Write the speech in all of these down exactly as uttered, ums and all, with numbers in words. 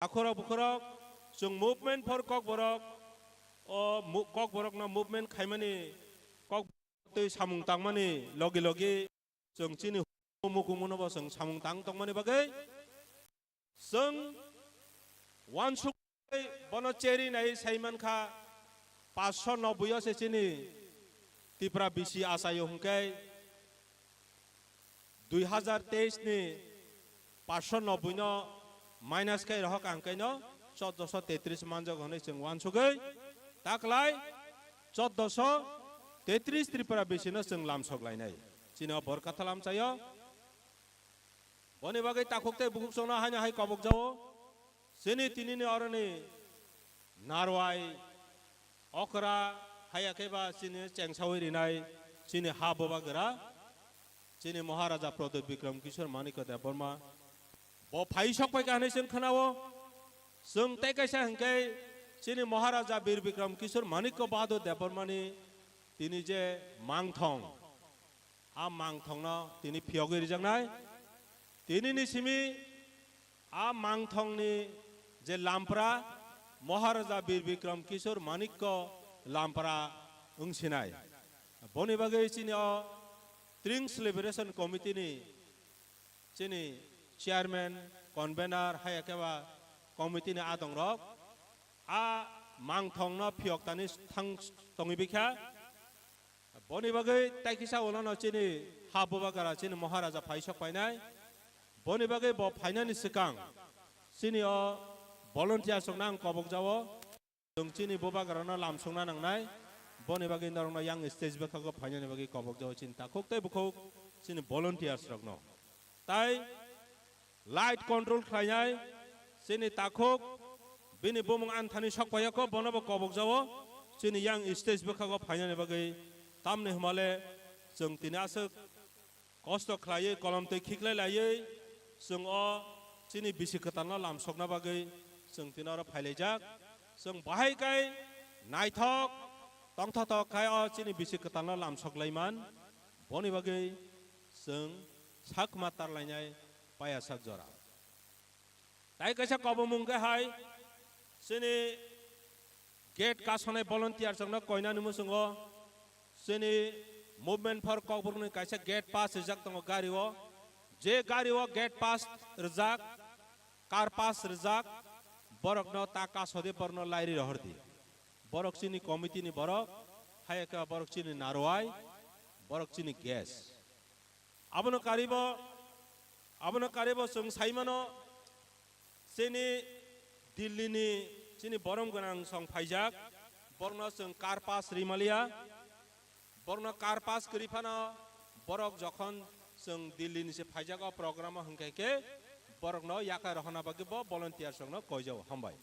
Akhorok bukhorok chwng movement for Kokborok, o mu-, Kokborokno movement khaimani, Kok twi samung tangmani logi logi chwng chini mukumuno bo chwng samung tang tongmani bagwi chwng uansuk bono cheri nai sai mankha, paanch nobboi o se chini Tipra bisi achaio hwnkhe dui hazar teis ni paanch nobboi no minus khe rohok ang khe no chordoso tetris manjak hwnwi chwng uansugwi taklai chordoso tetris Tripura bisi no chwng lamsok lainai. Chini o bor katha lamchaio. Boni bagwi takhuk tei bukhuk chwngno haino hai kobok jao. Chini tinini oroni narwai, okra, haya khe ba chini chengsaui rinai chini ha bobagra, chini Maharaja Pradyut Bikram Kishore Manikya Debbarma. Bo phai sok pai kha hinwi chwng khnao. Chwng tei kaisa hinkhe chini Maharaja Bir Bikram Kishore Manikya Bahadur Debbarmani tini je mangthong, a mangthongno tini phiyogwi rijaknai. Tinini simi a mangthongni je lampra, Maharaja Bir Bikram Kishore Manikya lampra wngsinai. Boni bagwi chini o Tring Celebration Committee ni chini chairman, convener, haya khe ba committee ni adongrok a mangthongno phiyoktani thang tongwi bikha. Boni bagwi tai kisa ulono chini ha bubagara chini Maharaja phai sok painai. Boni bagwi bo phainani swkang chini o volunteers rokno ang kobok jao. Chwng chini bubagrano lamsokna nangnai. Boni bagwi norokno yang stage bwkhago phainani bagwi kobok jao chini takhuk tei bukhuk chini volunteers rokno. Tai light control khlainai chini takhuk, bini bumung anthani sok paiyakho, bono bo kobok jao chini yang stage bwkhago phainani bagwi. Tamni hwnmale chwng tini aswk kosto khlaiwi, kolom twi khiklai laiwi chwng o chini bisi kwtalno lamsokna bagwi chwng tini oro phailaijak. Chwng bahai kai naithok tongthotok khai o chini bisi kwtalno lamsok laiman, boni bagwi chwng sakma tarlainai paiyasak jora. Tai kaisa kobomung khe hai, chini gate kasonai volunteer chwngno koinani muchungo, chini Movement for Kokborokni kaisa gate pass rijak tongo gari o. Je gari o gate pass rijak, car pass rijak, borokno ta kasodi borokno lairi rohordi. Borok chini committee ni borok, hai khe borok chini narwai, borok chini guest. Abono karibo, abono karibo chwng saimano, chini Delhi ni chini borom gwnang song phaijak, borokno chwng car pass rimaliya, borokno car pass kwrwi phano borok jokhon chwng Delhi ni se phaijak o program o hwnkhe khe borokno yakai rohorna bagwi bo volunteers rokno koijao. Hambai.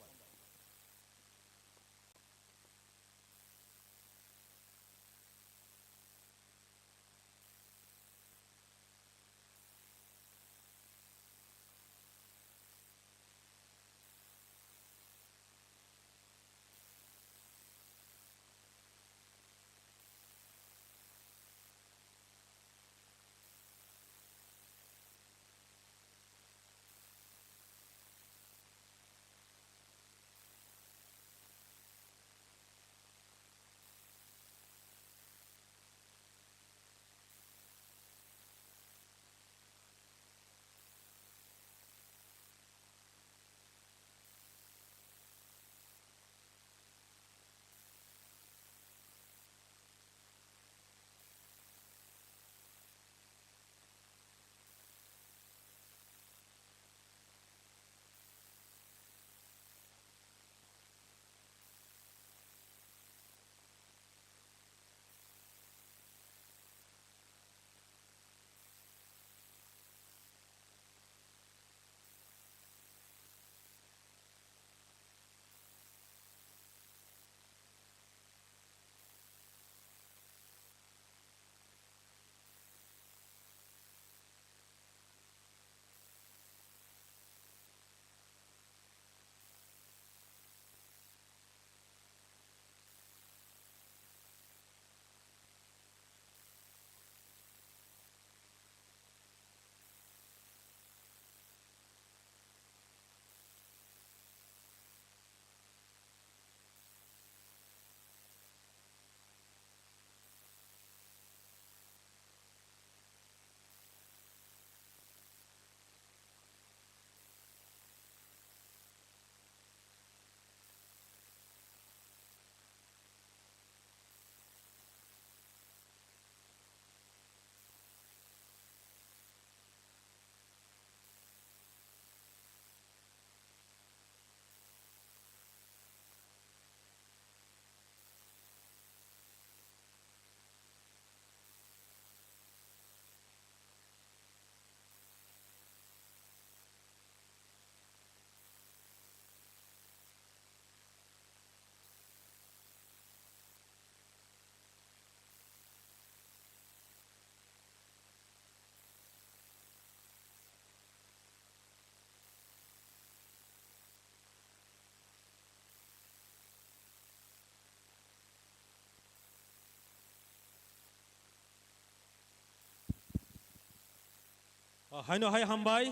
Haino hai hambai,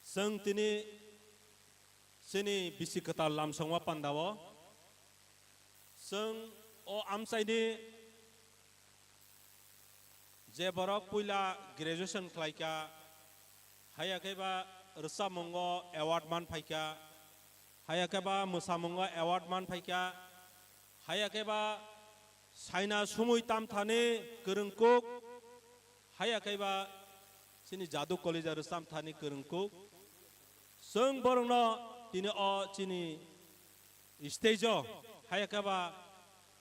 chwng tini chini bisi kwtal lamsongma pandao, chwng o amchaini je borok puila graduation khlaikha, haiya khe ba rwchapmungo award man phaikha, haiya khe ba mwsamungo award man phaikha, haiya khe ba saina sumui tamthani kwrwngkuk, haiya khe ba chini Jadu College-o rwchapthani kwrwngkuk. Chwng borokno tini o chini stage-o, haiya khe ba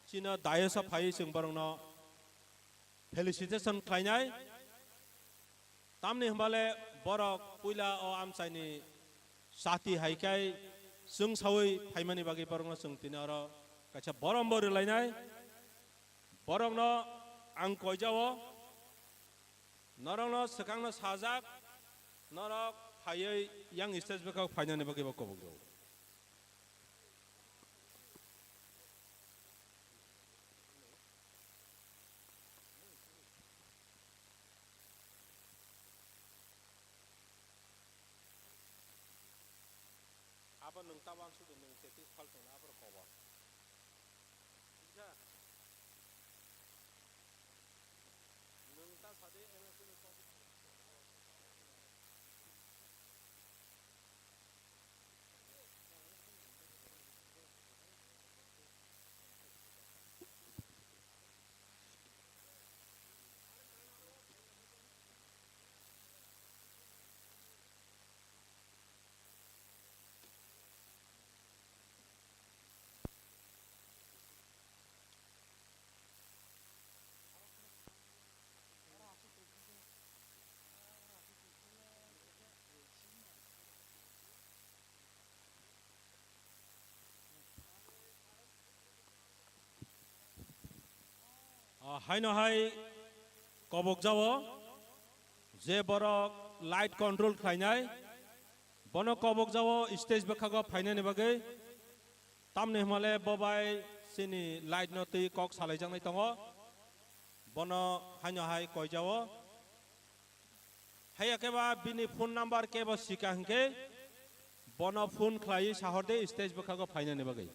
chini dais-o phaiwi chwng borokno felicitation khlainai. Tamni hwnba le borok puila o amchaini chati hai khe chwng saui phaimani bagwi borokno chwng tini oro kaisa borom bo rwlainai. Borokno ang koijao, norokno swkangno sajak, norok phaiwi yang stage bwkhao phainani bagwi bo kobokjao. Abo nwng ta uansuk di, nwng teti khol tongna abo kobo. Buji kha? Nwng ta sadi, eno chini kobo. Ah, haino hai kobokjao je borok light control khlainai, bono kobokjao stage bwkhago phainani bagwi. Tamni hwnmale bo bai chini light no twi kok salaijaknai tongo, bono haino hai koijao. Haiya khe ba bini phone number kebo sika hinkhe bono phone khlaiwi sahor de stage bwkhago phainani bagwi.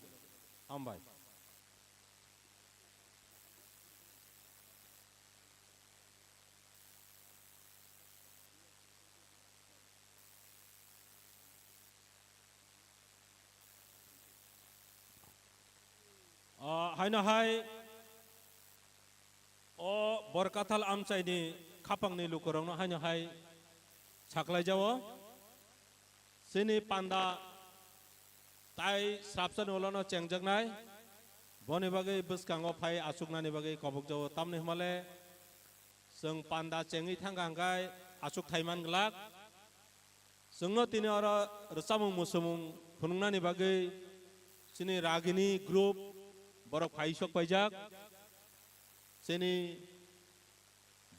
Hambai. O, haino hai o Borkathal amchaini khapangni lukurokno haino hai saklaijao. Chini panda tai srapsani ulono chengjaknai, boni bagwi bwskango phai achuknani bagwi kobokjao. Tamni hwnmale chwng panda chengwi thangkha hwnkhe achuk thai man glak. Chwngno tini oro rwchapmung muchumung phunuknani bagwi chini Ragini group borok phai sok paijak. Chini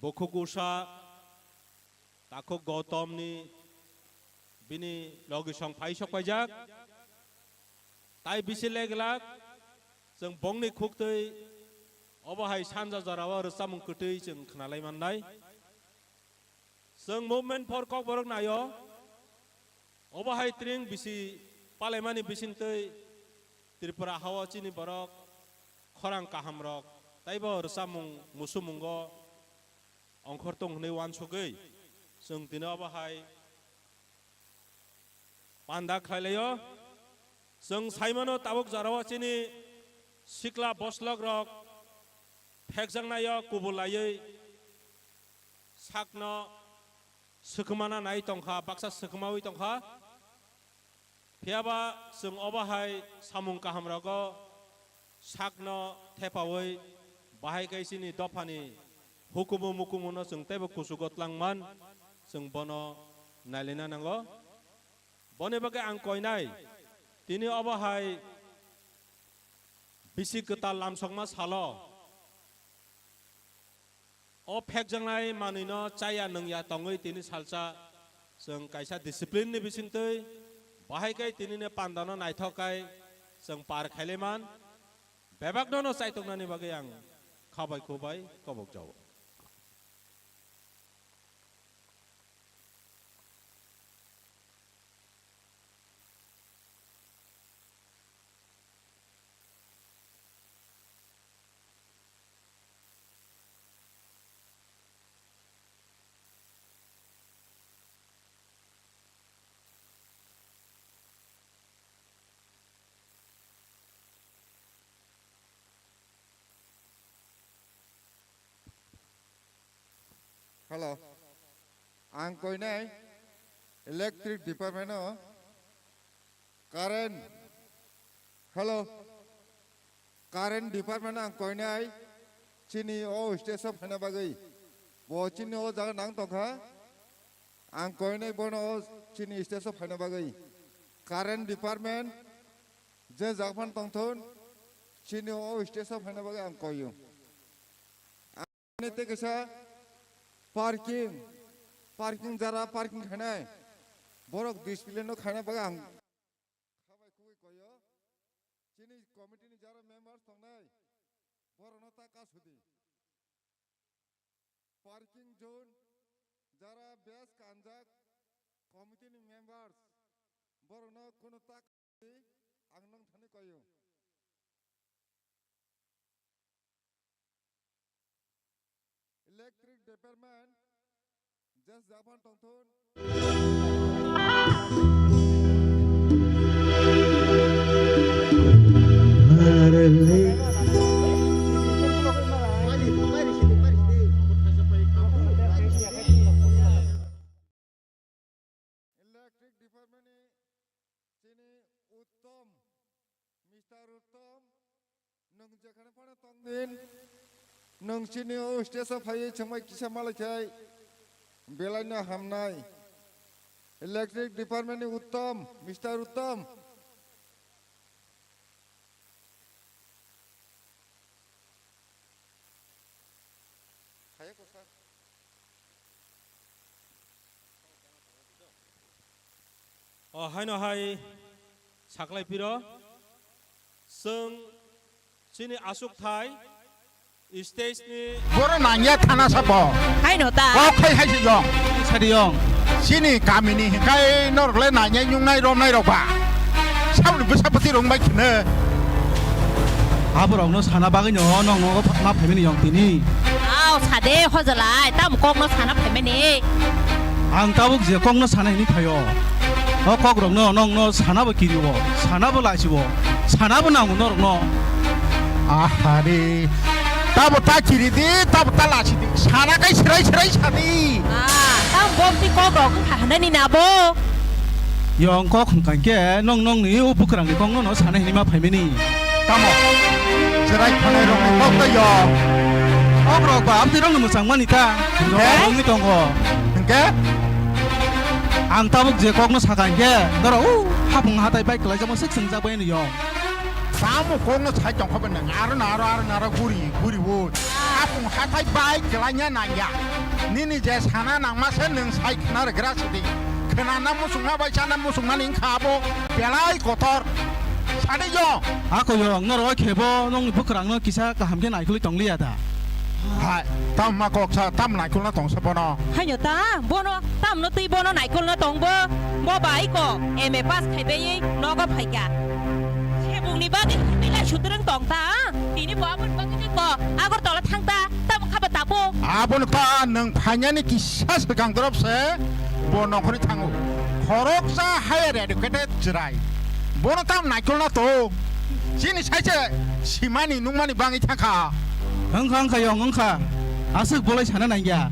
Bokhuk Usa, Takhuk Gautomni bini logisong phai sok paijak. Tai bisi leglak chwng bongni khuktwi obo hai sanja jorao rwchapmung kwtwi chwng khnalai mannai. Chwng Movement for Kokborok naio, obo hai tring bisi palaimani bisingtwi Tripura hao chini borok khorang kahamrok taibo rwchapmung musumungo ongkhor tong hwnwi uansugwi chwng tini obo hai panda khlai laio. Chwng sai mano tabuk jorao chini sikla boslok rok phekjaknaio kubul laiwi sakno swkmana nai tongkha, baksa swkmawi tongkha. Phiya ba chwng obo hai samung kaham rogo sakno thepawi bahai khe chini dophani hukumu mukumu no chwng teibo kuchugo twlang man, chwng bono nailina nango. Boni bagwi ang koinai, tini obo hai bisi kwtal lamsokma salo o phekjaknai manwino chaya nungya tongwi tini salsa chwng kaisa discipline ni bisingtwi bahai khe tinini pandano naithok khai chwng par khailaiman. Bebakno no chaituknani bagwi ang khabai khubai kobokjao. Hello. Ang koinai electric department o current, hello, current department ang koinai chini o stage o phaina bagwi. Bo chini o jaga nang tongkha. Ang koinai bono o chini stage o phaina bagwi. Current department je jaga phan tongthun, chini o stage o phaina bagwi ang koio. Ani tei kaisa parking, parking jara parking khainai. Borok discipline no khaina bagwi ang khabai khugwi koyo. Chini committee ni jara members tongnai. Borok no ta kasudi. Parking zone jara best kanjak committee ni members. Borok no kunu ta Ang nang thani koyo. Electric department, jes japan tongthun. Electric department ni chini Uttom, Mister Uttom, nwng jekhane phano tongdin, nwng chini o stage o phaiwi chwngbai kisa malaikhai belaino hamnai. Electric department ni Uttom, Mister Uttom. O haino hai saklai piro, chwng chini aswk thai stage ni. Boro nangya thana sabo. Haino ta. Kok khai khai se yong. Sadi yong. Chini kamini hikai norok le nangya nyungnai romnai rok ba. Sabni bwsa bwtwi rong bai khne. Aborokno sana bagwino nokno ma phaimani yong tini. Aw, sade hojalai, tamo kokno sana phaimani. Ang tabuk je kokno sana hini phaio. O kokrokno nokno sanabo kirio, sanabo lachio, sanabo nango norokno. Ahare, tabo ta kiridi, tabo ta lachidi, sana kai serai serai sadi. Ah, tamo bomti kokrok wngkha hwnani nabo. Yong kok hwnkha khe nong nongni o bwkrangni kokno no sana hini ma phaimani. Tamo? Chwrai khonai rokni kok tei yong. Kok rok ba amtwi rokno mwchang mani ta. Hwnkhe? Rok wngwi tongo. Hwnkhe? Ang tabuk je kokno sakha hwnkhe norok o hapung hatai bai kwlaijakma swk swngjak bai ani yong. Tamo kokno sai tongkha bai nang aro na aro aro na aro guri guri o. Hapung hatai bai kwlaina nangya. Nini je sana nangma se nwng sai khna rwgra sidi. Khwnana muchungma bai chana muchungmani wngkha abo belai kotor. Sadi yo. Ako yo, norok khebo nongni bwkrangno kisa kaham khe naikolwi tongliya da? Hai, tam ma kok sa, tam naikolna tong sa bono. Haino ta, bono, tamno twi bono naikolna tong bo. Bo bai ko, M A pass khai bai nogo phaikha. Sebungni bagwi twi lai sutrwng tong ta, tini bo aboni bagwi ko, Agartala thang ta. Tamo kha ba tapo? Abono ta nwng phainani kisa swkang dorop se bo nokhorwi thango. Khoroksa higher educated chwrai. Bono tam naikolna to. Chini saise simani nungmani bangwi thangkha. Wngkha, wngkha, yong wngkha. Aswk bolai sana nangya.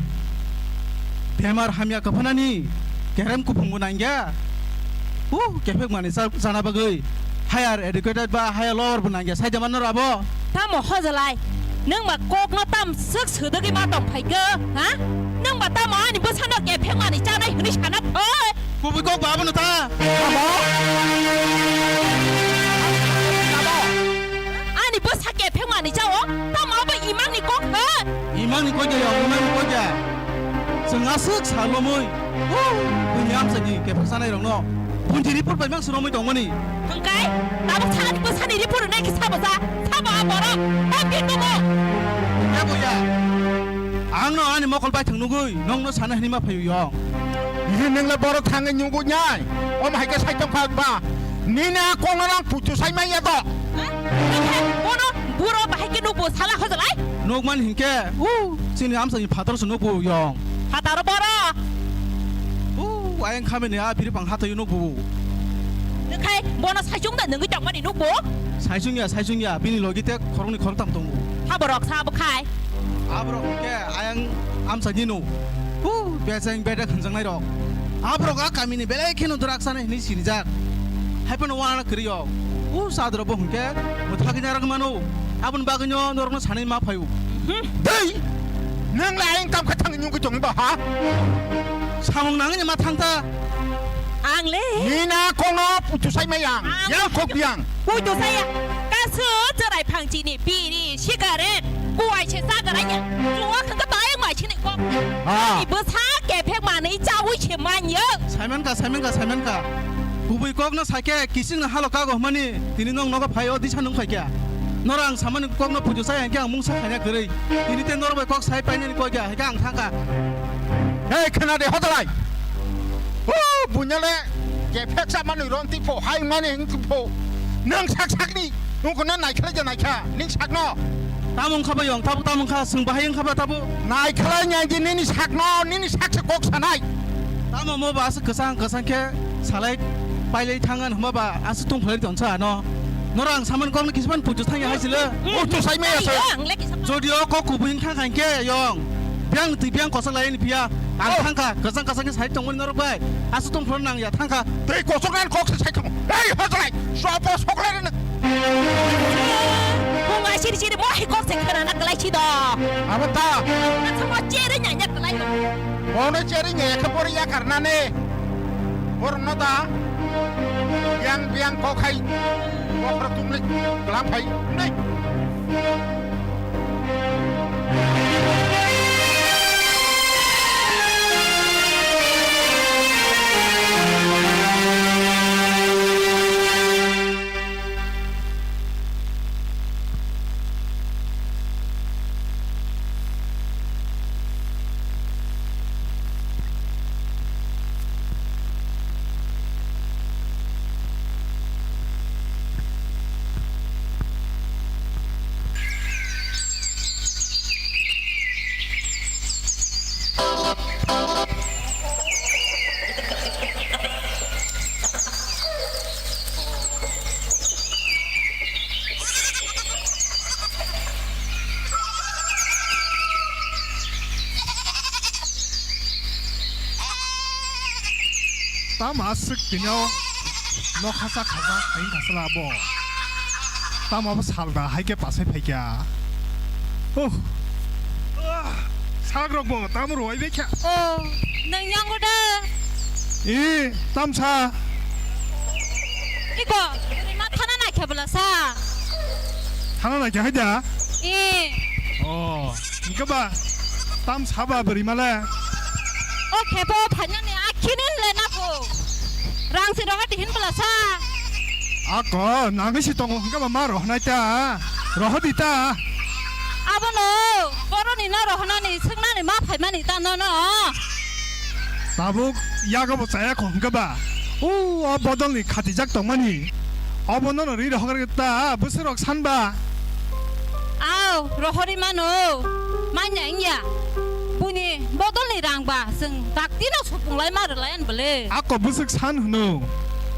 Bemar hamya kwphanani kerem kuphungbo nangya. Uh, kephek mani cha-, chana bagwi higher educated ba higher lower bo nangya sai de manor abo. Tamo hojalai, nwng ba kokno tam swk swdwgwi ma tong phaikha, ha? Nwng ba tamo ani bwsano kephek mani chanai hwnwi sana phai? Kubui kok ba abono ta. Tamo? Tamo? Ani bwsa kephek mani chao, tamo abo imangni kok ha? Imangni kok ya, imangni kok ya. Chwng aswk salomwi. Buini amchaini kephek sanai rokno punji report bai mang swrwngwi tongmani. Hwnkhe tabuk sakni bwsani report rwnai khe sabo ja, sabo a borok, ta bini bumo. Hwnkhe buya, ang no ani mokol baithang nugwi nokno sana hinwi ma phaio yong. Nini nwngle borok thangwi nugwi nai, omo hai khe sai tongkha ba, nini a kokno lang puitu sai manya to. Hwnkhe bono buro bahai khe nukbo sala hojalai? Nukmani hinkhe, u, chini amchaini phatar se nukbo yong. Phataro boro? U, ayang khamini a biri pang hathaio nukbo. Nukkhai bono saichung da nungwi tongmani nukbo? Saichung ya, saichung ya, bini logi te khoroknwi khoroktham tongo. Haborok sa abo khai? Aborok hinkhe ayang amchaini no. Bejeng bedek hwnjaknai rok. Aborok a kamini belai kheno drak chanai hwnwi sinijak. Hai phano uana kwrwi o. U sadro bo hwnkhe mwthagwi narwk mano. Aboni bagwino norokno sanwi ma phaio. Dei! Nwng le ayang tam khe thangwi nugwi tongwi ba ha? Samung nangwi ma thang ta. Ang le? Nina kono putusai mayang. Ang yang kok biang. Putusai ya. Kasu chwrai phang chini biri sigaret. Kuwai se chagra ya. Kuwa khangka bayang mai chini kok. Ah. Ani bwsa kephek manwi chawi se manya. Saiman ka, saiman ka, saiman ka. Kubui kok no saikhe kising na halo kago hmani. Tini nong nogo phai o disa nung phaikya. Nora ang samani kok no putusai hwnkhe ang mungsa khaina kwrwi. Tini te nor bai kok sai painani koi kya, hwnkhe ang thangkha. Hei, khna de, hodalai. O, bunyale, kephek sa manwi ron tipo, hai mani hing tipo. Nang sak sakni, nung kono naikhala ja naikha, ning sakno. Tamo wngkha ba yong, tabo tamo wngkha, swng bahai wngkha ba tabo. Naikhala nya je nini sakno, nini sak se kok sanai. Tamo mo ba aswk kwchang kwchang khe salai pailai thangan hwnba ba aswk tong phalai tonsa ano. Nora ang samani kokno kisman putus thangya hai sile. O to sai maya sa. Ang le kisa. Jodi o kok kubui wng thang khain khe yong. Biang twi biang kosak lai ni phiya. Ang thangkha kwchang kwchang khe sai tongmani norok bai. Aswk tong phron nang ya thangkha. Tei kosok nan kok se sai tong. Ei hotlai. Sopo soklai na. Bunga siri siri mo hai kok se khana na kalai si do. Abo ta. Na sama chere nya nya kalai. Bono cheri nge khe bori yakar nani. Borno da. Yang biang kok hai. Kok ra tumlik. Kelam hai. Nei. Tamo aswk tino nokha cha khaja khain thasala abo. Tamo abo salda hai khe pasai phaikha. Oh. Ah, sak rok bo tamo rwai bai kha. Oh, nwng yango da? E, tamsa. Iko, ma thana na khe bwla sa. Thana na khe hai da? E. Oh, hingke ba tam saba bwrwi male. O khepo phainani akhini le nako. Rang se rohor dihin bwla sa. Ako nangwi si tongo hingke ba ma rohnai ta. Rohor di ta. Abono boroni no rohnani swngnani ma phaimani ta nono. Tabuk yago bo chaya kho hingke ba. O, o bodolni khatijak tongmani. Obo nono ri rohor ta bwswk rok sanba. Aw, rohorwi mano. Manya wngya. Buini bodolni rang ba chwng dakti no supung lai ma rwlai ani bwle. Ako bwswk san hwno.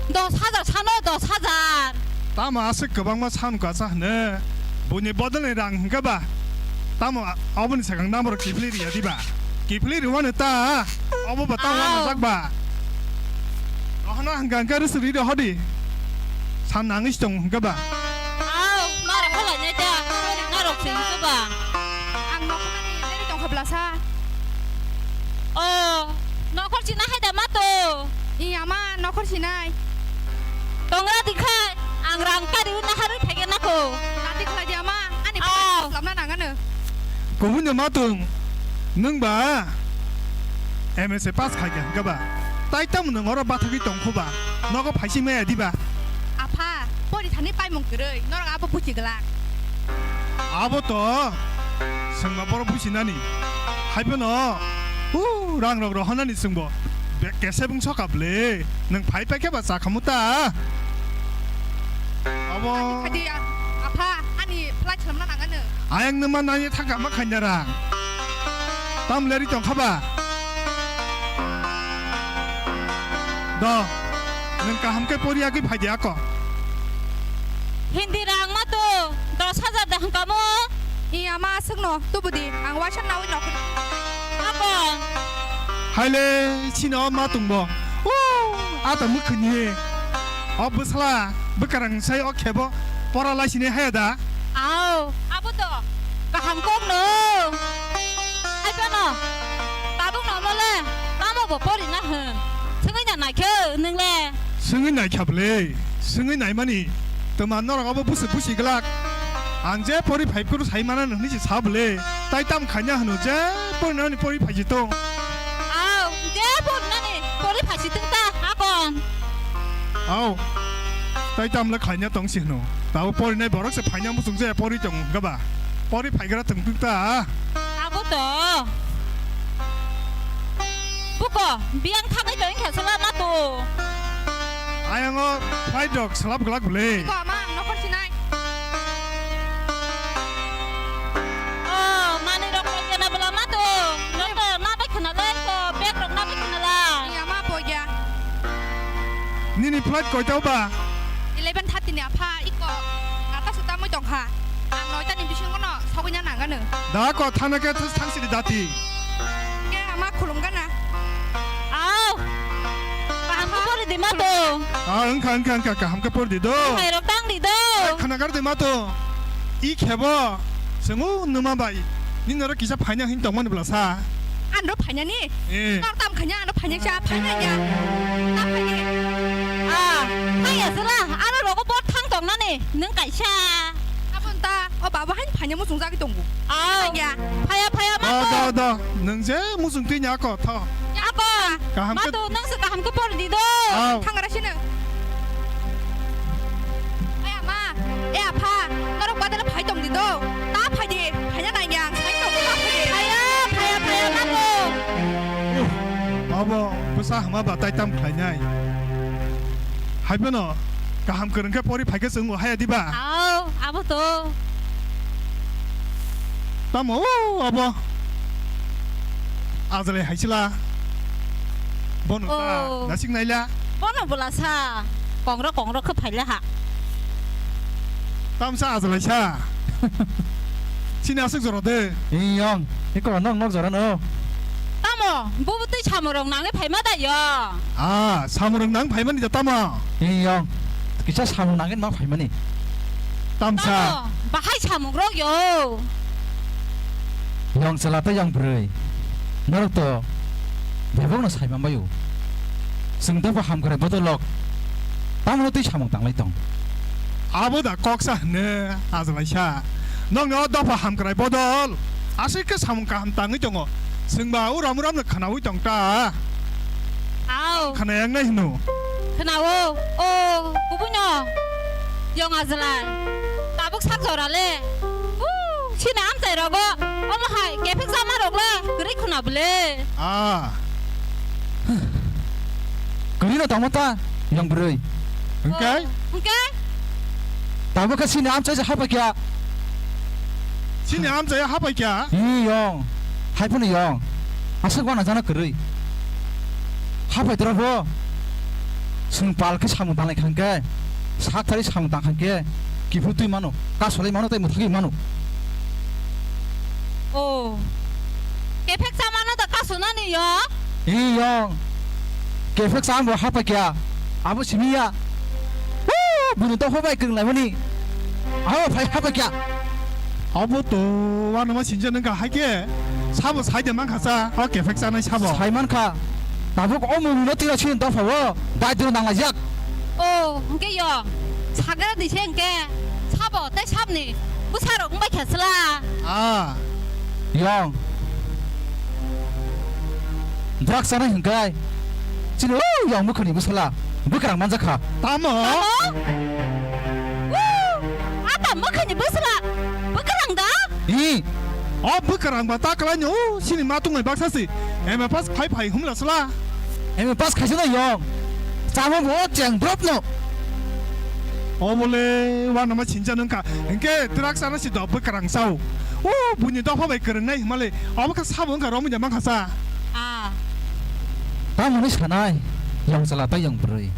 Dos hajar sano, dos hajar. Tamo aswk kwbangma san kwsa hwno. Buini bodolni rang hwnkhe ba. Tamo a-, oboni swkang number kiphilwi rwya diba? Kiphilwi rwmano ta. Obo ba tamo Aw. Wanajak ba. Rohorna hwnkha hwnkhe rwswk rwi rohor di. San nangwi si tongo hwnkhe ba. Aw, norok kholai nai ta. Norok se hwnkhe ba. Ang nokhornani leri tongkha bwlasa. O, nokhor sina hai da mato. I ama nokhor sinai. Tongra dikhai, ang rang kari na harwi phaiga nako. Nati khlai di ama, ani Aw. Lamna nangano. Kubun de matung, nwng ba M S A pass khai kha hwnkhe ba? Tai tamo nwng oro bathagwi tongkho ba? Nogo phaising maya diba? Apha, pori thani paimung kwrwi, norok abo buchi glak. Abo to swngma borok buchinani. Hai phano, u, rang rok rohornani chwngbo be-, kesebwng soka bwle. Nwng phai paikhe ba chakhamu ta? Abo Khadi, a-, apha, ani flight khalamna nangano. Ayang numa nani thangka ma khaina rang. Tam leri tongkha ba? Do, nwng kaham khe pori agwi phai di ako. Hindi rang ma to, dos hajar da hwnkamo? I ama aswkno, tubudi, ang waisa nawi nokhri. Abo. Haile chini o ma tongbo. O, ata mwkhwini. O bwsla bwkarang sai o khebo pora laisini haya da. Au, abo to kaham kok no. Hai phano tabuk no mole tamo bo pori na hwn. Swngwi na naikhe nwng le. Swngwi naikha bwle. Swngwi naimani. Twma norok abo busi busi glak. Ang je pori phai kuru sai mana nini se sa bwle. Tai tam khaina hwno je pori nani pori phai jito. Au, je pori nani pori phai si tungta akon. Au. Tai tam le khaina tong si hwno. Tabo pori nai borok se phaina musung je pori tong gaba. Pori phai gra tong tungta. Abo to. Buko, biyang thangwi tong khe sala ma to. Ayango flight rok salap glak bwle. Ko ama ang nokor sinai. Oh, mani rok koi kena bela ma to. Nokor ma bai khna lai ko, bag rok ma bai khna lai. Iya ma po ya. Nini flight koi tau ba? Eleven thirty ni apha iko. Ata suta moi tong kha. Ang noita ni bisingo no sogwi na nang gano. Da ko thana ke thang sidi dati. Ke ama khulum gana. Au. Kaham khe pori di ma to. Ah, wngkha, wngkha, wngkha, kaham khe pori di do. Hai rok tang di do. Khana gar di ma to. I khebo, chwng o numa bai. Nini oro kisa phaina hin tongmani bwla sa. Ano phainani? Eh. Nor tam khaina, ano phaina sa, phaina ya. Tam khaini. Ah, phaiya sala, ano rogo bot thang tongnani, nwng kaisa. Abon ta, o baba hain phaina muchung jagwi tongo. Au. Ya. Phaya, phaya, ma Da, to. da, da. Nwng je muchung twi nya ko, tho. Ako. Kaham Ma khe to, nwng se kaham khe por di do. Au. Thangra sino. Ai ama, e apha, norok badala phai tong di do. Ta phai di, phai na nai yang, phai tong ta phai di. Phaya, phaya, phaya, ma to. Uh, abo bwsa hama ba tai tam khlai nai. Hai bono kaham kwrwng khe pori phai khe chwng o haya diba? Au, abo to. Tamo, o, abo. Ajale haisila. Bono ta, Oh. nasik naila. Bono bwla sa. Kongro kongro khe phaila ha. Tamsa ajale sa. Sini aswk jora de. Iyong, iko nok nok jora no. Tamo, bubu twi samurok nangwi phaima da yo. Ah, samurok nang phaimani da tamo. Iyong, kisa samung nangin ma phaimani. Tamsa. Tamo, bahai samung rok yo. Yong chwla tei yong bwrwi. Norok to bebak no sai manbaio. Chwng dophano hamkrai bodolok. Tamno twi samung tanglai tong. Abo da kok sa hwnwi ajalaisa. Nokni o dopha hamkrai bodol. Aswk khe samung kaham tangwi tongo. Chwngba uram uram no khwnaui tong ta. Au. Khwnayangnai hwno. Khwnao. O, kubuino. Yong ajwlai. Tabuk sak jora le. Uu, sini amchai rogo. Omo hai, kephek sama rok le. Kwrwi khwna bwle. Ah. Kwrwi no tongma ta, yong bwrwi. Hwnkhe? Oh, hwnkhe? Tabuk khe sini amchai je hapai kya. Sini amchai hapai kya? Iyong. Hai phano yong. Aswk wana jana kwrwi. Hapai tora bo. Chwng pal khe samung tanglai kha hwnkhe, sak thari samung tang kha hwnkhe, kiphiltwi mano, kasolai mano tei mwthagwi mano. Oh. Kephek chamano da kasonani yo? Iyong. Kephek cham bo hapai kya. Abo simi ya. Woo, bini dopha bai kwrwng laimani. Abo phai hapai kya. Abo to wanama sinja nang ka hai khe. Sabo sai de man kha sa. O kephek chanai sabo. Sai man kha. Tabuk o mung no tira sin dopha o. Dai dro nang laijak. O, hwnkhe yo. Sagra di se hwnkhe. Sabo tei sabni. Bwsarok wngbai kha sla. Ah. Yong. Drugs chanai hwnkhe. Chini o yong mwkhwni bwsala. Bwkrang manjakha. Tamo? Tamo? Woo! Ata mwkhwini bwsla bwkrang da? Ee. O bwkrang ba ta kwlaino, o sini ma tongwi baksa si. M A pass khai phai humla sla. M A pass khaisa no yong. Chamo bo cheng drop no. O bole wanama sinja nungkha. Hwnkhe drugs chana si do bwkrang sao. O buini dopha bai kwrwngnai himale. Obo khe sabo wngkha romwi da mankha sa. Ah. Tamoni sanai, yong chwla tei yong bwrwi.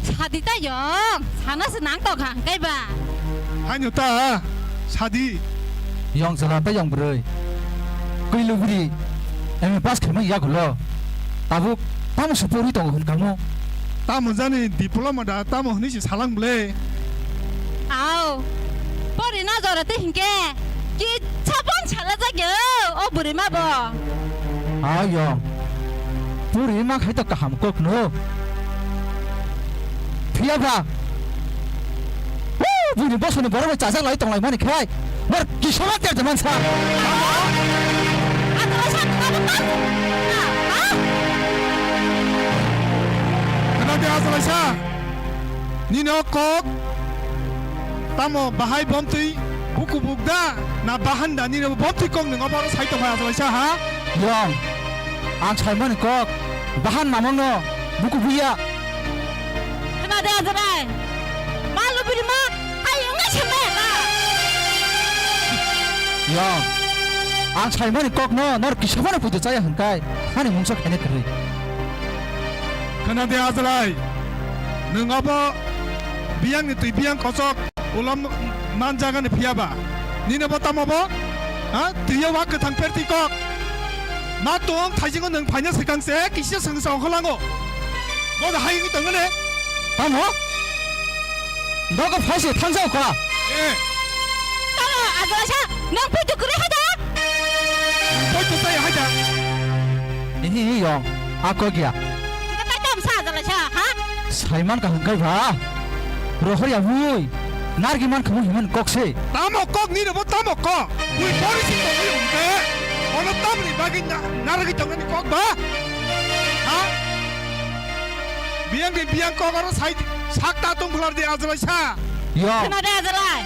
Sadi ta yong, sana se nang tong kha hwnkhe ba. Haino ta, sadi. Yong chwla tei yong bwrwi. Kwi lubri, M A pass khaimani yagulo. Tabuk tamo se pori tongo hwn kamo? Tamo jani diploma da tamo hwnwi se salang ble. Au, pori na jora te hinkhe ki sabon sala jagyo o bwrwi ma bo. Ayo, pori ma khai to kaham kok no. Phiya ba, Woo! Buini bosoni borok bai chajak lai tong lai mani khai. Bor kisama ter jaman sa. Atwlai sa, atwlai sa. Ha? Khna de atwlai sa. Nini o kok tamo bahai bomtwi buku buk da na bahan da nini o bomtwi kok nung obo oro sai tong phai atwlai sa ha? Yong, ang sai mani kok bahan mamang no buku buya. Khna de Azrai, ma lubirima hai wngwi se maya ta. Yo, ang saimani kokno nor kisa phano puitu chaya hwnkai, ani mungsa khaina kwrwi. Khna de Azrai, nwng abo biyangni twi biyang kochok ulo manjagani phiya ba? Nini bo tamo bo? Ha? Twiyo wa kwthang perti kok. Ma tong thaisingo nwng phaina swkang se kisa swngsa ongkholango. Bo da hai wngwi tongmani? Tamo? Dogo phaise thangjao kha. Eh. Tamo, Azalaisa, nwng poito kwrwi hai da? Poito chaya hai da? Ihi, ihi, yong. Ako gya. Nwng tai tam sa Azalaisa, ha? Saiman ka hwngkai ba? Rohor ya mui. Nargi man khamu himan kok se. Tamo kok ni robo tamo kok. Bui pori si tongwi hwnkhe. Ono tamni bagwi na-, narwgwi tongnani kok ba? Ha? Biyang de biyang kok aro sai sak ta tong bular de Azalai sa. Yo. Khna de Azalai.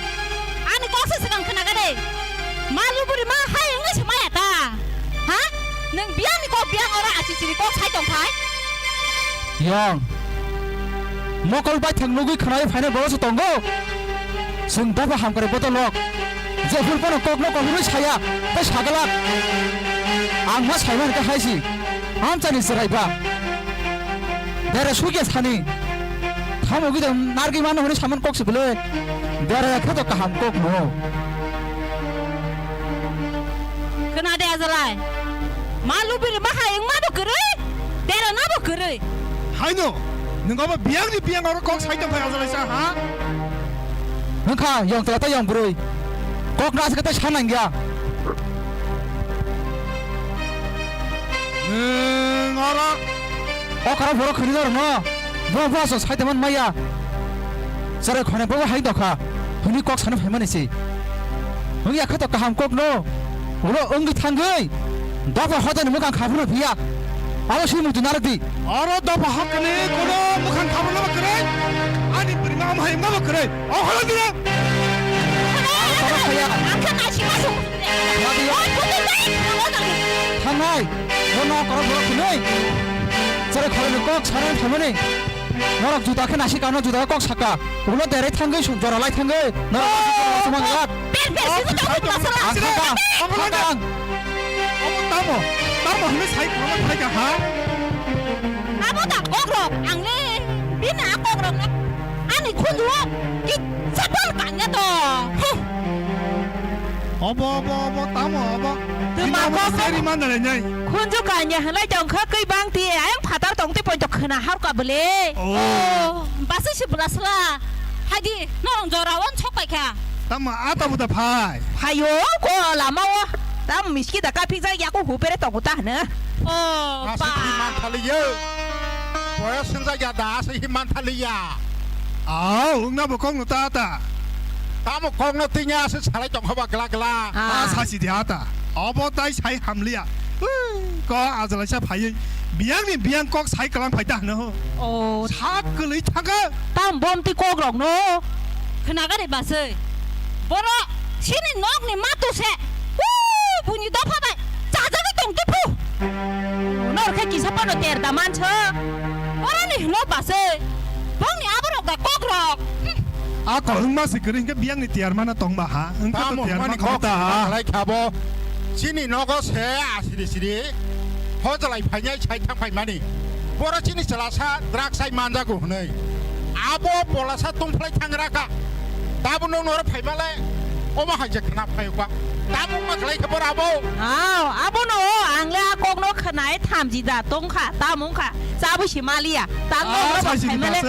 Ani kok se swkang khna ga de. Ma luburi ma hai wngwi se maya ta. Ha? Nwng biyang ni kok biyang oro achi chiri kok sai tong phai. Yong. Mokol baithang nugwi khwnai phainai borok se tongo. Chwng dophano hamkrai bodolok. Jephuru bono kokno kohorwi saya, tei sagalak. Ang ma saimani khe hai si. Amchani chwrai ba. Dere sugya sani. Tamo gwi de nargwi mano hwnwi saman kok se bwle. Dere khe to kaham kok no. Khna de Azalai. Ma lubiri ma hai wngma bo kwrwi, dera na bo kwrwi. Haino, nwng abo biyang ni biyang oro kok sai tong phai Azalai sa, ha? Wngkha, yong tela tei yong bwrwi. Kok na aswk tei sa nangya. Nwng oro. O kara borok khwrwi norok no. Bo, bo aswk sai tongmani maya. Chwrai khonai bo hai dokha. Hwnwi kok sana phaimani se. Wngya khe to kaham kok no. Ulo wngwi thangwi. Dopha hodani mwkhang khaphuru phiya. Abo swi muitu narwk di. Oro dopha hakni kono mwkhang khaphuru no kwrwi. Ani bwrwi ma hai ma kwrwi. O holo dira. Ang khe naisik naisik. Nadi. Oi, putin dai. Thangnai. Bono korok borok hinwi. Chwrai khoroknwi kok sana phaimani. Norok juda khe naisik ano juda kok saka. Ulo derai thangwi sung jora lai thangwi. Norok sumang lat. Ber ber sini tong masala. Ang kha kha. Ang kha kha. Obo tamo? Tamo hinwi sai khoroknwi phai kha ha? Abo da kokrok. Ang le bini a kokrok no. Ani khunju o kitsa bol kanya to. Huh. Obo, obo, obo, tamo obo? Tuma. Bini obo kok seri mandale nyai. Khunju kanya halai tong kha kwi bang ti ayang phatar tong ti poito khna har ka bele. Oh. Oh, basi si blasla. Hadi, no jora on chok pai kha. Tamo ata buta phai. Phaio ko lama o. Tam miski da ka phikjak yaku hupere tongo ta hne. Oh, aswk pa. Hi man thaliya. Boyos singjak ya da aswk hi man thaliya. Au, wngna bo kok no ta ta. Tamo kok no tinya aswk salai tong khoba gla gla. Ah. Ah, sasi di ata. Obo tai sai hamliya. Ui, ko ajalaisa phaiwi. Biyang ni biyang kok sai kalang phai ta hne ho. Oh. Sak kwlwi thangkha. Tam bom ti kok rok no. Khna gari baswi. Borok sini nok ni matu se. Uu, buini dopha bai. Chajagwi tong tei phu. Nor khe kisa pano ter da manso. Boroni hino baswi. Bongni aborok da kok rok. Hmm. A kok wngma se kwrwi hwnkhe biyang ni tiyar mana tong ba ha. Wngkha to tamo tiyar hwnmani ma kok khata ha. Lai khabo. Chini nogo se asiri siri. Hojalai phainai sai thang phaimani. Boro chini chalasa drugs sai manjago hwnwi. Abo polasa tungphlai thang raka. Tabuk nwng noro phaibalai omo hai je khna phai ba. Tamung ma khlai khe bora abo. Hao, abono ang le a kokno khwnai thamchi da tongkha, tamung kha, chabwi se maliya. Tang Ah, no saisi phaimale.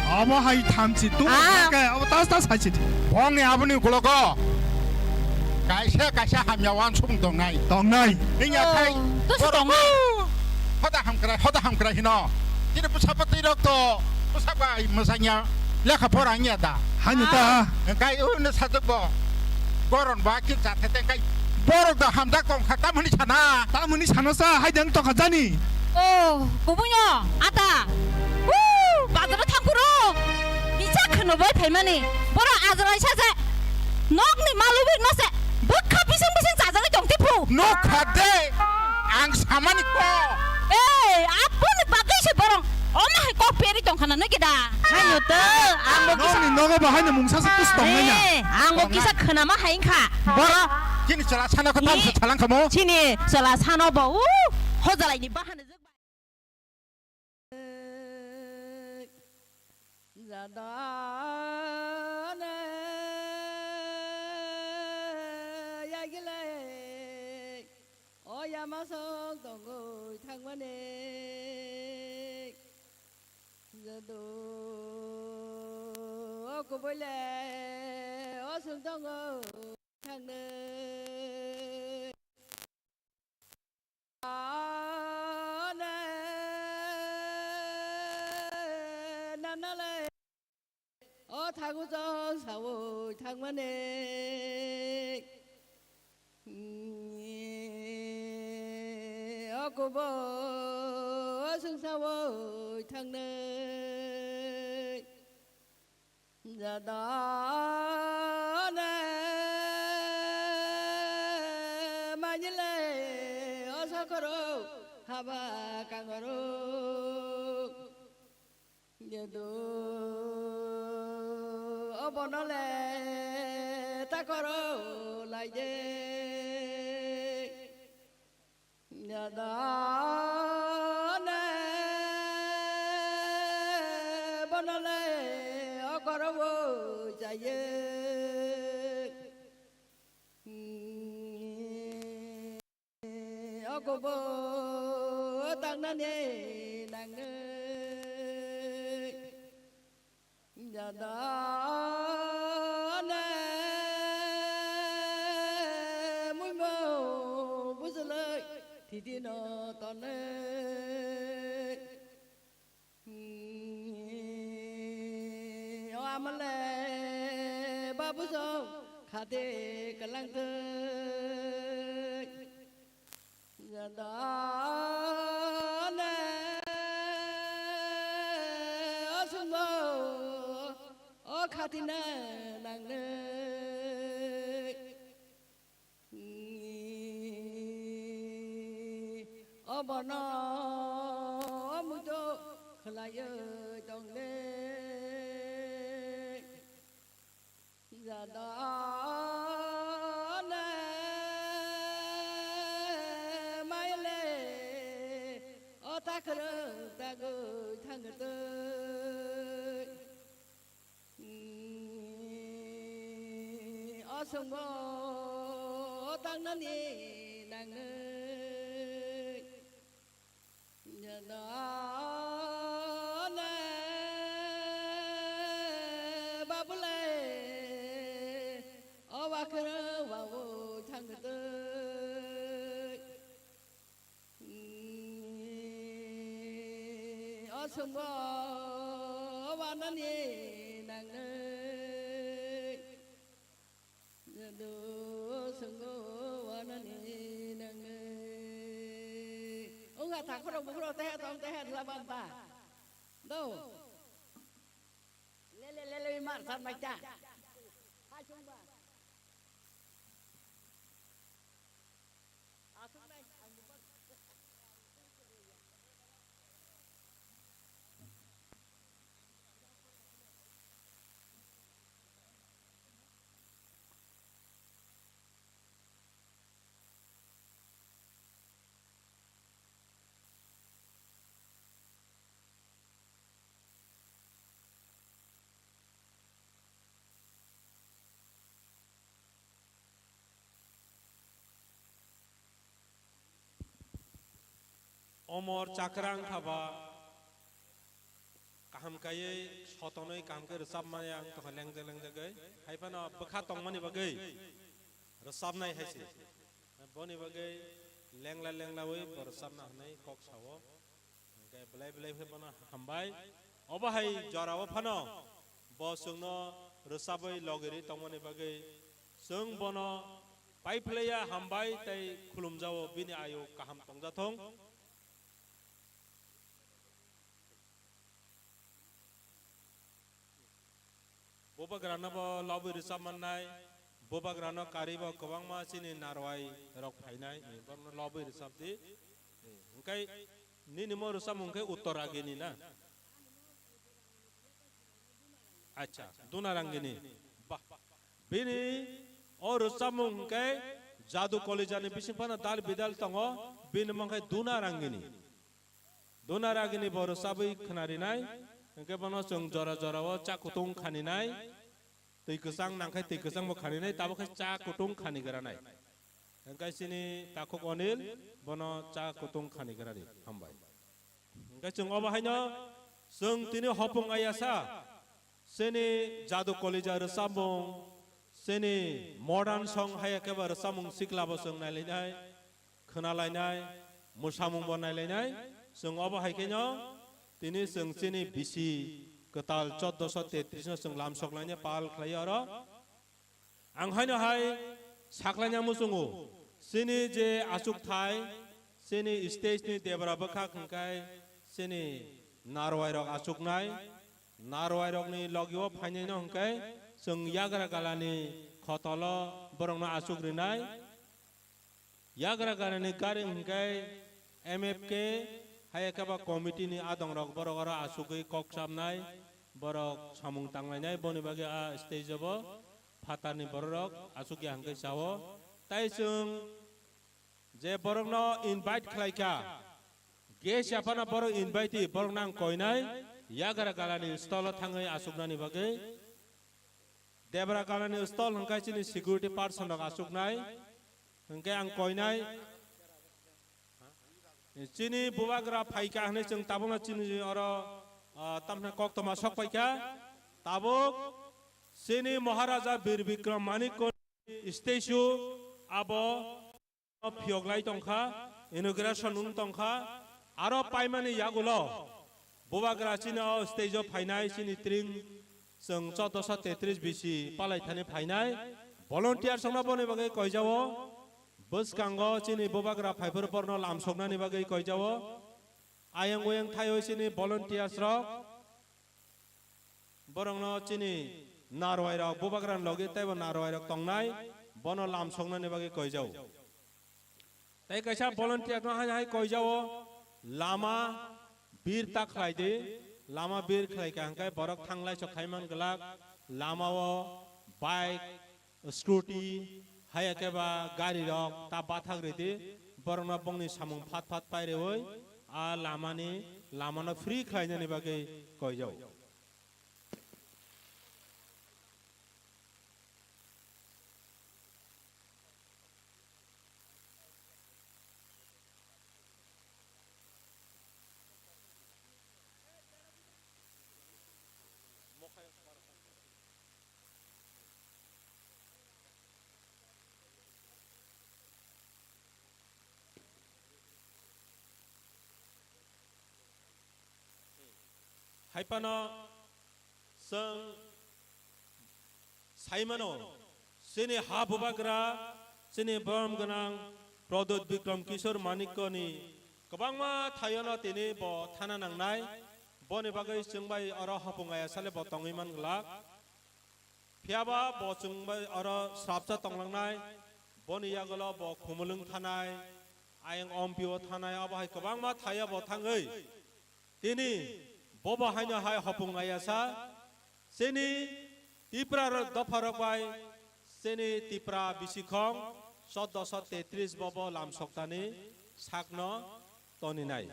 Abo hai thamchi tung Ah. Khe, abo tas tas saisi. Bongni aboni ukologo kaisa kaisa hamya wansukmung tongnai. Tongnai. Wngya khai. Oh, to se borok tongnai. Hoda hamkrai, hoda hamkrai hino. Chini bwsa bwtwi rok to bwsa bai mwsanya lekha pora wngya da. Haino ta. Engkai uno sajwk bo. Goron ba kin cha thete engkai borok da hamjak tongkha tamoni sana. Tamoni sana sa hai dang tongkha jani. Oh, kubuino ata. Woo, bazaro thangphuru. Kisa khwno bai phaimani. Borok ajrai sa je. Nokni malubik no se bwkha bising bising chajagwi tong tiphu. Nokha de, ang samani ko. Ei, aboni bagwi se borong omo hai kok peri tong khana nokida. Haino to, ang bo kisa. Nokni nogo bo haino mungsa se tus tong nai ya. Eh, ang bo kisa khwnama hai wngkha. Boro. Chini chwla sano khe tamo se chalang khamo. Chini chwla sano bo, uh, hojalaini bahana jwk. Jadana yagilai o yamasong tongoi thangmani. Jadu o kubuile o sung tongoi thangnai. Ane nanale o thagu jong sawi thangmani. O kubo o sung sawi thangnai. Jadane manile o sakoro haba kangoro. Jadu o bonole takoro laide. Jadane bonole okorobo jaye. Okobo tangnani nangnai. Jadane muimo bujulai thidino tonne. O amale babu jong khade kalangtwi. Jadane o sungbo o khatina nangnai. Obono muitu khlaiwi tongnai. Jadane maile o takhwrwng tagwi thangtwi. O sungbo tangnani nangnai. Jadane babulai o bakhwrwng bawi thangtwi. O sungbo wanani nangnai. Jadu sungbo wanani nangnai. Ongha thakhoro bukhoro tehe tong tehe dlabanta. Do. Lele lele mar san maita. Omor chakrang thaba kaham kaiwi sotonwi kaham khe rwchapmani ang tongkha lengjak lengjagwi. Hai phano bwkha tongmani bagwi rwchapnai hai se. Boni bagwi lengla lenglawi bo rwchapna hwnwi kok sao. Hwnkhe belai belai khe bono hambai. Obo hai jorao phano bo chwngno rwchabwi logirwi tongmani bagwi chwng bono paiphlaiya hambai tei khulumjao bini ayu kaham tongjathung. Bubagrano bo lobwi rwchap mannai, bubagrano karwi bo kwbangma chini narwai rok phainai, bono lobwi rwchap di. Hwnkhe nini mo rwchapmung khe Uttor Agini na? Acha, Duna Rangini. Bah. Bini o rwchapmung hwnkhe Jadu Kolijani bising phano dal bidal tongo, bini mung khe Duna Rangini. Duna Rangini bo rwchabwi khnarinai, hwnkhe bono chwng jora jorao cha kutung khaninai, twi kwchang nangkhe twi kwchangbo khaninai, tabuk khe cha kutung khani granai. Hwnkhe chini takhuk Onil bono cha kutung khani granai. Hambai. Hwnkhe chwng obo haino chwng tini hopung ayasa, chini Jadu Kolija rwchapmung, chini modern song hai khe ba rwchapmung sikla bo chwng nailainai. Khwnalainai, mwsamungbo nailainai, chwng obo hai kheno tini chwng chini bisi kwtal choddoso tetris no chwng lamsok lainai pal khlai oro. Ang haino hai saklaina muchungo, chini je achukthai, chini stage ni debra bwkhak hwnkhe chini narwai rok achuknai, narwai rokni logio phainaino hwnkhe chwng yagra galani khotolo borokno achuk rinai. Yagra ganani gari hwnkhe M F K, hai khe ba committee ni adong rok borok oro achugwi kok chamnai, borok samung tanglainai, boni bagwi a stage o bo phatarni borok rok achukya hwnkhe chao. Tai chwng je borokno invite khlaikha, guest ya phano borok invitee, borokno ang koinai, yagra galani stall o thangwi achuknani bagwi. Debra Kalani stall hwnkhe chini security person rok achuknai. Hwnkhe ang koinai. Chini bubagra phaikha hwnwi chwng tabukno chini oro, ah, tamni koktwma sok paikha. Tabuk chini Maharaja Bir Bikram Manikko statue abo phiyok lai tongkha, inauguration wng tongkha, aro paimani yagulo bubagra chini o stage o phainai chini tring chwng choddoso tetris bisi palaithani phainai volunteers rokno boni bagwi koijao, bwskango chini bubagra phaiphuru borno lamsoknani bagwi koijao, ayang oyang thaio chini volunteers rok. Borokno chini narwai rok bubagrani logi teibo narwai rok tongnai, bono lamsoknani bagwi koijao. Tei kaisa volunteer no hai hai koijao, lama bir ta khlai di, lama bir khlai ka hwnkhe borok thanglai sok khai man glak, lama o bike, scooty, hai khe ba gari rok ta bathak ridi, borokno bongni samung phat phat pai reui a lamani, lamano free khlainani bagwi koijao. Hai phano chwng sai mano, chini ha bubagra, chini borom gwnang Pradyut Bikram Kishore Manikyani kwbangma thaiono tini bo thana nangnai. Boni bagwi chwng bai oro hopung aya sale bo tongwi man glak. Phiya ba bo chwng bai oro srapsa tonglangnai, boni yagulo bo Khumulwng thanai, ayang Ompi o thanai, abo hai kwbangma thaya bo thangwi. Tini bobo haino hai hopung aya sa, chini Tipra rok dopha rok bai, chini Tipra bisikhong choddoso tetris bobo lamsoktani sakno toninai.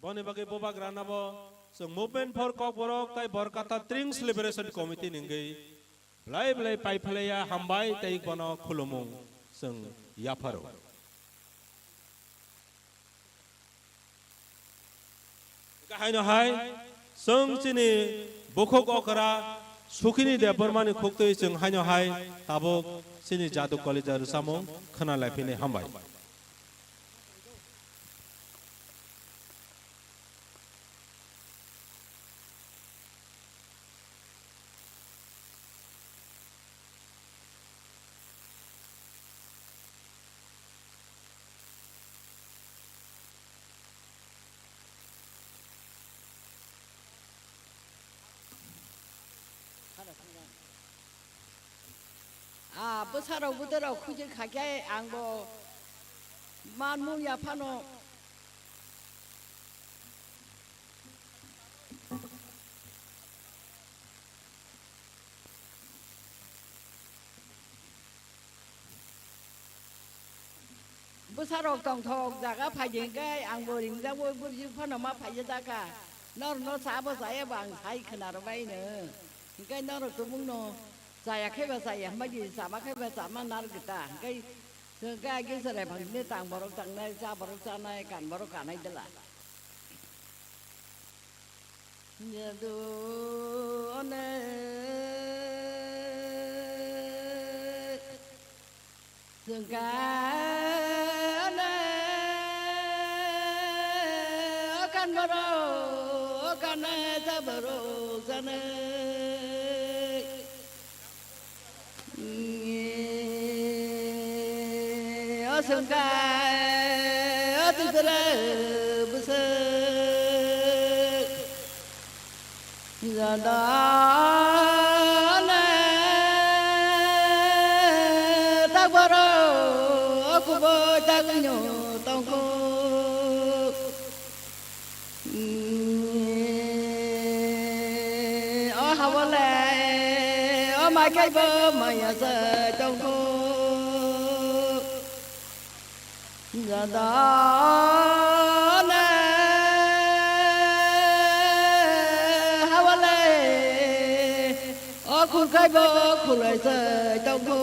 Boni bagwi bubagrano bo chwng Movement for Kokborok tai Borkata Tring Celebration Committee ni wngwi belai belai paiphlaiya hambai tei bono khulumung chwng yapharo. Haino hai, chwng chini bukhuk okra Sukhini Debbarmani khuktwi chwng haino hai tabuk chini Jadu Kalija rwchapmung khwna laiphinai, hambai. Ah, bwsarok bwdwrok khuijwk kha khe ang bo man mung ya phano. Bwsarok tongthok jaga phaidi hwnkhe ang bo ringjago, bwrwswk phano ma phaijak kha. Norokno cha bo chaya bo ang sai khwna rwbaino. Hwnkhe norok tumungno chaya khe ba chaya, hwnba di chama khe ba chama nar gita. Hwnkhe chwng khe agi chwrai phangni tang borok tangnai, cha borok chanai, kan borok kanai dela. Jadu one sengkane okan boro, okan taboro sane. O sengkai, o titra bwswk. Jadone tak boro, o kubui tak wngyo tongkhu. O hawale, o mai kaibo maya se tongkhu. Jadone hawale, o khulkhaibo khulai se tongkhu.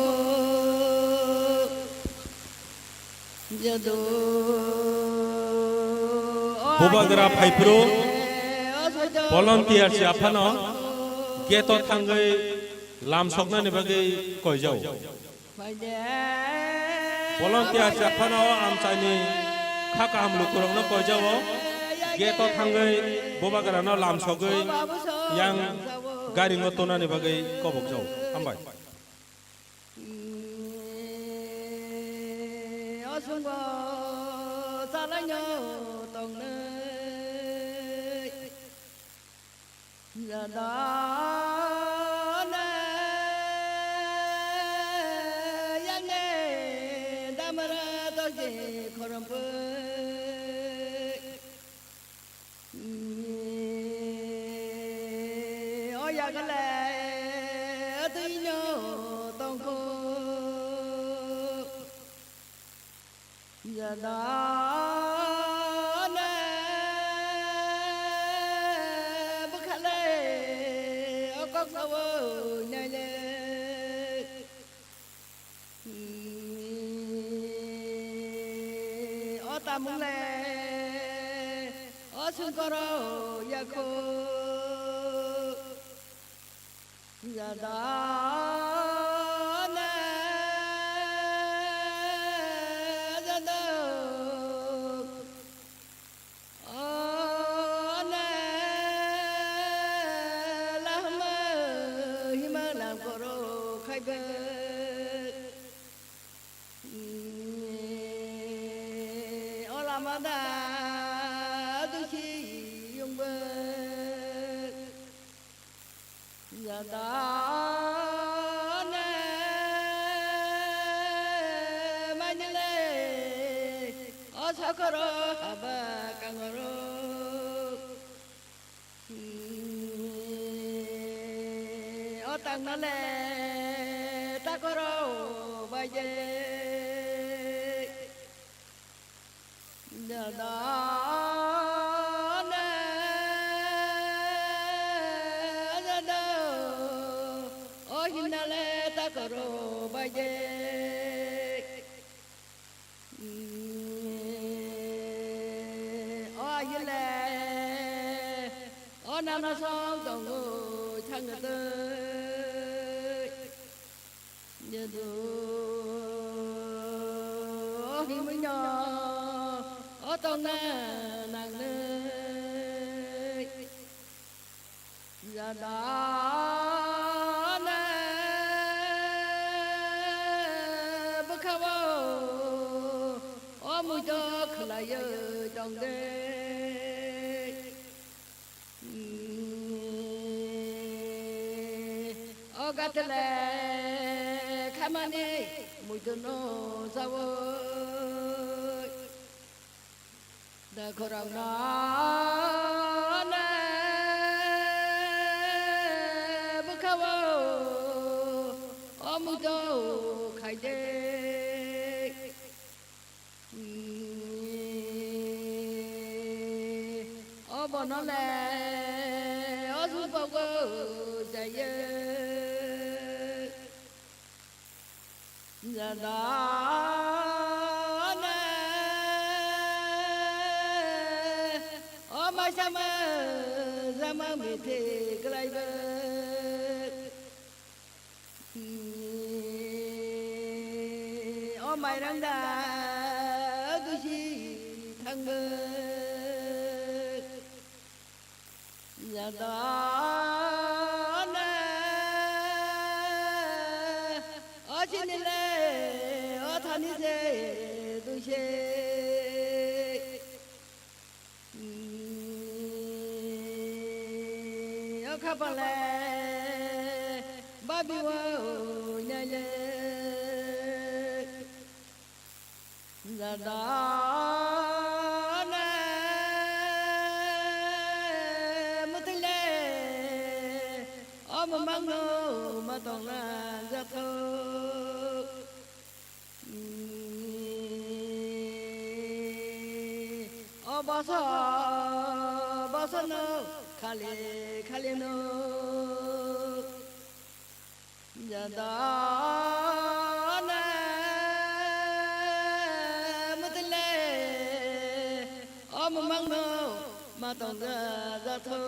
Jadu, o Bubagra phaipro, o soito volunteer se aphano gate o thangwi lam soknani bagwi koijao. Volunteer se phano amchaini kha kaham lukurokno koijao. Gate o thangwi Bubagrano lamsogwi yang garingo tonani bagwi kobokjao. Hambai. O swngo chalaino tongnai. Jadone yangne damra dogi khorompui. O yagale twino tongkhu. Jadone bwkhale o kok sawi naile. O tamungle o sungkoro yakho. Jadone, jado, one, lahma, hima langkoro khaibe. O lama da dusi yungbe. Jadone manile o sokoro haba kangoro. O tangnale takoro baije. Jadone, jado, o hinale takoro baije. O ayile, Ana song tongo thangtwi. Jedu himino otongna nangnai. Jadana bwkhao omuido khwlaiwi tongde. O gatele khamani muiduno jawi. Da khorang na ne bwkhao o muido khaide. Obono le o jubogo jaiyo. Jadana o maisama jama mithi kwlaibo. O mairang da dusi thangbo. Jadana o sinile o thani se duise. O khapale babi o nyale. Jadana mutile o mamangno matongna jathok. O boso bosono khali khalino. Jadana mutile o mamangno matongja jathok.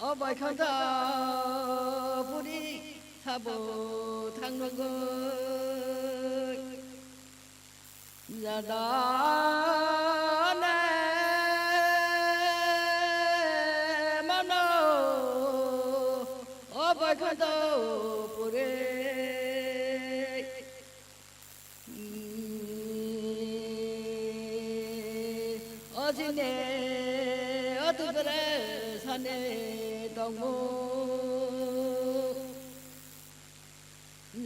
O baikhansa puri sabo thangnogoi. Jadana mano o baikhansa puri. O sine o tupre sane tongo.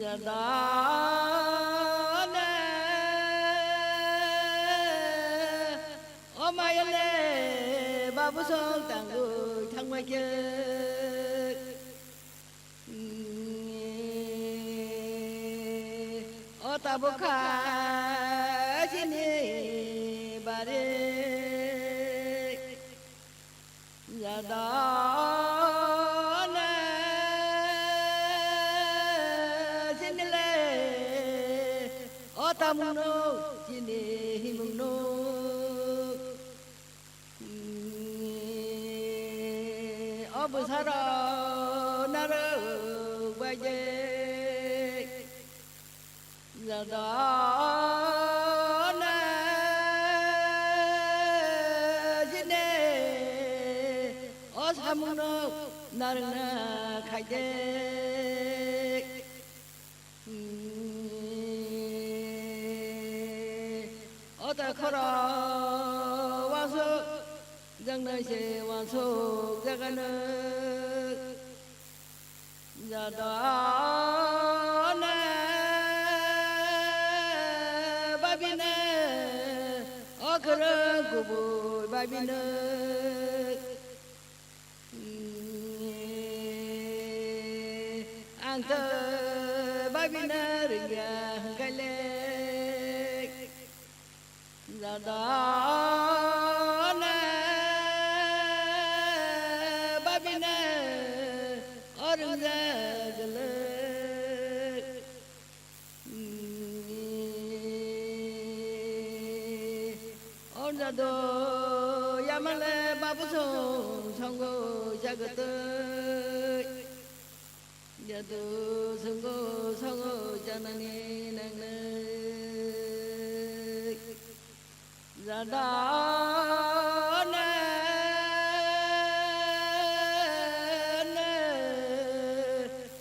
Jadana o mayale babu song tangwi thangbai khe. O tabuk kha chini bari. Jadana chini le o tamungno chini himungno. O bwsarok narwk bai de. Jadana jine o samungno narwkna khaide. O ta khoro wansuk, jwngnai se wansuk jagano. Jadana babina o khorang kubui babina. Ang ta babina ringya hwnkhaile. Jadana babina o ringya gwlai. Do yamale babu song songo jagate. Yadu songo songo janani nangne. Jadane ne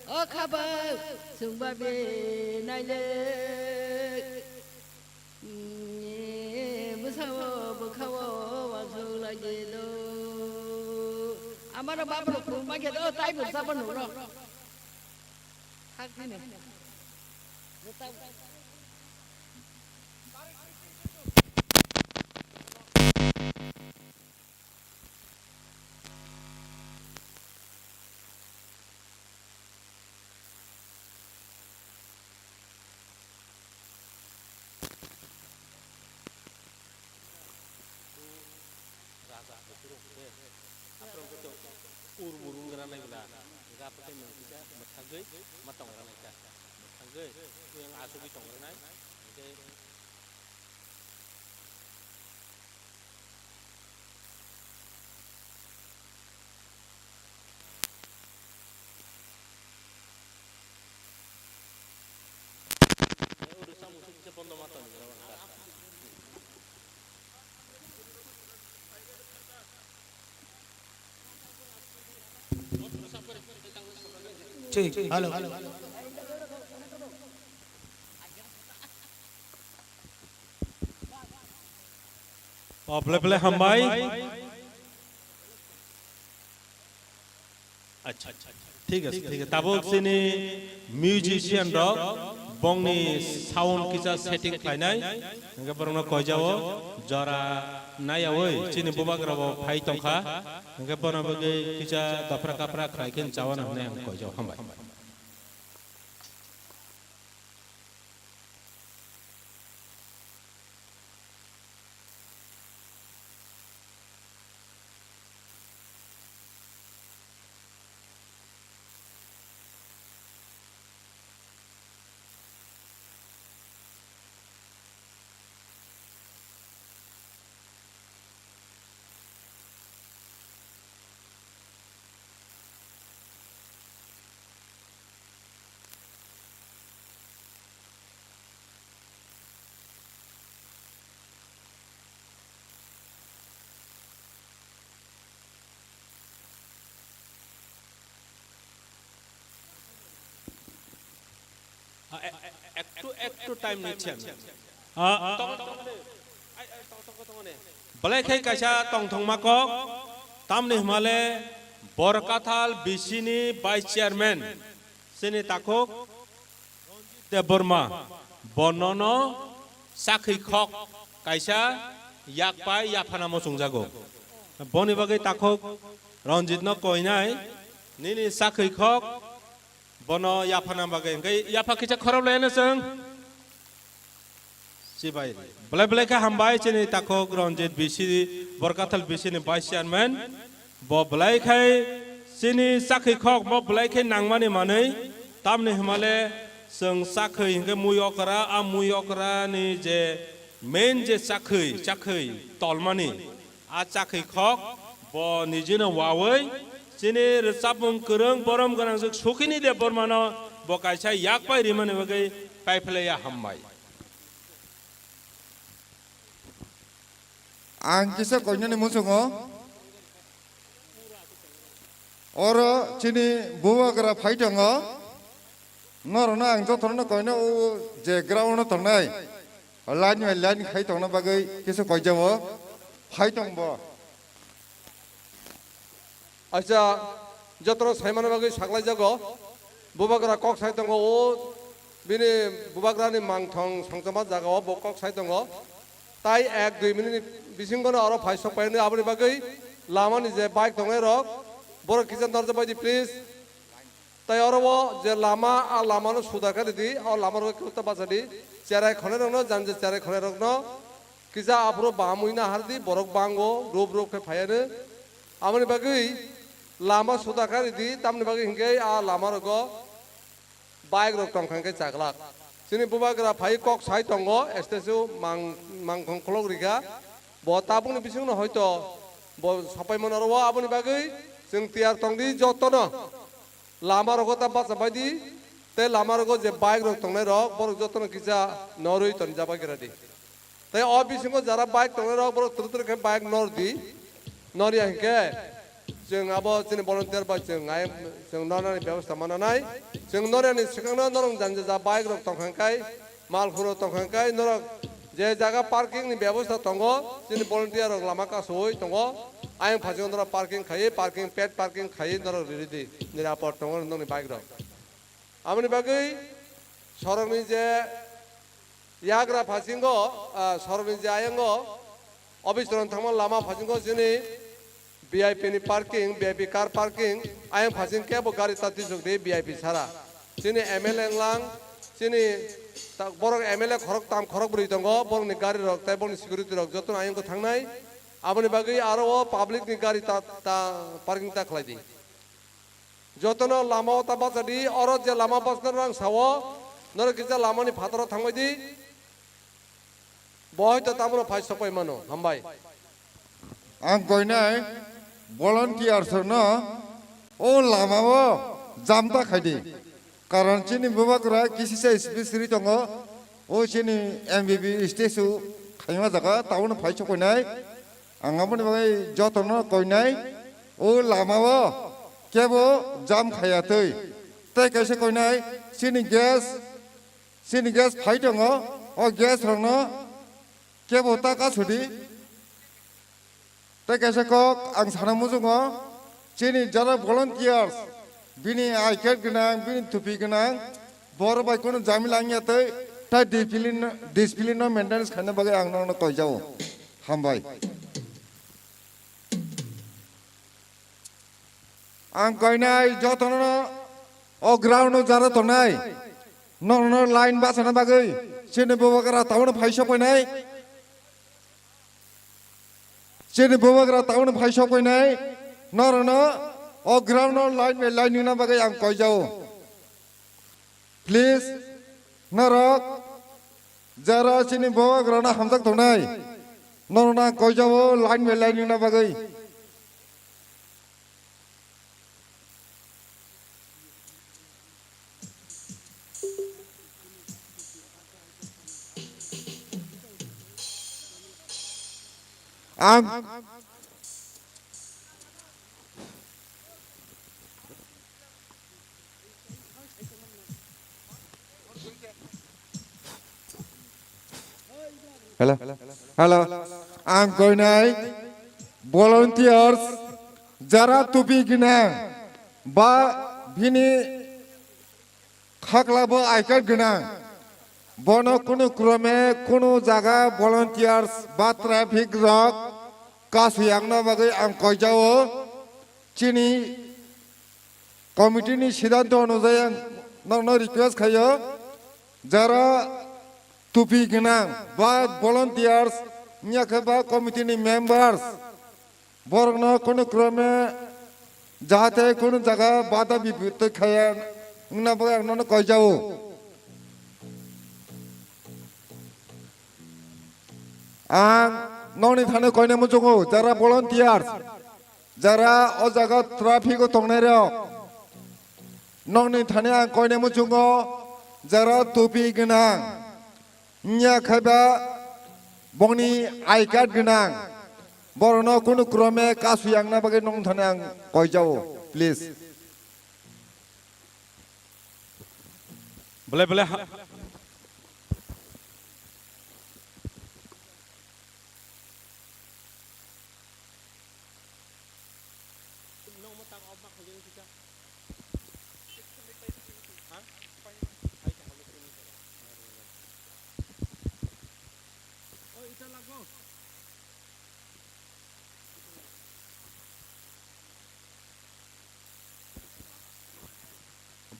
o khaba sungba be naile. Bwsao bwkhao wansuk lagi do. Amano baphano khulumma khe do, tai bwsa bo nukno. Thak thini. Raja Aphuru hwnkhe, aphuru hwnkhe to ur murung gra nai bwla, hwnkhe aphuru tei nwng kisa mwthangwi ma tong gra nai kha, mwthangwi tei ang asugwi tong gra nai, hwnkhe. Thik, hello. O, belai belai hambai. Acha, thik ase, thik ase. Tabuk chini musician rok bongni sound kisa setting khlainai. Hwnkhe borokno koijao jora naiyawi chini bubagra bo phai tongkha. Hwnkhe bono bagwi kisa dophra kaphra khlai khe chawana hwnwi ang koijao. Hambai. Ah, e-, e-, ektu, ektu time nichchi ami. Ah, belai khai kaisa tongthokma kok, tamni hwnmale Borkathal B C ni vice chairman, chini takhuk Debbarma, bo nono chakhwi khok kaisa yakpai yaphanamo chwngjago. Boni bagwi takhuk Ranjit no koinai, nini chakhwi khok bono yaphana bagwi. Hwnkhe yapha kisa khorop laino chwng. Chibai. Belai belai khe hambai chini takhuk Ranjit B C, Borkathal B C ni vice chairman. Bo belai khai chini chakhwi khok bo belai khai nangmani manwi, tamni hwnmale chwng chakhwi hwnkhe mui okra, a mui okra ni je main je chakhwi, chakhwi tolmani, a chakhwi khok bo nijino wawi chini rwchapmung kwrwng borom gwnangjwk Sukhini Debbarmano bo kaisa yakpai rimani bagwi paiphlaiya hambai. Ang kisa koinani muchungo. Oro chini bubagra phai tongo. Norokno ang jotono koino o je ground o tongnai. Line by line khai tongna bagwi kisa koijao. Phai tongbo. Acha, jotono saimano bagwi saklaijago. Bubagra kok sai tongo, o bini bubagrani mangthong songchoma jagao bo kok sai tongo. Tai ek dui minute ni bisingono aro phai sok pai hwnwi, aboni bagwi lamani je bike tongnai rok, borok kisa norjak bai di, please. Tai oro o je lama, a lamano sudar khe ridi, o lama rok khe ta bacha di, cherai khonai rokno, jani je cherai khonai rokno, kisa aphuru bahamwi na har di, borok bango, rup rup khe phaiya no. Aboni bagwi lama sudar khe ridi, tamni bagwi hinkhe a lama rogo bike rok tong kha hinkhe chaklak. Chini bubagra phai kok sai tongo, stage o mang, mangkhong kholok rikha. Bo tabukni bisingno hoito bo sapaimano rwo, aboni bagwi chwng tiyar tongdi jotono. Lama rogo ta bacha baidi, tei lama rogo je bike rok tongnai rok, borok jotono kisa norwi tonjak bai gra di. Tei o bisingo jara bike tongnai rok, borok twrwk twrwk khe bike nor di, nor ya hinkhe chwng abo chini volunteer bai chwng ngai, chwng nornani bebostha mananai. Chwng nor yani swkangno norok jani ja bike rok tongkha hinkhe, mal phuro tongkha hinkhe norok je jaga parking ni bebostha tongo, chini volunteer rok lama kasui tongo, ayang phasingo norok parking khaiwi, parking, paid parking khaiwi norok riri di, nirapor tongo nokni bike rok. Aboni bagwi sorokni je yagra phasingo, ah, sorokni je ayango office rok thangma lama phasingo chini V I P ni parking, V I P car parking, ayang phasing kebo gari ta tisok di V I P sara. Chini M L A wnglang, chini ta-, borok M L A khorok tam khorok bwrwi tongo, borokni gari rok tei borokni security rok jotono ayang thangnai. Aboni bagwi aro o public ni gari ta, ta parking ta khlai di. Jotono lama o ta bacha di, oro je lama bachna rang sao, norok kisa lama ni phataro thangbai di. Bo hoito tamono phai sokpai mano, hambai. Ang koinai volunteers no o lama o jam ta khai di. Karon chini bubagra kisisa S P siri tongo, o chini M B B statue khaima jaga, taono phai sokpainai. Ang aboni bagwi jotono koinai, o lama o kebo jam khaya twi. Tei kaisa koinai, chini gas, chini gas phai tongo, o gas rokno kebo ta kasudi. Tei kaisa kok ang sana muchungo, chini jara volunteers, bini I card gwnang, bini tupi gwnang, borok bai kunu jamila wngya twi, tai discipline, discipline no maintenance khaina bagwi ang nokno koijao. Hambai. Ang koinai jotono o ground o jara tongnai, nokno line bachana bagwi, chini bubagra taono phai sokpainai. Chini bubagra taono phai sokpainai, norokno o ground no line by line nina bagwi ang koijao. Please, norok jara chini bubagrano hamjak tongnai, norokno ang koijao line by line nina bagwi. Ang Hello. Hello. Ang koinai volunteers jara tupi gwnang ba bini khaklabo I card gwnang. Bono kunu krome kunu jaga volunteers ba traffic rok kasuyangna bagwi ang koijao. Chini committee ni siddhanto onujai ang nokno request khaio, jara tupi gwnang ba volunteers wngya khe ba committee ni members, borokno kunu krome jahate kunu jaga bada bipotoi khaya wngna bagwi ang nono koijao. Ang nokni thani koina muchungo, jara volunteers, jara o jaga traffic o tongnai rok, nokni thani ang koina muchungo, jara tupi gwnang, wngya khe ba bongni I card gwnang, borokno kunu krome kasuyangna bagwi nokni thani ang koijao, please. Belai belai ha-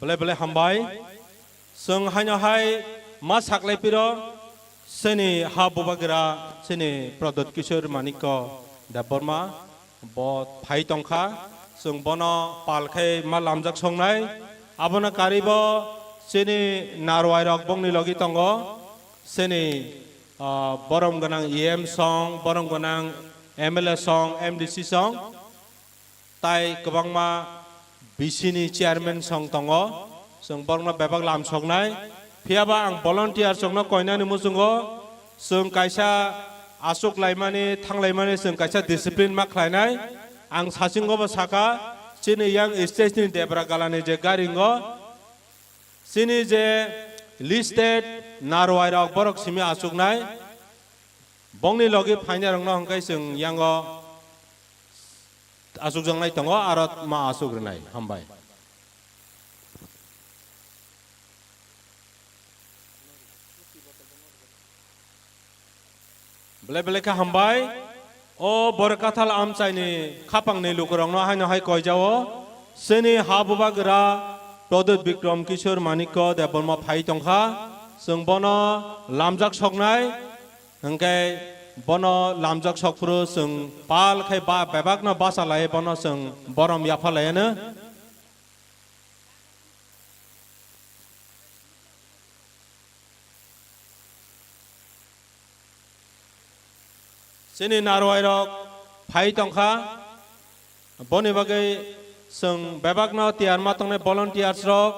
Belai belai hambai. Chwng haino hai ma saklai piro, chini ha bubagra, chini Pradyot Kishore Manikya Debbarma, bo phai tongkha. Chwng bono pal khai ma lamjak songnai. Abono karibo chini narwai rok bongni logi tongo. Chini Ah, borom gwnang E M song, borom gwnang M L A song, M D C song, tai kwbangma B C ni chairman song tongo. Chwng borokno bebak lam soknai. Phiyaba ang volunteer songno koinani muchungo chwng kaisa achuk laimani, thang laimani chwng kaisa discipline ma khlainai. Ang sachingo bo saka, chini yang stage ni debra galani je gari wngo, chini je listed narwai rok borok simi achuknai. Bongni logi phainai rokno hwnkhe chwng yango achukjaknai tongo, aro ma achuk rwnai. Hambai. Belai belai khe hambai. O Borkathal amchaini khapangni lukurokno haino hai koijao. Chini ha bubagra Pradyut Bikram Kishore Manikya Debbarma phai tongkha. Chwng bono lamjak soknai. Hwnkhe bono lamjak sokphuru chwng pal khai ba bebakno bacha lai bono chwng borom yapha laiano. Chini narwai rok phai tongkha, boni bagwi chwng bebakno tiyar ma tongnai volunteers rok.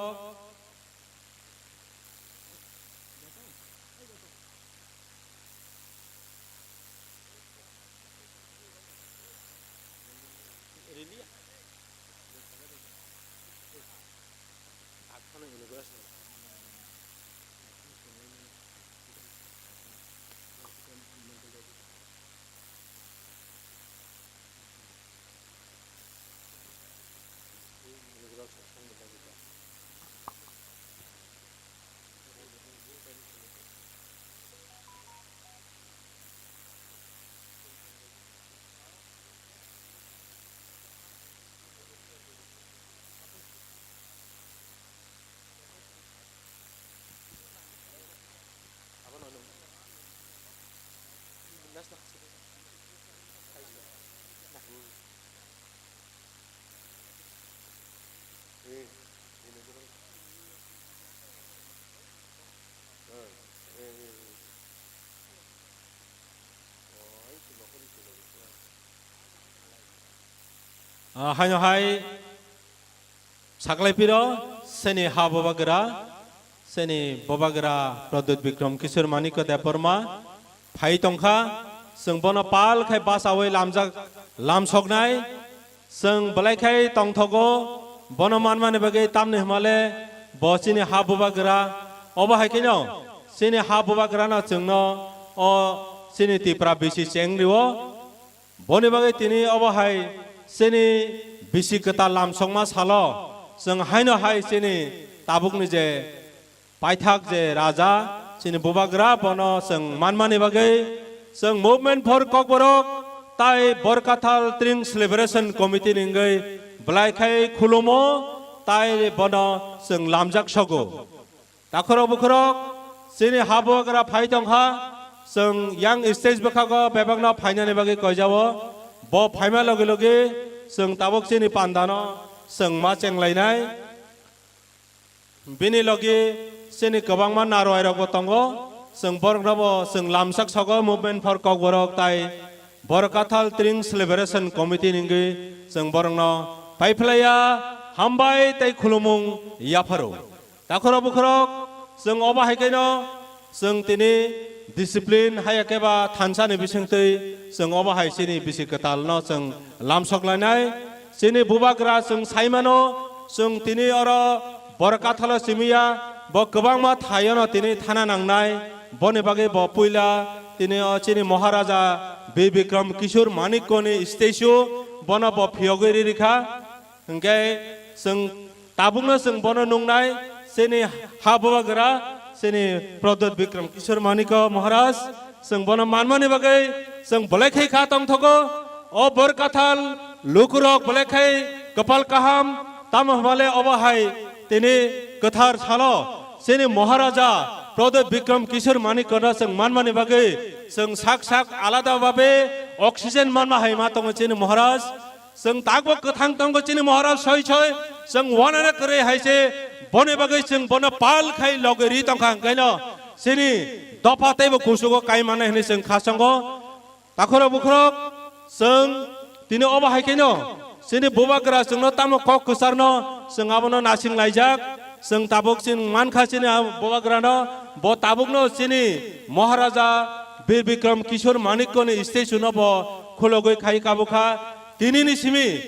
Ah, haino hai saklai piro, seni ha bubagra, seni bubagra Pradyut Bikram Kishore Manikya Debbarma phai tongkha, chwng bono pal khai bachawi lamjak, lamsoknai, chwng belai khai tongthogo, bono manmani bagwi tamni hwnmale bo chini ha bubagra, obo hai kheno chini ha bubagrano chwngno o chini Tipra bisi cheng rio. Boni bagwi tini obo hai chini bisi kwtal lamsokma salo chwng haino hai chini tabukni je paithak je raja chini bubagra bono chwng manmani bagwi chwng Movement for Kokborok tai Borkathal Tring Celebration Committee ni wngwi belai khai khulumo tai bono chwng lamjak sogo. Takhorok bukhorok chini ha bubagra phai tongkha, chwng yang stage bwkhago bebakno phainani bagwi koijao. Bo phaima logi logi chwng tabuk chini pandano chwng ma chenglainai. Bini logi chini kwbangma narwai rokbo tongo, chwng borokno bo chwng lamsak sogo Movement for Kokborok tai Borkathal Tring Celebration Committee ni wngwi chwng borokno paiphlaiya hambai tei khulumung yapharo. Takhorok bukhorok chwng obo hai khe no chwng tini discipline haya khe ba thansa ni bisingtwi chwng obo hai chini bisi kwtal no chwng lamsok lainai. Chini bubagra chwng sai mano, chwng tini oro Borkathalo simiya, bo kwbangma thaio no tini thana nangnai. Boni bagwi bo puila tini o chini Maharaja Bir Bikram Kishore Manikya ni statue bono bo phiyogwi ri rikha. Hwnkhe chwng tabukno chwng bono nungnai, chini ha bubagra, chini Pradyut Bikram Kishore Manikya Maharaj, chwng bono manmani bagwi chwng belai khai kha tongthogo. O Borkathal lukurok belai khai kwpal kaham, tamo hwnbale obo hai tini kwthar salo chini Maharaja Pradyut Bikram Kishore Manikyano chwng manmani bagwi chwng sak sak alada babe oxygen manma hai ma tongo chini Maharaj. Chwng takbo kwthang tongo chini Maharaj soi soi, chwng wanana kwrwi hai se, boni bagwi chwng bono pal khai logi ri tongkha, hwnkhaino chini dopha teibo kusugo kai mannai hwnwi chwng kha chongo. Takhorok bukhorok chwng tini obo hai khe no chini bubagra chwngno tamo kok kwcharno chwng abono nasing laijak. Chwng tabuk chini mankha chini bubagrano, bo tabukno chini Maharaja Bir Bikram Kishore Manikyani statue no bo khulogwi khai kabukha. Tinini simi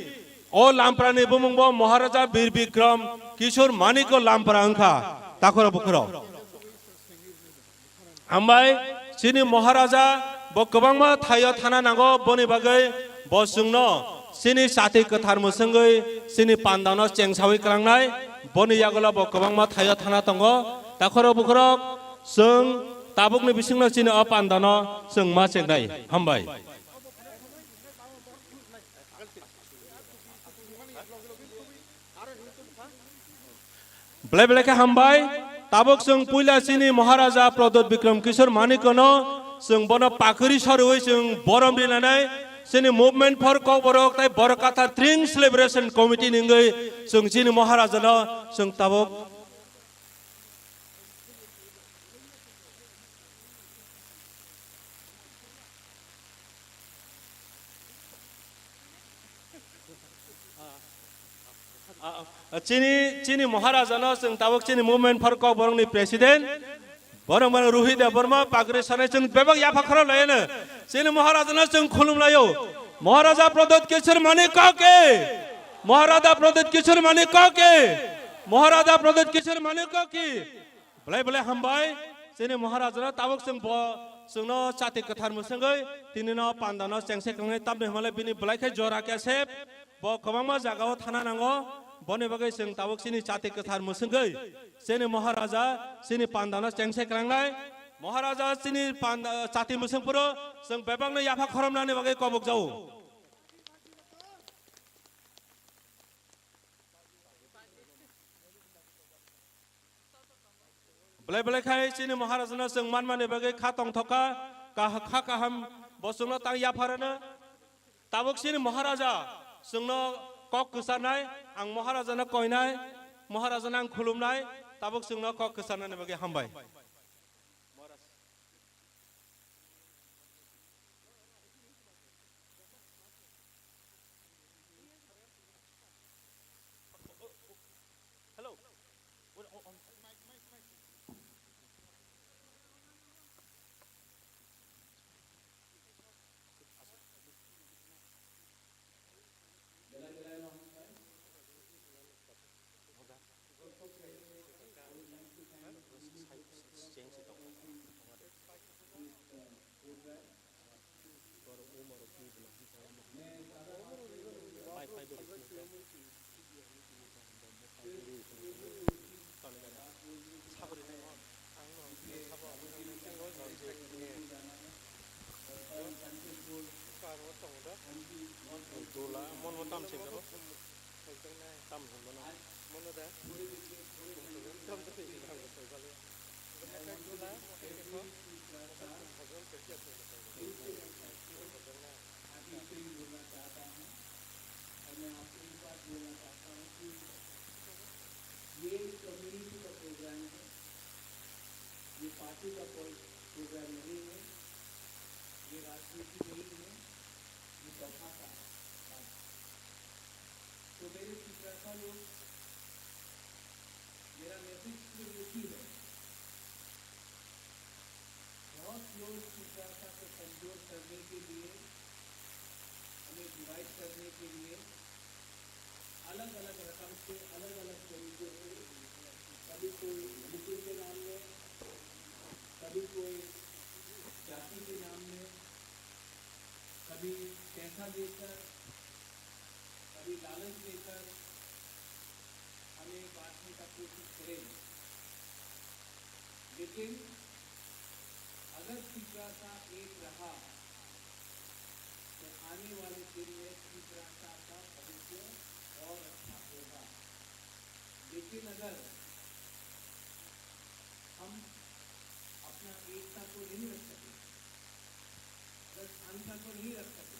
o Lamprani bumung bo Maharaja Bir Bikram Kishore Manikya Lampra wngkha. Takhorok bukhorok. Hambai, chini Maharaja bo kwbangma thaio thana nango, boni bagwi bo chwngno chini chati kwthar mwswngwi chini pandano chengsawi kwlangnai, boni yagulo bo kwbangma thaio thana tongo. Takhorok bukhorok chwng tabukni bisingno chini o pandano chwng ma chengnai. Hambai. Belai belai khe hambai. Tabuk chwng puila chini Maharaja Pradyot Bikram Kishore Manikyano chwng bono pakri sarwi chwng borom rinani chini Movement for Kokborok tei Borok Kathar Tring Celebration Committee ni wngwi chwng chini Maharajano chwng tabuk Ah, ah, chini, chini Maharajano chwng tabuk chini Movement for Kokborokni President, borok mano Rohit Debbarma, pagri sanai chwng bebak yapha khorok laiyano. Chini Maharajano chwng khulum laio. Maharaja Pradyot Kishore Manikya ki! Maharaja Pradyot Kishore Manikya ki! Maharaja Pradyot Kishore Manikya ki! Belai belai hambai, chini Maharajano tabuk chwng bo chwngno chati kwthar mwswngwi tinino pandano chengse kwngnai, tamni hwnle bini belai khe jora kesep, bo kwbangma jagao thana nango, boni bagwi chwng tabuk chini chati kwthar mwswngwi chini Maharaja chini pandano chengse kwngnai. Maharaja chini panda, chati mwswngphuru chwng bebakno yapha khoromnani bagwi kobokjao. Belai belai khai chini Maharajano chwng manmani bagwi kha tongthokha, kah-, kha kaham bo chwngno tang yapharano. Tabuk chini Maharaja chwngno kok kwcharnai, ang Maharajano koinai, Maharajano ang khulumnai, tabuk chwngno kok kwcharnani bagwi hambai. Dola, mon mo tam chengkaro. Tam hwnmano. Mono da. Tam to ni nang ko soi bale. Mono da. Bhajan ke kya soi bale. Bhajan na. अभी से ही बोलना चाहता हूँ और मैं आपसे एक बात बोलना चाहता हूँ कि ये कम्युनिटी का प्रोग्राम है, ये पार्टी का प्रो-, प्रोग्राम नहीं है, ये राजनीति नहीं है, ये सभा का काम है। तो मेरे चित्रकार लोग, मेरा मैसेज सिर्फ एक ही है, बहुत लोग चित्रकार को कमजोर करने के लिए, हमें डिवाइड करने के लिए अलग-अलग रकम से, अलग-अलग तरीके से, कभी कोई धमकी के नाम में, कभी कोई जाति के नाम में, कभी पैसा देकर, कभी लालच देकर हमें बांटने का कोशिश करेंगे। लेकिन अगर तिपरासा एक रहा, तो आने वाले दिन में तिपरासा का भविष्य और अच्छा होगा। लेकिन अगर हम अपना एकता को नहीं रख सके, अगर शांता को नहीं रख सके,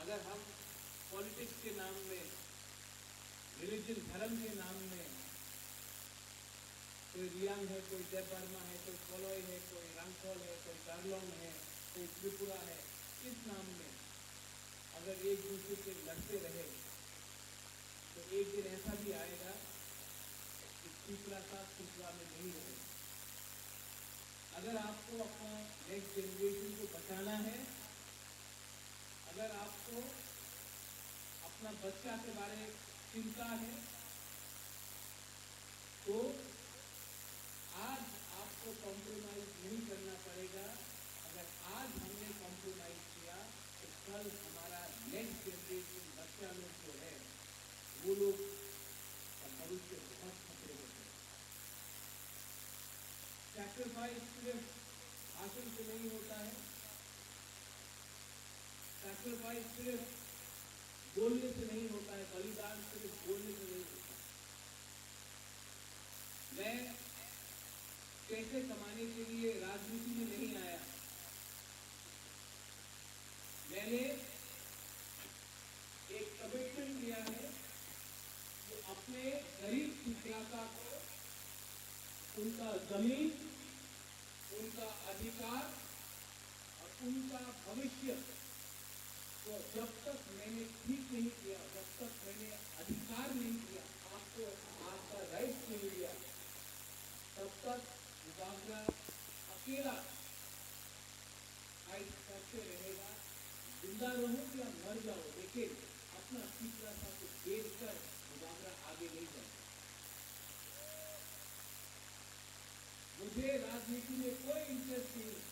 अगर हम पॉलिटिक्स के नाम में, रिलीजन, धर्म के नाम में कोई रियांग है, कोई देबबर्मा है, कोई कोलोई है, कोई रंगखोल है, कोई कार्लोंग है, कोई त्रिपुरा है, इस नाम में अगर एक दूसरे से लड़ते रहे तो एक दिन ऐसा भी आएगा कि त्रिपुरा का त्रिपुरा में नहीं रहेगा। अगर आपको अपना नेक्स्ट जनरेशन को बचाना है, अगर आपको अपना बच्चा के बारे चिंता है, तो आज आपको कॉम्प्रोमाइज नहीं करना पड़ेगा। अगर आज हमने कॉम्प्रोमाइज किया, तो कल हमारा नेक्स्ट जनरेशन, बच्चा लोग जो है, वो लोग का भविष्य बहुत खतरे में है। सैक्रिफाइस सिर्फ भाषण से नहीं होता है, सैक्रिफाइस सिर्फ बोलने से नहीं होता है, बलिदान सिर्फ बोलने से नहीं होता है। मैं पैसे कमाने के लिए राजनीति में नहीं आया। मैंने एक कमिटमेंट लिया है कि अपने गरीब तिपरासा को उनका जमीन, उनका अधिकार और उनका भविष्य को जब तक मैंने ठीक नहीं किया, जब तक मैंने अधिकार नहीं दिया, आपको आपका राइट नहीं दिया, तब तक बुबागरा अकेला फाइट करते रहेगा। जिंदा रहो या मर जाओ, लेकिन अपना तिपरासा को बेचकर बुबागरा आगे नहीं जाएगा। मुझे राजनीति में कोई इंटरेस्ट नहीं है।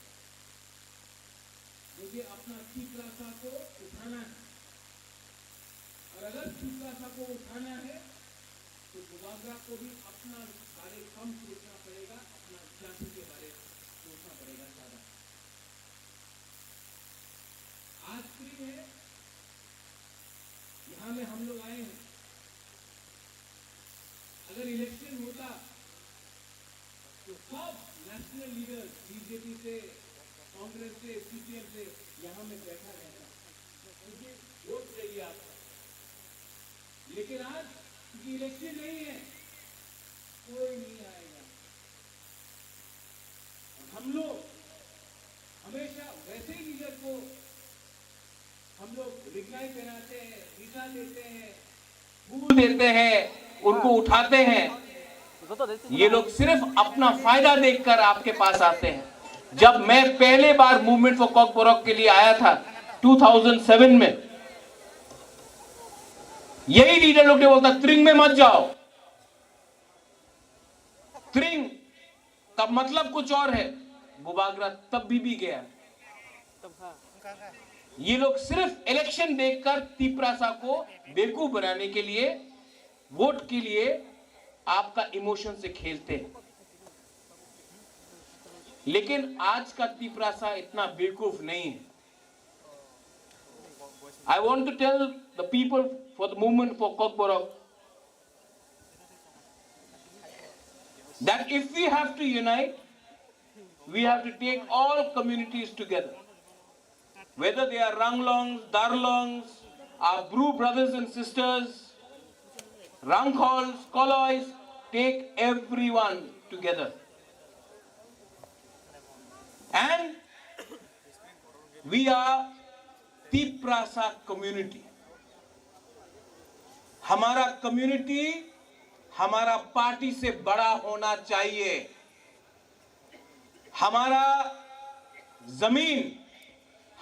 मुझे अपना तिपरासा को उठाना है, और अगर तिपरासा को उठाना है तो बुबागरा को भी अपना बारे कम सोचना पड़ेगा, अपना जाति के बारे सोचना पड़ेगा ज्यादा। आज फ्री है, यहाँ में हम लोग आए हैं। अगर इलेक्शन होता तो सब नेशनल लीडर बीजेपी से, कांग्रेस से, सीपीएम से यहाँ में बैठा रहता, क्योंकि वोट चाहिए आपको। लेकिन आज क्योंकि इलेक्शन नहीं है, कोई नहीं आएगा। हम लोग हमेशा वैसे ही लीडर को हम लोग रिक्लाइन पहनाते हैं, वीजा देते हैं, फूल देते हैं, उनको उठाते हैं। ये लोग सिर्फ अपना फायदा देखकर आपके पास आते हैं। जब मैं पहले बार मूवमेंट फॉर कॉकबोरोक के लिए आया था ट्वेंटी ओ सेवन में, यही लीडर लोग ने बोलता, "त्रिंग में मत जाओ।" त्रिंग का मतलब कुछ और है। बुबागरा तब भी, भी गया। ये लोग सिर्फ इलेक्शन देखकर तिपरासा को बेवकूफ बनाने के लिए, वोट के लिए आपका इमोशन से खेलते हैं। लेकिन आज का तिपरासा इतना बेवकूफ नहीं है। I want to tell the people for the movement for Kokborok that if we have to unite, we have to take all communities together. Whether they are Ranglongs, Darlongs, our Bru brothers and sisters, Rangkhols, Kolois, take everyone together. And we are Tiprasa community. हमारा कम्युनिटी हमारा पार्टी से बड़ा होना चाहिए। हमारा जमीन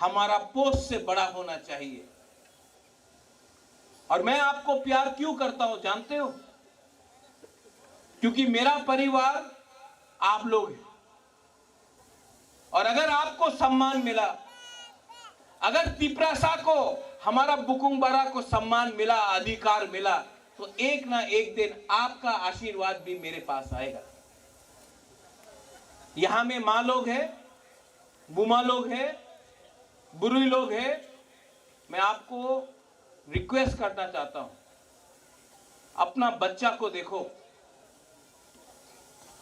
हमारा पोस्ट से बड़ा होना चाहिए। और मैं आपको प्यार क्यों करता हूं जानते हो? क्योंकि मेरा परिवार आप लोग हैं। और अगर आपको सम्मान मिला, अगर तिपरासा को, हमारा बुकुंगबारा को सम्मान मिला, अधिकार मिला, तो एक ना एक दिन आपका आशीर्वाद भी मेरे पास आएगा। यहां में माँ लोग हैं, बुमा लोग हैं, बुरुई लोग हैं, मैं आपको रिक्वेस्ट करना चाहता हूं, अपना बच्चा को देखो।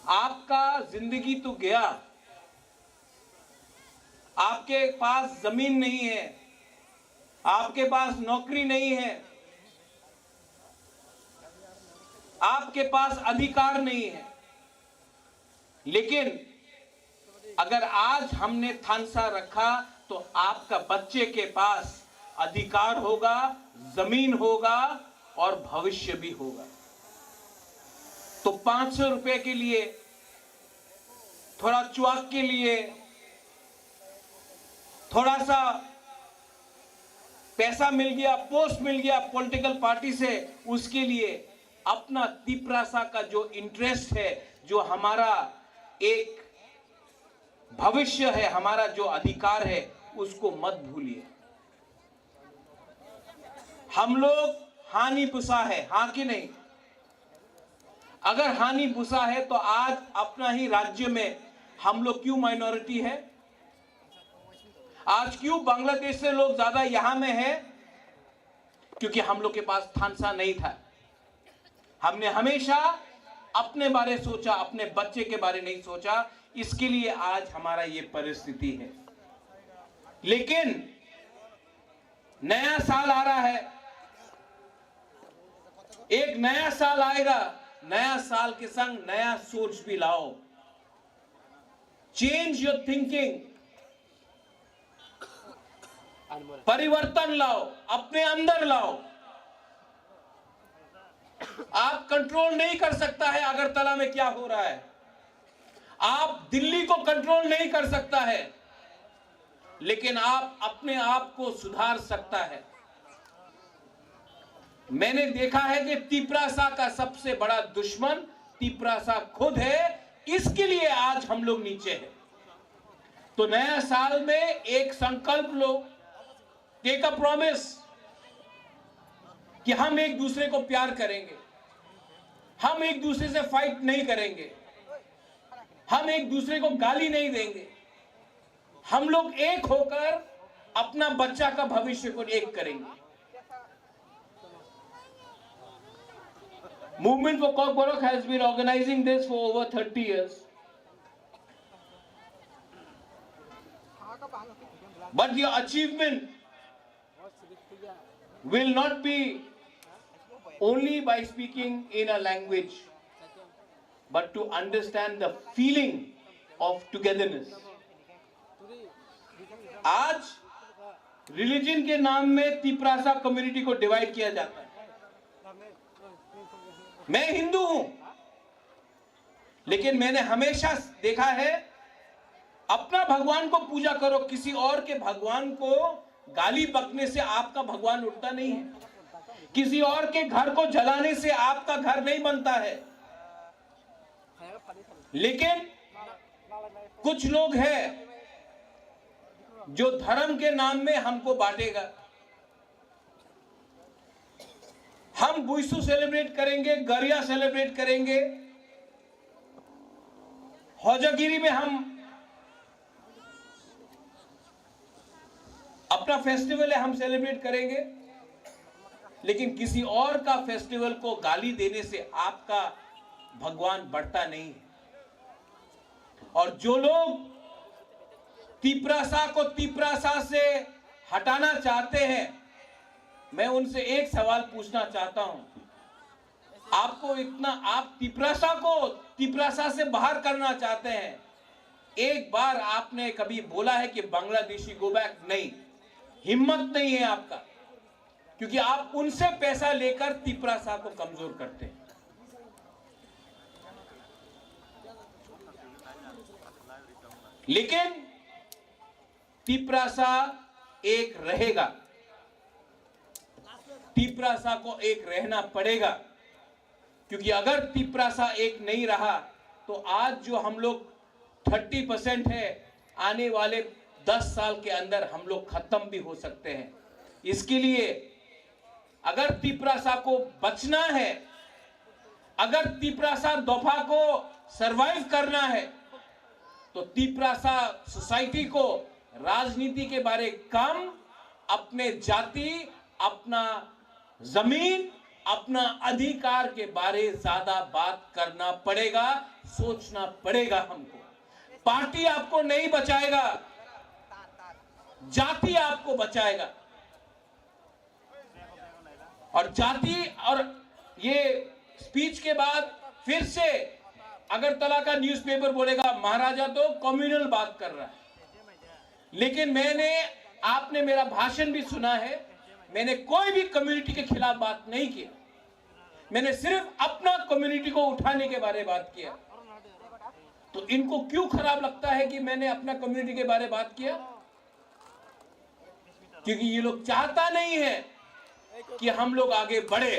आपका जिंदगी तो गया, आपके पास जमीन नहीं है, आपके पास नौकरी नहीं है, आपके पास अधिकार नहीं है। लेकिन अगर आज हमने थानसा रखा तो आपका बच्चे के पास अधिकार होगा, जमीन होगा और भविष्य भी होगा। तो पाँच सौ रुपए के लिए, थोड़ा च्वाक के लिए, थोड़ा सा पैसा मिल गया, पोस्ट मिल गया पॉलिटिकल पार्टी से, उसके लिए अपना तिपरासा का जो इंटरेस्ट है, जो हमारा एक भविष्य है, हमारा जो अधिकार है, उसको मत भूलिए। हम लोग हानि बुसा है, हाँ कि नहीं? अगर हानि बुसा है तो आज अपना ही राज्य में हम लोग क्यों माइनॉरिटी है? आज क्यों बांग्लादेश से लोग ज्यादा यहाँ में है? क्योंकि हम लोग के पास थानसा नहीं था। हमने हमेशा अपने बारे सोचा, अपने बच्चे के बारे नहीं सोचा, इसके लिए आज हमारा ये परिस्थिति है। लेकिन नया साल आ रहा है, एक नया साल आएगा, नया साल के संग नया सोच भी लाओ। Change your thinking, परिवर्तन लाओ, अपने अंदर लाओ। आप कंट्रोल नहीं कर सकता है अगरतला में क्या हो रहा है, आप दिल्ली को कंट्रोल नहीं कर सकता है, लेकिन आप अपने आप को सुधार सकता है। मैंने देखा है कि तिपरासा का सबसे बड़ा दुश्मन तिपरासा खुद है, इसके लिए आज हम लोग नीचे हैं। तो नया साल में एक संकल्प लो, टेक अ प्रॉमिस कि हम एक दूसरे को प्यार करेंगे, हम एक दूसरे से फाइट नहीं करेंगे, हम एक दूसरे को गाली नहीं देंगे। हम लोग एक होकर अपना बच्चा का भविष्य को एक करेंगे। Movement for Kokborok has been organizing this for over thirty years. But your achievement will not be only by speaking in a language, but to understand the feeling of togetherness. आज रिलीजन के नाम में तिपरासा कम्युनिटी को डिवाइड किया जाता है। मैं हिंदू हूं, लेकिन मैंने हमेशा देखा है, अपना भगवान को पूजा करो, किसी और के भगवान को गाली बकने से आपका भगवान उठता नहीं है, किसी और के घर को जलाने से आपका घर नहीं बनता है। लेकिन कुछ लोग हैं जो धर्म के नाम में हमको बांटेगा। हम बुइसु सेलिब्रेट करेंगे, गरिया सेलिब्रेट करेंगे, होजागिरी में हम अपना फेस्टिवल है, हम सेलिब्रेट करेंगे, लेकिन किसी और का फेस्टिवल को गाली देने से आपका भगवान बढ़ता नहीं है। और जो लोग तिपरासा को तिपरासा से हटाना चाहते हैं, मैं उनसे एक सवाल पूछना चाहता हूं, आपको इतना, आप तिपरासा को तिपरासा से बाहर करना चाहते हैं, एक बार आपने कभी बोला है कि बांग्लादेशी गो बैक? नहीं, हिम्मत नहीं है आपका, क्योंकि आप उनसे पैसा लेकर तिपरासा को कमजोर करते हैं। लेकिन तिपरासा एक रहेगा, तिपरासा को एक रहना पड़ेगा, क्योंकि अगर तिपरासा एक नहीं रहा तो आज जो हम लोग थर्टी परसेंट है, आने वाले दस साल के अंदर हम लोग खत्म भी हो सकते हैं। इसके लिए अगर तिपरासा को बचना है, अगर तिपरासा दोफा को सरवाइव करना है, तो तिपरासा सोसाइटी को राजनीति के बारे कम, अपने जाति, अपना जमीन, अपना अधिकार के बारे ज्यादा बात करना पड़ेगा, सोचना पड़ेगा हमको। पार्टी आपको नहीं बचाएगा, जाति आपको बचाएगा। और जाति और ये स्पीच के बाद फिर से अगरतला का न्यूज़पेपर बोलेगा महाराजा तो कम्युनल बात कर रहा है, लेकिन मैंने, आपने मेरा भाषण भी सुना है, मैंने कोई भी कम्युनिटी के खिलाफ बात नहीं किया। मैंने सिर्फ अपना कम्युनिटी को उठाने के बारे बात किया। तो इनको क्यों खराब लगता है कि मैंने अपना कम्युनिटी के बारे बात किया? क्योंकि ये लोग चाहता नहीं है कि हम लोग आगे बढ़े।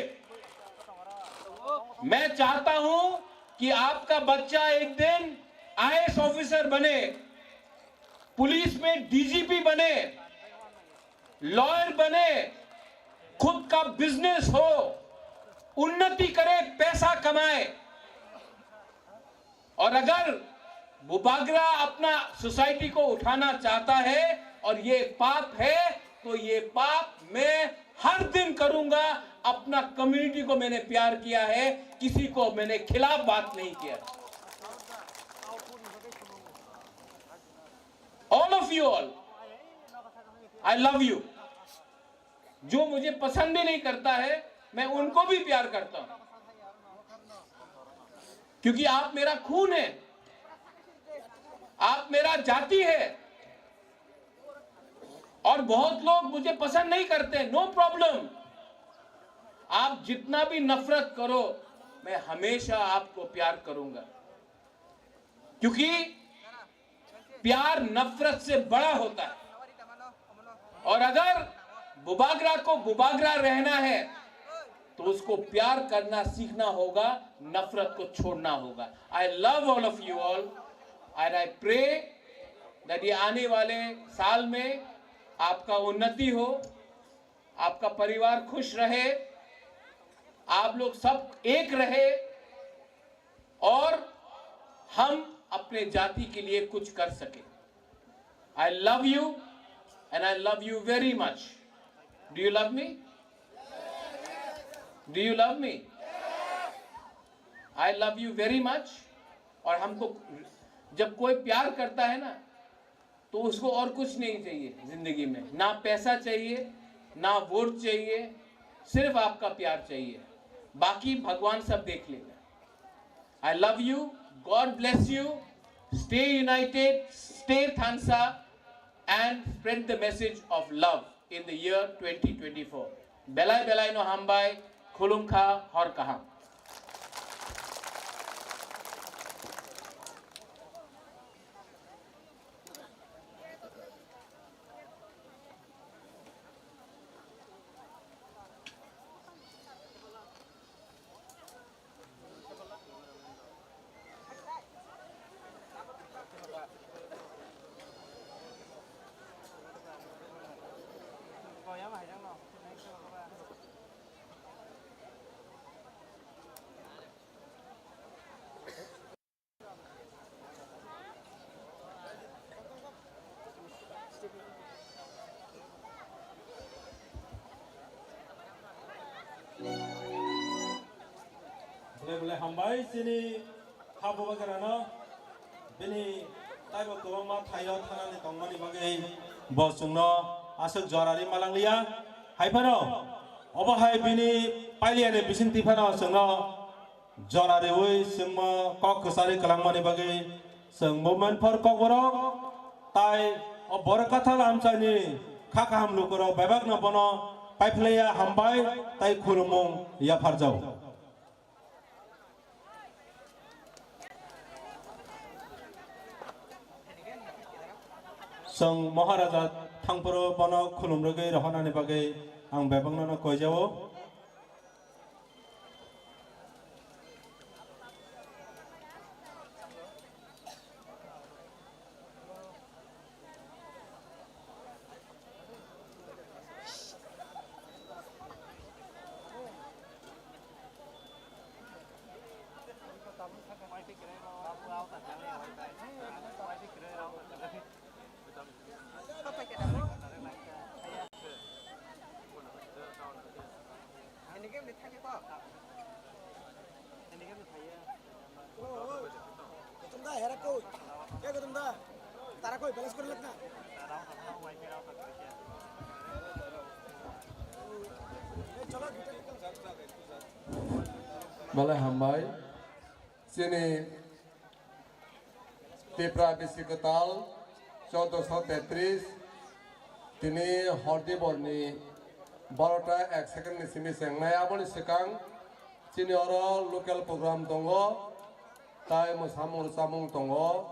मैं चाहता हूं कि आपका बच्चा एक दिन आईएएस ऑफिसर बने, पुलिस में डीजीपी बने, लॉयर बने, खुद का बिजनेस हो, उन्नति करे, पैसा कमाए। और अगर बुबागरा अपना सोसाइटी को उठाना चाहता है और ये पाप है, तो ये पाप मैं हर दिन करूंगा। अपना कम्युनिटी को मैंने प्यार किया है, किसी को मैंने खिलाफ बात नहीं किया। All of you all, I love you. जो मुझे पसंद भी नहीं करता है, मैं उनको भी प्यार करता हूं, क्योंकि आप मेरा खून है, आप मेरा जाति है। और बहुत लोग मुझे पसंद नहीं करते, नो प्रॉब्लम। आप जितना भी नफरत करो, मैं हमेशा आपको प्यार करूंगा, क्योंकि प्यार नफरत से बड़ा होता है। और अगर बुबागरा को बुबागरा रहना है, तो उसको प्यार करना सीखना होगा, नफरत को छोड़ना होगा। I love all of you all and I pray that ये आने वाले साल में आपका उन्नति हो, आपका परिवार खुश रहे, आप लोग सब एक रहे और हम अपने जाति के लिए कुछ कर सके। I love you and I love you very much. Do you love me? Do you love me? I love you very much. और हमको जब कोई प्यार करता है ना, तो उसको और कुछ नहीं चाहिए जिंदगी में, ना पैसा चाहिए, ना वोट चाहिए, सिर्फ आपका प्यार चाहिए, बाकी भगवान सब देख लेगा। I love you, God bless you, stay united, stay thansa and spread the message of love in the year twenty twenty-four. Belai belai no hambai, khulumkha, hor kaham. Belai belai hambai chini ha bubagrano bini taibo kwbangma thaio thanani tongmani bagwi bo chwngno aswk jora ri malangliya. Hai phano obo hai bini pailiyani bisingtwi phano chwngno jora riwi chwngmo kok kwcharwi kwlangmani bagwi chwng Movement for Kokborok tai o Borok Kathal amchaini kha kaham lukurok bebakno bono paiphlaiya hambai tai khulumung yapharjao. Chwng Maharaja thangphuru bono khulumrwgwi rohornani bagwi ang bebakno koijao. Kutumda hera koi. Kya kutumda? Tara koi balance kore lakna. Belai hambai. Chini Tipra bisi kwtal chaudoso tetris, tini hordi borni barota ek second ni simi chengnai. Aboni swkang chini oro local program tongo, tai mwsamung rwchapmung tongo.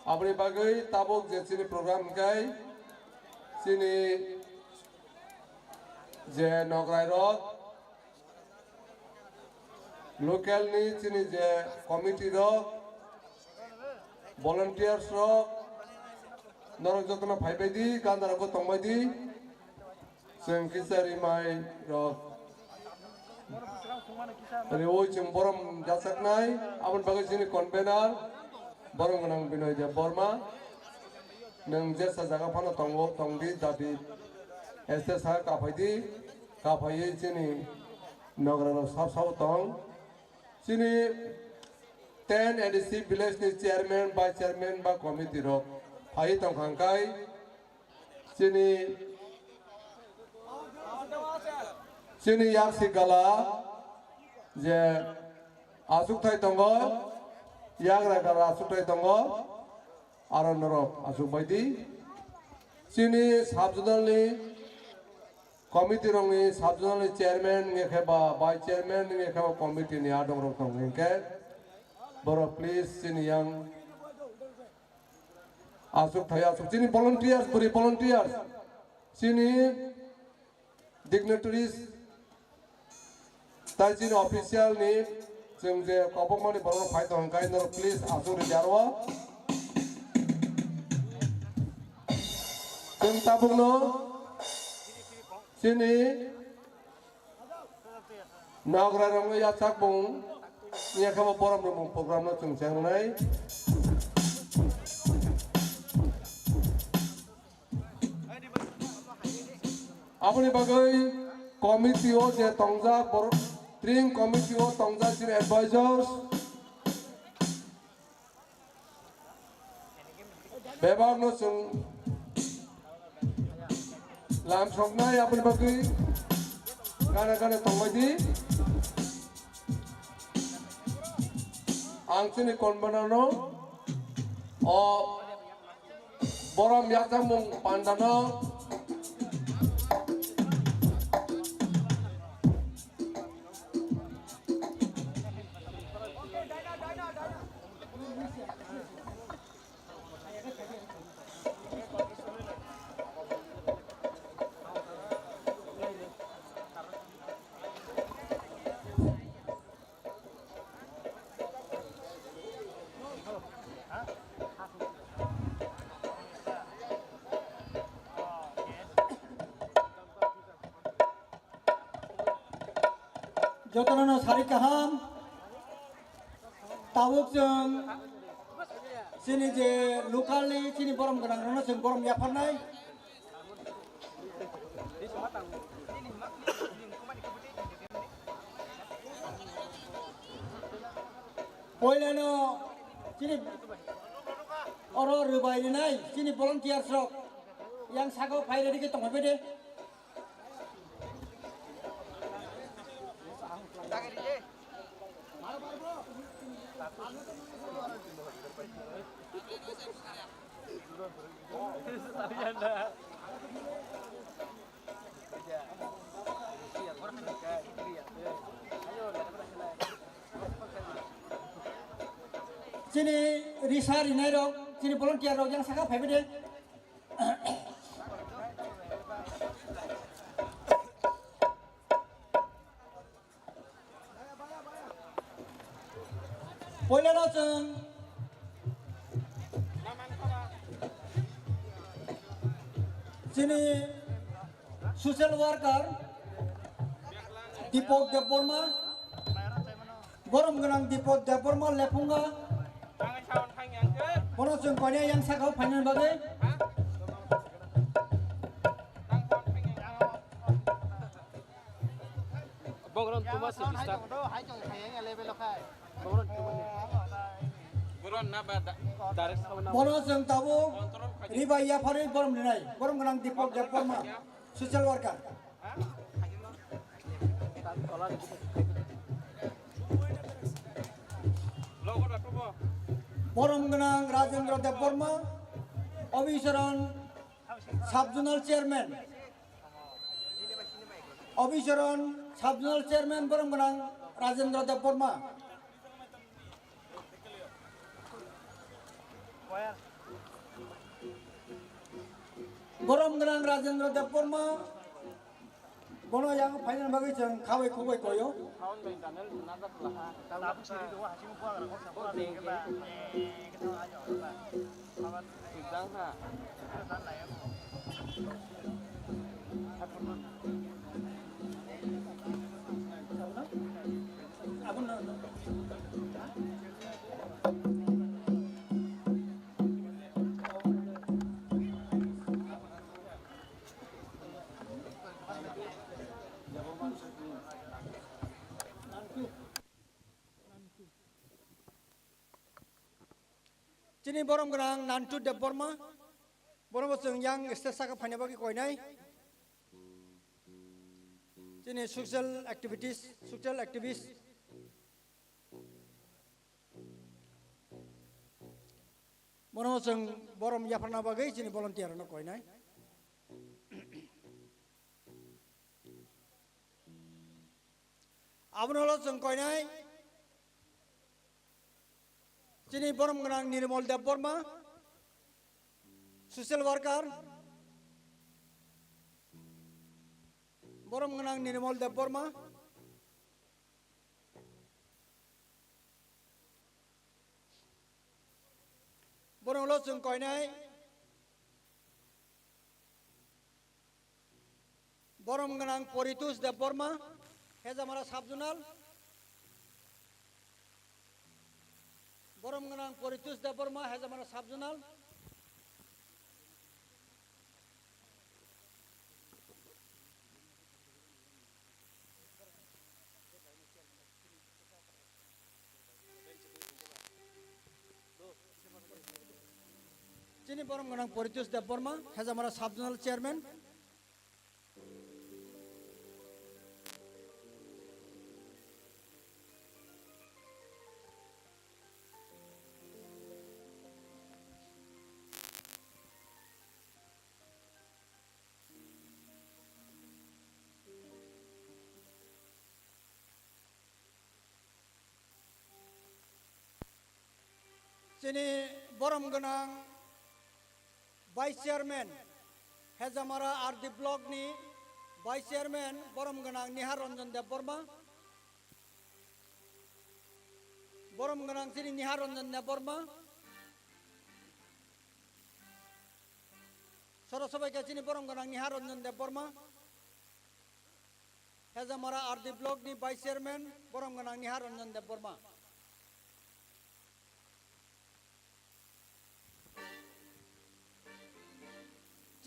Aboni bagwi tabuk je chini program hwnkhe chini je nograi rok, local ni chini je committee rok, volunteers rok, norok jotono phaibai di, ganda rok bo tongbai di. Chwng kisa rimai rok riwi chwng borom jachaknai, aboni bagwi chini convener borom gwnang Binoy Debbarma. Nwng jesa jaga phano tongo, tongdi, dadi S S ha kaphaidi, kaphaiwi chini nogra rok sab sabo tong. Chini ten A D C village ni chairman, vice chairman ba committee rok phai tongkha hwnkhe chini, chini yaksi gala je achukthai tongo, yagra gala achukthai tongo, aro norok achukbai di. Chini sub zonal ni committee rokni sub zonal ni chairman wngya khe ba vice chairman wngya khe ba committee ni adong rok tong hwnkhe borok please chini yang aswk thai aswk chini volunteers, bwrwi volunteers, chini dignitaries, tai chini official ni chwng je kobokmani borok phai tong hwnkhe norok please aswk rijak o. Chwng tabukno chini nagra rokno yachak bung yakhama borom rok program no chwng chengnai. Aboni bagwi committee o je tongjak borok, tring committee o tongjak chini advisors bebak no chwng lam soknai, aboni bagwi gana gana tongbai di. Ang chini convener no o borom yakchangmung pandano Jotono no sari kaham. Tabuk chwng chini je local ni chini borom gwnang rokno chwng borom yapharnai. Poilano chini oro rwbai rinai chini volunteers rok yang saka o phai ready khe tongphai bai de. Chini risa rinai rok, chini volunteer rok yang saka phaibai de. Poilano chwng chini social worker Deepak Debbarma, borom gwnang Deepak Debbarma lephunga. Bono chwng koine yang saka o phainani bagwi. Bongron tuma se bista. Bongron tuma ni. Boron na ba da-, direct sama na. Bono chwng tabuk ribai yaphari borom rinai. Borom gwnang Deepak Debbarma, social worker. Logo da tubo. Borom gwnang Rajendra Debbarma, Obisaran Sub Zonal Chairman, Obisaran Sub Zonal Chairman borom gwnang Rajendra Debbarma. Borom gwnang Rajendra Debbarma, bono yang phaina bagwi chwng khabai khukbai koyo. Chini borom gwnang Nantu Debbarma, bono bo chwng yang stage saka phaina bagwi koinai. Chini social activities, social activist. Bono chwng borom yapharna bagwi chini volunteer rokno koinai. Abono ulo chwng koinai chini borom gwnang Nirmal Debbarma, social worker, borom gwnang Nirmal Debbarma. Bono ulo chwng koinai borom gwnang Poritus Debbarma, Hejamara Sub Zonal. Borom gwnang Poritus Debbarma, Hejamara Sub Zonal. Chini borom gwnang Poritus Debbarma, Hejamara Sub Zonal Chairman. Chini borom gwnang Vice Chairman, Hejamara R D Block ni Vice Chairman, borom gwnang Nihar Ranjan Debbarma. Borom gwnang chini Nihar Ranjan Debbarma. Soro sobai khe chini borom gwnang Nihar Ranjan Debbarma. Hejamara R D Block ni Vice Chairman, borom gwnang Nihar Ranjan Debbarma.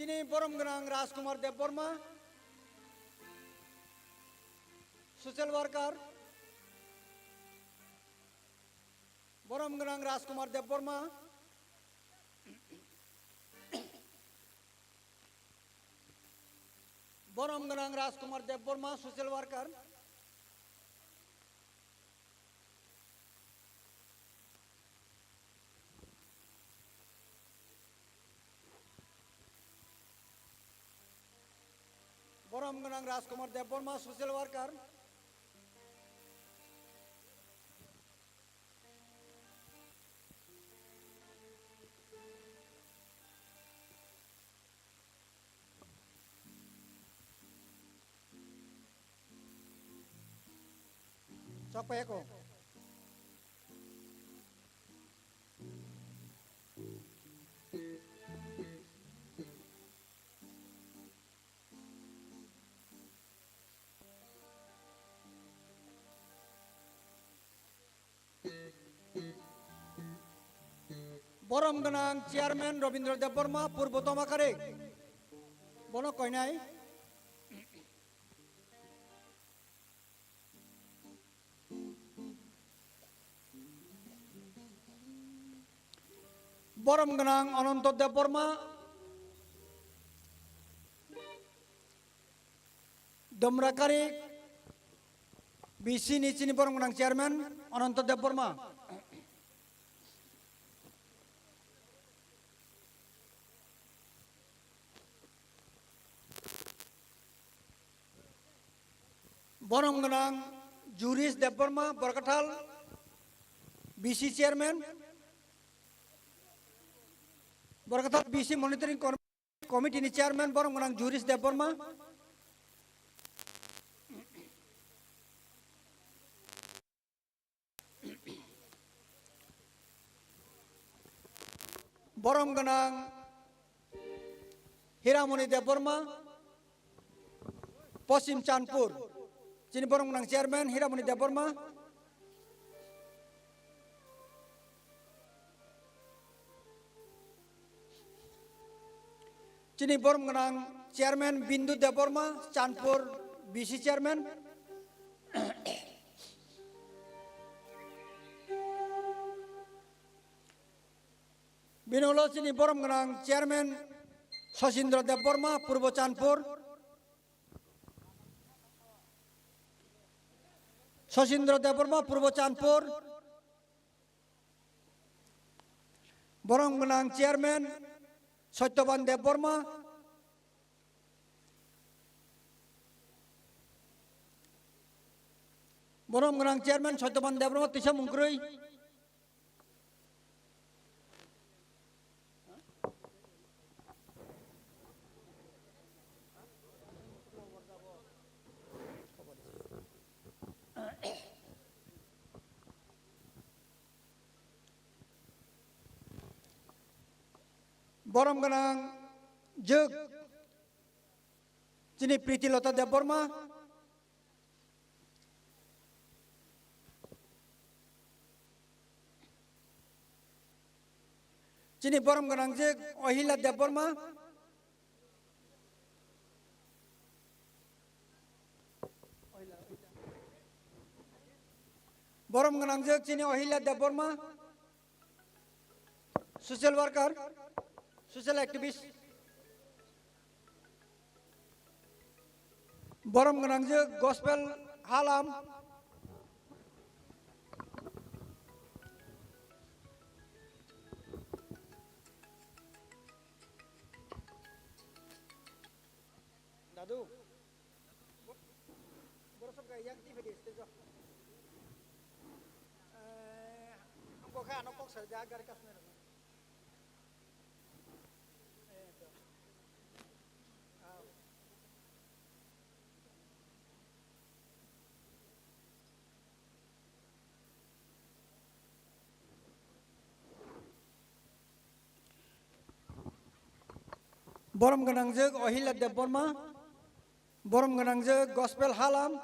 Chini borom gwnang Rajkumar Debbarma, social worker. Borom gwnang Rajkumar Debbarma. Borom gwnang Rajkumar Debbarma, social worker. Borom gwnang Rajkumar Debbarma, social worker. Chokpaiya ko. Borom gwnang Chairman Robindra Debbarma, Purbo Tomakari. Bono koinai. Borom gwnang Ananto Debbarma, Domrakari B C ni chini borom gwnang chairman Ananto Debbarma. Borom gwnang Juris Debbarma, Borkathal B C chairman, Borkathal B C monitoring committee ni chairman, borom gwnang Juris Debbarma. Borom gwnang Hiramoni Debbarma, Poschim Chandpur. Chini borom gwnang chairman Hiramoni Debbarma. Chini borom gwnang chairman Bindu Debbarma, Chandpur B C chairman. Bini ulo chini borom gwnang chairman Sachindra Debbarma, Purbo Chandpur. Sachindra Debbarma, Purbo Chandpur. Borom gwnang chairman Satyaban Debbarma. Borom gwnang chairman Satyaban Debbarma, tisa mungkrwi. Borom gwnang jwk chini Pritilota Debbarma. Chini borom gwnang jwk Ohila Debbarma. Borom gwnang jwk chini Ohila Debbarma, social worker, social activist. Borom gwnang jwk Gospel Halam. Dadu. Borok sok yak di phai di stage o. Eh, ang bo kha ano kok sar ja gari kasne rok. Eh, to. Ah. Borom gwnangjwk Ohila Debbarma, borom gwnangjwk Gospel Halam.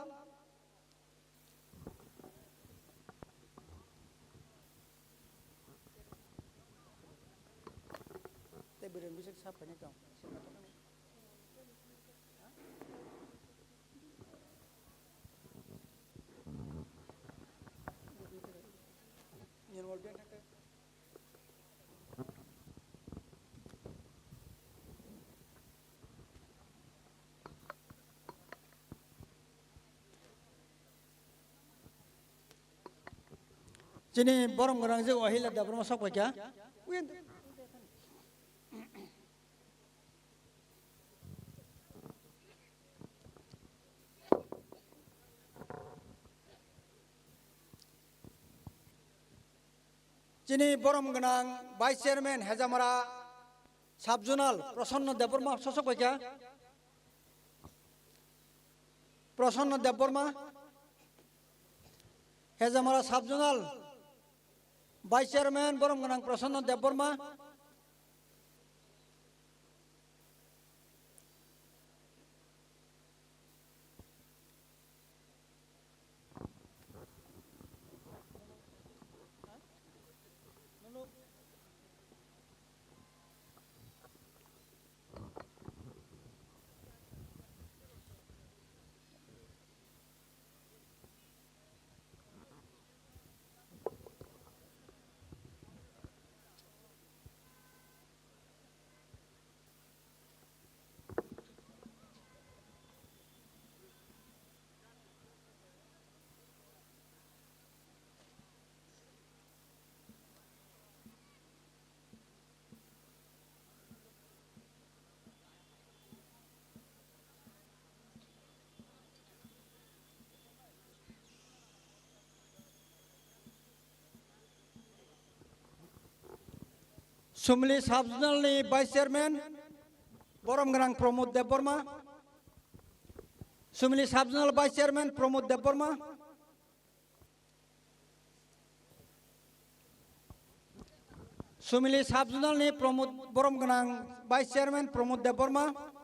Tei bwrwi bisik sak phainai tong. Chini borom gwnangjwk Ohila Debbarma sok paikha. Chini borom gwnang Vice Chairman Hejamara Sub Zonal Prasanna Debbarma sosok paikha. Prasanna Debbarma, Hejamara Sub Zonal Vice Chairman borom gwnang Prasanna Debbarma. Sumili Sub-Zonal ni Vice Chairman, borom gwnang Pramod Debbarma. Sumili Sub-Zonal Vice Chairman Pramod Debbarma. Sumili Sub-Zonal ni Pramod, borom gwnang Vice Chairman Pramod Debbarma.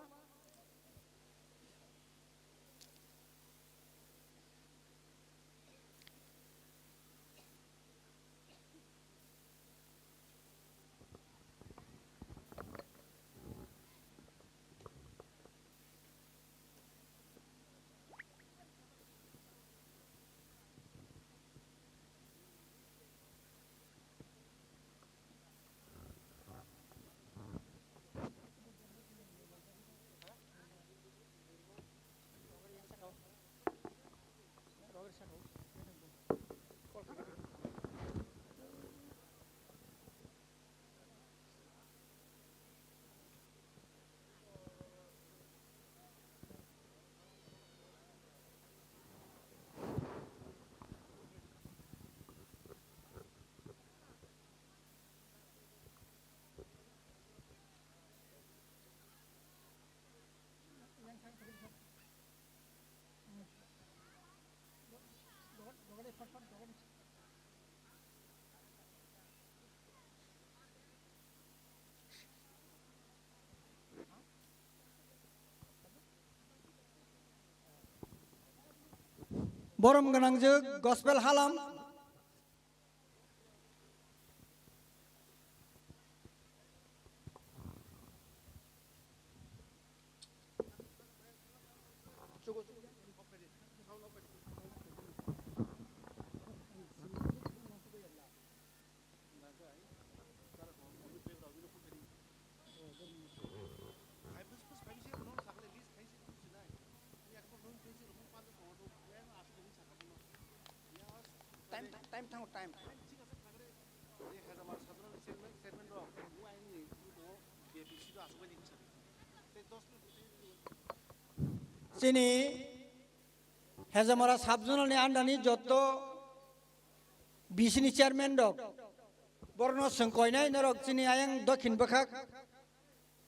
Borom gwnangjwk Gospel Halam. Time, time, time, time. Chini Hezamara Sub-Zonal ni under ni jotto B C ni chairman rok, borokno chwng koinai norok chini ayang dokhin bwkhak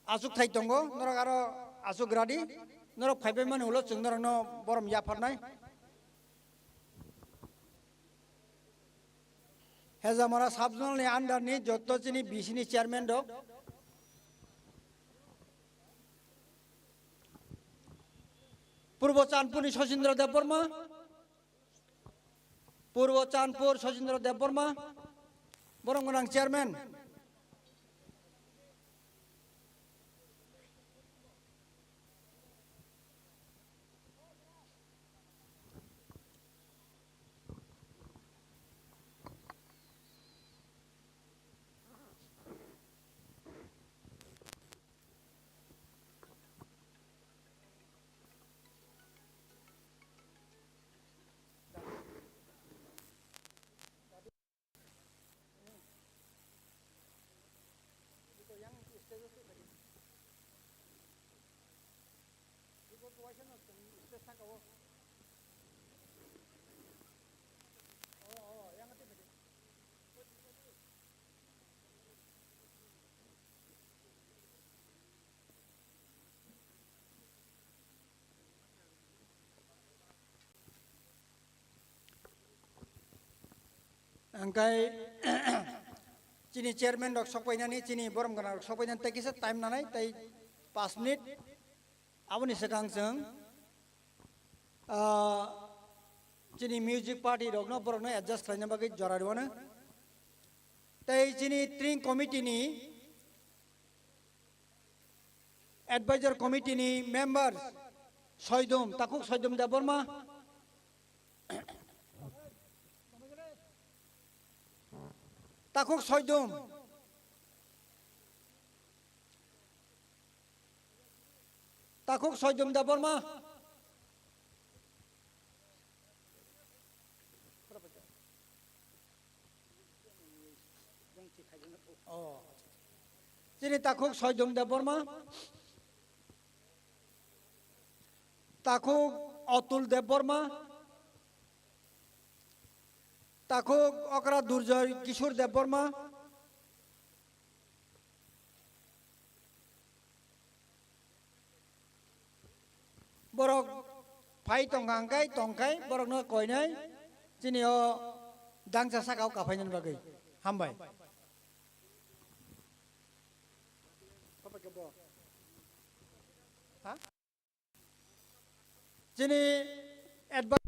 aswk thai tongo, norok aro aswk radi, norok phaibai mani ulo chwng norokno borom yapharnai. Hezamara Sub-Zonal ni under ni jotto chini B C ni chairman rok, Purbo Chandpur ni Sachindra Debbarma, Purbo Chandpur Sachindra Debbarma, borom gwnang chairman. Hingkai chini chairman rok sokpainani, chini borom gwnang rok sokpainani tei kisa time nanai, tei paanch minute. Aboni swkang chwng, ah, chini music party rokno, borokno adjust khlaina bagwi jora rwano. Tei chini tring committee ni, advisor committee ni members Soidum, Takhuk Soidum Debbarma, Takhuk Soidum. Takhuk Soidum Debbarma. Oh. Chini Takhuk Soidum Debbarma. Takhuk Atul Debbarma. Takhuk okra Durjoy Kishore Debbarma. Phai tongkha hwnkhe tongkhai borokno koinai chini o dangsa saka o kaphainani bagwi. Hambai. Ha? Chini advice.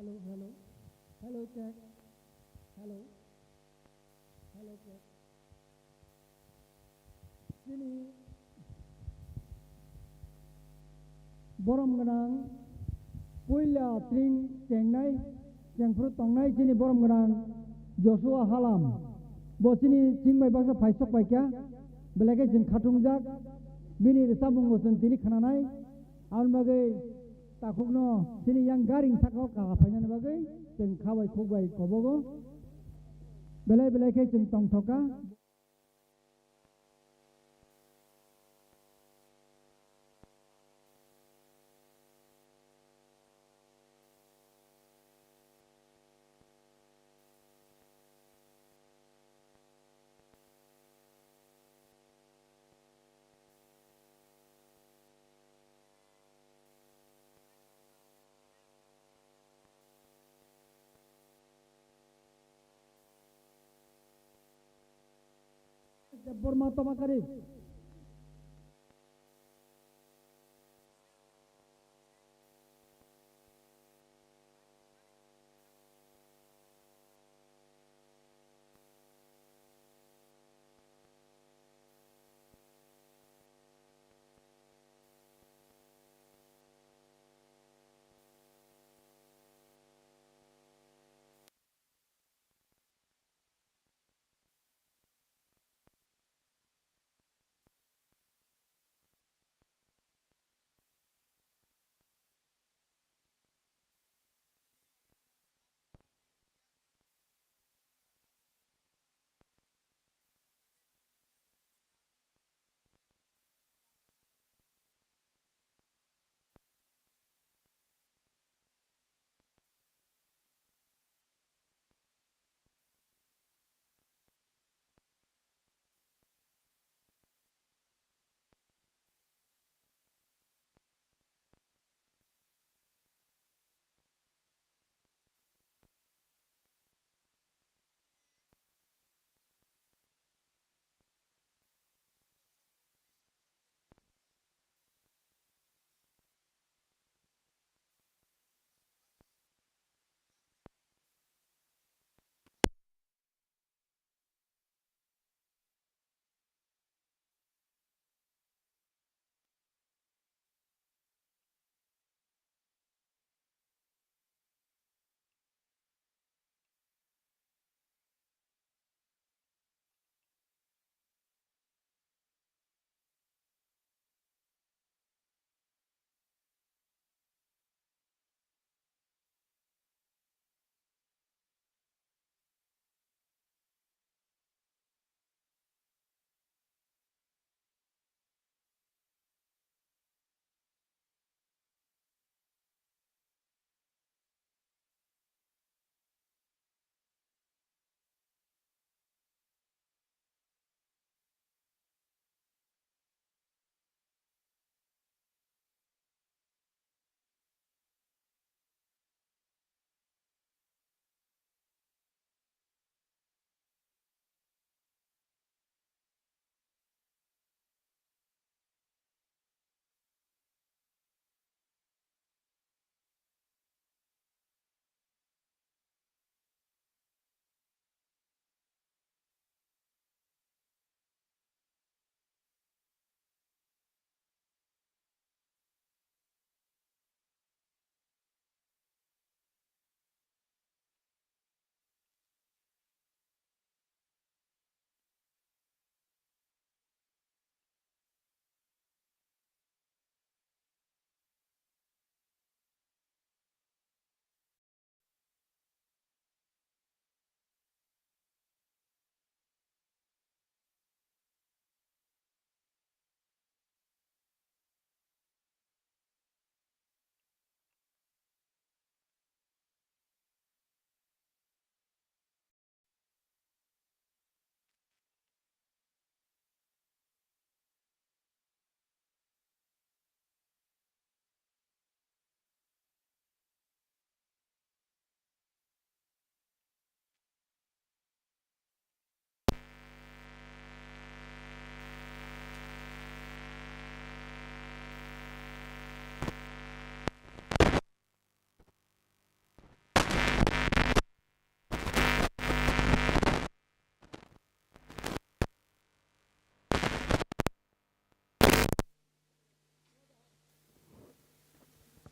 Hello, hello. Hello, check. Hello. Hello, check. Chini borom gwnang puila tring chengnai, chengphru tongnai chini borom gwnang Joshua Halam. Bo chini chingbai baksa phaisok paikha, belai khe chwng khatungjak, bini rwchapmungbo chwng tini khnanai. Aboni bagwi takhukno chini yang garing saka o kha phainani bagwi chwng kha bai khuk bai kobogo. Belai belai khe chwng tongthokha. Debbarma Tomakari.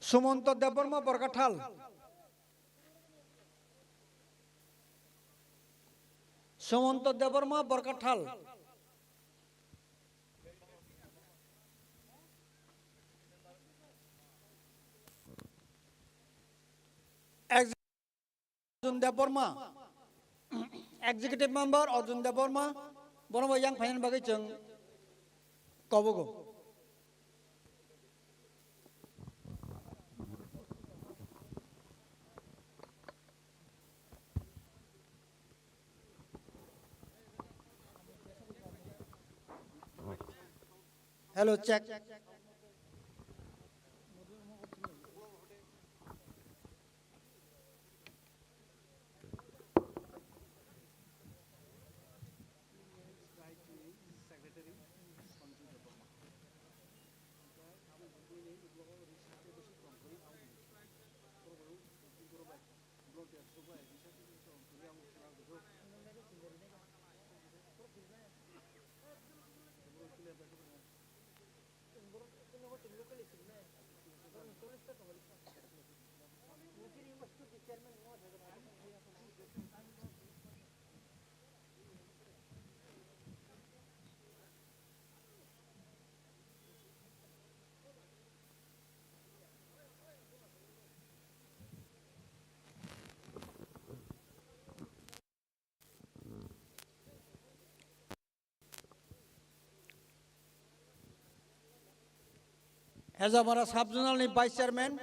Sumonto Debbarma, Borkathal. Sumonto Debbarma, Borkathal. Arjun Debbarma, Executive Member Arjun Debbarma, bono bo yang phainani bagwi chwng kobogo. Hello, check. Hezamara Sub Zonal ni Vice Chairman,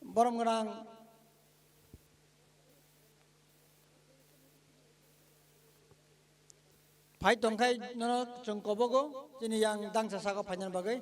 borom gwnang phai tongkhai nono chwng kobogo chini yang dangsa saka phainani bagwi.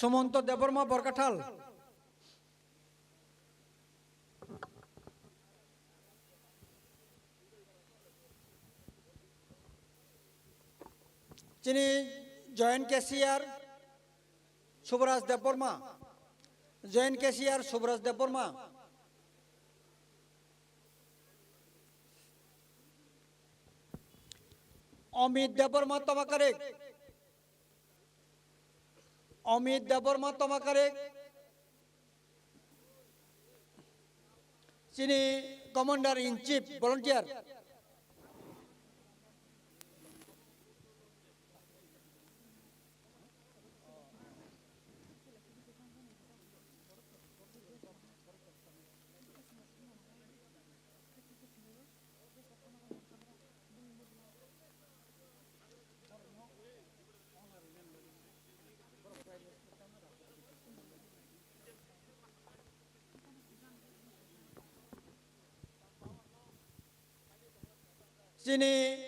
Sumonto Debbarma, Borkathal. Chini Joint Cashier Subraj Debbarma, Joint Cashier Subraj Debbarma. Amit Debbarma, Tomakarik. Amit Debbarma, Tomakarik. Chini Commander in Chief, volunteer. Chini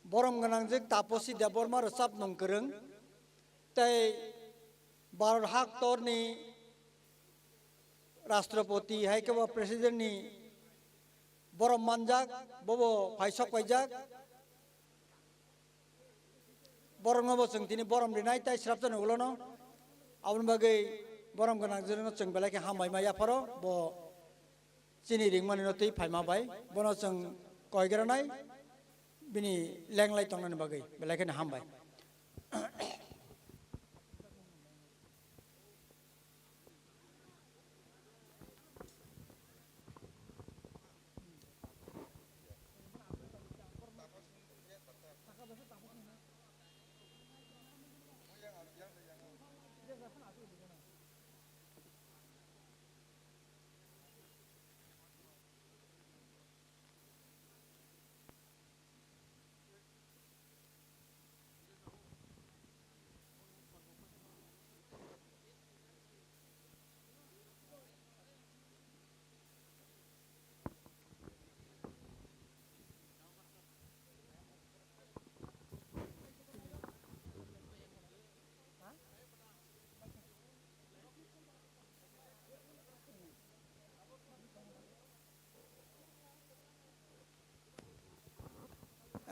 borom gwnangjwk Taposi Debbarma rwchapmung kwrwng tei Bharat haktorni Rashtrapati hai khe bo President ni borom manjak, bobo phai sok paijak. Borokno bo chwng tini borom rinai tei srapjani ulono. Aboni bagwi borom gwnangjwkno chwng belai khe hambai ma yapharo, bo chini ringmani no twi phaima bai. Bono chwng koigranai bini lenglai tongnani bagwi belai kheno hambai.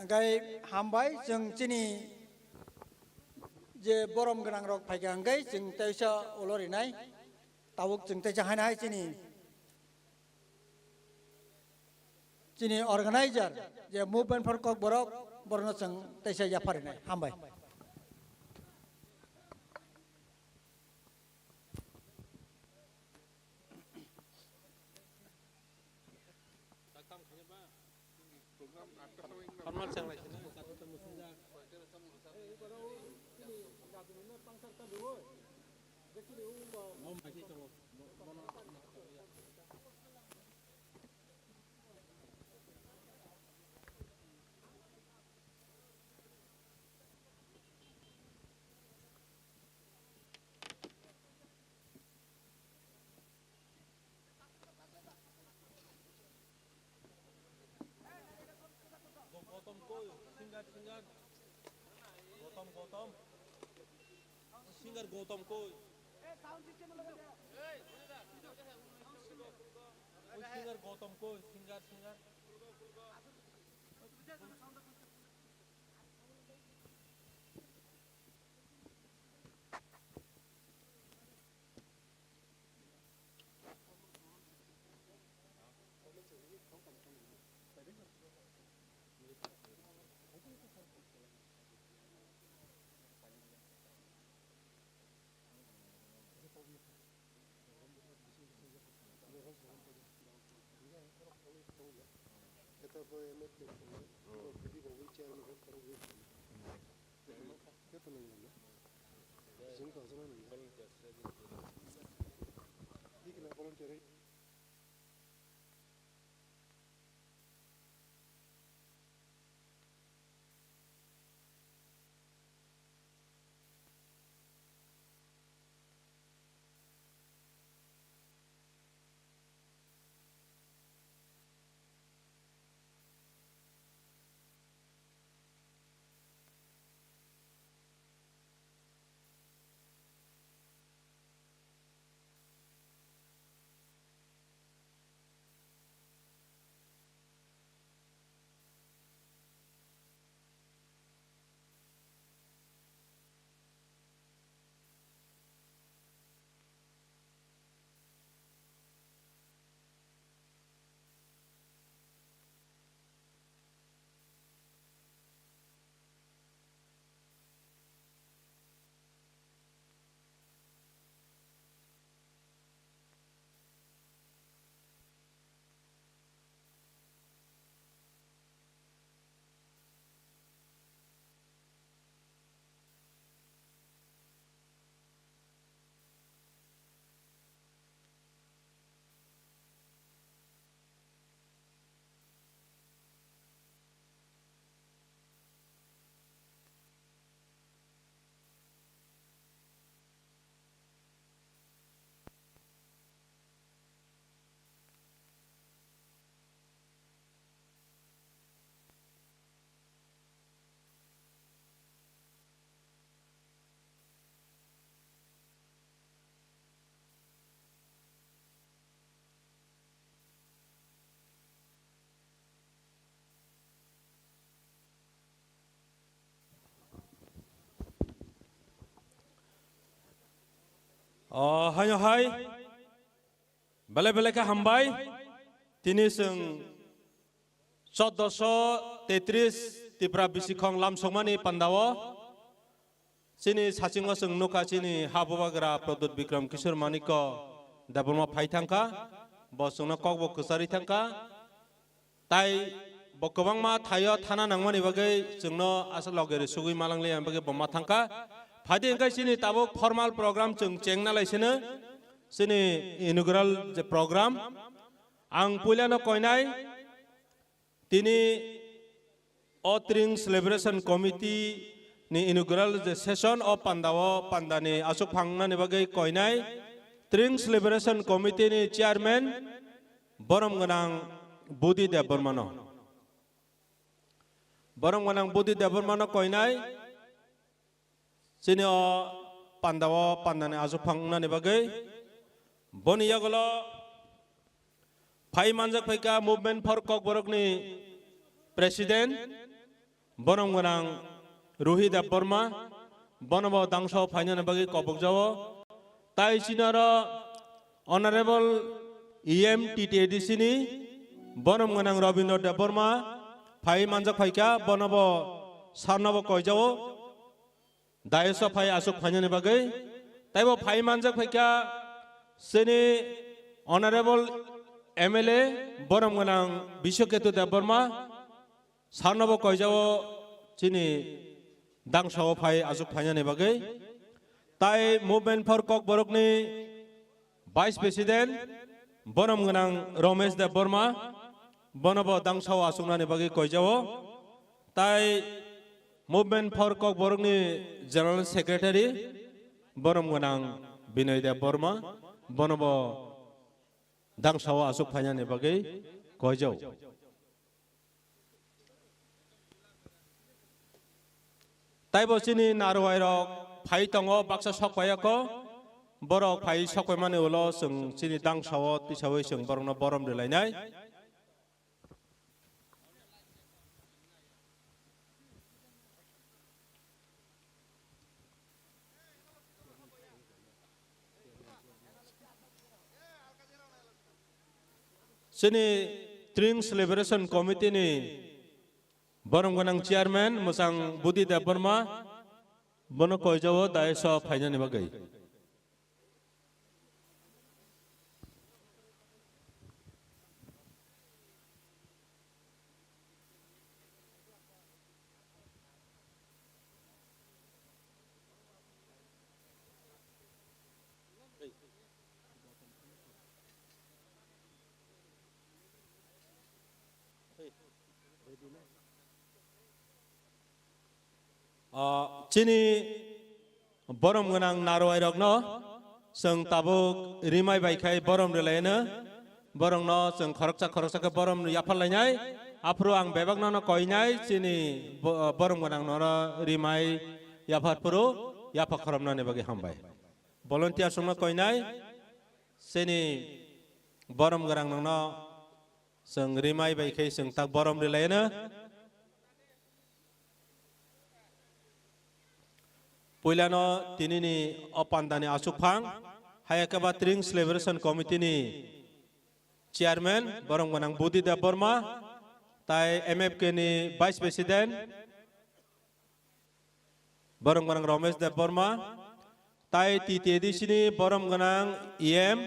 Hwnkhe hambai, chwng chini je borom gwnang rok phaikha, hwnkhe chwng teisa ulo rinai. Tabuk chwng teisa haino hai chini, chini organizer je Movement for Kokborok, borokno chwng teisa yapha rinai. Hambai. Gautam koi, singer, singer. Gautam, Gautam. Singer Gautam koi. Oi, singer Gautam koi, singer, singer. O, haino hai. Belai belai khe hambai. Tini chwng choddoso tetris Tipra bisikhong lamsokmani pandao chini sachingo chwng nukha, chini ha bubagra Pradyut Bikram Kishore Manikya Debbarma phai thangkha, bo chwngno kokbo kwcharwi thangkha. Tai bo kwbangma thaio thana nangmani bagwi chwngno asa loge rw sugwi malangliya bagwi bo ma thangkha. Phaidi hwnkhe chini tabuk formal program chwng chengna lai sino, chini inaugural je program. Ang puilano koinai tini o Tring Celebration Committee ni inaugural je session o pandao pandani aswk phangnani bagwi koinai Tring Celebration Committee ni chairman borom gwnang Budi Debbarmano. Borom gwnang Budi Debbarmano koinai chini o pandao pandani aswk phangnani bagwi. Boni yagulo phai manjak phaikha Movement for Kokborokni president borom gwnang Ruhi Debbarma, bono bo dangsa o phainani bagwi kobokjago. Tai chini oro Honorable E M T T A D C ni borom gwnang Robindra Debbarma phai manjak phaikha, bono bo sarno bo koijago. Dais o phai aswk phainani bagwi. Taibo phai manjak phaikha chini Honorable M L A borom gwnang Biswaketu Debbarma, sarno bo koijago chini dangsa o phai aswk phainani bagwi. Tai Movement for Kokborok ni Vice President borom gwnang Romesh Debbarma, bono bo dangsa o aswknani bagwi koijago. Tai Movement for Kokborok ni General Secretary borom gwnang Binoy Debbarma, bono bo dangsa o aswk phainani bagwi koijago. Taibo chini narwai rok phai tongo, baksa sok paiyakho. Borok phai sok paimani ulo chwng chini dangsa o tisawi chwng borokno borom rwlainai. Chini Tring Celebration Committee ni borom gwnang Chairman mwchang Budi Debbarma, bono koijago dais o phainani bagwi. Ah, chini borom gwnang narwai rokno chwng tabuk rimai bai khai borom rwlaino, borokno chwng khoroksa khoroksa khe borom yapharlainai. Aphuru ang bebakno no koinai chini bo-, borom gwnang nono rimai yaphar phuru yapha khoromnani bagwi hambai. Volunteers rokno koinai chini borom gwnang nono chwng rimai bai khai chwng tak borom rwlaino. Puilano tinini o pandani aswk phang, hai khe ba Tring Celebration Committee ni Chairman borom gwnang Budi Debbarma, tai M F K ni Vice President borom gwnang Romesh Debbarma, tai T T A D C ni borom gwnang E M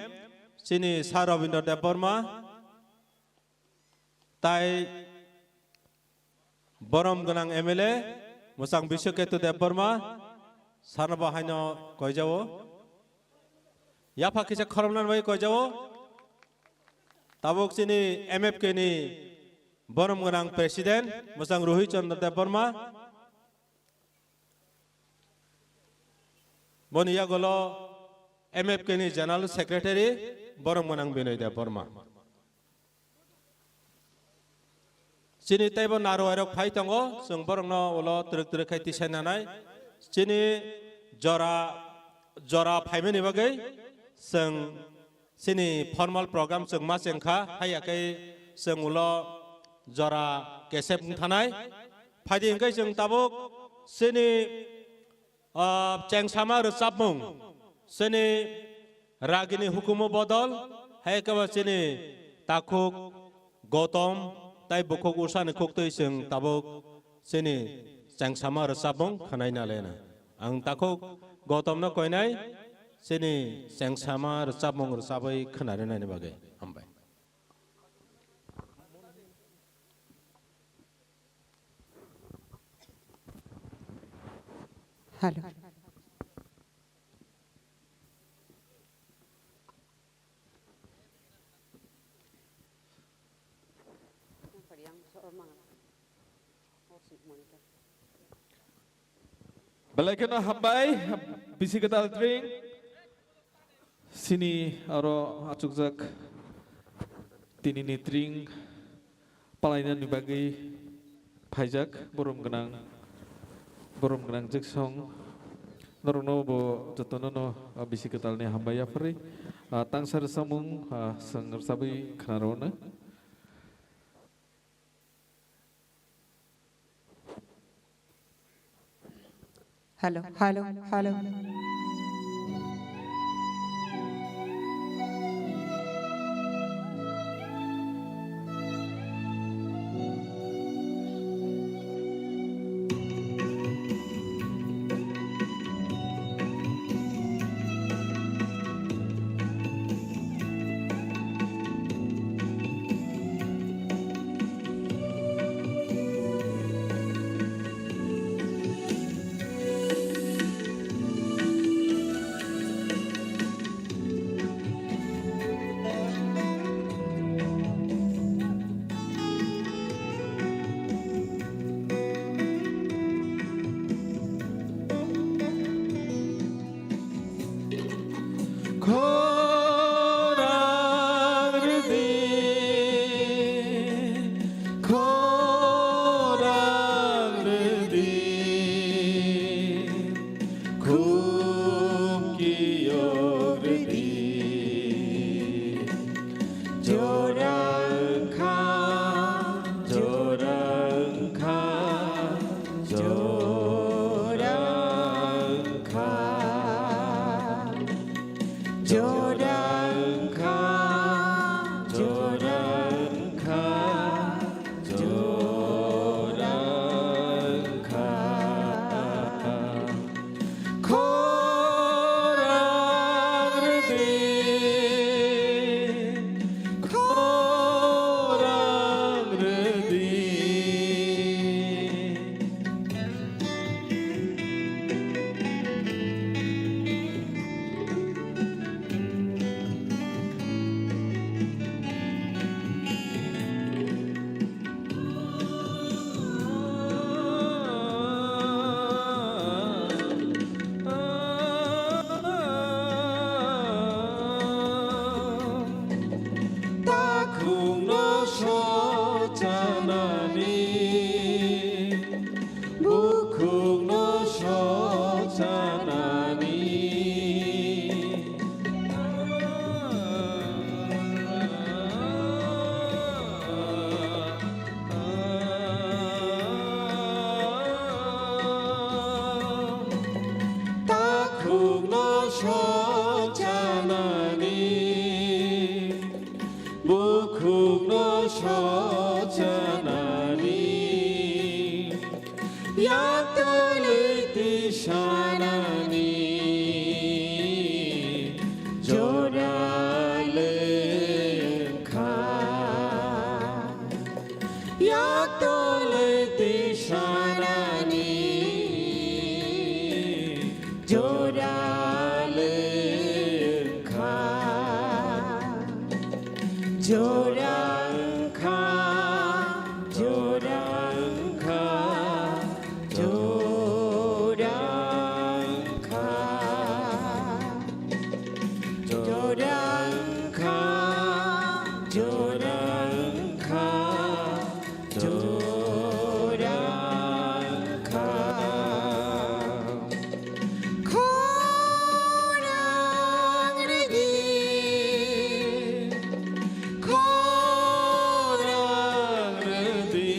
chini Sir Robindra Debbarma, tai borom gwnang M L A mwchang Biswaketu Debbarma, sarno bo haino koijago. Yapha kisa khoromnani bai koijago. Tabuk chini M F K ni borom gwnang President mwchang Ruhi Chandra Debbarma. Boni yagulo M F K ni General Secretary borom gwnang Binoy Debbarma. Chini teibo narwai rok phai tongo, chwng borokno ulo twrwk twrwk khai tisai nanai. Chini jora, jora phaimani bagwi chwng chini formal program chwng ma chengkha, haiya khe chwng ulo jora kesep wng thanai. Phaidi hwnkhe chwng tabuk chini, ah, chengsama rwchapmung, chini ragini hukumu bodol, hai khe bo chini takhuk Gotom tai bukhuk Usani khuktwi chwng tabuk chini chengsama rwchapmung khwnai nalena. Ang takhuk Gotomno koinai chini chengsama rwchapmung rwchabwi khwnarinaini bagwi. Hambai. Hello. Belai kheno hambai, bisi kwtal Tring. Sini aro achukjak tinini Tring palainani bagwi phaijak borom gwnang, borom gwnang Jeksong. Norokno bo jotono no, ah, bisi kwtalni hambai yapharwi, ah, tangsa rwchapmung, ah, chwng rwchabwi khwnarwno. Hello, hello, hello. Khorang rwdi, khorang rwdi, khum kiyok rwdi. Jora wngkha, jora wngkha, jora wngkha. Jora wngkha, jora wngkha, jora wngkha. Khorang rwdi, khorang rwdi. Takhukno sochanani, bukhukno sochanani. Takhukno sochanani, bukhukno sochanani, yaktwlwi tisanani joralwi wngkha. Yaktwlwi tisanani joralwi wngkha. Jora wngkha, jora wngkha, jora wngkha. Jora wngkha, jora wngkha, jora wngkha. Khorang rwdi, khorang rwdi.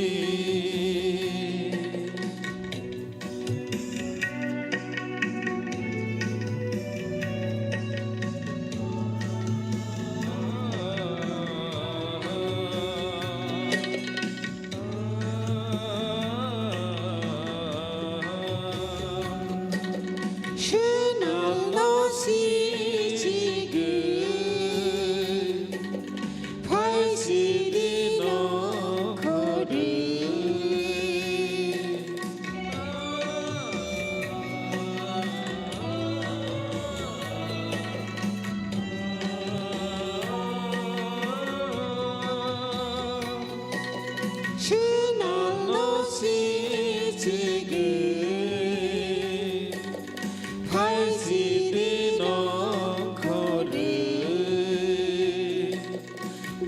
Swnamno sichigwi, phaisidi nongkhorwi. Swnamno sichigwi, phaisidi nongkhorwi.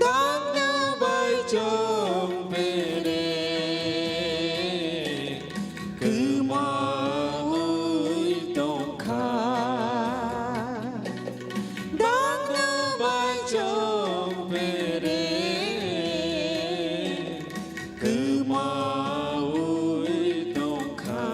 Dangno bai chong pere kwmaui tongkha. Dangno bai chong pere kwmaui tongkha.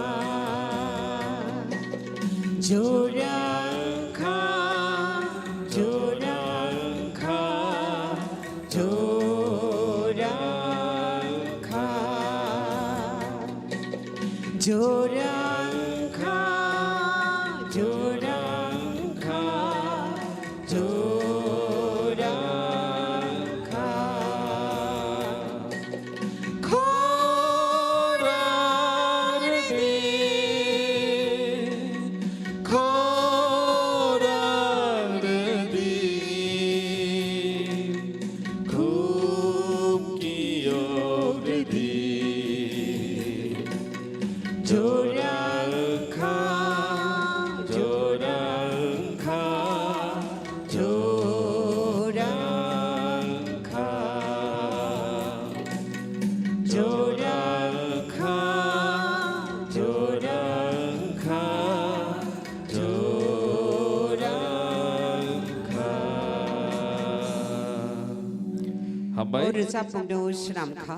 Hambai. O rwchapmungno swnamkha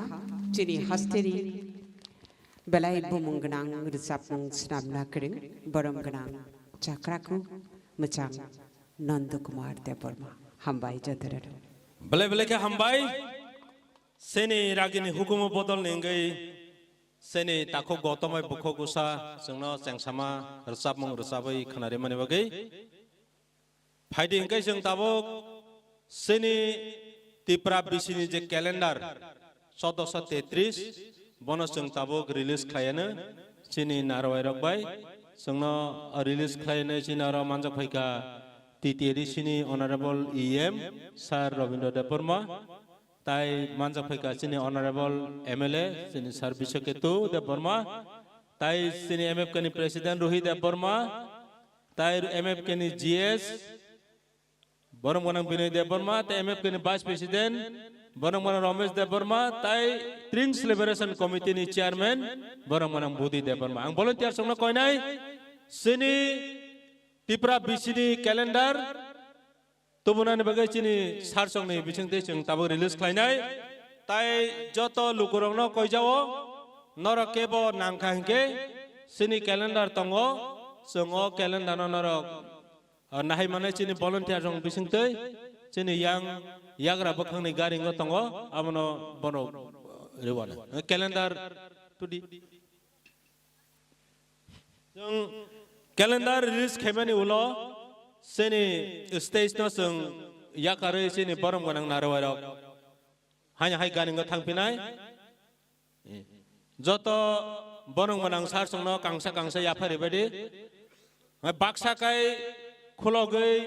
chini hasteni belai bumung gwnang rwchapmung swnamna kwrwng borom gwnang chakraku mwchang Nandakumar Debbarma. Hambai jotorano. Belai belai khe hambai. Seni ragini hukumu bodolni wngwi seni takhuk Gautam bai bukhuk Usa chwngno chengsama rwchapmung rwchabwi khwnarimani bagwi. Phaidi hwnkhe chwng tabuk chini Tipra bisini je calendar chaudoso tetris, bono chwng tabuk release khlaiano chini narwai rok bai. Chwngno release khlaiano chini oro manjak phaikha T T A D C ni Honorable E M Sir Robindra Debbarma, tai manjak phaikha chini Honorable M L A chini Sir Biswaketu Debbarma, tai chini M F K ni President Ruhi Debbarma, tai M F K ni G S, borom gwnang Binoy Debbarma, tai M F K ni Vice President, borom gwnang Ramesh Debbarma, tai Trings Liberation Committee ni Chairman, borom gwnang Budi Debbarma. Ang volunteer songno koinai, chini Tipra B C ni calendar, tubunani bagwi chini sir songni bisingtwi chwng tabuk release khlainai. Tai joto lukurokno koijao, norok kebo nangkha hinkhe, chini calendar tongo, chwng o calendar no norok, ah, nahai mane chini volunteer rok bisingtwi, chini yang yagra bwkhakni garingo tongo, abono bono, ah, rwna. Calendar tudi. Chwng calendar release khaimani ulo chini stage no chwng yakarwi chini borom gwnang narwai rok haino hai garingo thangphinai. Joto borom gwnang sir songno kangsa kangsa yaphari baidi. Baksa kai khulogwi,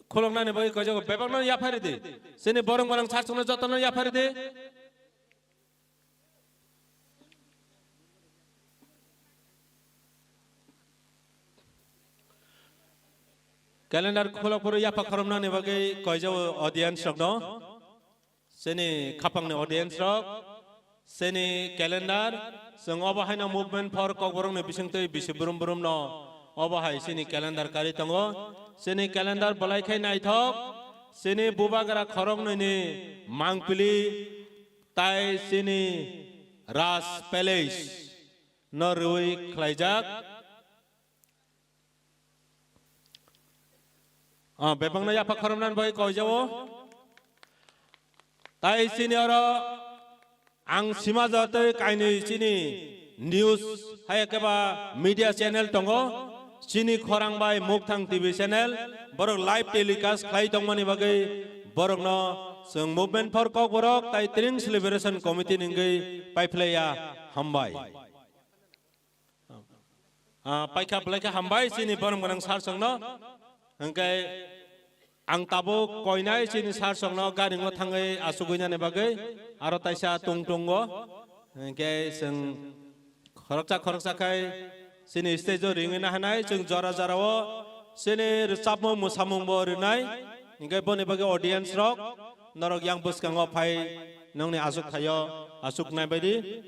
khuloknani bagwi koijago bebakno yaphari di. Chini borom gwnang sir songno jotono yaphari di. Calendar khulok phuru yapha khoromnani bagwi koijao audience rokno. Chini khapangni audience rok, chini calendar, chwng obo haino movement for kokborokni bisingtwi bisi brum brumno obo hai chini calendar kari tongo. Chini calendar belai khe naithok, chini bubagra khoroknwini mangpili tai chini Raj Palace no rwi khlaijak. Ah, bebakno yapha khoromnani bagwi koijao. Tai chini oro ang sima jatwi kainwi chini news hai khe ba media channel tongo. Chini khorang bai Mukthang T V channel, borok live telecast khlai tongmani bagwi borokno chwng Movement for Kokborok tai Trings Liberation Committee ni wngwi paiphlaiya, hambai. Ah, paikha belai khe hambai chini borom gwnang sir songno. Hwnkhe ang tabuk koinai chini sir songno garingo thangwi asugwi nani bagwi aro taisa tung tungo. Hwnkhe chwng khoroksa khoroksa khai chini stage o ringwi nahanai chwng jora jora o chini rwchapmung mwsamung bo rinai. Hwnkhe boni bagwi audience rok norok yang bwskango phai nongni asuk thaio asuk nai baidi.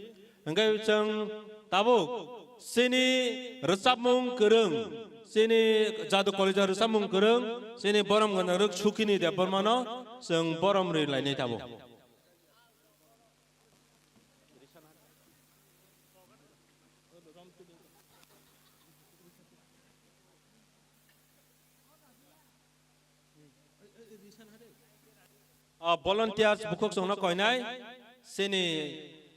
Hwnkhe chwng tabuk chini rwchapmung kwrwng, chini Jadu Kolija rwchapmung kwrwng, chini borom gwnang rwk Sukhini Debbarmano chwng borom ri lainai tabuk. Ah, volunteers bukhuk chwngno koinai, chini,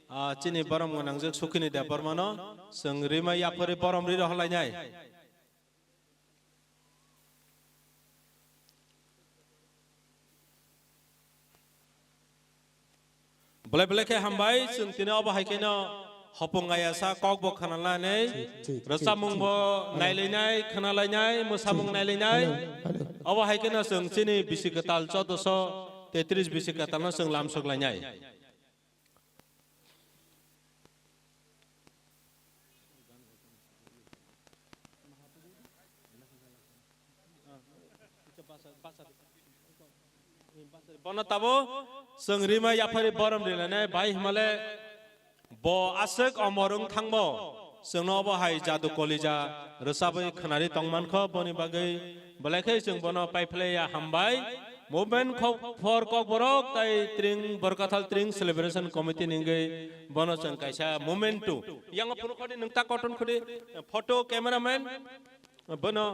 ah, chini borom gwnangjwk Sukhini Debbarmano chwng rimai yaphari borom ri rohorlainai. Belai belai khe hambai, chwng tini obo hai kheno hopung ayasa kok bo khwnalainai, thik, thik, rwchapmung thik, bo thik. Nailainai, khwnalainai, mwsamung nailainai. Hello, hello. Obo hai kheno chwng chini bisi kwtal chaudoso tetris bisi kwtalno chwng lamsok lainai. Bono tabo chwng rima yaphari borom rilane bai himale bo aswk omor wng thangbo chwngno obo hai Jadu Kolija rwchabwi khwnari tongmankho, boni bagwi belai khe chwng bono paiphlaiya hambai. Movement kho-, for Kokborok tai Tring Borkathal Tring Celebration Committee ni hwnkhe bono chwng kaisa memento. Yang phunu khodi nwng ta koton khodi photo cameraman bono.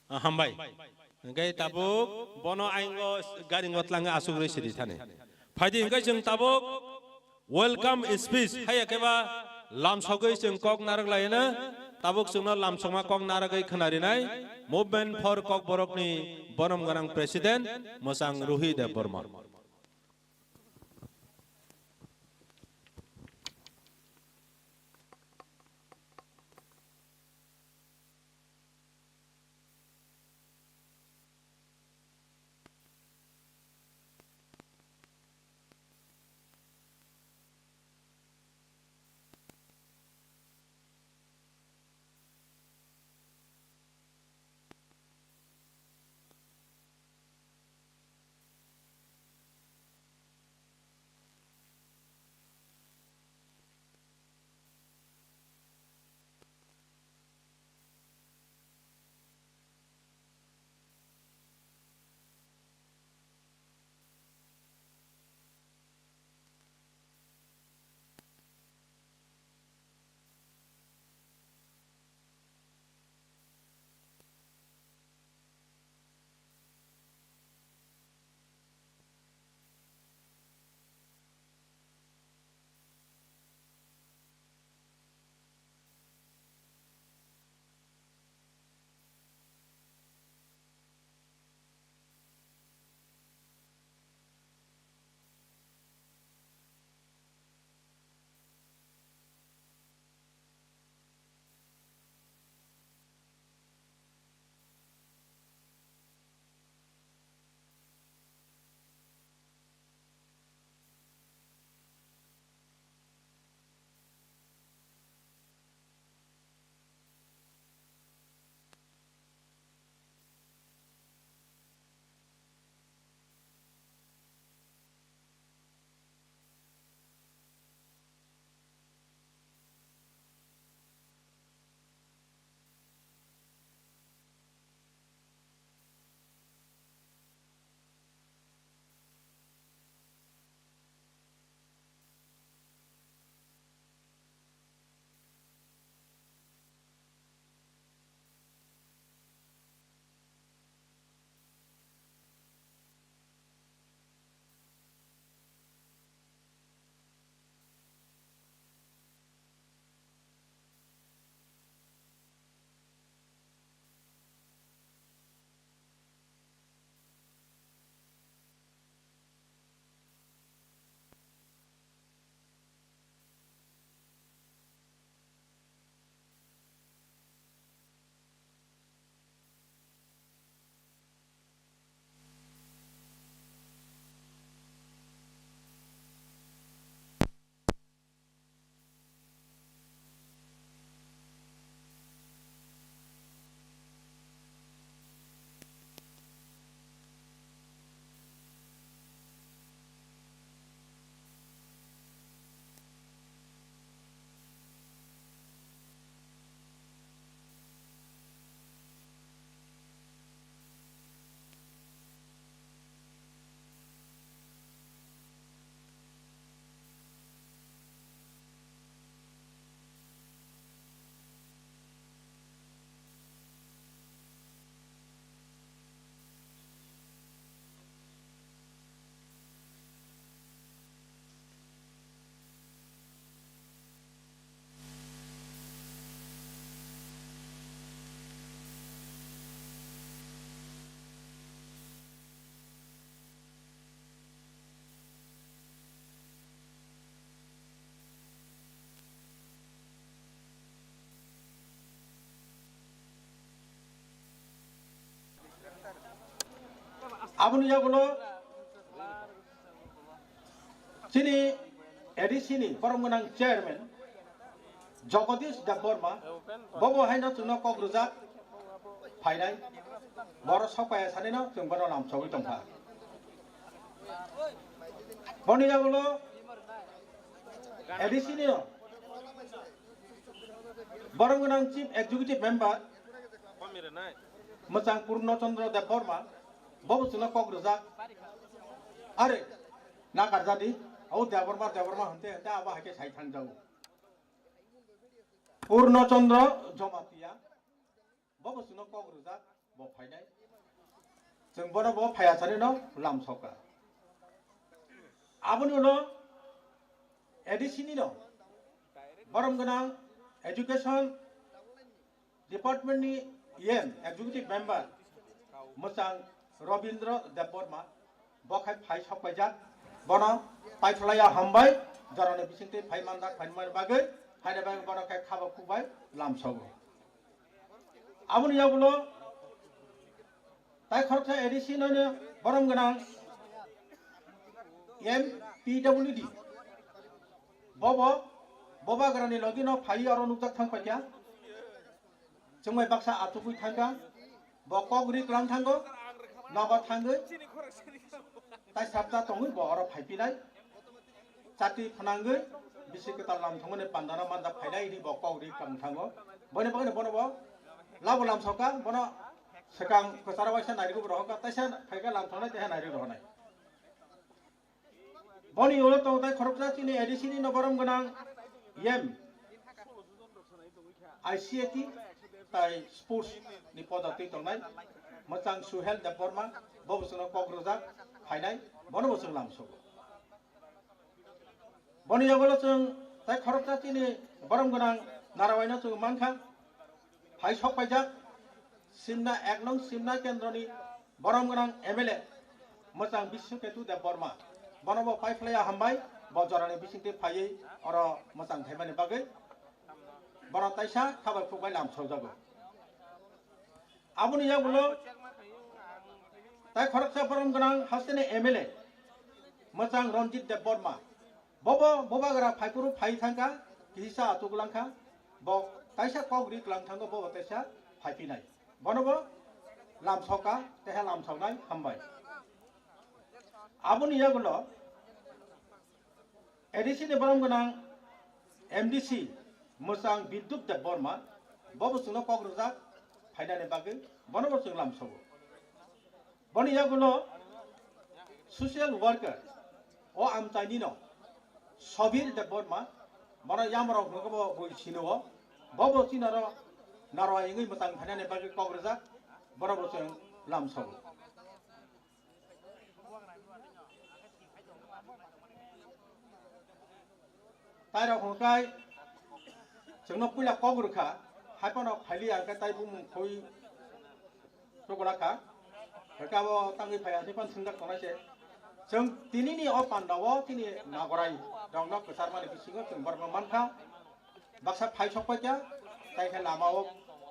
Ah, hambai. Hwnkhe tabuk bono aingo garingo tlangwi asugwi sidi thani. Phaidi hwnkhe chwng tabuk welcome speech haiya khe ba lamsogwi chwng kok narwk laina, tabuk chwngno lamsokma kok narwgwi khwnarinai Movement for Kokborokni borom gwnang president mwchang Ruhi Debbarma. Aboni yagulo chini A D C ni borom gwnang chairman Jagadish Debbarma, bobo haino chwngno kok rwjak phainai, boro sokpaiya sanino chwng bono lamsogwi tongkha. Boni yagulo A D C ni borom gwnang Chief Executive Member Mwchang Purno Chandra Debbarma, bobo chwngno kok rwjak. Are, na karjadi, o Debbarma, Debbarma hwnte hwnte abo hai khe sai thangjago. Purno Chandra Jamatia, bobo chwngno kok rwjak, bo phainai. Chwng bono bo phaiya sanino lamsoka. Aboni ulo A D C nino borom gwnang education department ni E M, executive member, mwchang Robindra Debbarma, bo khai phai sok paijak, bono paitholaiya hambai, jorani bisingtwi phai manjak, phaimani bagwi, haina bagwi bono khai khabo khukbai lamsogo. Aboni yagulo tai khoroksa A D C nono borom gwnang M P W D, bobo bobagrani logino phai oro nukjak thang paikha. Chwngbai baksa achugwi thangkha, bo kok ri klang thango, nogo thangwi tai sapta tongwi bo oro phaipinai. Chati phwnangwi bisi kwtal lam thangmani pandano manjak phainai hwnwi bo kok ri klang thango. Boini bagwino bono bo labo lamsoka, bono swkang kwcharo waisa nairwgwi bo rohorkha, taisa phaikha lam thangnai, taiha nairwgwi rohornai. Boni ulo tong tai khoroksa chini A D C ni no borom gwnang M I C A T tai sports ni poda twi tongnai mwchang Suhel Debbarma, bo bo chwngno kok rwjak phainai, bono bo chwng lamsogo. Boni yagulo chwng tai khoroksa chini borom gwnang Narawaino chwng mankha. Phai sok paijak Simna ek nong Simna kendroni borom gwnang M L A mwchang Biswaketu Debbarma. Bono bo paiphlaiya hambai, bo jorani bisingtwi phaiwi oro mwchang thaimani bagwi bono taisa khabai khukbai lamsokjago. Aboni yagulo tai khoroksa borom gwnang hasteni M L A mwchang Ranjit Debbarma. Bobo bobagra phaiphuru phai thangkha, kisa achuk langkha, bo kaisa kok ri klang thango, bobo kaisa phaipinai. Bono bo lamsoka, teha lamsoknai hambai. Aboni yagulo A D C ni borom gwnang M D C mwchang Bidyut Debbarma, bobo chwngno kok rwjak phainani bagwi, bono bo chwng lamsogo. Boni yagulo social worker o amchaini no Sobir Debbarma, bono yamrok hwnwi bo bui sino o, bo bo chinaro narwai wngwi mwchang phainani bagwi kok rwjak, bono bo chwng lamsogo. Tairok hwnkhai chwngno puila kok rwkha, hai phano phailiya hwnkhe tai bumung khoi chukla kha. Hwnkhe abo tangwi phaiya hwnwi phano thwngjak tongnai se. Chwng tinini o pandao chini nagorai rokno kwcharmani bisingo chwng borokno mankha. Baksa phai sok paikha, tai khe lama o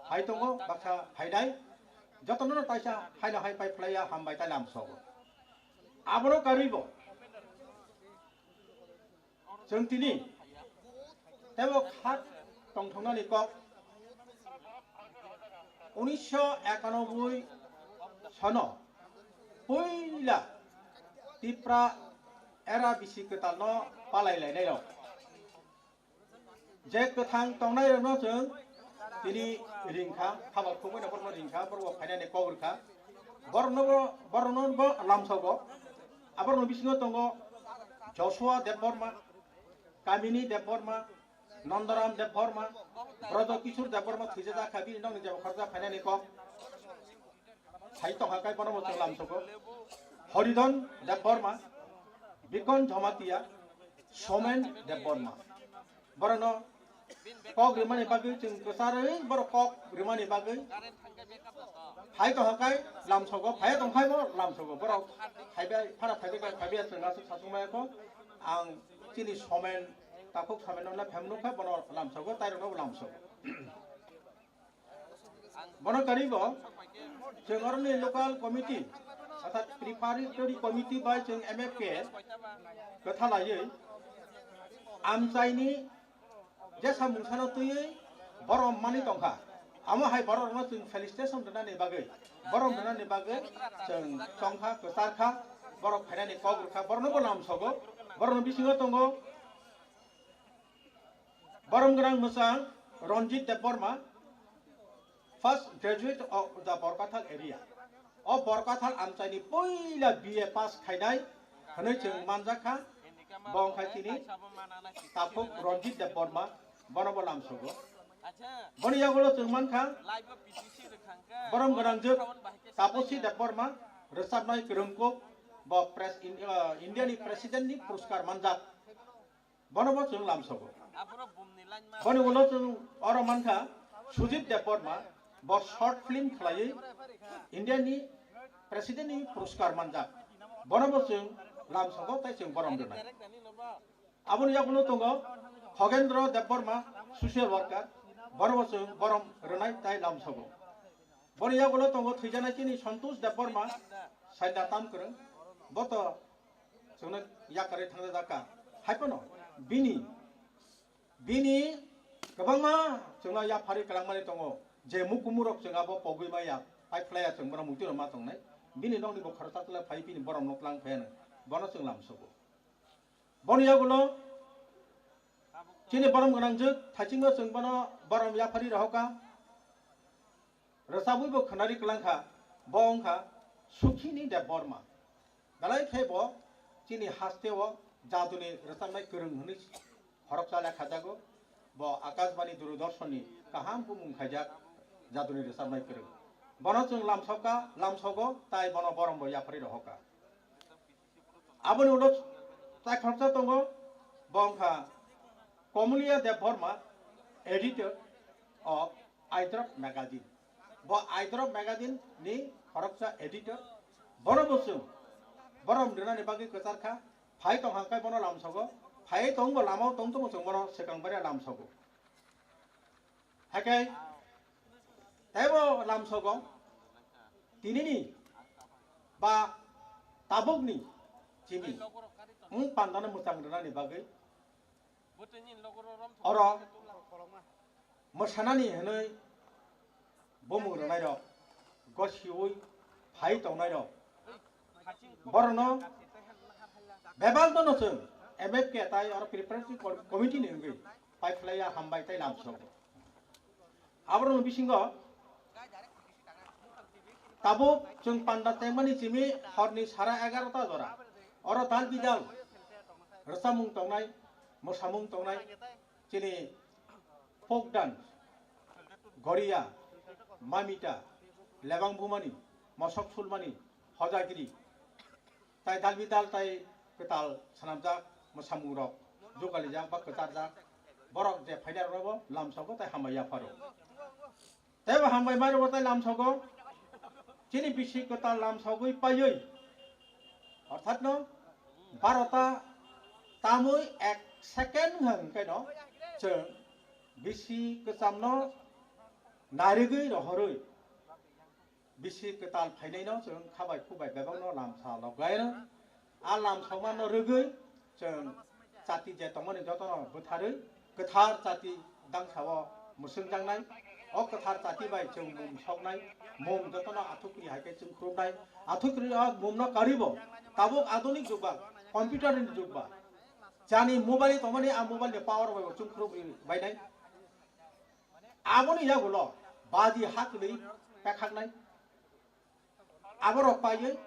phai tongo, baksa phainai. Jotono no taisa haino hai pai phlaiya hambai tai lamsogo. Abono karwi bo chwng tini teibo kha tongthoknani kok. Unisho ekanoboi sono puila Tipra era bisi kwtalno palai lainai rok. Je kwthang tongnai rokno chwng tini ringkha, haba khumui no borokno ringkha, borok bo phainani kok rwkha. Borokno bo, borokno bo lamsogo. Aborokni bisingo tongo Joshua Debbarma, Kamini Debbarma, Nandaram Debbarma, Brojo Kishore Debbarma thwijajak kha, bini nokni jebo khoroksa phainani kok. Hai tongkha kai bono bo chwng lamsogo. Horidon Debbarma, Bikon Jamatia, Somen Debbarma. Borokno kok rimani bagwi chwng kwcharwi borok kok rimani bagwi hai tongkha kai lamsogo, phai tongkhai bo lamsogo. Borok phaibai, phara phaibai kai phaibai chwng aswk sasung maya kho. Ang chini Somen, takhuk Somen no phemnukha bono lamsogo, tairokno bo lamsogo. Bono karwi bo chwng oroni local committee, orthat preparatory committee bai chwng M F K kwthalaiwi amchaini jesa mungsano twiwi borom manwi tongkha. Amo hai borok rokno chwng felicitation rwnani bagwi, borom rwnani bagwi chwng chongkha, kwcharkha, borok phainani kok rwkha, borokno bo lamsogo, borokni bisingo tongo. Borom gwnang mwchang Ranjit Debbarma, First graduate of the Borkathal area. O Borkathal amchaini puila B A pass khainai hwnwi chwng manjak kha. Bo wngkha chini Takhuk Ranjit Debbarma, bono bo lamsogo. Boni yagulo chwng mankha borom gwnangjwk Taposi Debbarma, rwchapnai kwrwngkuk, bo pres-, in-, uh, India ni President ni puruskar manjak. Bono bo chwng lamsogo. Boni ulo chwng oro mankha Sujit Debbarma, bo short film khlaiwi India ni President ni puruskar manjak. Bono bo chwng lamsogo tei chwng borom rwnai. Aboni yagulo tongo Khogendro Debbarma, social worker, bono bo chwng borom rwnai tei lamsogo. Boni yagulo tongo thwijanai chini Santosh Debbarma, saida tam kwrwng, bo to chwngno yakarwi thangjak kha. Hai phano bini, bini kwbangma chwngno yapharwi kwlangmani tongo, je mukumurok chwng abo pogwi maya, pai phlaiya chwng bono muitu rwma tongnai. Bini nokni bo khoroksa tula phai bini borom no tlang phaiya no, bono chwng lamsogo. Boni yagulo chini borom gwnangjwk thaichingno chwng bono borom yapharwi rohorkha. Rwchabwi bo khwnari kwlangkha, bo wngkha Sukhini Debbarma. Belai khe bo chini hasteo jaduni rwchapnai kwrwng hwnwi khoroksa lekhajago. Bo Akashbani Doordarshan ni kaham bumung khaijak jaduni rwchapnai kwrwng. Bono chwng lamsokha, lamsogo, tai bono borom bo yapharwi rohorkha. Aboni ulo tai khoroksa tongo, bo wngkha Komulia Debbarma, editor of Aidrop magazine. Bo Aidrop magazine ni khoroksa editor. Bono bo chwng borom rwnani bagwi kwchar kha. Phai tong hang khe bono lamsogo. Phai tong bo lama o tong tongbo chwng bono swkang baria lamsogo. Haikhe teibo lamsogo tinini ba tabukni chini wng pandano mwchang rwnani bagwi oro mwsanani hwnwi bumung rwnairok, gosiui phai tongnairok, borokno bebak dono chwng M F K tai oro preparatory committee ni wngwi paiphlaiya hambai tei lamsogo. Aborokni bisingo tabuk chwng panda chengmani simi horni sara egarota jora. Oro dal bidal rwchapmung tongnai, mwsamung tongnai, chini folk dance, goriya, mamita, lebang bumani, mosok sulmani, hojagiri, tai dal bidal tai kwtal swnamjak mwsamungrok jugalijak ba kwcharjak, borok je phainairokno bo lamsogo tai hambai yapharo. Teibo hambai mairokbo tai lamsogo, chini bisi kwtal lamsogwi paiwi, orthatno barota tamwi ek second hwnkhe no chwng bisi kwchamno narigwi rohorwi, bisi kwtal phainaino chwng khabai khubai bebakno lamsa logaino. A lamsokmano rwgwi chwng chati je tongmani jotono bwtharwi kwthar chati dangsao mwswngjaknai. O kwthar chati bai chwng mum soknai, mum jotono athukri hai khe chwng khurubnai. Athukri o mumno karibo tabuk adunik jug ba, computer ni jug ba, jani mobile tongmani a mobile ni power bai bo chwng khurubwi bainai. Aboni yagulo baji haklwi pekhaknai. Aborok paiwi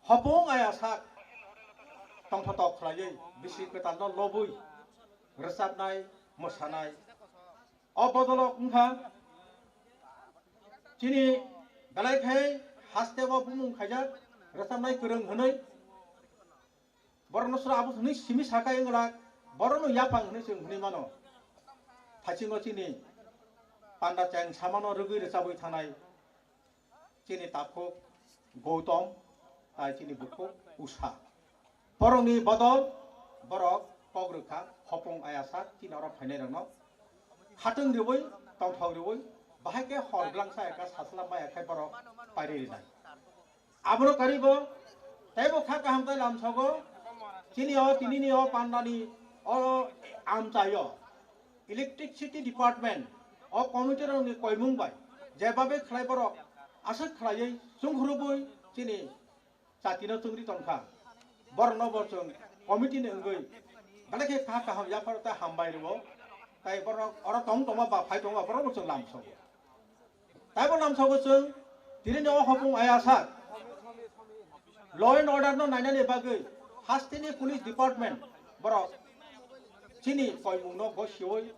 hopung aya sak tongthotok khlaiwi bisi kwtalno lobwi rwchapnai, mwsanai. O bodolok wngkha chini belai khai hasteo bumung khaijak rwchapnai kwrwng hwnwi. Borokno sora abo hwnwi simi sakai wngla, borokno yaphang hwnwi chwng hwnwi mano. Thaisingo chini panda cheng samano rwgwi rwchabwi thanai chini takhuk Gautam tai chini bukhuk Usha. Borokni bodol borok kok rwkha hopung ayasa chini oro phainairokno khatwng riwi tongthok riwi bahai khe hor glangsa ekha sasla maya khai borok pairi rinai. Abono karibo teibo kha kaham tai lamsogo. Chini o tinini o pandani o amchaio electricity department o committee rokni koimung bai jebabe khlai borok aswk khlaiwi chungkhurubwi chini chatino chungri tongkha. Borokno bo chwng committee ni wngwi belai khe kha kaham yapharo tei hambai rwo. Tai borok oro tong tongma ba phai tongma borokno chwng lamsogo. Taibo lamsogo chwng tini ni o hopung ayasa law and order no nainani bagwi hasteni police department borok chini koimung no gosioi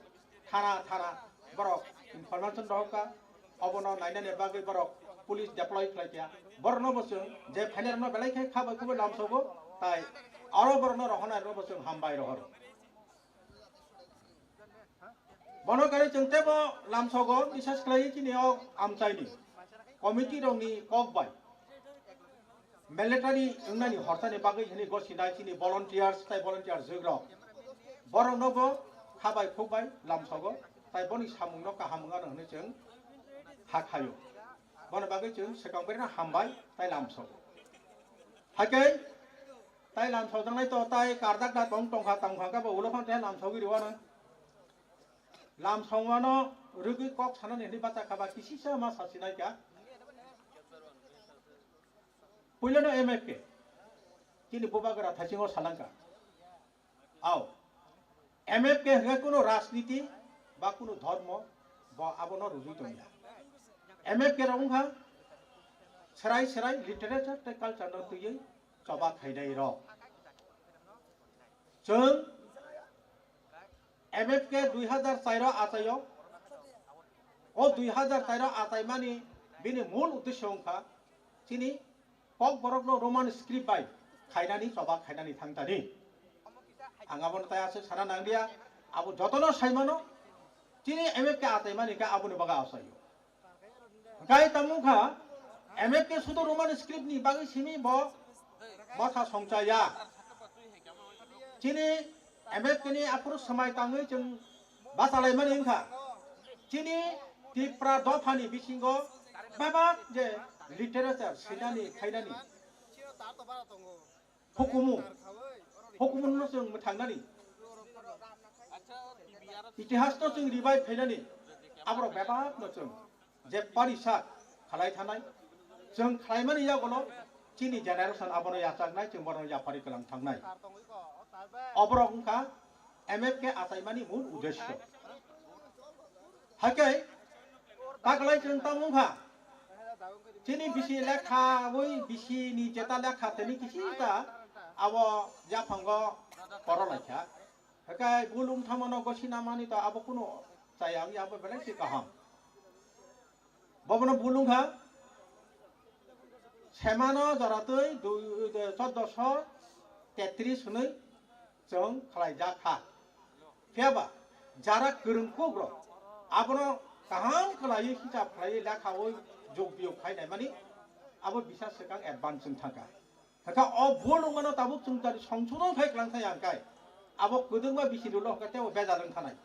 thana thana borok information rohorkha, obono nainani bagwi borok police deploy khlaikha. Borokno bo chwng je phainai rokno belai khe kha bai khubui lamsogo, tai aro borokno rohornai rokno bo chwng hambai rohoro. Bono kare chwng tebo lamsogo bisas khlai chini o amchaini committee rokni kok bai military wngnani hortani bagwi hini gosinai chini volunteers tai volunteer jwk rok. Borokno bo kha bai khuk bai lamsogo tai boni samungno kaham wngano hwnwi chwng hakhaio. Bono bagwi chwng swkang berino hambai tai lamsogo. Hakhe tai lamsojaknai to tai kardak da tong tongkha tongkha khe bo ulo phano tei lamsogwi rwano. Lamsongmano rwgwi kok sanani hwnwi bacha kha ba kisisa ma sasinai kha. Puilano M F K chini bubagra thaisingo salangkha. Ao M F K hwnkhe kuno rajniti ba kuno dhormo bo abono rujui tongya. M F K rok wngkha serai serai literature tei culture no twiwi choba khainai rok. Chwng M F K dui hazar char o achaio. O dui hazar char o achaimani bini mul uddesho wngkha chini Kokborokno Roman script bai khainani choba khainani thangtani. Ang abono tai aswk sana nangliya, abo jotono saimano chini M F K achaimani khe aboni bagwi achaio. Hwnkhe tamo wngkha, M F K sudo Roman script ni bagwi simi bo motha songchaya. Chini M F K ni aphuru swmai tangwi chwng bachalaimani wngkha. Chini Tipra dophani bisingo bebak je literature sinani khainani hukumu, hukumu no chwng mwthangnani, itihas no chwng revive khainani, aborok bebak no chwng je parisa khalai thanai, chwng khlaimani yagulo chini generation abono yachaknai, chwng bono yapari kwlang thangnai. Oborok wngkha M F K achaimani mul uddesho. Hakhe taklai chwng tamo wngkha chini bisi lekha oi bisi ni jeta lekha tini kisita abo yaphango korolaikha. Hakhe bulung thamano gosi namani to abo kuno chaya wngya abo belai se kaham. Bobono bulung ha semano joratwi dui, chaudoso tetris hwnwi chwng khlaijak kha. Phiyaba jara kwrwng kuk rok abono kaham khlaiwi hisab khlaiwi lekhawi jog biyog khai naimani abo bisa swkang advance wng thangkha. Hakha o bul wngmano tabuk chwng jani songsodon khai kwlang thai ang kai. Abo kwdwngma bisi rwlo hwnkhe teibo bejal wng thanai.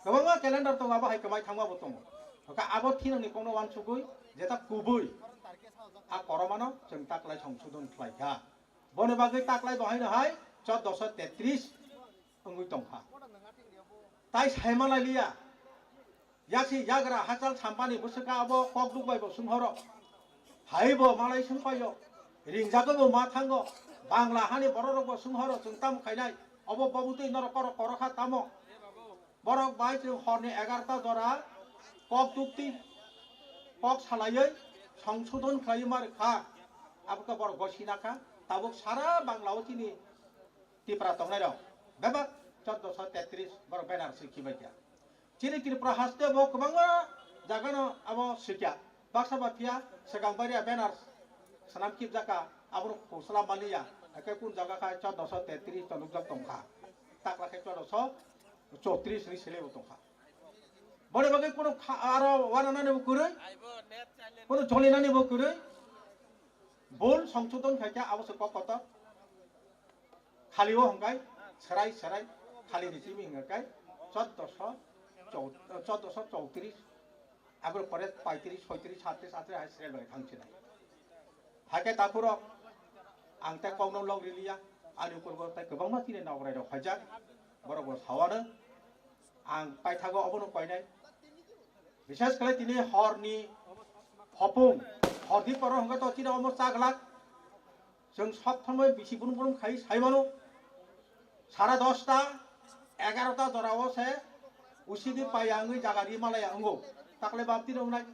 Kwbangma calendar tongo, abo hai kwmai thangma bo tongo. Hakha abo thinangni kokno uansugwi jeta kubui a koromano chwng taklai songsodon khlai kha. Boni bagwi taklai bo haino hai chaudoso tetris wngwi tongkha. Tai saimalailiya. Yaksi yagra hachal sampani bwswka abo kokduk bai bo swnghoro. Hai bo malai swngpaio. Ringjagwi bo ma thango. Bangla hani bororok bo swnghoro chwng tamo khainai. Obo bobutwi norok korok korokha tamo. Borok bai chwng horni egarota jora kokduk twi kok salaiwi songsodon khlaiwi ma rwkha. Abo khe borok bo sinakha. Tabuk sara Bangla o chini Tipra tongnai rok bebak chaudoso tetris borok banner se khibai kha. Chini Tripura haste bo kwbangma jaga no abo sikya. Baksa ba phiya swkang baria banner swnam khibjaka abono khosla maliya. Eke kun jaga khai chaudoso tetris to nukjak tongkha. Takla khe chaudoso chotris ni sele bo tongkha. Boni bagwi kuno kha-, aro wana nani bo kwrwi, kuno joli nani bo kwrwi. Bol songsodon khai kha abo se kok kotor. Khali o hwnkhai serai serai khali ni simi hwnkhai chaudoso chou-, chaudoso chowtris, aboni pore paitris, soitris, satris, atris hai serai bai thang sinai. Hakhe takhurok ang tei kokno lok riliya, ani ukurgo tei kwbangma chini nokrai rok phaijak, borok bo sawano ang paithago obono koinai. Bishes khlai tini horni hopung, horni poro hwnkhai to chini omo chaglak. Chwng sob somoi bisi brum brum khai sai mano. Sara dosta, egarota jorao se usidi paiya wngwi jaga ri malaya wngo. Takle bapti rok nai.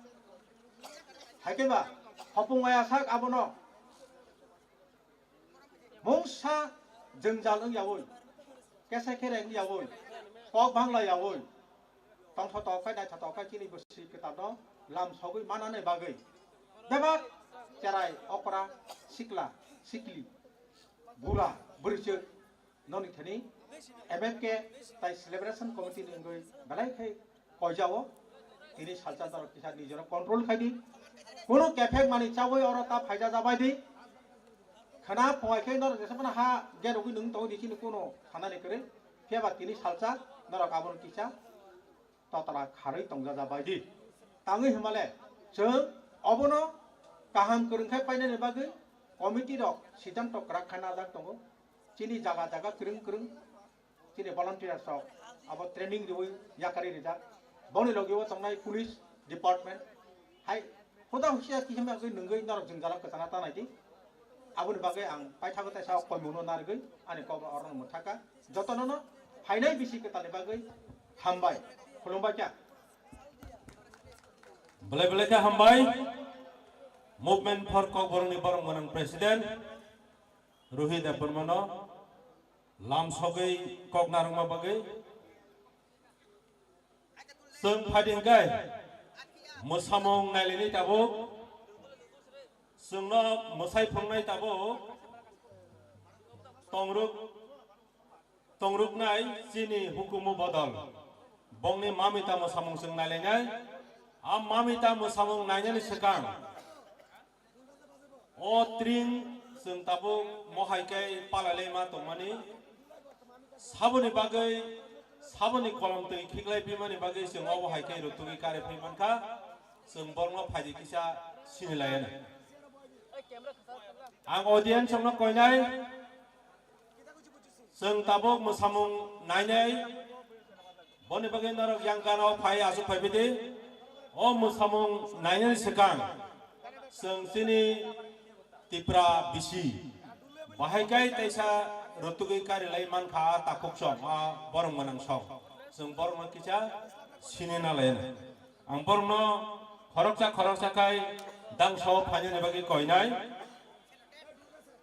Hai khe ba hopung maya sak abono mungsa jwngjal wng yaui, kesa khere wng yaui, kok bangla yaui, tongthotok khai naithotok khai chini bwswi kwtalno lam sogwi manani bagwi bebak cherai okra sikla sikli bura bwrwichwk noni thani M M K tai celebration committee ni wngwi belai khai koijao. Tini salsa norok kisa nijoro control khai di. Kuno kephek mani chawi oro ta phaija jabai di. Khana phungai khe norok jesa phano ha gerogwi nung tongwi di chini kuno sanani kwrwi. Phiya ba tini salsa norok abono kisa totra kharwi tongjajabai di. Tangwi hwnmale chwng obono kaham kwrwng khe painani bagwi committee rok siddhanto kwrak khe najak tongo. Chini jaga jaga kwrwng kwrwng chini volunteers rok abo training riwi yakarwi rijak. Boni logi o tongnai police department hai huda husia kisa ma wngwi nungwi norok jwngjalo kwchana tanai di. Aboni bagwi ang paithago teisa koimungno narwgwi ani kokno orono mwthaka. Jotonono phainai bisi kwtalni bagwi hambai, khulumbai kha. Belai belai khe hambai. Movement for Kokborokni borok gwnang president Ruhi Debbarmano lam sogwi kok narwkma bagwi. Chwng phaidi hwnkhe mwsamung nailainai tabuk, chwngno mwsai phunuknai tabuk tongruk, tongruknai chini hukumu bodol. Bongni mamita mwsamung chwng nailainai. A mamita mwsamung nainani swkang o tring chwng tabuk mohai khe palailai ma tongmani, saboni bagwi, saboni kolom twi khiklai bimani bagwi chwng obo hai khe rutugwi kare phai mankha, chwng borokno phaidi kisa sinilaiya. Ang audience rokno koinai, chwng tabuk mwsamung nainai, boni bagwi norok yang gana o phai aswk phai bidi. O mwsamung nainani swkang chwng chini Tipra bisi bahai kai teisa rutugwi karilai mankha a takhuk song, a borom gwnang song. Chwng borokno kisa sini nalaina. Ang borokno khoroksa khoroksa khai dangso phainani bagwi koinai.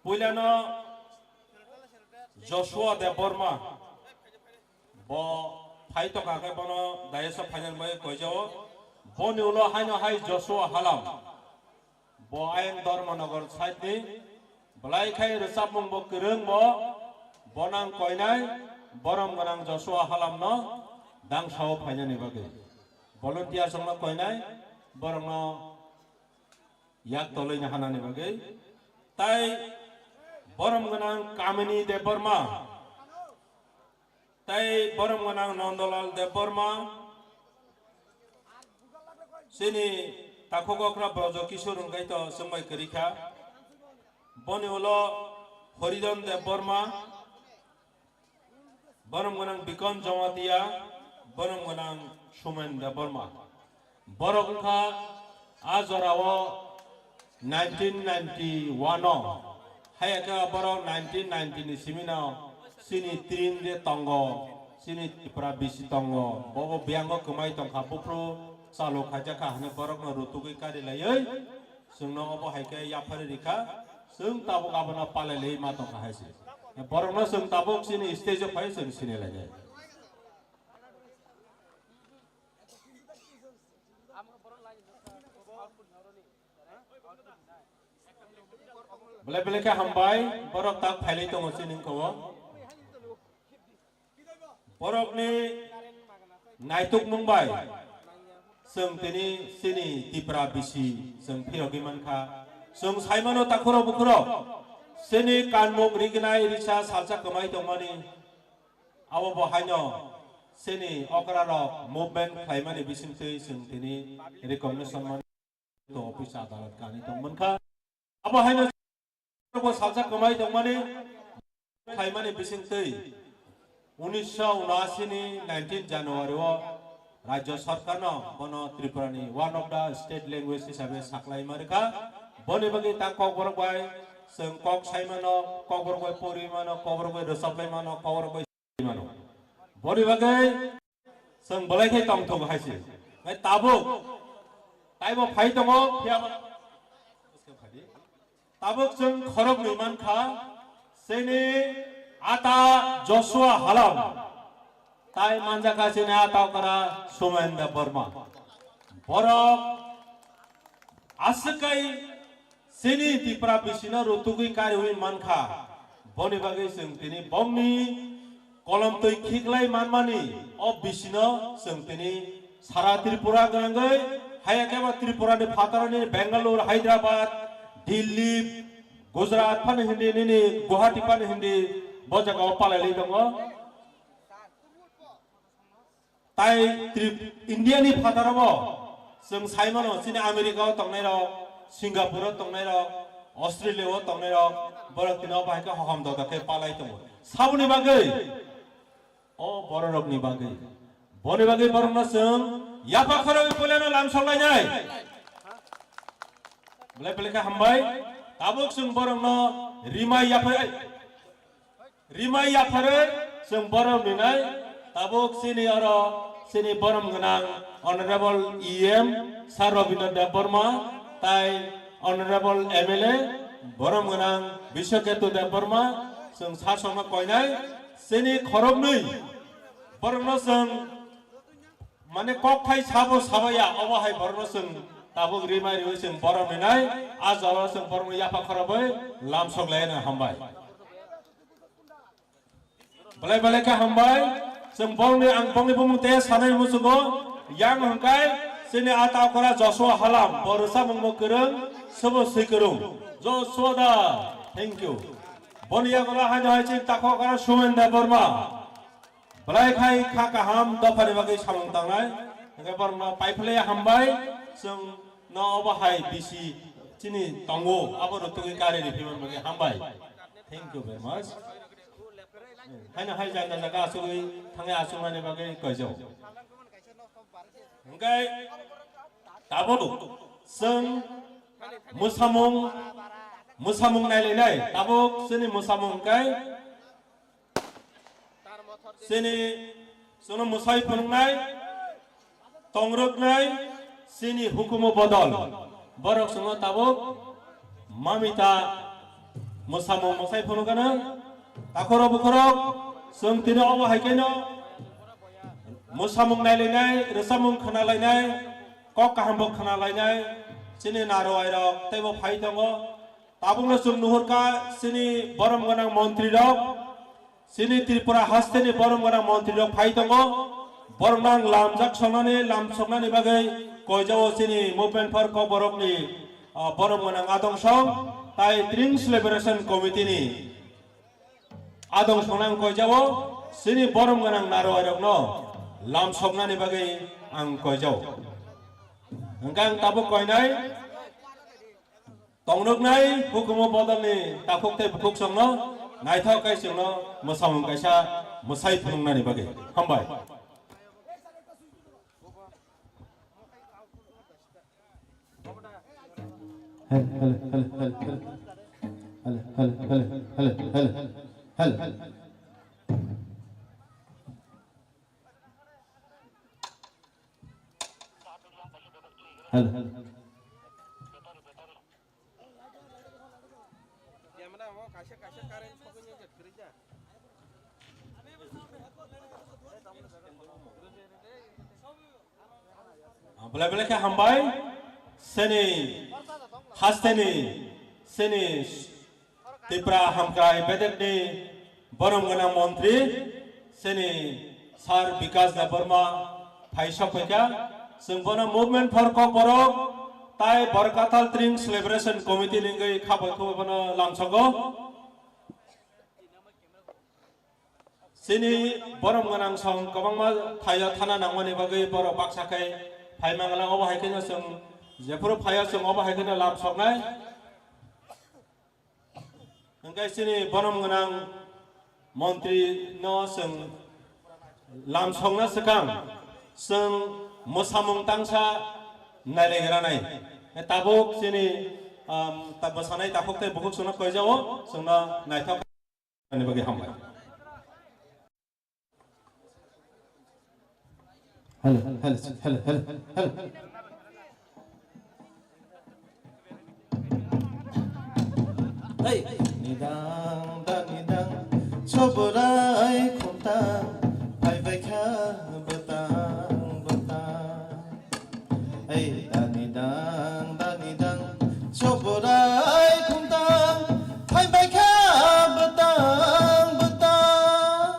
Puilano Joshua Debbarma, bo phai tongkha khe bono dayesa phainani bagwi koijao. Boni ulo haino hai Joshua Halam, bo ayang Dharmanagar side ni, belai khai rwchapmung bo kwrwng bo, bonang koinai borom gwnang Joshua Halamno dangsao phainani bagwi. Volunteers rokno koinai, borokno yak tolwi hanani bagwi. Tai borom gwnang Kamini Debbarma, tai borom gwnang Nondolal Debbarma, chini takhuk okra Brojo Kishore wngkhaito chwngbai kwrwi kha. Boni ulo Horidhan Debbarma, borom gwnang Bikon Jamatia, borom gwnang Sumen Debbarma. Borok wngkha a jorao nineteen ninety-one o, haiya khe borok nineteen ninety ni simi no chini tring de tongo, chini Tripura bisi tongo, bobo biyango kwmai tongkha, buphuru chalu khaijakha hwnwi borokno rutugwi kari laiwi. Chwngno obo hai khe yaphari rikha, chwng tabuk abono palai lai ma tongkha hai se. Borokno chwng tabuk chini stage o phai chwng sini lainai. Belai belai khe hambai, borok tak phailai tongo chini wngkha o. Borokni naitukmung bai chwng tini chini Tipra bisi chwng phirogwi mankha. Chwng saimano takhurok bukhurok chini kanmung rignai risa salsa kwmai tongmani, abo bo haino chini okrarok movement khlaimani bisingtwi chwng tini recognition man. To office adalat kani tongmankha. Abo haino bo salsa kwmai tongmani khlaimani bisingtwi unisho unasi ni nineteen January o Rajya Sarkar no bono Tripura ni one of the state language hisabe saklai marikha. Boni bagwi ta Kokborok bai chwng kok saimano, Kokborok bai pori mano, Kokborok bai rwchap lai mano, Kokborok bai mano. Boni bagwi chwng belai khe tongthok hai se. Hai tabuk taibo phai tongo, phiya ba Tabuk chwng khoroknwi mankha, chini ata Joshua Halam, tai manjakha chini ata okra Somen Debbarma. Borok aswk kai chini Tipra bisino rutugwi kariwi mankha. Boni bagwi chwng tini bongni kolomtwi khiklai manmani o bisino chwng tini sara Tripura gwnangwi, haya khe bo Tripurani phatarni Bangalore, Hyderabad, Delhi, Gujarat phano hindi, nini Guwahati phano hindi, bo jagao palailai tongo. Tai Trip-, India ni phataro bo chwng sai mano, chini America o tongnai rok, Singapore o tongnai rok, Australia o tongnai rok, borok tini o bahai khe hohom doda khe palai tongo. Saboni bagwi, o borok rokni bagwi, boni bagwi borokno chwng yapha khorok puilano lamsok lainai. Belai belai khe hambai, tabuk chwng borokno rimai yapha Rimai yapharwi chwng borom rinai, tabuk chini oro chini borom gwnang Honorable E M Sir Rabindra Debbarma, tai Honorable M L A borom gwnang Biswaketu Debbarma, chwng sasongno koinai, chini khoroknwi borokno chwng mane kokthai sabo sabaya, obo hai borokno chwng tabuk rimai riwi chwng borom rinai, a jora chwng borokno yapha khorobwi lamsok laina hambai. Belai belai khe hambai. Chwng bongni, ang bongni bumung te sanai muchungo. Yang hwnkhe chini ata okra Joshua Halam, bo rwchapmungbo kwrwng, sobo swi kwrwng. Joshua da, thank you. Boni yagulo haino hai chini takhuk okra Somen Debbarma. Belai khai kha kaham dophani bagwi samung tangnai. Hwnkhe borokno paiphlaiya hambai. Chwng no obo hai bisi chini tongo, abo rwtugwi kari riphiman bagwi hambai. Thank you very much. Haino hai jaga jaga asugwi thangwi asuknani bagwi koijao. Hwnkhe tabuk chwng mwsamung, mwsamung nailainai, tabuk chini mwsamung hwnkhe chini chwngno mwsai phunuknai, tongrwknai, chini hukumu bodol. Borok chwngno tabuk mamita mwsamung mwsai phunukgano. Takhorok bukhorok chwng tini obo hai kheno mwsamung nailainai, rwchapmung khwnalainai, kok kahambo khwnalainai, chini narowairok teibo phai tongo. Tabukno chwng nuhurkha chini borom gwnang montrirok, chini Tripura hasteni borom gwnang montrirok phai tongo. Borokno ang lamjak songnani, lamsoknani bagwi koijao chini Movement for Kokborokni, ah, borom gwnang adong song tai Trings Liberation Committee ni adong songno ang koijao chini borom gwnang narowairokno lamsoknani bagwi ang koijao. Hwnkhe ang tabuk koinai. Tongnuknai hukumu bodolni takhuk tei bukhuk songno naithok khe chwngno mwsamung kaisa mwsai phunuknani bagwi. Hambai. Hel, hel, hel, hel, hel. Hel, hel, hel, hel, hel, hel. Hel. Hel. Belai belai khe hambai. Seni hasteni, seni Tripura hamkrai bedekni borom gwnang montri, seni Sir Bikash Debbarma phai sok phaikha. Chwng bono Movement for Kokborok tai Borkathal Trings Liberation Committee ni wngwi khabai khubui bono lamsogo. Chini borom gwnang song kwbangma thaio thana nangmani bagwi borok baksa khe phai mangala, obo hai kheno chwng jephuru phaio chwng obo hai kheno lamsoknai. Hwnkhe chini borom gwnang montri no chwng lamsokna swkang chwng mwsamung tangsa nailaigranai. Tabuk chini, um, ta-, bwsanai takhuk tei bukhuk chwngno koijao, chwngno naithok. Ani bagwi hambai. Hello, hello, hello, hello, hello. Hey! Nidang da nidang, Subrai khumtang, phaibai kha bwtang bwtang. Hey, da nidang da nidang, Subrai khumtang, phaibai kha bwtang bwtang.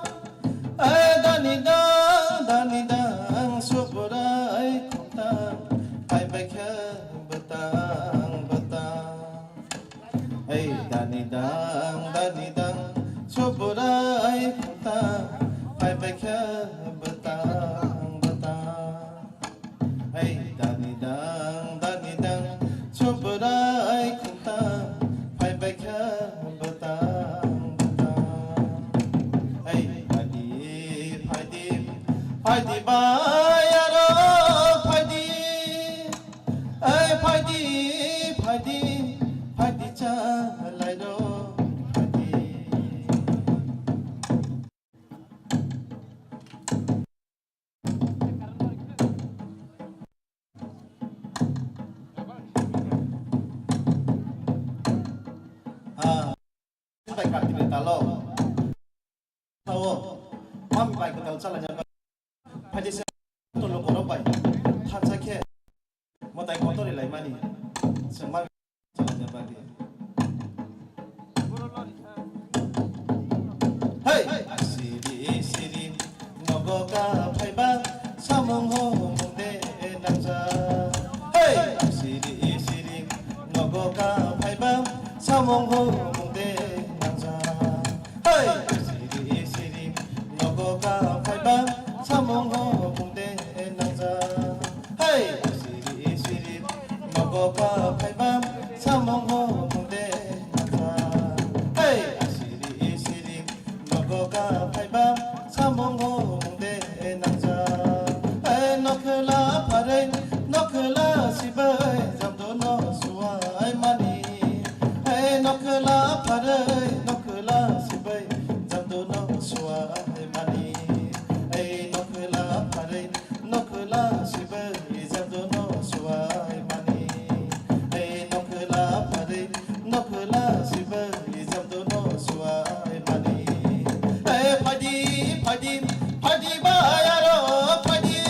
Hey, da nidang da nidang, Subrai khumtang, phaibai kha bwtang bwtang. Hey, da nidang da nidang, Subrai khumtang, phaibai kha bwtang bwtang. Hey, da nidang da nidang, Subrai khumtang, phaibai kha bwtang bwtang. Hey, phaidi phaidi, phaidi bai aro phaidi. Hey, phaidi phaidi, phaidi cha lai ro phaidi. Ah, bai kati bai talo. Tao, mami bai kwtal chalanya bai. Phaidi se tolo borok bai. Thansa khe. Mwtai kotor ri laimani. Chwng ma chalanya bagwi. Hey! Siri siri nogo ka phaiba samung ho mungde nangja. Hey! Siri siri nogo ka phaiba samung ho mungde nangja. Hey! Siri siri nogo ka phaiba samung ho mungde nangja. Hey, siri siri, nogo ka phaiba, samung ho mungde nangja. Hey, siri siri, nogo ka phaiba, samung ho mungde nangja. Hey, nokhla pharwi, nokhla sibai, jamdo no suai mani. Hey, nokhla pharwi, nokhla sibai, jamdo no suai mani. Hey, nokhla pharwi, nokhla sibai jamdo no suai mani. Ei nokhla pharwi, nokhla sibai jamdo no suai mani. Ei phaidi, phaidi, phaidi bai aro phaidi.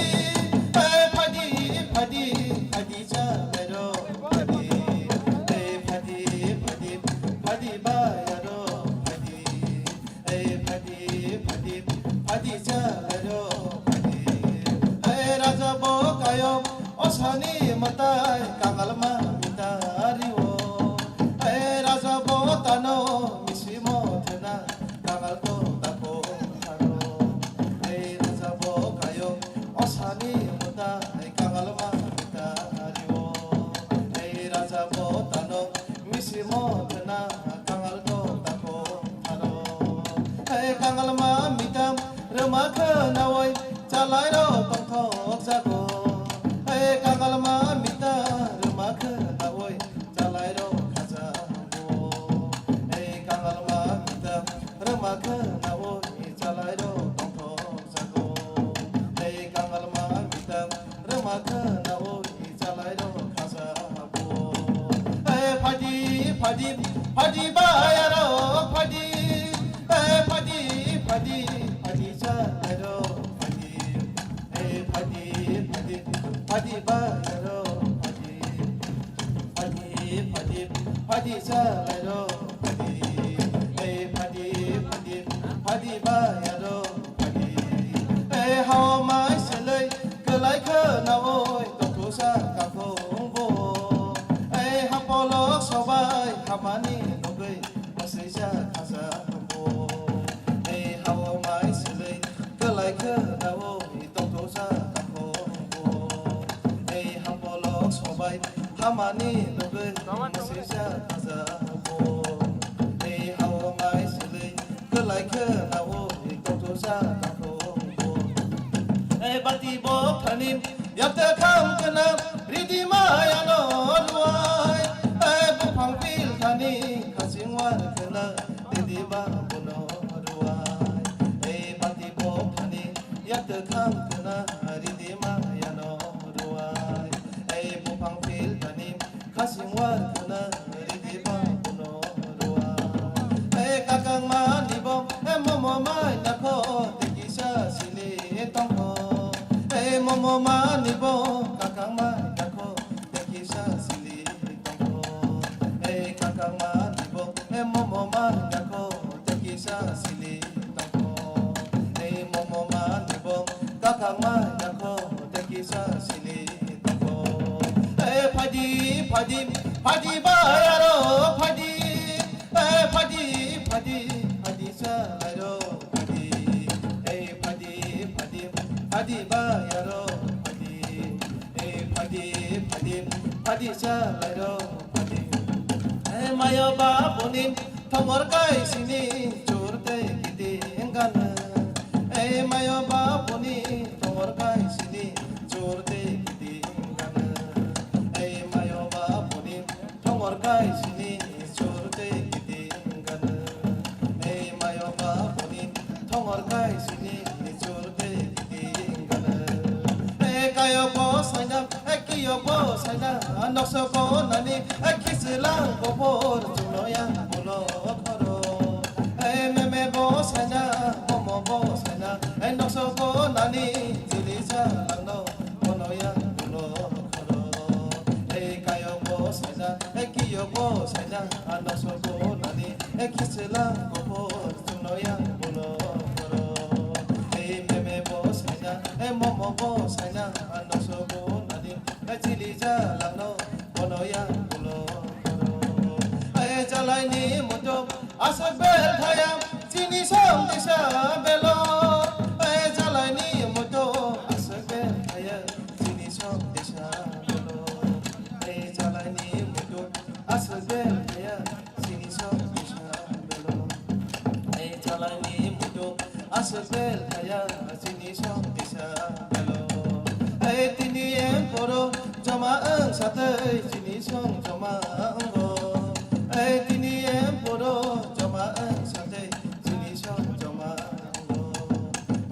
Ei phaidi, phaidi, phaidi chalai ro phaidi. Ei phaidi, phaidi, phaidi bai aro phaidi. Ei phaidi, phaidi, phaidi chalai ro phaidi. Ei raja bo kayo, osani mwtai, kangalma mita rio. Ei raja bo tano, misimo thena, kangal to tako tharo. Ei raja bo kayo, osani mwtai, kangalma mita rio. Ei raja bo tano, misimo thena kangal to tako tharo. Hey kangal ma mitam rwma khwnawi chalai ro tongthok jago. Hey kangal ma mitam rwma khwnawi chalai ro khajago. Hey kangal ma mitam rwma khwnawi chalai ro tongthok jago. Hey kangal ma mitam rwma khwnawi chalai ro khajago. Hey phaidi, phaidi, phaidi bai aro phaidi. Hey phaidi, phaidi, phaidi chalai ro phaidi. Hey phaidi, phaidi, phaidi bai aro phaidi. Phaidi, phaidi, phaidi chalai ro phaidi. Hey phaidi, phaidi, phaidi bai aro phaidi. Hey hao mai selai kwlai khwnawi tongthoksa kakhung bo. Hey hapolok sobai hamani nugwi mwswisa khaja bo. Hey hao mai selai kwlai khwnawi tongthoksa kakhung bo. Ei hapolok sobai hamani nugwi mwswisa khaja bo. Ei hao mai selai kwlai khwnawi tongthoksa kakhung bo. Ei bati bokthani yakta kham khwna ridi maya no ruai. Ei buphang pilthani khasing war khwna ridi ba bono ruai. Ei bati bokthani yakta kham khwna ridi maya no ruai. Ei buphang pilthani khasing war khwna ridi ba bono ruai. Phadi, phadi bayaro phadi, eh, phadi, phadi, phadi salairo phadi, eh, phadi, phadi, phadi bayaro phadi, eh, phadi, phadi, phadi salairo phadi. Eh, mayo babuni thongor kaisini churte kiti engana. Eh, mayo babuni thongor kaisini churte kiti engana. Eh, mayo babuni thongor kaisini churte kiti engana. Eh, mayo babuni thongor kaisini churte kiti engana. Eh, kayo bo saina, eh, kiyo bo saina, nokso bo nani, eh, kisilang bo bor chuno yang bolo khoro. Eh, meme bo saina, momo bo saina, eh, nokso bo nani, jili sa langno. Bono yang ulo khoro. Ei kayo bo saina, ei kiyo bo saina, ano sobo nani, ei khiselang kopor, chungno yang ulo khoro. Ei meme bo saina, ei momo bo saina, ano sobo nani, ei chili jalangno, bono yang ulo khoro. Ei jalai ni muchung, Aswk bel thaya chini som disa belo, e jalai ni muitu. Aswk bel thaya chini som disa belo, e jalai ni muitu. Aswk bel thaya chini som disa belo, e jalai ni muitu. Aswk bel thaya chini som disa belo, e tini em poro joma ang satwi chini som joma ango. Ei tini em poro joma ang satwi chini som joma ango.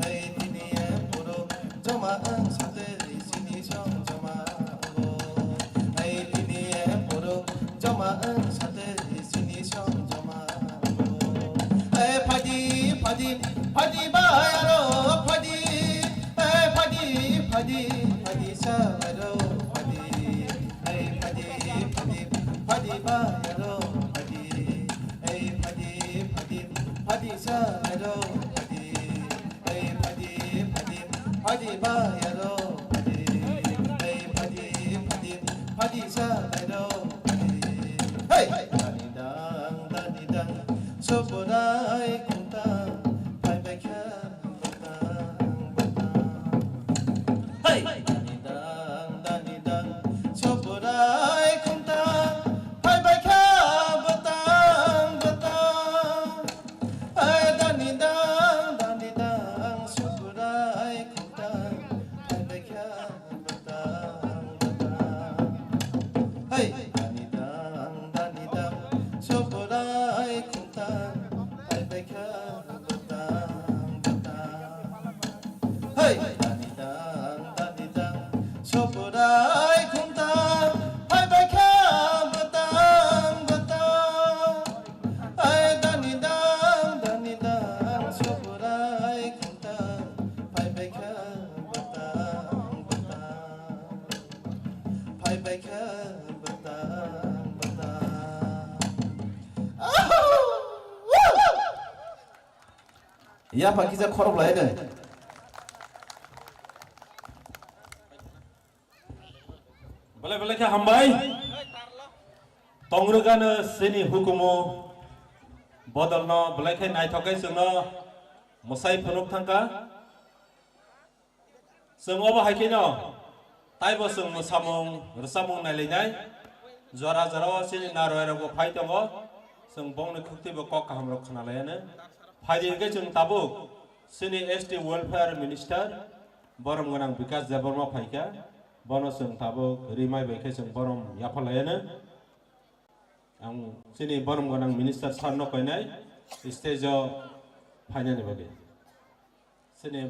Ei tini em poro joma ang satwi chini som joma ango. Ei tini em poro joma ang satwi chini som joma ango. Ei phadi phadi phadi bayaro phadi. Ei phadi phadi phadi sabayaro phadi. Ei phadi phadi phadi bayaro phadi. Ei phadi phadi phadi sabayaro phadi. Ei phadi phadi phadi bayaro phadi. Ei phadi phadi phadi sabayaro phadi. Hey! Dani dang, dani dang, soborai khungtang, phai bai kha. Hey! Dani dang, dani dang, soborai khungtang, phai bai kha bwtang bwtang. Hey, dani dang, dani dang, soborai khungtang, phai bai kha bwtang bwtang. Hey! Dani dang, dani dang, soborai khungtang, phai bai kha bwtang bwtang. Hey! Dani dang, dani dang, soborai khungtang, phai bai kha bwtang bwtang. Hey! Dani dang, dani dang, soborai khungtang, phai bai kha bwtang bwtang. Phai bai kha bwtang bwtang. Yapha kisa khorok lai de. Belai belai khe hambai. Tongrwgano chini hukumu bodolno belai khe naithok khe chwngno mwsai phunuk thangkha. Chwng obo hai kheno taibo chwng mwsamung rwchapmung nailainai. Jora jorao chini narwai rokbo phai tongo. Chwng bongni khuktwibo kok kahamrok khwnalaiano. Phaidi hwnkhe chwng tabuk chini S T Welfare Minister borom gwnang Bikas Debbarma phaikha. Bono chwng tabuk rimai bai khe chwng borom yapharlaiano. Ang chini borom gwnang Minister sir no koinai stage o phainani bagwi. Chini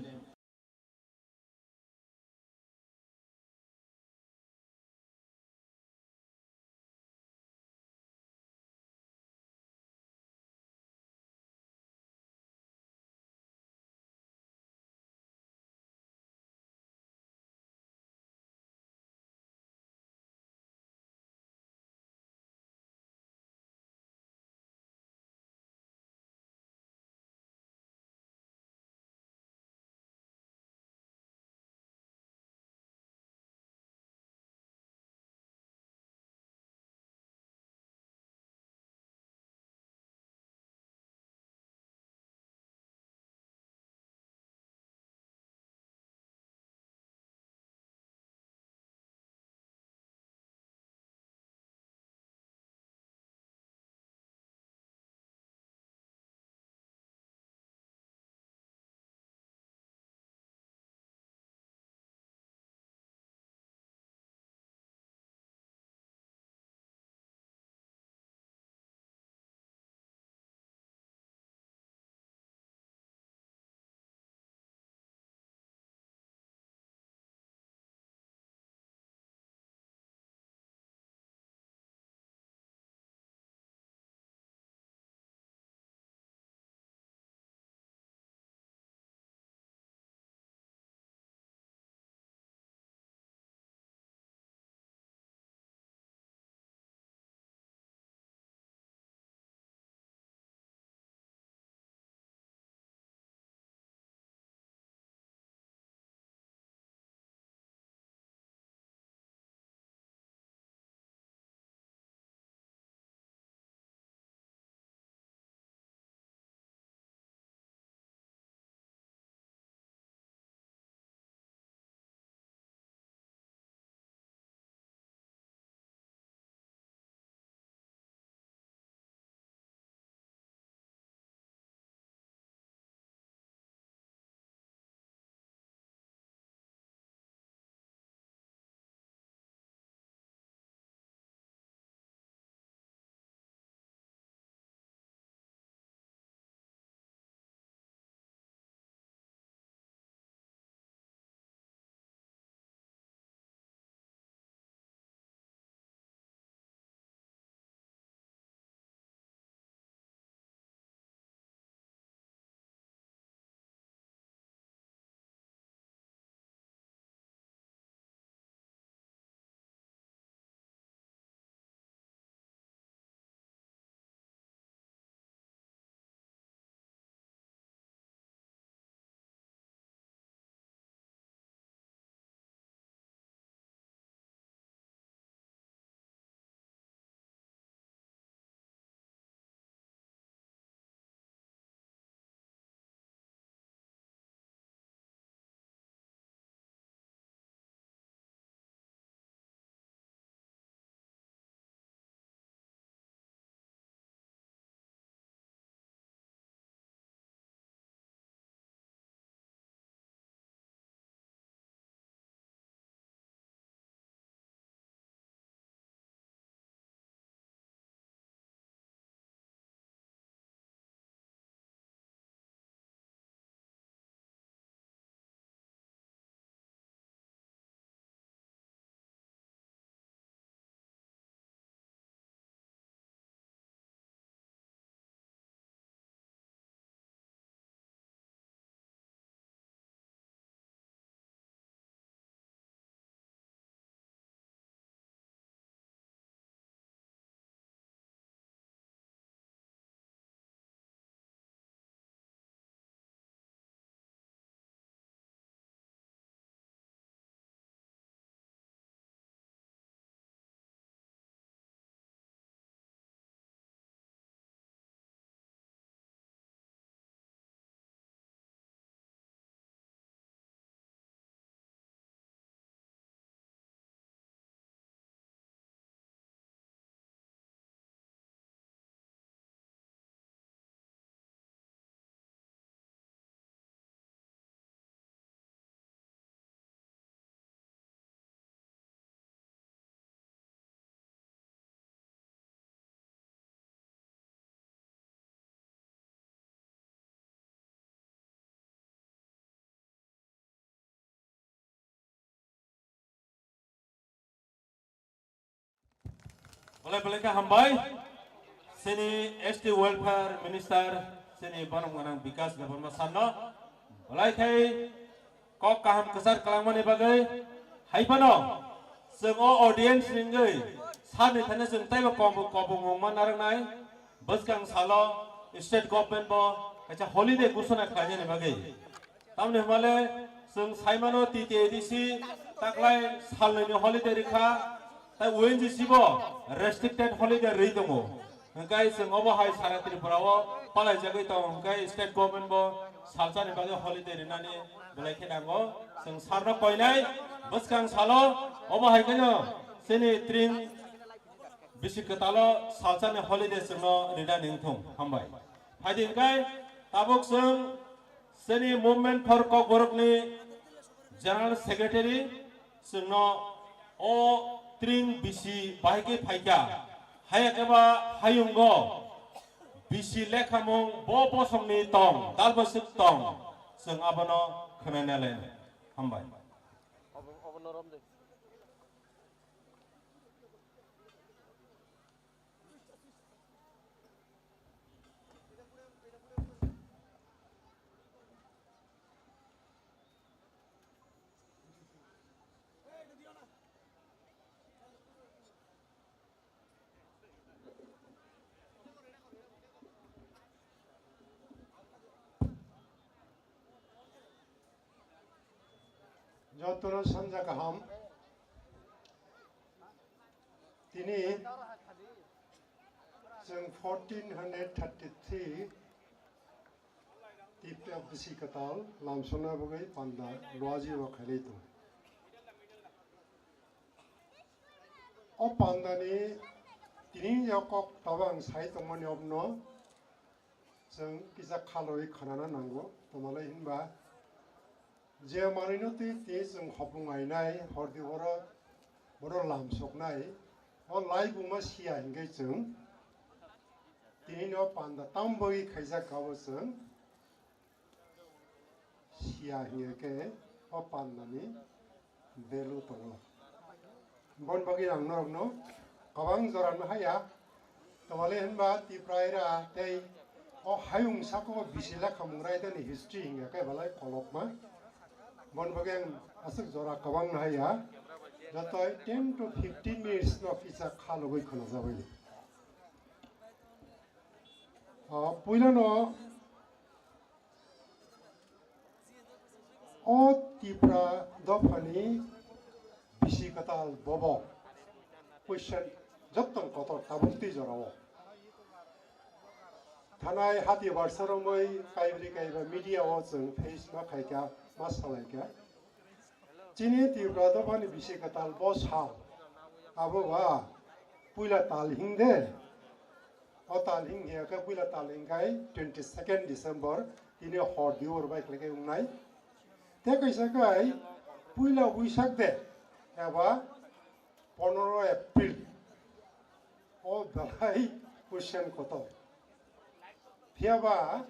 Belai belai khe hambai. Chini S T Welfare Minister, chini borom gwnang Bikas Debbarma sir no belai khai kok kaham kwchar kwlangmani bagwi. Hai phano chwng o audience ni wngwi sir ni thani chwng teibo kobong kobong wngma narwknai. Bwskang salo state government bo kaisa holiday ghosona khlainani bagwi. Tamni hwnmale chwng saimano T T A D C taklai salnwini holiday rikha, tai O N G C bo restricted holiday rwi tongo. Hwnkhe chwng obo hai sara Tripura o palaijagwi tongo, hwnkhe state government bo salsani bagwi holiday rinani belai khe nango. Chwng sarno koinai bwskang salo obo hai kheno chini tring bisi kwtalo salsani holiday chwngno rinani wngthung. Hambai. Phaidi hwnkhe tabuk chwng chini Movement for Kokborokni General Secretary chwngno o tring bisi bahai khe phaikha. Haiya khe ba hayungo bisi lekhamung bo bosongni tong, dalboswk tong, chwng abono khwnanai lainai. Hambai. Jotono sanja kaham. Tini chwng fourteen hundred thirty-three Tipra bisi kwtal lamsokna bagwi panda luaji o khailai tongo. O pandani tini o kok tabang sai tongmani obno chwng kisa khaloi khanana nango. Tomalai hinba je manwino twi twi chwng hopung ainai, hordi oro bono lamsoknai, o laibuma siya hinkhe chwng tini no panda tam bagwi khaijak kha bo chwng siya hinkhe o pandani value tongo. Bon bagwi ang norokno kwbang jora no haya. Tamale hinba Tipra era tei o hayung sako bisi lekhamung raida ni history hinkhe khe belai kolokma. Bon bagwi ang aswk jora kwbang no haya. Jotoi ten to fifteen minutes no kisa khalogwi khwnajagwi. O puila no O Tipra dophani bisi kwtal bobo question jottoni kotor tabuk twi jorao. Thanai hati barsa romwi kaibri kaiba media o chwng face ma khaikha, ma salaikha. Chini Tipra dophani bisi kwtal bo sal abo ba puila tal hing de. O tal hing hiya khe puila tal hing khai twenty second December tini hor di hor bai khlai khai wngnai. Tei kaisa khai puila Buisak de eba pondro April o belai question kotor. Phiya ba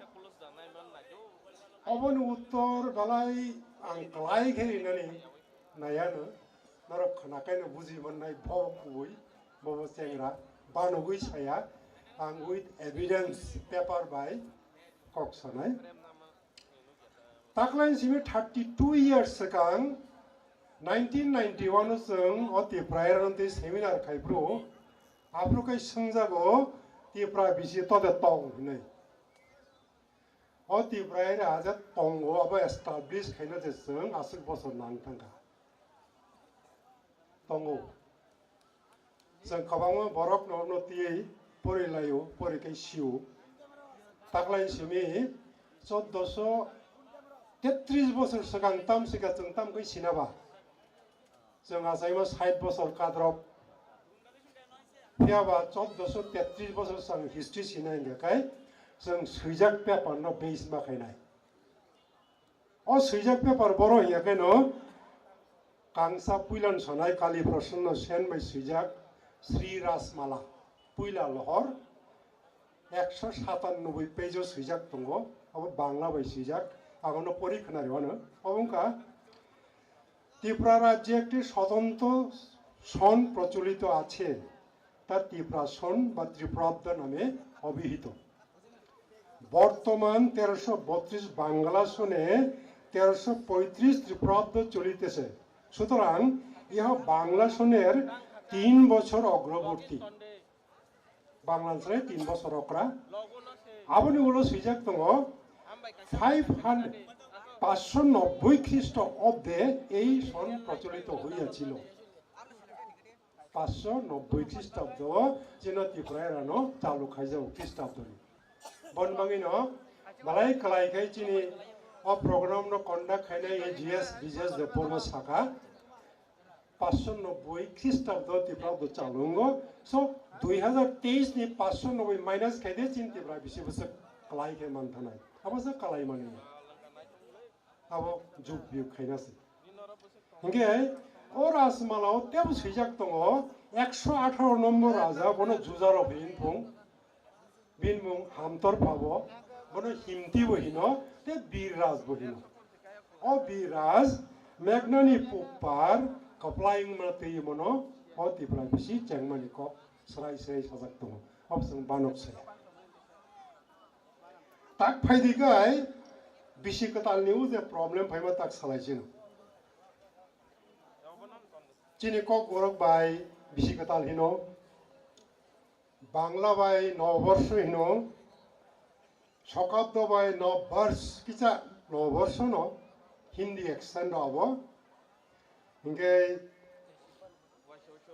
oboni uttor belai ang kwlai khe rinani naiya no, norok khwnakhai no buji mannai bo kubui. Bobo chengra banogwi saya, ang with evidence paper bai kok sanai. Taklai simi thirty two years swkang nineteen ninety one o chwng o Tipra era twi seminar khai phuru, aphuru khai swngjago Tipra bisi tode tong hinwi. O Tipra era je tongo abo establish khaina je chwng aswk bosor nang thangkha. Tongo. Chwng kwbangma borok no, no twiwi pori laio, pori khai sio. Taklai simi choddoso tetris bosor swkang tam sika chwng tam khai sinaba. Chwng achaima sait bosor kadrop. Phiya ba choddoso tetris bosor chwng history sinai hingkha khai chwng swijak paper no base ma khainai. O swijak paper boro hiya khe no kangsa puilan sonai Kali Prasanna Sen bai swijak Sri Rasmala puila lohor ekso satanoboi page o swijak tongo, abo Bangla bai swijak, abono pori khwnari wano. Obo wngkha, "Tripura rajye ekti sotondro son procholito ache, তা ত্রিপুরা সন বা ত্রিপুরাব্দ নামে অভিহিত। বর্তমান তেরোশো বত্রিশ বাংলা সনে তেরোশো পঁয়ত্রিশ ত্রিপুরাব্দ চলিতেছে। সুতরাং ইহা বাংলা সনের তিন বছর অগ্রবর্তী। বাংলা সনের তিন বছর অগ্রা। Aboni ulo swijak tongo, five hundred, পাঁচশো নব্বই খ্রিস্ট অব্দে এই সন প্রচলিত হইয়াছিল। পাঁচশো নব্বই খ্রিস্টাব্দ chini Tripura erano chalu khaijago খ্রিস্টাব্দni. Bon bagwino belai kwlai khai chini o program no conduct khainai A G S, B G S de porno saka, পাঁচশো নব্বই খ্রিস্টাব্দ Tripura bo chalu wngo. So, দুই হাজার তেইশ ni পাঁচশো নব্বই minus khaide chini Tripura bisi bwswk kwlai khe manthanai. Abo se kwlai mani. Abo jug biyug khaina se. Hinkhe o Rajmala o tebo swijak tongo, ekso atharo nombor raja, bono juja rok hinphung, bini mung Hamtor Phabo, bono Himti bo hino, te Bir Raj bo hino. O Bir Raj Meghnani pupar kwplai wngma twi mono o Tripura bisi chengmani kok srai srai sajak tongo. Abo chwng banok se. Tak phaidi kai bisi kwtal ni o je problem phaima tak salai sino. Chini kok borok bai bisi kwtal hino, Bangla bai Noborsho hino, Sokabdo bai Nobbarsh, kisa Noborsho no Hindi accent abo. Hinkhe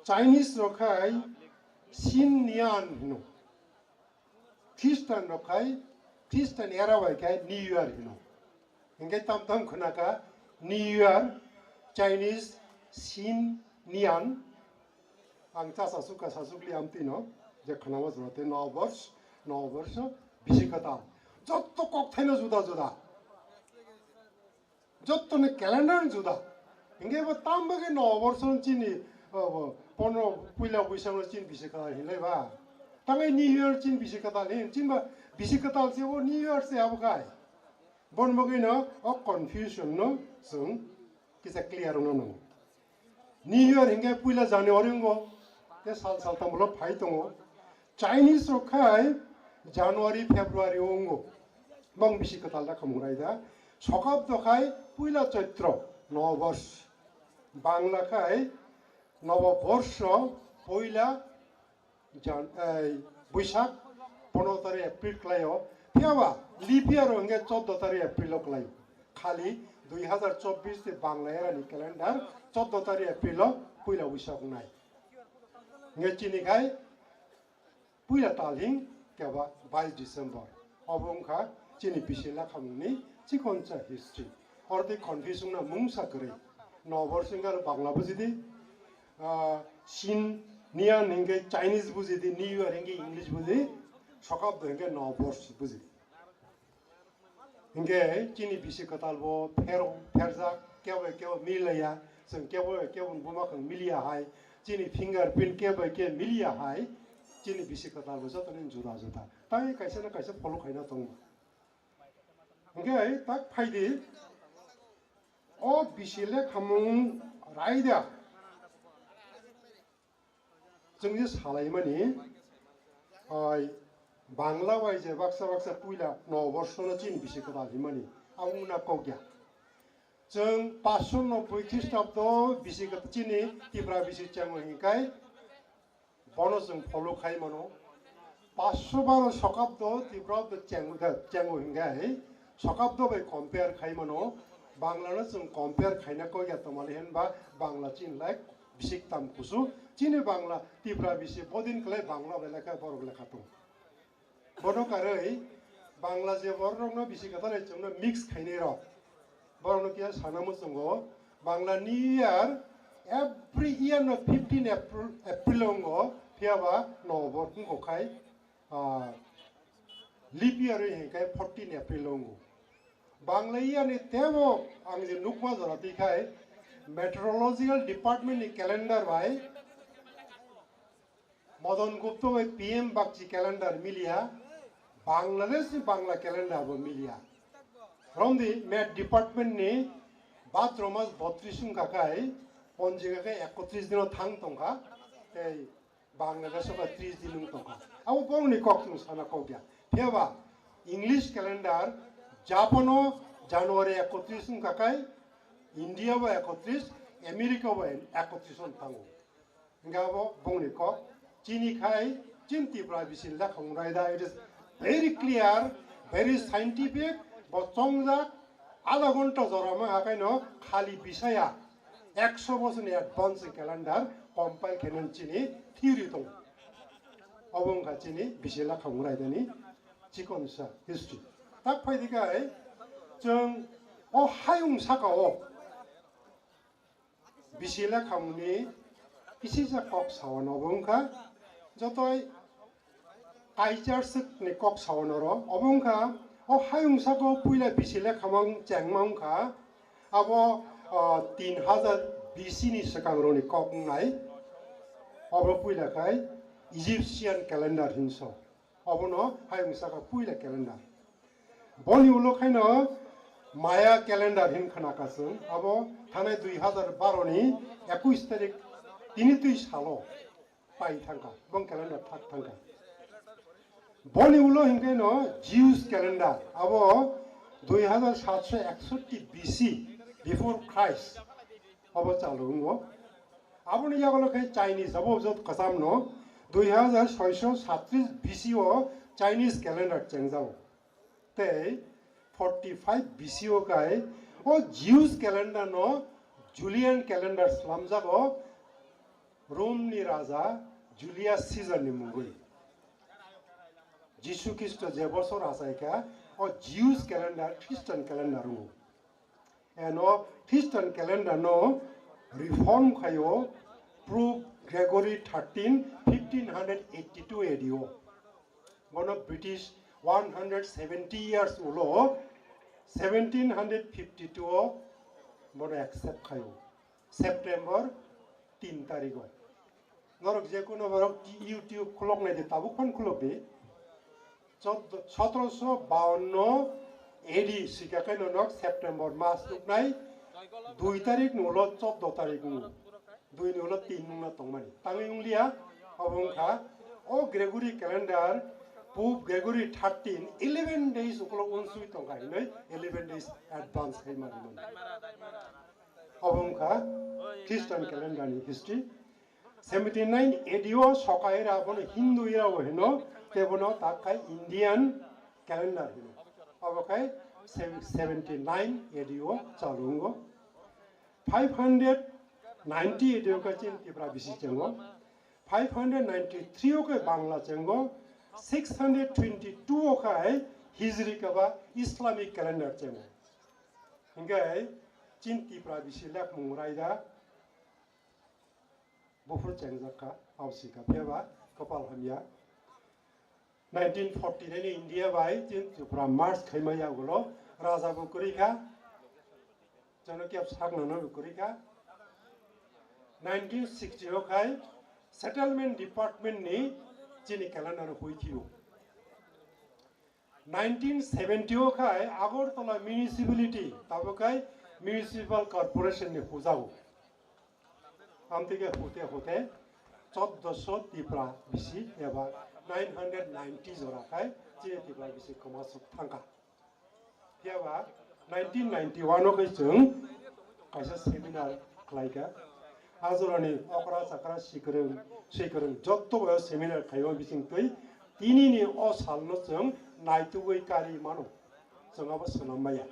Chinese rok khai Shin Nian hino. Christian rok khai, Christian era bai khai New Year hino. Hinkhe tam tam khwnaka New Year, Chinese, Shin, Nian. Ang cha sasuk ka sasuk li amtwi no, je khwnama jora te Noborsho, Noborsho, bisi kwtal. Jotto kok thaino juda juda. Jottoni calendar juda. Hinkhe bo tam bagwi Noborsho chini, o, bo, pondro puila Buisakno chini bisi kwtal hinlai ba. Tangwi New Year chini bisi kwtal hin, chini ba bisi kwtal se bo New Year se abo khai. Bon bagwi no o confusion no chwng kisa clear wngna nango. New Year hinkhe puila January wngo, te sal sal tamo phai tongo. Chinese rok khai January, February o wngo. Bang bisi kwtal da khamung rai da. Sokabdo khai puila Chaitro, Noborsho. Bangla khai Noboborsho, puila Jan-, ei, Buisak, pondro tarik April khlaio. Phiyaba leap year o hwnkhe chordo tarik April o khlaio. Khali dui hazar chobbish de Bangla era ni calendar chordo tarik April o puila Buisak wngnai. Hwnkhe chini khai puila tal hing keba bais December. Obo wngkha chini bisi lekhamungni chikonsa history. Oro tei confusion na mungsa kwrwi. Noborsho hwnkhe aro Bangla bujidi, ah, Shin Nian hwnkhe Chinese bujidi, New Year hwnkhe English bujidi, Sokabdo hwnkhe Noborsho bujidi. Hwnkhe chini bisi kwtal bo phero, pherjak, kebo kebo mililaiya, chwng kebo kebo buma khwng miliya hai, chini fingerprint kebo kebo miliya hai, chini bisi kwtal bo jotoni juda juda. Tai kaisa na kaisa follow khaina tongo. Hwnkhe tak phaidi, o bisi lekhamung raida chwng je salaimani, ai, Bangla bai je baksa baksa puila Noborsho no chini bisi kwtal himani, abo wngna kok ya. Chwng paanch sho nobboi Khristabdo bisi kwtal chini Tipra bisi chengwi hinkai, bono chwng follow khai mano. Paanch sho baro Sokabdo Tipra bo cheng-, chengwi hinkhai, Sokabdo bai compare khai mano. Bangla no chwng compare khaina kok ya, tamani hinba Bangla chini lai bisik tam kusu. Chini Bangla Tipra bisi bodin kwlai Bangla bai lekha borok lekha tong. Bono karwi Bangla je borok rokno bisi kwtal hai chwngno mix khainai rok. Borokno kisa sana muchungo, Bangla New Year every year no fifteen April, April ongo, phiyaba no bo wngkok khai, ah, leap year hinkhai fourteen April ongo. Bangla year ni tebo ang je nukma jora twi khai meteorological department ni calendar bai Modon Gupta bai P M Bakshi calendar miliya, Bangladesh ni Bangla calendar bo miliya. Romdi Met department ni bhadro mas botris wngkha khai, ponjika khe ekotris dino thang tongkha, tei Bangladesh o ba tris din wng tongkha. Abo bongni kok chwng sana kok ya. Phiya ba English calendar Japan o January ekotris wngkha kai, India bo ekotris, America bo ekotris wng thango. Hingke abo bongni kok. Chini khai, chini Tripura bisi lekha mung raida, it is very clear, very scientific, bo chongjak, adha ghonta jora ma hakai no khali bisaya ekso bosor ni advance calendar compile khe nang chini theory tongo. Obo wngkha chini bisi lekha mung raida ni chikon sa history. Tak phai di kai, chwng o hayung saka o bisi lekhamungni kisisa kok sawan obo wngkha, jotoi kaichar swkni kok sawan oro obo wngkha. O hayung saka o puila bisi lekhamung chengma wngkha, abo, o, tin hajar B C ni swkangrokni kok wngnai. Obo puila khai Egyptian calendar hinso. Obono hayung saka puila calendar. Boni ulo khaino Maya calendar hin khna ka chwng. Abo thanai dui hajar baro ni ekush tarik tini twi salo pai thangkha. Bong calendar thak thangkha. Boni ulo hinkhe no Jews calendar. Abo dui hajar satso eksotti B C, before Christ. Obo chalu wngo. Aboni yagulo khe Chinese, abo jot kwcham no dui hajar soiso satris B C o Chinese calendar chengjago. Tei forty five B C o khai o Jews calendar no Julian calendar slamjago Rome ni raja Julius Caesar ni mungwi. Jisu Khristo je bosor achaikha, o Jews calendar, Christian calendar wngo. Eno Christian calendar no reform khaio Pope Gregory thirteen, fifteen hundred eighty-two A D o. Bono British one hundred seventy years ulo seventeen hundred fifty-two o bono accept khaio. September tin tarigo. Norok je kono borok YouTube khulok nai de, tabuk phone khulok de. Chod-, sotoroso bawanno A D sika khe norok September mas nuknai dui tarik ni ulo choddo tarik ni, dui ni ulo tin nungna tongmani. Tangwi wnglia, obo wngkha o Gregory calendar, Pope Gregory thirteen, eleven days ukolok unsui tongkha hinwi eleven days advance khai mani mani. Obo wngkha Christian calendar ni history. Seventy nine A D o soka era abono Hindu era o hino, tei bono tak khai Indian calendar hino. Obo khai sev-, seventy nine A D o chalu wngo. Five hundred ninety A D o khai chini Tipra bisi chengo. Five hundred ninety three o khai Bangla chengo. Six hundred twenty two o khai Hijri kaba Islamic calendar chengo. Hingke chini Tipra bisi lekmung raida buphur chengjak kha, absika phiyaba kapal hamya. Nineteen forty nine India bai chini Tripura merge khaima yagulo raja bo kwrwi kha, Chanakya saknano bo kwrwi kha. Nineteen sixty o khai settlement department ni chini calendar hui thio. Nineteen seventy o khai Agartala Municipality, tabuk khai Municipal Corporation ni hujago. Amtike hute hute choddoso Tipra bisi eba nine hundred ninety jora khai chini Tipra bisi komasuk thangkha. Phiyaba nineteen ninety one o khai chwng kaisa seminar khlaikha. Ajorani okra chakra sikrwng sikrwng jotto bai o seminar khaio bising twi tinini o salno chwng naitugwi kari mano. Chwng abo swnam maya.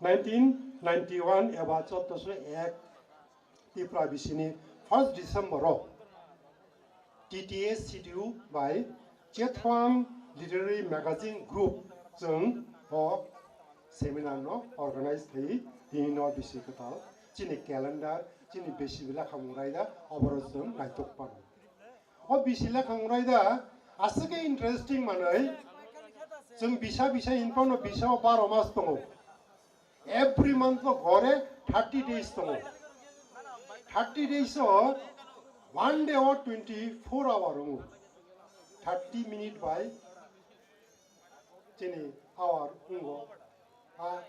Nineteen ninety one eba choddoso ek Tipra bisini first December o T T A C D U bai Chethuam Literary Magazine Group chwng o seminar no organize khai tini no bisi kwtal chini calendar chini bisi bila khamung raida oboro chwng naitok pano. O bisi lekha wngrai da, aswk khe interesting manwi. Chwng bisa bisa hinphano bisa o baro mas tongo. Every month no gore thirty days tongo. Thirty days o one day o twenty four hour wngo. Thirty minute by chini hour wngo. Ah,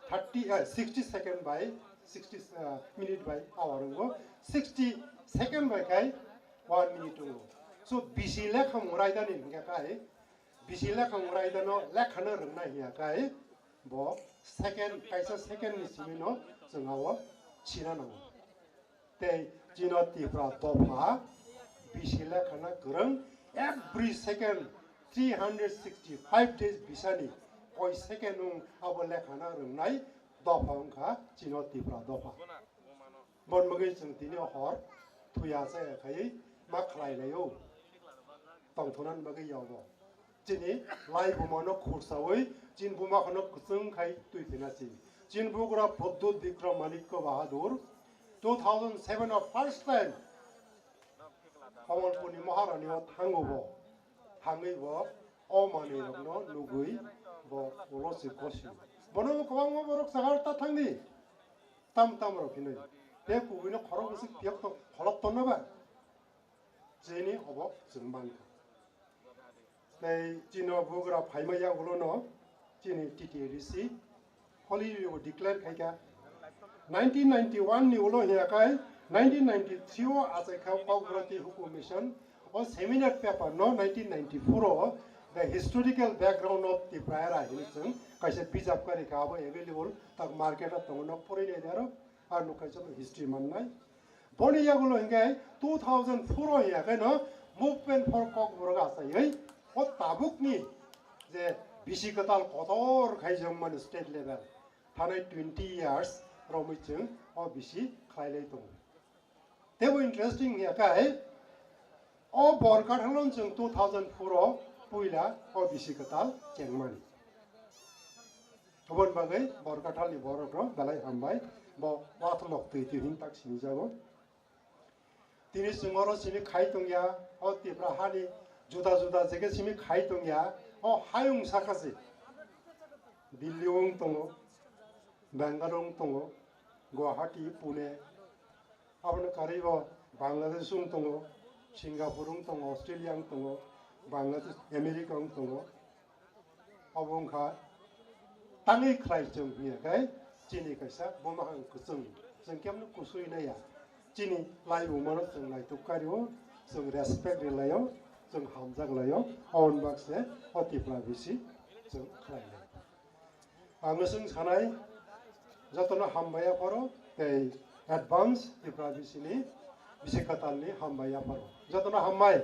thirty, eh, sixty second by sixty, ah, minute by hour wngo. Sixty second by khai One minute tongo. So bisi lekha mung raida ni hingka kai, bisi lekha mung raida no lekha no rwngna hiya kai, bo second, kaisa second ni simi no chwng abo china nango. Tei chino Tipra dopha bisi lekha na kwrwng, every second three hundred sixty five days bisani koi second wng abo lekha na rwngnai dopha wngkha chino Tipra dopha. Bon bagwi chwng tini hor thuya chaya khaiwi ma khlai laio. Tongthoknani bagwi yogo. Chini lai buma no khursawi, chini buma khano kwchwng khai twi phina si. Chini bugra Pradyut Bikram Manikya Bahadur, two thousand seven o first time Kamalpur ni Maharani o thango bo. Thangwi bo o manwi rokno nugwi bo ulo si gosi. Bono kwbangma borok sagar ta thangdi. Tam tam rok hinwi. Te kubui no khorok bwswk piyok to kholok tonno ba. Chini obo chwng mankha. Tei chini o bugra phaima yagulo no chini T T A D C holiday bo declare khaikha. Nineteen ninety-one ni ulo hiya kai nineteen ninety-three o achai kha Kokborok tei Hukum Mission o seminar paper no nineteen ninety-four o The Historical Background of Tipra Era hinwi chwng kaisa bijap kari kha, abo available tak market o tongo, nok porwi nai aro. Ar nuk kaisa history mannai. Boni yagulo hinkhe two thousand four o hiya khe no Movement for Kokborok achaiwi o tabukni je bisi kwtal kotor khai jongmani state level thanai twenty years romwi chwng o bisi khlailai tongo. Tebo interesting hiya khe o Borkathal no chwng two thousand four o puila o bisi kwtal chengmani. Oboni bagwi Borkathal ni borok rok belai hambai, bo wathlok twi twi hin tak sini jago. Tini chwng oro simi khai tongya, o Tipra hani juda juda jege simi khai tongya, o hayung saka se. Delhi wng tongo, Bangalore wng tongo, Guwahati, Pune, aboni karwi bo Bangladesh wng tongo, Singapore wng tongo, Australia wng tongo, Bangladesh, America wng tongo. Obo wngkha tangwi khlai chwng hiya khe chini kaisa buma hang kwchwng, chwng kemno kusui naiya. Chini lai bumano chwng naituk kario, chwng respect rwlaio, chwng hamjak laio, aboni bakse o Tipra bisi chwng khlainai. Ang chwng sanai jotono hambai yapharo tei advance Tipra bisini bisi kwtalni hambai yapharo. Jotono hambai.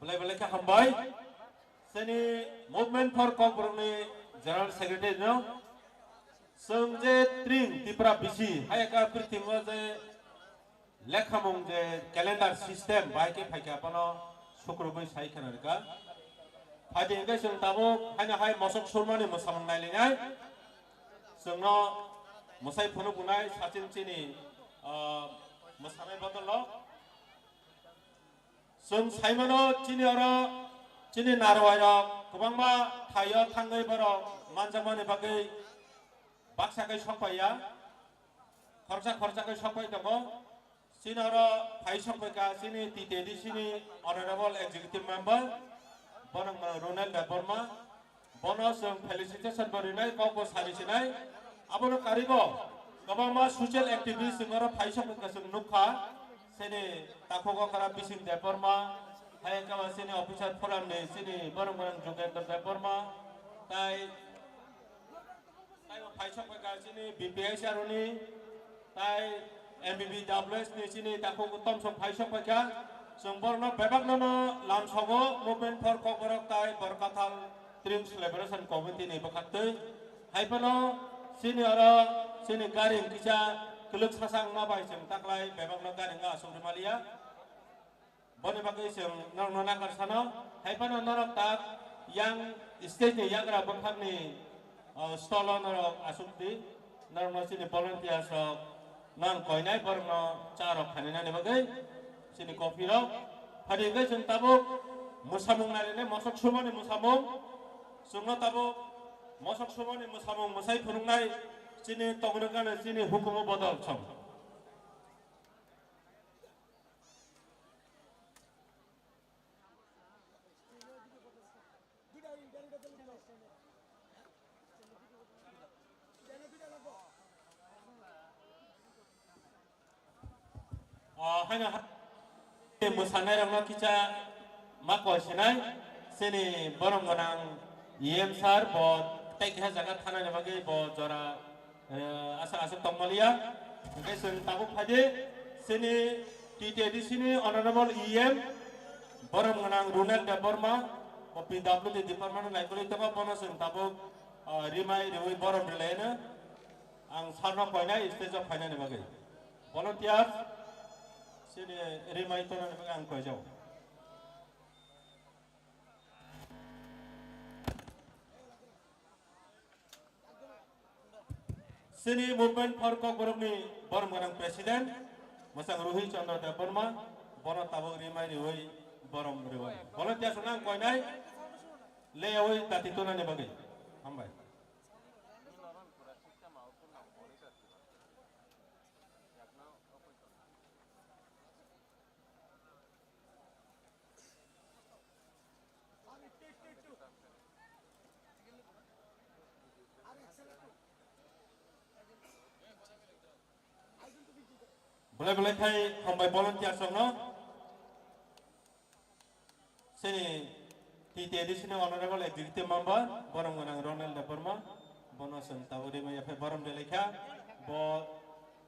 Belai belai khe hambai. Chini Movement for Kokborokni General Secretary no. Chwng je tring Tipra bisi, hai ka prithibo je lekhamung je calendar system bai khe phaikha, bono sukrubwi sai khna rwkha. Phaidi hwnkhe chwng tabuk haino hai mosok surmani mwsamung nailinai. Chwngno mwsai phunuk bunai sachin chini, ah, mwsamai bodol rok. Chwng saimano chini oro chini narwai rok kwbangma thaio thangwi borok manjakmani bagwi baksa khe sokpaiya, khoroksa khoroksa khe sokpai tongo. Chini oro phai sokpaikha chini T T A D C ni Honorable Executive Member, bono wngmano Ronel Debbarma. Bono chwng felicitation bo rinai, kok bo sari sinai. Abono karibo kwbangma social activist chwng oro phai sokpaikha chwng nukha. Chini takhuk okra Bising Debbarma, hai wngkha ba chini officer forum ni chini borok borok Jugendra Debbarma, tai Taibo phaisok paikha chini B P S R ni, tai M B B W S ni chini takhuk tomsok phaisok paikha. Chwng borokno bebakno no lamsogo Movement for Kokborok tai Borkathal Tring Celebration Committee ni bwkhaktwi. Hai phano chini oro chini gari kisa kwlwk sasa wngma bai chwng taklai bebakno gari wngkha aswk rwmaliya. Boni bagwi chwng norokno nakar sano, hai phano norok tak yang stage ni yagra bwkhakni, o, stall o norok aswk di, norokno chini volunteers rok nang koinai borokno cha rok khaninani bagwi chini coffee rok. Phadi hwnkhe chwng tabuk mwsamung narinai mosok sumani mwsamung, chwngno tabuk mosok sumani mwsamung mwsai phunuknai chini tongmani gana chini hukumu bodol song. Ah, haino ha-, mwsanairokno kisa ma koi sinai, chini borom gwnang E M sir bo tei keha jaga thanani bagwi bo jora, eh, aswk aswk tongmaliya. Hwnkhe chwng tabuk phaidi chini T T A D C ni Honorable E M borom gwnang Ronel Debbarma, bo P W D department ni naikolwi tongo, bono chwng tabuk, ah, rimai riwi borom rilaino. Ang sir no koinai stage o phainani bagwi. Volunteers, chini rimai tongnani bagwi ang koijao. Chini Movement for Kokborok ni borom gwnang president, mwchang Ruhi Chandra Debbarma, bono tabuk rimai riwi borom riwi. Volunteers no ang koinai, leyawi dati tongnani bagwi. Hambai. Belai belai khai hambai volunteers rokno. Chini T T A D C ni Honorable Executive Member, borom gwnang Ronel Debbarma, bono chwng tabuk rimai yaphai borom de laikha, bo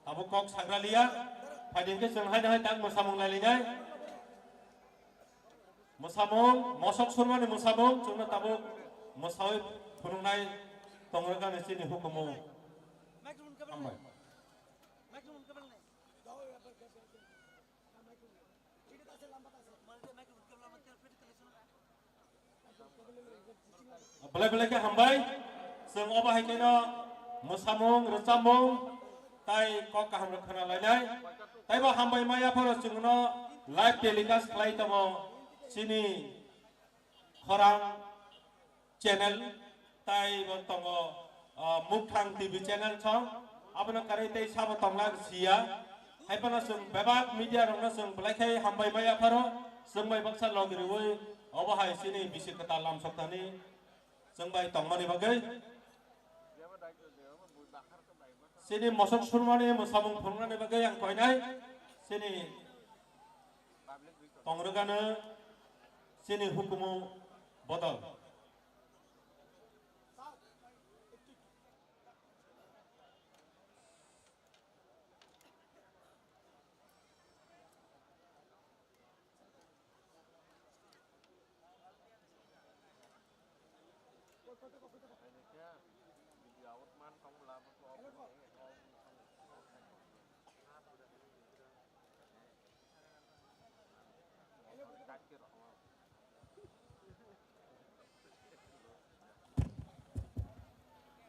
tabuk kok sagra liya, phaidi hwnkhe chwng haino hai tak mwsamung lailinai. Mwsamung, mosok surmani mwsamung, chwngno tabuk mwsawi phunuknai tongrwkani chini hukumu. Hambai. Belai belai khe hambai. Chwng obo hai kheno mwsamung, rwchapmung, tai kok kaham rok khna lainai. Taibo hambai maya phano chwngno live telecast khlai tongo chini khorang channel, tai bo tongo, ah, Mukthang T V channel song, abono karwi tei sabo tongna siya. Hai phano chwng bebak media rokno chwng belai khe hambai maya pharo, chwng bai baksa log riwi obo hai chini bisi kwtal lam sokthani chwng bai tongmani bagwi. Chini mosok surmani mwsamung phunuknani bagwi ang koinai chini tongrwkano chini hukumu bodol.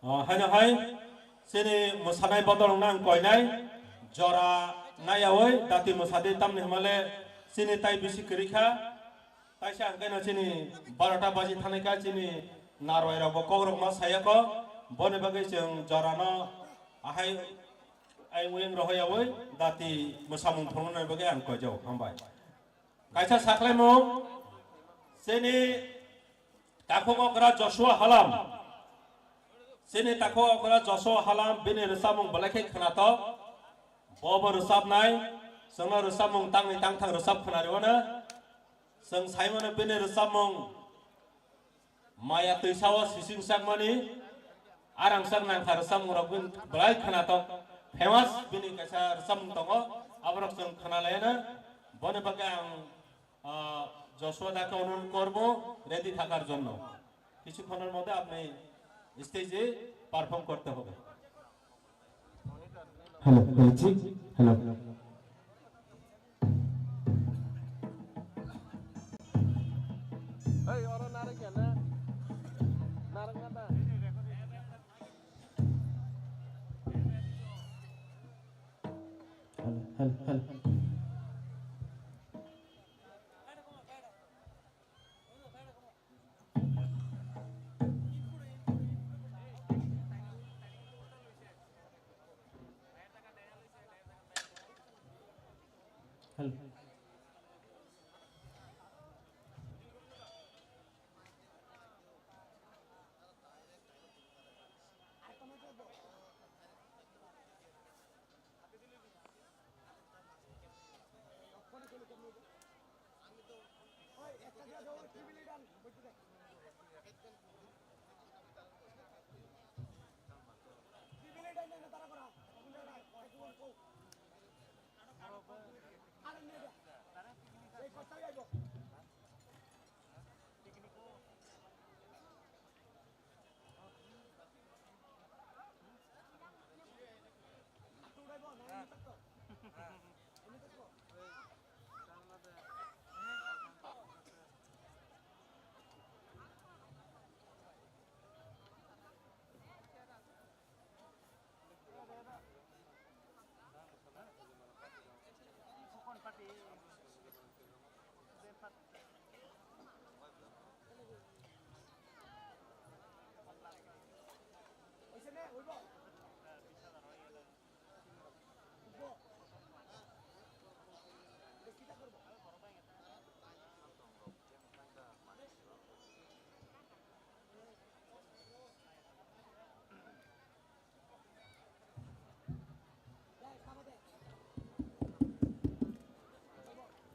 O, haino hai, chini mwsanai bodol wngna ang koinai, jora naiyawi dati mwsadi, tamni hwnmale chini tai bisi kwrwi kha, taisa hwnkhe no chini barota baji thanai kha, chini narwai rok bo kok rok ma saya kho, boni bagwi chwng jora no ahai ayung uyung rohoyawi dati mwsamung phunuknani bagwi ang koijao, hambai. Kaisa saklaimung, chini takhuk okra Joshua Halam. Chini takhuk okra Joshua Halam, bini rwchapmung belai khe khwnathok. Bo bo rwchapnai, chwngno rwchapmung tangwi tangthang rwchap khwnariwano. Chwng saimano bini rwchapmung Maya twisao sising sakmani, arangsak nangkha rwchapmung rok bini belai khwnathok, famous bini kaisa rwchapmung tongo, aborok chwng khwnalaiyana. Boni bagwi ang, ah, Joshua dake onurod korbo, ready thakar jonno. Kisukkhonor moddhe apni stage-e perform korte hobe. Hello, hello, check. Hello. Hello, hello, hello. Hello.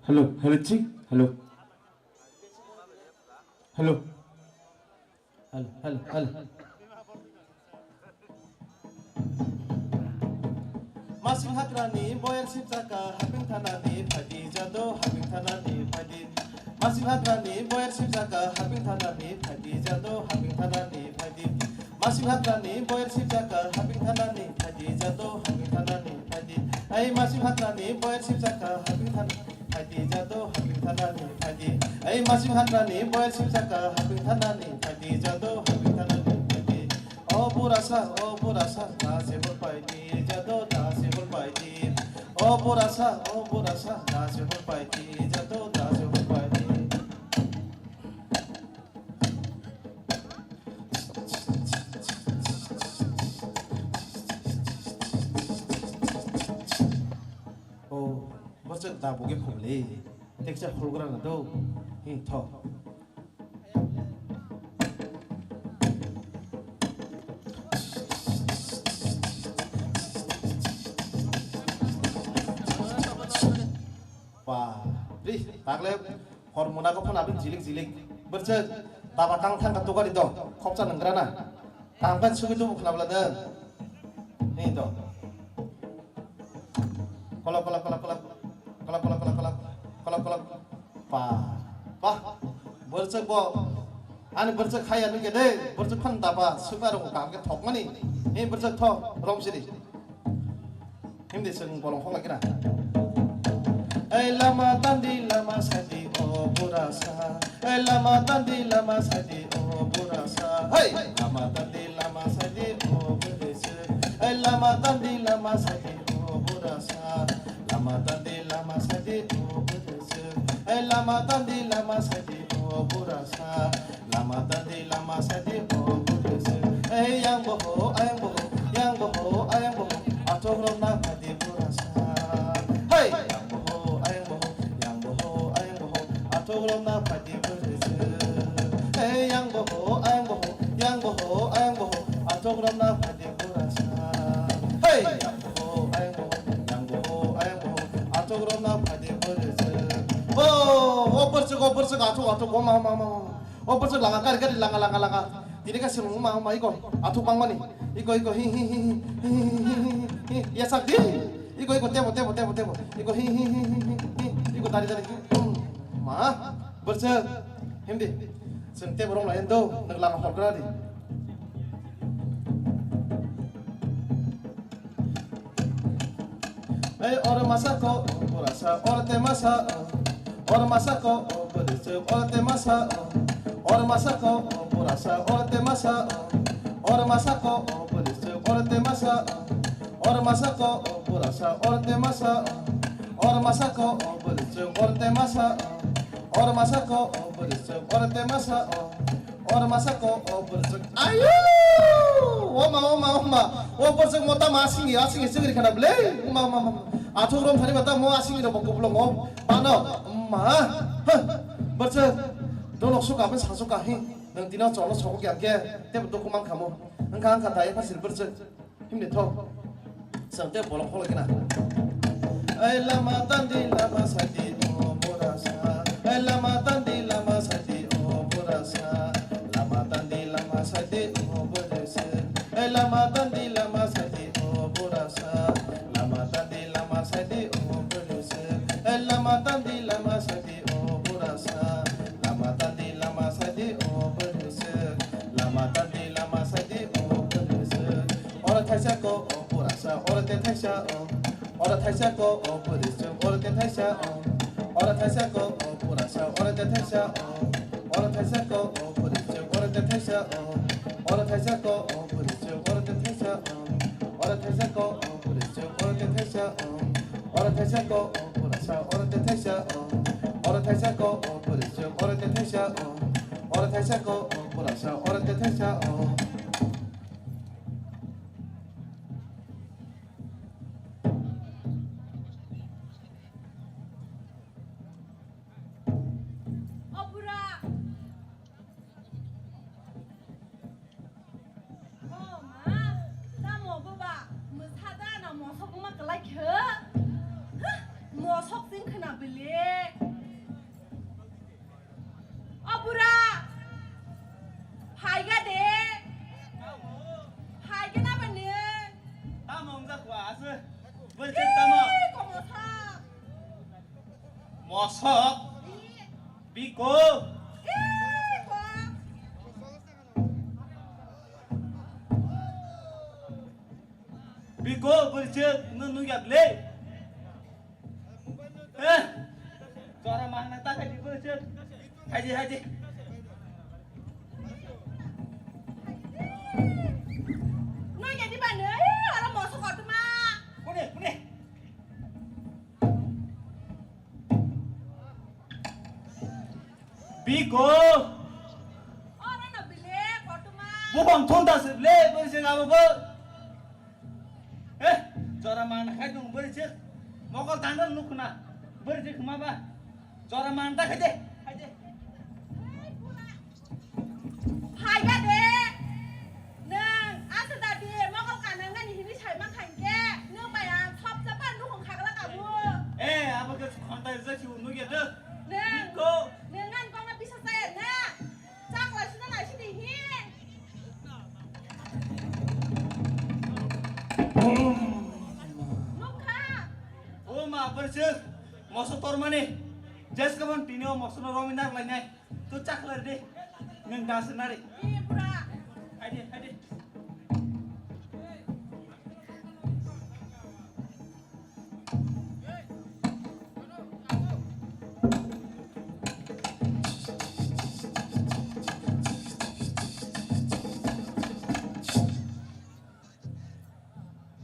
Hello, hello, chi, hello. Hello. Hello, hello, hello. Masing hakrani boyer sipjaka haping thanani phaidi jado haping thanani phaidi. Masing hakrani boyer sipjaka haping thanani phaidi jado haping thanani phaidi. Masing hakrani boyer sipjaka haping thanani phaidi jado haping thanani phaidi. Ai masing hakrani boyer sipjaka haping thanani phaidi jado haping thanani phaidi. Ai masing hakrani boyer sipjaka haping thanani phaidi jado haping thanani phaidi. O burasa, o burasa, da se bol paidi jado da se bol paidi. O burasa, o burasa, da se bol paidi jado da se bol paidi. O, bwswk da bugi phumli. Teksa khulgra na do. Hi tho. Pa, ri, tagle. Hor muna khe phano abini jilik jilik. Bwrchwk, daba kang thang kha tukari do, khopsa nwngra na. Kang khe sugwi tubu khna bwla de. Ni do. Kolok, kolok, kolok, kolok. Kolok, kolok, kolok, kolok. Kolok, kolok. Pa, pa. Bwrchwk bo. Ani bwrchwk khaya nungke de. Bwrchwk phan daba, suka rok kang khe thokmani. Ni bwrchwk tho, romsiri. Hindi chwng bolong khok lai khe na. Ei lama tandi lama sadi o burasa. Ei lama tandi lama sadi o burasa. Hey! Lama tandi lama sadi o burasa. Ei lama tandi lama sadi o burasa. Lama tandi lama sadi o burasa. Ei lama tandi lama sadi o burasa. Lama tandi lama sadi o burasa. Ei yang boho, ayang boho, yang boho, ayang boho. Athok rok na phadi burasa. Hey! Yang boho, ayang boho, yang boho, ayang boho. Athok rok na phadi burasa. Hey, yang boho, ayang boho, yang boho, ayang boho. Athok rok na phadi burasa. Hey! Yang boho, ayang boho, yang boho, ayang boho. Athok rok na phadi burasa. Oh, oh, bwrchwk, oh, bwrchwk, athok, athok, oh, ma, ma, ma, ma. O bwswk langa, gari, gari, langa, langa, langa. Tini khe swrwng wngma, wngma, iko. Athuk bangmani. Iko, iko, hi, hi, hi. Yasak di. Iko, iko, tebo, tebo, tebo, tebo. Iko, hi, hi, hi. Iko, dari, dari. Hmm. Ma, bwswk. Hindi. Chwng tebo rong lai do. Nwng langa hor gra di. Ei, oro masa ko, oro sa, oro te masa, oro masa ko, oro te masa, oro masa ko, oro te masa, oro masa ko, oro te masa, oro masa ko, oro te masa, oro masa ko, oro te masa, oro masa ko, oro te masa. Oro masa ko, o bwrchwk. Ayo! Oma, oma, oma. O bwrchwk mo tamo asingni, asingni chwngri khana bwle. Oma, oma, oma. Athuk rom thani bata mo asingni rok bo kuplung o. Bano, oma. Huh. Bwrchwk. Dolok suka, bwsa suka, hi. Nwng tino cholo sokok yang khe. Tebo dukhu man khamo. Wngkha, wngkha, dai phasil bwrchwk. Himni thok. Chwng tei bolong kholo khe na. Ei lama tandi lama sadi o burasa. Ei lama tandi lama sadi o burasa. Lama tandi lama sadi o burasa. Ei lama tandi lama sadi o burasa. Lama tandi lama sadi o burasa. Ei lama tandi lama sadi o burasa. Lama tandi lama sadi o burasa. Lama tandi lama sadi o burasa. Oro thaisa ko o purasa, oro te thaisa o. Oro thaisa ko o purisa, oro te thaisa o. Oro thaisa ko o purasa, oro te thaisa o. Oro thaisa ko o purisa, oro te thaisa o. Oro thaisa ko o purisa, oro te thaisa o. Oro thaisa ko o purisa, oro te thaisa o. Oro thaisa ko o purasa, oro te thaisa o. Oro thaisa ko o purisa, oro te thaisa o. Oro thaisa ko o purasa, oro te thaisa o. O bura. O ma, tamo boba, mwsa da na mosok ma kwlai khe? Huh, mosok sing khna bele. Sok. Biko. Biko, bwrwi chwk, nwng nukya le. Eh, jora mangna ta khai di bwrwi chwk. Hai di, hai di. Nukya di ba nwi, oro moso kotorma. Kune, kune. Biko. Oro no bile kotorma. Bubang thonda se le, bwrwi chwk abo bo. Eh, jora man khai dong bwrwi chwk. Mokol tangdar nuk na. Bwrwi chwk ma ba. Jora man ta khai de. Khai de. Phaiya de. Nwng asa da di mokol kanang nani hini sai man khai ke. Nwng bai ang thop chapa nuk khagla kabu. Eh, abo ke khontai je si nuk ya de. Nwng. Biko. Nwng ngan kong na bisa saya na. Chak lai sina lai sini hi. Nukha. O ma, bwrwi chwk, moso tormani. Jes kabon tini o moso no romwi nak lainai. To chak lai de. Nwng da se nari. Ih, bura. Hai de, hai de.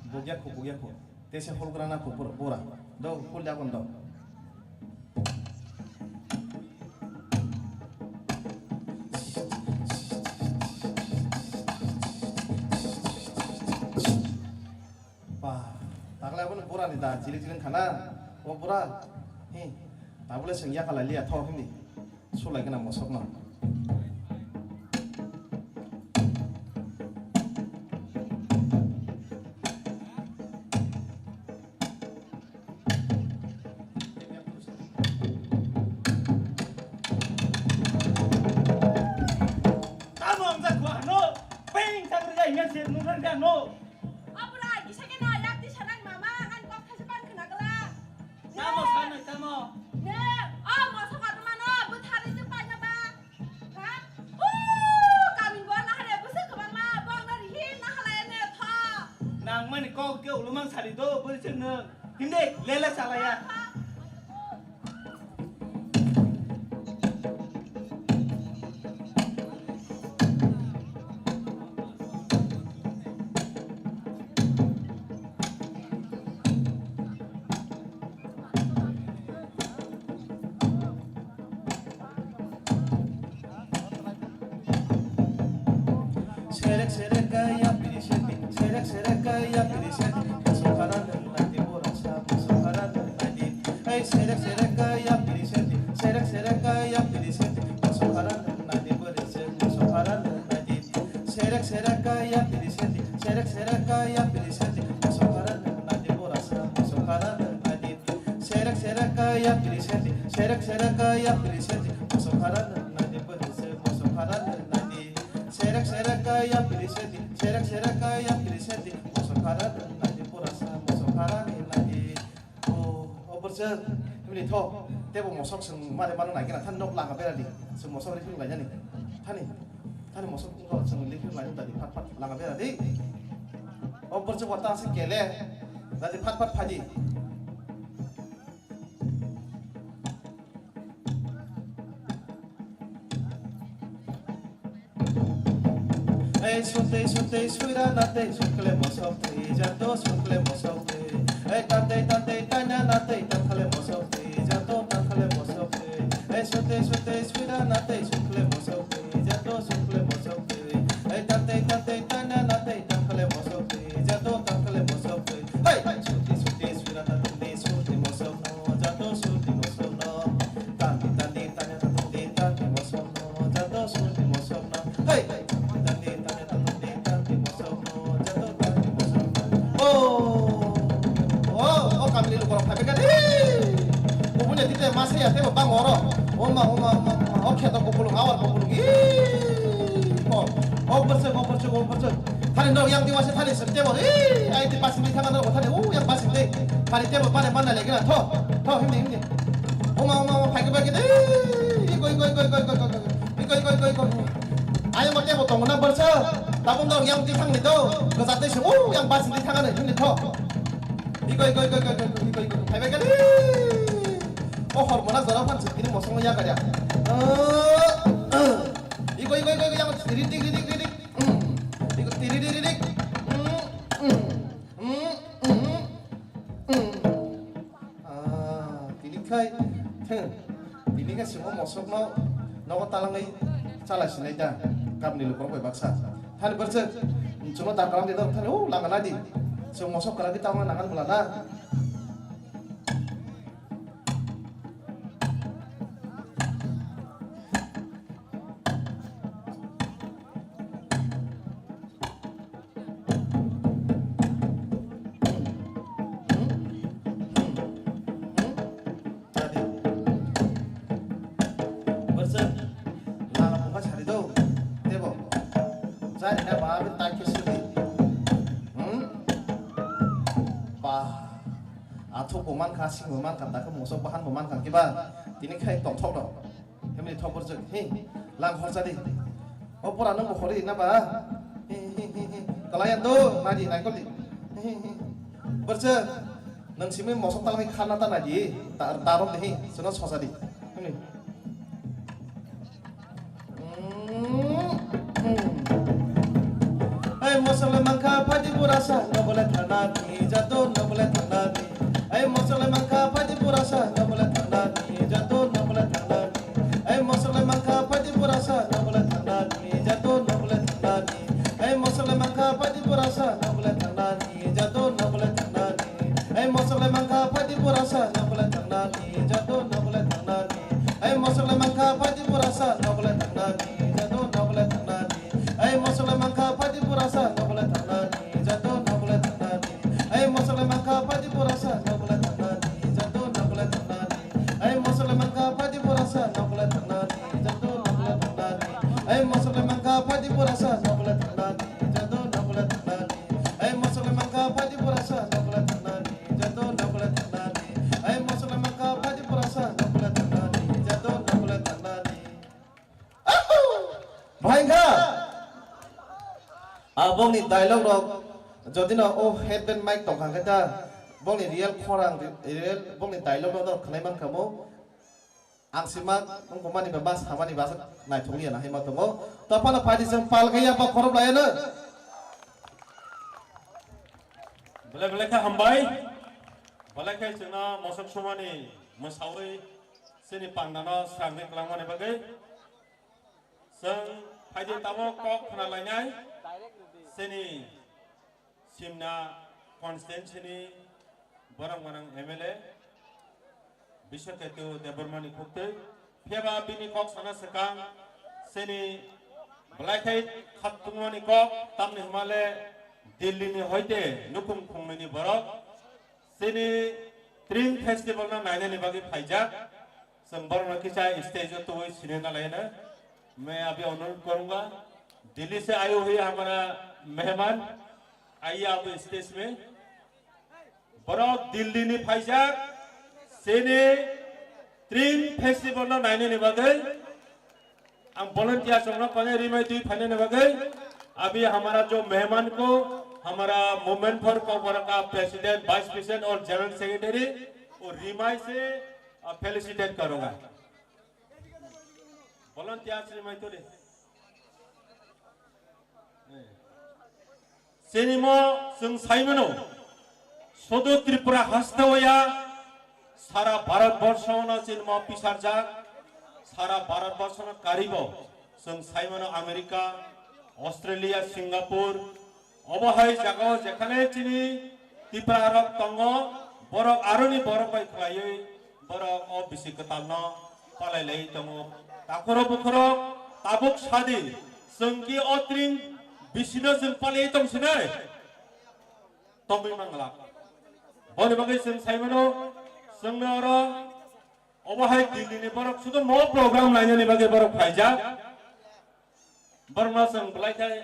Bugya khu, bugya khu. Tesa hol grana khu, bura, bura. Do, hol jagon do. Ba, takle abono bura ni da, jilik jilik khana. O bura, hi, tabule sengya khala liya tho hini. Sulai gana mosok no. Tamo ang jak wa no, ping tak ri ya, ya se nu ran ga no. Abra, kisa ke na yak ti sanang mama, ngan kok khaisa pan khna gala. Tamo sanai, tamo. Ne, o mosok kotorma no, bwthari je paina ba. Ha? O, kamin bo na hare, bwswk kwbangma, bong no rihi na halai ne tho. Nangmani kok ke ulumang sari do, bwrwi chwng no. Himde, lele salaya. Serek serek kaya piri seti, serek serek kaya piri seti, mosok hara nang nadi borasa, mosok hara nang nadi. Hey, serek serek kaya piri seti, serek serek kaya piri seti, mosok hara nang nadi borasa, mosok hara nang nadi. Serek serek kaya piri seti, serek serek kaya piri seti, mosok hara nang nadi borasa, mosok hara nang nadi. Serek serek kaya piri seti, serek serek kaya piri seti, mosok hara nang nadi borasa, mosok hara nang nadi. Serek serek kaya piri seti, serek serek kaya piri seti, mosok hara nang nadi borasa, mosok hara nang nadi. O, o borsa, himni tho, tebo mosok seng mare mano nai kena, than nok langa bera di, seng mosok ri philung lainani, thani, thani mosok ko seng li philung lainani tadi, phat phat langa bera di. O borsa bota se kele, tadi phat phat phaji. Ei sotei sotei suira na tei sukle mosok tei jato sukle mosok tei. Ei tatei tatei tanya na tei takhale mosok tei jato takhale mosok tei. Ei sotei sotei suira na tei sukle mosok tei jato sukle mosok tei. Ei tatei tatei tanya na tei takhale mosok tei jato takhale mosok tei. Hey, hey, sotei sotei suira na tei sukle mosok. Jato surti mosokno, tandi tandi tanya tandi tandi mosokno, jato surti mosokno, hey! Tandi tandi tanya tandi tandi mosokno, jato tandi mosokno. Oh! Oh, oh, kamini lukorok phaikha de. Kubuni tite masa ya tebo bang oro. Oma, oma, oma, oma. O kheto kupulung, awar kupulung. Ih! Oh, oh, bersek, oh, bersek, oh, bersek. Thani nok yang diwasi thani sep tebo. Ih, ai ti pasing di thanga nok thani. Uh, yang pasing de. Thani tebo bane bana lagi na. Tho, tho, himni, himni. Oma, oma, oma, phaikhe, phaikhe, de. Iko, iko, iko, iko, iko, iko, iko. Iko, iko, iko, iko. Ayo, mate bo tongo na borsa. Tabung dong yang di thang ni do. Gajat de se, oh, yang bas di thang ani, ni tho. Iko, iko, iko, iko, iko, iko, iko. Phai, phai, phai. Oh, hor mona jora phan sik ni mosong ya ka ya. Eh, eh. Iko, iko, iko, iko, yang ridik, ridik, ridik. Hmm. Iko, ridik, ridik. Hmm, hmm. Hmm, hmm. Hmm. Ah, tini khai, tini khai simo mosok no nogo talangwi chala sinai da, kamni lukurok bai baksa. Thani borse, chuno da kalam de dok thani, oh, langa nadi. So mosok kala kita ma nangan bula na. Tadi. Borse, lala mungka sari do, tebo. Jari na ba, abi tai khe sudi. Hmm? Ba, athuk bo mankha, sing bo mankha, takhe mosok bahan bo mankha, kiba, tini khai tongthok do. Hemni thok borjak, he, lang khorsa di. O pora nang bo khori na ba? He, he, he, he. Kalayan do, na di, naikol di. He, he, he. Borjak, nang simi mosok talai khana ta na di. Ta, tarok di, he, sono sosa di. Hemni. Ai mosok le mankha phaidi pura sa, nobole thana di, jato nobole thana di. Ai mosok le mankha phaidi pura sa, nobole thana di, jato nobole thana di. Ai mosok le mankha phaidi pura sa, nobole thana di, jato nobole thana di. Ai mosok le mankha phaidi pura sa, nobole thana di, jato nobole thana di. Ai mosok le mankha phaidi pura sa, nobole thana di, jato nobole thana di. Ai mosok le mankha phaidi pura sa, nobole thana di, jato nobole thana di. Ai mosok le mankha phaidi pura sa, nobole thana di, jato nobole thana di. Ai mosok le mankha phaidi pura sa, nobole thana di, jato nobole thana di. Ai mosok le mankha phaidi pura sa, nobole thana di, jato nobole thana di. Ai mosok le mankha phaidi pura sa, nobole thana di, jato nobole thana di. Ai mosok le mankha phaidi pura sa, nobole thana di, jato nobole thana di. Ai mosok le mankha phaidi pura sa, nobole thana di, jato nobole thana di. Bhai kha. Abongni dialogue rok jodi no o headband mic tong kha khe ta bongni real khorang real bongni dialogue rok no khwnai man kha mo. Ang sima wngkha mani ba mas hamani ba naithok ya na hai ma tongo. To phano phaidi chwng pal khe ya ba khorop lai ya no. Belai belai khe hambai. Belai khe chwngno mosok sumani mwsawi chini pandano swrangwi kwlangmani bagwi. Chwng phaidi tabuk kok khna lainai chini Simna constituency ni borok gwnang M L A Biswaketu Debbarma ni khuktwi. Phiya ba bini kok sana swkang chini belai khai khatungmani kok, tamni hwnba le Delhi ni hoite nukhung khungnwi ni borok chini Tring Festival no nainani bagwi phaijak. Chwng borokno kisa stage o tubui sini na laina. मैं अभी अनुरोध करूंगा, दिल्ली से आए हुए हमारा मेहमान, आइए आप stage में। Borok Delhi ni phaijak, chini Tring Festival no nainani bagwi. Ang volunteer chwngno kone rimai twi phainani bagwi. अभी हमारा जो मेहमान को हमारा Movement for Kokborok का president, vice president और general secretary और rimai se, uh, felicitate करूंगा। Volunteer rimai twi. Chini mo chwng sai mano, sudu Tripura haste o ya, sara Bharat borsho no chini mo pisarjak, sara Bharat borsho no karibo, chwng sai mano America, Australia, Singapore, obo hai jaga o jekhane chini Tripura rok tongo, borok aroni borok bai khlaiwi, borok o bisi kwtal no palai lai tongo. Takhoro bukhoro tabuk sadi, chwng ki o tring bisi no chwng palai tong sinai? Tongwi mangla. Boni bagwi chwng sai mano, chwngno oro obo hai Delhi ni borok sudu mo program nainani bagwi borok phaijak. Borokno chwng belai khai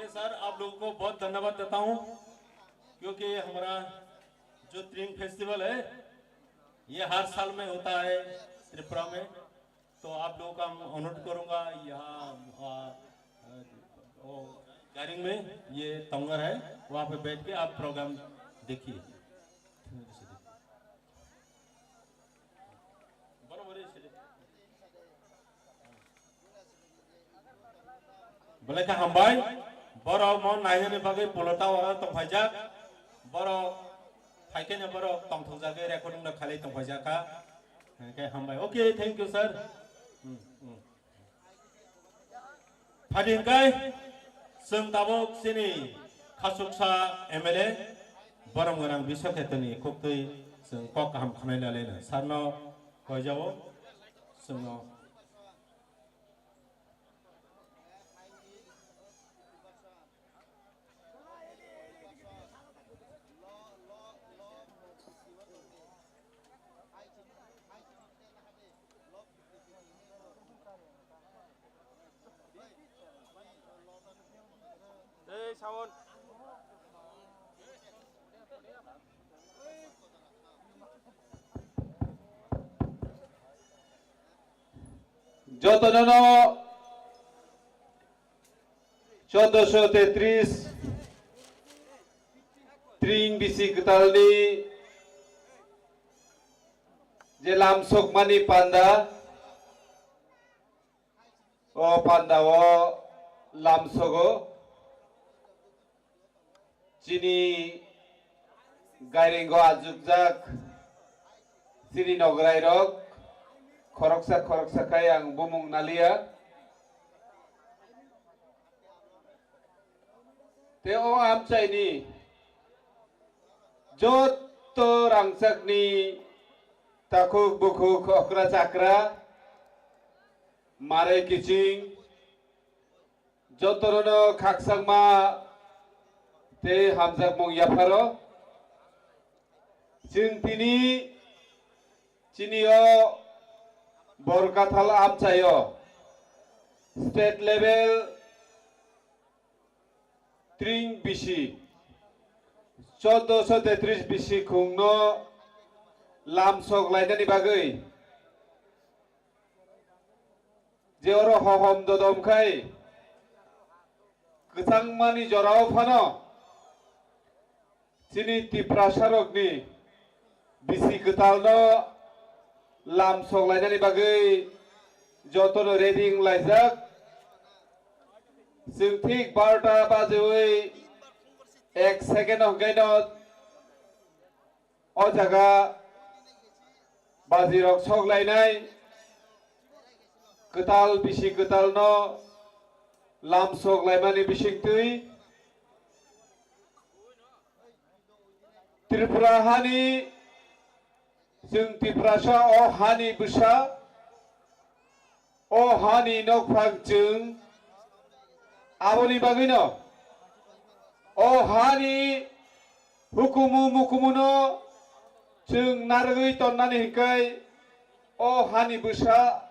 sir, आप लोगों को बहुत धन्यवाद देता हूँ, क्योंकि हमारा जो त्रिंग फेस्टिवल है, ये हर साल में होता है त्रिपुरा में। तो आप लोगों का अनुरोध करूँगा, यहाँ, आ, आ, वो, गायरिंग में ये तंगर है, वहाँ पे बैठ के आप प्रोग्राम देखिए। Belai khe hambai, borok mo nainani bagwi polo tower o tongphaijak, borok phaikhe no borok tongthokjagwi recording no khalai tongphaijak kha, hwnkhe hambai. Okay, thank you, sir. Hmm, hmm. Phadi hwnkhe chwng tabuk chini khasuksa M L A borom gwnang Biswakhetoni khuktwi chwng kok kaham khwnai lalaina. Sarno hoijao chwngno. Ei, Sawan. Jotono no chaudoso tetris tring bisi kwtalni je lamsokmani panda, o panda o lamsogo. Chini gairingo achukjak chini nograi rok khoroksa khoroksa khai ang bumung naliya. Te o amchaini jotto rangchakni takhuk bukhuk okra chakra marai kiching jotono khakchangma tei hamjakmung yapharo. Chwng tini chini o Borkathal amchaio state level tring bisi, chaudoso tetris bisi khungno lamsok lainani bagwi je oro hohom dodom khai kwchangmani jorao phano chini Tiprasarokni bisi kwtalno lamsok lainani bagwi jotono ready wng laijak. Chwng thik barota bajewi ek second hwnkhaino o jaga bajirok sok lainai, kwtal bisi kwtalno lamsok laimani bisingtwi Tripura hani, chwng Tiprasa o hani bwsa, o hani nokphang chwng. Aboni bagwino o hani hukumu mukumuno chwng narwgwi tonnani hinkhai o hani bwsa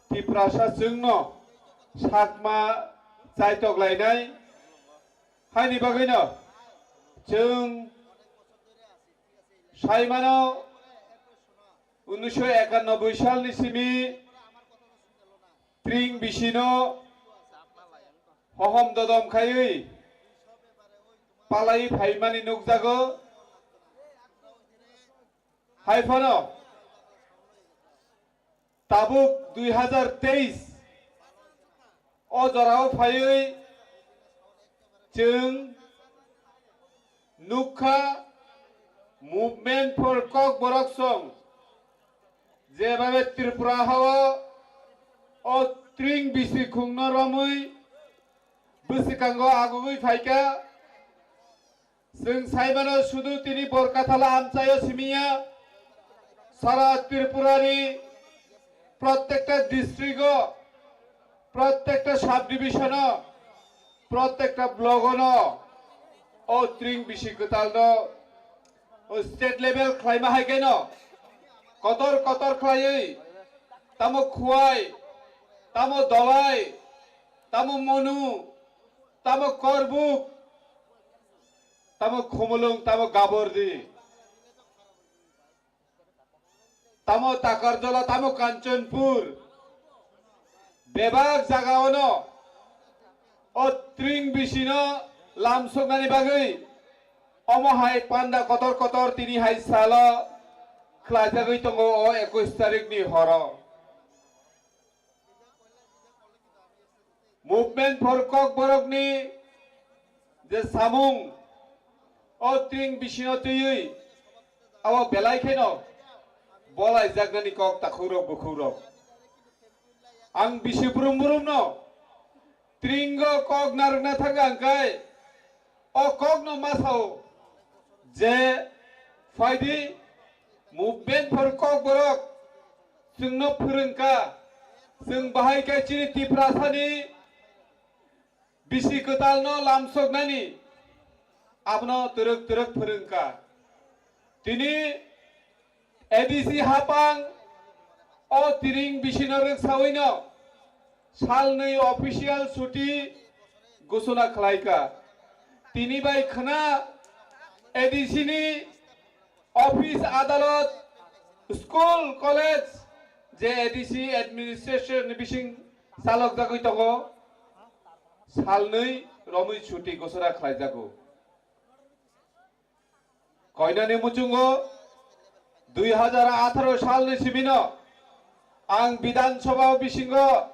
Tiprasa chwngno sakma chaitok lainai. Haini bagwino chwng saimano unisho ekannoboi salni simi tring bisino hohom dodom khaiwi palai phaimani nukjago. Hai phano tabuk dui hazar teis o jorao phaiwi chwng nukha Movement for Kokborok song, jebabe Tripura hao o tring bisi khungno romwi bwswkango agugwi phaikha. Chwng saimano sudu tini Borkathal amchaio simiya, sara Tripurani prottekta district o, prottekta sub division o, prottekta block o no o tring bisi kwtal no o state level khlaima hai khe no kotor kotor khlaiwi tamo Khowai, tamo Dhalai, tamo Manu, tamo Korbuk, tamo Khumulwng, tamo Gabordi, tamo Takarjala, tamo Kanchanpur, bebak jagaono o tring bisino lamsoknani bagwi omo hai panda kotor kotor tini hai salo khlaijagwi tongo o ekush tarikni horo. Movement for Kokborokni je samung o tring bisino twiwi abo belai kheno bolaijaknani kok takhukrok bukhukrok. Ang bisi brum brumno tringo kok narwkna thangkha hwnkhe o kokno ma sao je phaidi Movement for Kokborok chwngno phwrwngkha, chwng bahai khe chini Tiprasani bisi kwtalno lamsoknani abono twrwk twrwk phwrwngkha. Tini A D C hapang o tring bisino rwksawino salnwi official chuti gosona khlaikha. Tini bai khwna A D C ni office, adalot, school, college, je A D C administration ni bising chalokjagwi tongo, salnwi romwi chuti gosora khlaijago. Koinani muchungo dui hajar atharo salni simino ang Bidhan Sabha bisingo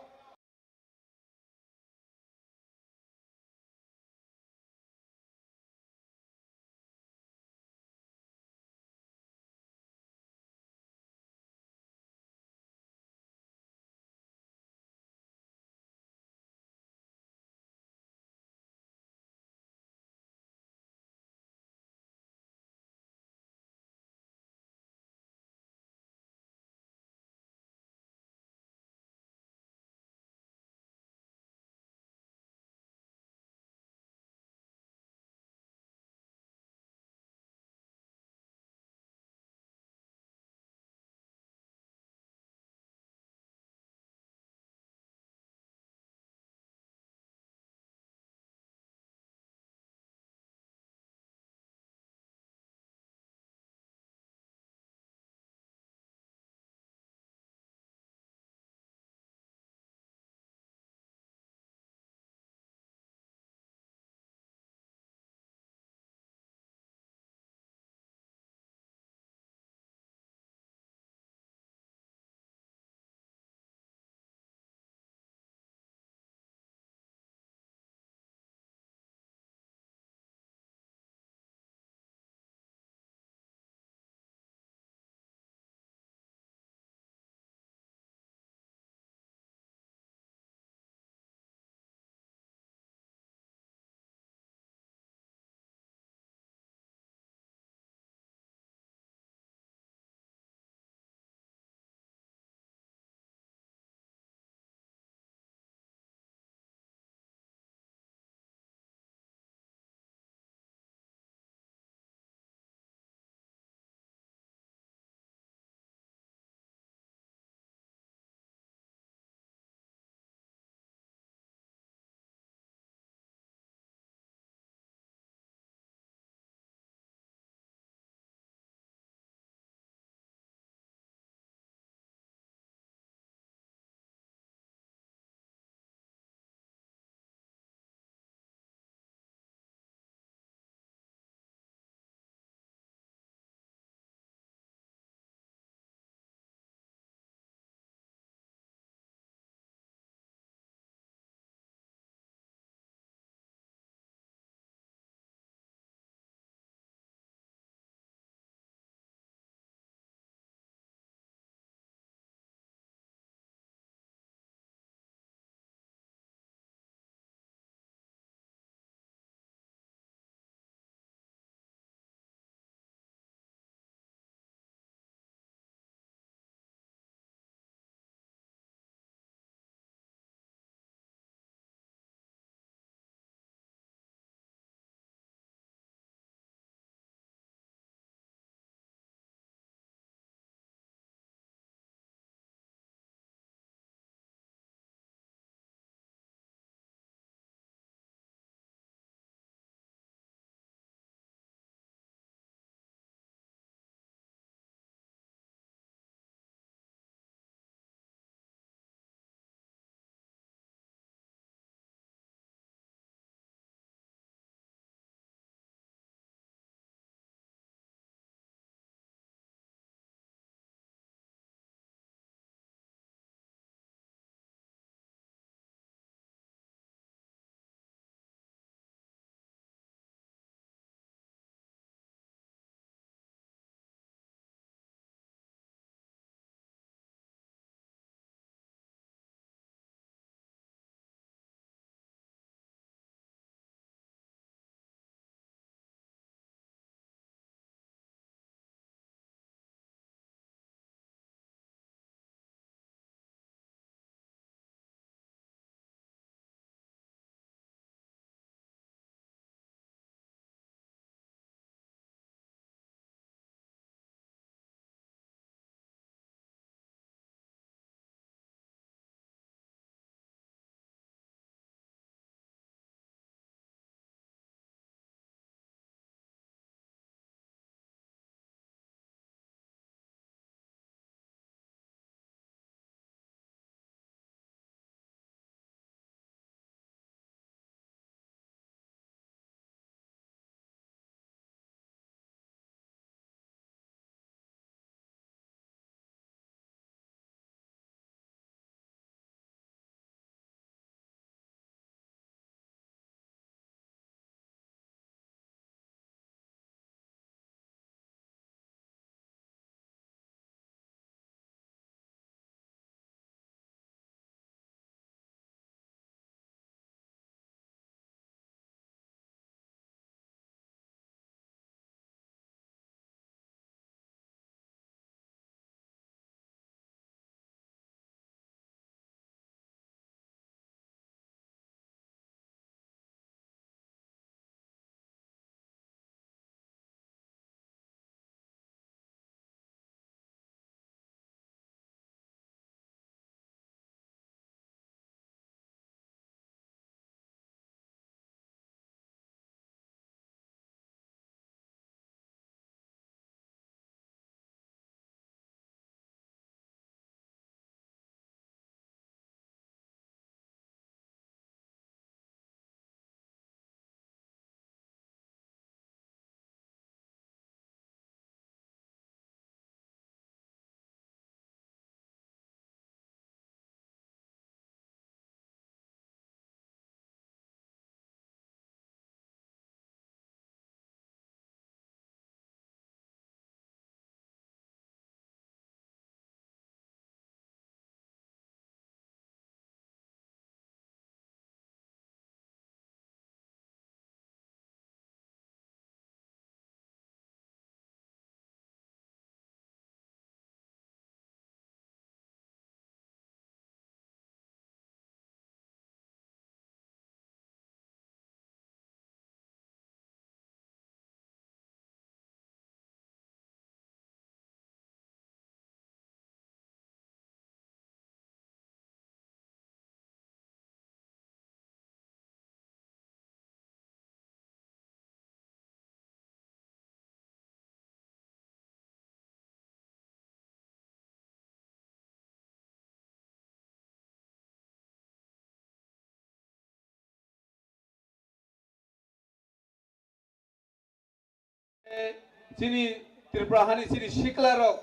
Chini Tripura hani chini sikla rok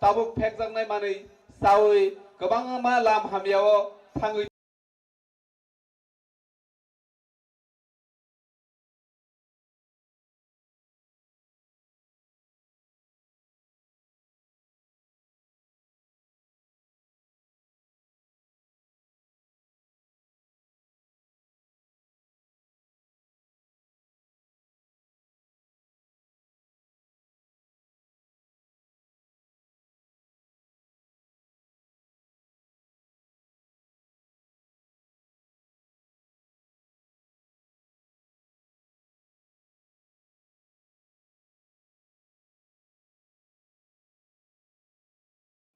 tabuk phekjaknai manwi chawi kwbangma lam hamyao thangwi.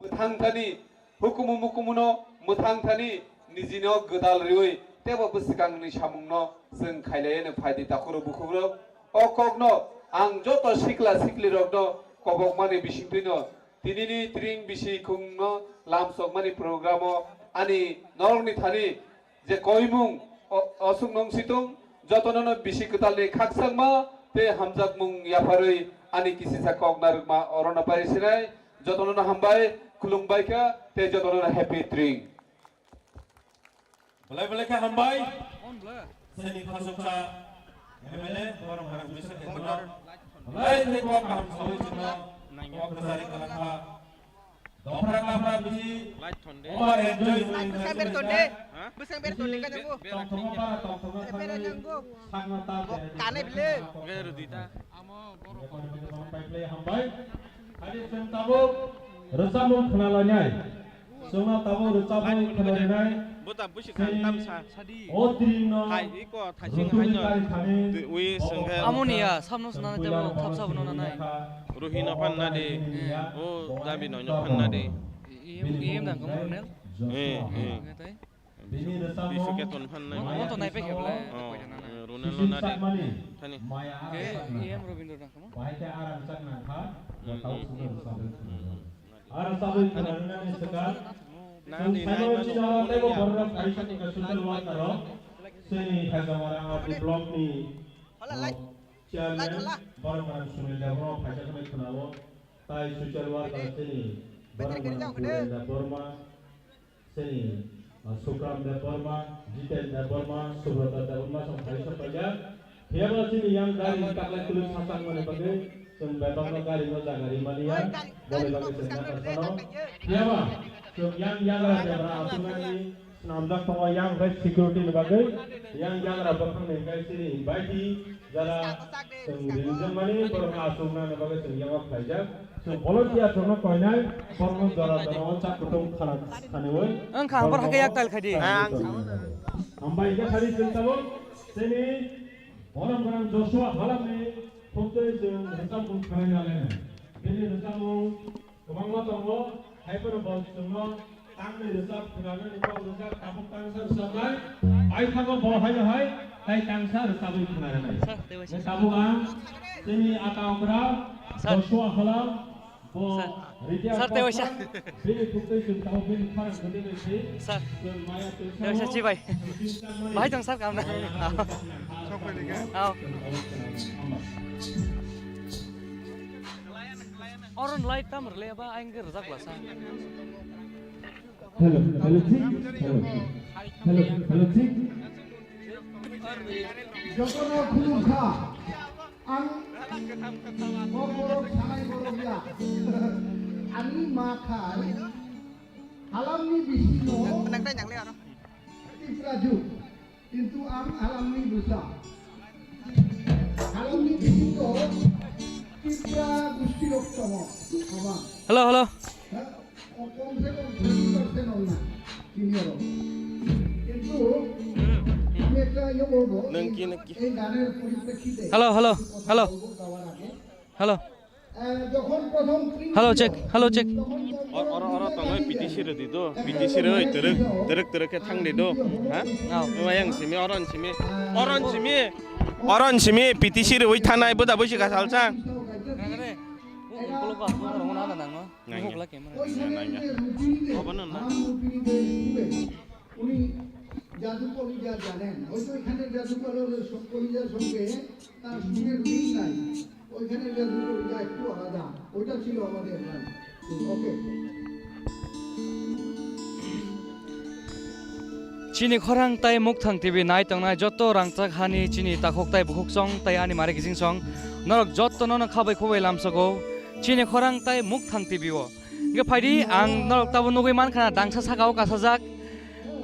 Mwthang thani, hukumu mukumuno mwthang thani, nijino gwdal riwi tebo bwswkangni samungno chwng khailaiya no phaidi takhurok bukhukrok. O kokno ang joto sikla siklirokno kobokmani bisingtwino tinini tring bisi khungno lamsokmani programo ani norokni thani je koimung o-, osuk nung situng jotono no bisi kwtalni khakchangma tei hamjakmung yapharwi ani kisisa kok narwkma orono pai sinai jotono no hambai khulumbai kha tei jotono no happy tring. Belai belai khe hambai. Seni khasuksa M L A borok borok bisa khe kono. Belai khe kok kaham sawi chwngno kok kwchari kwlangkha. Dopra kapra bisi over enjoy hwnwi bwsang ber tonde. Bwsang ber tonde ka jago. Tongthokma para tongthokma thangwi sakno ta kanai bile. Hambai. Hadi chwng tabuk rwchapmung khwnalainai. Chwngno tabuk rwchapmung khwnalainai. Bota busi khan tamsa. O tringno hai iko thaising rutui haino. Twi wi sengkhe. Amoni ya, samno swnani tebo thapsa bono nanai. Ruhino phanna di. Eh. O dabi noino phanna di. I-, i-, i-, em dang kamu, Ronel? Eh, eh. Ngai tai? Bini rwchapmung. Bisu keton phanna. Mo, mo to nai pe kheble, oh, to koi jana na. Eh, Ronel no nadi. Thani. Maya. Ke, i-, em Robindro dang kamu? Bahai khe arang chak nang kha, hmm, tau hmm, sungno rwchapmung. Hmm. Aro tabuk khwnarwknani swkang. Nani chwng naimano saimanwi chini oro teibo borok kaisa social worker rok. Chini Khaijamara R D block ni, uh, chairman, borok borok Sunil Debbarma phaijak hinwi khwnao. Tai social worker chini borok borok Sunil Debbarma, chini, uh, Sukram Debbarma, Jiten Debbarma, Subrata Debbarma song phaijak paijak. Phiyaba chini yang gari ni taklai kwlwng sachang mani bagwi chwng bebakno gari no jaga rimani ya, boni bagwi chwng yakarsa no. Phiyaba chwng yang yagra jabra aswknani swnamjak tongo yang bai security ni bagwi, yang yagra bwkhang ni hwnkhe chini baiti jara chwng ringjak mani borokno aswknani bagwi chwng yago khlaijak. Chwng volunteer rokno koinai borokno jora jora o chak kutung khana khaniwi. Wng kha, ang borok hakhe yak tail khai di. Hambai khe sari chwng tabuk. Chini borom gwnang Joshua halamni phuktwi chwng rwchapmung khwnai nalainai. Bini rwchapmung kwbangma tongo, hai phano bo chwngno tangni rwchap khwnanani kok rwchap tabuk tangsa rwchapnai. Paithago bo haino hai tai tangsa rwchabwi khwnanai. Sir, tei waisa. Tabuk ang chini ata okra Sir. Joshua halam. Sir. Sir, tei waisa. Bini phuktwi chwng tabuk bini khorang kwtwi bai si. Sir. Chwng maya twi tei waisa sao. Chibai. Bahai tong sir kamna. Maya twi sao. Sok pai ni khe? Ao. Oron light tam rwlai ba aing rwjak bwla sa. Hello, hello, check. Hello. Hello, hello, check. Jotono khulumkha. Ang bo borok sanai borok ya. Ani ma khai halamni bisingo Tipra juk. Kintu ang halamni bwsa. Halamni bisingo Tipra gusti rok tongo. Hello, hello. Hello, hello, hello. Hello. Hello, check. Hello, check. Oro, oro, oro tongwi P T C rwdi do. P T C rwi twrwk, twrwk, twrwk khe thangdi do. Ha? Ayang simi, oron simi. Oron simi. Oron simi P T C rwi thanai bwda bwsi ka salsa. Nangya. Obono na. উনি জাদু কবিতা জানেন, হয়তো এখানে জাদু কবিতা সঙ্গে তার সুরের মিল নাই। ওইখানে যে দুটো ইয়া একটু আলাদা, ওইটা ছিল আমাদের, হ্যাঁ। ওকে। Chini khorang tai Mukthang T V nai tongnai joto rangchak hani chini takhuk tai bukhuk song tai ani mari kising song norok joto nono khabai khubai lamsogo chini khorang tai Mukthang T V o. Hingke phaidi ang norok tabo nugui mankha dangsa saka o kasajak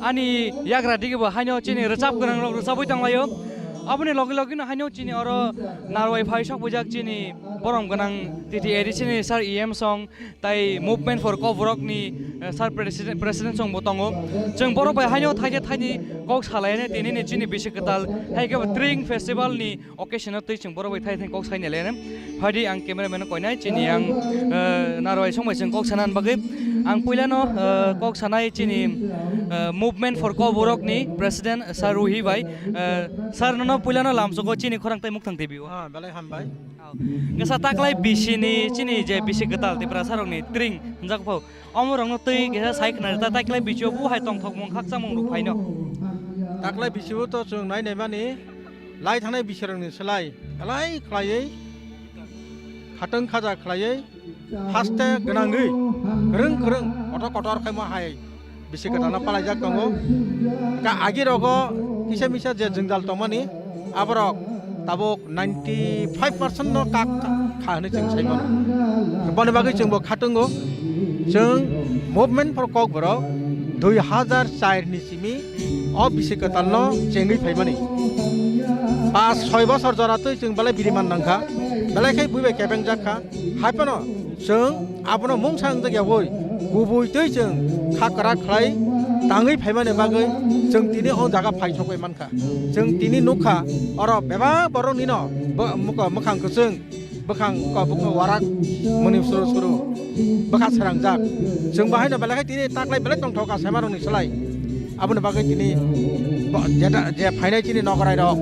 ani yagra dige bo haino chini rwchap gwnang rok rwchabui tonglaio. Aboni logi logi no haino chini oro narwai phai sok bujak chini borom gwnang T T A D C ni sir E M song tai Movement for Kokborok ni, eh, sir president, president song bo tongo. Chwng borok bai haino thaide thaini kok salaine tini ni chini bisi kwtal hai khe bo Tring Festival ni occasion o twi chwng borok bai thai thai kok saini le. Phaidi ang cameraman no koinai chini ang, eh, narwai song bai chwng kok sana bagwi. Ang puila no, eh, kok sanai chini, eh, Movement for Kokborok ni president sir Ruhi bai. Eh, sir nono puila no lamsogo chini khorang tai Mukthang T V o. Ah, belai hambai. Kesa taklai bisi ni chini je bisi kwtal Tiprasa rok ni Tring hinjak pho. Omo rok no twi kesa sai khna ta taklai bisi o bu hai tongthok mung khakchang mung rok phaino. Taklai bisi o to chwng nai nai mani lai thangnai bisi rok ni slai belai khlaiwi khatang khaja khlaiwi haste gwnangwi kwrwng kwrwng kotor kotor khaima hai bisi kwtal no palaijak tongo. Ka agi rogo kisa misa je jwngjal tongmani aborok tabuk ninety five percent no kak kha hinwi chwng sai mano. Boni bagwi chwng bo khatungo. Chwng Movement for Kokborok dui hazar char ni simi o bisi kwtal no chengwi phaimani. Pas soi bosor jora twi chwng belai biriman nangkha, belai khe bui bai kebeng jak kha. Hai phano chwng abono mungsa wngjak yaui kubui twi chwng kha kwrak khlai tangwi phaimani bagwi chwng tini o jaga phai sokbai mankha. Chwng tini nukha oro bebak borok nino bo-, mwkang kwchwng bwkhang ko bwkhang warak mwnwi suru suru bwkha srangjak. Chwng bahaino belai khe tini taklai belai tongthok a saimarokni slai. Aboni bagwi tini bo-, jeta-, je phainai chini nogorai rok,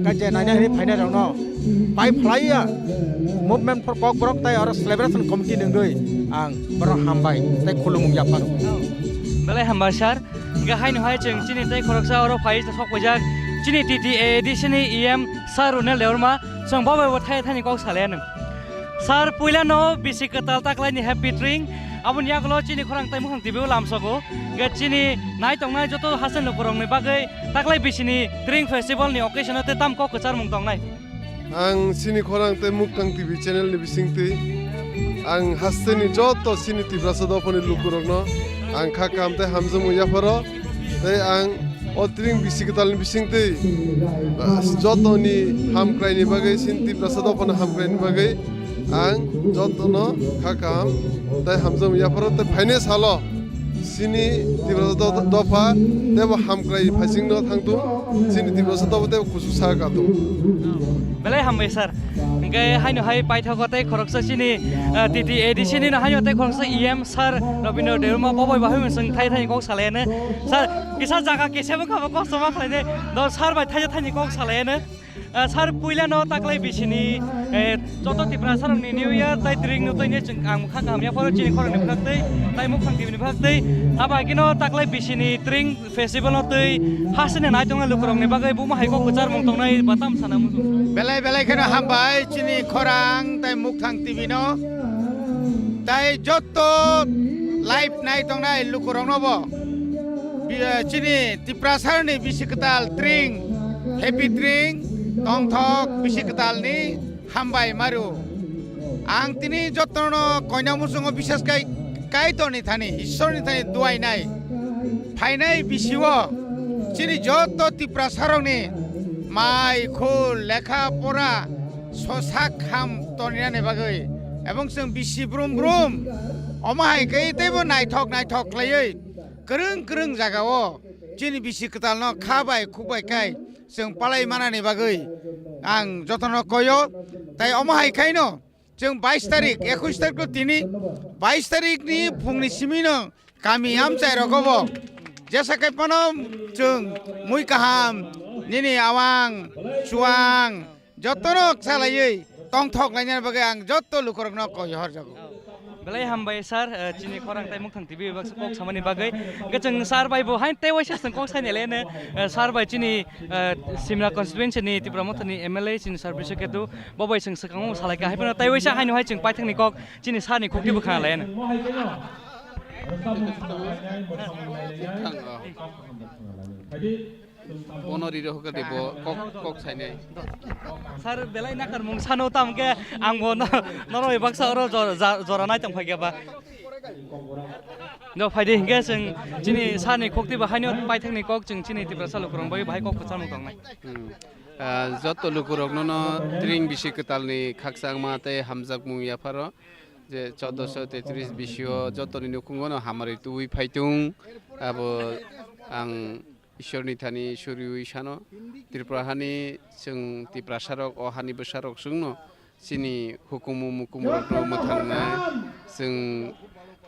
ka je nainai hinwi phainai rokno pai phlaiya Movement for Kokborok tai oro celebration committee ni wngwi ang borok hambai tei khulumung yapharo. Belai hambai sir. Hingke haino hai chwng chini tei khoroksa oro phai sok paijak chini T T A D C ni E M sir Runel Debbarma, chwng bo bai bo thai thani kok salai anw. Sir, puila no bisi kwtal taklai ni happy Tring, aboni yagulo chini khorang tai Mukthang T V o lamsogo. Hingke chini nai tongnai joto hasen lukurok ni bagwi taklai bisi ni Tring Festival ni occasion o tei tam kok kwchar mung tongnai. Ang chini khorang tei Mukthang T V channel ni bisingtwi ang hasteni joto chini Tiprasa dophani lukurokno ang kha kaham tei hamjakmung yapharo. Tei ang o Tring bisi kwtalni bisingtwi, ah, jotoni hamkraini bagwi, chini Tiprasa dophani hamkraini bagwi ang jotono kha kaham tei hamjakmung yapharo. Tei phainai salo chini Tiprasa do-, dopha teibo hamkrai phaisingno thangthung, chini Tiprasa dopha teibo kuchuk sak katung. Belai hambai sir. Hingke haino hai paithago tei khoroksa chini, ah, T T A D C ni no haino tei khoroksa E M sir Rabindra Debbarma bo bai bahai mung chwng thai thai kok salai anw. Sir, kisa jaga kisa bo kha bo kosto ma khlai de. Do sir bai thai thai kok salai anw. Ah, sir, puila no taklai bisi ni, eh, joto Tiprasa rok ni New Year tai Tring no twi ni chwng ang kha kaham yapharo chini khorang ni bwkhak twi tai Mukthang T V ni bwkhak twi. Abo hai khe no taklai bisi ni Tring festival no twi hasteni nai tongnai lukurok ni bagwi buma hai kok kwchar mung tongnai ba tam sana muchung. Belai belai kheno hambai chini khorang tai Mukthang T V no. Tai jotto live nai tongnai lukurokno bo bi-, chini Tiprasarni bisi kwtal Tring, Happy Tring, tongthok bisi kwtalni hambai maru. Ang tini jottono koina muchungo bisas khai Kaitorni thani, Ishwarni thani duainai. Phainai bisio chini jotto Tiprasarokni mai, khul, lekha, pora, sosak ham toninani bagwi, ebong chwng bisi brum brum, omo hai khe teibo naithok naithok khlaiwi kwrwng kwrwng jagao chini bisi kwtalno kha bai khuk bai khai chwng palai manani bagwi ang jotono koyo. Tai omo hai khaino chwng bais tarik, ekush tarik to tini, bais tarik ni phungni simi no kami amchai rogo bo jesa khai phano chwng mui kaham nini awang chuwang jotono salaiwi tongthok lainani bagwi ang jotto lukurokno koi horjago. Belai hambai sir, eh, chini khorang tai Mukthang T V baksa kok samani bagwi. Hwnkhe chwng sir bai bo hain tei waisa chwng kok saini le ne, eh, sir bai chini, eh, Simla constituency ni Tipra Motha ni M L A chini sir Biswa Ketu bo bai chwng swkang o salai kha. Hai phano tei waisa haino hai chwng paithak ni kok chini sir ni kok twi bwkha lai ne. Bono riro hwkhe de bo kok, kok sainai. Sir, belai nakarmung sano tamo khe ang bo no, nono bai baksa oro jor-, ja-, jora nai tong phai khe ba. Do phai de hwnkhe chwng chini sir ni kok twi bo haino paithak ni kok chwng chini Tiprasa lukurok bai bahai kok kwchangmung tongnai. Hmm. Ah, joto lukurok nono tring bisi kwtal ni khakchangma tei hamjakmung yapharo je chaudoso tetris bisio joto ni nukhungo no hamari tubui phaitung abo ang Ishorni thani suriui sano, Tripura hani chwng Tiprasarok, o hani bwsarok chwngno chini hukumu mukumurokno mwthangnai, chwng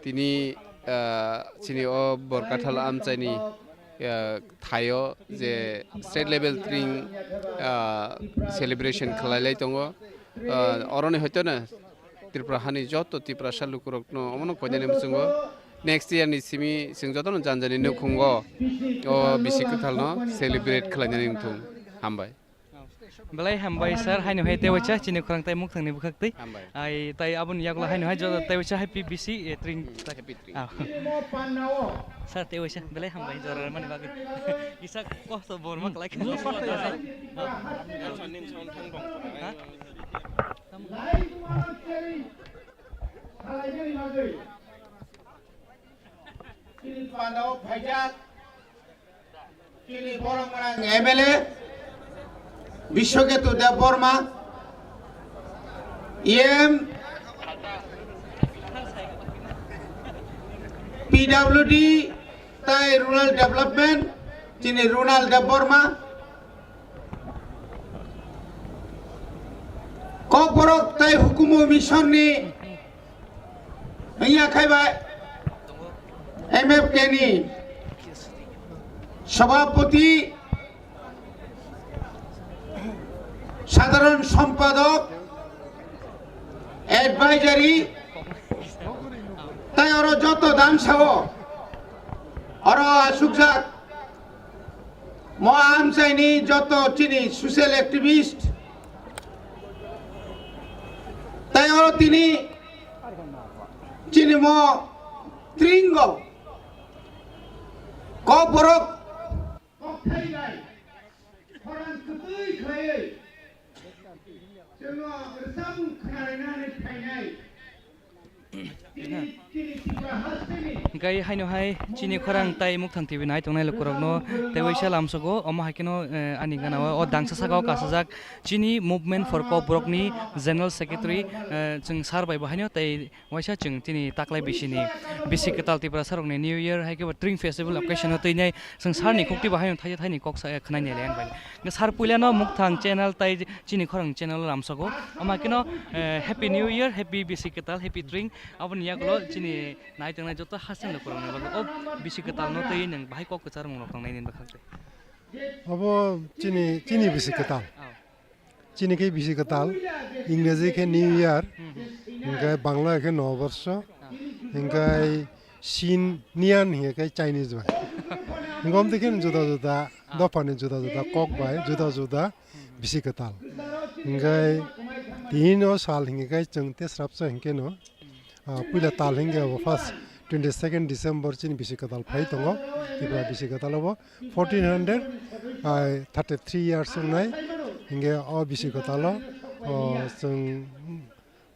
tini, ah, chini o Borkathal amchaini, ah, thaio je state level tring, ah, celebration khlailai tongo. Ah, oroni hoitono Tripura hani joto Tiprasa lukurokno omono koinani muchungo next year ni simi chwng jotono janjani nukhungo o bisi kwthalno celebrate khlainani wngthung. Hambai. Belai hambai sir, haino hai tei waisa chini khorang tai Mukthangni bwkhak twi. Hambai. Ai tai aboni yagulo haino hai joto tei waisa happy bisi, eh, tring. Happy tring. Ah. Sir tei waisa belai hambai jora mani bagwi. Isa kosto bor ma kalai. Ha? Chini pandao phaijak, chini borok gwnang M L A Biswaketu Debbarma, E M, P W D tai Rural Development, chini Ronald Debbarma, Kokborok tai Hukumu Mission ni wngya khai bai M F K ni Sabhapati, Sadharan Sompadok, Advisory, tai oro joto damsao oro asukjak. Mo amchaini joto chini social activist, tai oro tini chini mo tringo kokborok kokthai bai khorang kwtwi khlaiwi chwngno rwchapmung khwnarinani phainai. Hingkai haino hai chini khorang tai Mukthang T V nai tongnai lukurokno tei waisa lamsogo, omo hai kheno, eh, ani gana o, o dangsa saka o kasajak chini Movement for Kokborok ni General Secretary, eh, chwng sir bai bo haino tei waisa chwng chini taklai bisi ni bisi kwtal Tiprasa rok ni New Year hai khe bo Tring Festival occasion o twi nai chwng sir ni khuk twi bo haino thaisa thaini kok sa, eh, khwnai nai le ang bai. Sir puila no Mukthang channel tai chini khorang channel o lamsogo. Ama kino, eh, Happy New Year, Happy Bisi Kwtal, Happy Tring. Aboni yagulo chini nai tongnai joto hasen lukurokni bagwi o Bisi Kwtal no twi nwng bahai kok kwchar mung rok tongnai nini bwkhak twi. Obo chini, chini Bisi Kwtal. Oh. Chini khe Bisi Kwtal, Ingreji khe New Year, hmm, hmm, hingkhe Bangla khe Noborsho, oh, hingkhe Shin Nian hingkhe Chinese bai. Hingkhe omtwi khe juda juda, ah, dophani juda juda kok bai, juda juda Bisi Kwtal. Hingkhe tini o sal hingkhe chwng tesrapsa hingkhe no, ah, puila tal hingkhe abo first twenty second December chini Bisi Kwtal phai tongo. Tripura Bisi Kwtal obo fourteen hundred, ah, thirty three years wngnai. Hingkhe o Bisi Kwtal o, o, chwng,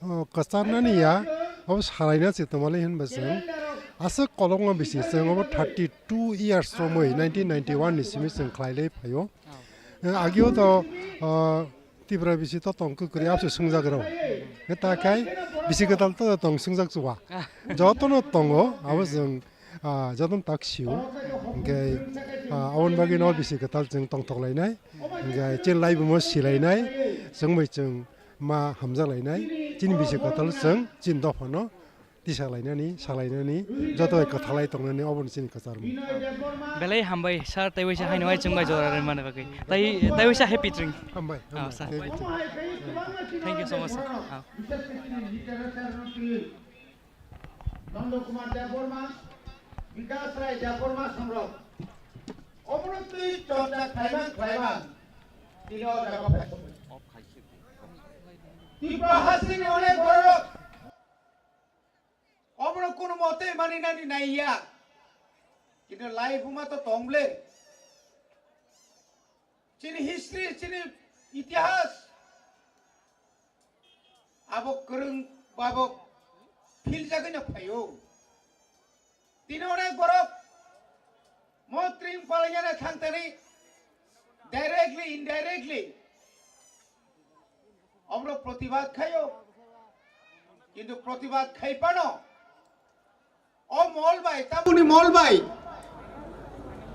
o, kwcharnani ya, obo salaina se tongmani hinba chwng aswk kolokma bisi chwng obo thirty two years romwi nineteen ninety one ni simi chwng khlailai phaio. Agio to, ah, Tripura bisi to tong kwkrwi abse swngjak rw. Hwnkhe ta khai Bisi Kwtal to tong swngjak chuba. Jotono tongo, abo chwng, ah, jotono tak sio. Hwnkhe, ah, aboni bagwi no Bisi Kwtal chwng tongthok lainai. Hwnkhe chini laibuma silainai. Chwng bai chwng ma hamjak lainai. Chini Bisi Kwtal chwng chini dophano tisa lainani, sa lainani, joto bai kwthalai tongnani, obo ni chini kwcharmung. Belai hambai, sir, tei waisa haino hai chwng bai jora rwmani bagwi. Tai, tei waisa happy tring. Hambai, ah, hambai, sir. Thank you, thank you. Thank you so much, sir. Ah. Nanda Kumar Debbarma, Bikash Rai Debbarma songrok. Omono twi chorcha khlaiman khlaiman tini o jaga phai. Tripura hasteni onek borok omono kono mote mani nani naiya. Kintu lai buma to tongle. Chini history, chini itihas. Abo kwrwng, abo philjagwi no phaio. Tini onek borok mo tring palaiyana thangtani directly, indirectly omro protibad khaio. Kintu protibad khai pano o mol bai, tabuni mol bai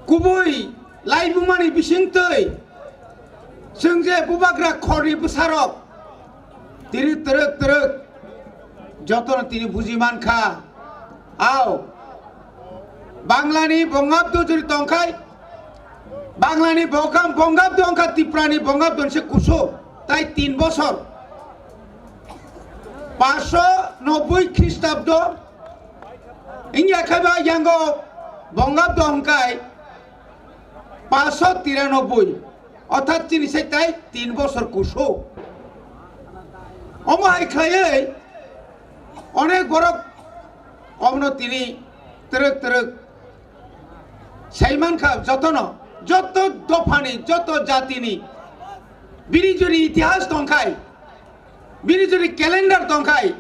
kubui laibumani bisingtwi chwng je bubagra khorni bwsarok tini twrwk twrwk jotono tini buji mankha. Ao Banglani bongabdo jori tongkhai, Banglani bokam bongabdo wngkha, Tiprani bongabdo se kuso tai tin bosor. Paso noboi Khristabdo Wngya khe ba yango bongabdo hwnkhai paanch sho tiranoboi, orthat chini sai tai tin bosor kuso. Omo hai khlaiwi onek borok omono tini twrwk twrwk sai mankha, jotono, joto dophani, joto jatini bini jori itihas tongkhai, bini jori calendar tongkhai,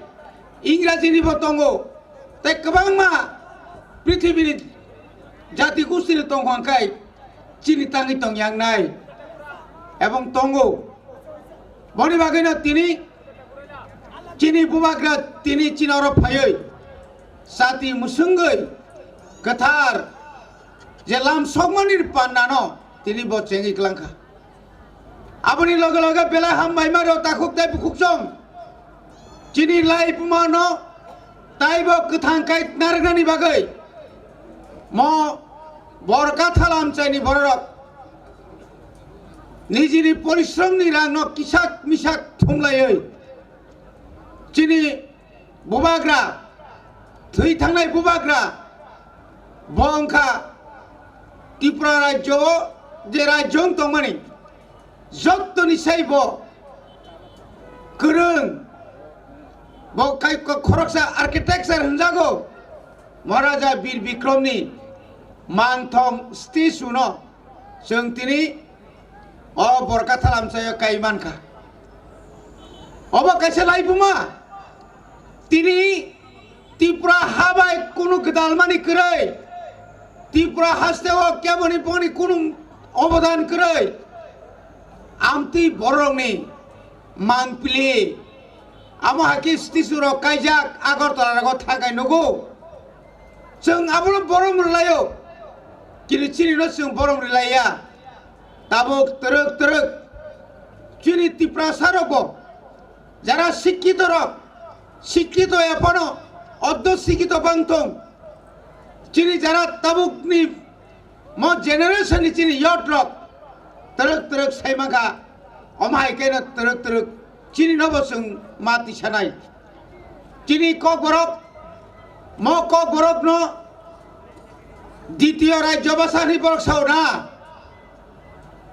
Ingrajini bo tongo, tei kwbangma prithibini jati gustini tongkha hwnkhai chini tangwi tongyangnai ebong tongo. Boni bagwino tini chini bubagra tini chini oro phaiwi jati mwswngwi kwthar je lam sokmani pandano tini bo chengwi klangkha. Aboni loge loge belai hambai ma rw takhuk tei bukhuk chong. Chini lai buma no taibo kwthang kai narwknani bagwi mo Borkatha lamchaini bororok nijini porishrom ni rang no kisak misak thumlaiwi chini bubagra, thwi thangnai bubagra, bo wngkha Tripura rajyo o je rajyo wng tongmani, jottoni sai bo kwrwng, bo kai ko-, khoroksa architecture hwnjago, Maharaja Bir Bikromni mangthong statue no chwng tini o Borkatha lamchaio kai mankha. Obo kaisa laibuma. Tini Tripura ha bai kunu gwdalmani kwrwi, Tripura haste o keboni boni kunu obodan kwrwi, amtwi borokni mangpili. Amo hai khe statue rok kaijak Agartala rogo thakai nugo. Chwng abono borom rwlaio, kintu chini no chwng borom rwlaiya. Tabuk twrwk twrwk chini Tiprasa rokbo jara sikkito rok, sikkito ephano oddo sikkito bangthong, chini jara tabukni mo generation ni chini youth rok twrwk twrwk sai mankha, omo hai khe no twrwk twrwk chini no bo chwng ma tisanai. Chini Kokborok, mo Kokborok no ditiyo rajyo basa hinwi borok sao na.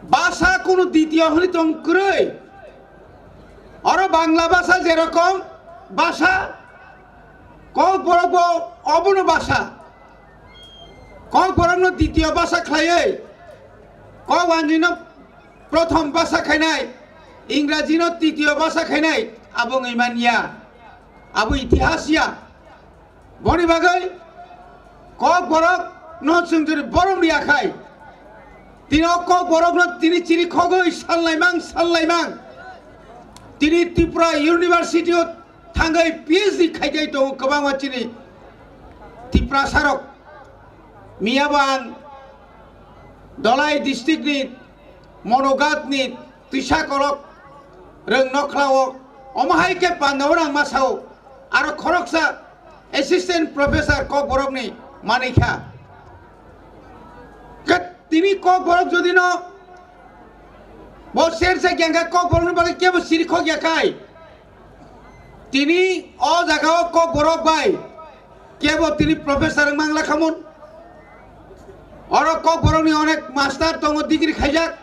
Basa kunu ditiyo hinwi tong kwrwi. Oro Bangla basa jerokom basa, Kokborok bo obono basa. Kokborok no ditiyo basa khlaiwi, Kokwanjwi no prothom basa khainai, Ingraji no titiyo basa khainai, abo wngwi man ya, abo itihas ya. Boni bagwi Kokborok no chwng jodi borom riya khai, tini o Kokborok no tini chini khogwi sallaimang sallaimang, tini Tripura University o thangwi P H D khaijai tongo kwbangma chini Tiprasa rok. Miyabo ang Dholai district ni Monogat ni twisa kolok rwng nokhlao, omo hai khe pandao rang masao, aro khoroksa assistant professor Kokborok ni manwi kha. Khe tini Kokborok jodi no bo ser sa gyang kha, Kokborok ni bagwi kebo siri khok ya khai. Tini o jaga o Kokborok bai Kebo tini professor wng mangla khamun. Oro Kokborokni onek master tongo, degree khaijak.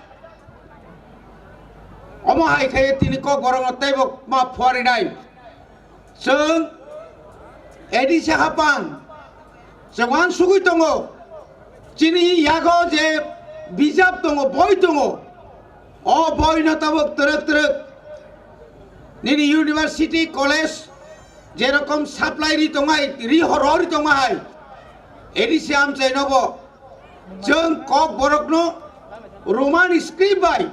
Omo hai khe tini Kokborokno teibo ma phuarinai. Chwng A D C hapang chwng uansugwi tongo. Chini yago je bijap tongo, boi tongo. O boino tabuk twrwk twrwk nini university, college jerokom supply ri tongnai, ri horo ri tongma hai, A D C amchainobo chwng Kokborokno Roman script bai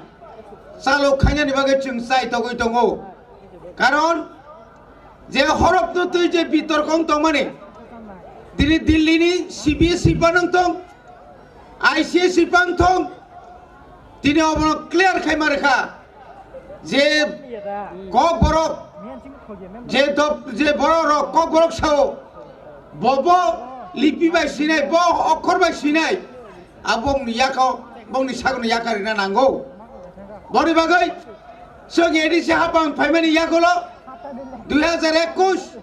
chalok khainani bagwi chwng chai togwi tongo. Karon je horokno twi je bitorkong tongmani, dini Dillini C B S E panang tong, I C S E pang thong, tini obono clear khai ma rwkha je Kokborok, je dop-, je borok rok Kokborok sao, bo bo lipi bai sinai, bo okhor bai sinai, abongni yako, bongni sagno yakarina nango. Boni bagwi chwng A D C hapang phaimani yagulo dui hajar ekush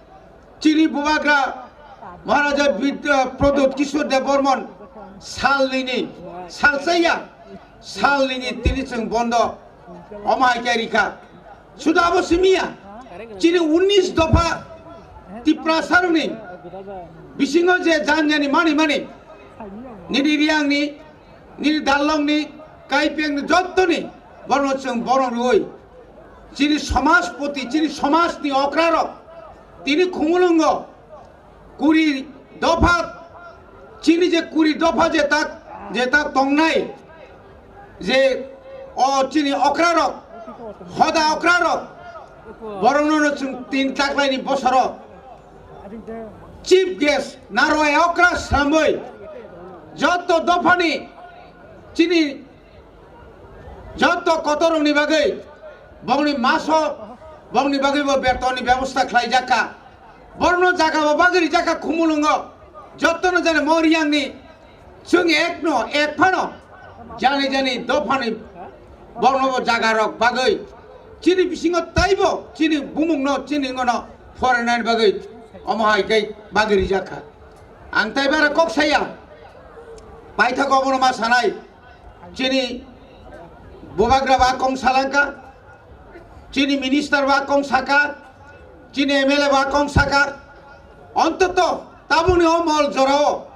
chini bubagra Maharaja Bid-, Pradyut Kishore Debbarman salnini, salsaya salnini tini chwng bondo omo hai khe rikha. Suda abo simiya, chini unis dopha Tiprasarokni bisingo je janjani mani mani nini Riyangni, nini Darlongni, Kaipengni jottoni borno chwng borno rwui chini somajpoti, chini somajni okrarok tini khumulwngo kuri dopha, chini je kuri dopha je tak, je tak tongnai, je o chini okrarok, hoda okrarok, borokno chwng tin taklaini bosoro chief guest narwai okra sramwi joto dophani chini joto kotorokni bagwi bongni maso, bongni bagwi bo betonni bebosta khlaijakha. Borno jaga bo bagwi rijakha khumulwngo. Jotono jani mo Riyangni chwng ekno, ek phano jani jani dophani borno bo jaga rok bagwi chini bisingo taibo chini bumungno, chini ngono foreign bagwi omo hai khe bagwi rijakha. Ang tai bara kok saya, paithak obono ma sanai, chini bubagra ba kong salangka, chini minister ba kong saka, chini M L A ba kong saka, ontoto tabukni o mol jorao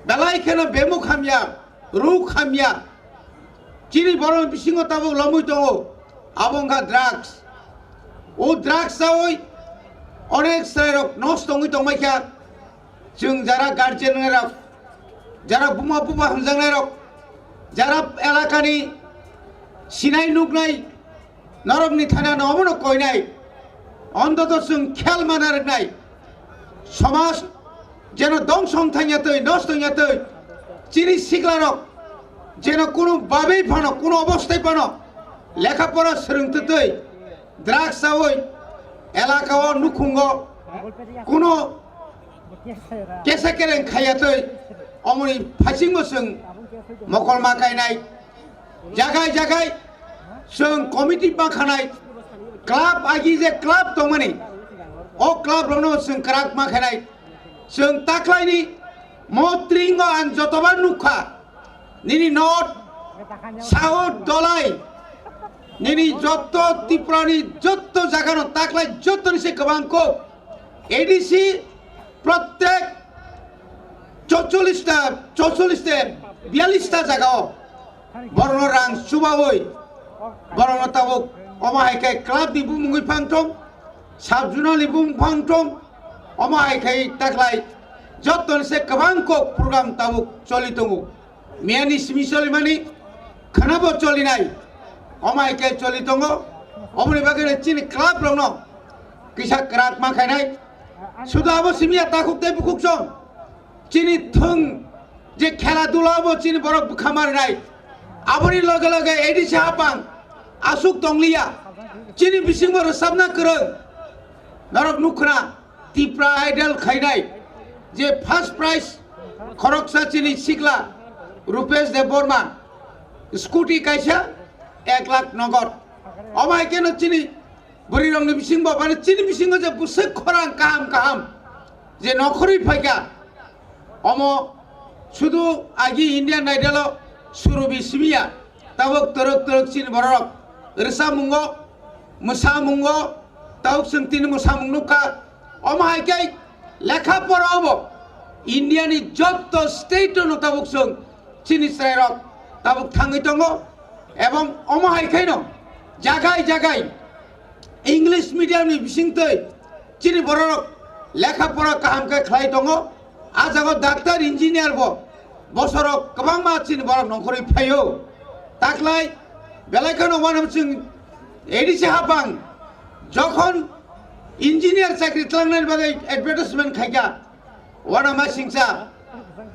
belai kheno bemuk hamya, ruk hamya, chini borok bisingo tabuk lomwi tongo, abo wngkha drugs. O drugs chawi onek chwrairok nosto wngwi tongbaikha. Chwng jara guardian rok, jara buma buba hamjaknai rok, jara elakani sinai nuknai norokni thanano omono koinai, ontoto chwng khel mana rwnai, somaj jeno dongso wngthangya twi, nosto wngya twi, chini siklarok jeno kunu babe phano, kunu obostai phano lekha pora swrwngtwi twi, drugs chawi elaka o nukhungo kuno kesa kereng khaiya twi omoni phaichingbo chwng mokol ma kainai. Jagai jagai chwng committee ma khanai, club agi je club tongmani, o club rokno chwng kwrak ma khainai. Chwng taklaini motringo ang jotoba nukha. Nini north, south, dolai, nini jotto Tripurani jotto jagano taklai jottoni se kwbang kok. A D C prottek chorchollis ta, chorchollis ta, biyallis ta jagao borokno rang chubaui borokno tabuk omo hai khe club ni bumungwi phang thung, sub zonal ni bumung phang thung, omo hai khe taklai jottoni se kwbang kok program tabuk choli tongo. Miyani simi cholimani khwnabo cholinai, omo hai khe choli tongo. Oboni bagwi chini club rokno kisa kwrak ma khainai. Sudo abo simi ya takhuk tei bukhuk song. Chini thung je khela dula bo chini borok bwkha ma rwnai. Aboni loge loge A D C hapang aswk tongliya. Chini bisingo rwchapna kwrwng. Norok nukhna. Tipra Idol khainai je first prize khoroksa chini sikla Rupesh Debbarma scooty kaisa ek lakh nogod. Omo hai kheno chini bwrwi rokni bisingo, mane chini bisingo je bwswk khorang kaham kaham je nokhorwi phaikha, omo sudu agi Indian Idol o Surobi simiya, tabuk twrwk twrwk chini bororok rwchapmungo, mwsamungo, tabuk chwng tini mwsamung nukha. Omo hai khe lekha pora obo India ni jotto state o no tabuk chwng chini chwrairok tabuk thangwi tongo, ebong omo hai khaino jagai jagai English medium ni bisingtwi chini bororok lekha pora kaham khe khlai tongo. A jaga o doctor, engineer bo bosorok kwbangma chini borok nongkhorwi phaio. Taklai belai kheno uanam chwng A D C hapang jokhon engineer chakri tlangnani bagwi advertisement khaikha, uanama singcha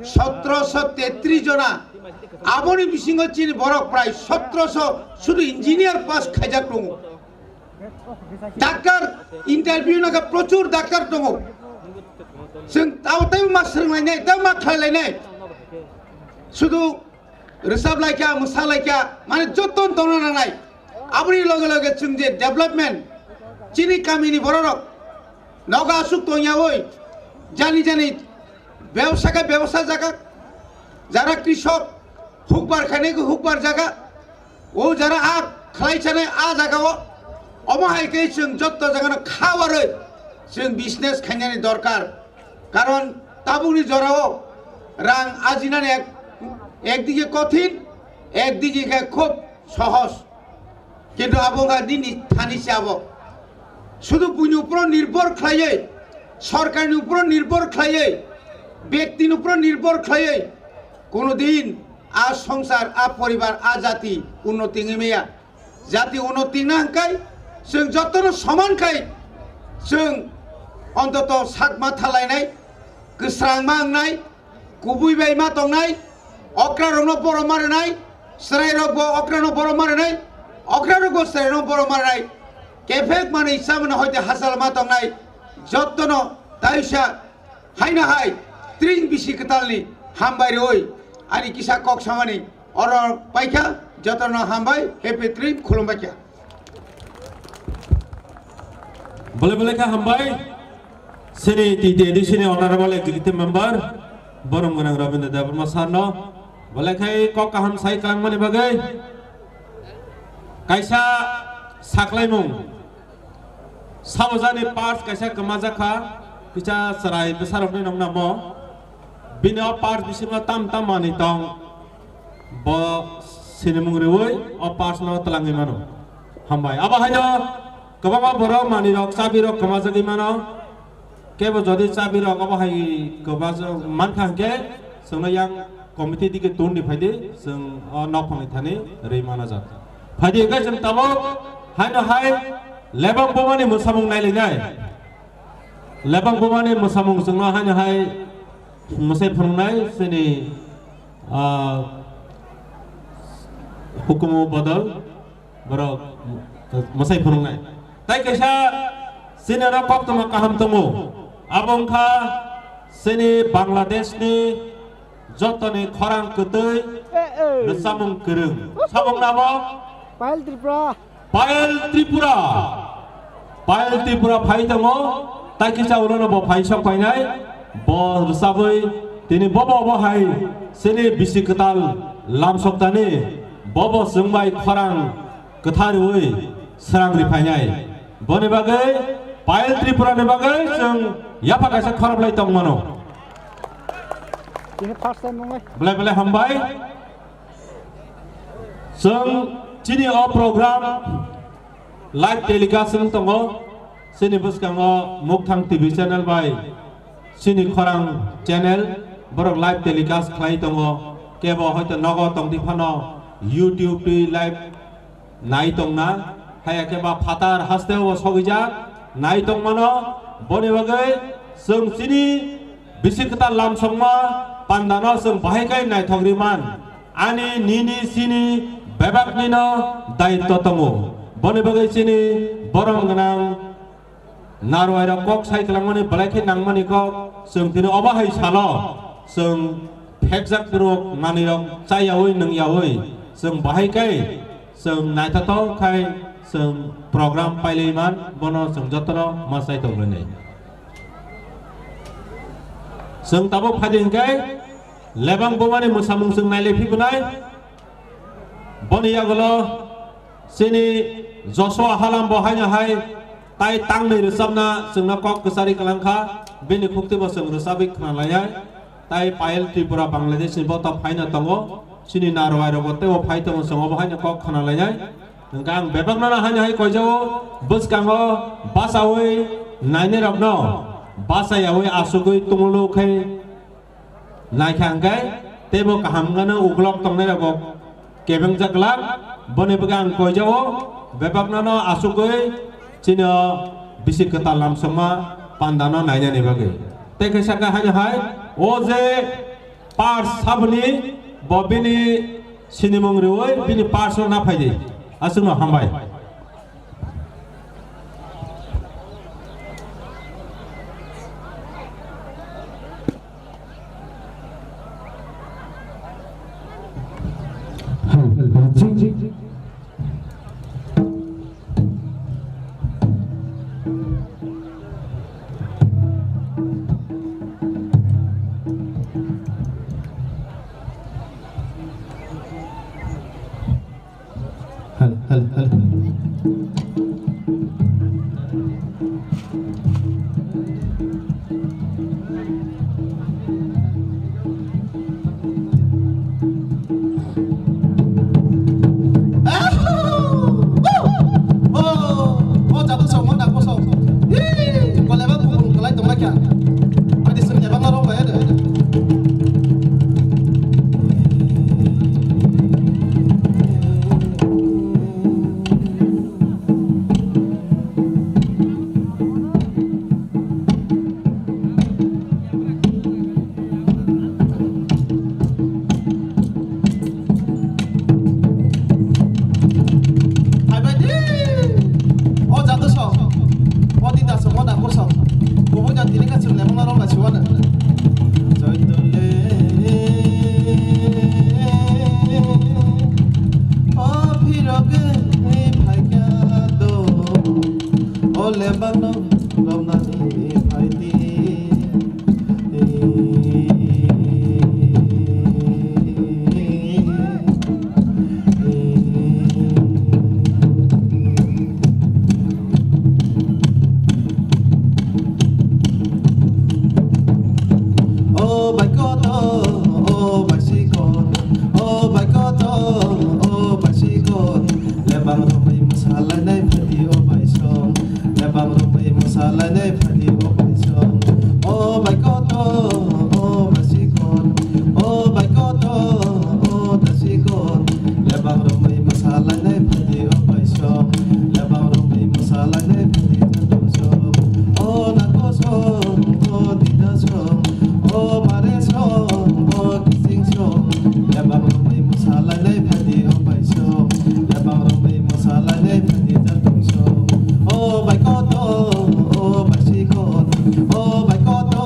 sotro sho tetris jona, aboni bisingo chini borok prai sotro sho sudu engineer pass khaijak tongo. Doctor interview naka prochur doctor tongo. Chwng tabo teibo ma swrwnglainai, teibo ma khlailainai. Sudu rwchap laikha, mwsa laikha, mane joto tongna nangnai. Aboni loge loge chwng je development, chini kamini bororok nogo aswk tongyawi, jani jani bebsa khe bebsa jaga, jara krishok hukbar khainai khe hukbar jaga, o jara a khlai chanai a jaga o, omo hai khe chwng jotto jaga no khawarwi chwng business khainani dorkar. Karon tabukni jorao rang ajinani ek, ekdike kothin, ekdike khe khub sohoj. Kintu abo wngkha nini thani se abo. Sudu buini uporo nirbhor khlaiwi, sorkarni uporo nirbhor khlaiwi, bektini uporo nirbhor khlaiwi, kono din a songsar, a poribar, a jati unnoti wngwi maya. Jati unnoti wngna hwnkhai chwng jotono soman khai chwng ontoto sak matha lainai, kwsrang ma wngnai, kubui bai ma tongnai, okra rokno borok ma rwnai, chwrai rok bo okra no borok ma rwnai, okra rok bo chwrai rok borok ma rwnai, kephek manwi chamani hoite hachal ma tongnai, jotono taisa haino hai tring bisi kwtalni hambai rwi ani kisa kok samani oro paikha, jotono hambai, happy tring khulumbaikha. Bole bole kha hambai. Sini T T A D C ni honorable executive member, borom gwnang Rabindra Debbarma sir no. Bole khai kok kaham sai kwlangmani bagwi kaisa saklaimung. Sabojani parts kaisa kwmajak kha, kisa chwrai bwsarokni nong namo. Bini o parts bisingo tam tam manwi tong. Bo sinimung riwi o parts no twlangwi mano. Hambai. Abo haino kwbangma borok manwi rok, chabi rok kwmajagwi mano. Kebo jodi chabi rok obo hai kwbajak mankha hwnkhe, chwngno yang committee dike tun di phaidi, chwng o nokphangni thani rwi mana jak. Phaidi hwnkhe chwng tabuk haino hai lebang bumani mwsamung nailainai. Lebang bumani mwsamung chwngno haino hai mwsai phwrwngnai chini, ah, hukumu bodol. Borok mwsai phwrwngnai. Tai kaisa chini oro koktwma kaham tongo. Abo wngkha chini Bangladesh ni jotoni khorang kwtwi rwchapmung kwrwng. Sabok namo? Payal Tripura. Payal Tripura. Payal Tripura phai tongo, tai kisa ulono bo phai sok painai, bo rwchabwi tini bobo bo hai chini bisi kwtal lamsoktani, bobo chwng bai khorang kwthar rwi srang ri phainai. Boni bagwi Payal Tripura ni bagwi chwng yapha kaisa khorop lai tong mano. Tini first time nunglai. Belai belai hambai. Chwng chini o program live telecast wng tongo, chini bwskango Mukthang T V channel bai chini khorang channel, borok live telecast khlai tongo, kebo hoito nogo tongdi phano YouTube twi live nai tongna, haya khe ba phatar hasteo sogwijak nai tongmano, boni bagwi chwng chini bisi kwtal lamsokma pandano chwng bahai khe naithok riman. Ani, nini, chini bebaknino daitto tongo. Boni bagwi chini borom gwnang narwai rok kok sai kwlangmani belai khe nangmani kok chwng tini obo hai salo chwng phekjak purok manwi rok chayawi nungyawi chwng bahai khe chwng naithothok khai chwng program pailaiman bono chwng jotono ma sai tonglainai. Chwng tabuk phaidi hwnkhe lebang bumani mwsamung chwng nailai phibwnai. Boni yagulo chini Joshua Halam bo haino hai tai tangnwi rwchapna chwngno kok kwcharwi kwlangkha, bini khukti bo chwng rwchabwi khwnalainai. Tai Payal Tripura Bangladesh ni bo ta phaina tongo, chini narwai rok bo teibo phai tongo, chwng obo haino kok khwnalainai. Hwnkhe ang bebakno no haino hai koijao, bwskango bachaui nainai rokno bachayaui asugwi tonglo khe naikha hwnkhe teibo kaham wngano uklok tongnai rok bo kebengjak glak. Boni bagwi ang koijao bebakno no asugwi chini o bisi kwtal lamsokma pandano nainani bagwi. Tei khe sakha haino hai o je Pars saboni bo bini sinimung riui bini pars no naphai di. Aswkno hambai. Hal, hal, hal. Phaibai di. O jadusong, o didasong, o dakursong. Kubui jat tini kha chwng lemongna rok lai siwano. Joitole, o phirogwi phaikha do. O lebangno romnani phaidi. O bai koto, o bai sikon, o bai koto, o bai sikon, lebang romwi mwsalainai phaidi o bai song. Lebang romwi mwsalainai phaidi o bai song. O bai koto, o bai sikon, o bai koto, o da sikon. Lebang romwi mwsalainai phaidi o bai song. Lebang romwi mwsalainai phaidi jadusong. O nako song, o dida song, o mare song, o kising song. Lebang romwi mwsalainai phaidi o bai song. Lebang romwi mwsalainai phaidi jadusong. O bai koto, o bai sikon, o bai koto,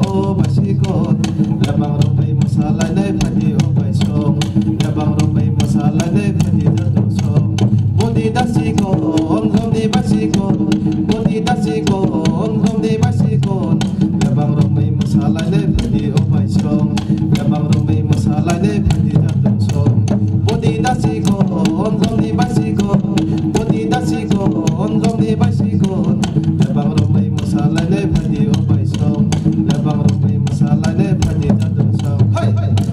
o bai sikon. Lebang romwi mwsalainai phaidi o bai song. Lebang romwi mwsalainai phaidi jadusong. Boni da sikon, romni bai sikon, boni da sikon, romni bai sikon. Lebang romwi mwsalainai phaidi o bai song. Lebang romwi mwsalainai phaidi jadusong. Boni da sikon, romni bai sikon, boni da sikon, romni bai sikon. Lebang romwi mwsalainai phaidi o bai song. Lebang romwi mwsalainai phaidi jadusong. Hai!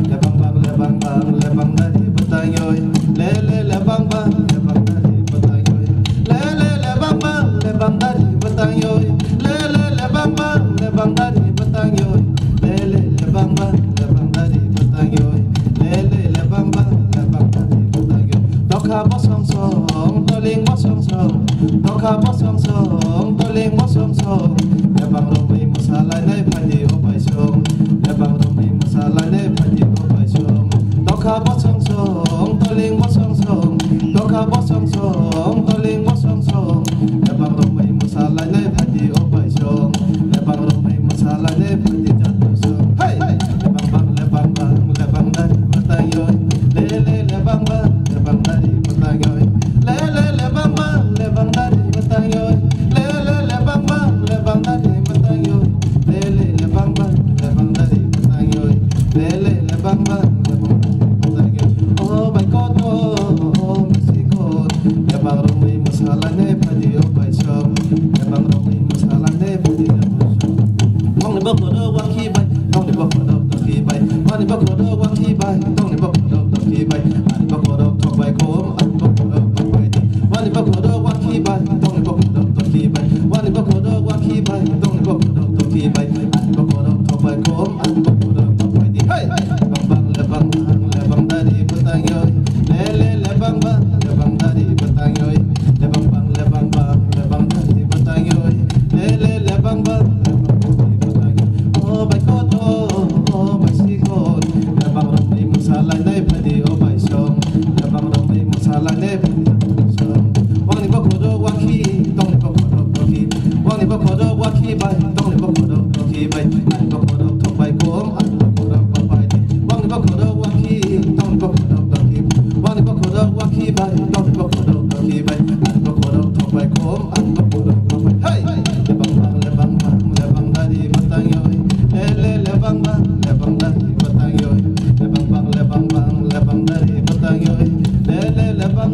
Lebang bang, lebang bang, lebang dari bwtang yoi. Le le lebang bang, lebang dari bwtang yoi. Le le lebang bang, lebang dari bwtang yoi. Le le lebang bang, lebang dari bwtang yoi. Le le lebang bang, lebang dari bwtang yoi. Le le lebang bang, lebang dari bwtang yoi. Dokha bosong song, toling bosong song. Dokha bosong song, toling bosong song. Lebang romwi mwsalainai phaidi o bai song. Lebang romwi mwsalainai phaidi o bai song. Dokha bosong song, toling bosong song. Dokha bosong song, toling bosong song. Lebang romwi mwsalainai phaidi o bai song. Lebang romwi mwsalainai phaidi jadusong. Hey! Lebang bang, lebang bang, lebang dari bwtang yoi. Le le lebang bang, lebang dari bwtang yoi. Le le lebang bang, lebang dari bwtang yoi. Le le lebang bang, lebang dari bwtang yoi. Le le lebang bang, lebang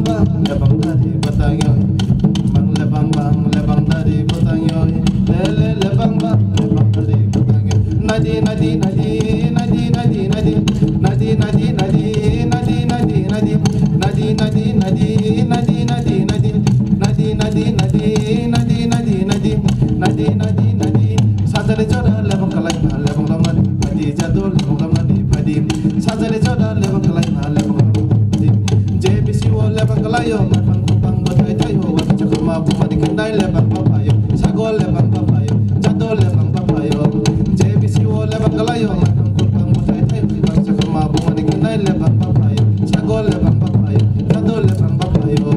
Lebang dari bwtang yoi. Bang lebang bang lebang dari bwtang yoi. Le le lebang bang lebang dari bwtang yoi. Nadi nadi nadi nadi nadi nadi. Nadi nadi nadi nadi nadi nadi. Nadi nadi nadi nadi nadi nadi. Nadi nadi nadi nadi nadi nadi. Nadi nadi nadi. Sajani jora lebang kalai ma lebang lamani. Padi jadu lebang lamani. Padi sajani jora lebang kalai ma lebang lamani. J B C o lebang kalaio, maipang kupang bwthai thaio, waisa chakma bumani khenai lebang baphaio, sago lebang baphaio, jado lebang baphaio. J B C o lebang kalaio, maipang kupang bwthai thaio, waisa chakma bumani khenai lebang baphaio, sago lebang baphaio, jado lebang baphaio.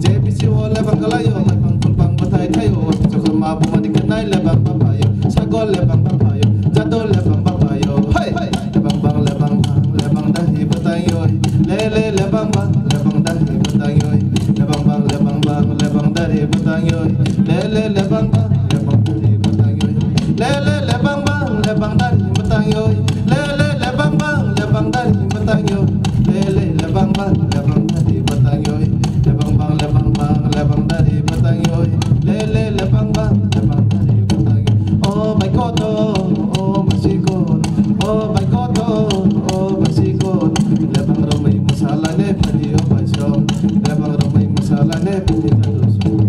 J B C o lebang kalaio, maipang kupang bwthai thaio, waisa chakma bumani khenai lebang baphaio, sago lebang baphaio, jado lebang baphaio. Hey! Lebang bang lebang bang lebang dari bwtang yoi. Le le lebang bang lebang dari bwtang yoi. Lebang bang lebang bang lebang dari bwtang yoi. Le le lebang bang lebang dari bwtang yoi. Le le lebang bang lebang dari bwtang yoi. Le le lebang bang lebang dari bwtang yoi. Le le lebang bang lebang dari bwtang yoi. Lebang bang lebang bang lebang dari bwtang yoi. Le le lebang bang lebang dari bwtang yoi. O bai koto, o bai sikon, o bai koto, o bai sikon. Lebang romwi mwsalainai phaidi o bai song. Lebang romwi mwsalainai phaidi jadu song.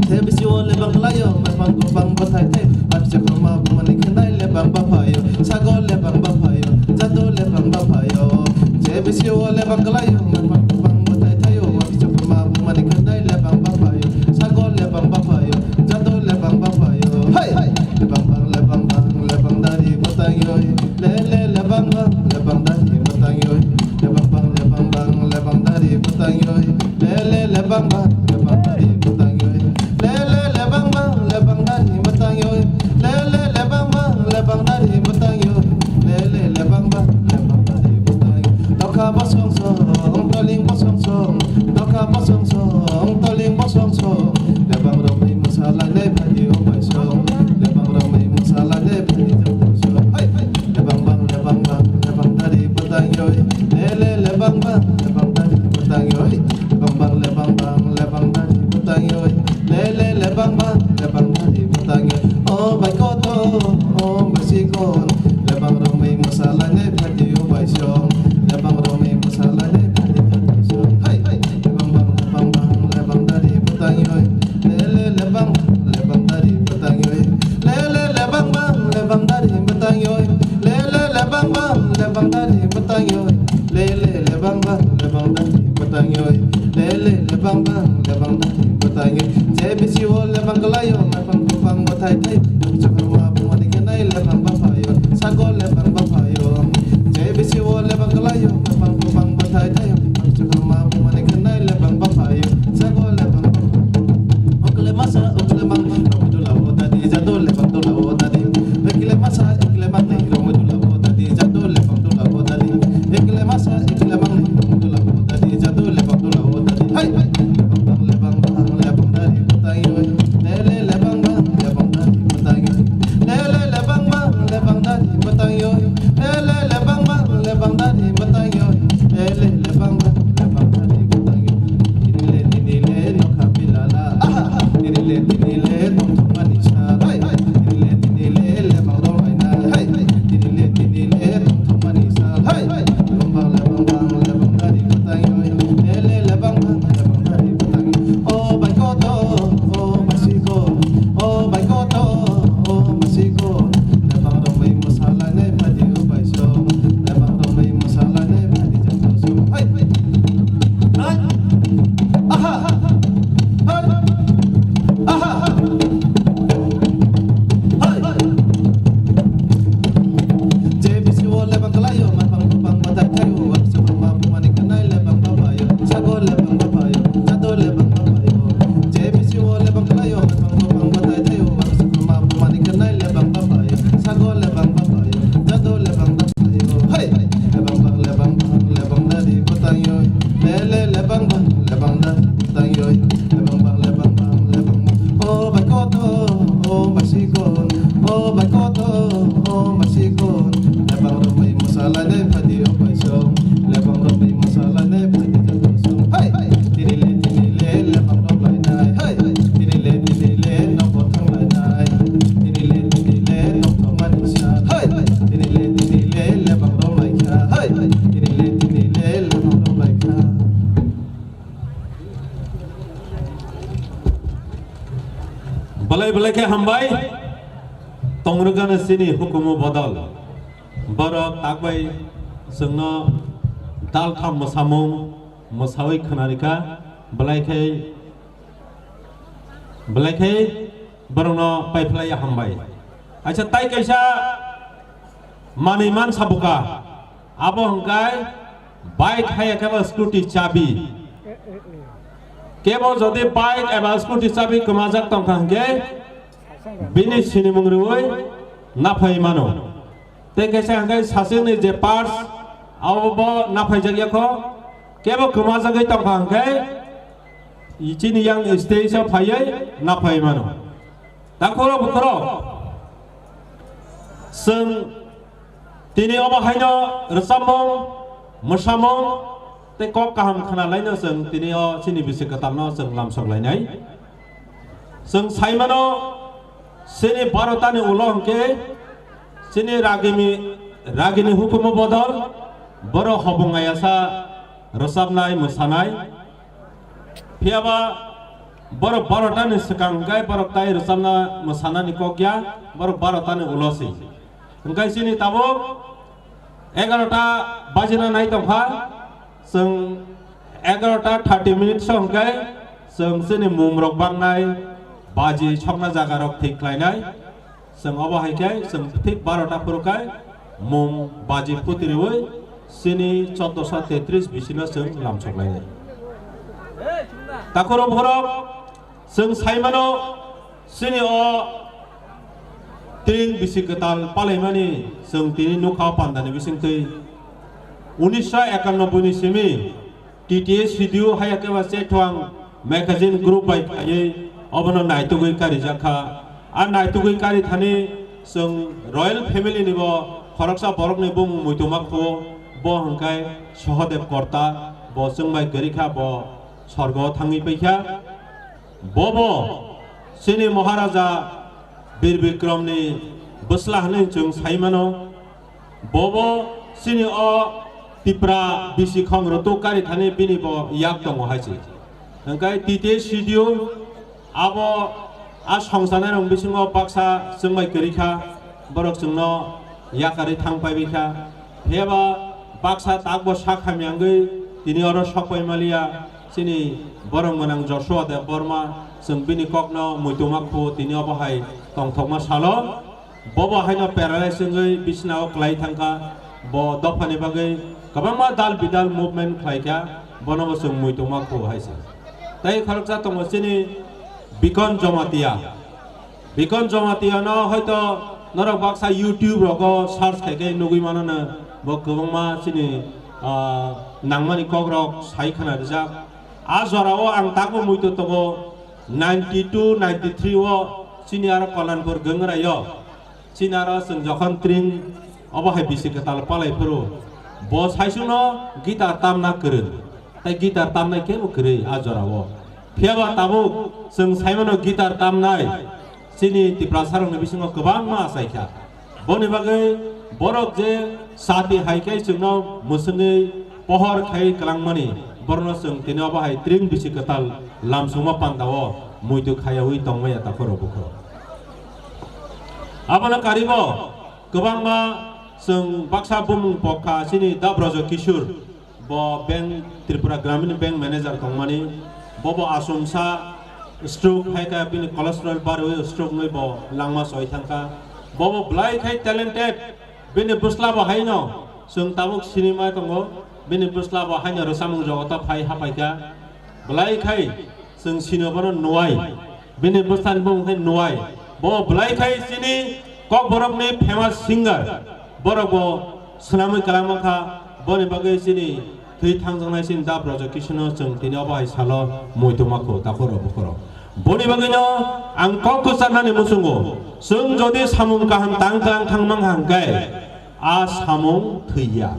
J B C o lebang kalaio, maipang kupang bwthai thai. Baksa khorma bumani khenai lebang baphaio. Sago lebang baphaio. Jado lebang baphaio. J B C o lebang kalaio, maipang kupang bwthai thaio. Baksa khorma bumani khenai lebang baphaio. Sago lebang baphaio. Jado lebang baphaio. Hey! Lebang bang lebang bang lebang dari bwtang yoi. Le le lebang bang lebang dari bwtang yoi. Lebang bang lebang bang lebang dari bwtang yoi. Le le lebang bang lebang dari bwtang yoi. Le le lebang bang lebang dari bwtang yoi. Le le lebang bang lebang dari bwtang yoi. Le le lebang bang lebang dari bwtang yoi. Dokha bosong song, toling bosong song. Dokha bosong song, toling bosong song. Lebang romwi mwsalainai phaidi o bai song. Lebang romwi mwsalainai phaidi jadu song. Hey, hey. Lebang bang lebang bang lebang dari bwtang yoi. Le le lebang bang lebang dari bwtang yoi. Lebang bang lebang bang lebang dari bwtang yoi. Le le lebang bang lebang dari bwtang yoi. O bai koto, o bai sikon. Lebang romwi mwsalainai phaidi o bai song. Lebang romwi mwsalainai phaidi jadu song. Hey, hey. Lebang bang lebang bang lebang dari bwtang yoi. Le le lebang bang lebang dari bwtang yoi. Le le lebang bang lebang dari bwtang yoi. Le le lebang bang lebang dari bwtang yoi. Le le lebang bang lebang dari bwtang yoi. Le le lebang bang lebang dari bwtang yoi. J B C o lebang kalaio, maipang kupang bwthai thai. Chakma bumani khenai lebang baphaio. Sago lebang baphaio. J B C o lebang kalaio, maipang kupang bwthai thai. Chakma bumani khenai lebang baphaio. Sago lebang baphaio. Okle masa, okle mang, romwi dula o dadi, jado lebang dula o dadi. Ekle masa, ekle mang, romwi dula o dadi, jado lebang dula o dadi. Ekle masa, ekle mang, romwi dula o dadi, jado lebang dula o dadi. Hai, hai. Lebang bang, lebang bang, lebang dari bwtang yoi. Le le lebang bang, lebang dari bwtang yoi. Le le lebang bang, lebang dari bwtang yoi. Le le lebang bang, lebang dari bwtang yoi. Le le lebang bang, lebang dari bwtang yoi. Tini le, tini le, nokha pilala. Aha! Tini le, tini le, tongthokmani sal. Hai, hai. Tini le, tini le, lebang rok laina. Hai, hai. Tini le, tini le, tongthokmani sal. Hai, hai. Lebang bang, lebang bang, lebang dari bwtang yoi. Le le lebang bang, lebang dari bwtang yoi. O bai koto, o bai sikon. O bai koto, o bai sikon. Lebang romwi mwsalainai phaidi o bai song. Lebang romwi mwsalainai phaidi jadu song. Hai, hai. Hai. Aha. Hai. Aha. Hai. J B C o lebang kalaio, maipang kupang bwthai thaio, waisa khorma bumani khenai lebang baphaio, sago lebang baphaio, jado lebang baphaio. J B C o lebang kalaio, maipang kupang bwthai thaio, waisa khorma bumani khenai lebang baphaio, sago lebang baphaio, jado lebang baphaio. Hai! Lebang bang, lebang bang, lebang dari bwtang yoi. Le le lebang bang, lebang dari bwtang yoi. Lebang bang, lebang bang, lebang bang. O bai koto, o bai sikon, o bai koto, o bai sikon. Lebang romwi mwsalainai phaidi o bai song. Lebang romwi mwsalainai phaidi jadu song. Hai! Tini le Belai khe hambai, tongrwgano chini hukumu bodol. Borok takbai chwngno daltham mwsamung mwsawi khwnarikha, belai khe, belai khe borokno paiphlaiya hambai. Acha, tai kaisa manwi mansa buka. Abo hwnkhe bike haya khe ba scooty chabi. Kebo jodi bike eba scooty chabi kwmajak tongkha hwnkhe bini sinimung rwui naphai mano. Tei kaisa hwnkhe sasingni je purse abo bo naphaijak yakho. Kebo kwmajagwi tongkha hwnkhe chini yang stage o phaiwi naphai mano. Takhoro bukhoro chwng tini obo haino rwchapmung, mwsamung tei kok kaham khwnalaino chwng tini o chini bisi kwtalno chwng lamsok lainai. Chwng saimano chini barotani ulo hwnkhe chini ragini, ragini hukumu bodol borok hobong ayasa rwchapnai, mwsanai. Phiyaba borok barotani swkang hwnkhe borok tai rwchapna mwsanani kok ya, borok barotani ulo si. Hwnkhe chini tabuk egarota bajina nai tongkha, chwng egarota thirty minutes o hwnkhe chwng chini mumrok bangnai baji sokna jagarok thik khlainai. Chwng obo hai khe chwng thik barota phuru khe mum baji phuti rwui chini choddoso tetris bisino chwng lamsok lainai. Takhoro borok chwng saimano chini o tring bisi kwtal palaimani chwng tini nukha o pandani bisingtwi unisho ekanobboi ni simi T T A C D O haya khe ba Chetwang magazine group bai khlaiwi obono naitugwi karijak kha. A naitugwi kari thani chwng royal family ni bo khoroksa borokni bumung muitoma kho, bo hwnkhe Sohodev Korta, bo chwngbai kwrwi kha, bo sorgo thangwi paikha. Bobo chini Maharaja Bir Bikramni bwsla hwnwi chwng sai mano. Bobo chini o Tipra bisi khong rwtuk kari thani bini bo yak tongo hai se. Hwnkhe T T A C D O abo a songsanai rok bisingo baksa chwngbai kwrwi kha, borok chwngno yakarwi thang pai bai kha. Phiyaba baksa takbo sak hamya wngwi tini oro sok pai maliya. Chini borok gwnang Joshua Debbarma, chwng bini kokno muitoma khuo, tini obo hai tongthokma salo. Bobo haino paralyze wngwi bisnao kwlai thangkha, bo dophani bagwi kwbangma dal bidal movement khlaikha, bono bo chwng muitoma khuo hai se. Tei khoroksa tongo chini Bikon Jamatia. Bikon Jamatia no hoito norok baksa YouTube rogo search khai khe nugwi mano no, bo kwbangma chini, ah, nangmani kokrok sai khna rijak. A jorao ang tabuk muitu tongo, ninety two, ninety three o chini aro Kalanpur Gangrai o. Chini aro chwng jokhon tring obo hai bisi kwtal palai phuru, bo saichungno guitar tamna kwrwng, tei guitar tamnai kebo kwrwi a jorao. Phiyaba tabuk chwng saimano guitar tamnai chini Tiprasarokni bisingo kwbangma achaikha. Boni bagwi borok je sati hai khe chwngno mwswngwi pohor khai kwlangmani, borokno chwng tini obo hai tring bisi kwtal lamsongma pandao muitu khayaui tongmaya takhoro bukhoro. Abono karibo kwbangma chwng baksa bumung pokha chini Dabrojo Kishore, bo bank, Tripura Gramin Bank manager tongmani, bobo asumsa stroke hai kha, bini cholesterol barwi stroke wngwi bo langma soi thangkha. Bobo belai khai talented, bini bwsla bo haino chwng tabuk sinima tongo, bini bwsla bo haino rwchapmung jogoto phai hapaikha. Belai khai chwng sino bono nuai. Bini bwsani bumung khe Nuai. Bo belai khai chini Kokborokni famous singer. Borok bo swnamwi kwlangma kha. Boni bagwi chini thwi thangjaknai chini Dabrojo Kishore no chwng tini obo hai salo muitu ma kho, takhoro bukhoro. Boni bagwino ang kok kwcharnani muchungo, chwng jodi samung kaham tang tang thang mang hang khe, a samung thwiya.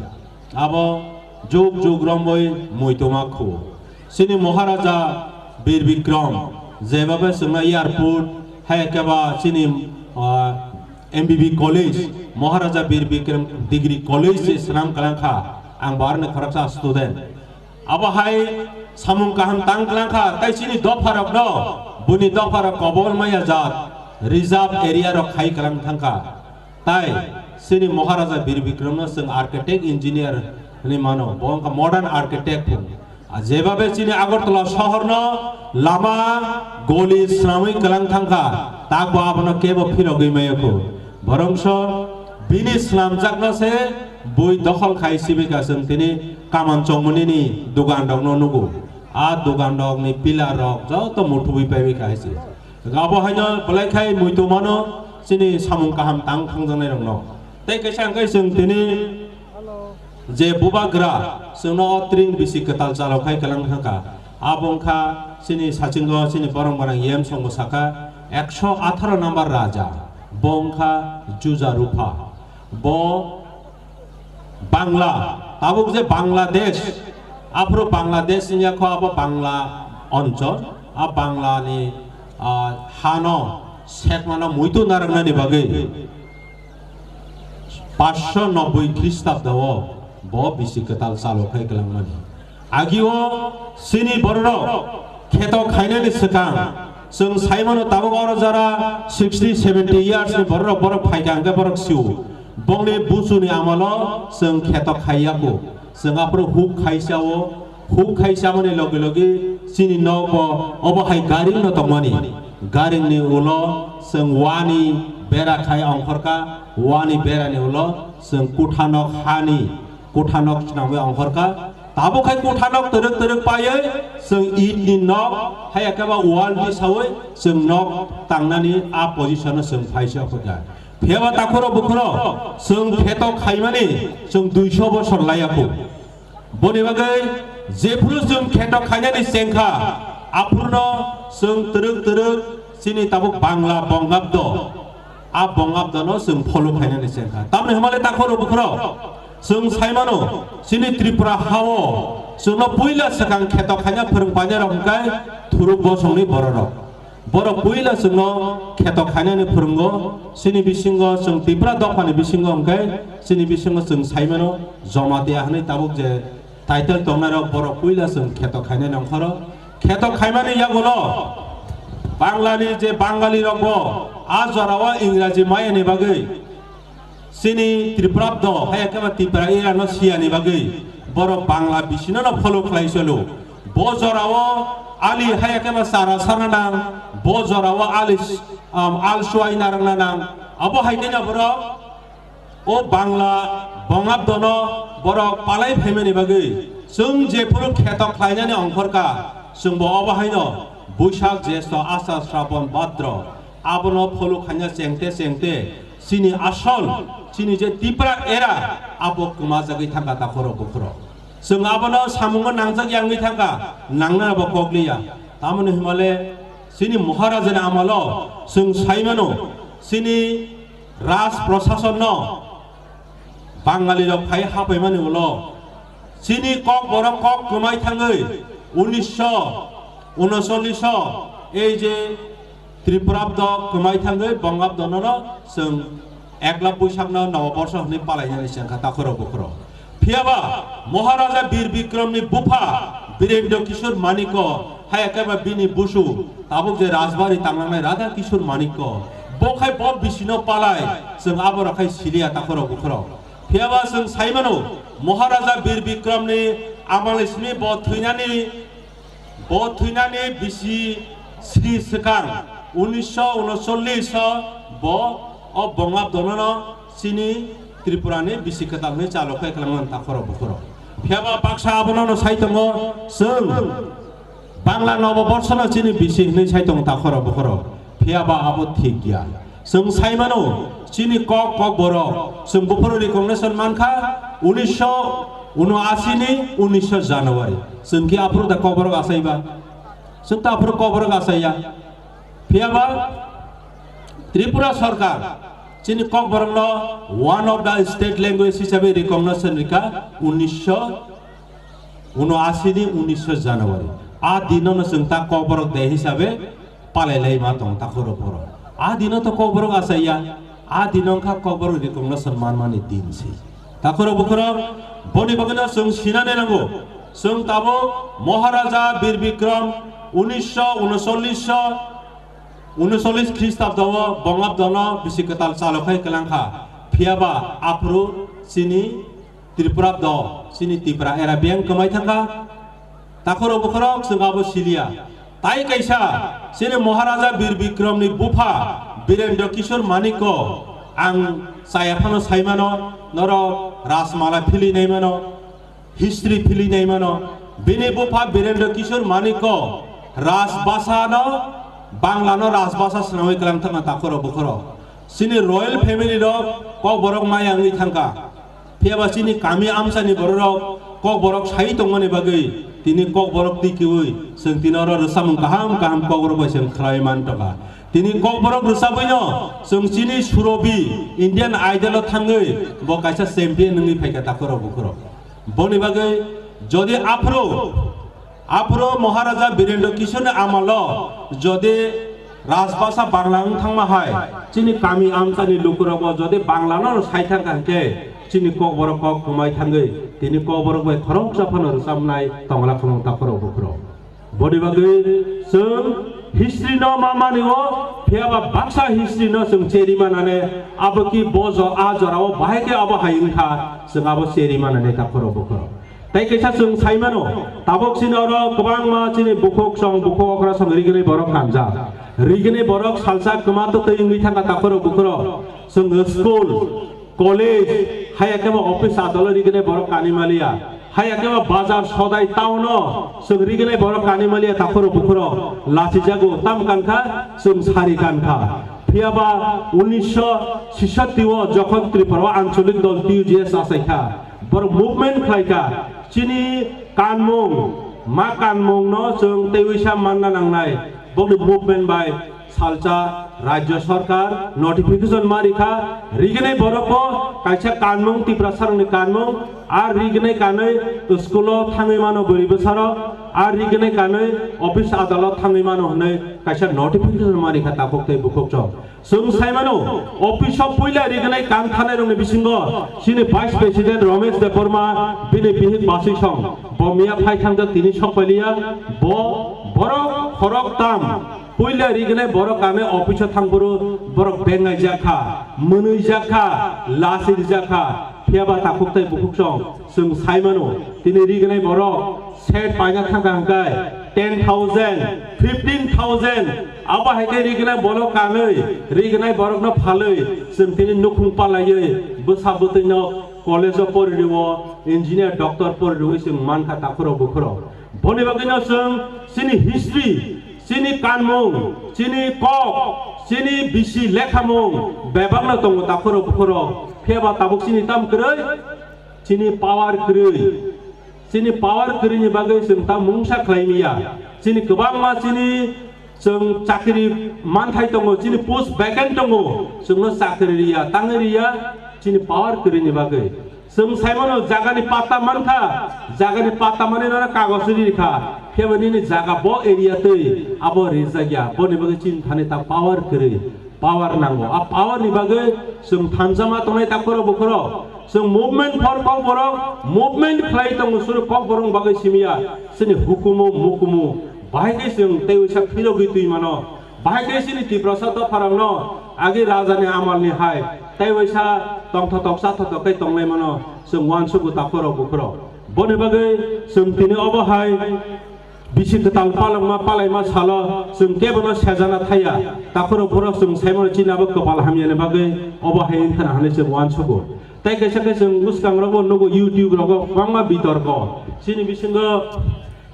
Abo juk juk romwi muitoma khuo. Chini Maharaja Bir Bikram, jeba bai chwngno airport, hai khe ba chini, ah, M B B college, Maharaja Bir Bikram Degree College se swnam kwlang kha, ang bo aroni khoroksa student. Abo hai samung kaham tang kwlang kha, tei chini dopharokno, buni dopharok kobol maya jat, reserve area rok khai kalang thangkha. Tai chini Maharaja Bir Bikram no chwng architect engineer hinwi mano, bo wngkha modern architect phung. A jebabe chini Agartala sohor no lama goli swnamwi kalang thangkha, takbo abono kebo phirogwi mayakho. Borongso bini swnamjakno se bui dokhol khai sibika chwng tini kaman chongmani ni dugan rokno nugo. A dugan rokni pillar rok joto muthubwi paiwi khai se. Abo haino belai khai muitu mano chini samung kaham tang thangjaknai rokno. Tei kaisa hwnkhe chwng tini je bubagra chwngno o tring bisi kwtal chalo khai kalang thangkha. Abo wngkha chini sachingo chini borong barang yem songo saka ekso atharo number raja. Bo wngkha Juja Rupha. Bo Bangla, tabuk je Bangladesh, aphuru Bangladesh wngya kho abo Bangla onchol, a Bangla ni, ah, hano sekmano muitu narwknani bagwi paanch sho nobboi Khristabdo o bo bisi kwtal chalo khai kwlangmani. Agio chini bororok kheto khainani swkang chwng saimano tabuk oro jora sixty seventy years ni bororok borok phaikha hwnkhe borok sio. Bongni buchuni amalo chwng kheto khaiya kho. Chwng aphuru huk khaisa o, huk khaisa mani logi logi chini nok bo obo hai garing no tongmani. Garing ni ulo chwng wani bera khai ongkhorkha, wani bera ni ulo chwng kuthanok hani kuthanok swnamwi ongkhorkha. Tabuk khai kuthanok twrwk twrwk paiwi chwng it ni nok, hai khe ba wall ni sawi chwng nok tangnani a position o chwng phaisa phurkha. Phiyaba takhuro bukhuro chwng kheto khaimani chwng duiso bosor laiya kho. Boni bagwi jephuru chwng kheto khainani chengkha, aphurno chwng twrwk twrwk chini tabuk Bangla Bongabdo. A Bongabdono chwng follow khainani chengkha. Tamni hwnmale takhuro bukhuro chwng saimano chini Tripura hao chwngno puila swkang kheto khaina phwrwng painai rok hwnkhe Thuruk bosongni bororok. Borok puila chwngno kheto khainani phwrwngo. Chini bisingo chwng Tripura dophani bisingo hwnkhe chini bisingo chwng saimano Jamatia hwnwi tabuk je title tongnairok borok puila chwng kheto khainai nongkhoro. Kheto khaimani yagulo Banglani je Bangali rokbo a jorao Ingraji mayani bagwi chini Tripurabdo hai khe ba Tripura erano siyani bagwi borok Bangla bisino no follow khlai solo. Bo jorao ali hai khe ba chara sarna nang, bo jorao ali, um, al suai narwkna nang. Abo hai khe borok o Bangla Bongabdono borok palai phaimani bagwi chwng jephuru kheto khlainani ongkhorkha, chwngbo obo haino Buisak, Jesto, Asar, Srapon, Bhadro abono follow khaina chengte chengte chini asol, chini je Tipra era abo kwmajagwi thangkha takhoro bukhoro. Chwng abono samungo nangjak yangwi thangkha, nangnabo kokliya. Tamoni hwnmale chini Maharajani amalo chwng saimano chini Raj Prasasonno Bangali rok phai hapaimani ulo chini kok borok kok kwmai thangwi unisho unosolliso ei je Tripurabdo kwmai thangwi Bongabdono chwng ek lak Buisakno Noboborsho hwnwi palainani chengkha takhuro bukhuro. Phiyaba Maharaja Bir Bikramni bupha Birendra Kishore Manikko hai khe ba bini busu tabuk je Rajbari tanglangnai Radha Kishore Manikko, bo khai bo bisino palai chwng abo rok khai siliya takhuro bukhuro. Phiyaba chwng saimano Maharaja Bir Bikramni amalisni bo thwinani Bo thwinani bisi sri swkang unisho unosollis o bo o Bongabdono no chini Tripura ni bisi kwtal hwnwi chalo khe kwlangmani takhoro bukhoro. Phiyaba baksa abono no sai tongo, chwng Bangla Noboborsho no chini bisi hwnwi sai tongo takhoro bukhoro. Phiyaba abo thik ya. Chwng sai mano, chini kok, kok borok. Chwng buphuru recognition mankha unisho unoashi ni unisho January. Chwng ki aphuru da kok borok asai ba? Chwng ta aphuru kok borok asai ya. Phiyaba Tripura Sarkar chini kok borok no one of the state language hisabe recognition rika unisho unoashi ni unisho January. A dino no chwng ta kok borok de hisabe palai lai ma tong takhoro borok. A dino to kok borok asai ya. A dino wngkha kok borok recognition man mani din se. Takhoro bukhoro boni bagwi no chwng sinani nango. Chwng tabuk Maharaja Bir Bikram unisho unosollis o Unusolis Khristabdo o Bongabdo no bisi kwtal chalokhai kwlangkha. Phiyaba aphuru chini Tripurabdo, chini Tipra era biyang kwmai thangkha. Takhorok bukhorok chwng abo siliya. Tai kaisa chini Maharaja Bir Bikramni bupha Birendra Kishore Manikko ang chaya phano saimano, norok Rajmala philwi naimano. History philwi naimano. Bini bupha Birendra Kishore Manikko Rajbhasha no, Bangla no Rajbhasha swnamwi kwlang thangkha takhorok bukhorok. Chini royal family rok Kokborok maya wngwi thangkha. Phiyaba chini kami amchani bororok Kokborok sai tongmani bagwi tini Kokborok tikiwi chwng tini oro rwchapmung kaham kaham Kokborok bai chwng khlaiwi mantongkha. Tini Kokborok rwchabwino chwng chini Surobi Indian Idol o thangwi bo kaisa champion wngwi phaikha takhorok bukhorok. Boni bagwi jodi aphuru, aphuru Maharaja Birendra Kishore ni amalo jodi Rajbhasha Bangla wng thangma hai, chini kami amchani lukurokbo jodi Bangla no sai thangkha hinkhe, chini Kokborok kok kwmai thangwi, tini Kokborok bai khoroksa phano rwchapnai tongla khumung takhorok bukhorok. Boni bagwi chwng history no ma mani o, phiyaba baksa history no chwng cheri manane, abo ki bo jo-, a jora o bahai khe abo hai wngkha, chwng abo cheri manane takhorok bukhorok. Tai kaisa chwng sai mano, tabuk chini oro kwbangma chini bukhuk song, bukhuk okra song rignai borok kanjak. Rignai borok salsa kwma twtwi wngwi thangkha takhorok bukhorok. Chwng school, college, haya khe bo office adalo rignai borok kanwi maliya. Haya khe bo bazar sodai town o chwng rignai borok kanwi maliya takhorok bukhorok. Lachijago tam kankha, chwng sari kankha. Phiyaba unisho sisatti o jokhon Tripura o ancholik dol T U J S achaikha. Borok movement khlaikha. Chini kanmung, ma kanmung no chwng teiwisa manna nangnai. Bokni movement bai salsa Rajya Sarkar notification ma rikha, rignai borok bo kaisa kanmung, Tiprasa rokni kanmung, ar rignai kanwi school o thangwi mano bwrwi bwsarok, ar rignai kanwi office adalot thangwi mano hwnwi kaisa notification ma rikha takhuk tei bukhuk chwng. Chwng sai mano, office o puila rignai kan thanai rokni bisingo chini Vice President Ramesh Debbarma bini bihik Basui Song bo miya phai thangjak tini sok pailiya, bo borok khorok tam puila rignai borok kanwi office o thangphuru borok bengaijak kha, mwnwijak kha, lachirijak kha, phiyaba takhuk tei bukhuk song chwng sai mano tini rignai borok set paina thangkha hwnkhe ten thousand, fifteen thousand, abo hai khe rignai borok kanwi, rignai borokno phalwi, chwng tini nukhung palaiwi, bwsa bwtwino college o poririo, engineer, doctor poririo chwng mankha takhurok bukhurok. Boni bagwino chwng chini history, chini kanmung, chini kok, chini bisi lekhamung bebakno tongo takhurok bukhurok. Phiyaba tabuk chini tam kwrwi, chini power kwrwi. Chini power kwrwini bagwi chwng ta mungsa khlai manya. Chini kwbangma chini chwng chakri manthai tongo, chini post vacant tongo, chwngno chakri riya, tangwi riya, chini power kwrwini bagwi. Chwng saimano jagani patta mankha, jagani patta mani nono kagoj ri rikha, phiyaba nini jaga bo area twi abo rijak ya, boni bagwi chini thani ta power kwrwi. Power nango. A power ni bagwi chwng thansa ma tongnai takhurok bukhurok. Chwng movement for Kokborok, movement khlai tongo suru Kokborok bagwi simiya. Chini hukumu, mukumu, bahai khe chwng tei uisa philogwi twi mano. Bahai khe chini Tiprasa dopharokno agi rajani amalni hai tei uisa tongthotok chathotok khe tongnai mano. Chwng uansugo takhurok bukhurok. Boni bagwi chwng tini obo hai Bisi kwtal palokma palaima salo chwng kebono sejana thaya. Takhurok borok chwng saimano chini abo kwpal hamyani bagwi obo hai wngkhana hwnwi chwng uansugo. Tei kaisa khe chwng bwskangrogo nugo YouTube rogo kwbangma bitorko. Chini bisingo,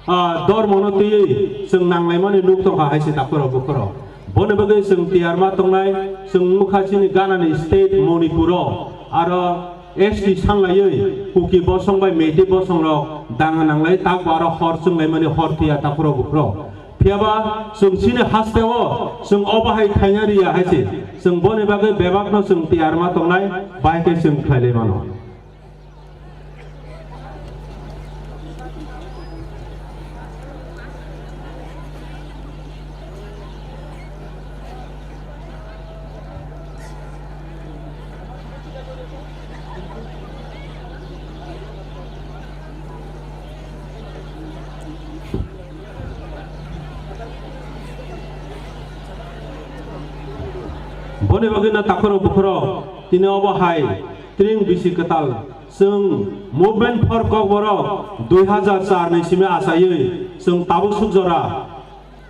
ah, dormono twiwi chwng nanglaimani nuk tongkha hai se takhurok bukhurok. Boni bagwi chwng tiyar ma tongnai, chwng nukha chini Ganani state Manipuro aro S T sanglaiwi Kuki bosong bai Meitei bosong rok danga nanglai tak bo aro hor chwnglaimani hor thwiya takhurok bukhurok. Phiyaba chwng chini hasteo chwng obo hai khaina riya hai se. Chwng boni bagwi bebakno chwng tiyar ma tongnai bai khe chwng khlailai mano. Boni bagwi no takhurok bukhurok tini obo hai tring bisi kwtal chwng Movement for Kokborok dui hazar char ni simi achaiwi chwng tabuk suk jora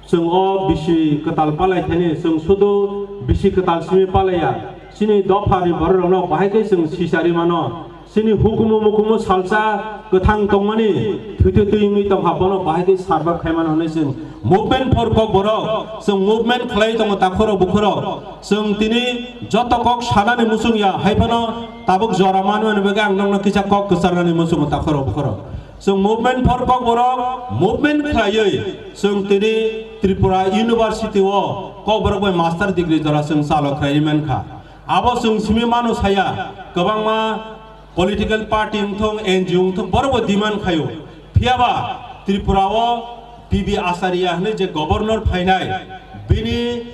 chwng o bisi kwtal palai thani chwng sudu bisi kwtal simi palaiya. Chini dopha ni borok rokno bahai khe chwng sisari mano. Chini hukumu mukumu salsa kwthang tongmani thwi thwi twi wngwi tongkha, bono bahai khe survive khaimano hinwi chwng Movement for Kokborok chwng movement khlai tongo takhurok bukhurok. Chwng tini joto kok sanani muchung ya, hai phano tabuk jora manmani bagwi ang nokno kisa kok kwcharnani muchungo takhurok bukhurok. Chwng Movement for Kokborok movement khlaiwi chwng tini Tripura University o Kokborok bai master degree jora chwng chalo khlaiwi mankha. Abo chwng simi mano saya, kwbangma political party wngthung, N G O wngthung, borokbo demand khaio. Phiyaba Tripura o P B Acharya hinwi je governor phainai, bini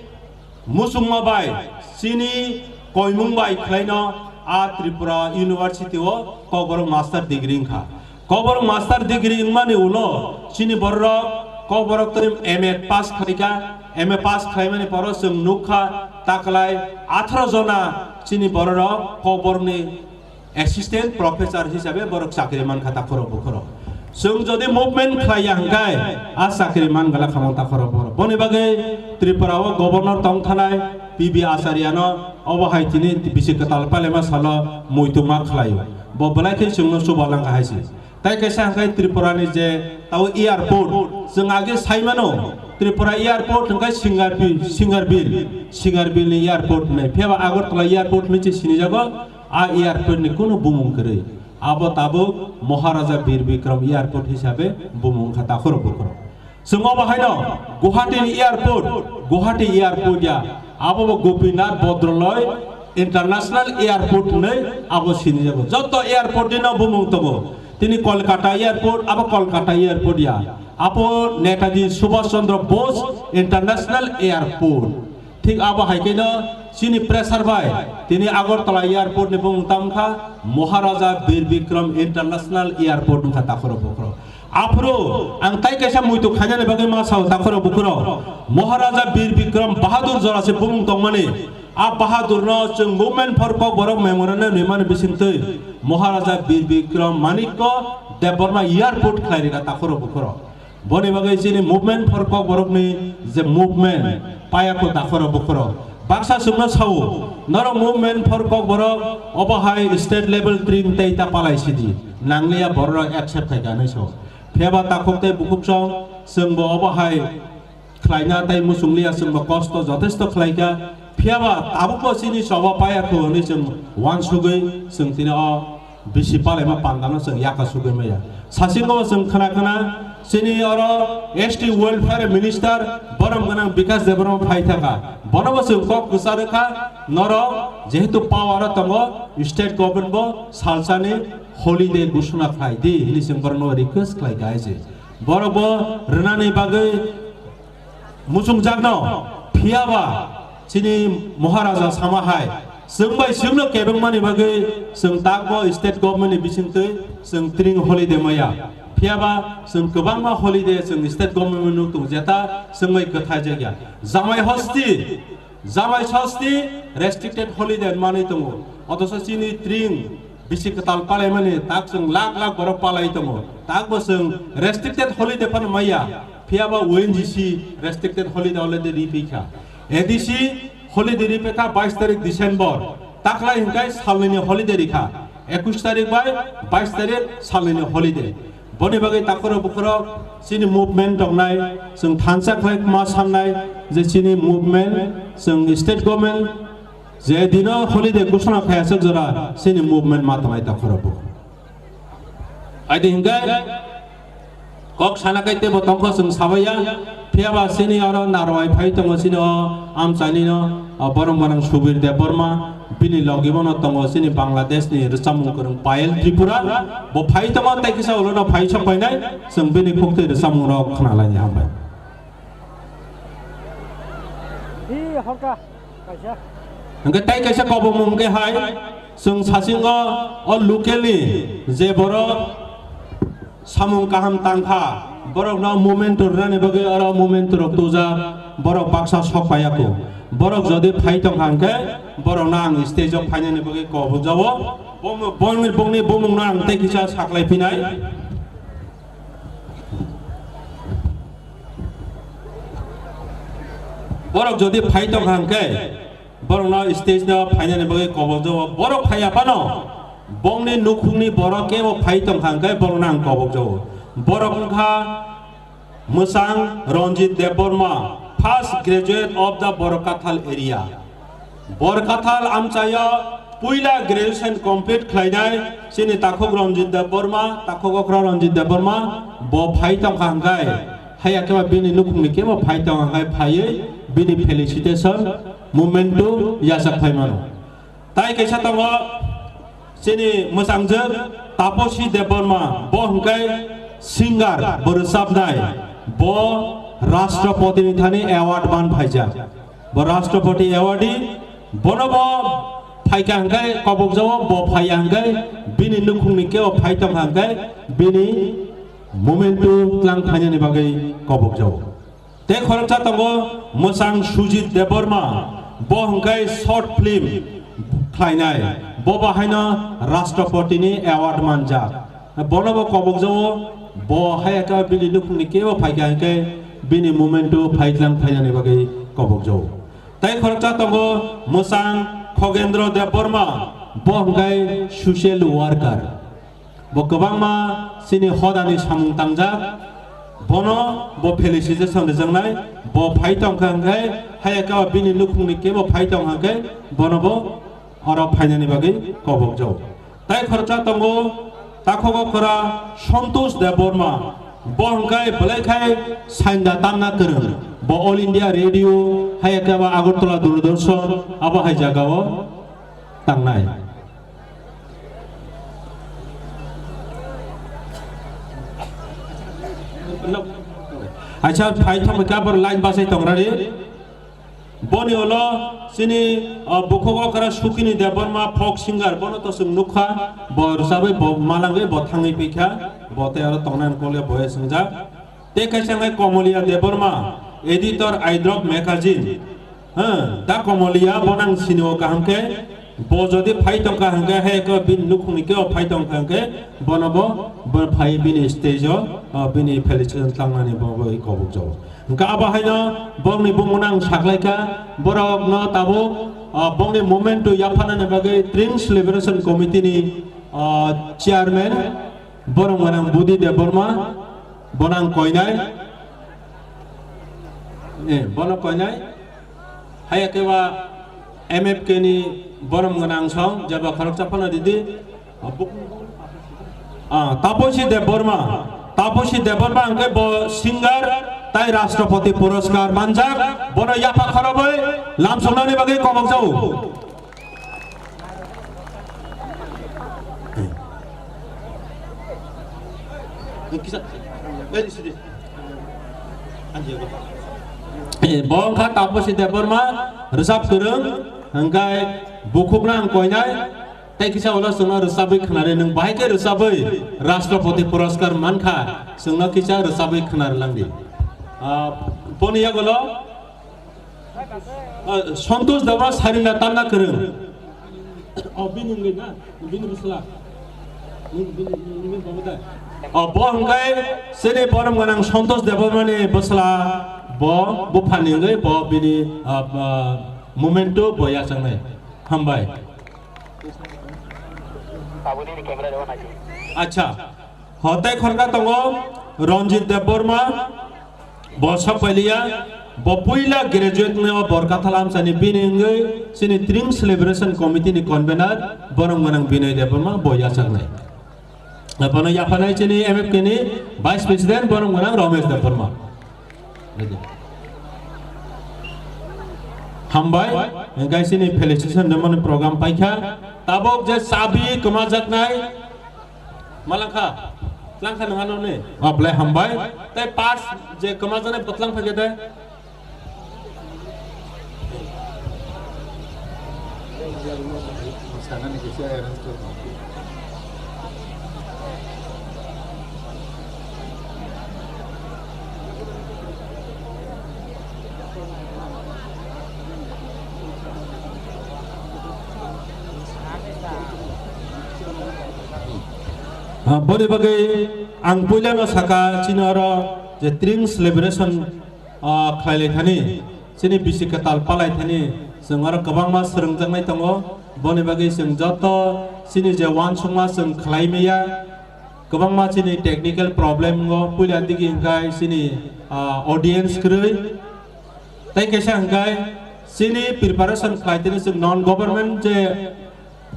muchungma bai chini koimung bai khlaino a Tripura University o Kokborok master degree wngkha. Kokborok master degree wngmani ulo chini bororok Kokborok tei M A pass khlaikha, M A pass khlaimani poro chwng nukha taklai atharo jona chini bororok Kokborokni assistant professor hisabe borok chakri mankha takhurok bukhurok. Chwng jodi movement khlaiya hwnkhe a chakri mangala khamang takhurok bukhurok. Boni bagwi Tripura o governor tongthanai P B Acharya no obo hai tini bisi kwtal palema salo muitu ma khlaio. Bo belai khe chwngno chuba langkha hai se. Tai kaisa hwnkhe Tripura ni je tao airport, chwng age saimano Tripura airport hwnkhe Singarbil, Singarbil, Singarbil ni airport hinwi. Phiyaba Agartala airport hinwi se sinijago, a airport ni kunu bumung kwrwi. Abo tabuk Maharaja Bir Bikram airport hisabe bumung wngkha takhurok bukhurok. Chwng obo haino Guwahati ni airport, Guwahati airport ya, abo bo Gopinath Bhadraloi International Airport hinwi abo sinijago. Joto airport ni no bumung tongo. Tini Kolkata airport, abo Kolkata airport ya. Abo Netaji Subhash Chandra Bose International Airport. Thik abo hai khe no chini pressure bai tini Agartala airport ni bumung tamo kha Maharaja Bir Bikram International Airport wngkha takhurok bukhurok. Aphuru ang tai kaisa muitu khainani bagwi ma sao takhurok bukhurok. Maharaja Bir Bikram Bahadur jora se bumung tongmani. A Bahadur no chwng Movement for Kokborok memorandum rimani bisingtwi Maharaja Bir Bikram Manikya Debbarma airport khlai rikha takhurok bukhurok. Boni bagwi chini Movement for Kokborok ni je movement paya kho takhurok bukhurok. Baksa chwngno sao, norok Movement for Kokborok obo hai state level tring tei ta palai sidi. Nangliya borok accept khai kha hinwi sao. Phiyaba takhuk tei bukhuk song chwngbo obo hai khlaina tei muchungliya chwngbo kosto jotesto khlaikha. Phiyaba tabukbo chini choba paya kho hinwi chwng uansugwi chwng tini o bisi palaima pandano chwng yaka sugwi maya. Sasingo chwng khna khna chini oro S T welfare minister borom gwnang Bikash Debbarma phai thaka. Bonobo chwng kok kwcha rwkha, norok jehetu power o tongo, state government bo salsani holiday gusuna khlai di hinwi chwng borokno request khlai kha hai se. Borok bo rwnani bagwi muchungjakno, phiyaba chini Maharaja sama hai, chwng bai chwngno kebengmani bagwi chwng takbo state government ni bisingtwi chwng tring holiday maya. Phiyaba chwng kwbangma holiday chwng state government no tongo, jeta chwng bai kwthai jakya. Jamai hosti, jamai hosti restricted holiday manwi tongo. Othocho chini tring bisi kwtal palaimani tak chwng lakh lakh borok palai tongo. Takbo chwng restricted holiday phano maya. Phiyaba O N G C restricted holiday already ripikha. A D C holiday ripikha bais tarik December. Taklai hwnkhe salnwini holiday rikha. Ekush tarik bai bais tarik salnwini holiday. Boni bagwi takhurok bukhurok chini movement tongnai, chwng thansa khlai ma sannai je chini movement chwng state government je dino holiday gusuna khaya swk jora chini movement ma tongnai takhurok bukhurok. Aidi hingke kok sana kai tebo tongkho chwng sabaiya, phiyaba chini oro narwai phai tongo chini o amchaini no, o borong borong Subir Debbarma, bini logi bono tongo chini Bangladesh ni rwchapmung kwrwng Payal Tripura, bo phai tongo tei kisa ulo no phai sok painai, chwng bini khuktwi rwchapmung rok khna laini hambai. Hwnkhe tei kaisa kobongmung hwnkhe hai, chwng sasingo o local ni je borok samung kaham tangkha, Borokno movement rwnani bagwi oro movement rok tujak, borok baksa sok paiya kho. Borok jodi phai tongkha hwnkhe borokno ang stage o phainani bagwi kobok jao. Bongni, bongni bumungno ang tei kisa saklai phinai. Borok jodi phai tongkha hwnkhe, borokno stage no phainani bagwi kobok jao. Borok phaiya phano, bongni nukhungni borok kebo phai tongkha hwnkhe, borokno ang kobok jao. Borok wngkha Mwsang Ranjit Debbarma, first graduate of the Borkathal area. Borkathal amchaio puila graduation complete khlainai chini takhuk Ranjit Debbarma, takhuk okra Ranjit Debbarma, bo phai tongkha hwnkhe, haiya khe ba bini nukhungni kebo phai tongkha hwnkhe phaiwi bini felicitation, memento yachak phai mano. Tai kaisa tongo chini mwsangjwk Taposi Debbarma, bo hwnkhe singer, bo rwchapnai, bo Rashtrapati ni thani award man phaijak. Bo Rashtrapati awardee, bono bo phaikha hwnkhe kobok jao, bo phaiya hwnkhe bini nukhungni kebo phai tongkha hwnkhe bini memento tlang phainani bagwi kobok jao. Tei khoroksa tongo mwsang Sujit Debbarma, bo hwnkhe short film khlainai, bo bahaino Rashtrapati ni award manjak. Bono bo kobok jao, bo haiya khe bini nukhungni kebo phaikha hwnkhe bini memento phaitlang phainani bagwi kobok jao. Tei khoroksa tongo mwsang Khogendra Debbarma, bo hwnkhe social worker. Bo kwbangma chini hodani samung tangjak, bono bo felicitation rijaknai, bo phai tongkha hwnkhe haiya khe bini nukhungni kebo phai tongkha hwnkhe bono bo oro phainani bagwi kobok jao. Tai khoroksa tongo takhuk okra Santosh Debbarma, bo hwnkhe belai khai sainda tamna kwrwng, bo All India Radio, haiya khe ba Agartala Doordarshan, abo hai jagao tangnai. Acha, phai thangbai khe abo line bachai tongrani. Boni ulo chini, o, bukhuk okra Sukini Debbarma, folk singer, bono to chwng nukha, bo rwchabwi bo malangwi bo thangwi phaikha, bo tei aro tongnai hwnkhole bo swngjak. Tei kaisa hwnkhe Komolia Debbarma, editor Aidrop magazine. Ha, da Komolia, bo nang sini o kaham khe, bo jodi phai tongkha hwnkhe, hai khe bini nukhungni khe o phai tongkha hwnkhe, bono bo, bo phai bini stage o, o, bini felicitation tlangnani bo, bo kobok jao. Hwnkhe abo haino bongni bumungno ang saklaikha, borokno tabuk, o, bongni memento yaphanani bagwi Tring Celebration Committee ni, o, chairman, borok gwnang Budi Debbarma, bono ang koinai. Eh, bono koinai. Haiya khe ba M F K ni borom gwnang song, jeba khoroksa phano didi. Ah, Taposi Debbarma. Taposi Debbarma hwnkhe bo singer tai Rashtrapati Puraskar manjak. Bono yapha khorobwi lamsongnani bagwi kobok jao. Eh, bo wngkha Taposi Debbarma, rwchap kwrwng, hwnkhe bukhukno ang koinai, tei kisa ulo chwngno rwchabwi khwnari, nwng bahai khe rwchabwi Rashtrapati Puraskar mankha, chwngno kisa rwchabwi khwnari langdi. Ah, boni yagulo, ah, Santosh Debbarma sarinda tamna kwrwng. Oh, bini wngwi na, bini bwsla. Bini, bini, bini, bini babo da. Oh, bo hwnkhe chini borom gwnang Santosh Debbarmani bwsla, bo buphani wngwi bo bini, ah, ah, memento bo yachaknai. Hambai. Acha. Hotai khorka tongo Ranjit Debbarma, bo sok pailiya, bo puila graduate ni o Borkathal amchani bini wngwi chini Tring Celebration Committee ni convener borom gwnang Binoy Debbarma bo yachaknai. Bono yaphanai chini M F K ni Vice President borom gwnang Ramesh Debbarma. Hambai, hwnkhe chini felicitation rwmani program paikha. Tabuk je chabi kwmajaknai, malangkha, tlangkha nang ano ni. O, belai hambai. Tei purse je kwmajaknai bo tlang phaikha de. Sanani kisa arrange kor. Ah, boni bagwi ang puilano saka chini oro je Tring celebration, ah, khlailai thani, chini bisi kwtal palai thani, chwng oro kwbangma swrwngjaknai tongo. Boni bagwi chwng joto chini je uansukma chwng khlai maya, kwbangma chini technical problem o puila digi hwnkhe chini, ah, audience kwrwi. Tei kaisa hwnkhe chini preparation khlai tini chwng non government je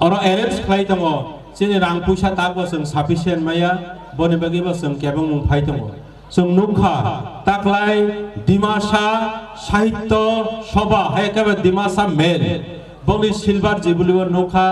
oro arrange khlai tongo, chini rang puisa takbo chwng sufficient maya, boni bagwibo chwng kebengmung phai tongo. Chwng nukha, taklai Dimasa Sahitya Sabha, hai khe Dimasa Mel, bongni silver jubilee o nukha,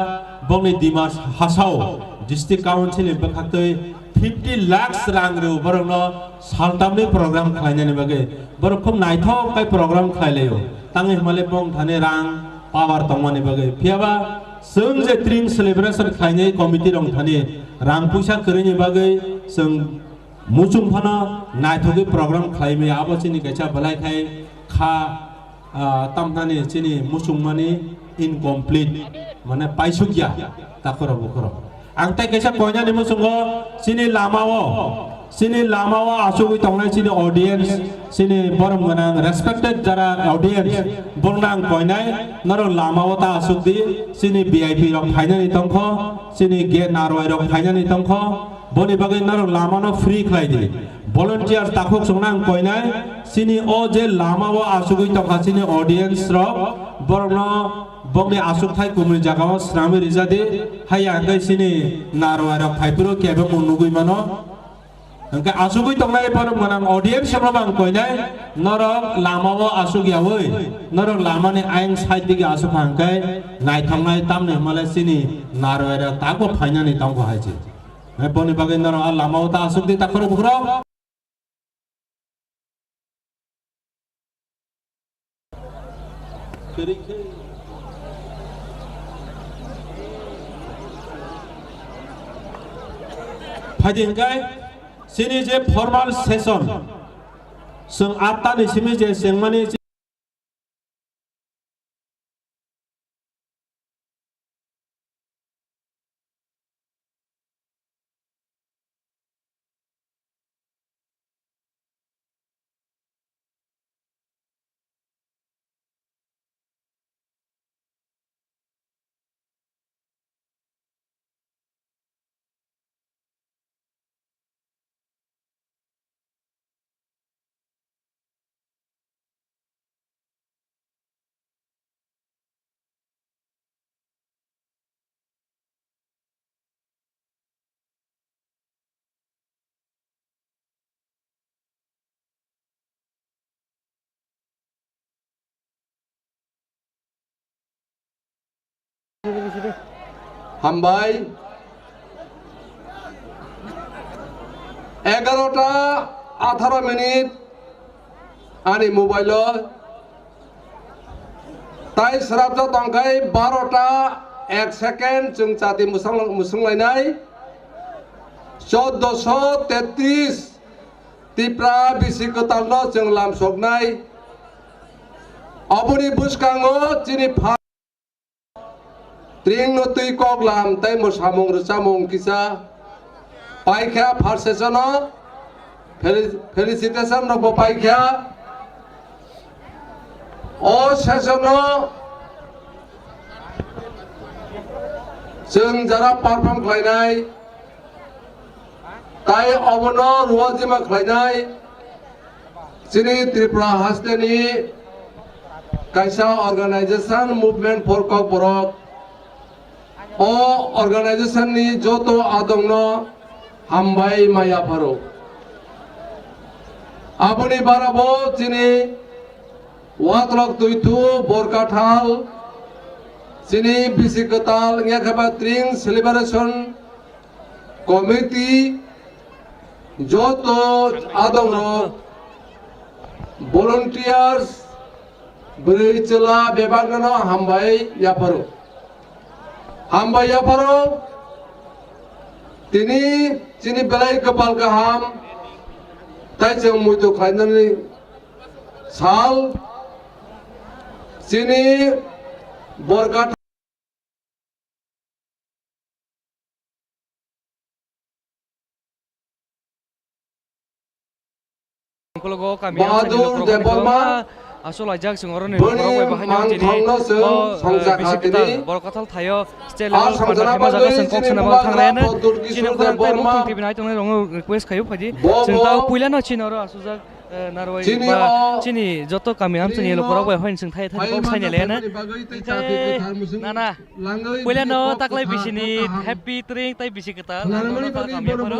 bongni Dimasa Hasao District Council ni bwkhaktwi fifty lakhs rang rw borokno saltamni program khlainani bagwi. Borok khub naithok khe program khlai laio. Tangwi hwnmale bong thani rang power tongmani bagwi. Phiyaba chwng je Tring celebration khlainai committee rok thani rang puisa kwrwini bagwi chwng muchung phano naithogwi program khlai maya. Abo chini kaisa belai khai kha, ah, tamthani chini muchungmani incomplete, mane paisukya takhoro bukhoro. Ang tei kaisa koinani muchungo chini lamao, chini lamao achugwi tongnai chini audience, chini borom gwnang respected jara audience, borokno ang koinai, norok lamao ta achuk di, chini V I P rok phainani tongkho, chini gate narwai rok phainani tongkho, boni bagwi norok lamano free khlai di. Volunteer takhuk chwngno ang koinai, chini o je lamao achugwi tongkha chini audience rok, borokno bongni achukthai kumui jagao swnamwi rija di, haiya hwnkhe chini narwai rok phaiphuru kebengmung nugwi mano. Hwnkhe achugwi tongnai borok gwnang audience rokno ang koinai, norok lamao achuk yaui, norok lamani ayang side digi achuk kha hwnkhe naithoknai, tamni hwnmale chini narwai rok takbo phainani tongkho hai se. Hai boni bagwi norok a lamao ta achuk di takhoro bukhoro. Phaidi hwnkhe chini je formal session, chwng atta ni simi je chengmani Hambai. Egarota atharo minute ani mobile o tai srapjak tongkhai barota ek second chwng chati musang-, musunglainai. Choddoso tetris Tipra bisi kwtalno chwng lamsoknai. Aboni bwskango chini pha Tringno twi kok lam tei mwsamung rwchapmung kisa paikha first session o. Feli-, felicitation rokbo paikha. O session o chwng jara perform khlainai tai obono ruajima khlainai. Chini Tripura hasteni kaisa organization, Movement for Kokborok. O organization ni joto adongno hambai ma yapharo. Aboni barabo chini Watlok Twithu Borkathal, chini bisi kwtal wngya khe ba Tring Celebration Committee, joto adongrok, volunteers, bwrwi chwla bebakno hambai yapharo. Hambai yapharo, tini chini belai kwpal kaham, tai chwng muitu khlainani sal, chini Borkatha Ukulok o kami o chini Bahadur lukurok Debbarma kwbangma aswk laijak chwng oro ni boni lukurok bai bahai no chini mangthang no chwng o, eh, songcha bisi khatini. Kwtal borok kwtal thaio state level panda khema jaga chwng kok sana bagwi thang laina. Chini Kishore khorang tei Debbarma mukhung T V nai tongnai rong request khaio phaidi. Bo chwng bo tao puila no chini oro aswk jak, eh, narwai chini ba o chini joto kami amchani lukurok bai hoin chwng thai thani kok saini lena. Nana puila no taklai bisi ni happy tring tai bisi kwtal. Nana no ta kami phano.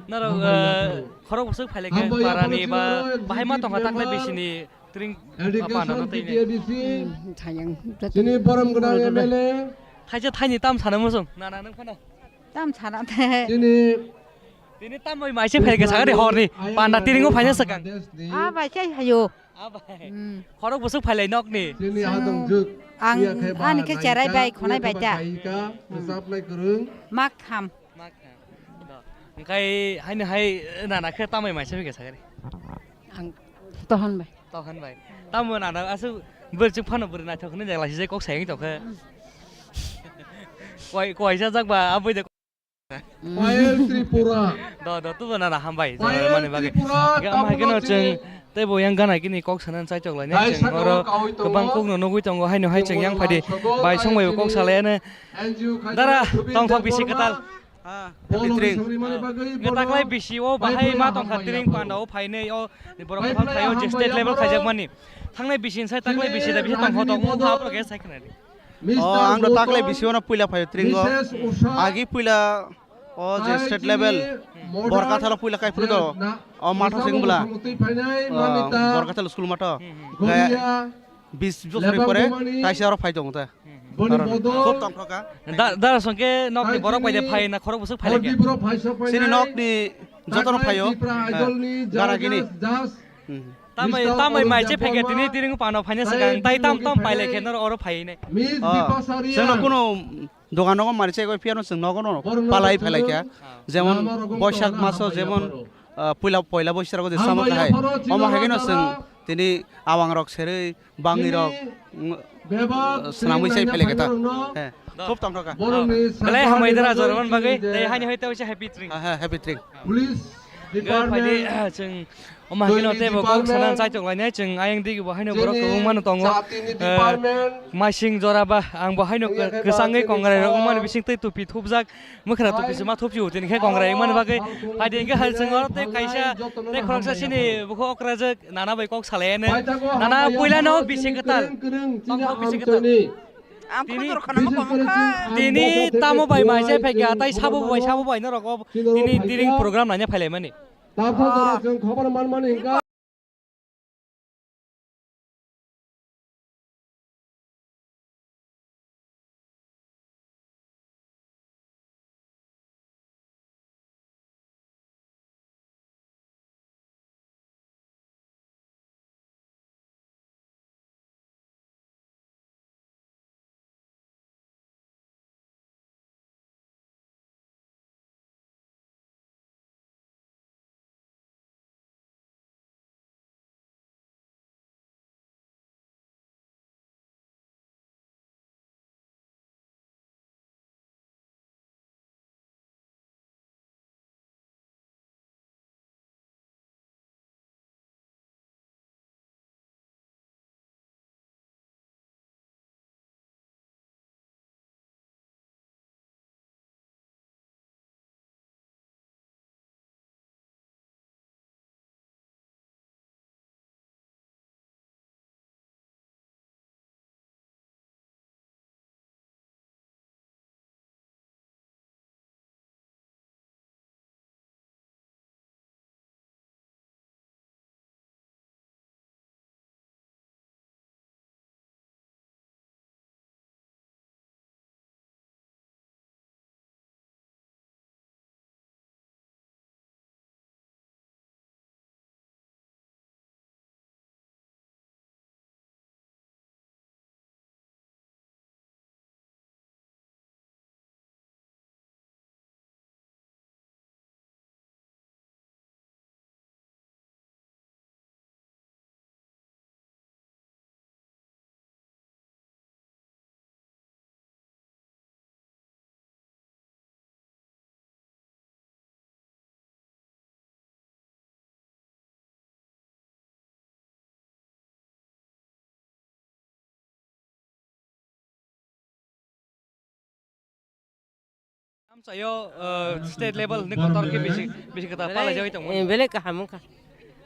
Naro, eh, Khorok bwswk phailai khe parani ba bahai ma tongkha taklai bisini tring ma panda no twi ni. Hmm, thayang. Chini borom gwnang M L A. Thaisa thaini tam sana muchung. Na, na, nwng phano. Tam sana the. Chini tini tam bai maise phailai khe sagari horni. Panda tiringo phaina sakang. Ah, bai, chai hayo. Ah, bai. Hmm. Khorok bwswk phailai nokni. Chini adong juk. Ang, ani khe cherai bai, khonai bai ta. Rwchapnai kwrwng. Mak tham. Mak tham. Hwnkhe haino hai nana khe tambai maisa phikha sakari. Ang tohon bai. Tohon bai. Tamo nana aswk bwrwchwk phano bwrwi naithok hinwi jagla sijak kok sayang tongkha. Koi, koisa jak ba abui de. Payal Tripura. Do, do, tubo nana hambai. Payal mani bagwi. Tripura, hwnkhe amhai kheno chwng tei bo yang gana kini kok sana chaitok lainai chwng oro kwbang kokno nugwi tongo haino hai chwng yang phaidi bai songbai bo kok salaiya. Dara, tongthok bisi kwtal. Ah, happy tring. Nge taklai bisi o bahai ma tongkha tring panda o phainai o borok kwthang thaio je state level khaijakmani. Thangnai bisi sai taklai bisi da bisi tongkha tong wngkha aphuru khe sai khwnadi. Oh, ang do taklai bisi o no puila phaio tring o. Agi puila o je state level Borkathalo puila kai phuru do. O matho sing bwla. Oh, Borkathalo school matho. Bis bosor ni pore kaisa oro phai tongo ta. Khub tongthok kha. Da, da songke nok ni borok bai de phai na khorok bwswk phai lake. Chini nok ni joto no phaio. Gara gini. Tamai, tamai mai che phai ke tini tiring pano phai na sakang tai tam tam pai lake nor oro phai ne. Oh, chwng no kuno Dogan nogo mari chai goi phiya no chwng nogo no palai phelai kha. Jemon Boisak maso jemon, ah, puila poila Boisak rogo je samo kahai. Omo hai no chwng tini awang rok serwi bangni rok, mm, ah, swnamwi chai phelai kha ta. He, khub tongthok kha. Belai hambai dara jorman bagwi tei haini hai tei happy tring. Ha, ha, happy tring. Police department. Chwng Omo haino tei bo kok sana chaitok lainai chwng ayang digi bo haino borok kwbangma no tongo. Masing jora ba ang bo haino kwchangwi kongrai rok wngmani bising twi tupi thupjak, mwkhra tupi se ma thupsi utini khe kongrai wngmani bagwi. Phaidi hwnkhe hai chwng oro tei kaisa tei khoroksa chini bukhu okrajak nana bai kok salaiya nang. Nana puila no bisi kwtal. Tongthok bisi kwtal. Tini tamo bai mai se phaikha tai sabo bai sabo bai no rogo tini tiring program naina phailaimani. Tabsa jora chwng khobor manmani hwnkha. Sayo, eh, state level ni kotor ke bisi, bisi kata palai jagwi tongmani. Eh, belai kaham wngkha.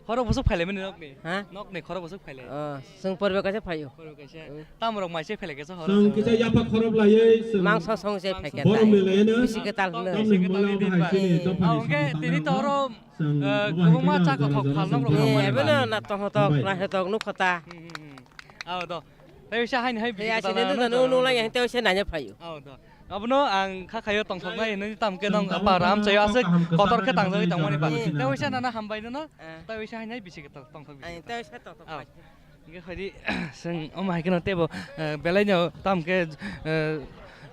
Khoro bosok phailai mani nokni? Ha? Nokni khoro bosok phailai. Oh, chwng porbe kaisa phaio. Khoro kaisa. Hmm. Tamrok mai se phailai kaisa khoro. Chwng kisa yapa khorop laiwi chwng mangso song se phaikha. Borom laiwi no. Bisi kwtal hwno. Tamni mula bahai sini dophani. Hwnkhe tini to oro, eh, kwbangma cha kothok phalnok rok. Eh, abo no na tong hotok, na hetok nukho ta. Hmm, hmm, hmm. Ao do. Tei sa haini hai bisi kwtal no nung lai yang tei se nanya phaio. Ao do. Abono ang kha khaio tongthoknai hinwi tamo khe nong para amchaio aswk kotor khe tangjagwi tongmani ba. Tei waisa nana hambai nono. Eh. Tei waisa hainai bisi kwtal tongthok bisi kwtal. Tei waisa tongthok. Hingke khaidi, chwng omo hai kheno teibo, eh, belai no tamo khe, eh,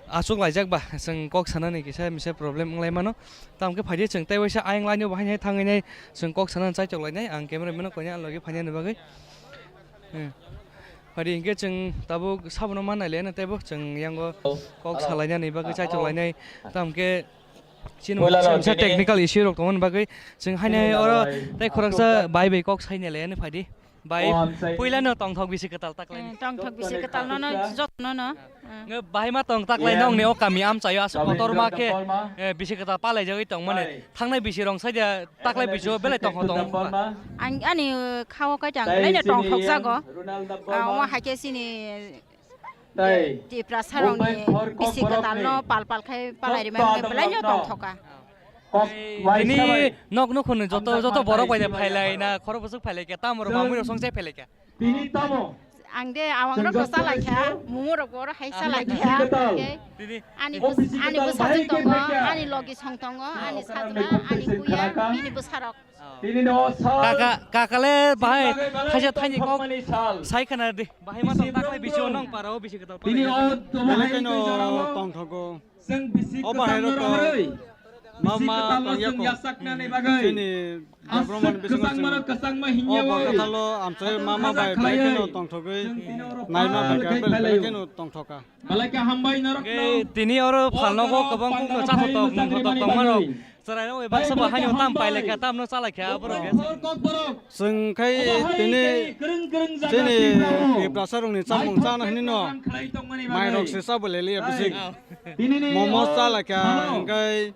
achuk laijak ba, chwng kok sanani kisa misa problem wng lai mano. Tamo khe phaidi chwng tei waisa ayang laino bo hainai thangwi nai chwng kok sanani chaitok lainai. Ang camera mano koina logi phainani bagwi. Eh. Phaidi hingke chwng tabuk sabono ma nailaiano teibo chwng yango kok salainani bagwi chaitok lainai. Tamo khe chini misa technical issue rok tongmani bagwi chwng hainai oro tei khoroksa bai bai kok sainai laiano phaidi. Bai puilano tongthok bisi kwtal taklai. Eh, tongthok bisi kwtal nono jotono no. Eh. Nge bahai ma tong taklai nongni o kami amchaio aswk kotorma khe, eh, bisi kwtal palai jagwi tongmani. Thangnai bisi rong saida taklai bisi o belai tongthok tong. Ang ani khao kai tang belai no tongthok jago. Ah, omo hai khe chini Tiprasa rokni bisi kwtal no pal pal khai palai rima belai no tongthoka. Tini nok nukhungni joto, joto borok bai phailai na, khoro bwswk phailai khe, tamo rok mamui rok song chai phailai khe. Tini tamo. Ang de awang rok no chalai kha, mumu rok bo oro hai chalai kha. Tini ani bwsa, ani bwsajwk tongo, ani logi song tongo, ani sajla, ani kuya, bini bwsarok. Tini no sal. Kaka, kakale bahai thaisa thaini kok sai khana di. Bahai ma tong taklai bisi o nong para o bisi kwtal. Tini o bahai tongthogo. O bahai rok mama tong yako. Chini Brahman bisingo chini. O borkatalo amchai mama bai bai kheno tongthogwi naima bai khe bai kheno tongthoka. Tini oro phalnogo kwbang kok no chathok tok nongthok tok tongmano. Chwrairok bai baksa bo haino tam pailai kha, tamno chalai kha borok. Chwng khai tini chini Tiprasa rokni chamung chana hinwi no mairok se chabo leliya bisi. Momo chalai kha, hingkai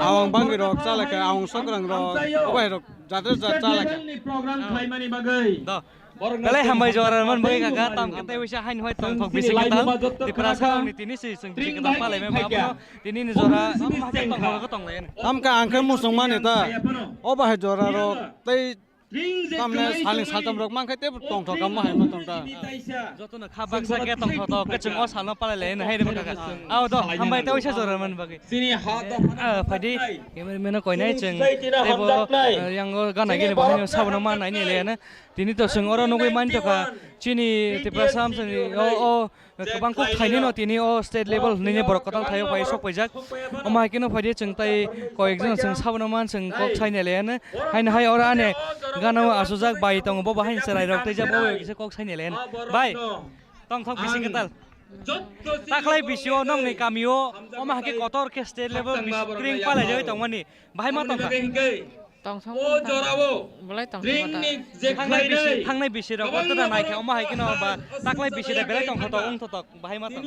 awang bangwi rok chalai kha, awang sokrang rok, obai rok jate jat chalai kha. Belai hambai jora man bagwi kaka, tam khe tei waisa haino hai tongthok bisi kwtal. Tiprasa rokni tini si chwng bisi kwtal palai ma ba abono tini ni jora ma khe tongthok khe tong lai. Tam khe ang khe muchung mani ta. O bahai jora rok tei tamne salni saltam rok man khe tei tongthok kamo hai ma tongta. Jotono kha baksa khe tongthok tok khe chwng o salno palai lai hai rima kaka. Ao do hambai tei waisa jora man bagwi. Ah, phaidi cameraman no koinai chwng tei bo, ah, yango gana gini bahai no sabono ma nai ni le na. Tini to chwng oro nugwi mantokha, chini Tiprasa amchani o, o, kwbang kok thaini no tini o state level hinwi borok kwtal thaio phai sok paijak. Omo hai kheno phaidi chwng tai koyek jon chwng sabono man chwng kok sainai le ano. Haino hai oro ani gana o asujak bai tongo, bo bahai chwrai rok tei jabo kisa kok sainai le ano. Bai, tongthok bisi kwtal. Taklai bisi o nongni kami o, omo hai khe kotor khe state level bisi kring palai jagwi tongmani. Bahai ma tongkha. Tongthok o tongkha. Jorao belai tongthok tringni ta. Thangnai bisi, thangnai bisi rok kotor da naikha, omo hai kheno ba taklai bisi da belai tongthok tok, wngthok tok, bahai ma tong.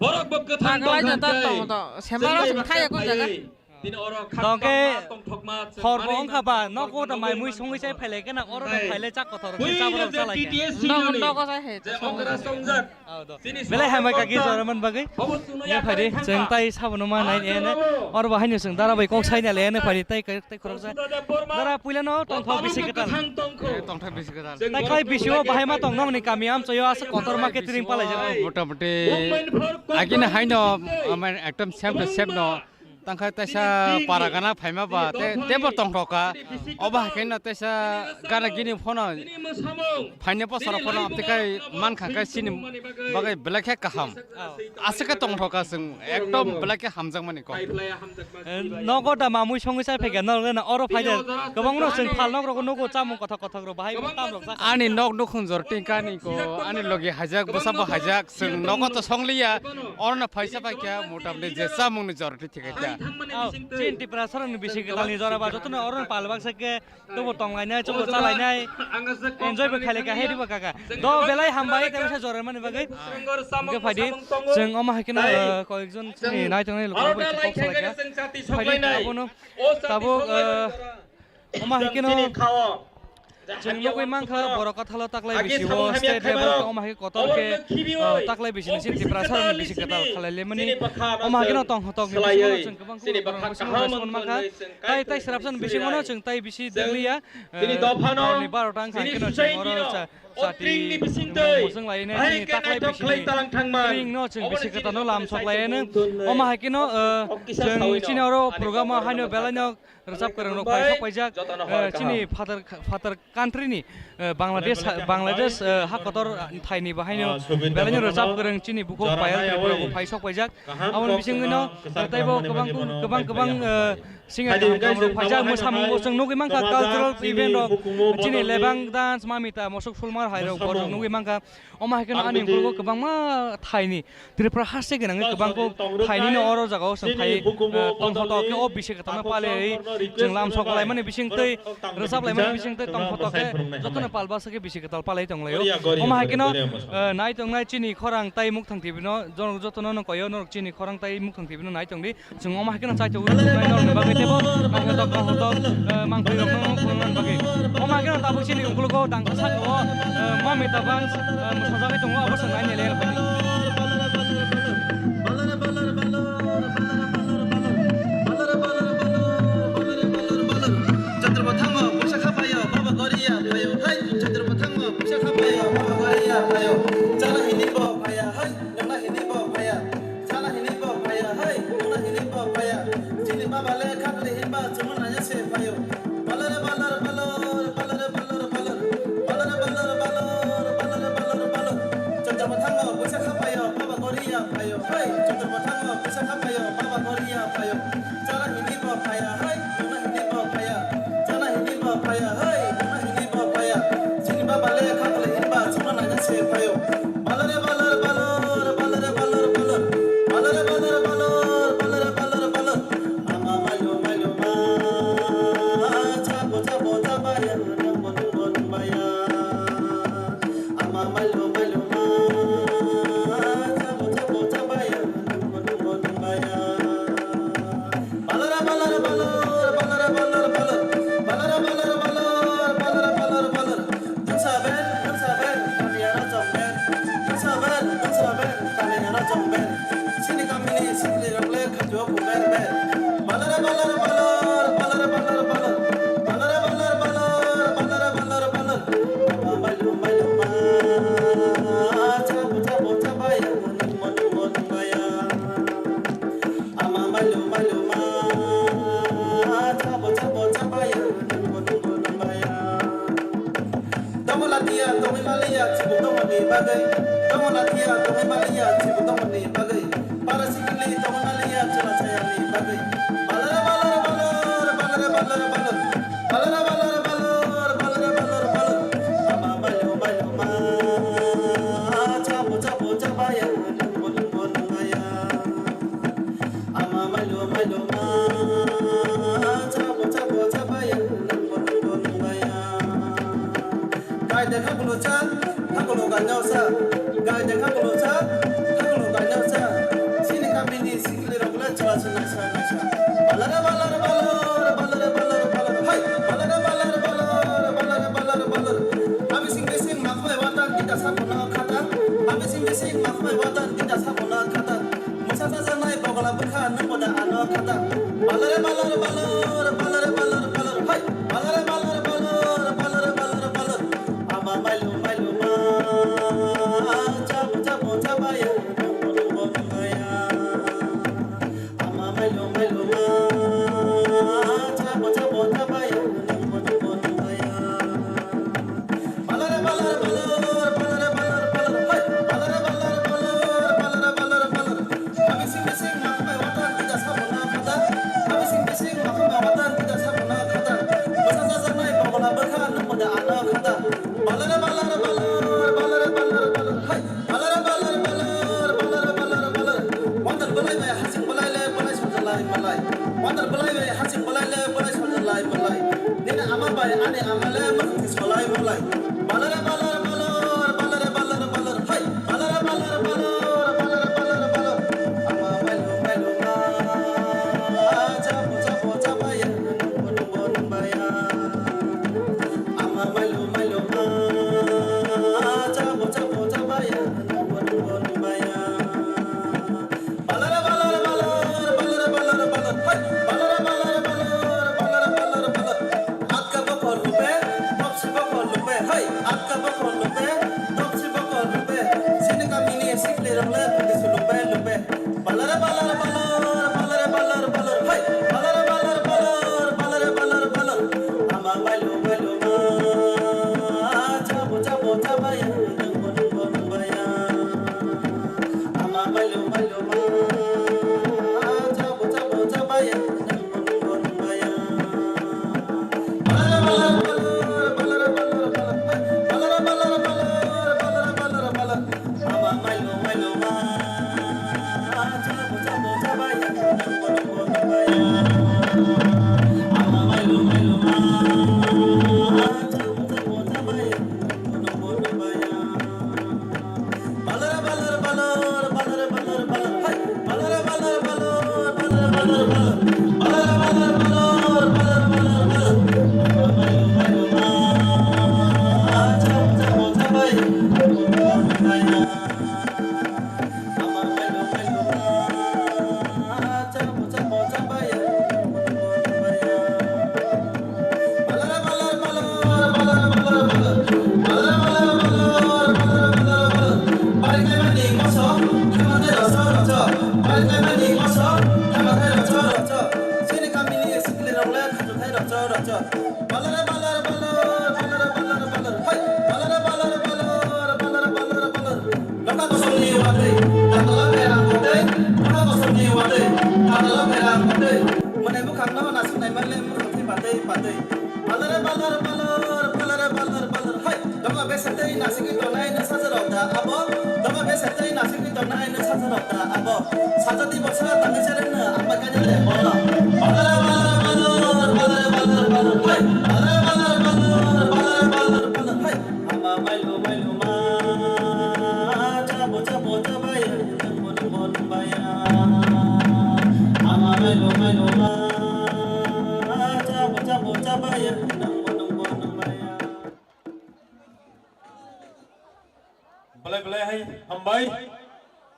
Borok bo kwthang taklai tongthok da tei tongthok, semaro chwng thaya ko jaga. Tini oro khakma tongkhe tongthokma chwng hor bo manwi wngkha ba, nogo da mai mui songwi chai phailai khe na, oro da phailai chak kothor, chak kothor chalai khe. Nogo, nogo chai hai. Belai hambai kaki jora man bagwi. Ya phaidi, chwng tai sabono ma nai ene. Oro bahai no chwng dara bai kok saina le ene phaidi tai, tai khoroksa. Dara puila no tongthok bisi kwtal. Tongthok bisi kwtal. Tai khai bisi o bahai ma tong nongni kami amchaio asa kotor ma catering palai jago. Motamuti agini haino, ekdom same to same no. Tangkha teisa para gana phaima ba, te, tebo tongthok kha. Obo hai kheno teisa gana gini phano phaina bosoro phano amtwi kai mankha khe chini bagwi belai khe kaham. Aswk khe tongthok kha chwng, ekdom belai khe hamjakmani kok. Nogo da mamui songwi chai phaikha, norok gana oro phaide kwbangno chwng phalnok rogo nugo chamung kothok kothok rok bahai tam rok. Ani nok nukhung jor tingkani ko, ani logi hajak, bwsa bo hajak, chwng nogo to songliya, orono phaisa phaikha, motamde je chamungni jor. Thik khe ta. Aw, chini Tiprasarokni bisi kwtalni jora ba jotono oro palbak se khe, tobo tonglainai, chobo chalainai, enjoy bo khailai kha, hai riba kaka. Do belai hambai, tei masa jora mani bagwi. Hingke phaidi, chwng omo hai kheno, eh, koyekjon chini nai tongnai lukurok bai kok salai kha. Phaidi, abono tabuk, eh, Omo hai kheno chwng nugwi mankha, borok kwthalo taklai bisi o state level khe omo hai kotor khe, ah, taklai bisi ni sini Tiprasarokni bisi kwtal khalai lemani. Omo hai kheno tong hotok ni bisingo chwng kwbang kwbang borok bisingo bai songma mankha. Tai, tai srapsa ni bisingo no chwng tai bisi dwgliya, eh, ni barota wngkha kheno chwng oro cha-, chati musung lai nai chini taklai bisi ni ring no chwng bisi kwtal no lam sok lai nai. Omo hai kheno, eh, chwng chini oro program o haino belai no rwchap kwrwng rok phai sok paijak, eh, chini father, father country ni, eh, Bangladesh, Bangladesh, eh, ha kotor, eh, thai ni bo haino belai no rwchap kwrwng chini bukhuk Payal Tripura bo phai sok paijak. Aboni bisingtwi no, eh, teibo kwbang, kwbang, kwbang, eh, singer kaham kaham rok phaijak, mwsamung bo chwng nugwi mankha, cultural event rok, chini lebang dance, mamita, mosok sulmar hai rok bo chwng nugwi mankha. Omo hai kheno ani ukulgo kwbangma thaini Tripura haste gwnangwi kwbangkuk thainino oro jagao chwng phai, eh, tongthoto khe o bisi kwtalno palaiwi chwng lam sok laimani bisingtwi, rwchap laimani bisingtwi tongthoto khe jotono palbasa khe bisi kwtal palai tonglaio. Omo hai kheno, eh, nai tongnai chini khorang tai Mukthangbini, jotono no koyo norok chini khorang tai Mukthangbini nai tongdi. Chwng omo hai kheno chai tongo, nai norokni bagwi teibo, mangkhe tok, mangkhe tok, eh, mangphi rokno phunuknani bagwi. Omo hai kheno tabuk chini ukologo dangsa saka o, eh, mamita bang, eh, mwsajagwi tongo, abo chwng naina le rwkha. Chotra bwthango puisa khapaio, baba goria phaio, hai. Chotra bwthango puisa khapaio, baba goria phaio. Chala hini bo phaiya, hai. Nokna hini bo phaiya. Sana hini bo phaiya, hai, nokna hini bo phaiya. Chini baba le khakli hinba chumui nanya se phaio. Balare balar balor, balare balor balor. Balare balar balor, balare balor balor. Chotra bwthango puisa khapaio, baba goria phaio. Hai, chotra bwthango puisa khapaio, baba goria phaio. Sana hini bo phaiya, hai, nokna hini bo phaiya. Sana hini bo phaiya, hai, nokna hini bo phaiya. Chini baba le khakli hinba chumui nanya se phaio. Balare balar balor, balare balar balor. Balare balar balor, balare balar balor. Ama mailu mailu ma, chabo chabo chabaya, nungbo nungbo nungbaya. Ama mailu mailu ma, chabo chabo chabaya, nungbo nungbo nungbaya. Balara balara balor, balara balara balor, balara balara balor, balara balara balor. Dungsa ber, dungsa ber, kami ara jong ber. Dungsa ber, dungsa ber, kami ara jong ber. Sini kamini sikli rok le khajo kuber ber. Balara balara balor, balara balara balor, balara balara balor, balara balara balor. Ama mailu mailu ma, chabo chabo chabaya, nungbo nungbo nungbaya. Ama mailu mailu ma, chabo chabo chabaya, nungbo nungbo nungbaya. Tongo latia, tongwi maliya, chibu tongoni bagwi. Tongo latia, tongwi maliya, chibu tongoni bagwi. Para sikli, tongo maliya, chwla chayani bagwi. Balara balara balor, balara balara balor. Balara balara balor, balara balara balor. Ama mailu mailu ma, chabo chabo chabaya, nungbo nungbo nungbaya. Ama mailu mailu ma, chabo chabo chabaya, nungbo nungbo nungbaya. Gai de khakulo cha, khakulo gainao cha. Gai de khakulo cha, khakulo gainao cha. Sini kamini sikli rok le chwla se naisa naisa. Balara balara balor, balara balara balor. Hai, balara balara balor, balara balara balor. Abising bising makhmai watan kita sakono khata. Abising bising makhmai watan kita sakono khata. Musa sajaknai bogla bwkha nungbo da ano khata. Balare balar balor, balare balar balor, hai. Balare balar balor, balare balar balor. Ama mailu mailu ma, chabo chabo chabaya, nungbo nungbo nungbaya. Ama mailu mailu ma, chabo chabo chabaya, nungbo nungbo nungbaya. Balare balar balor, balare balar balor, hai. Balare balar balor, balare balar balor. Abising bising makhmai watan kita sakono khata. Abising bising makhmai watan kita sakono khata. Musa sajaknai bogla bwkha nungbo da ano khata. Balare balar Atka bokol lupe, topsi bokol lupe, hai, atka bokol lupe, topsi bokol lupe, sini kamini sikli rok le pudi sulupe lupe. Balare balar balor, balare balar balor, hai, balare balar balor, balare balar balor. Ama mailu mailu ma, chabo chabo chabaya, nungbo nungbo nungbaya. Ama mailu mailu ma, chabo chabo chabaya, nungbo nungbo nungbaya. Mane bwkhakno nasuknai manle bwkhak thwi patwi patwi. Balare balar balor, balare balar balor. Hai, doga besa tei nasigwi tongnai nw sajarok da abo. Doga besa tei nasigwi tongnai nw sajarok da abo. Sajati boksa tangwi chereng nw ambai kanya de bono. Balare balar balor, balare balar balor. Hai, balare balar balor, balare balar balor. Hai, ama mailu mailu ma, chabo chabo chabaya, nungbo nungbo nungbaya. Ama mailu mailu ma, chabo chabo chabaya, nungbo nungbo nungbaya. Belai belai hai hambai.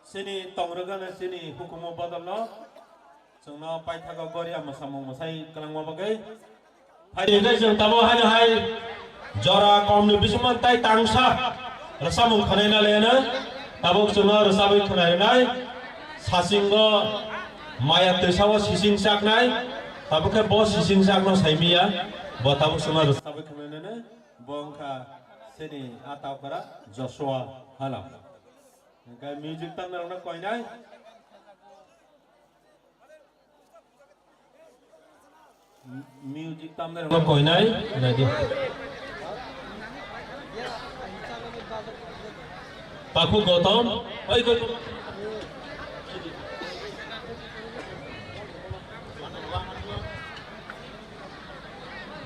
Chini tongrwgano chini hukumu bodolno chwngno paithago goria mwsamung mwsai kwlangma bagwi. Phaidi hwnkhe chwng tamo haino hai jora komni bisingtwi tei tangsa rwchapmung khwnaina leno tabuk chwngno rwchapwi khwnai rwnai. Sasingo maya twisao sising chaknai, tabuk khe bo sising chakno saimiya, bo tabuk chwngno rwchapwi khwnai rwnai. Bo wngkha chini a tapkara Joshua Halam. Hwnkhe music tamnarokno koinai. Music tamnarokno koinai. Naidi. Pakhu Gotom. Oi, Gotom.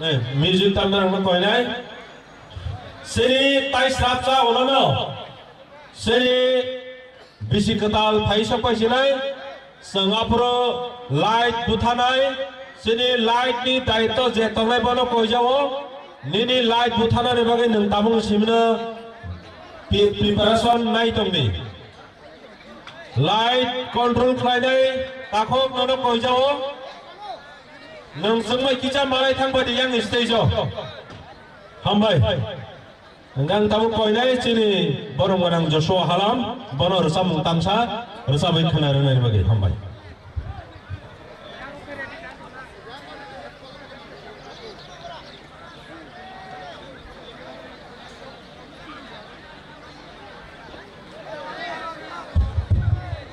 Eh, music tamnarokno koinai. Chini tai srapsa ulono. Chini bisi kwtal phai sok pai sinai. Chwng aphuru light buthanai. Chini light ni daitw je tongnai bono koijao. Nini light buthanani bagwi nwng tabuk simino pi-, preparation nai tongdi. Light control khlainai takhuk nono koijao. Nwng chwngbai kisa malai thang bai di yang stage o. Hambai. Hwnkhe ang tabuk koinai chini borok gwnang Joshua Halam, bono rwchapmung tamsa rwchapwi khwna rwnani bagwi hambai.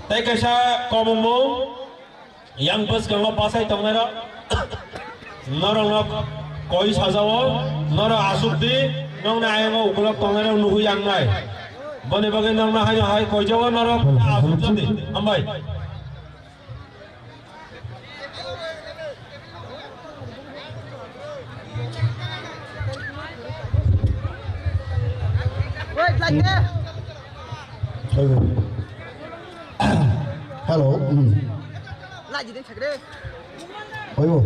Tei kaisa komongmung. Yang bwskango bachai tongnairok norokno koi sajao, norok asuk di, nokni ayango ukulok tongnairok nugui yangnai. Boni bagwi nokno haino hai koijao norok asuk jani. Hambai. Hello. Hmm. Oibo.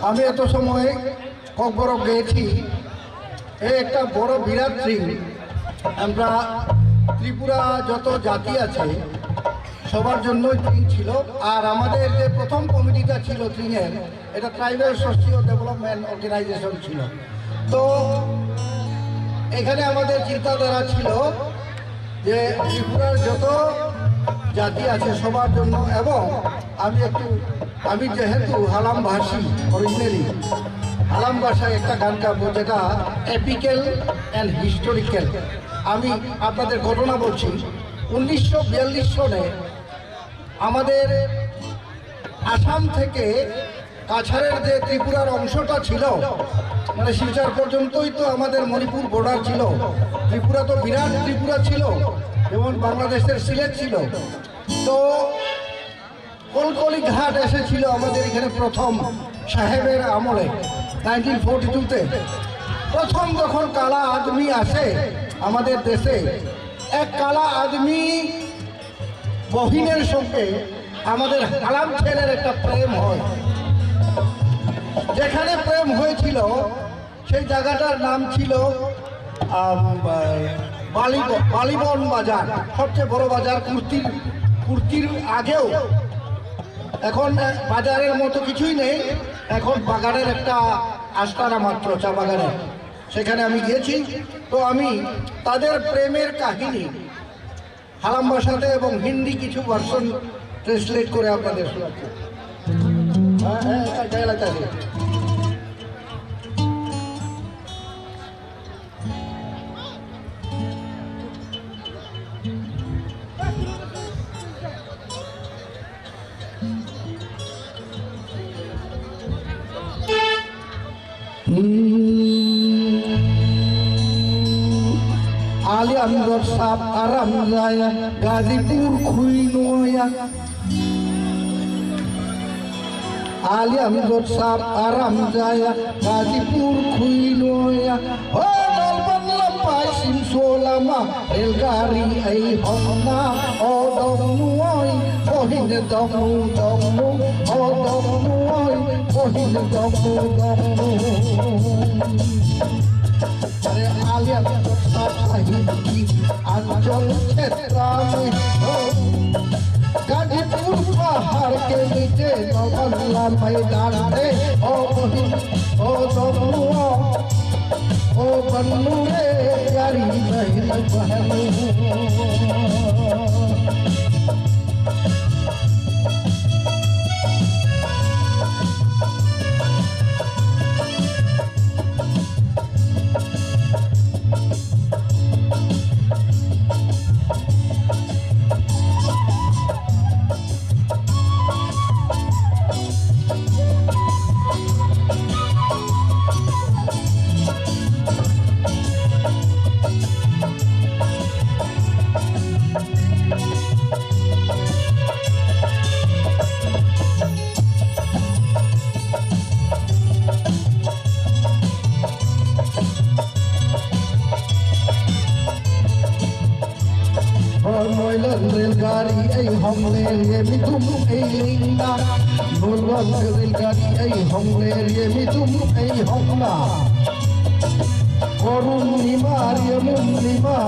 আমি এত সময় ককবরক গেয়েছি, এই একটা বড় বিরাট ট্রিং। আমরা ত্রিপুরা যত জাতি আছে সবার জন্যই ট্রিং ছিল। আর আমাদের যে প্রথম কমিটিটা ছিল ট্রিংয়ের, এটা ট্রাইবাল সোশিও ডেভেলপমেন্ট অর্গানাইজেশন ছিল। তো এখানে আমাদের চিন্তাধারা ছিল যে ত্রিপুরার যত জাতি আছে সবার জন্য। এবং আমি একটু, আমি যেহেতু হালাম ভাষী অরিজিনালি, হালাম ভাষায় একটা গান গাবো, যেটা এপিক্যাল অ্যান্ড হিস্টোরিক্যাল। আমি আপনাদের ঘটনা বলছি। উনিশশো বিয়াল্লিশ সনে আমাদের আসাম থেকে কাছাড়ের যে ত্রিপুরার অংশটা ছিল, মানে শিলচর পর্যন্তই তো আমাদের মণিপুর বর্ডার ছিল। ত্রিপুরা তো বিরাট ত্রিপুরা ছিল, যেমন বাংলাদেশের সিলেট ছিল। তো কলকলি ঘাট এসেছিল আমাদের এখানে প্রথম সাহেবের আমলে, নাইনটিন ফোর্টি টুতে। প্রথম যখন কালা আদমি আসে আমাদের দেশে, এক কালা আদমি বহিনের সঙ্গে আমাদের হালাম ছেলের একটা প্রেম হয়। যেখানে প্রেম হয়েছিল, সেই জায়গাটার নাম ছিল, আম, বালিব-, বালিবন বাজার, সবচেয়ে বড় বাজার কুর্তির, কুর্তির আগেও। এখন বাজারের মতো কিছুই নেই, এখন বাগানের একটা আস্তানা মাত্র, চা বাগানের। সেখানে আমি গিয়েছি। তো আমি তাদের প্রেমের কাহিনী হালাম ভাষাতে এবং হিন্দি কিছু ভার্সন ট্রান্সলেট করে আপনাদের শোনাচ্ছি। হ্যাঁ, হ্যাঁ, এটা, এটা এলাকা আছে। Aliam dot sap aram jaya, Gazipur khui noya. Aliam dot sap aram jaya, Gazipur khui noya. O Nalban lampai simso lama, railgari ai honna, o dong nuoi, bohin dong nu dong nu, o dong nuoi, bohin dong nu dong nu. अरे आलिया सब शहीद की अंचल क्षेत्र में हो। गाजीपुर पहाड़ के नीचे नौबंगला मैदान में हो। ओ बबुआ, ओ बन्नू रे, प्यारी बहन, बहन। Moilan railgari ei hongle ye mitum ei lingna. Moilan railgari ei hongle ye mitum ei hongna. Korun nima ye mun nima.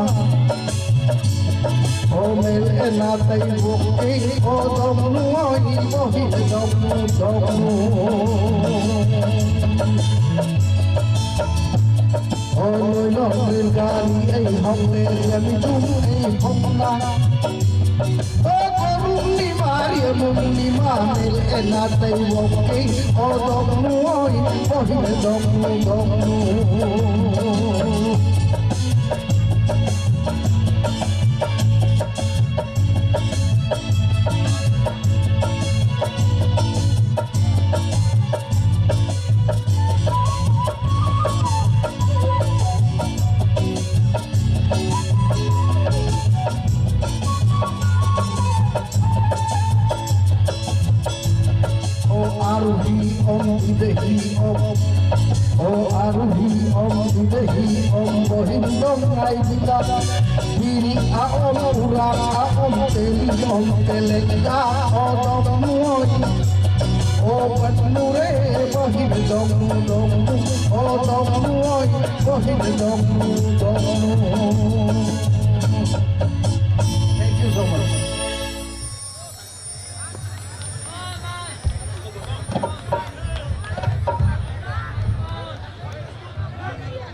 O mel ena tai bukti o dognu oi bohi dognu dognu. O noi long ril gari ei hong le yami jum ei hong na. O korung ni mari mung ni ma mel ena tai bukti o dognu oi bohi dognu dognu. O aruhi om idehi om. O aruhi om idehi om bohin dong ai dita. Biri a om ura a om teli om telekta o dong muoi. O patnure bohin dong dong. O dong muoi bohin dong dong. Thank you so much.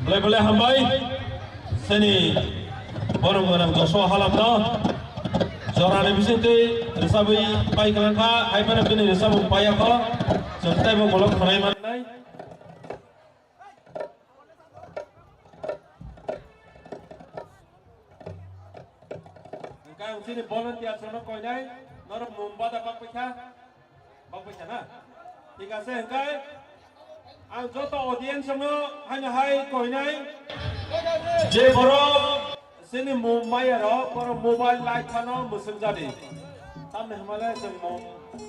Belai belai hambai. Seni borom gwnang Joshua halamno jorani bisingtwi rwchabwi pai kwlangkha, hai phano bini rwchabung paiya kho. Chwng teibo golok khwnai mannai. Hwnkhe ang chini volunteers rokno koinai, norok mung bada bak paikha, bak paikha na? Thik ase, hwnkhe ang joto audience rokno haino hai koinai, je borok chini mung maya rok, borok mobile light phano mwswk jadi. Tamni hwnmale chwng mung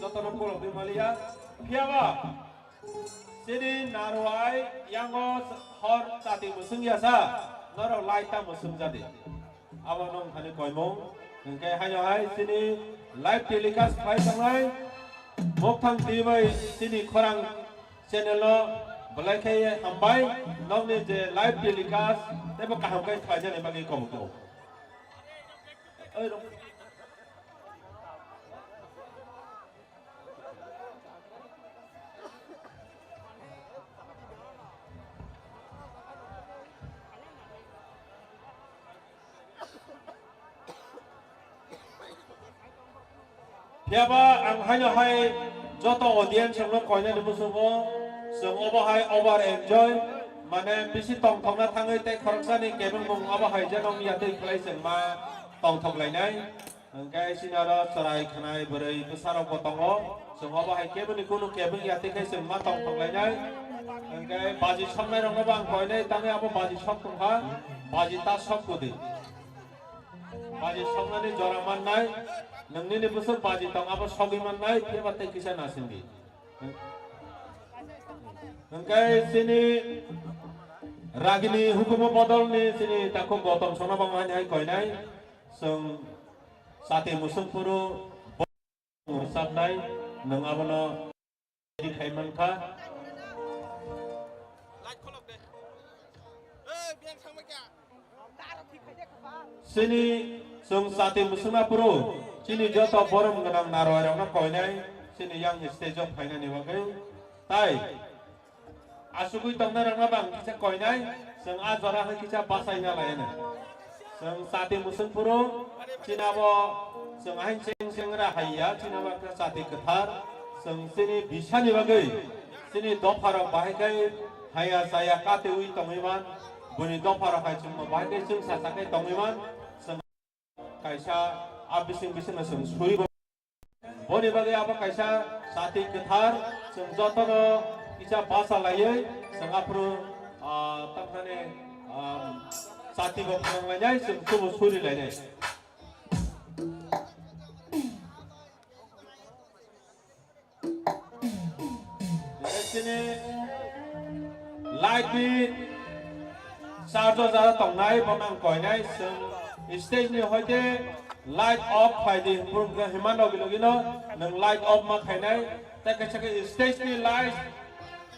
jotono kolokwi maliya. Phiyaba, Chini narwai yango hor chati mwswng yasa, norok lai ta mwswng jadi. Abo nong thani koimung, hwnkhe haino hai chini live telecast khlai tongnai Mokthang T V chini khorang channel o belai khe hambai, nokni je live telecast teibo kaham khe khlaijani bagwi kobokto. Oi rok. Phiyaba ang haino hai joto audience rokno koinani muchungo chwng obo hai over enjoy, mane bisi tongthokna thangwi tei khoroksani kebengmung obo hai je nong yatwi khlai chwng ma tongthok lainai. Hwnkhe chini oro chwrai khwnai bwrwi bwsarokbo tongo. Chwng obo hai keboni kunu kebeng ya, tei khe chwng ma tongthok lainai. Hwnkhe baji soknairokno bo ang koinai, tangwi abo baji sok tongkha, baji ta sok kwdwi. Baji soknani jora mannai, nwng nini bwswk baji tong abo sogwi mannai, phiya ba tei kisa nasingdi. Hwnkhe chini ragini hukumu bodolni chini takhuk Gautam Sona bangmani hai koinai. Chwng chati mwswk phuru bo rwchapnai, nwng abono ready khai mankha. Chini chwng chati mwswkna phuru chini joto borom gwnang narwai rokno koinai chini yang stage o phainani bagwi. Tai Asugwi tongnai rokno bang kisa koinai, chwng a jora hai kisa bachaina laina. Chwng chati mwswng phuru, chini abo chwng ahin cheng cheng ra haiya, chini abo khe chati kwthar, chwng chini bisani bagwi, chini dopha rok bahai khai haya chaya katiwi tongwi man, buni dopha rok hai chwngno bahai khai chwngsa chakhai tongwi man, chwng kaisa a bising bisingno chwng suribo. Boni bagwi abo kaisa chati kwthar, chwng jotono kisa bacha laiwi chwng aphuru, ah, tamthani, ah, chati bo phwrwng lainai, chwng tubu suri lainai. Chini light ni charge o jara tongnai, bo nang koinai, chwng stage ni hoite light off khai di, himano logi logi no nwng light off ma khainai, tei kaisa khe stage ni light,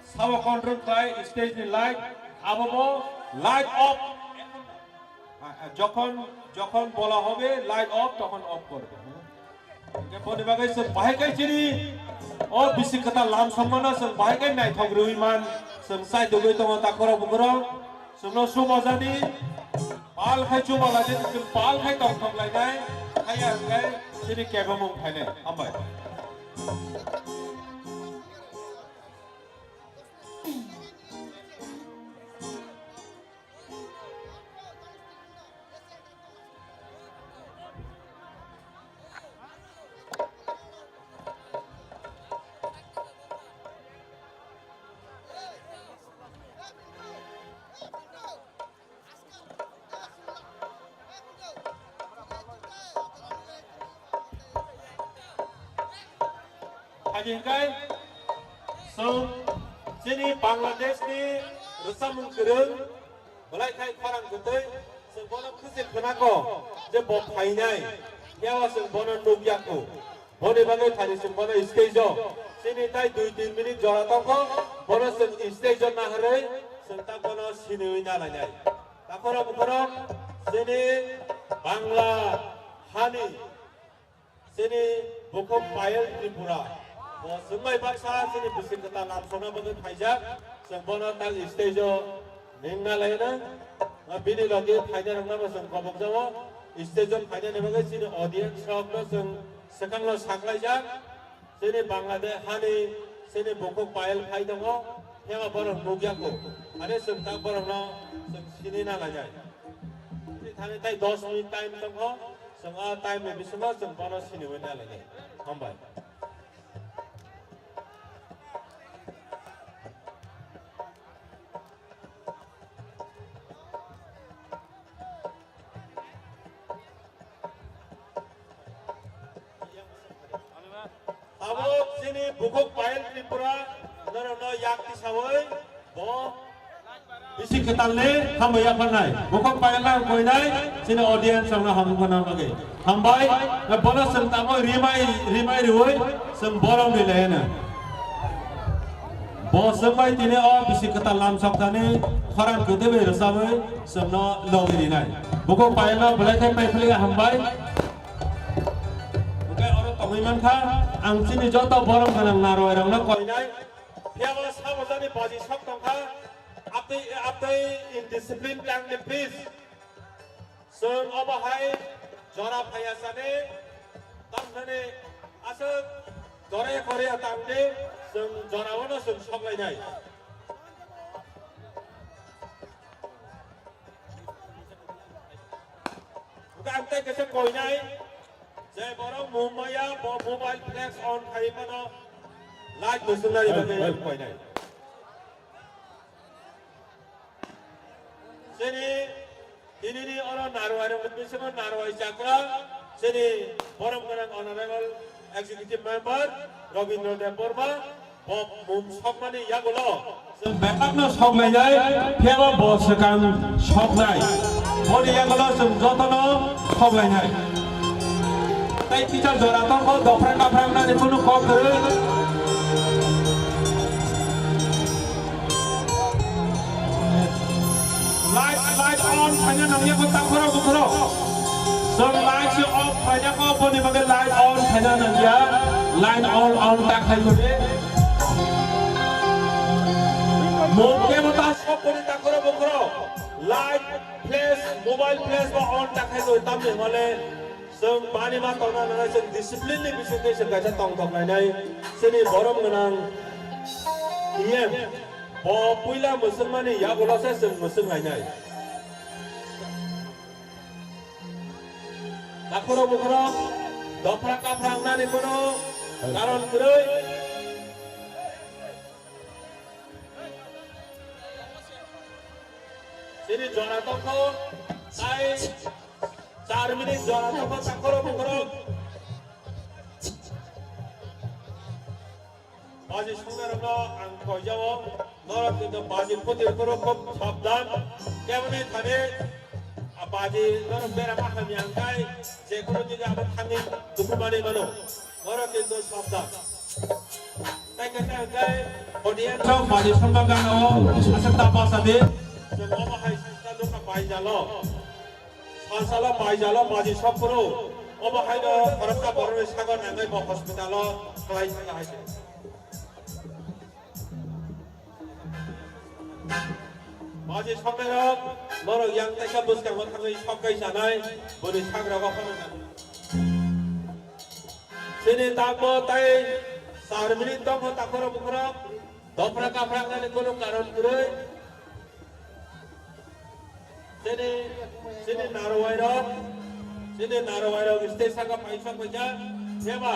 sabo control khai stage ni light, abo bo light off. Ah, যখন, যখন বলা হবে light off, তখন off করবে। Hingke boni bagwi chwng bahai khe chini o bisi kwtal lam songmano chwng bahai khe naithok rwui man, chwng chai dugui tongo takhorok bukhorok, chwngno sumajani pal khai chumala jeni chwng pal khai tongthok lainai, haiya hwnkhe chini kebamung phainai. Hambai. Hadi hingkai, chwng chini Bangladesh ni rwchapmung kwrwng, belai khai khorang kwtwi, chwng bono khwchik khwnakho je bo phainai, phiya o chwng bono nukya kho. Boni bagwi thani chwng bono stage o chini tai dui tin minute jora tongkho, bono chwng stage o naharwi chwng ta bono siniwi nalainai. Takhorok bukhorok chini Bangla hani chini bukhuk Payal Tripura. Bo chwngbai baksa chini bisi kwtal lamsokna bagwi phaijak. Chwng bono tak stage o nengna laina. Bini logi phainai rokno bo chwng kobok jago. Stage o phainani bagwi chini audience rokno chwng swkangno saklaijak. Chini Bangladesh hani chini bukhuk Payal phai tongo. Phiyaba borok nukya kho. Ani chwng tak borokno chwng sini na lainai. Thani tai dos minute time tongkho. Chwng a time ni bisingo chwng bono siniwi nalainai. Hambai. Tabuk chini bukhuk Payal Tripura norokno yak tisawi bo bisi kwtal ni hambai yapharnai. Bukhuk Payal no koinai chini audience rokno hambai phano bagwi. Hambai, bono chwng tamo rimai, rimai riwi chwng borom rilai heno. Bo chwng bai tini o bisi kwtal lamsok thani khorang kwtwi bai rwchabwi chwngno logi rinai. Bukhuk Payal no belai khe paiphili hambai. Hwnkhe oro tongwi mankha, ang chini joto borom gwnang narwai rokno koinai. Phiyaba sabajani baji sok tongkha, abtwi, abtwi indiscipline tangdi please. Chwng obo hai jora phaiya sani, tamthani aswk jora ya kore ya tangdi, chwng jora o no chwng sok lainai. Hwnkhe ang tei kaisa koinai, je borok Mumbai-o bo mobile flex on khai mano, light mwswknani bagwi koinai. Chini tinini oro narwai rok bisingo narwai chakra, chini borom gwnang honorable executive member Robindra Debbarma, bo mum sokmani yagulo chwng belakno sok lainai, phiyaba bo swkang soknai. Boni yagulo chwng jotono sok lainai. Tai teacher jora tongkho, dophrang kaphrang nani kunu kok kwrwi. Light, light on khaina nangya ko takhoro bukhoro. Chwng light se off khaina ko boni bagwi light on khaina nangya. Light on, on ta khai ko de. Mo ke mo ta sok ko de takhoro bukhoro. Light flash, mobile flash ba on ta khai ko tamni hole. Chwng bani ma tongna nangnai, chwng discipline ni bisingtwi chwng kaisa tongthok lainai. Chini borom gwnang E M bo puila mwswkmani yagulo se chwng mwswk lainai. Takhoro bukhoro dopra kapra wngnani kono karon kwrwi. Chini jora tongkho, tai char minute jora tongkho, takhoro bukhoro. Baji songnarokno ang koijao, norok kintu baji phutir phuru khub sabdan. Keboni thani, a baji norok berama hamya hwnkhe, je kunu dige abo thangwi dukhumani mano. Norok kintu sabdan. Tai khe tai hwnkhe audience rok baji songma gana o aswk ta basa di. Chwng omo hai songkha nukha bai jalo. Phalsalo maijalo baji sokphuru obo haino khoroksa borokni sago nangwi bo hospital-o khlai thangna hai se. Baji soknairok norok yang taisa bwskango thangwi sok kai chanai boni sagrogo phano nang. Chini takbo tai char minute tongkho takhorok bukhorok dopra kaphra nani kono karon kwrwi. Chini, chini narwai rok, chini narwai rok stage saka paisa paisa, heba,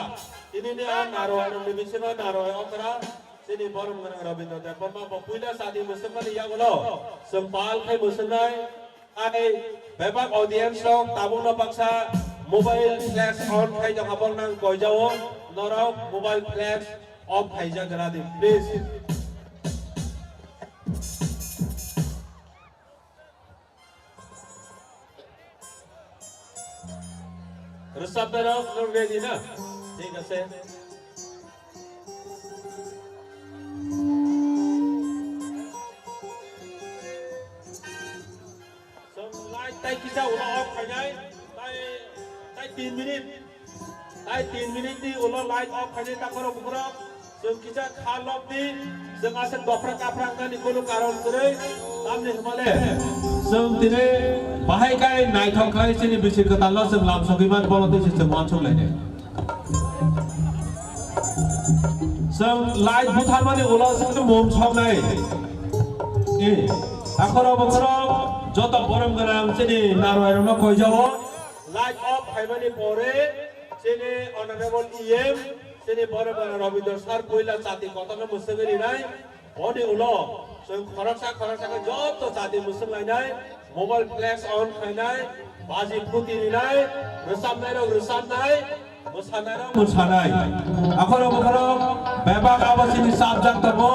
chini ni a narwai rok ni bisingo narwai okra, chini borom gwnang Rabindra Debbarma bo puila sadi musukmani yagulo, chwng pal khai musunai, ai bebak audience rok tabukno baksa mobile flex on khai tongkha bok nang koijao, norok mobile flex off khaijak radi, please. Rwchapnairok, nwng ready na? Thik ase. Chwng light tai kisa ulo off khainai, tai, tai tin minute. Tai tin minute ni ulo light off khainai takhorok bukhorok. Chwng kisa kha lobdi, chwng aswk dopra kaphra wngnani kunu karon kwrwi, tamni hwnmale. Chwng tini bahai kai naithok khlai chini bisi kwtalno chwng lam sogwi man, bono twi se chwng uansuk lainai. Chwng light butharmani ulo chwng mum soknai. E, takhorok bukhorok joto borom gwnang chini narwai rokno koijao. Light off khaimani pore chini honorable E M, chini borom gwnang Rabindra sir puila chati kotorno mwswgwi rinai. Boni ulo chwng khoroksa khoroksa khe joto chati mwswk lainai, mobile flex on khainai, baji phuti rinai, rwchapnairok rwchapnai, mwsanairok mwsanai. Akhoro bokhoro bebak abo chini subject tongo,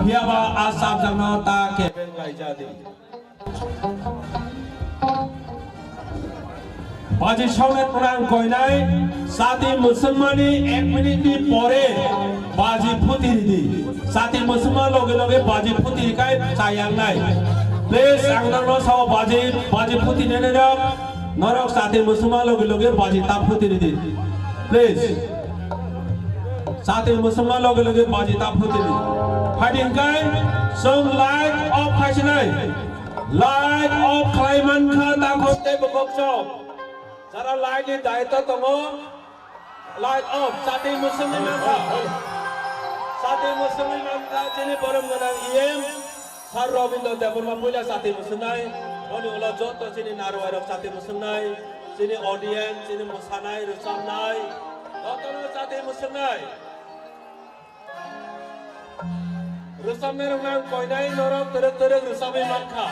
phiyaba a subject no ta kebeng laijadi. Baji soknai phrang koinai, chati mwswngmani ek minute ni pore baji phuti ridi. Chati mwswngma loge loge baji phuti rikai chayangnai. Please, ang norokno sao baji, baji phuti nene rok, norok chati mwswngma loge loge baji ta phuti ridi. Please. Chati mwswngma loge loge baji ta phuti ridi. Phaidi hwnkhe chwng light off khaisinai. Light off khlai mankha takhuk tei bukhuk chwng. Jara light ni daitw tongo, light off, chati mwswngwi mankha. Chati mwswngwi mankha chini borom gwnang E M, Sir Robindra Debbarma puila chati mwswngnai. Boni ulo joto chini narwai rok chati mwswngnai, chini audience, chini mwsanai, rwchapnai, jotono chati mwswngnai. Rwchapnai rok nang koinai norok twrwk twrwk rwchapwi mankha.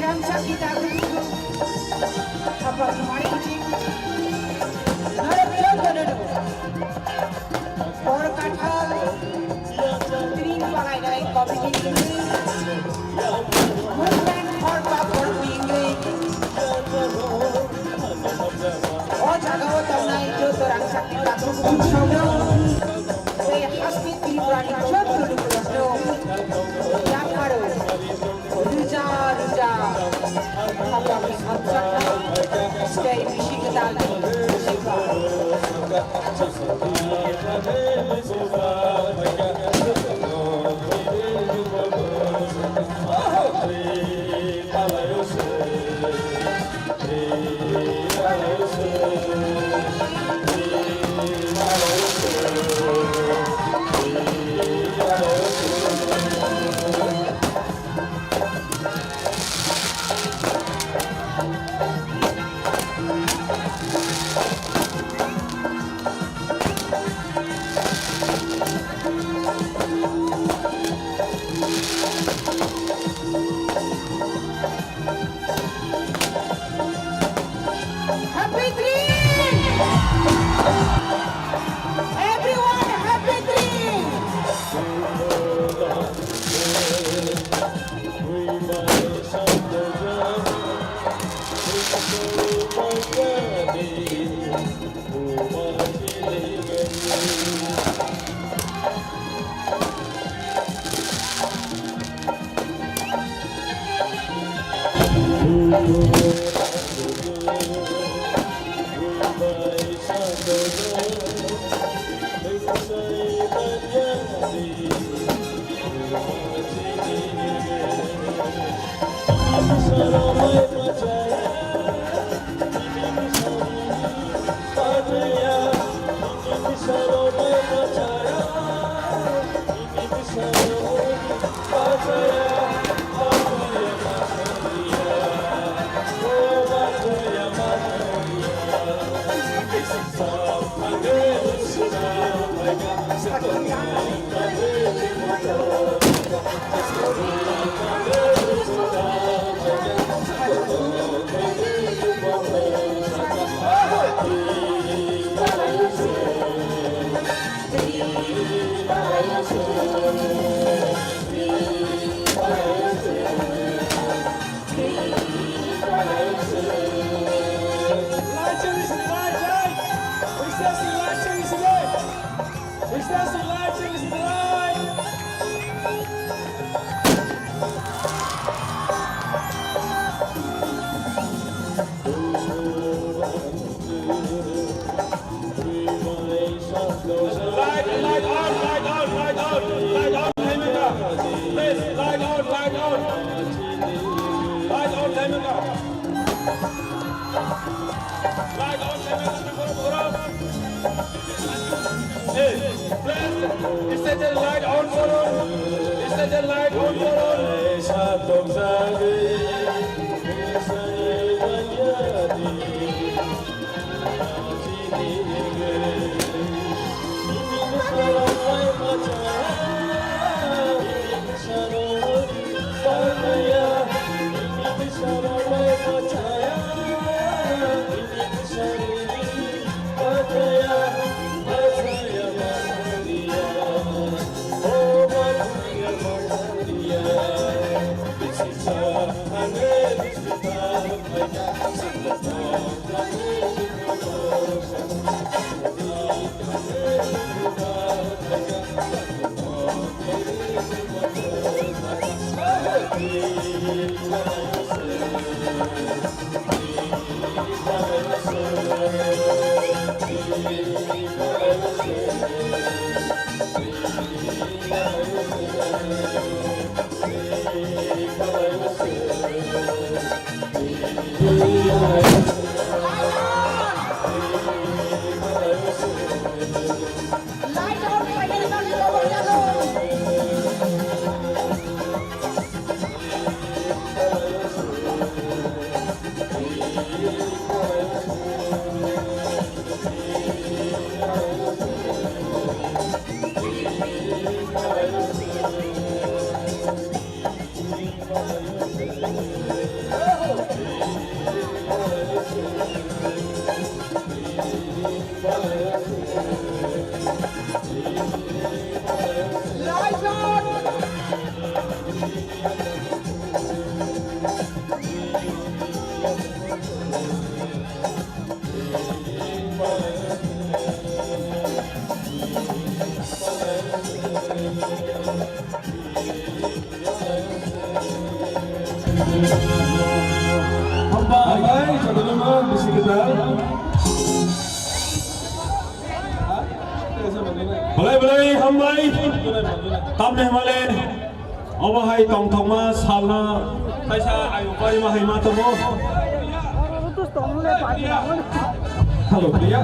Ramsa kita guru apa kemarin cik? Narap yang mana tu? Por kathal, tring pangai dai committee ini. Movement for power ini. O jaga o tongnai joto rangchakni takhuk bukhuk saudong. Tei haste Tripurani joto lukurokno yapharo rwja rwja hamjakmung hamjaknai. Happy dream! Everyone, happy dream! Light, light on, light on, light on, light on, Hemika. Please, light on, light on. Light on, Hemika. Light on, Hemika, before, before. Hey, please, stage light on, before. Stage light on, before. Hambai, jotono no bisi kwtal. Belai belai hambai. Tamni hwnmale obo hai tongthokma salna kaisa ayuk barima hai ma tongo. Hello, Priya.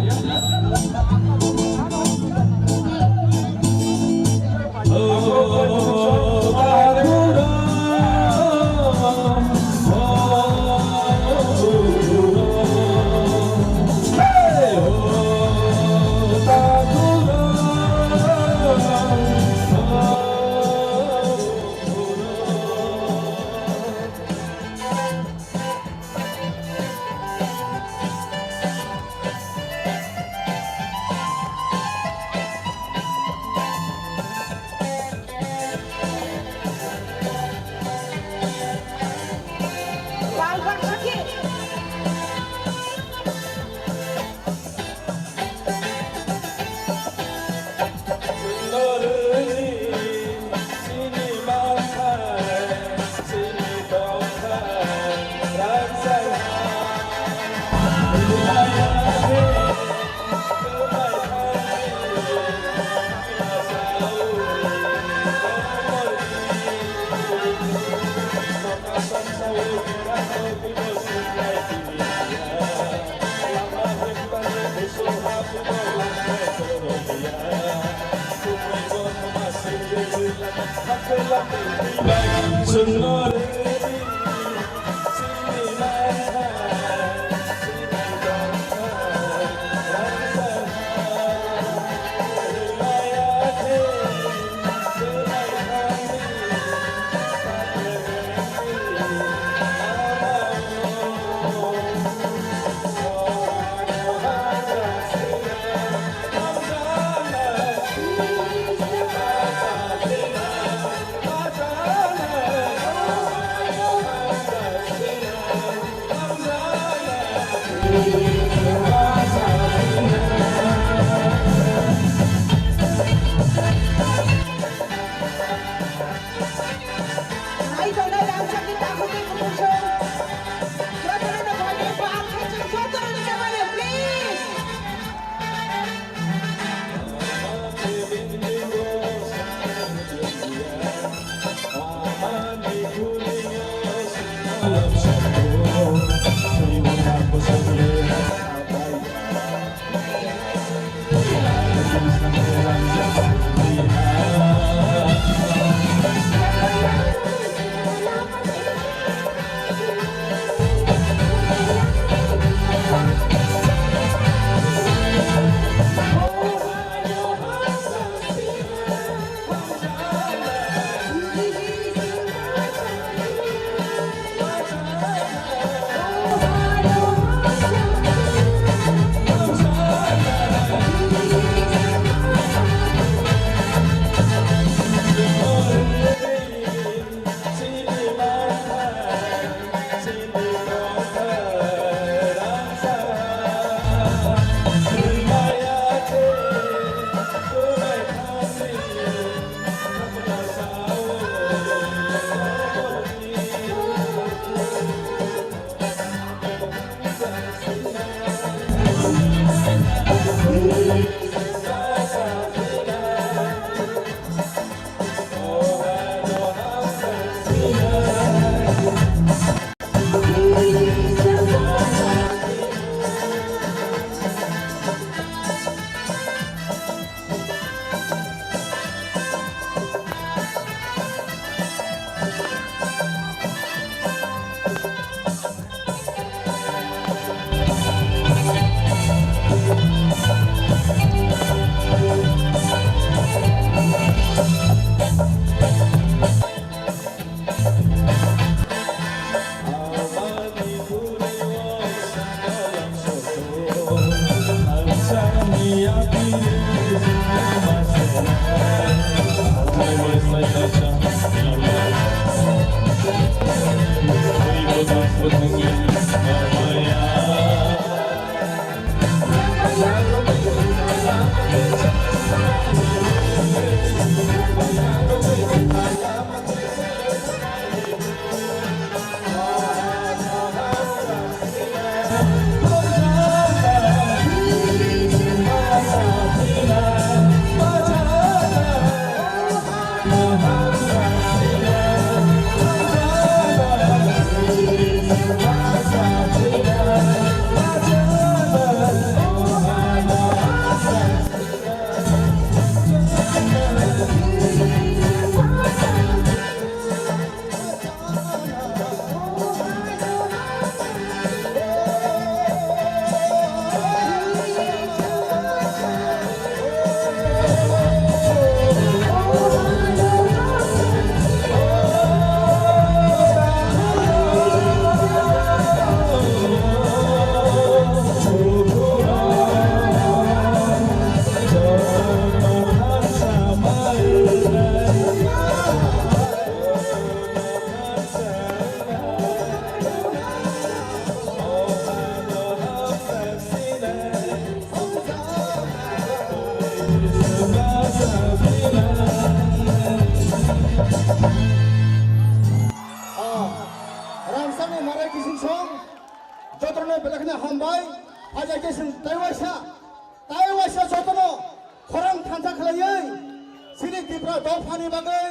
Chini Tipra dophani bagwi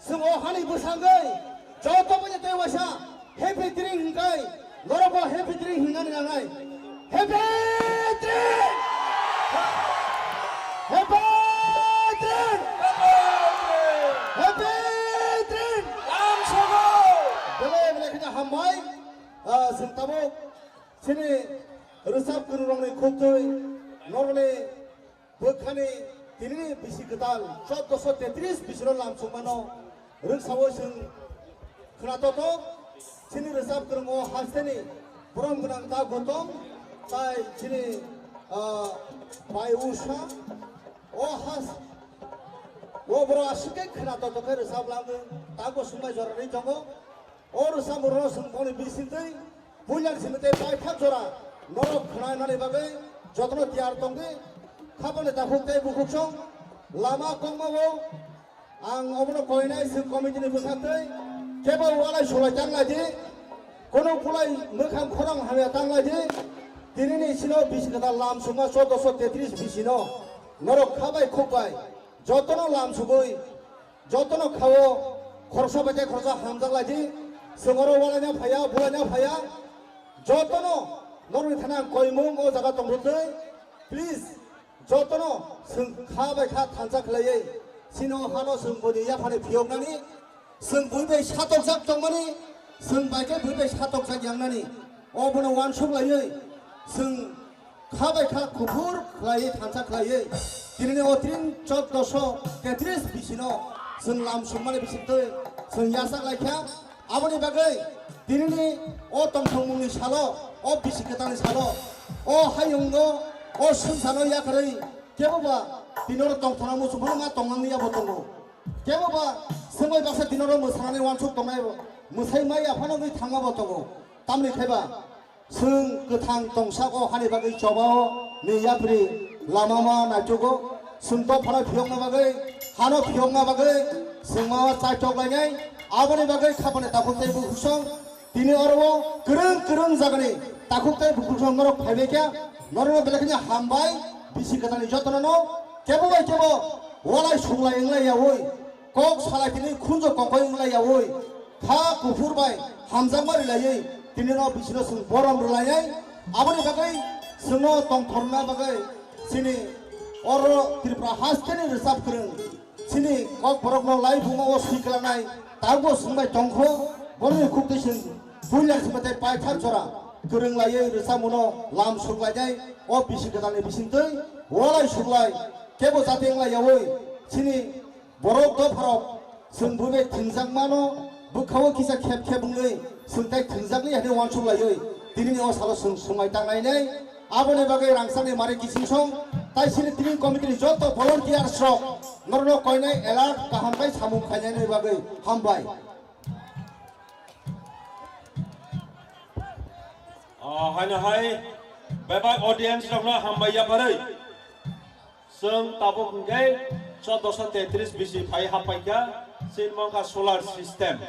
chwng o hani bwsangwi joto bini tei waisa happy drink hwnkhai norokbo happy drink hwnani nangnai. Happy drink! Happy drink! Happy drink! Belai belai kheno hambai. Ah, chwng tabuk chini rwchap kwrwrokni khuktwi norokni bwkhani tinini bisi kwtal chauddosho tetris bisino lam songmano rwksaui chwng khwnatotok. Chini rwchap kwrwngo hasteni borom gwnang ta Gautam tai chini, ah, bai Usha. O has, o borok aswk khe khwnatotok khe rwchap langwi tabo swngbai jorani tongo. O rwchapmung rwno chwng boni bisingtwi puilani simi tei paithak jora norok khwnainani bagwi jotono tiyar tongdi. Khapangni takhuk tei bukhuksong lama kongmao ang obono koinai chwng committee ni bwkhaktwi kebo walai sulai tanglaidi, kono pulai mwkhang khorang hamya tanglaidi. Tinini sino bisi kwtal lam sungma chauddosho tetris bisino norok khabai khukbai jotono lam sugwi jotono khao khoroksa bai tei khoroksa hamjak lai di. Chwng oro walaina phaiya, bulaina phaiya. Jotono norokni thani ang koimung o jaga tongthokdwi. Please, jotono chwng kha bai kha thansa khlaiwi chini o hano chwng boni yaphani phiyoknani, chwng bui bai satokjak tongmani, chwng bai khe bui bai satokjak yangnani. Obono uansuk laiwi chwng kha bai kha kuphur khlaiwi thansa khlaiwi tinini o tring chauddosho tetris bisino chwng lam sungmani bisingtwi chwng yachak lai kha. Aboni bagwi tinini o tongthokmungni salo, o bisi kwtalni salo, o hayungo, o swngcharno yakarwi kebo ba tini oro tongthokna muchung phano ma tongmani yabo tongo. Kebo ba swngwi baksa tini oro mwsanani uansuk tongnai, mwsai maya phano wngwi thangma bo tongo. Tamni khe ba chwng kwthang tongsa o hani bagwi chobao ni yapri lama ma naitugo. Chwng dophano phiyokna bagwi, hano phiyokna bagwi chwng ma chaitok lainai. Aboni bagwi khapani takhuk tei bukhuksong tini oro o kwrwng kwrwng jagani takhuk tei bukhuksong norok phaibai kha. Norokno belai kheno hambai, bisi kwtalni jotono no kebo bai kebo walai suklai wnglai yaui. Kok salai tini khunjo kokoi wnglai yaui, kha kuphur bai hamjakma rilaiwi tini no bisino chwng borom rwlainai. Aboni bagwi chwngno tongthorna bagwi chini oro Tripura hasteni rwchap kwrwng chini Kokborokno laibuma o swi kwlanai tabukbo swngbai tongkho. Boroni khuktwi chwng puila simi tei paithak jora kwrwng laiwi rwchapmungno lam suklainai. O bisi kwtalni bisingtwi walai suklai kebo jati wnglai yaui chini borok dopharok chwng bui bai thwngjakmano bwkhao kisa khep khep wngwi chwng tai thwngjakli hwnwi uansuk laiwi tinini o salo chwng swngmai tanglainai. Aboni bagwi rangchakni mari kichingsong tai chini training committee ni joto volunteers rok norokno koinai alert kaham khe samung khainani bagwi hambai. O, haino hai bebak audience rokno hambai yapharwi. Chwng tabuk hwnkhe chauddosho tetris bisi phai happaikha, chini wngkha solar system.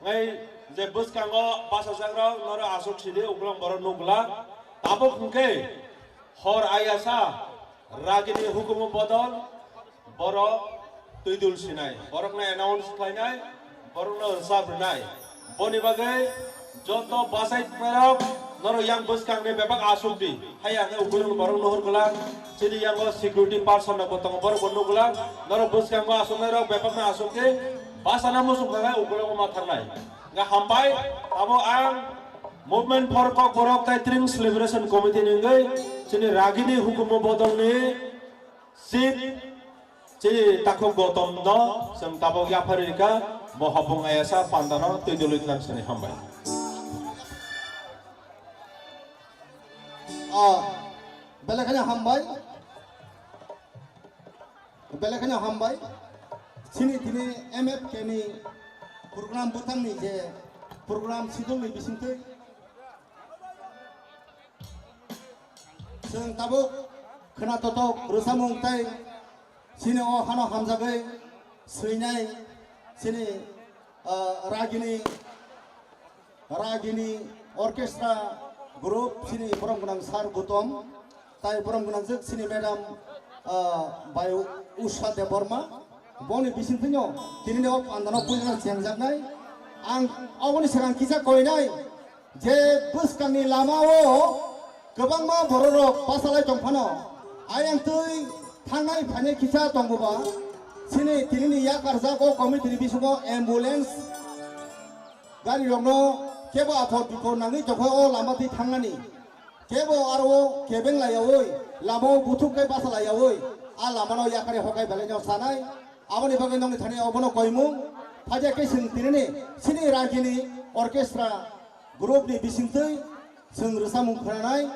Ngai je bwskango bachajakrok norok aswk sidi, ukulok borok nukla. Tabuk hwnkhe hor ayasa ragini hukumu bodol, borok twi dul sinai, borokno announce khlainai, borokno rwchap rwnai. Boni bagwi joto bachai rok norok yang bwskangni bebak aswk di. Haiya khe ukulok borok nuhur kwlak, chini yango security person rok bo tongo, borok bo nuk kwlak. Norok bwskango aswknai rok bebak no aswk di. Bachana muchung kha khe ukulok ma tharnai. Ga hambai, abo ang Movement for Kokborok tai Tring Celebration Committee ni wngwi chini ragini hukumu bodolni chief chini takhuk Gautam no chwng tabuk yapharwi rikha, bo hopung ayasa pandano twi dului tlang sini hambai. Ah, belai kheno hambai. Belai kheno hambai. Chini tini M F K ni program bwtangni je program sidolni bisingtwi chwng tabuk khwnatotok rwchapmung tei chini o hano hamjagwi swinai chini, ah, ragini Ragini orchestra group chini borom gwnang sir Gautam, tai borom gwnang jwk chini madam, ah, bai Usha Debbarma. Boni bisingtwino tinini o pandano puilano chengjaknai. Ang oboni swkang kisa koinai je bwskangni lamao kwbangma bororok bachalai tongphano, ayang twi thangnai phainai kisa tongboba, chini tinini yakarjak o committee ni bisingo ambulance gari rokno kebo aphor biphor nangwi tongkha o lama twi thangnani. Kebo aro kebeng laiyaui, lamao buthuk khe basa laiyaui, a lamano yakari hokai belai no sanai. Aboni bagwi nongni thani obono koimung. Phaja khe chwng tinini chini rajini orchestra group ni bisingtwi chwng rwchapmung khwnanai.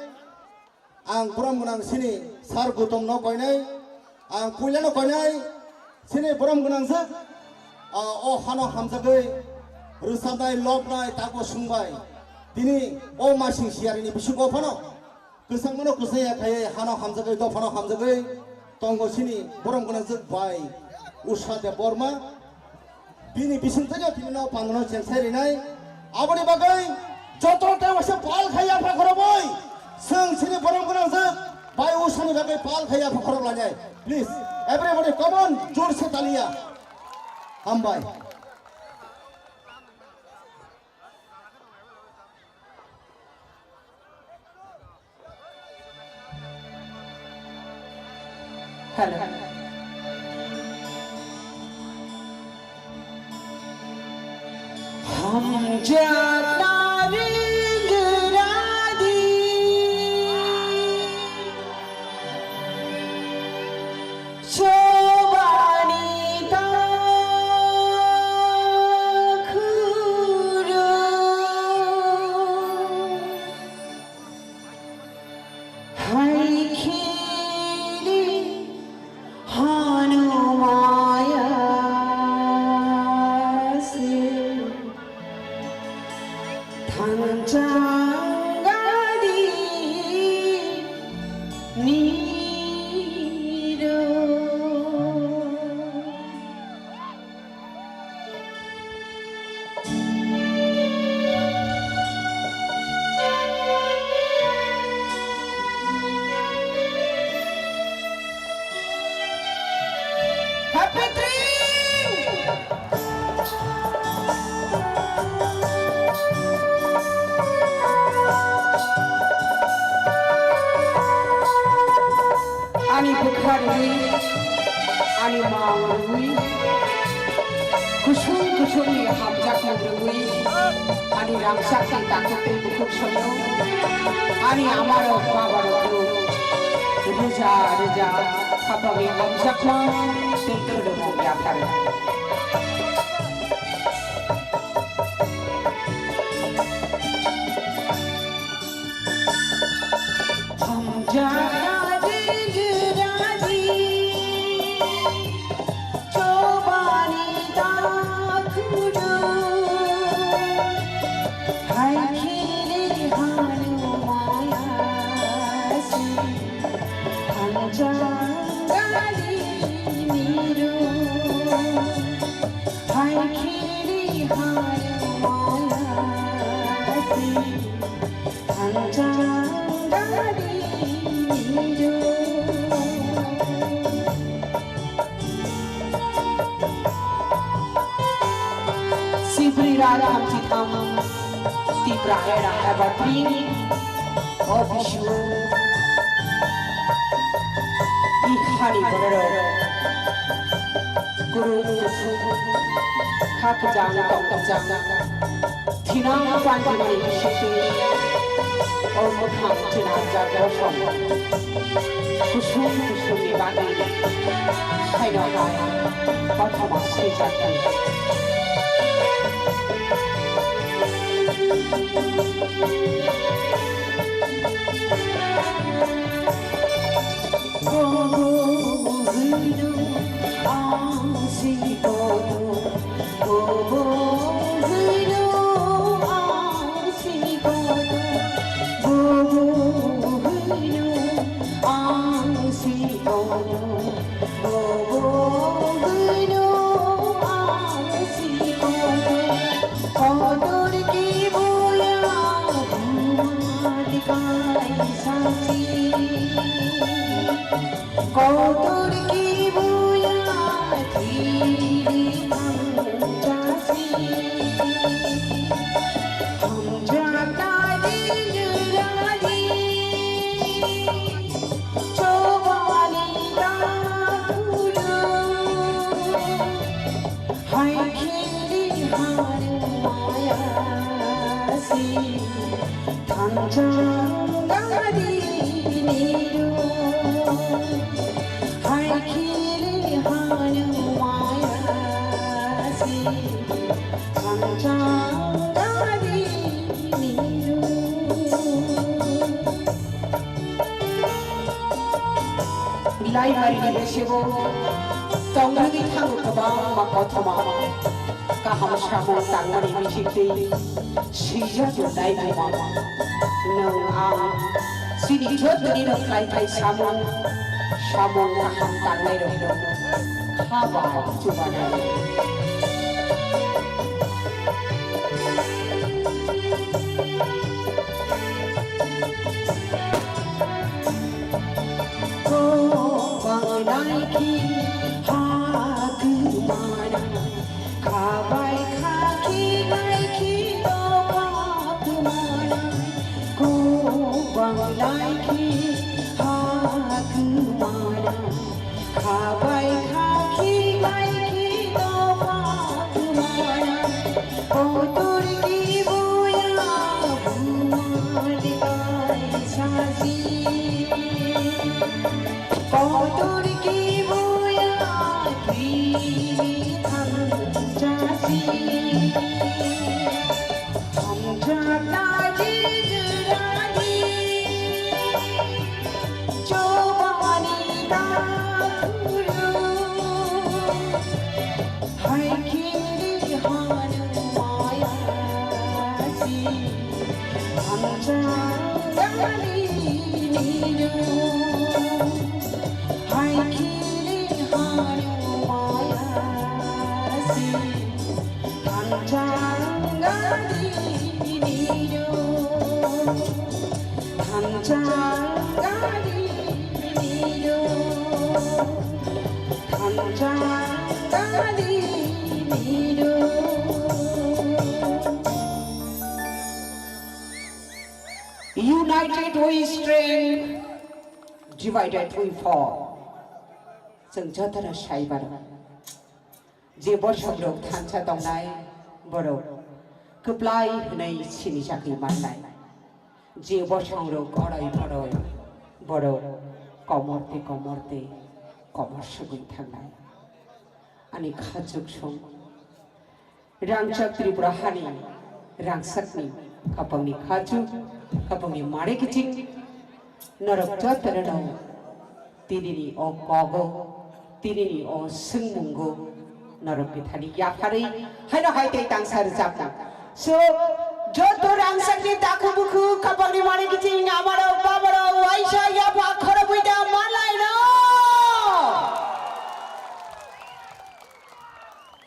Ang borom gwnang chini sir Gautam no koinai. Ang puilano koinai, chini borom gwnangjak, ah, o hano hamjagwi rwchapnai, lobnai, tago sungbai. Tini o masing siyarini bisingo phano kwchangmano kwchangya khaiwi hano hamjagwi, dophano hamjagwi tongo chini borom gwnangjak bai Usha Debbarma. Bini bisingtwi tini no pandano chengsai rinai. Aboni bagwi joto tei waisa pal khai yapha khoroboi. Chwng chini borom gwnangjak bai Ushani bagwi pal khai yapha khorob lainai. Please, everybody, come on, jor se taliya. Hambai. Hello. Hamjakna ring radi chobani ta khuro. Hai khili hanu maya se thanchang gadi niro. Happy dream! Ani bwkha rwui, ani mang rwui, kusung kusungni hamjakmung rwui, ani rangchakni takhuk tei bukhuk soino, ani amarok babarokno rwja rwja khapangni hamjakma tei khulumung yapharo. Hamjakma ring radi chobani ta khuro. Hai khili hanu maya se thanchang gadi niro. Hai khili hanu maya se thanchang gadi niro. Sibri rat hamsi tham Tipra era eba pring o bisu i hani borok kurung kusung kha kwchang tong kwchang. Thinang pantimani bisingtwi o mwkhang thinarjak bosom. Kusung kusungni bagwi haino hai kothoma swijak di. Bobo hwino ang si koto, bobo hwino ang si koto, bobo hwino ang si koto, bobo hwino ang si koto, kotor ki boya bhumati kaisa si. Kotor ki boya, thik Bilai mari ni besebo tongrwgwi thango kwbangma kothoma, kaham samung tangmani bisingtwi swijak rwnai buma. Nwng ang chini jotoni rok khlai thai samung, samung kaham tangnai rokno kha bai chubanai. Ko bangnai khi ha kwmana, kha bai kha khi nai khi doka kwmana. Ko bangnai khi ha kwmana, kha bai kha khi nai khi doka kwmana. Kotor ki buya bumali kai sasi. Kotor ki buya ki than sasi. Hamjata jijrani chobani kakuru. Hai khiri hanu maya si, hamsa gani niyo. Hai khiri hanu maya si, hamsa gani niyo. Hamsa gani niyo. United we strength, divided we fall. Chwng jotono sai mano. Je bosongrok thansa tongnai borok kwplai hwnwi sinijakwi mannai. Je bosongrok goroi boroi borok komor tei komor tei komor sugwi thangnai. Ani khachuk song rangchak Tripura hani rangchakni khapangni khachuk, khapangni mare kiching norok jotono no tinini o kogo, tinini o swngmungo norok bithani yapharwi haino hai tei tangsa rwchapna. So, joto rangchakni takhu bukhu khapangni mani kiching amarok bamarok waisa yapha khorobwi da manlaino.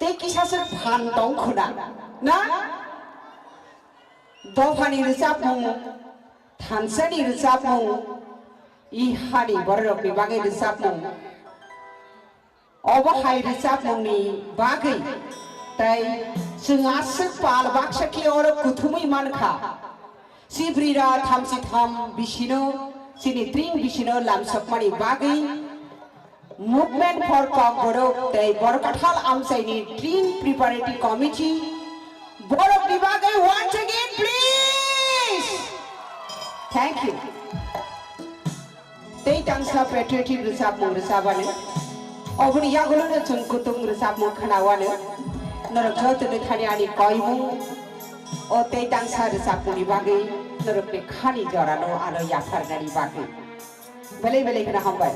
Tei kisa se phan tong khuna, na? Dophani rwchapmung, thansani rwchapmung, i hani bororokni bagwi rwchapmung. Obo hai rwchapmungni bagwi tei chwng aswk pal baksa khe oro kuthumwi mankha. Chibrira thamchi tham bisino, chini tring bisino lamsokmani bagwi Movement for Kokborok tei Borkathal Amchaini Team Preparatory Committee borokni bagwi once again please. Thank you. Tei tangsa patriotic rwchapmung rwchapani. Oboni yagulono chwng kutung rwchapmung khwnawani. Norok jotono thani ani koimung o tei tangsa rwchapmungni bagwi norokni khani jorano ano yapharnani bagwi. Belai belai kheno hambai.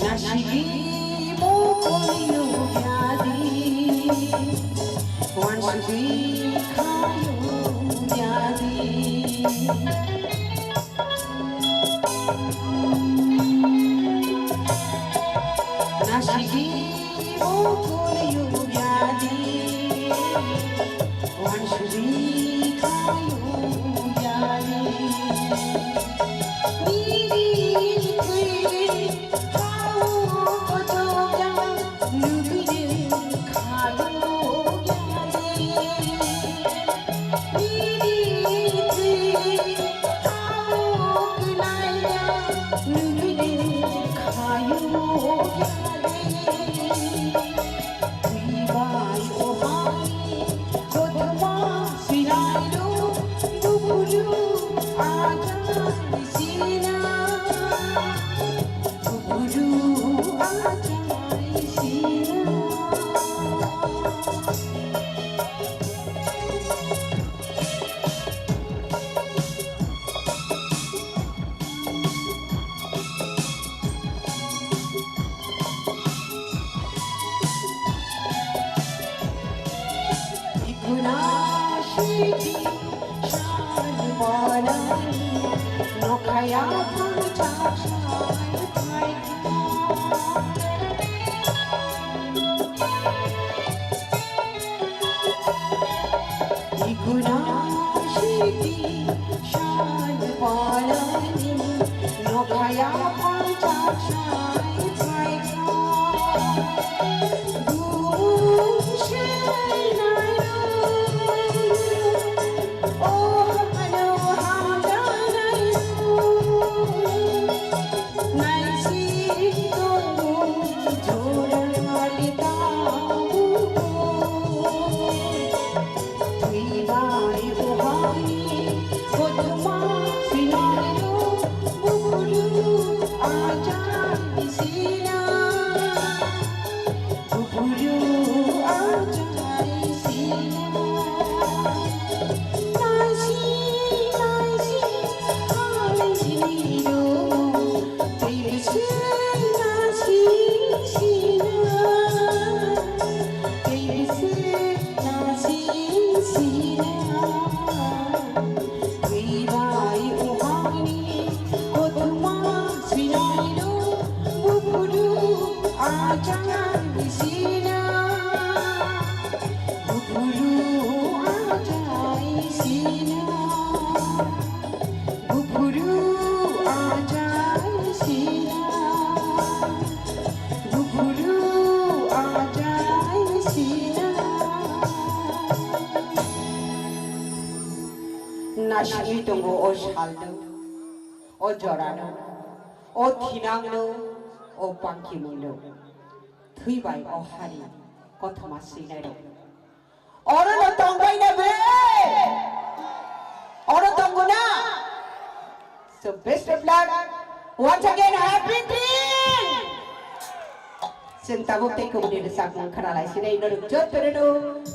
Nasigi mokol yugyadi, wansugwi khayo yadi. Nasigi mokol yugyadi, wansugwi khayo yadi. Nini kwi hao kotoka nugwi khayo yadi. Ikuna shiti shan palani nokhaya panchak shai paikha. Gum shai nayo, oh hano hamdanayo. Naisi tongo jora lita bubu. Twi bai buhai kothoma sinairo bubulu aja sina. Bubulu aja sina. Naisi, naisi, halai sinairo. Buphuru ajai sina, buphuru ajai sina. Nasigwi tongo o salno, o jorano, o thinangno, o pangkimungno. Thwi bai o hari kothoma swinairok. Oro no tongbai na bre? Oro tongo na? So best of luck. Once again, happy dream. Chwng tabuk tei kubuni rwchapmung khwnalai sinai norok jotono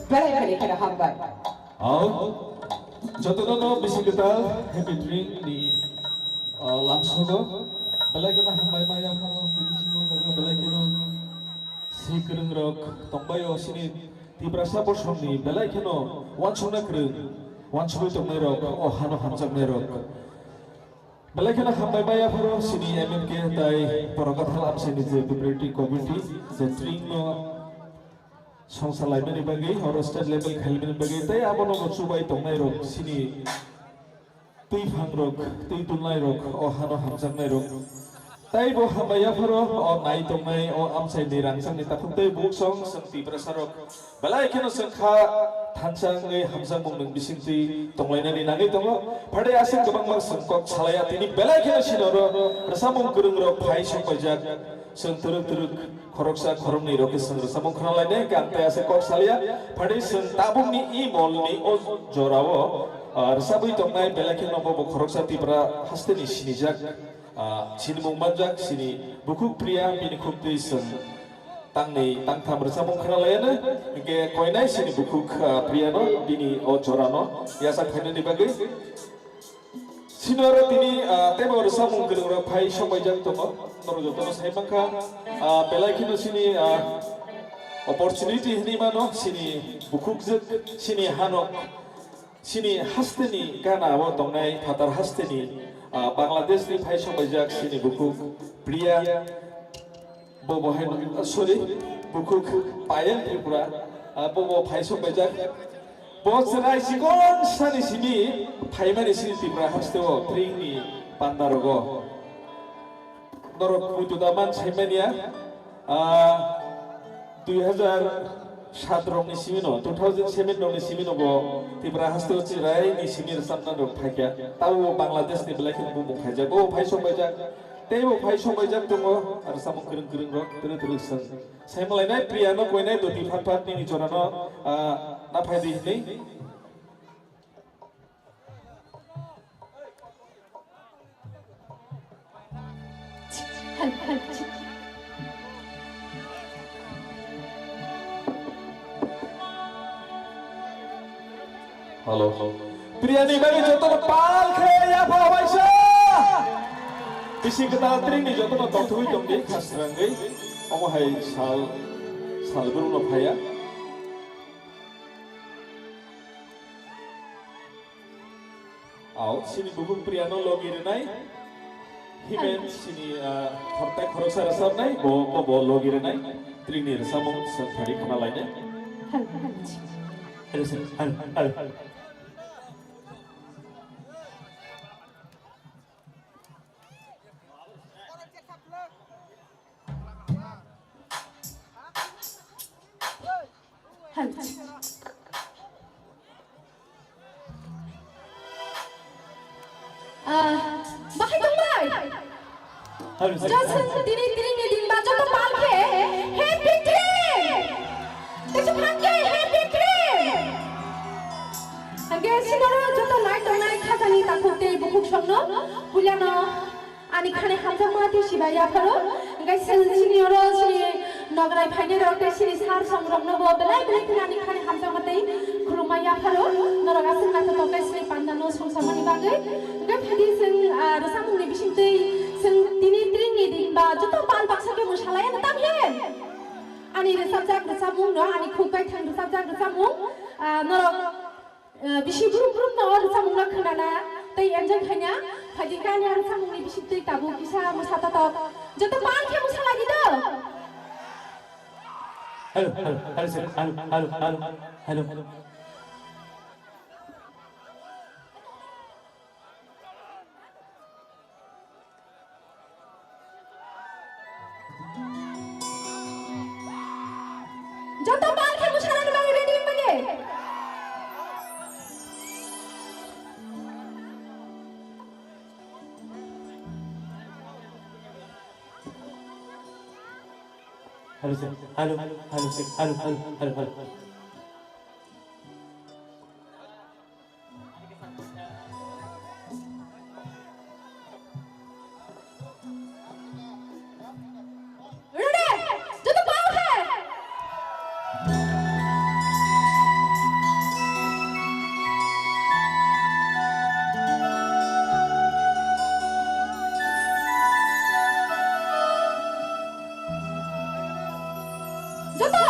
belai belai kheno hambai. Ang jotono no bisi kwtal happy dream ni, ah, lamsogo belai kheno hambai maya phano bisingo belai kheno si kwrwng rok tongbai o sini Tiprasa bosong ni belai kheno uansukna kwrwng, uansugwi tongnai rok, o hano hamjaknai rok. Belai kheno hambai maya phano sini M M K tai Porogathal amsini je preparatory committee je tring no songsa laimani bagwi, oro state level khaimani bagwi, tai abono bo chubai tongnai rok sini twi phangrok, twi tulnairok, o hano hamjaknairok. Tai bo hambai yapharo, o nai tongnai, o amchaini rangchakni takhuk tei buksong, chwng Tiprasarok. Belai kheno chwng kha, thansa wngwi hamjakmung nwng bisingtwi tonglainani nangwi tongo. Phade aswk kwbangma chwng kok salaiya, tini belai kheno sinoro rwchapmung kwrwngrok phai sokpaijak, chwng twrwk twrwk khoroksa khoroknwi rokhe chwng rwchapmung khwnalainai, hwnkhe ang tei aswk kok salaiya. Phade chwng tabukni i molni o jorao, ah, rwchapwi tongnai belai kheno bobo khoroksa Tripura hasteni sinijak, ah, sinimung manjak, sini bukhuk Priya, bini khuktwi chwng tangni tangtham rwchapmung khwnalaiano, hwnkhe koinai sini bukhuk, ah, Priyano bini o jorano yachak phainani bagwi. Sini oro tini, ah, teibo rwchapmung kwrwngrok phai sokpaijak tongo, norok jotono sai mankha, ah, belai kheno sini, ah, opportunity hinwi mano, sini bukhukjwk, sini hanok, sini hasteni gana o tongnai phatar hasteni, ah, Bangladesh ni phai sokpaijak sini bukhuk Priya, bo bo hai, ah, sorry, bukhuk Payal Tripura, ah, bo bo phai sokpaijak. Bo chwrai chikon sani simi phaimani sini Tripura haste o tring ni panda rogo. Norok muitu da man saimania, ah, dui hajar sat rokni simino, two thousand seven rokni simino bo Tripura haste o chwrai ni simi rwchapna rok phaikha. Tabo bo Bangladesh ni belai kheno bumung khaijak. Bo phai sokpaijak, tei bo phai sokpaijak tongo, rwchapmung kwrwng kwrwng rok, twrwk twrwk chwng. Saimalainai Priya no koinai doti phat phat nini jorano, ah, na phai di hinwi. Hello. Priyani bagwi jotono pal khe yapha waisa. Bisi kwtal tringni jotono tongthogwi tongdi khasrangwi. Omo hai sal, sal brumno phaiya. Au, sini bukhuk Priyano logi rwnai. Himen sini, ah, khoroksa rwchapnai, bo, bo, bo logi rwnai. Tringni rwchapmung chwng phari khna lainai. Hello, sir. Hello, hello. Hello. Ah, bahai tongbai? Hello, sir. Johnson, tini, tini ni din ba joto pal khe happy trip. Tesu phang khe happy trip. Hingke sinoro joto nai tongnai khajani takhuk tei bukhuk songno puilano ani khani hamjakma tei sibai yapharo. Hingke sini oro sini nograi phainai rok tei sini sar song rokno bo belai belai kheno ani khani hamjakma tei khulumma yapharo. Norok aswk naithotok khe sini pandano songsamani bagwi. Hingke phaidi chwng, ah, rwchapmungni bisingtwi chwng tini tringni din ba joto pal baksa khe mwsalai ano tamhin. Ani rwchapjak rwchapmung no, ani khuk kaithang rwchapjak rwchapmung, ah, norok, ah, bisi brum brum no rwchapmung no khwnana tei enjoy khaina phaidi kanya rwchapmung ni bisingtwi tabuk kisa mwsa tatok joto pal khe mwsa lagi do. Hello, hello, hello, sir. Hello, hello, hello, hello. Joto pal khe mwsanani bagwi ready wngmani. Hello, sir. Hello, hello, sir. Hello, hello, hello, hello. Ready? Joto pal khe. Joto.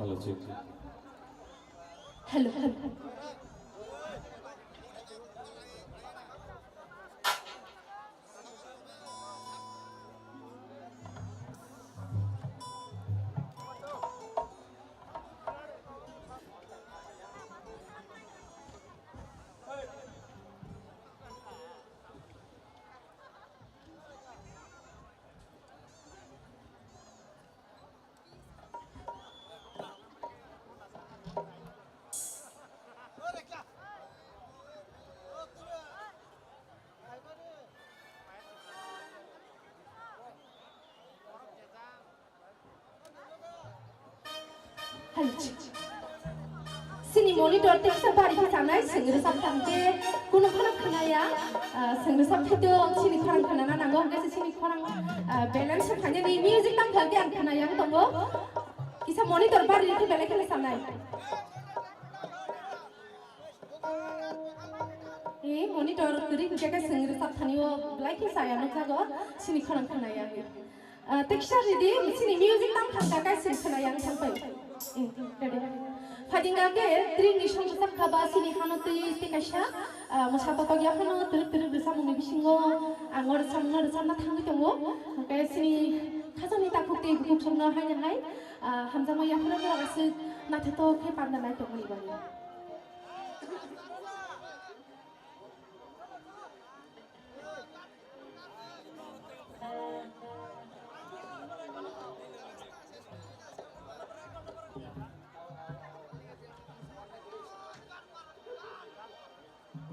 Hello, check. Hello, hello. Hello. Sini monitor teksa bari khe sanai, sengri sak tangke, kuno khorang khanaya, ah, sengri sak khe to sini khorang khanana nango, hingke sini khorang, ah, balance khanani music tang khalke ang khanaya ang tongo. Kisa monitor bari khe belai khe sanai. Eh, monitor kwrwi hwnkhe khe sengri sak thani o belai khe saya nukjago, sini khorang khanaya. Ah, teksa ridi, sini music tang thangka kai sini khwnaya ang thangpai. Eh, ready. Phadinga ke tring ni song sak khaba sini hano twi twi kaisa, ah, mosa totok ya phano twrwk twrwk rwsa mungni bisingo ang o rwsa mungno rwsa na thangwi tongo. Hwnkhe sini khasani takhuk tei bukhuk songno hai hai, ah, hamjakma ya phano aswk naithotok khe panda nai tongmani bagwi. Joto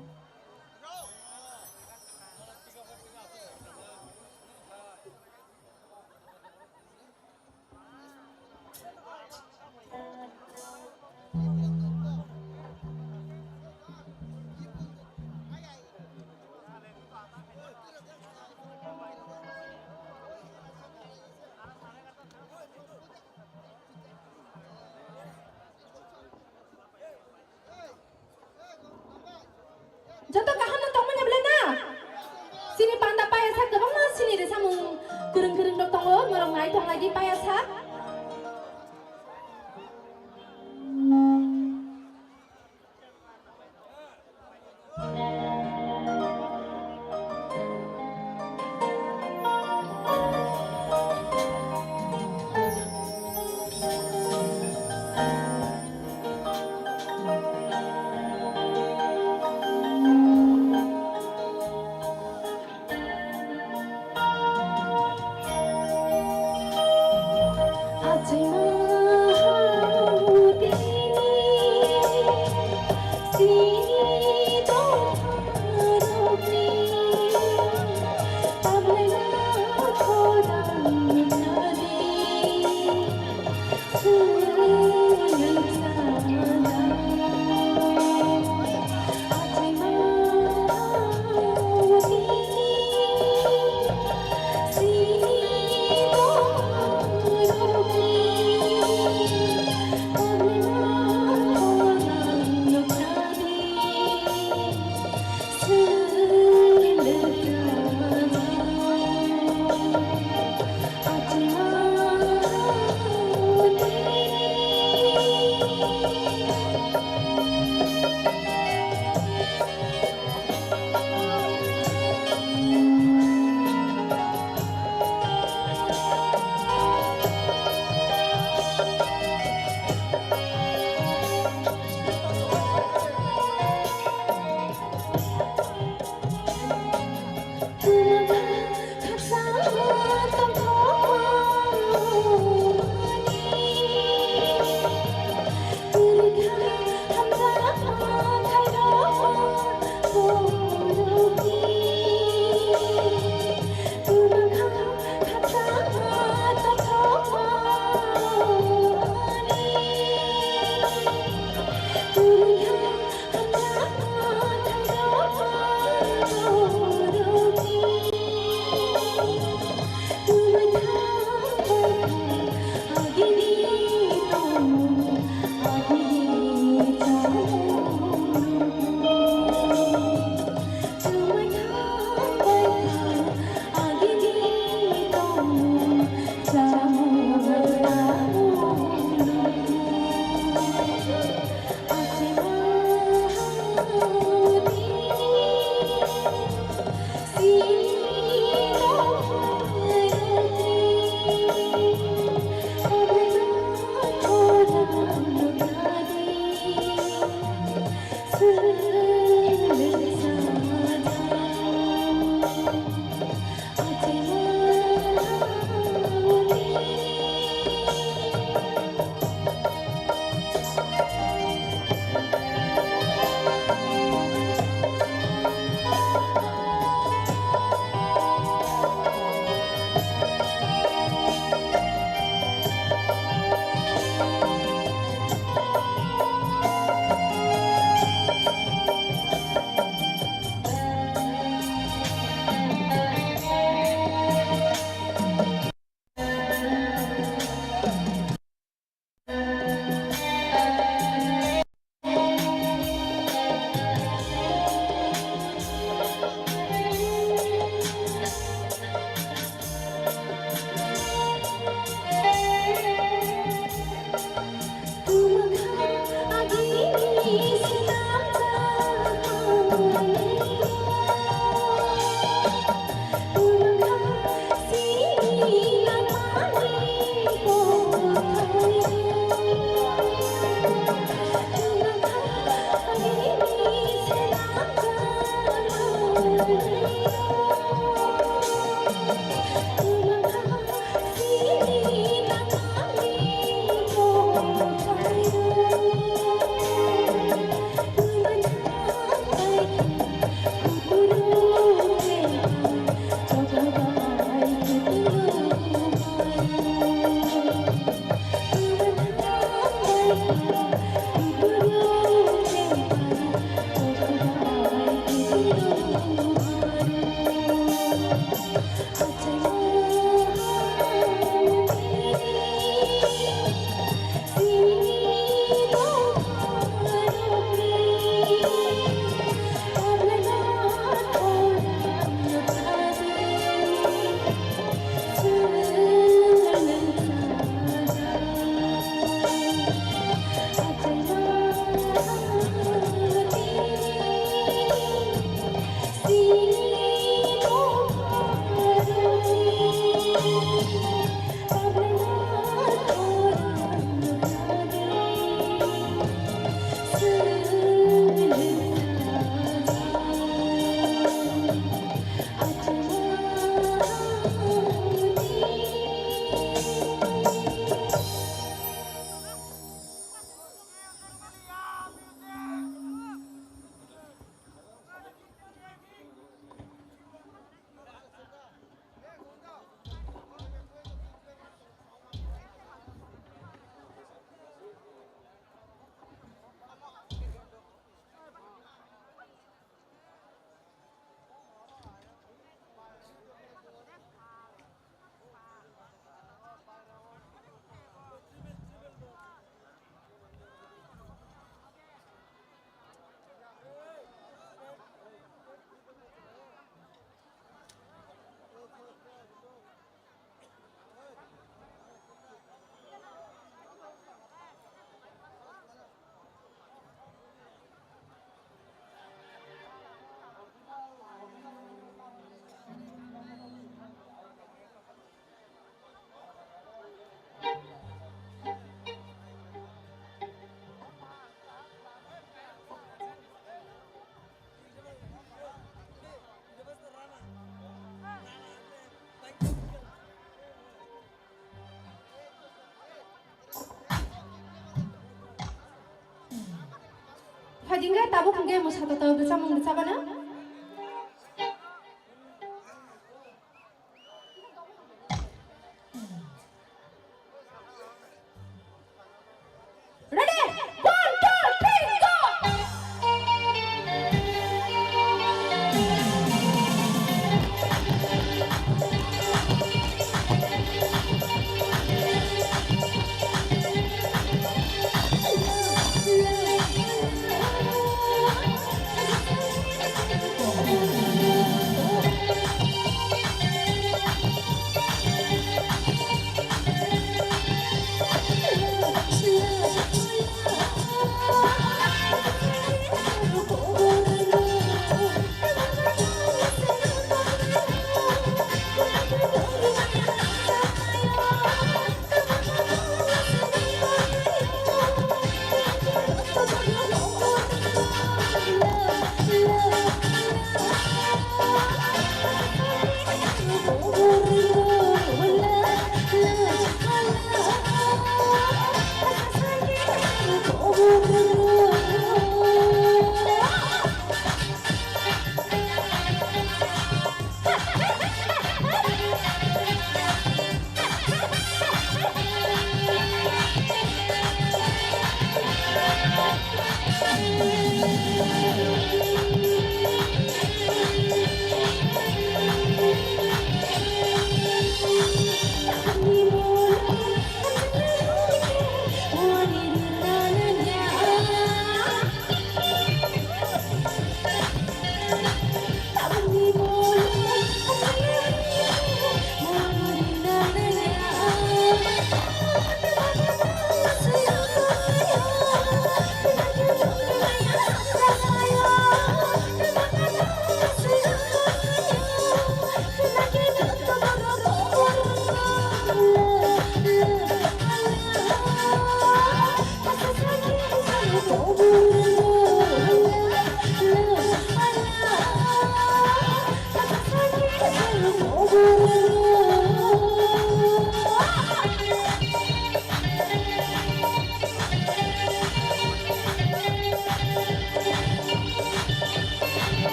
kaham no tongmani bwle na? Sini panda payasa kwbangma sini rwchapmung kwrwng kwrwng rok tongo, norok nai tong lai di payasa. Dingga tabuk hingke mwsa totok rwchapmung rwchapano. Ready? One, two, three, go!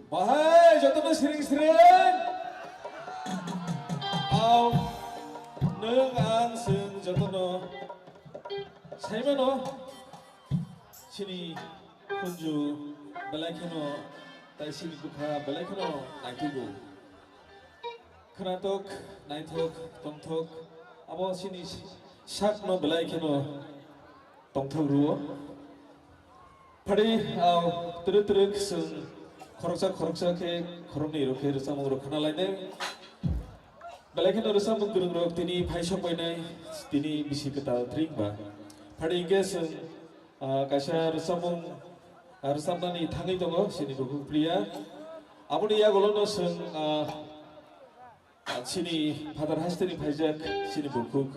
Bahai jotono siring siring. Aw, nwng ang chwng jotono saimano chini khunju belai kheno tai chini bwkha belai kheno naitugwi. Khwnathok, naithok, tongthok, abo chini sakno belai kheno tongthok rwo. Phadi, ah, twrwk twrwk chwng khoroksa khoroksa khe khoroknwi rok khe rwchapmung rok khna lainai. Belai kheno rwchapmung kwrwng rok tini phai sok bainai, tini bisi kwtal tring ba. Phadi hinkhe chwng, ah, kaisa rwchapmung Rwchapnani thangwi tongo chini bukhuk Priya. Aboni yagulono chwng, ah, ah, chini Phatar hasteni phaijak chini bukhuk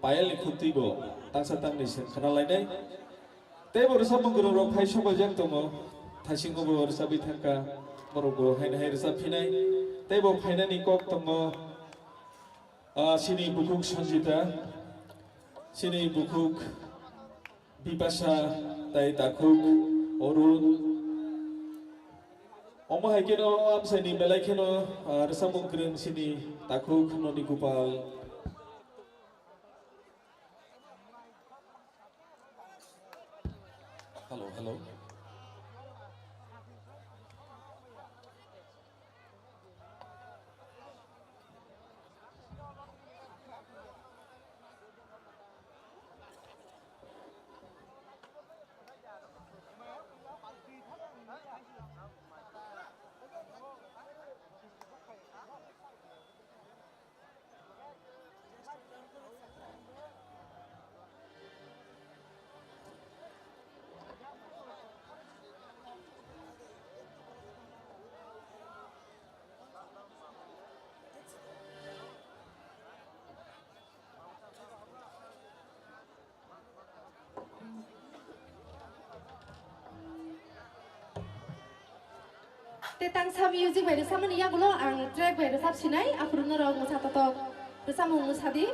Payalni khutwi bo tangsa tangni chwng khna lainai. Tei bo rwchapmung kwrwng rok phai sobaijak tongo, thaisingo bo rwchapwi thangkha, borok bo haino hai rwchap phinai. Tei bo phainani kok tongo, ah, chini bukhuk Sanjita, chini bukhuk Bipasha, tei takhuk Arun. Omo hai kheno amchaini belai kheno, ah, rwchapmung kwrwng chini takhuk Noni Gopal. Hello, hello. Tei tangsa music bai rwchapmani yagulo ang track bai rwchap sinai, aphuru norok mwsa totok rwchapmung mwsa di.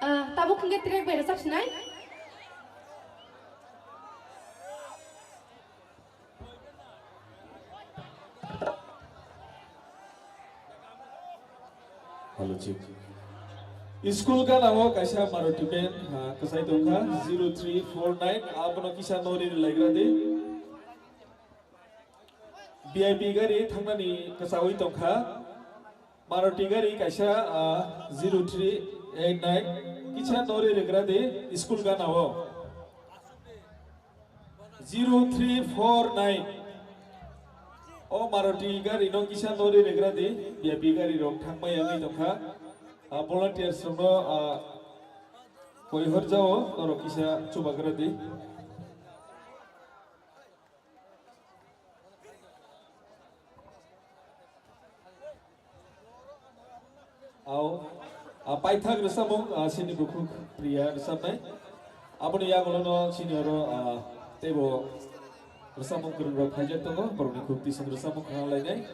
Ah, tabuk hwnkhe track bai rwchapsinai. Hello, check. School gana o kaisa Maruti van, ha, kwchai tongkha, zero three four nine, abono kisa nori rwlaigra di. V I P gari thangnani kwchaui tongkha. Maruti gari kaisa, ah, zero three eight nine, kisa nori rwgra di school gana o. Zero three four nine. O Maruti gari no kisa nori rwgra di, V I P gari rok thangmaya wngwi tongkha. Ah, volunteers rok no, ah, koi horjao, norok kisa chubagra di. Au, ah, paithak rwchapmung, ah, chini bukhuk Priya rwchapnai. Aboni yagulono chini oro, ah, teibo rwchapmung kwrwng rok phaijak tongo, borokni khuk tising rwchapmung khna lainai.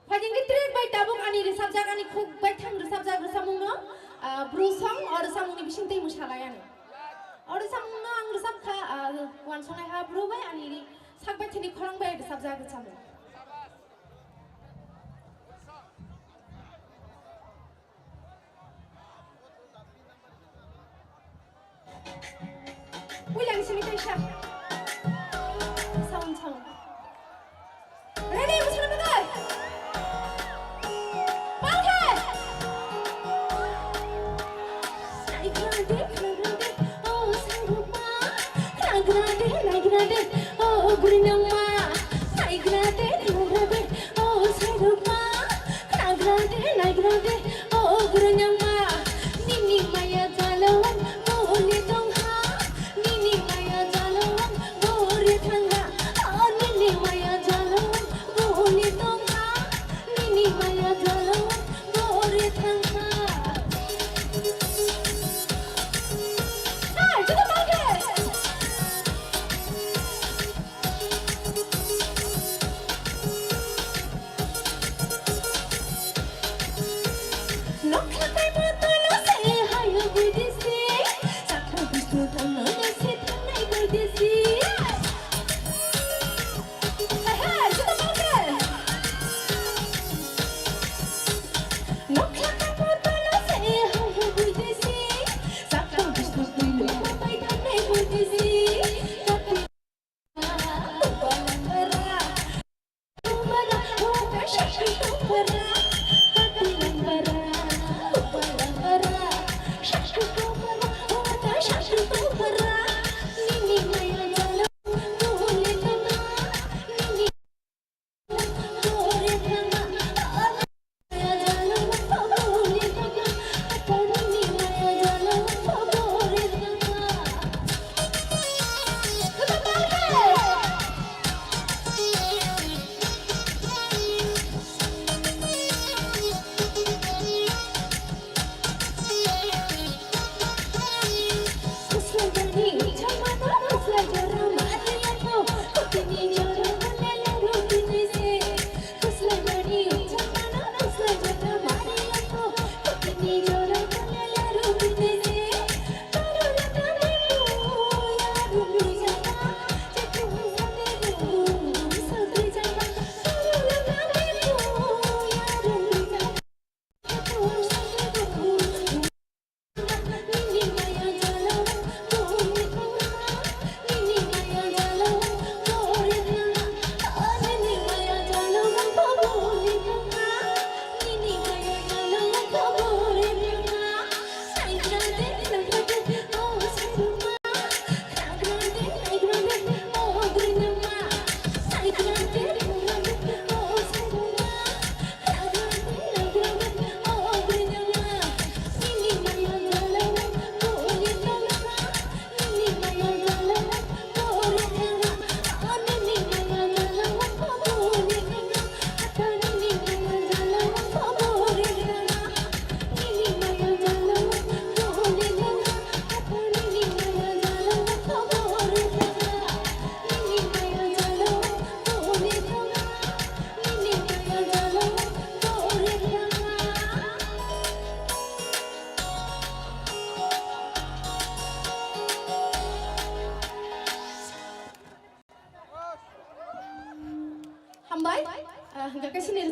Phaidi hwnkhe track bai tabuk ani rwchapjak, ani khuk baithang rwchapjak rwchapmungno, ah, bru song, o rwchapmungni bising tei mwsalai ani. O rwchapmungno ang rwchapkha, ah, uansuknai ha bru bai ani sak baithangni khorang bai rwchapjak rwchapmung. Puilani simi kaisa. Sound, sound. Ready, bwswk nang nai? Pal khe. Naigra de, naigra de, oh, sairukma. Naigra de, naigra de, oh, grinangma. Naigra de, naigra de, oh, sairukma. Naigra de, naigra de, oh, grinangma. Nini maya jalo, mole tongha. Nini maya jalo,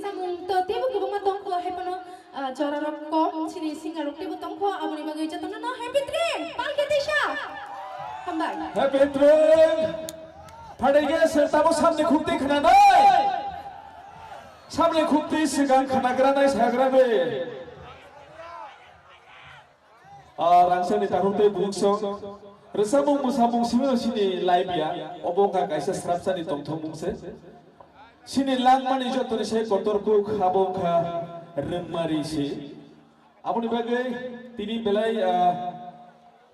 Samung to teibo kwbangma tongkho, hai phano, ah, jorarok kom, chini singerrok teibo tongkho, aboni bagwi jotono no happy train, pal khe teisa. Hambai. Happy train! Phaidi khe se tamo samni khukti khwnanai. Samni khukti swkang khwnagranai sagranai. Ah, rangchakni takhuk tei bukhuk song. Rwchapmung mwsamung simi sini live ya. Obo wngkha kaisa srapsani tongthokmung se. Sini langmani jotoni sai kotor kuk abo wngkha rwngmari se. Aboni bagwi tini belai, ah,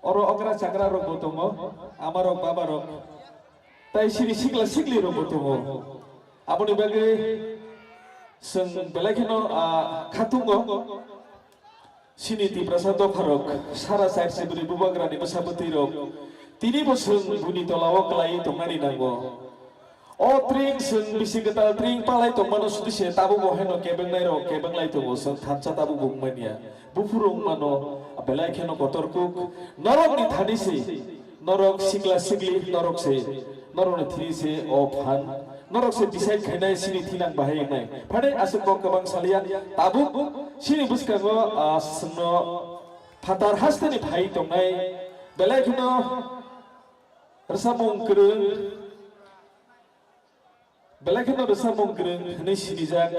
oro okra chakra rok bo tongo, ama rok baba rok. Tai sini sikla sikli rok bo tongo. Aboni bagwi chwng belai kheno, ah, khatungo. Chini Tiprasa dopharok, sara char sibri bubagrani bwsa bwtwirok, tini bo chwng buini tolao kwlaiwi tongnani nango. O tring chwng bisi kwtal tring palai tongmano sudi se tabuk bo haino kebengnairok kebenglai tongo, chwng thansa tabuk bo wngmania. Buphuru wngmano belai kheno kotor kuk, norokni thani se. Norok sikla sikli norok se, norokni thini se o phan, norok se decide khainai sini thinang bahai wngnai. Phani aswk kok kwbang salia, tabuk sini bwskango, ah, chwngno phatar hasteni phai tongnai, belai kheno rwchapmung kwrwng, belai kheno rwchapmung kwrwng hwnwi sinijak,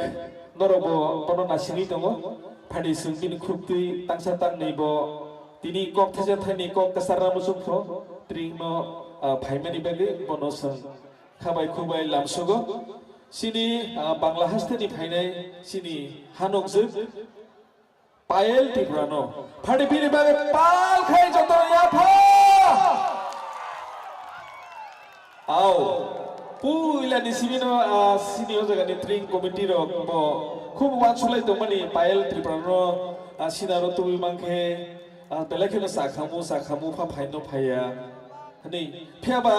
norok bo bono naisingwi tongo. Phani chwng bini khuk twi tangsa tangnwi bo tini kok thaisa thaini kok kwcharna muchung pho, tringno, ah, phaimani bagwi bono chwng khabai khubai lamsugo. Chini, ah, Bangla hasteni phainai chini hanokjwk. Payel Tripura no. Phani bini bagwi pal khai joto yapha. Au. Puila ni simi no, ah, sini o jaga ni tring committee rok bo khub wansulai tongmani Payel Tripura no, ah, sina ro tubui mankhe, ah, belai kheno sakhamu, sakhamu pha phai no phaiya. Hani, phiya ba,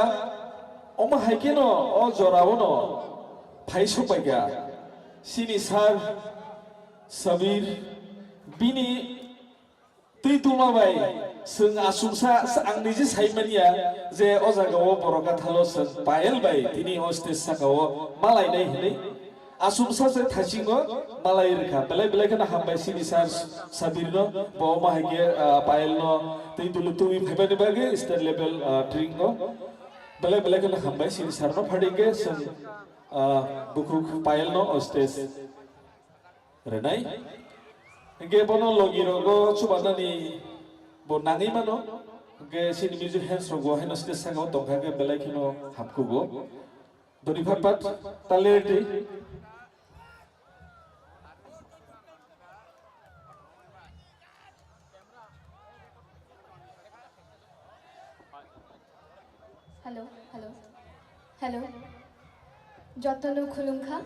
omo hai kheno o jora o no phai sok pai kha. Sini sir Sabir, bini twi tuma bai, chwng aswksa, ang niji sai manya je o jaga o borok gathalo chwng Payel bai tini o stage saka o malainai hinwi. Aswksa se thaisingo malai rwkha. Belai belai kheno hambai sini sir Sabir no, bo omo hai khe, ah, Payel no twi dulu twi phaibani bagwi state level, ah, tring o. Belai belai kheno hambai sini sir no, phadi khe chwng, ah, bukhuk Payel no o stage rwnai. Hingke bono logi rogo chubanani bo nangwi mano. Hingke sini music hands rogo haino stage saka o tongkha khe belai kheno hapkugo. Dori phat phat talerdi. Hello, hello, hello. Jotono khulumkha.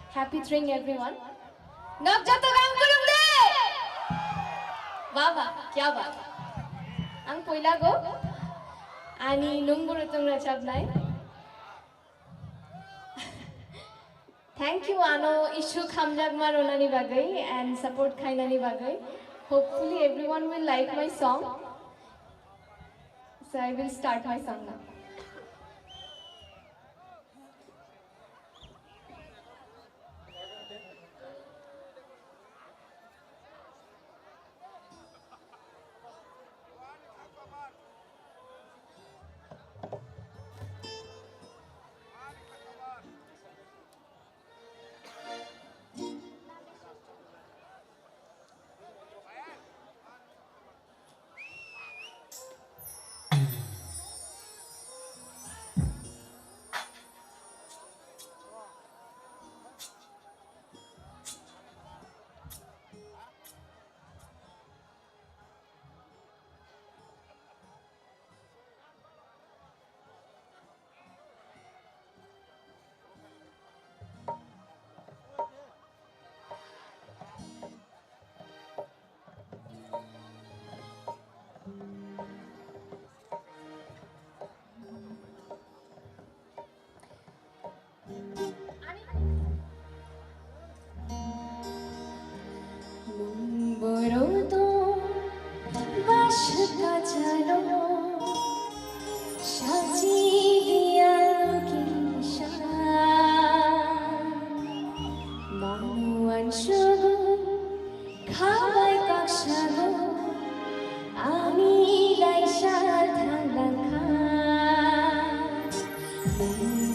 Happy Tring everyone. Nok joto gang khulumde. Wah, wah, kya baat. Ang poila go. Ani nung buru tung rachab nai. Thank you, ano issue khamjakma ronani bagwi and support khainani bagwi. Hopefully everyone will like my song. So I will start my song now. Wansugo, khabai koksago, ani laisa thanglang kha.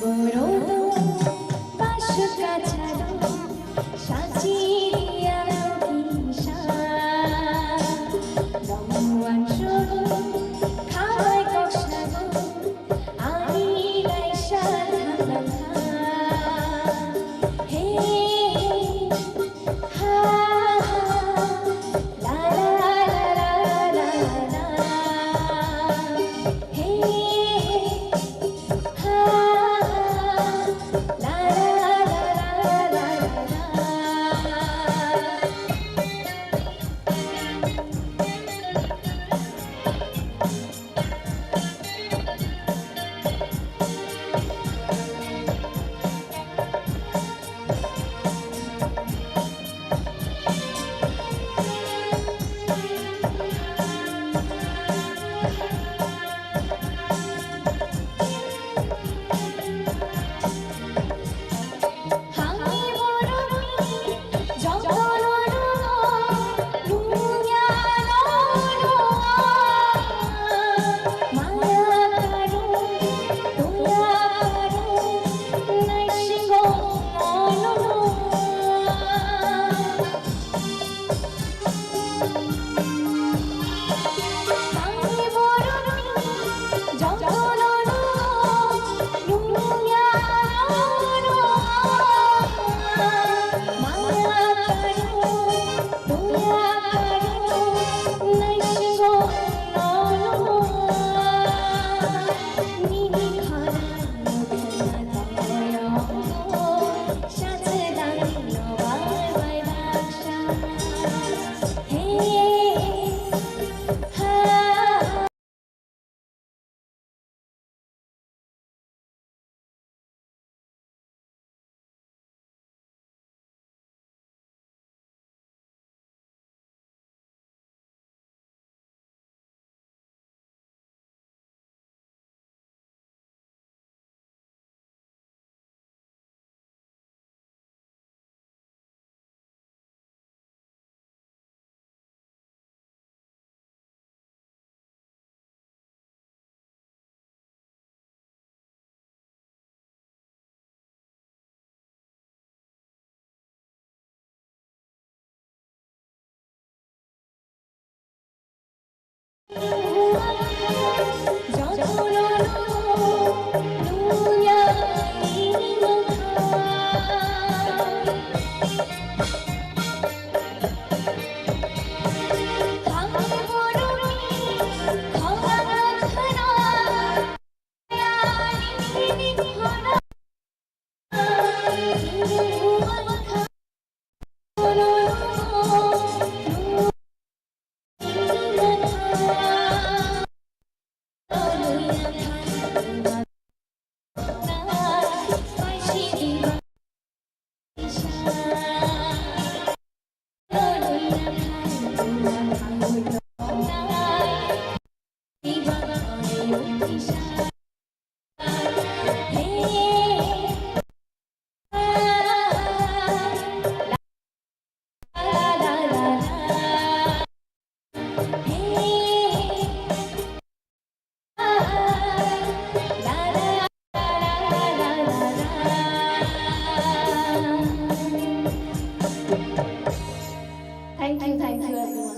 Boro do, basuk kachalo, sachi dia kisa. Wansugo, khabai koksago, Thank you, thank you, everyone.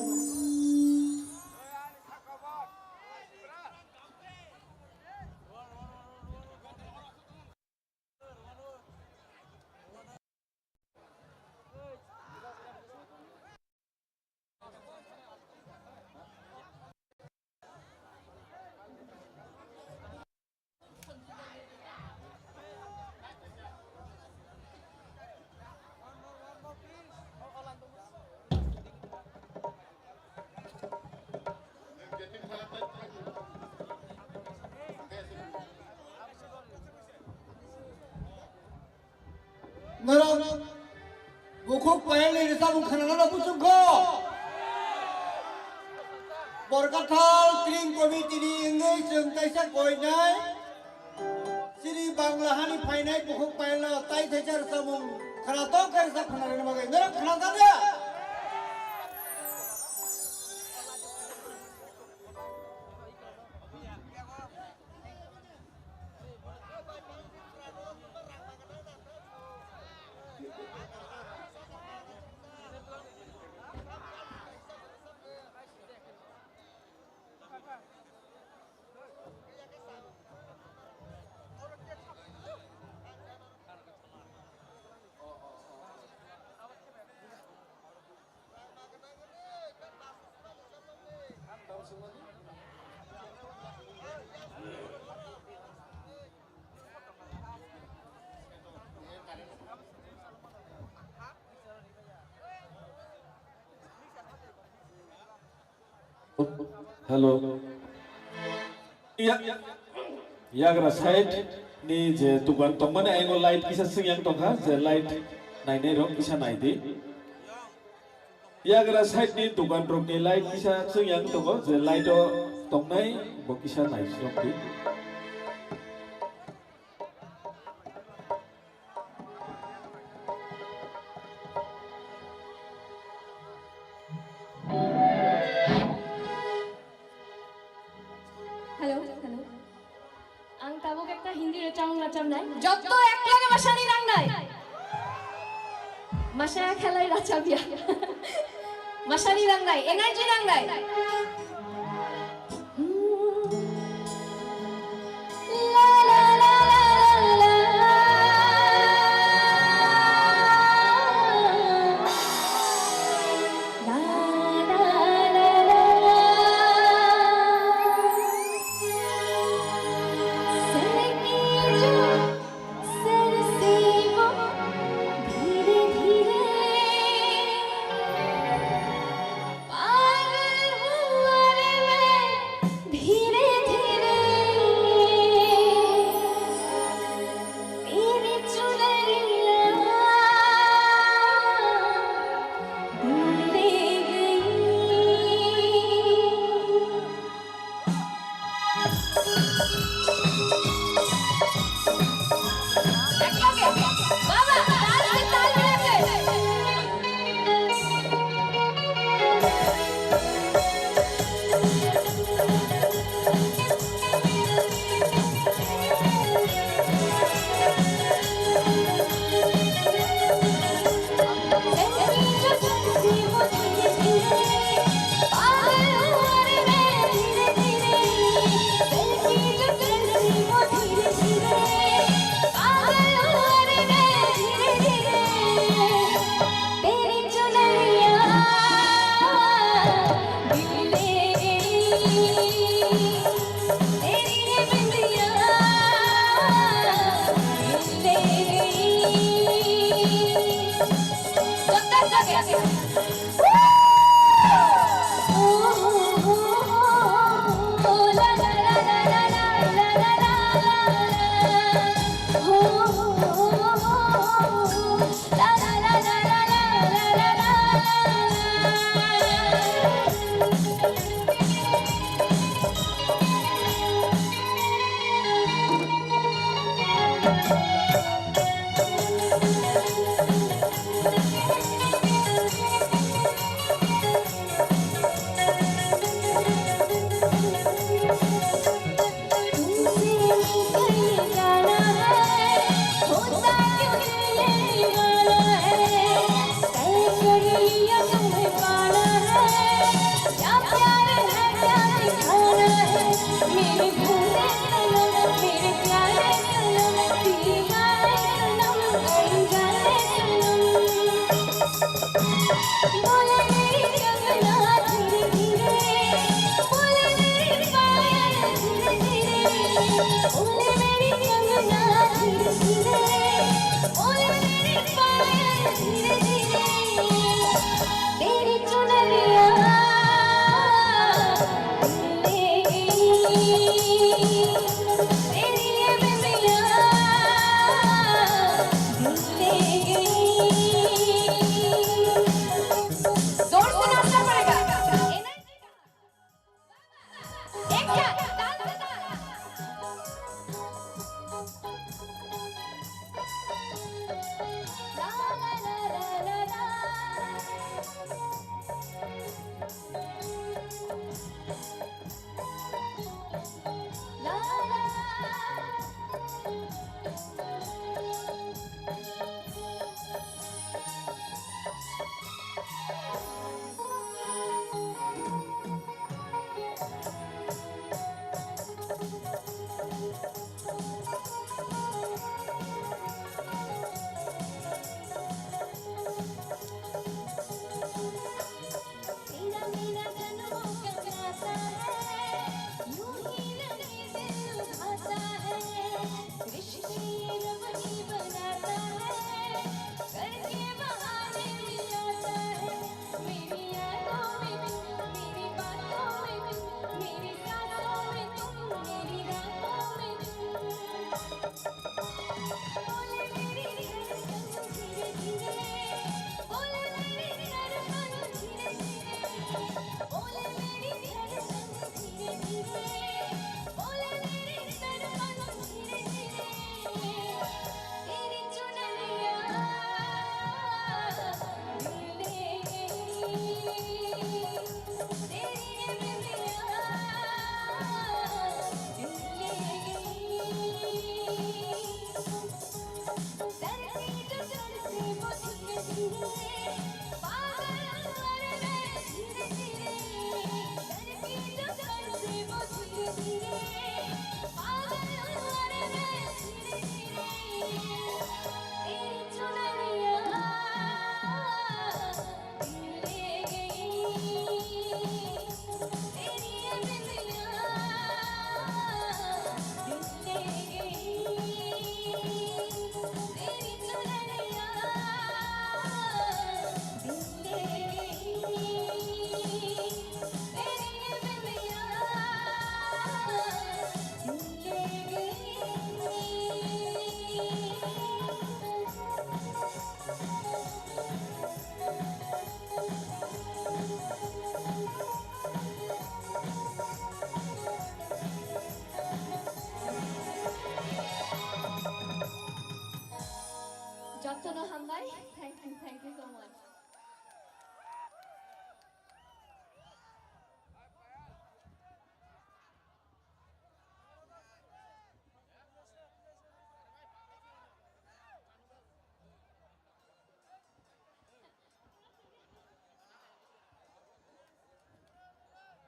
Norok bukhuk payalni rwchapmung khwnanano buchukgo. Borkathal Tring Committee ni wngwi chwng kaisa koinai chini Bangla hani phainai bukhuk payalno tai thaisa rwchapmung khwnatok khe rwchap khwnarwna bagwi norok Hello. Ya, yagra side ni je dukan tongmani ayongo light kisa swngyang tongkha, je light nainai rok kisa naidi. Yagra side ni dukan rok ni light kisa swngyang tongo, je light o tongnai bo kisa naisok di. Hello, hello. Ang tabuk ekta Hindi rachapmung rachapnai. Jotto ek loge masani rangnai. Masaya khelai rachapya. Masani rangnai, energy rangnai. Sir से वो धीरे धीरे पागल हुआ रे मैं धीरे धीरे। तेरी चुनरिया ले गई।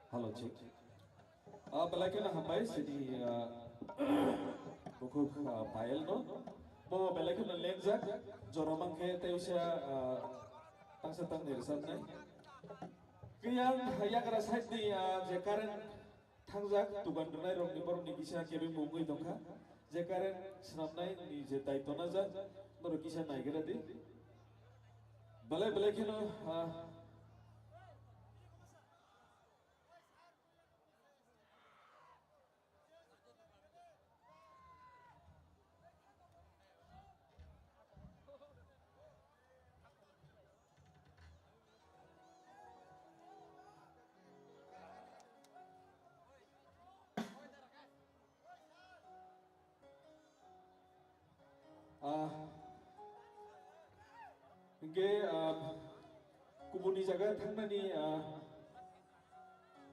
Hello, check. Ah, belai kheno hambai sini, ah, bukhuk, ah, Payel no. Bo belai kheno lengjak, jora mankhe tei usia, ah, tangsa tangni rwchapnai. Kiyang yagra side ni, ah, je current thangjak, dukan rwnai rokni borokni kisa kebeng bo wngwi tongkha. Je current swnamnai ni je daitona jak, norok kisa naigra di. Belai belai kheno, ah, Ah, hingke, ah, kubuni jaga thangnani, ah,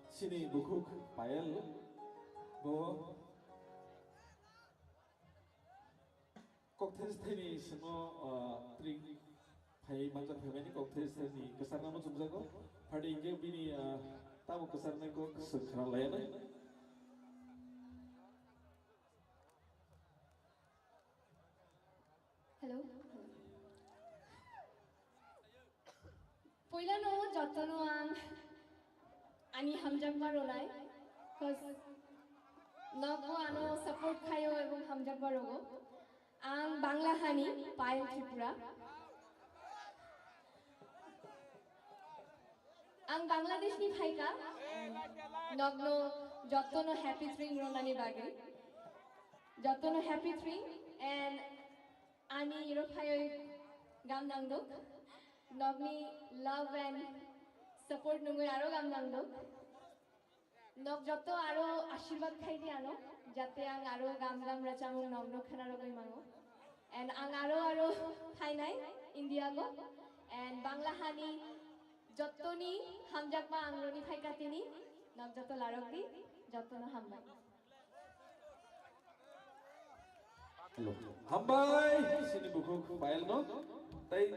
sini bukhuk Payel bo kokthai thaini simo, ah, tring phai manjak phaimani kokthai thaini kwchar namo chumjago. Phadi hingke bini, ah, tamo kwchar nai kok swk khna laiya nai. Hello. Puilano jotono ang ani hamjakma rwnai, 'cause nogo ano support khaio ebong hamjakma rogo. Ang Bangla hani, Payel Tripura. Ang Bangladesh ni phaika, nokno jotono happy tring rwnani bagwi. Jotono happy tring and ani iro phaiwi gam nangduk. Nokni love and support nungwi aro gam nangduk. Nok joto aro ashirbad khai di ano, jate ang aro gam gam rwchapmung nokno khna rwgwi mango. And ang aro aro phainai India go. And Bangla hani jotoni hamjakma ang roni phaika tini, nok joto larok di, jotono hambai. Hello. Hambai, sini bukhuk Payel no. Tai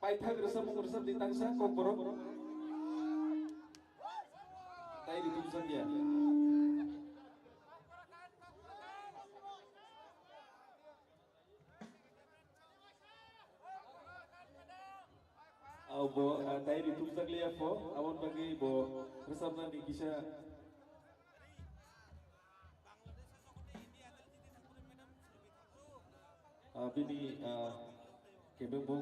Paithak rwchapmung rwchap di tangsa kokborok. Tai ri tumjak ya. Abo, ah, tai ri tumjak liya pho, aboni bagwi bo rwchapnani kisa. Ah, bini, ah, kebeng bung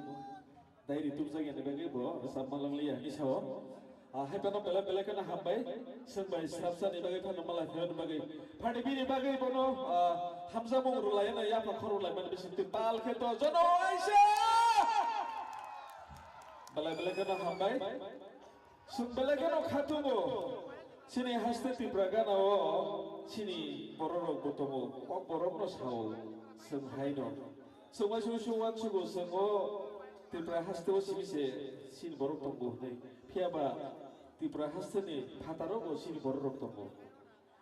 dai ri tubjak yani bagwi bo rwchapma langliya hini sao. Ah, hai phano belai belai kheno hambai. Chwng bai swrapsa ni bagwi phano malai pheno bagwi. Phani bini bagwi bono, ah, hamjakmung rwlai no yapha khor rwlai mani bising twi pal khe to jono aisa. Belai belai kheno hambai. Chwng belai kheno kha tongo. Chini haste Tipra gana o chini borok rok bo tongo. Kok borok no sao chwng hai no. Chwng bai chwng chwng uansugo chwng o Tipra haste o simi se chini borok tongo hinwi. Phiya ba Tipra haste ni phataro bo chini borok rok tongo.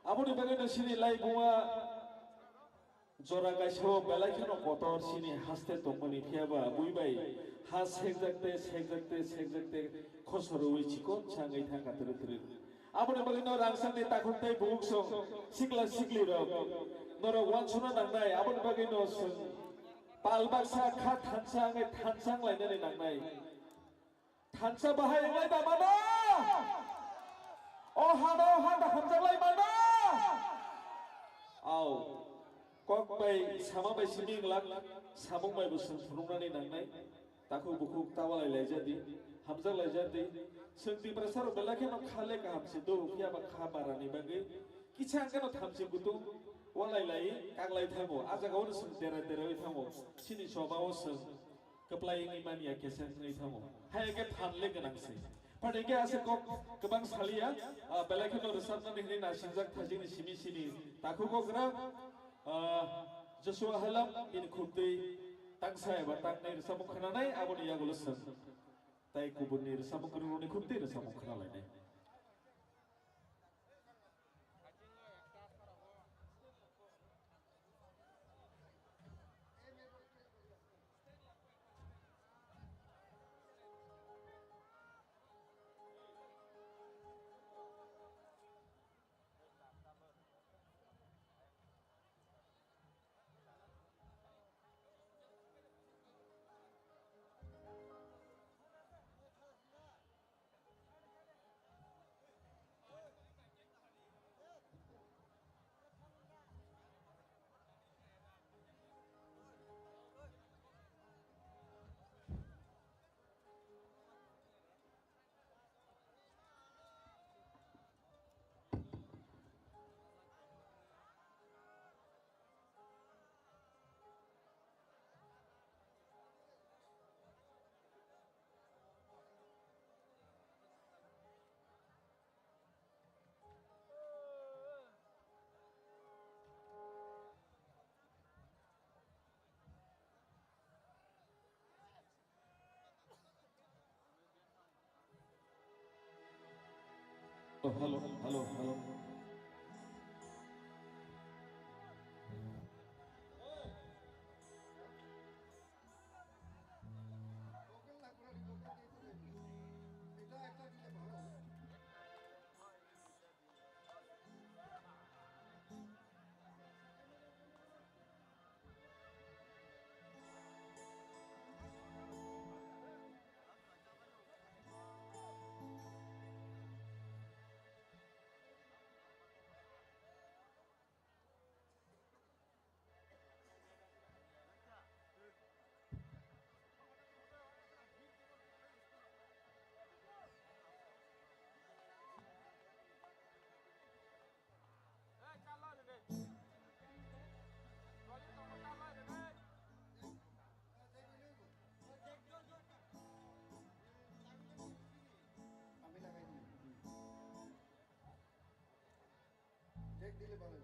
Aboni bagwi no chini laibuma Jora kaisa o belai kheno kotor chini haste tongmani phiya ba bui bai ha sekjak te, sekjak te, sekjak te khosor rwi chikon sa wngwi thangkha twrwk twrwk. Aboni bagwi no rangchak ni takhuk tei bukhuk song sikla sikli rok norok uansukna nangnai, aboni bagwi no chwng pal baksa kha thansa wngwi thansa wng lainani nangnai. Thansa bahai wnglai da mano? O hano handa hamjaklai mano? Au. Kok bai sama bai simi wnglak, samung bai bo chwng phunuknani nangnai. Takhuk bukhuk ta walai laijadi, hamjak laijadi. Chwng Tiprasa rok belai kheno kha le kaham se do, phiya ba kha bara ni bagwi kisa hwnkhe no thamchi kutung walai lai kaklai thango. A jaga o no chwng dera dera wi thango. Chini choba o chwng kwplai wngwi manya kesa wngwi thango. Hai khe phan le gwnang se. Phano hwnkhe aswk kok kwbang saliya, ah, belai kheno rwchapnani hwnwi naisingjakha chini simi sini takhuk okra, ah, Joshua Halam bini khuk twi tangsa eba tangnai rwchapmung khwnanai, aboni yagulo chwng tai kubunni rwchapmung kwrwngni khuk twi rwchapmung khwnalainai. Hello, hello, hello. Jack dile bhalo.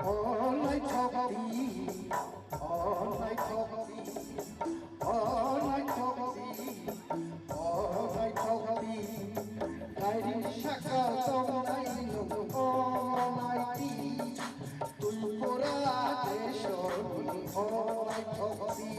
O naithok di, o naithok di, o naithok di, o naithok di. Kairing saka tongnai nwng o naidi, Tripura desoni o naithok di.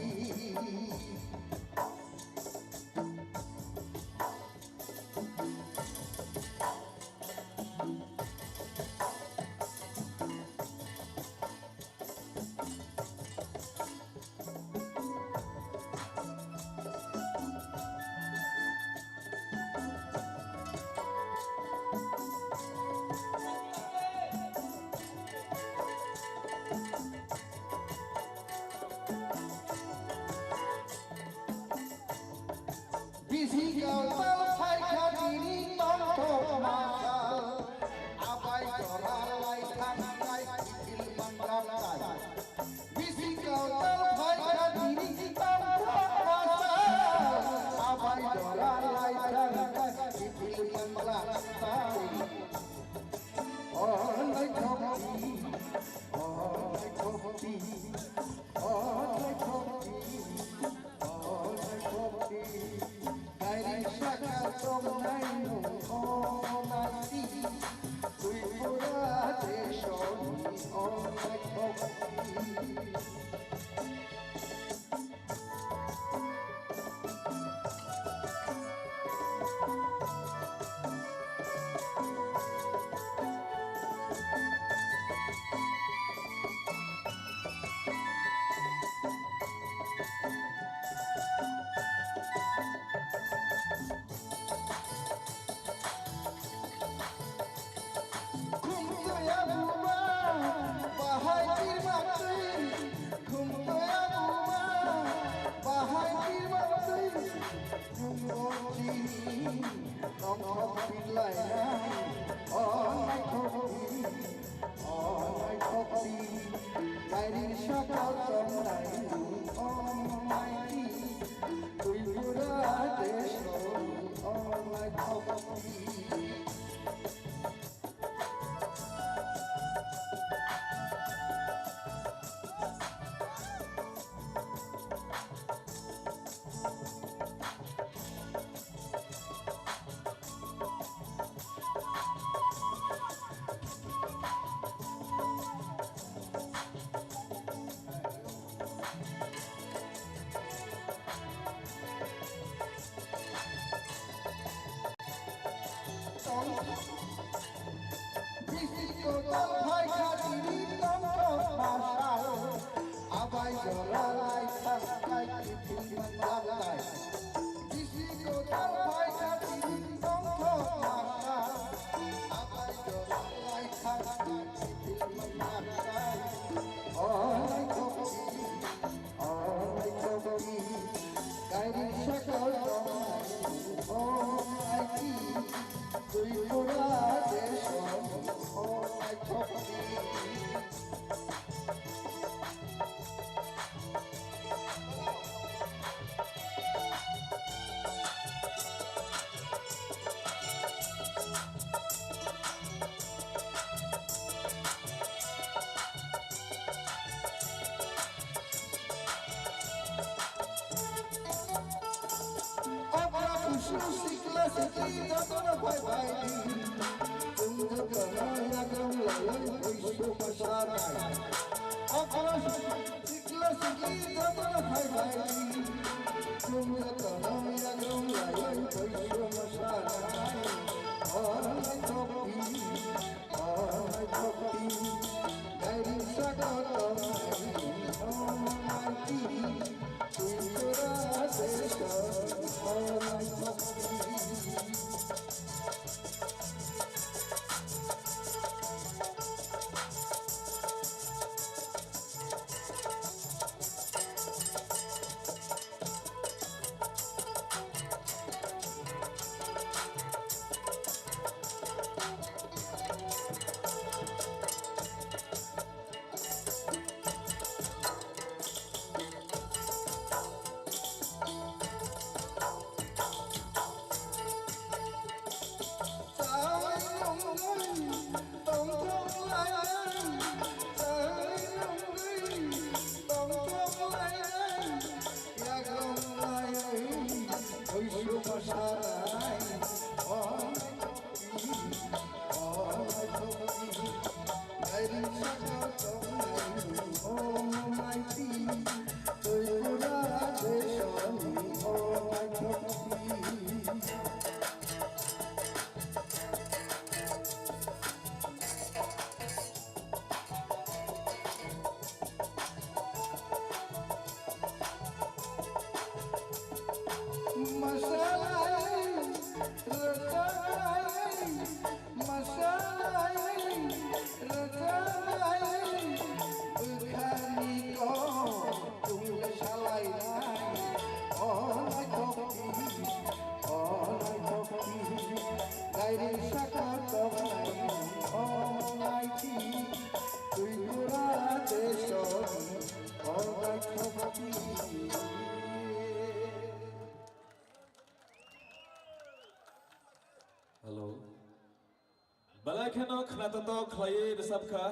Bisi kautal phaikha nini tongthok masa, abai jora lai thangnai kiphil mangrapnai. Bisi kautal phaikha nini tongthok masa, abai jora lai thangnai kiphil mangrapnai. O naithok di, o naithok di, o naithok di. Kairing saka tongnai nwng o naidi, Tripura desoni o naithok di. Khumtoya buma, bahai tirma twi. Khumtoya buma, bahai tirma twi. Nungbo chini tongthok pinlainai, o naithok di, o naithok di. Kairing saka tongnai nwng o naidi, Tripura desoni o naithok di. Sikli jotono phai phai di, chwng jotono yagram laiwi buisu mwsanai. Okra sikla sikli jotono phai phai di, chwng jotono yagram laiwi buisu mwsanai. Orai thokdi, orai thokdi, gairing sago tongnai, orai thokdi. Masalai, rwchapnai, masalai, rwchapnai, bwkhani kok tungwi salainai, o naithokdi, o naithokdi, gairing saka tongnai, o naithokdi, Tripura desoni, o naithokdi. Hello. Belai kheno khnatotok khlaiwi rwchapkha,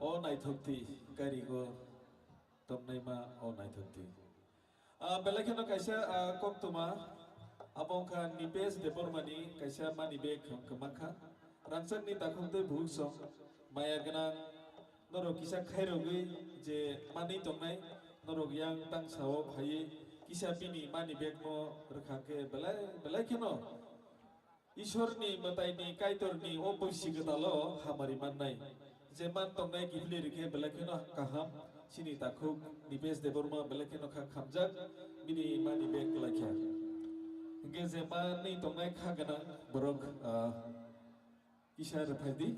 o naithokdi, gairingo tongnaima, o naithokdi. Ah, belai kheno kaisa, ah, koktwma, abo wngkha Nipesh Debbarmani kaisa money bag wngkha mankha. Rangchakni takhuk tei bukhuk song, maya gwnang, norok kisa khairogwi je manwi tongnai, norok yang tangsao phaiwi kisa bini money bag no rwkha khe belai, belai kheno Isorni mwtaini Kaitorni o boisi kwtalo hamari mannai. Je man tongnai kiphilwi rikhe belai kheno kaham, chini takhuk Nipesh Debbarma belai kheno kha khamjak, bini money bag kwlai kha. Hwnkhe je manwi tongnai kha gwnang borok, ah, kisa rwphai di.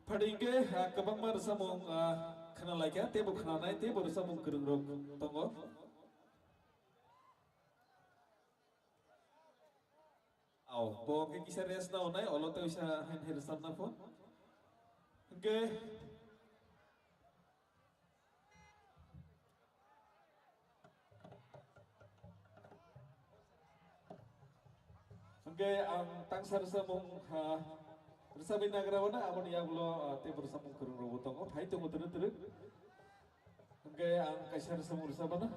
Phadi hwnkhe, ah, kwbangma rwchapmung, ah, khna lai kha, teibo khnanai, teibo rwchapmung kwrwngrok tongo. Au, bo hwnkhe kisa rest na onai, olo tei uisa hain hai rwchapna pho. Hwnkhe, hwnkhe ang tangsa rwchapmung, ha, rwchapwi nagra o na, aboni yagulo, ah, teibo rwchapmung kwrwngrokbo tongo, phai tongo twrwk twrwk. Hwnkhe ang kaisa rwchapmung rwchapmano.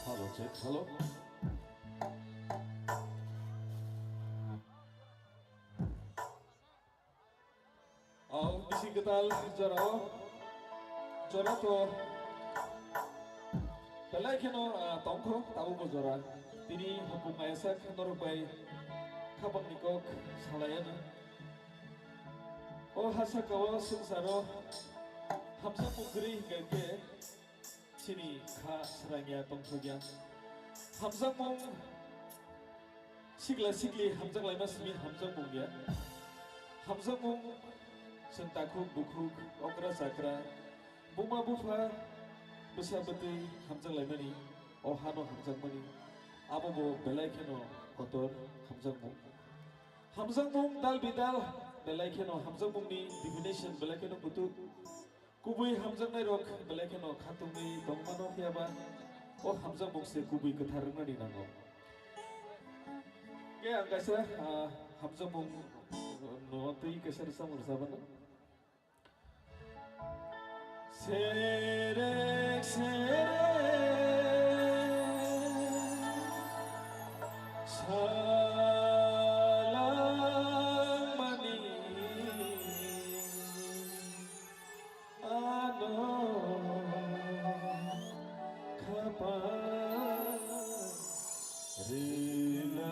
Hello, check, hello. O bisi kwtal jorao, jora to belai kheno, ah, tongkho, tabukbo jora. Tini hopung ayasak norok bai khabangni kok salaiano. O ha sakao swngcharo hamjakmung kwrwi hinkha khe, chini kha srangya tongthokya. Hamjakmung sikla sikli hamjaklaima simi hamjakmung ya. Hamjakmung chwng takhuk bukhuk, okra chakra, buma bupha, bwsa bwtwi hamjaklaimani, o hano hamjakmani, abo bo belai kheno kotor hamjakmung. Hamjakmung dal bidal belai kheno hamjakmungni definition belai kheno kutuk. Kubui hamjaknairok belai kheno khatungwi tongmano, phiyaba o hamjakmung se kubui kwthar wngnani nango. Khe ang kaisa, ah, hamjakmung no twi kaisa rwchapmung rwchapmano. Serek serek salangmani ano khapang rwlangmani.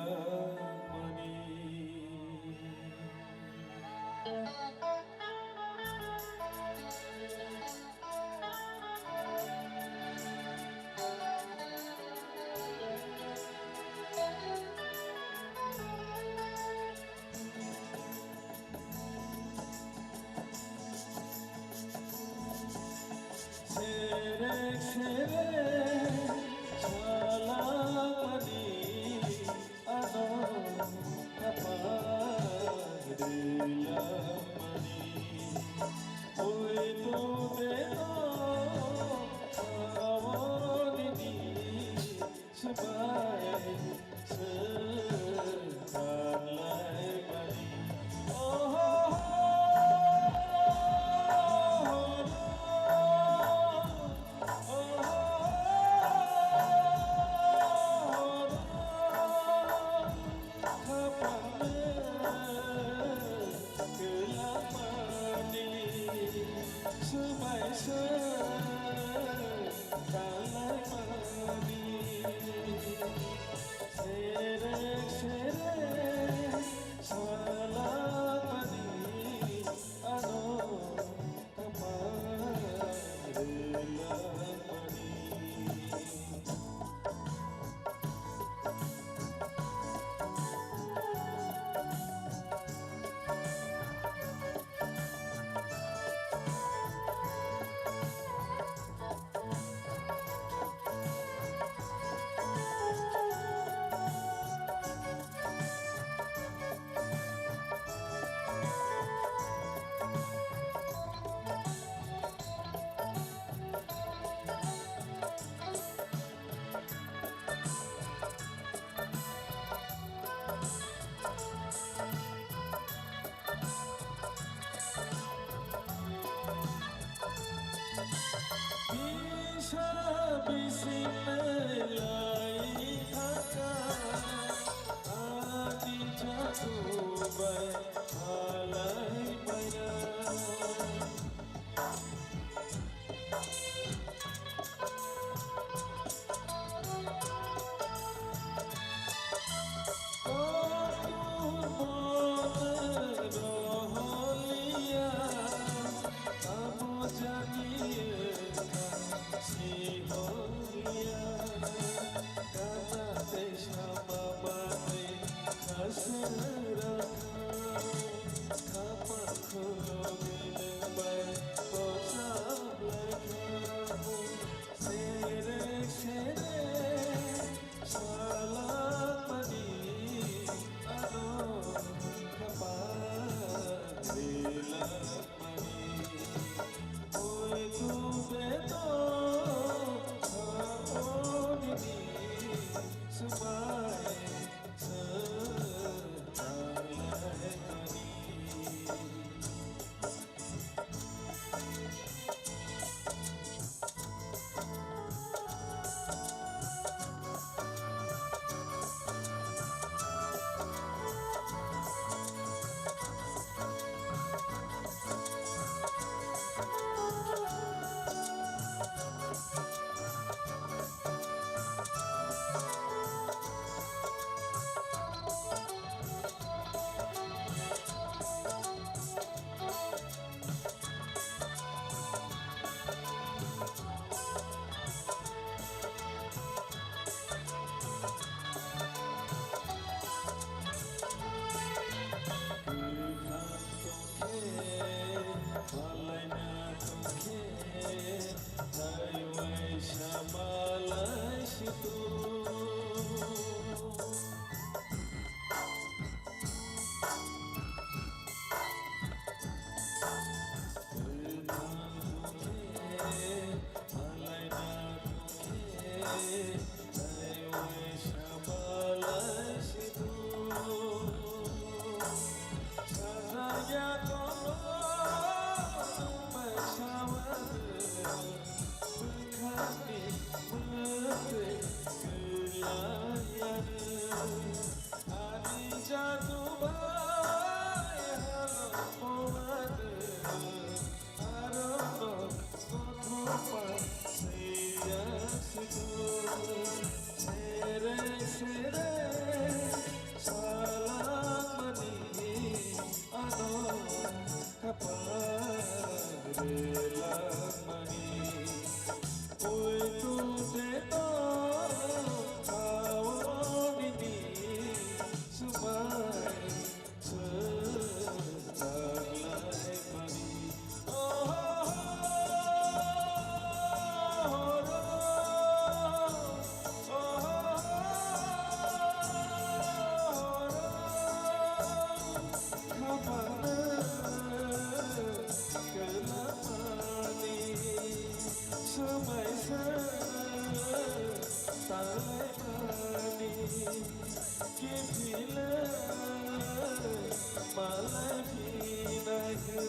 Serek serek salangmani ano khapang rwlangmani. Oi tu de no awani ni Swbai swkang lai mani. Oh, oh, oh, oh, oh, oh, oh, oh. Khapang kwlangmani swbai swkang lai mani. Serek serek salangmani ano khapang rwlangmani. Kisa bising lai thangkha, ani jadubai halai maya.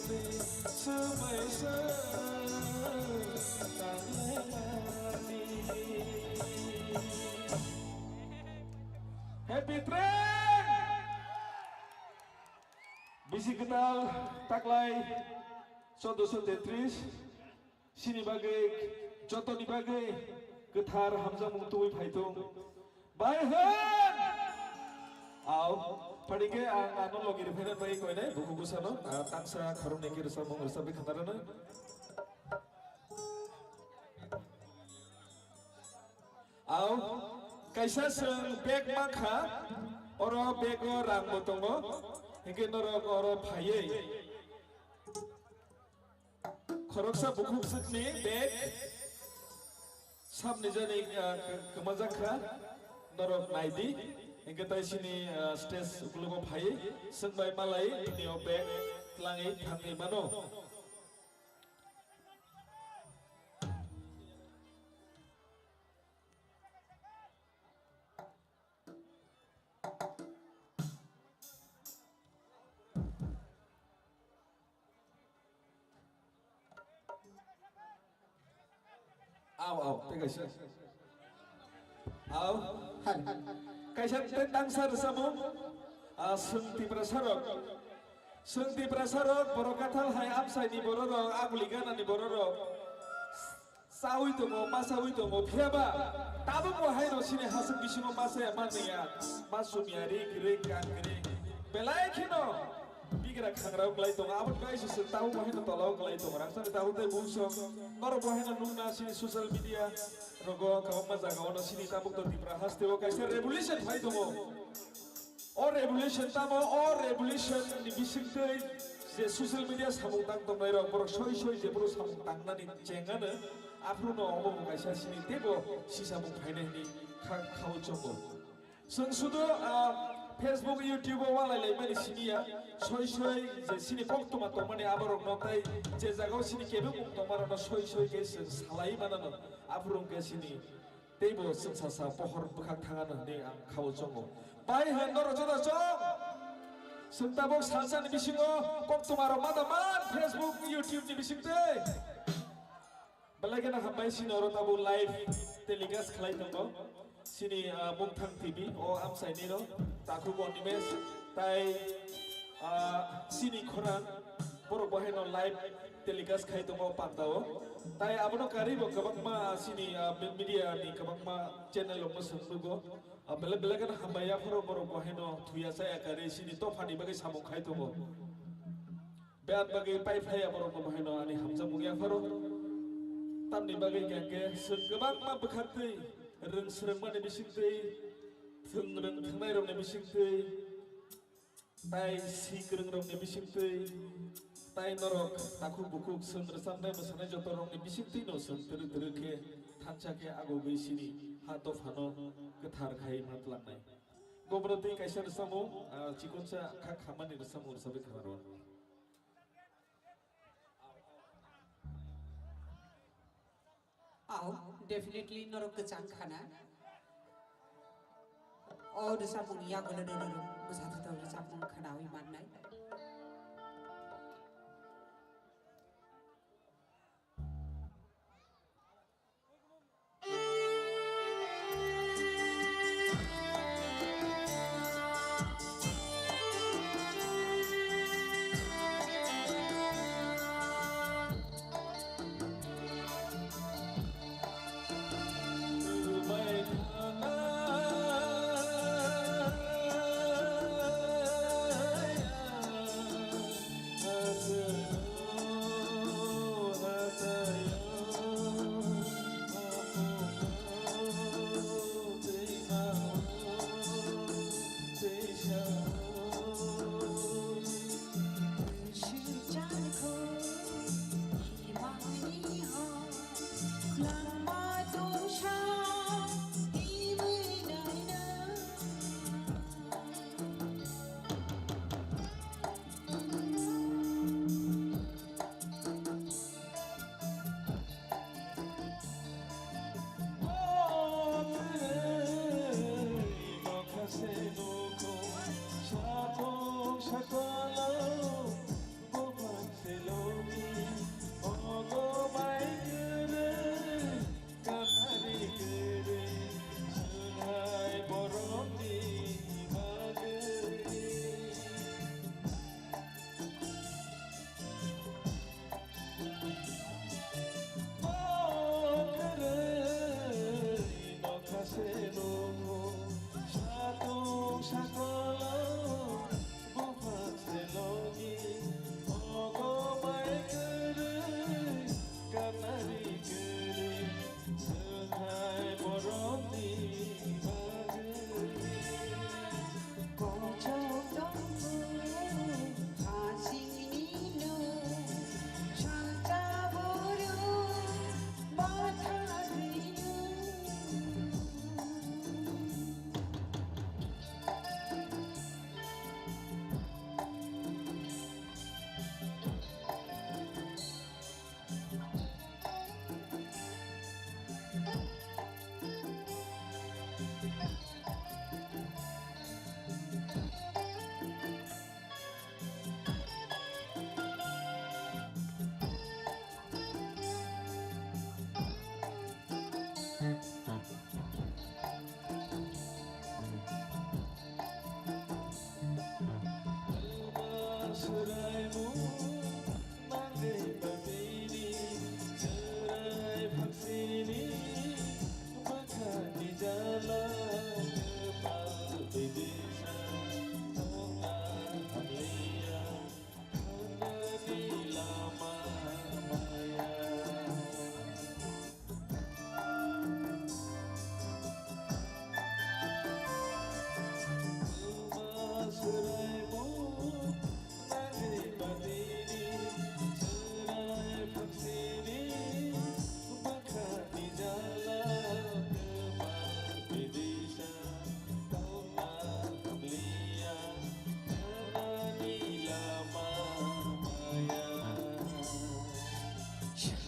Swmai se tanglai mani. Happy train! Bisi kwtal taklai chaudoso tetris. Chini bagwi, jotoni bagwi kwthar hamjakmung tubui phai thung. Bai hwn! Au, phanikhe ang ano logi rwphaina bai koinai bukhuk bwsano, ah, tangsa khoroknwi khe rwchapmung rwchapwi khna rwna. Au, kaisa chwng bag mankha, oro bag o rang bo tongo, hinkhe norok oro phaiwi. Khoroksa bukhuk swkni bag samni jani, ah, k-, kwmajak kha, norok nai di. Hinkhe tai sini, ah, stage ukologo phaiwi swngbai malai bini o bag twlangwi thangwi mano. Au, au, tei kaisa. Au. Hai. Kaisa tei tangsa rwchapmung. Ah, chwng Tiprasa rok. Chwng Tiprasa rok, borok kathal hai amchaini borok rok, aguli ganani borok rok. Chaui tongo, ma chaui tongo, phiya ba tabuk bo haino chini hasuk bisingo ma chaya ma nungya, ma sumya ri kwrwi, kan kwrwi. Belai kheno bigra khangrao kwlai tongo, aboni bagwi se chwng tabuk bo haino tolao kwlai tongo. Rangchakni tabuk tei bumsok norok bo haino nukna chini social media rogo kwbangma jaga ono chini tabuk to Tipra hasteo kaisa revolution phai tongo. O revolution tamo, o revolution ni bisingtwi je social media samung tang tongnai rok, borok soi soi je borok samung tangnani chengano, aphuru no omo bo kaisa sini teibo si samung phainai hwnwi kha, khao chongo. Chwng sudu, ah, Facebook, YouTube o walai lai mani sini ya, soi soi je sini koktwma tongmani aborok no tai je jaga o sini kebengmung tongma rok no soi soi khe chwng salai manano, aphuru khe sini Teibo chwng sasa pohor bwkhak thangano hwnwi ang khao chongo. Bai hwn norok joto chong. Chwng tabuk salsani bisingo koktwmarok ma da man Facebook, YouTube ni bisingtwi. Belai kheno hambai sini oro tabuk live telecast khlai tongo. Sini, ah, Mungthang T V o amchaini rok, Takhuk Animesh, tai Ah, chini khorang borok bo haino live telecast khai tongo panda o. Tai abono karwi bo kwbangma chini, ah, me-, media ni kwbangma channel rok no swng nugo. Ah, belai belai kheno hambai yapharo borok bo haino thuya chaya karwi chini dophani bagwi samung khai tongo. Beyat bagwi pai phaiya borok no bo haino ani hamjakmung yapharo. Tamni bagwi hwnkhe chwng kwbangma bwkhaktwi rwng swrwngmani bisingtwi thwng rwng thwngnai rokni bisingtwi Tai si kwrwng rokni bisingtwi, tai norok takhuk bukhuk chwng rwchapnai mwsanai joto rokni bisingtwi no chwng twrwk twrwk khe thansa khe agogwi sini ha dophano kwthar khai ma twlangnai. Goboro twi kaisa rwchapmung, ah, chikonsa kha khamani rwchapmung rwchapwi khna rw. Aw, definitely norok kwchang khana. O rwchapmung yagulo norok bwsa thwthok rwchapmung khwnawi mannai. Chwraimung nangni bagwini chwrai phangsini bwkhani jala kwpal bidisa tongna hamliya thangnani lama maya. Chwraimung nangni bagwini chwrai phangsini bwkhani jala kwpal bidisa tongna hamliya thangnani lama maya.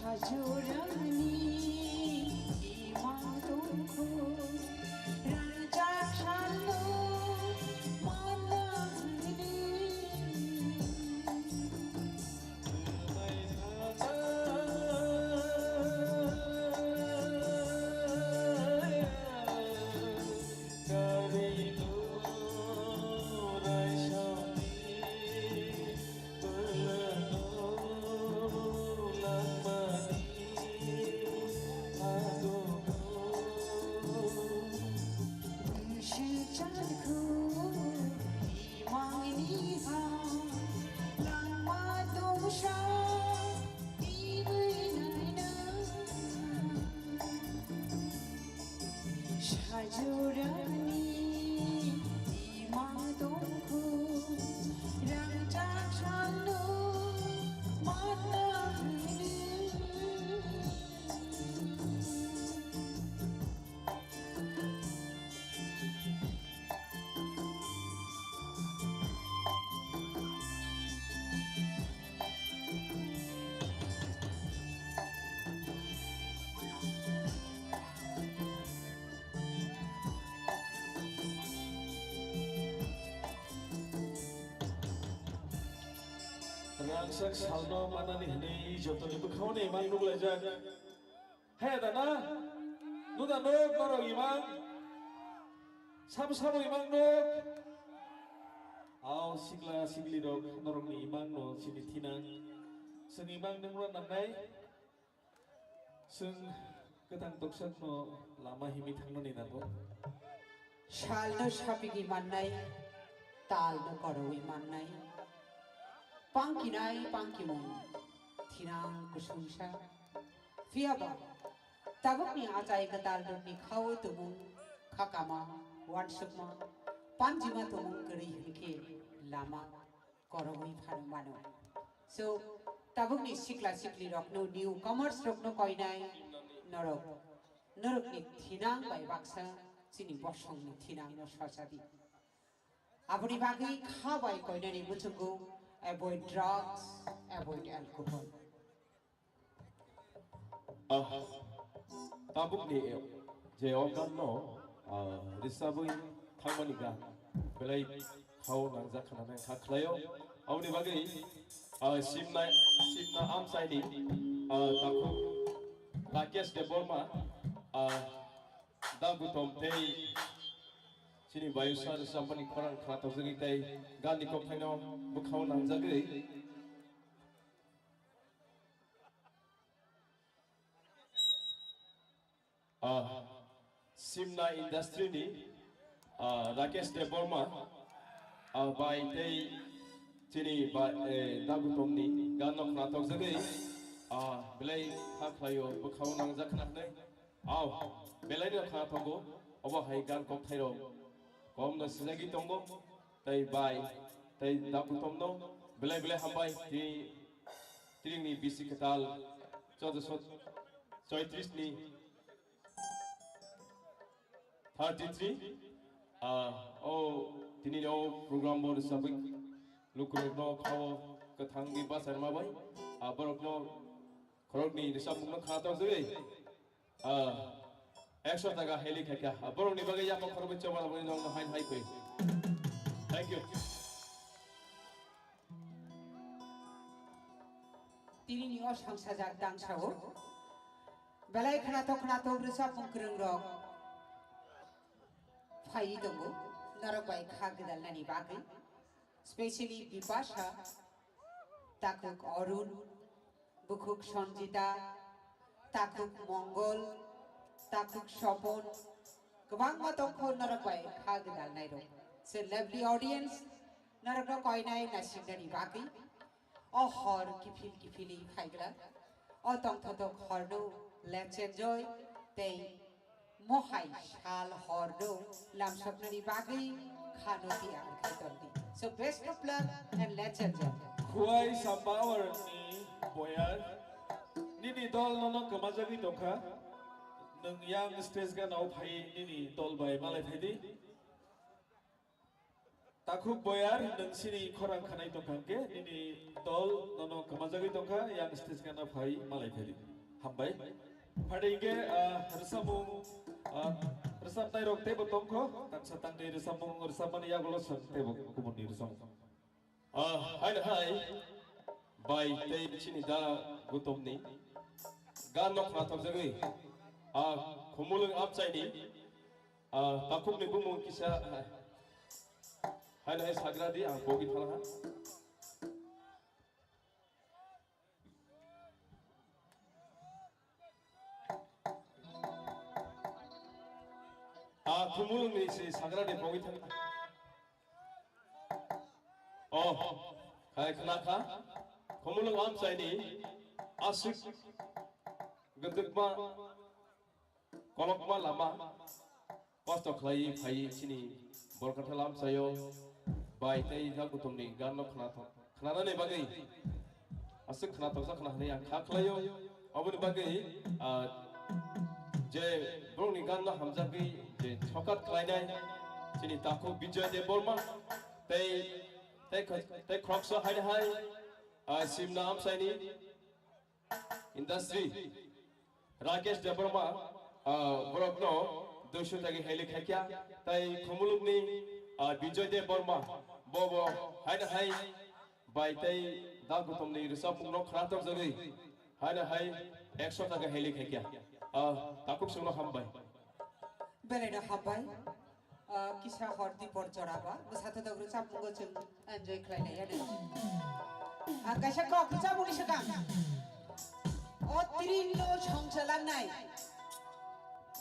Sajorani imang tongkhu, rangchak salo manang hini. Sajorani imang tongkhu, rangchak salo manang hini. Rangchak salno manani hwnwi jotoni bwkhao ni imang nuklaijak. He da na? Nuda nuk norok imang? Sabo sabo imang nuk? Ao sikla sikli rok norokni imang no sini thinang. Chwng imang nungno nangnai. Chwng kwthang toksakno lama himwi thangnani nango. Salno sapigwi mannai, talno korowi mannai. Pangkinai pangkimung thinang kusungsa. Phiyaba tabukni achai kwtal rokni khao tumung khakama, wansukma, panjima tumung kwrwi hinkhe lama korogwi phano mano. So, tabukni sikla sikli rokno, new comers rokno koinai norok, norokni thinang bai baksa chini bosongni thinangno sochadi. Aboni bagwi kha bai koinani muchungo avoid drugs, avoid alcohol. Ah, tabukni je o ganno, ah, risabwi thangmani gan belai khao nangjak khna nang kha khlaio. Aboni bagwi, ah, simna, simna amchaini, ah, takhuk Rakesh Debbarma, ah, da Gutom tei chini Bayusa risampani khorang khna tokjagwi tei ganni kokthaino bwkhao nangjagwi. Ah, Simna Industry ni, ah, Rakesh Debbarma, ah, bai tei chini ba, eh, Dagutom ni gan no khna tokjagwi, ah, belai kha khlaio bwkhao nangjak khna hwnwi. Aw, belai no kha thogo, obo hai gan kokthairok kom no sijagwi tongo, tei bai, tei Dagutom no belai belai hambai, tei Tringni bisi kwtal, chaudrasho choitris ni thirty three, ah, o tini o program bo rwchapwi lukurokno khao kwthangni bachar ma bai, ah, borokno khoroknwi rwchapmungno khna tokjagwi, ah, ekso taka heli khaikha, ah, borokni bagwi yapha khoroknwi choba rwmani nokno hain hai kwi. Thank you. Tini ni o sangsajak dangsao belai khnathok khnathok rwchapmung kwrwng rok phaiwi tongo, norok bai kha gwdalnani bagwi, specially Bipasha takhuk Arun, bukhuk Sanjita, takhuk Mongol, takhuk Sopon, kwbangma tongkho norok bai kha gwdalnairok. So lovely audience, norokno koinai naisingmani bagwi o hor kiphil kiphilwi phaiglak. O tongthotok horno let's enjoy tei mohai sal horno lamsoknani bagwi khano tiyar khai tongdi. So best of luck and let's enjoy. Khuwai Sambawar ni boyar, nini dol nono kwmajagwi tongkha. Nwng yang stage gana o phai nini dol bai malai phaidi. Takhuk boyar, nwng sini khorang khanai tongkha hwnkhe, nini dol nono kwmajagwi tongkha, yang stage gana phai malai phaidi. Hambai. Phade hwnkhe, ah, rwchapmung, ah, rwchapnairok teibo tongkho, tangsa tangni rwchapmung, rwchapmani yagulo chwng teibo kubunni rwchapmung. Ah, haino hai, bai tei chini da Gutomni gan no khnathokjagwi, ah, Khumulwng amchaini, ah, takhukni bumung kisa, ah, haino hai sagra di, ang pogi thangha. Ah, Khumulwngni si sagra di pogi thangha. Oh, khai khna kha. Khumulwng amchaini aswk gwdwkma kolokma lama kosto khlaiwi phaiwi chini Borkatha lamsayo bai tei Jakutumni ganno khnathok, khnanani bagwi aswk khnathokjak khna hwnwi ang kha khlaio. Oboni bagwi, ah, je borokni ganno hamjagwi je sokat khlainai chini takhuk Bijoy Debbarma tei, tei, tei khoroksa haino hai, ah, Simna amchaini industry Rakesh Debbarma, ah, borokno duiso taki heli khaikya, tei Khumulwngni, ah, Bijoy Debbarma, bobo haino hai bai tei da Gutumni rwchapmungno khnathokjagwi haino hai ekso taka heli khaikya. Ah, takhuk songno hambai. Belai no hambai. Ah, kisa hor dipor jora ba, bwsa thodok rwchapmungo chwng enjoy khlai lai ya de. Ang kaisa kok rwchapmungni swkang. O tring no songsa langnai.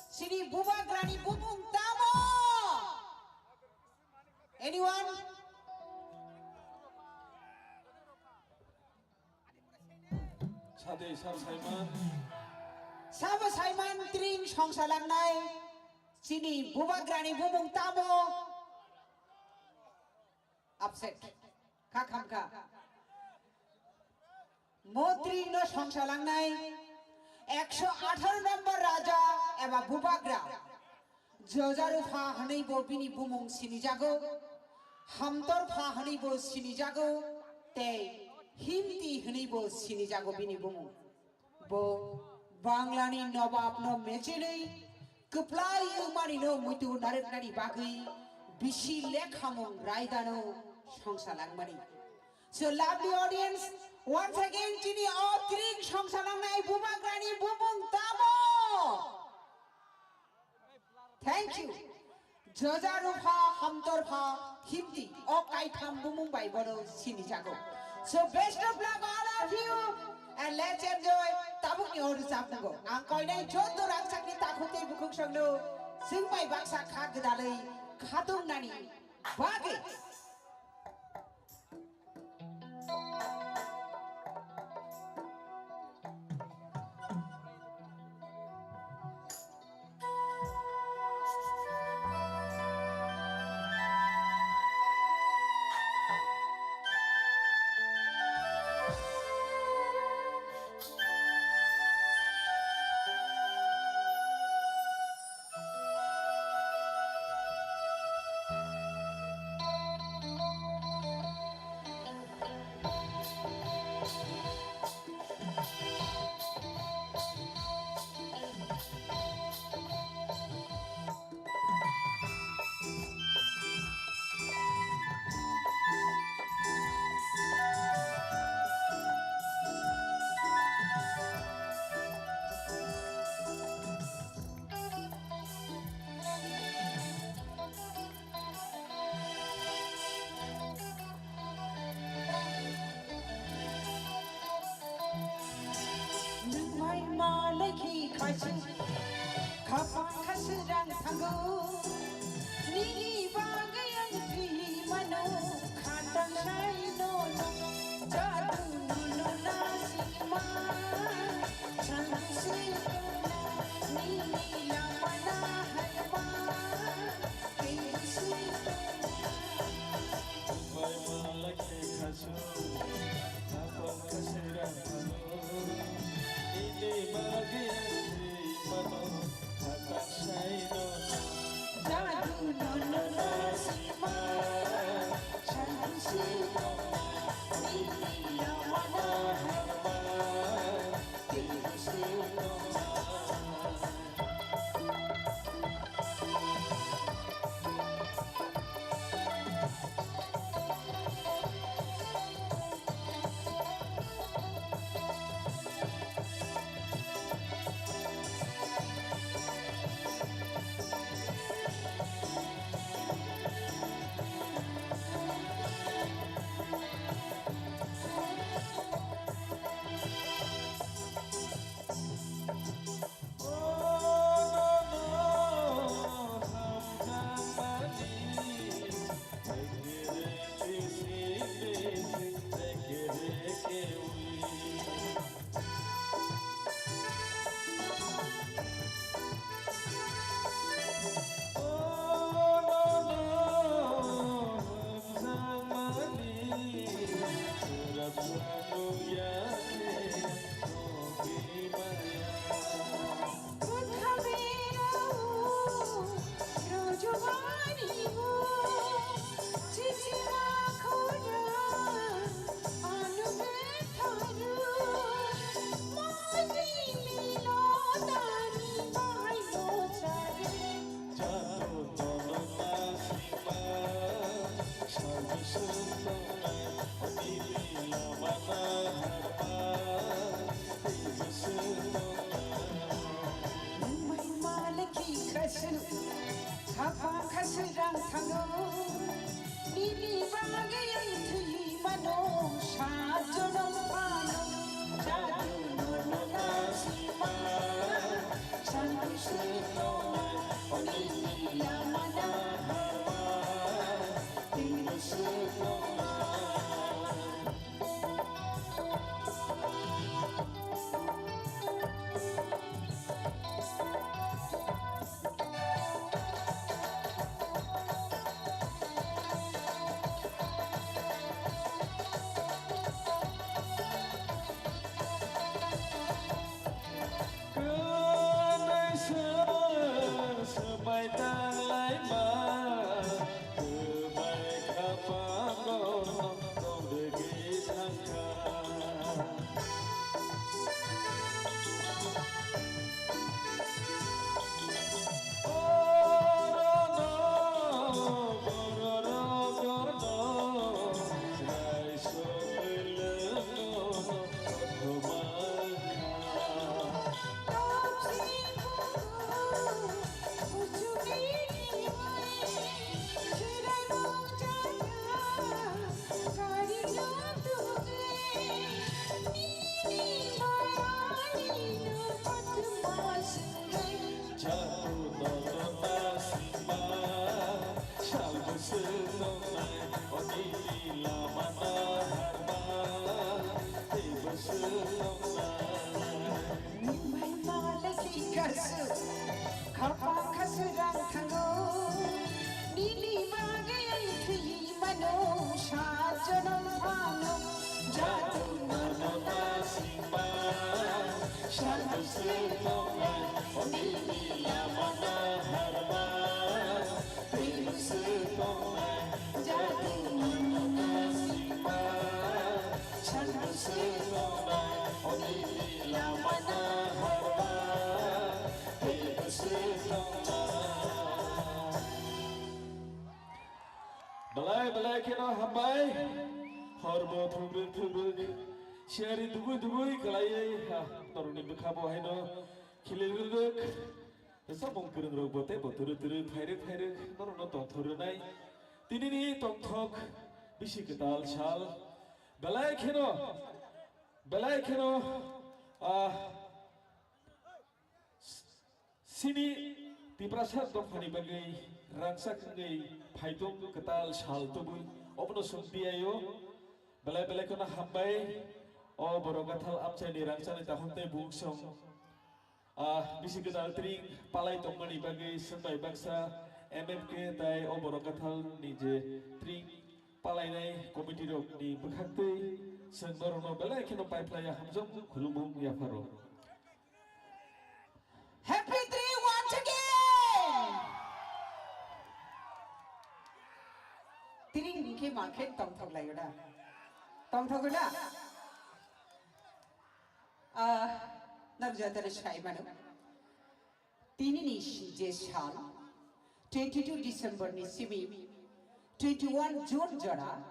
Sini bubagrani bumung tamo? Anyone? Sade sar Saiman. Sabo Saiman tring songsa langnai. Chini bubagrani bumung tamo? Upset. Kha kham kha. Mo tring no songsa langnai. Ekso atharo number raja eba bubagra. Jojarupha hwnwi bo bini bumung sinijago, Hamtorpha hwnwi bo sinijago, tei Himti hwnwi bo sinijago bini bumung. Bo Banglani nobabno mechenwi kwplai wngmanino muitu narwknani bagwi bisi lekhamung raidano songsa langmani. So lovely audience, once again chini o tring songsa langnai bubagrani bumung tamo? Thank you. Jojarupha, Hamtorpha, Himti, o kaitham bumung bai bono sinijago. So best of luck all of you and let's enjoy tabukni o rwchapmungo. Ang koinai joto rangchakni takhuk tei bukhuk songno chwng bai baksa kha gwdalwi khatungnani bagwi. Bai malai khi khasi, khapang khasi rang thango. Nini bagwi ang thwi mano, khatang sai no no. Jadu no no na sima, chang si no na. Nini lama na harma, kei si no na. Bai malai khi khasi, khapang khasi rang thango. Nini bagwi ang thwi mano, khatang sai no na. Jadu no no na sima, chang si no na. Nini lama na harma, kei si no na. Nwng bai malai khi khaswk, khapang khaswk rang thango. Nini bagwi ang thwi mano, sat jonom phano. Jadu no no na sima, sat swk no na, o nini lama na harma, twi no swk no na. Kwnaisa swmai tanglaima, kwbai khapango tongdegwi thangkha. Orono bororok gorno, raisogwi lwngno kothoma wngkha. Chatu nono nasima, salbwswk tongnai, o nini lama naharma, tei bwswk tongnai. Nwng bai malai khi khaswk, khapang khaswk rang thango, nini bagwi ang thwi mano sat jonom phano. Jadu nono nasingma, salbwswk tongnai, o nini lama naharma, tei bwswk tongnai. Jadu nono nasingma, salbwswk tongnai, o nini lama naharma, tei bwswk tongnai. Belai belai kheno hambai. Horbo thwngbrwk thwngbrwk. Siyari dugui dugui kwlaiwi, ha, norokni bwkhabo haino khilirwk. Samung kwrwngrokbo teibo twrwk twrwk phairwk phairwk norokno tongthok rwnai. Tinini tongthok bisi kwtal sal. Belai kheno, belai kheno, ah, Chini Tiprasa dophani bagwi rangchak wngwi phaitong kwtal sal tubui obono chwng tiyaio. Belai belai kheno hambai. O borok gathal amchaini rangchakni takhuk tei bukhuk song, ah, bisi kwtal tring palai tongmani bagwi chwng bai baksa M F K tai o borok gathalni je tring palainai committee rokni bwkhak twi chwng norokno belai kheno paiphlaiya hamjakmung khulumung yapharo. Happy three once again! Tini hingke makhe tongthok layo da. Tongthok da? Ah, nang jatare sai mano. Tini ni je sal, twenty-two December ni simi, twenty-one June jora,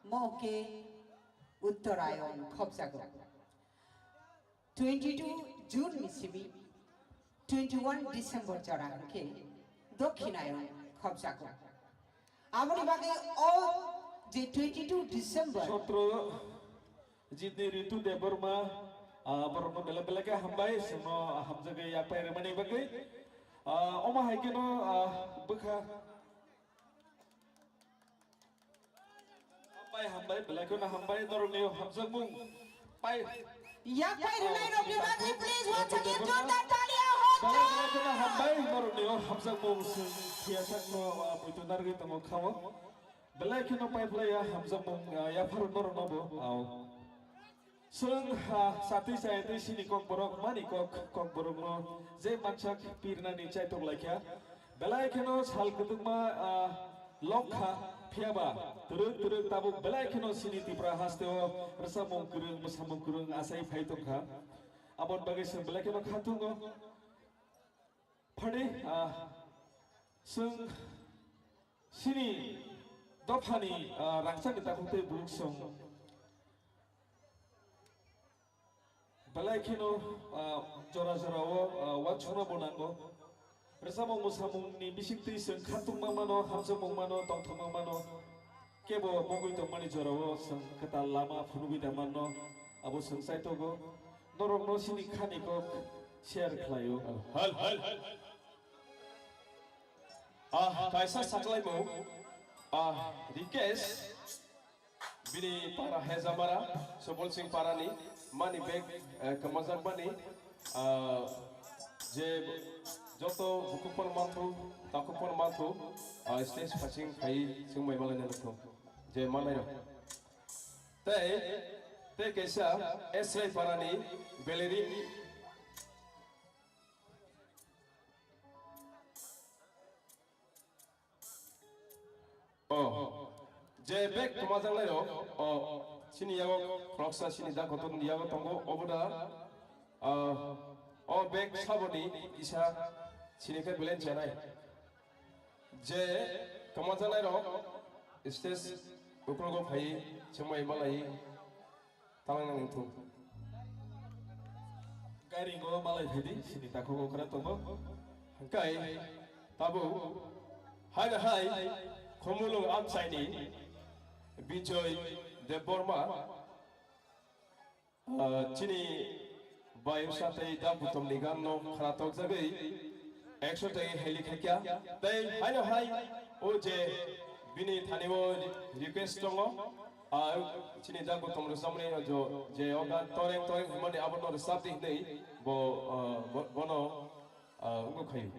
moke Uttarayan khopjago. Twenty-two June ni simi twenty-one December jora hwnkhe Dokhinayan khopjago. Aboni bagwi o je twenty-two December Sotro Jitni Ritu Debbarma, ah, borokno belai belai khe hambai, chwngno hamjagwi yakpai rwmani bagwi. Ah, omo hai kheno, ah, bwkha. Hambai, hambai, belai kheno hambai, norokni hamjakmung. Pai. Yak pai rwnai rokni bagwi, please, once again, jordar talia hot. Belai, belai kheno hambai, norokni hamjakmung, chwng thiyasakno, ah, muitu narwgwi tongo khao. Belai kheno paiphlaiya hamjakmung, ah, yapharo norokno bo, ah. Chwng, ah, chatwi chayatwi chini kokborok mani kok, kokborokno je mansak pirnani chaitok laikha. Belai kheno sal kwdwkma, ah, lokha, phiyaba twrwk twrwk tabuk belai kheno chini Tipra hasteo rwchapmung kwrwng, mwsamung kwrwng achai phai tongkha. Aboni bagwi chwng belai kheno khatungo. Phani, ah, chwng chini dophani, ah, rangchakni takhuk tei bukhuk song belai kheno, ah, jora jorao, ah, uansukna bo nango. Rwchapmung mwsamungni bisingtwi chwng khatungma mano, hamjakmung mano, tongthokma mano. Kebo mungwi tongmani jorao chwng kwtal lama phunugwi da manno, abo chwng chaitogo. Norokno chini khani kok share khlaio. Hal, hal. Ah, kaisa saklaimung. Ah, Rikesh. Bini para Hejamara, Subol Singh parani, mani bag, eh, kwmajakmani, ah, je joto bukhukphano manthu, takhukphano manthu, ah, stage phasing phai chwng bai malaina nukho, je manairok. Tei, tei kaisa Esrai parani Beleri. O, je bag kwmajaknairok, o, chini yago khoroksa chini da kotorni yago tongo, obo da, ah, o bag saboni kisa chini khe belai chanai. Je kwmajaknairok stage uklogo phai chwngmai malai. Talang nang thung. Gairingo malai phaidi, sini takhuk okra tongo. Hwnkhe tabuk hai hai Khumulwng amchaini Bijoy Debbarma, ah, chini bayusa tei da butomni ganno khwnatok jagwi ekso tagi heli khaikya. Tei haino hai o je bini thani o request tongo, ah, chini da butom rwchapmani jo je o gan toreng toreng hwnmani abono rwchapdi hwnwi bo, ah, bo-, bono, ah, wngwi khaio.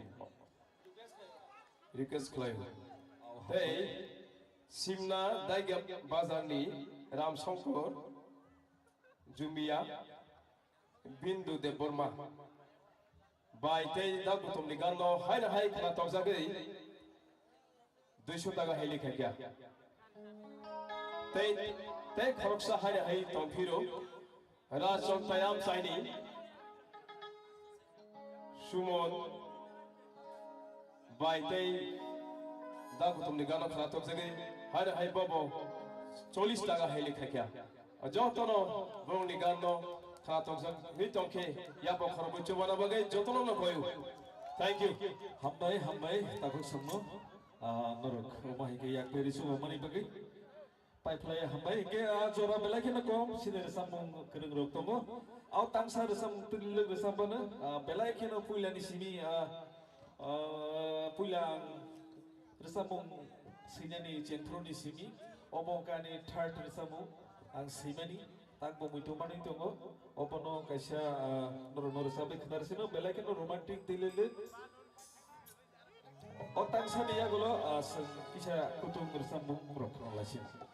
Request khlaio. Tei Simna Daigap bazarni Ram Shankar Jumia. Bindu Debbarma bai tei da butomni ganno haino hai khwnatok jagwi duiso taka heli khaikya. Tei, tei khoroksa haino hai tongphiro Rajchok Tayam chaini Sumon bai tei da butomni ganno khwnatok jagwi haino hai bobo chollish taka heli khaikya. Jotono borokni ganno khwnatok jak hwnwi tongkhe, yapha khoroknwi chubana bagwi jotono no koyo. Thank you. Hambai, hambai, takhuk songno, ah, norok, omo hai khe yak peri chubamani bagwi. Paiphlai hambai, hingke, ah, jora belai kheno kom, sini rwchapmung kwrwng rok tongo. Au tangsa rwchapmung twlwk rwchapmano, ah, belai kheno puilani simi, ah, Ah, puila ang rwchapmung swinani chenthuruni simi, obo wngkha ani third rwchapmung ang swimani, tak bo muitu manwi tongo, obono kaisa, ah, norokno rwchapwi khna rwsino, belai kheno romantic tei lele. O tangsani yagulo, ah, kisa kutung rwchapmung rok khna laisino.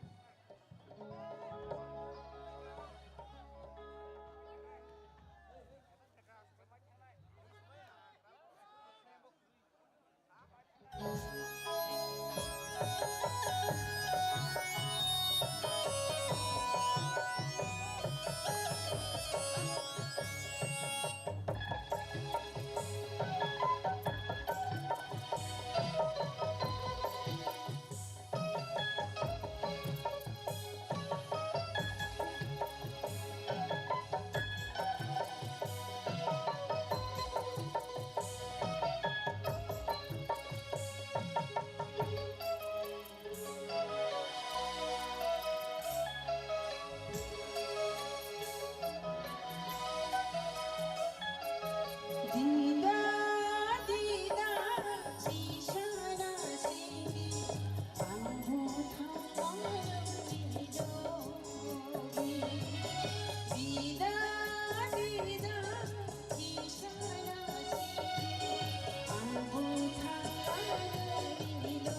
Dida, dida, sisana sini, ang buthang ang dida, dida, sisana sini, ang buthang ang dida.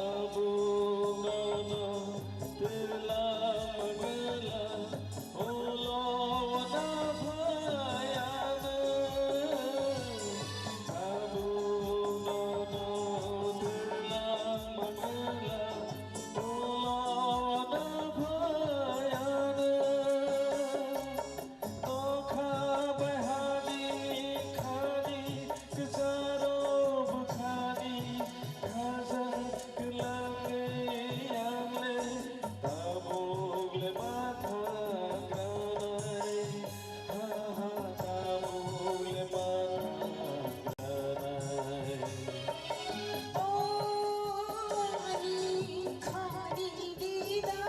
Abu nono tirla magla olo wada phayana. Abu nono tirla magla olo wada phayana. Nokha bai hani khani, kwcharo bwkhani, khaja kwlangwi angle, tabuk le matha granai, ha ha, tabuk le matha granai. O ani khani dida.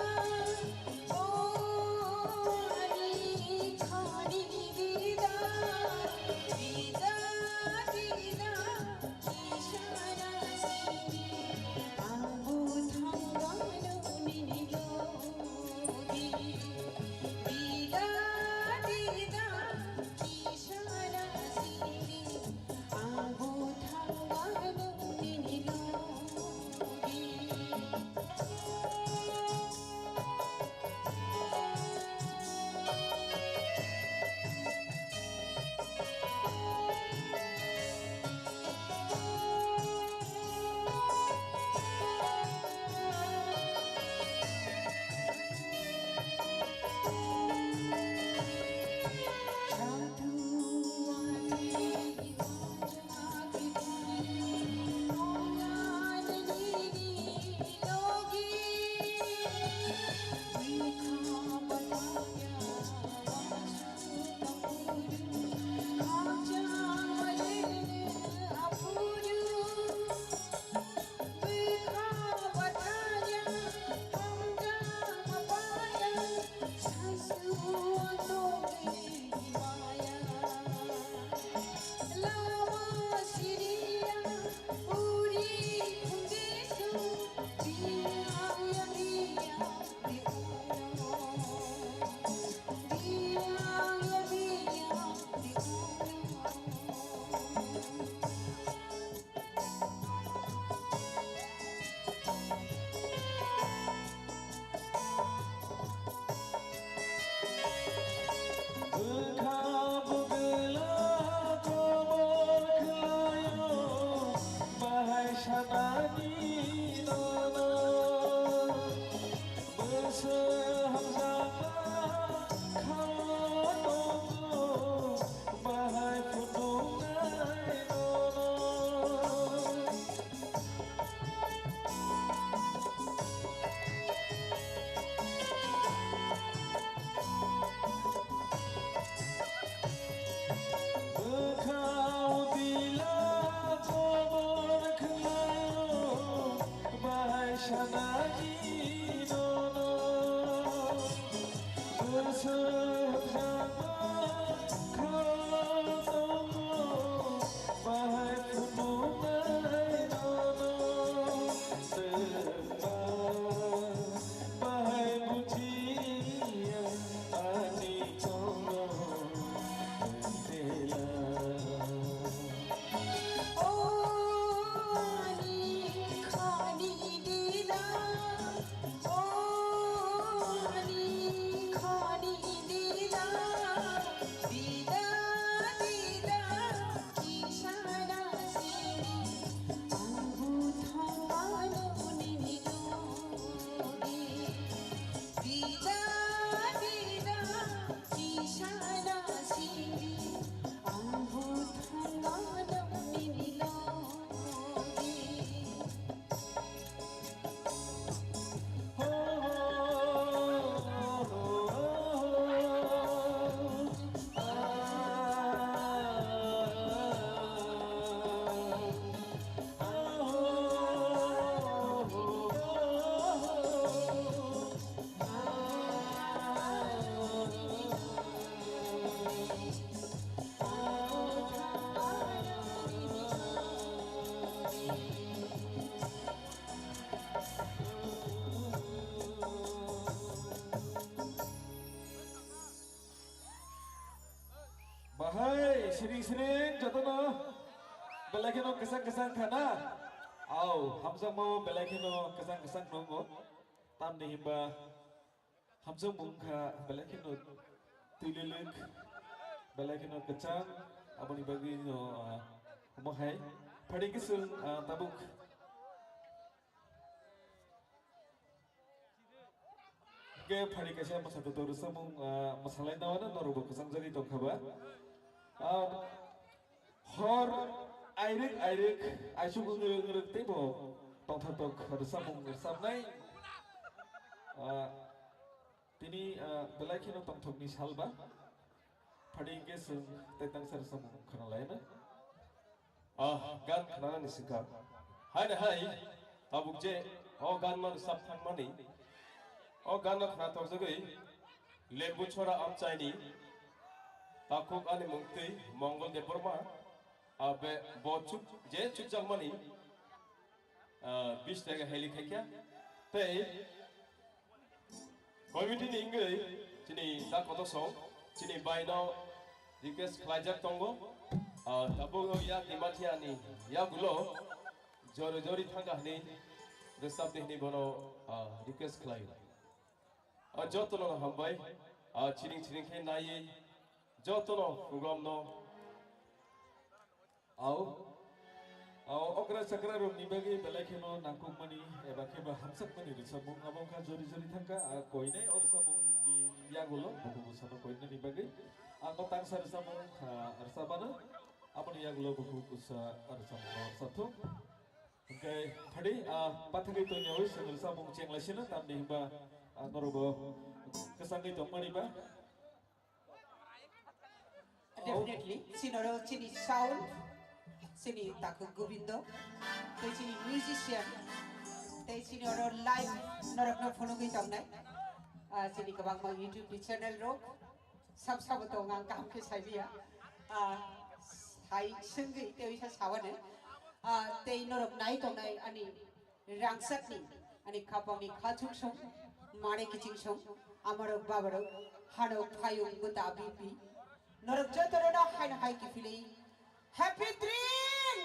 Siring siring jotono belai kheno kwchang kwchang khana. Au, hamjakmao belai kheno kwchang kwchang nungo. Tamni himba hamjakmung kha belai kheno twililwk, belai kheno kwchang, aboni bagwi no, ah, omo hai. Phadi kisung, ah, tabuk. Hingke phari kaisa mwsa totok rwchapmung, ah, mwsalaina wano norokbo kwchangjagwi tongkha ba. Ah, hor airik airik aisuk wngwi wngwi teibo tongthoktok rwchapmung rwchapnai. Ah, tini, ah, belai kheno tongthokni sal ba. Phadi hingke chwng tei tangsa rwchapmung khwnalaina. Ah, gan khnanani swngkha. Haino hai, tabuk je o gan no rwchap thangmani, o gan no khna tokjagwi Lembu Chora Amchaini, Takhuk Ani Mungtwi, Mongol Debbarma, ah, be, bo chuk, je chukjakmani, ah, bish taka heli khaikha. Tei Committee ni wngwi chini ta koto song, chini bai no request khlaijak tongo. Ah, tabuk o yak ni mathiya ni yagulo jori jori thangkha hwnwi rwchapdi hwnwi bono, ah, request khlaio. Ah, jotono no hambai, ah, chiring chiring khe naiwi jotono program no Au, au, okra chakra rokni bagwi belai kheno nangkukmani eba khe ba hamjakmani rwchapmung abo wngkha jori jori thangkha, a koinai o rwchapmungni yagulo bukhuk bwsano koinani bagwi. Ang o tangsa rwchapmung wngkha rwchapmano, aboni yagulo bukhuk bwsa rwchapmung rwchapthung. Hwnkhe phadi, a, pathagwi tongyawi chwng rwchapmung chenglaisino, tamni hwnba, a, norokbo kwchangwi tongmani ba. Definitely, chini oro chini sound, chini takhuk Gobindo, tei chini musician, tei chini oro live norokno phunugwi tongnai. Ah, chini kwbangma YouTube ni channel rok, sab sabo tong ang kaham khe saibiya. Ah, sai swngwi tei oisa sawano. Ah, tei norok nai tongnai ani Rangchakni, ani khapangni khachuksong, mare kichingsong, amarok babarok, hanok phayung buta bipi. Norok jotono no haino hai kiphilwi. Happy train!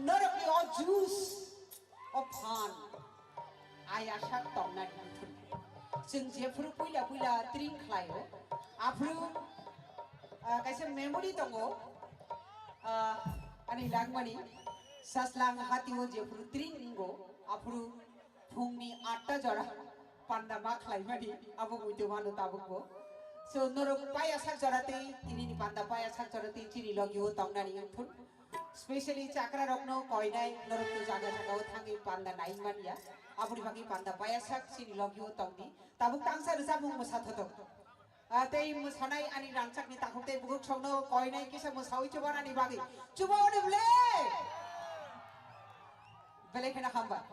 Norokni o juice, o phan, ai asak tongnani buthun. Chwng jephuru puila puila tring khlaio, aphuru, ah, kaisa memory tongo, ah, ani langmani, Saslang hatio jephuru tring wngo, aphuru phungni atta jora panda ma khlaimani abo muitu mano tabukbo. So, norok paya sak jora tei tinini panda paya sak jora tei chini logio tongnani wngthun. Specially chakra rokno koinai norok to jaga jaga o thangwi panda nai manya. Aboni bagwi panda paya sak chini logio tongdi. Tabuk tangsa rwchapmung mwsa thotok. Ah, tei mwsanai ani rangchakni takhuk tei bukhuk songno koinai kisa mwsaui chubanani bagwi. Chubaoni ble! Belai kheno hamba.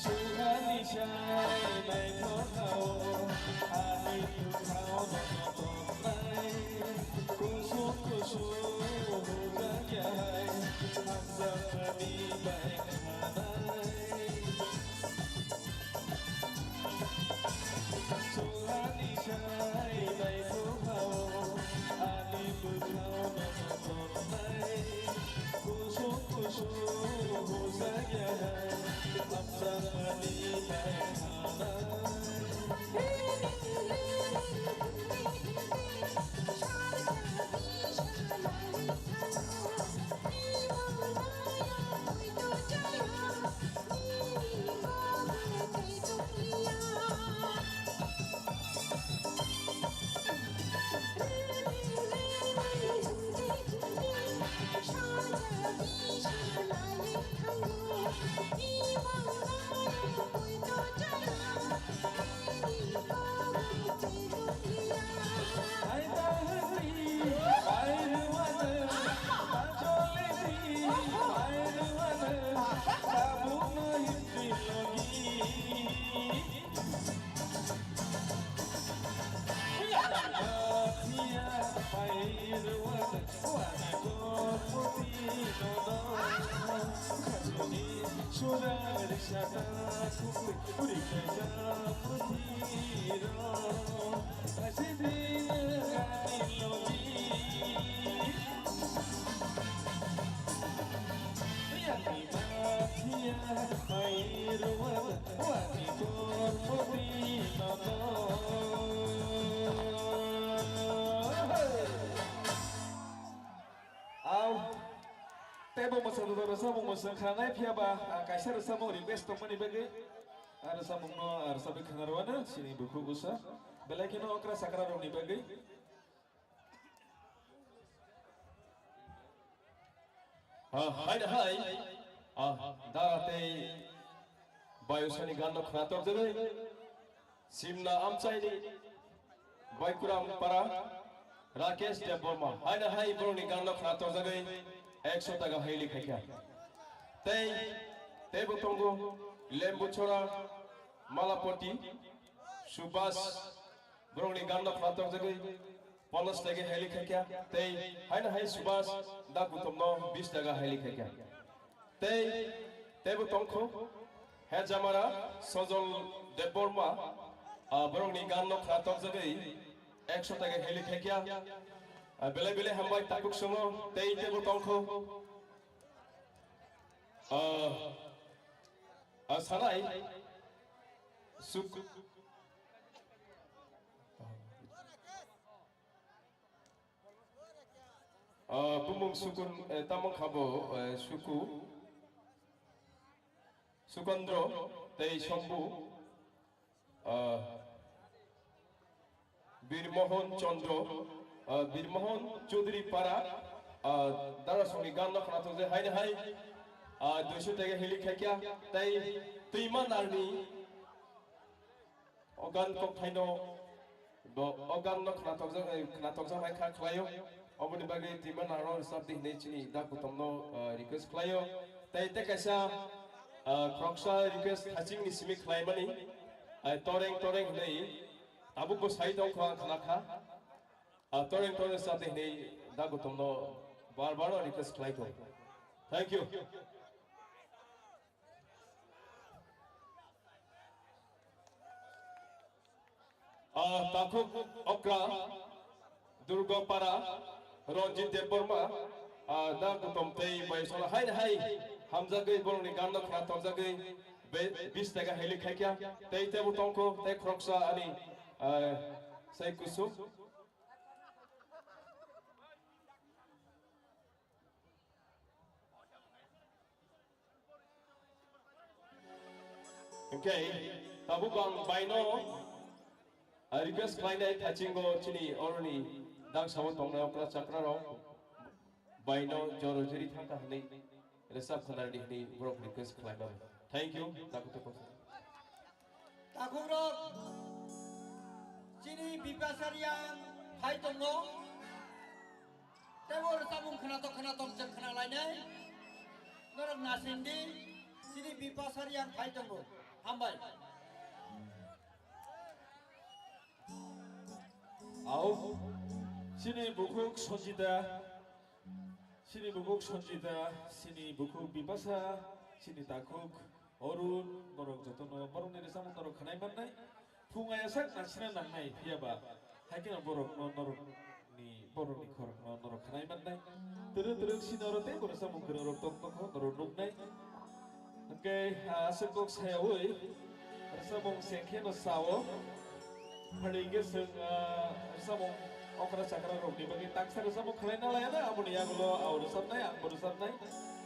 Suhani sai naithok kha o, ani bwkhao no toknai. Kusung kusung hujak ya hai, hamjakmani bai khanai. Suhani sai naithok kha o, ani bwkhao no toknai. Kusung kusung hujak ya hai, hamjakmani bai khanai. Au, teibo mwsa dudar rwchapmung mwsang khanai phiya ba, ah, kaisa rwchapmung request tongmani bagwi, ah, rwchapmungno, ah, rwchapwi khna rwano chini bukhuk bwsa, belai kheno okra chakra rokni bagwi. Ah, hai da hai. Ah, da tei Bayusani ganno khna torjagwi. Simna amchaini Baikuram para Rakesh Debbarma. Hai da hai borokni ganno khna torjagwi ekso taka haili khaikha. Tei, teibo tongo Lembuchora Malapati Subhas. Borokni ganno khna torjagwi ponchash taka haili khaikha, tei haino hai Subhas da Gutomno bish taka haili khaikha. Tei, teibo tongkho, Hejamara Sojol Debbarma, ah, borokni ganno khna torjagwi ekso taka haili khaikha. Ah, belai belai hambai takhuk songo, tei teibo tongkho. Ah, ah, sanai, suk-, Ah, bumung sukun, eh, tamo khabo, eh, suku, Sukondro, tei Sombu, ah, Birmohon Chandra, ah, Birmohon Chaudhary para, ah, darasongni ganno khna torjagwi haino hai, ah, duiso taka haili khaikha, tei twima narni O gan kokthaino bo, o ganno khnatokjak, eh, khnatokjaknai kha khlaio. Oboni bagwi twima narwkno rwchapdi hwnwi chini da Gutomno, eh, request khlaio. Tei tei kaisa, eh, khoroksa request hachingni simi khlaimani, eh, toreng toreng hwnwi tabukbo sai tongkha ang khnakha. Ah, toreng toreng rwchapdi hwnwi da Gutomno bar bar request khlaikho. Thank you. Ah, takhuk okra Durgapara Ranjit Debbarma, ah, da Gutom tei bai sola hai hai hamjagwi borokni ganno khna torjagwi be-, bish taka haili khaikha tei tebo tongkho tei khoroksa ani, ah, sai kusuk. Hwnkhe tabuk ang baino, ah, request khlainai thachingo chini oroni dangsao tongnai okra chakrarok baino joro jiri thangkha hwnwi rwchap khanardi hwnwi borok request khlaimani. Thank you, takhuk takhuk. Takhukrok chini Bipasariang phai tongo. Tei bo rwchapmung khwnatok khwnatok chwng khwnalainai. Norok nasingdi, chini Bipasariang phai tongo. Hambai. Au, chini bukhuk Sanjita, chini bukhuk Sanjita, chini bukhuk Bipasa, chini takhuk Arun, borok jotono borokni rwchapmung norok khwnai mannai. Phung ayasak nasina nangnai, phiyaba hai kheno borokno norokni, borokni khorokno norok khwnai mannai. Twrwk twrwk sino oro tei bo rwchapmung kwrwng rok tong tongkho norok nuknai. Hwnkhe, ah, aswk kok sayawi rwchapmung sengkheno sao. Phali hwnkhe chwng, ah, rwchapmung okra chakra rokni bagwi taksa rwchapmung khwlaina laiya na, aboni yagulo ao rwchapnai, angbo rwchapnai,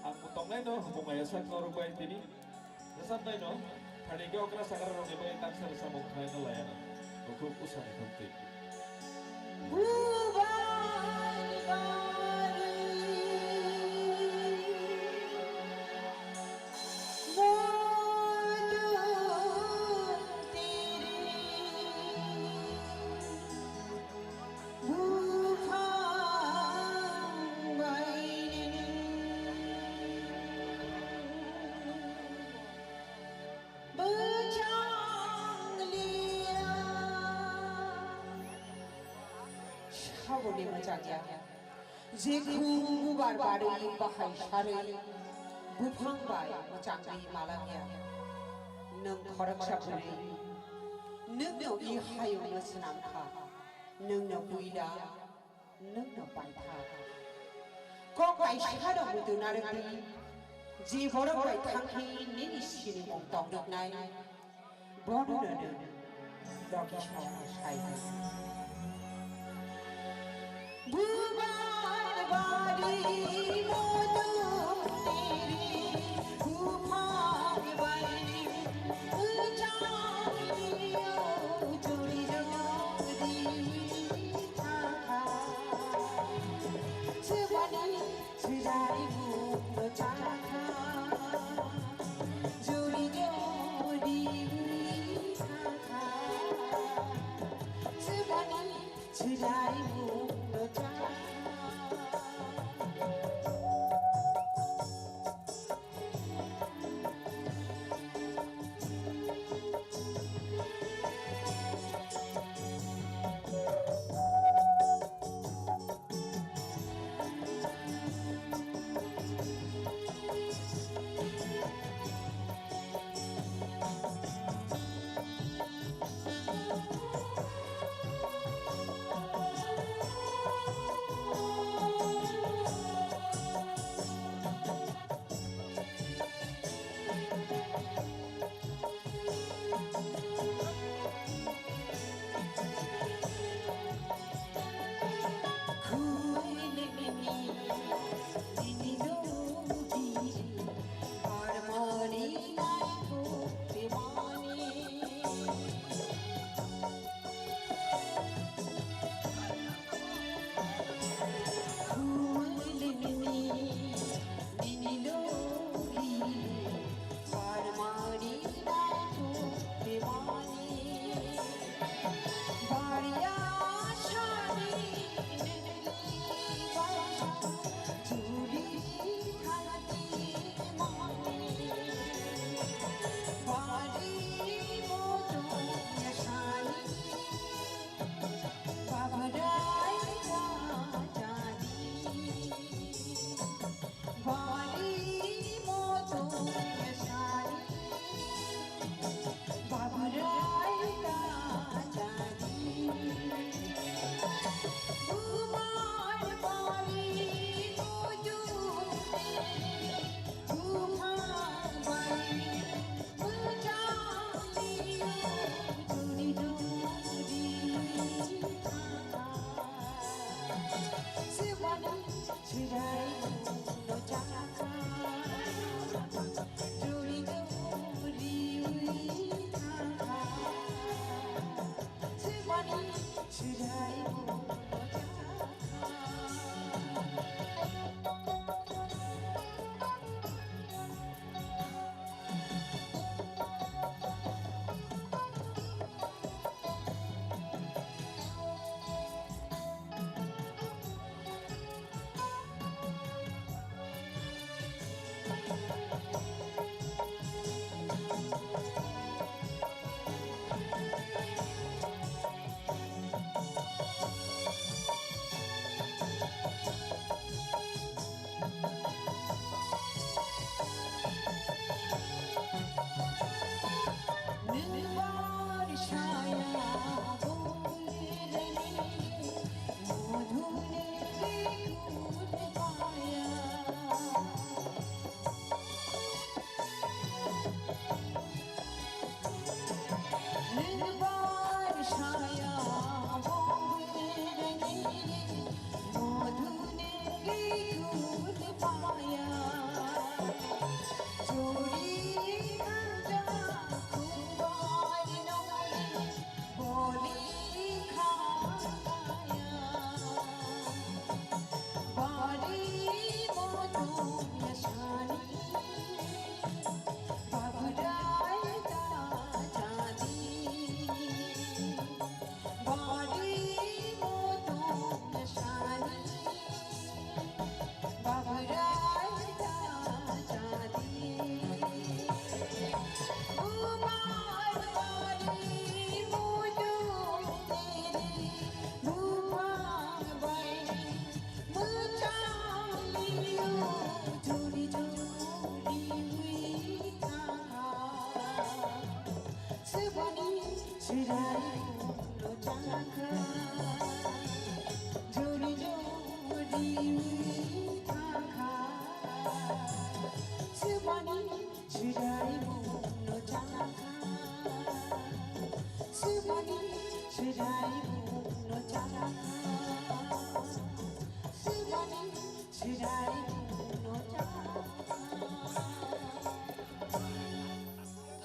angbo tongnaino hubung ayasak norok bai tini. Rwchapnaino thani khe okra sakra rokni bagwi taksa rwchapmung khlaina laiya na. Bukhuk usani khuktwi. Bubai bari modu tiri. Buphang baini bwchang liya. Saboni bwchang ya. Jekhung bubar barwi bahai sarwi buphang bai mwchangwi malangya. Nwng khoroksa bwrwi, nwngno i hayungno swnamkha, nwngno puila, nwngno paitha. Kok kaisano muitu narwkdi, je borok bai thangkhe nini sinimung tongrwknai. Bono nono logi song sai. Bubar bari modu tiri, buphang bari ujang dio juri jodi thangkha. Chubani Chwrai mungno chakha, juri juri thangkha. Chwbani chwrai mungno chakha.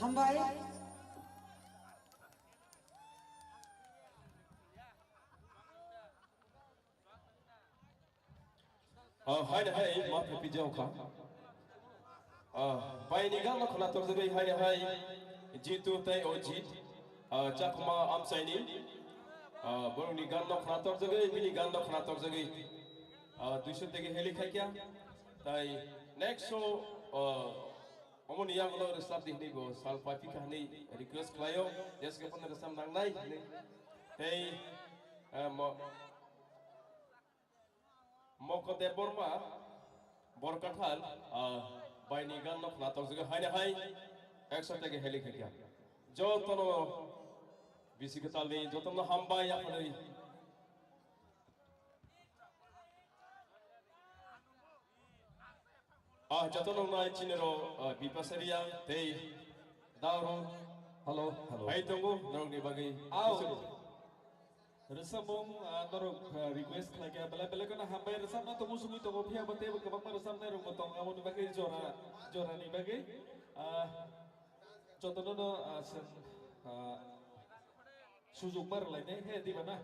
Hambai. Ah, hai hai, ma phi phi jao kha. Ah, bai ni gan no khna tor jagwi hai hai. Jitu tai o jit. Ah, Chakma Amchaini. Ah, borok ni gan no khna tor jagwi, bini gan no khna tor jagwi. Ah, duiso tege heli khai kya. Tai next show, ah, omo ni yagulo resap di hini go sal pati kahani request khlayo. Jes ke pan resap nang nai hini. Tei, ah, mo Moko Debbarma, Borkathal, ah, baini gan no khna tor jagwi haino hai, ekso tege heli khakya. Jotono bisi kwtalni, jotono hambai yapharwi. Ah, jotono nai chinero, ah, Bipasariya, tei Dauro. Hello, hello. Hai tongo, norokni bagwi. Au. Rwchapmung, ah, norok, ah, request khlai kha, belai belai kheno hambai rwchapna tongo, sugwi tongo, phiya bo teibo kwbangma rwchapnai rokbo tongo, aboni bagwi jora, jorani bagwi, ah, jotono no, ah, chwng, ah, sujukma rwlainai he diba na?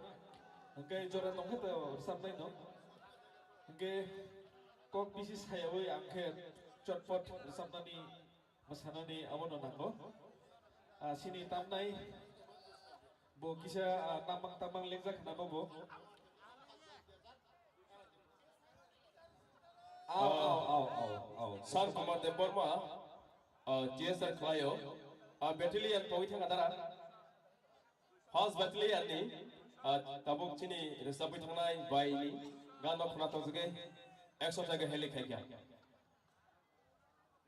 Hwnkhe jora tongkhe to rwchapnai no. Hwnkhe kok bisi sayaui ang khe chotpot rwchapnani mwsanani abono nango. Ah, chini tamnai bo kisa, ah, tamang tamang lengjak khna bo bo. Au, ah, au, au, au, au. Sam Kumar Debbarma, ah, T S R khlaio, ah, battalion pogwi thangkha dara. First battalion ni, ah, tabuk chini rwchapwi thangnai bai ni gano khna tong jagwi ekso jaga heli khaikha.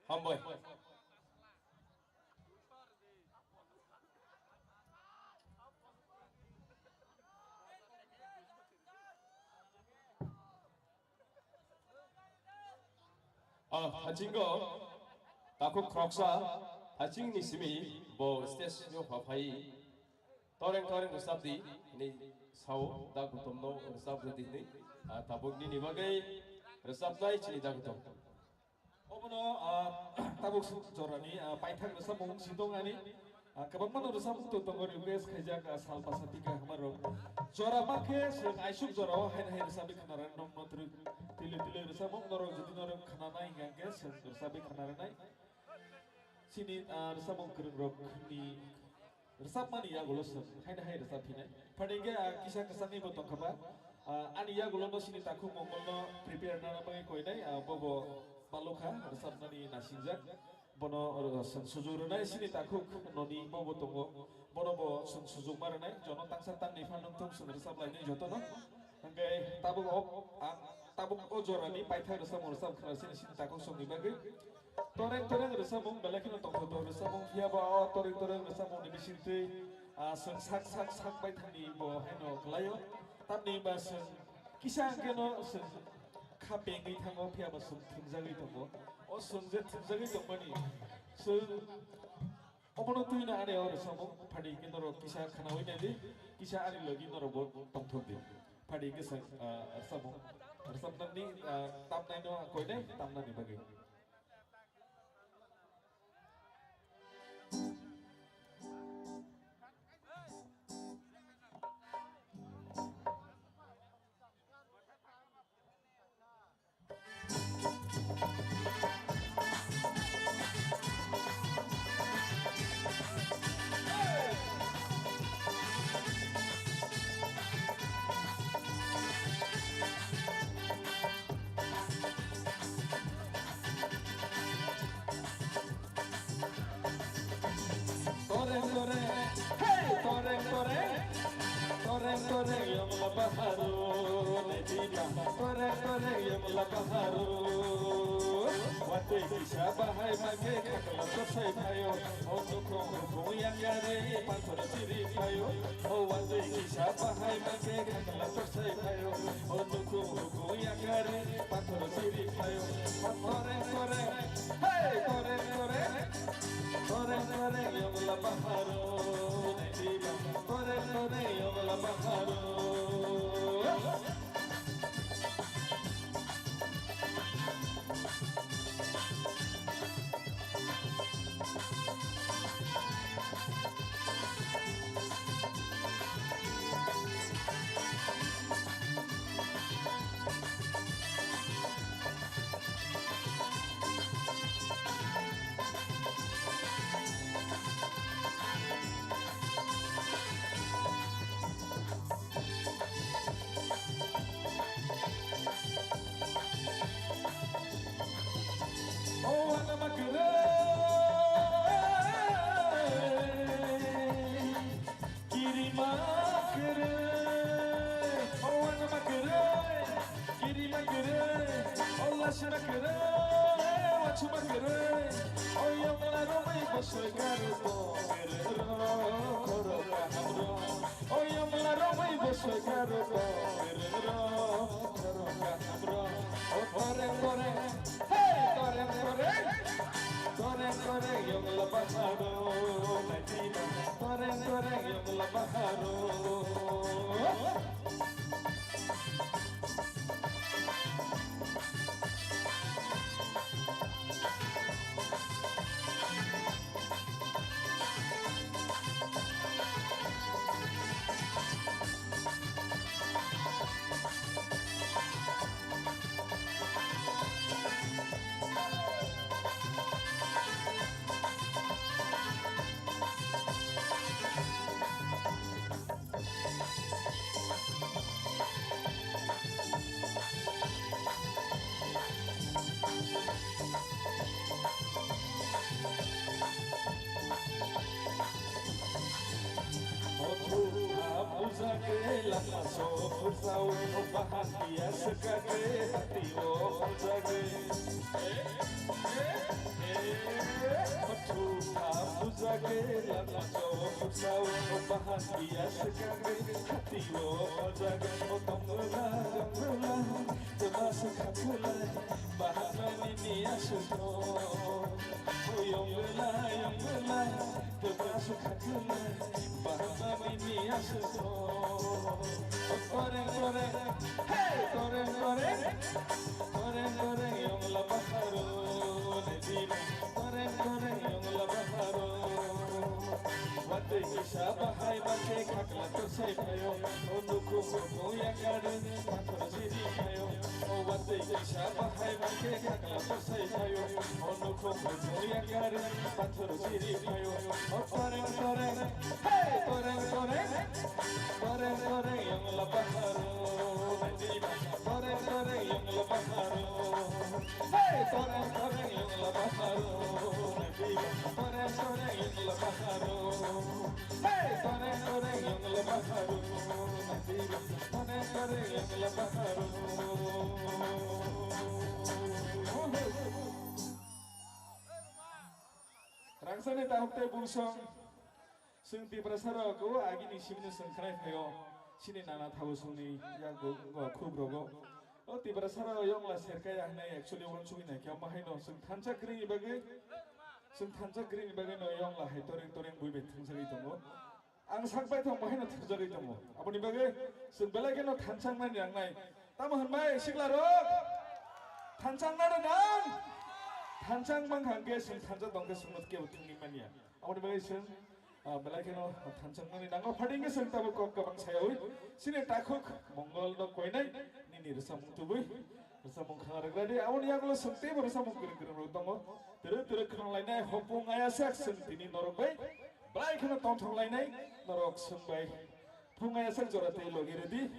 Hambai. Ah, hachingo takhuk khoroksa hachingni simi bo stage o phaphai toreng toreng rwchapdi hinwi sao, da Gautam no rwchapdi hinwi. Ah, tabuk nini bagwi rwchapnai chini da Gautam. Obono, ah, tabuk jorani, ah, paithak rwchapmung si tong ani. Ah, kwbangma no rwchapmung to tongo, request khaijak, ah, sal basa tika hwnba rok. Jora ma khe chwng aisuk jorao haino hai rwchapwi khna rwna nokno twrwi tili tili rwchapmung norok jodi norok khna nai hwnkhe chwng rwchapwi khna rwnai. Chini, ah, rwchapmung kwrwng rok ni rwchapmani yagulo chwng haino hai rwchap phinai. Phani hwnkhe, ah, kisa kwchangni bo tongkha ba. Ah, ani yagulo no chini takhuk Mongol no prepare nana bagwi koinai, ah, bobo palokha rwchapnani nasingjak. Bono, uh, chwng sujuk rwnai chini takhuk noni bobo tongo. Bono bo chwng sujuk ma rwnai. Jono tangsa tangnwi phan wngthong chwng rwchap lainai jotono. Hwnkhe tabuk o, ang tabuk o jorani paithak rwchapmung rwchap khna chini chini takhuk songni bagwi. Toreng toreng rwchapmung belai kheno tongthoto rwchapmung, phiya ba o toreng toreng rwchapmungni bisingtwi, ah, chwng sak sak sak baithangni bo haino khlaio. Tamni ba chwng kisa hwnkhe no chwng kha pengwi thango, phiya ba chwng thwngjagwi tongo. O chwng je thwngjagwi tongmani chwng obono twi no ani o rwchapmung phadi hwnkhe norok kisa khnaui naidi, kisa ani logi norok bo tongthok di. Phadi hwnkhe chwng, ah, rwchapmung rwchapnani, ah, tamnai no koinai tamnani bagwi. Toreng toreng, hey! Toreng toreng, toreng toreng, yongla baharo, netiba. Toreng toreng, yongla baharo. Watwi kisa bahai mangke khakla torsai phaio. O nukhung nukhung yakari pathor chiri phaio. O watwi kisa bahai mangke khakla torsai phaio. O nukhung nukhung yakari pathor chiri phaio. O toreng toreng, hey, toreng toreng. Toreng toreng yongla baharo netiba. Toreng toreng yongla baharo. Soikaro toreng ro, toreng kaham ro, o toreng toreng, hey toreng toreng, toreng toreng yong la baharo, naiti ba, toreng toreng yong la baharo. Othukha puja ke lama so puja o bahan dia seka ke hati o puja ke. Othukha puja ke lama so puja o bahan dia seka ke hati o puja ke. O tongla tongla tebas khakulai bahan ni ni asuk. O yongla yongla tebas khakulai bahan ni ni asuk. Toreng toreng, hey toreng toreng, toreng toreng yongla baharo, ne dina toreng toreng yongla baharo. Watwi kisa bahai bakhe khakla torsai phayo, o nukhung nukhung yakar pathor siri phayo. O watwi kisa bahai bakhe khakla torsai phayo, o nukhung nukhung yakar pathor siri phayo. O toreng toreng, hey toreng toreng, toreng toreng yongla baharo, toreng toreng yongla baharo. Hey toreng toreng yongla baharo, toreng toreng yongla baharo. Hey toreng toreng yongla baharo, toreng toreng yongla baharo. Rangsani tahuk tei bungsong. Chwng Tiprasa rok o agini simino chwng khnai phaio, chini nana thabo chwngni yakgo wngkha khuk rogo. O Tiprasa rok yongla serkaya hwnwi actually uansugwi naikhe, omo haino chwng thansa kwrwini bagwi, chwng thansa kwrwini bagwi no yongla hai toreng toreng bui bai thwngsagwi tongo. Ang sak bai thangbo haino thwngsagwi tongo. Aboni bagwi chwng belai kheno thansa wngnani nangnai. Tamo hwnbai sikla rok? Thansa wngnani nang? Thansa wngmang hangkhe chwng thansa tongkhe chwngno kebo thwngwi manya. Aboni bagwi chwng Ah, belai kheno thansa wngnani nango, phaidi hwnkhe chwng tabuk kok kwbang sayaui. Chini takhuk Mongol no koinai nini rwchapmung tubui, rwchapmung khna rwgradi. Aboni yagulo chwng teibo rwchapmung kwrwng kwrwng rok tongo. Twrwk twrwk khna lainai hopung ayasek chwng tini norok bai belai kheno tongthok lainai norok chwng bai. Phung ayasek jora tei logi rwdi.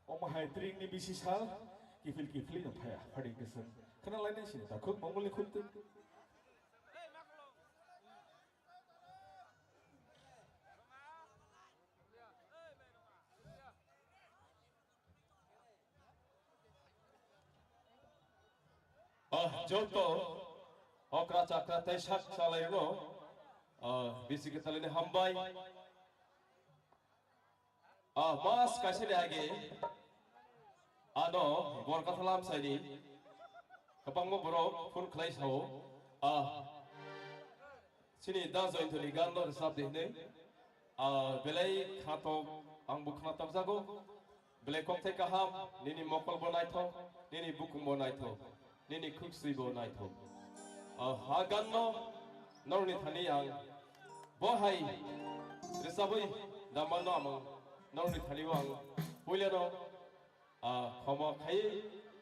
Omo hai tringni bisi sal kiphil kiphilwi no phaya. Phaidi hwnkhe chwng khna lainai chini takhuk Mongolni khumtwi. Ah, joto okra chakra tei sak chalairokno, ah, bisi kwtalini hambai. Ah, mas kaisani age ano bor kathalam saini kwbangma borok phone khlai sao. Ah, chini Da Joyantoni gan no rwchap di hwnwi. Ah, belai khnatok, angbo khnatok jago. Belai kokthai kaham, nini mokol bo naithok, nini bukung bo naithok. Nini khuksui bo naithok. O ha gan no norokni thani ang bo hai rwchabwi damano ang norokni thani o ang puila no, ah, khoma khai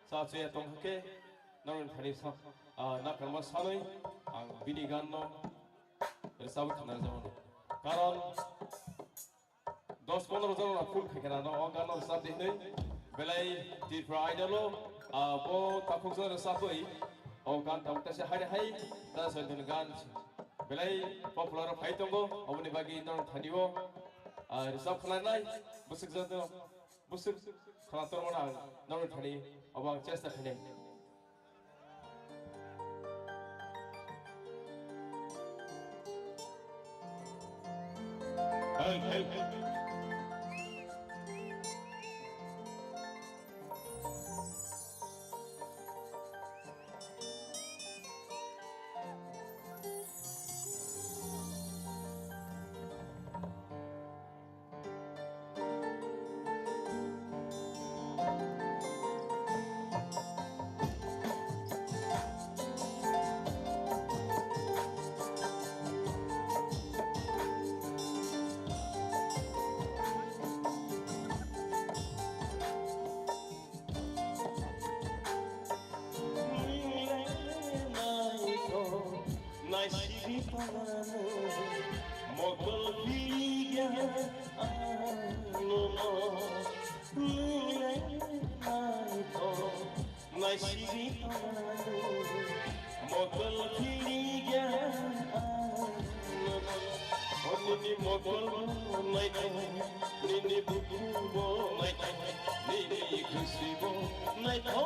cha chuya tong khe norokni thani sa, ah, nakarma sanwi ang bini gan no rwchabwi khna rwjak mano. Karon dos pondro jon rok phul khai kheno o gan no rwchap di hwnwi belai Tripura Idol o, ah, bo takhuk jon rwchapwi o gan tabuk taisa hai hai ta soi dun gan belai popular phai tongo, oboni bagwi norok thani o, ah, rwchap khwlainai bwswk jon bwswk khwla tormano ang norok thani obo ang chesta khainai. Sigi tongo, mokol piliya ano, nwng le naitho. Naisigi tongo, mokol piliya ano, nini mokol naitho. Nini bukubo naitho, nini khusibo naitho,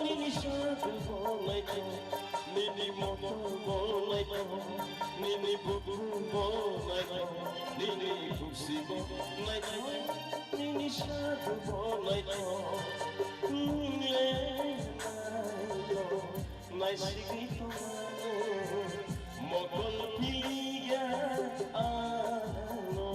nini sagubo naitho, nini motorbo naitho, nini bukubo naitho, nini khusibo naitho, nini sagubo naitho. Nwng le naitho. Naisigwi tongmano, mokol piliya ano.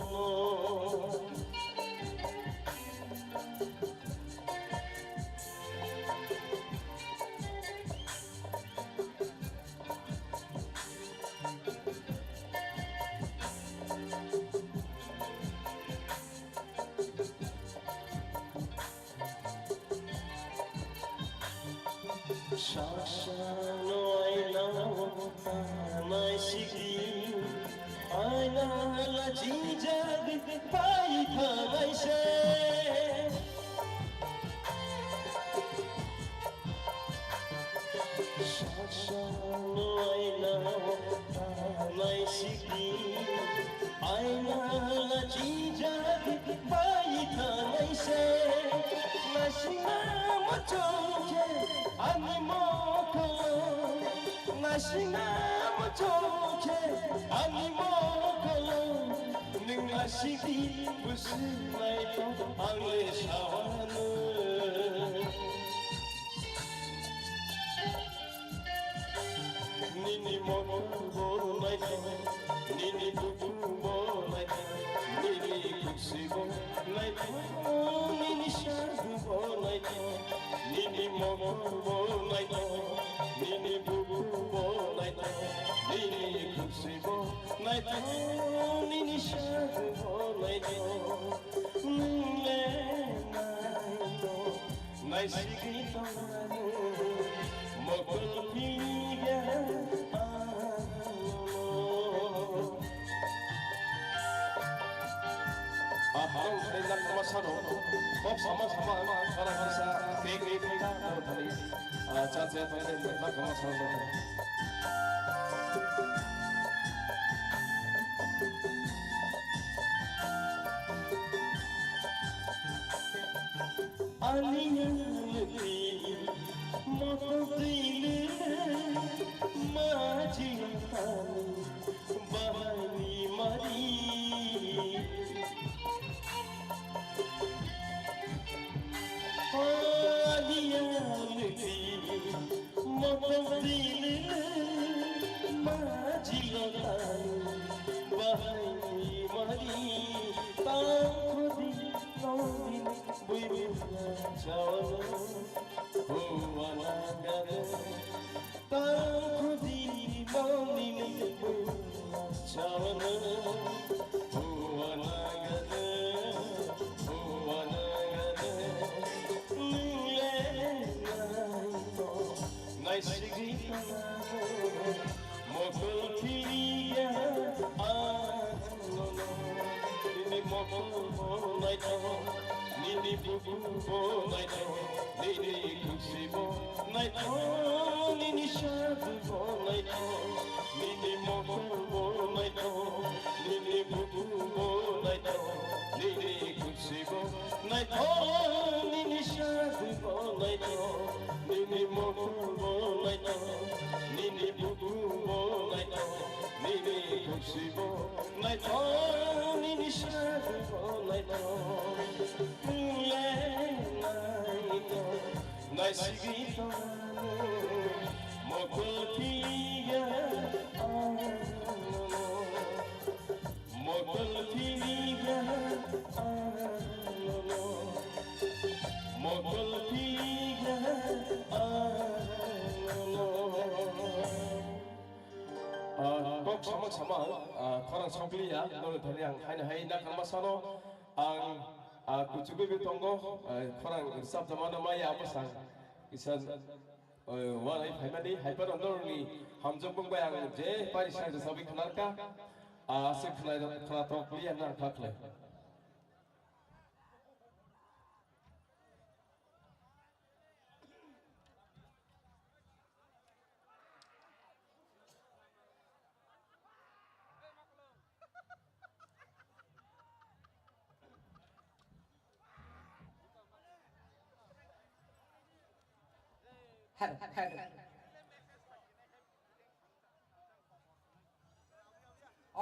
Saksa no aina o ta naisigi, aina la jingjak pai thanai se. Saksa no aina o ta naisigi, aina la jingjak pai thanai se. Naisingma muchung khe ani mokolo, naisingma muchung khe ani mokolo, nwng naisidi bwswk naitho ang le sawano. Nini motor bo naitho, nini buku bo naitho, nini kusi bo naitho, nini sadu bo naitho, nini motor bo naitho, nini buku bo naitho, nini kusi bo naitho, nini sadu bo naitho, nwng le naitho. Naisigwi tongmani mokol piliya ano. Aham, tei nak masano. Kok sama sama, kara kasa, kek kek kek, karo thani. Ah, chat chat, nak masano. Ani alpi moto tile maji tani bahani mari. Ani alpi Mokol tile maji lo tani bahai mari tang khudi nongni bui bui na chawano huana gade tang khudi nongni bui bui na chawano huana gade huana gade nile nai to. Naisigwi tongmano, mokol piliya ano. Nini mokol bo naitho, nini buku bo naitho, nini kusi bo naitho, nini sadu bo naitho, nini mokol bo naitho, nini buku bo naitho, nini kusi bo naitho, nini sadu bo naitho. Nini mokol bo naitho, nini buku bo naitho, nini kusi bo naitho, nini sadu bo naitho. Nile naitho, naisigwi tongmano, mokol piliya ano. Mokol piliya ano, mokol piliya ano. Ah, kok samang samang, ah, khorang sokliya, nono thani ang haino hai na kangma sano, ang, ah, kuchugwi tongo, ah, khorang rwchap jamano maya bwsang, kisa Oi, wanai phaimani, haiphano norokni hamjakmung bai ang je pari sari sabi khwnarkha. Ah, aswk khwnai, khwnathok liya nang kha khlai. Hello, hello.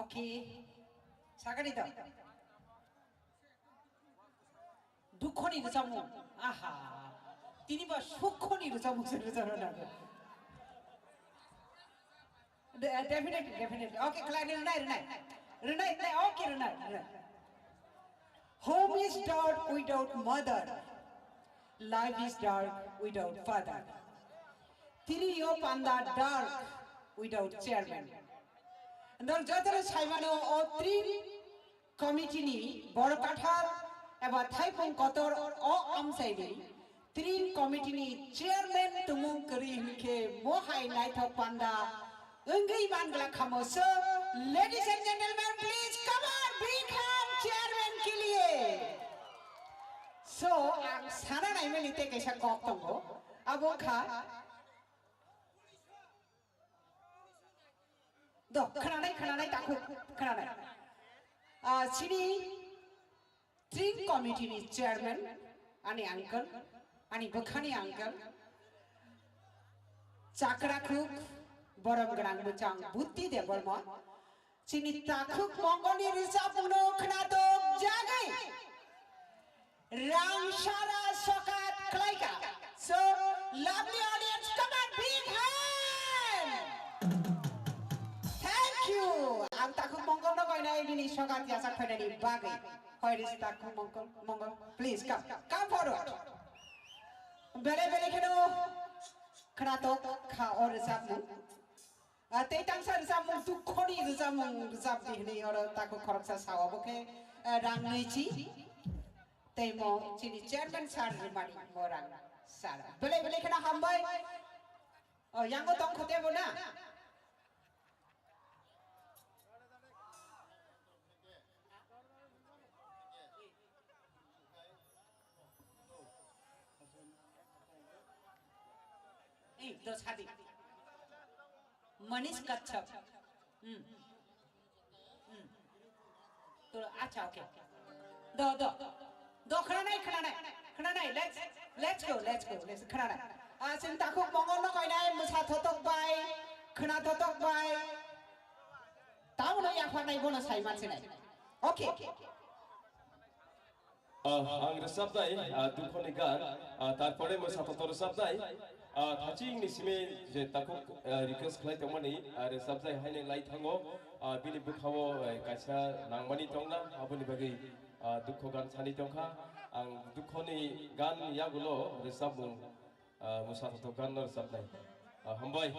Okay. Sagani da. Dukhoni rwchapmung. Aha. Tini ba sukhoni rwchapmung se rwchapna nango. De-, definitely, definitely. Okay, khlai rwnai, rwnai. Rwnai, rwnai. Okay, rwnai, rwnai. Home is dark without mother. Life is dark without father. Tini yo panda dark without chairman. Dol jotono saimano o three committee ni borok kathar eba thaipung kotor o amchaini tring committee ni chairman tongmung kwrwi hinkhe mohai naithok panda wngwi mangla khamo so. Ladies and gentlemen, please come on, big hand chairman ke liye. So, ang sana naimani tei kaisa kok tongo, abo kha Do, khwnanai, khwnanai, takhuk, khwnanai. Ah, chini tring committee ni chairman, ani uncle, ani bwkhani uncle, chakra khuk, borom gwnang bwchang Butti Debbarma, chini takhuk mongolni rwchapmungno khwnatok jagwi. Rang sara sokat khlaika. So, lovely audience, come on, big hand! Thank you. Ang takhuk mongol no koinai bini sokat yachak phainani bagwi. Where is takhuk mongol? Mongol, please come. Come forward. Bele bele kheno khwnatok kha o rwchapmung. Ah, tei tangsa rwchapmung, dukhoni rwchapmung rwchapdi hwnwi oro takhuk khoroksa sao, abo khe, eh, rang nwichi. Tei mo chini chairman sir rwmani mo rang sara. Belai belai kheno hambai. Oh, yango tong khote bo na? Eh, do sadi. Manish Kachhap. Hmm. Hmm. To, acha, okay. Do, do. Do, khwnanai, khwnanai. Khwnanai, let's, let's go, let's go, let's khwnanai. Ah, chwng takhuk mongol no koinai, mwsa thotok bai, khwna thotok bai. Tamo no yapharnai bono sai mansinai. Okay. Ah, ang rwchapnai, ah, dukhoni gan, ah, tarpore mwsa thotok rwchapnai, ah, thachingni simi je takhuk, ah, request khlai tongmani, ah, rwchapnai haino lai thango, ah, bini bwkhao, eh, kaisa nangmani tongna, aboni bagwi, ah, dukho gan sani tongkha, ang dukhoni gan yagulo rwchapmung, ah, mwsa thotok ganno rwchapnai. Ah, hambai.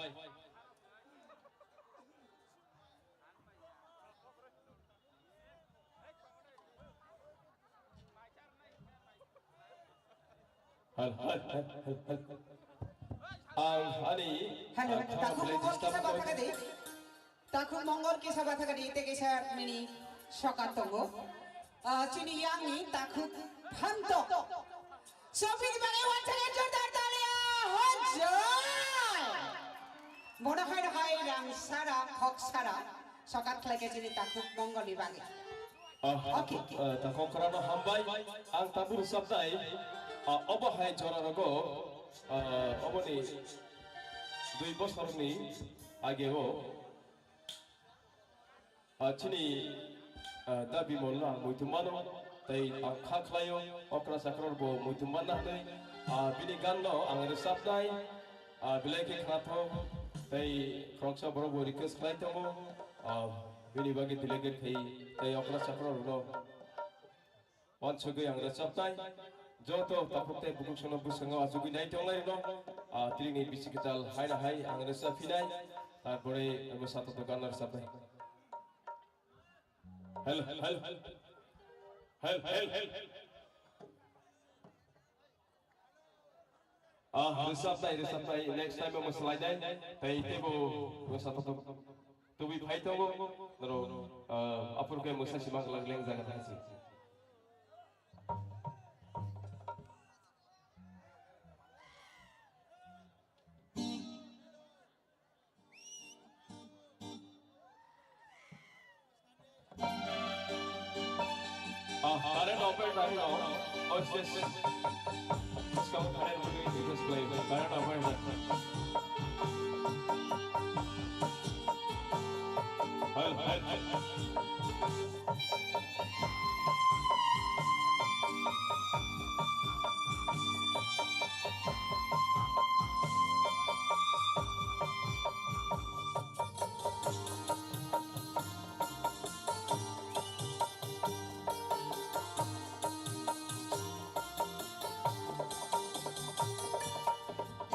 Hal, hal, hal, hal, hal. Ang ani, Hello, ang takhuk khorang mongol kisa belai disturb bathakadi. Takhuk mongol kisa bathakadi, tei kisa nini sokat tongo. Ah, chini yangni takhuk phantok. Sopini bagwi wansa khe jordar talia hojai. Bono hai hai rang sara, khok sara, sokat khlai khe chini takhuk mongolni bagwi. Ah, okay. Ah, takhuk khorano hambai. Ang tabuk rwchapnai, ah, obo hai jora rogo, ah, oboni dui bosorni ageo. Ah, chini, ah, da Bimol no ang muitu mano, tei ang kha khlaio, okra chakra bo muitu manna hwnwi, ah, bini gan no ang rwchapnai, ah, belai khe khnathok, tei khoroksa borok bo request khlai tongo, ah, bini bagwi delegate khai, tei okra chakra rok no. Wansugwi ang rwchapnai, joto takhuk tei bukhuk sono bwskango achugwi nai tongnai rwno, ah, tini bisi kwtal hai na hai ang rwchap phinai, tarpore abo sato dokan rwchapnai. Hel, hel, hel. Hel, hel, hel. Ah, rwchapnai, rwchapnai, next time o mwsalainai. Tei teibo bwsa tongthok. Tubui phai tongo, norok, ah, aphuru khe mwsa sima glak leng jaga thangsi. Ah, current off hai, current off. Oh, yes. Sekarang current off hai, just play. Current off hai. Hal, hal, hal.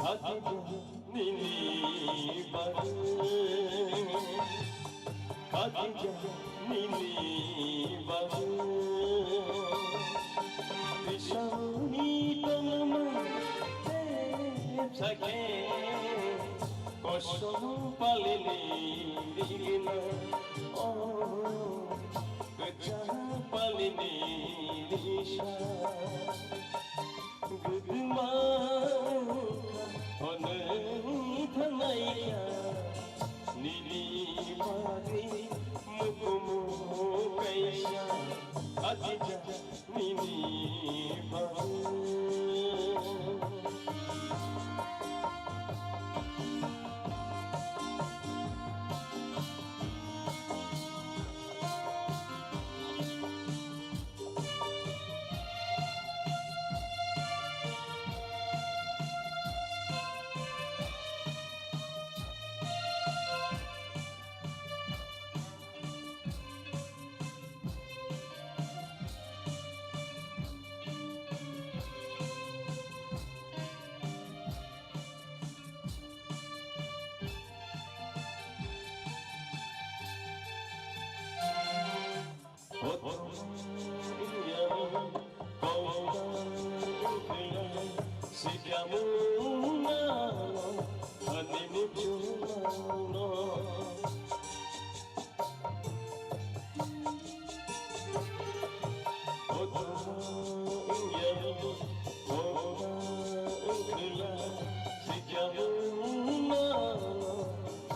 Khadija nini bagwi, Khadija nini bagwi, Ishauni tongma tepsa khe, kosom palini rigna, o kwchang palini risa. Gwdwma wngkha hwnwi thangnaikha, nini bagwi mukumu kaisa, Khadija nini bagwi.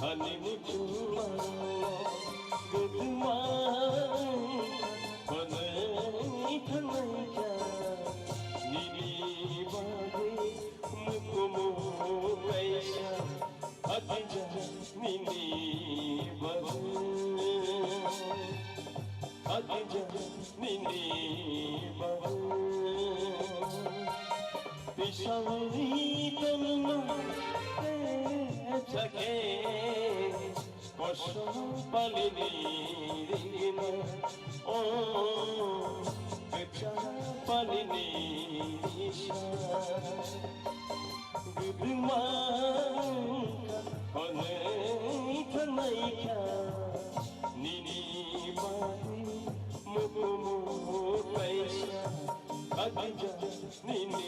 Ani muchungma, kwthwma, hwnwi thangnaikha, nini bagwi mukumu kaisa, Khadija nini bagwi, Khadija nini bagwi. Tisani tongma tepsa khe, kosom palini rigna, o kwchang palini risa. Gwdwma wngkha hwnwi thangnaikha, nini bagwi mukumu kaisa, Khadija nini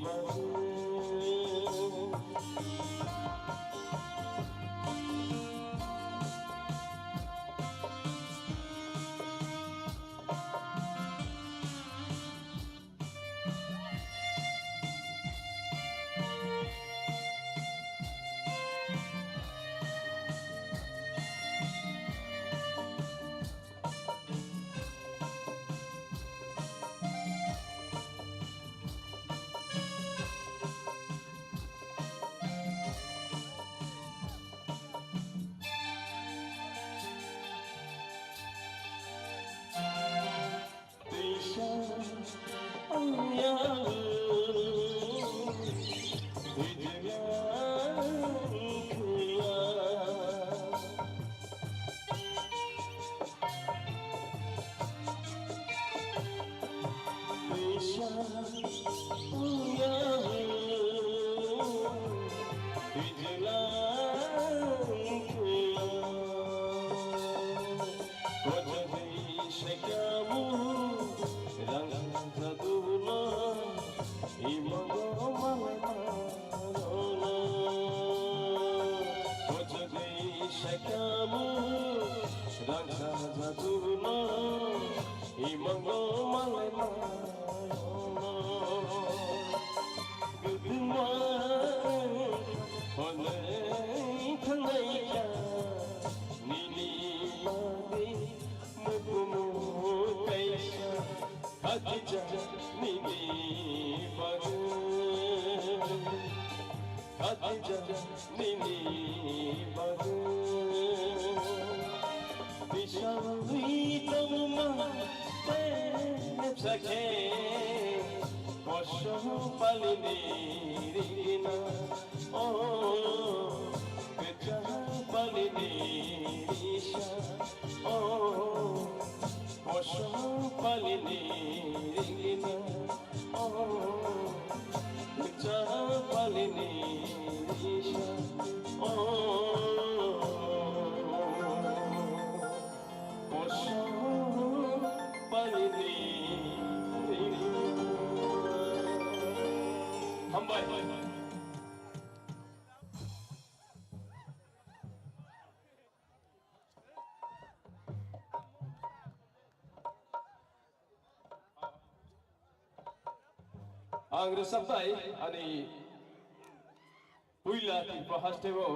bagwi. Teisa ang ya, hijra khia. Teisa ang ya, hijra khia. Kotwi sekamu rang saduna imogo malai Nini bagwi bisangwi tongma tepsa khe poso palini ringina, o kwchang palini risa, o poso palini ringina. Oh, chapalini risa. Oh, poso palini. Hambai. Ang rwchapnai ani puila Tripura hasteo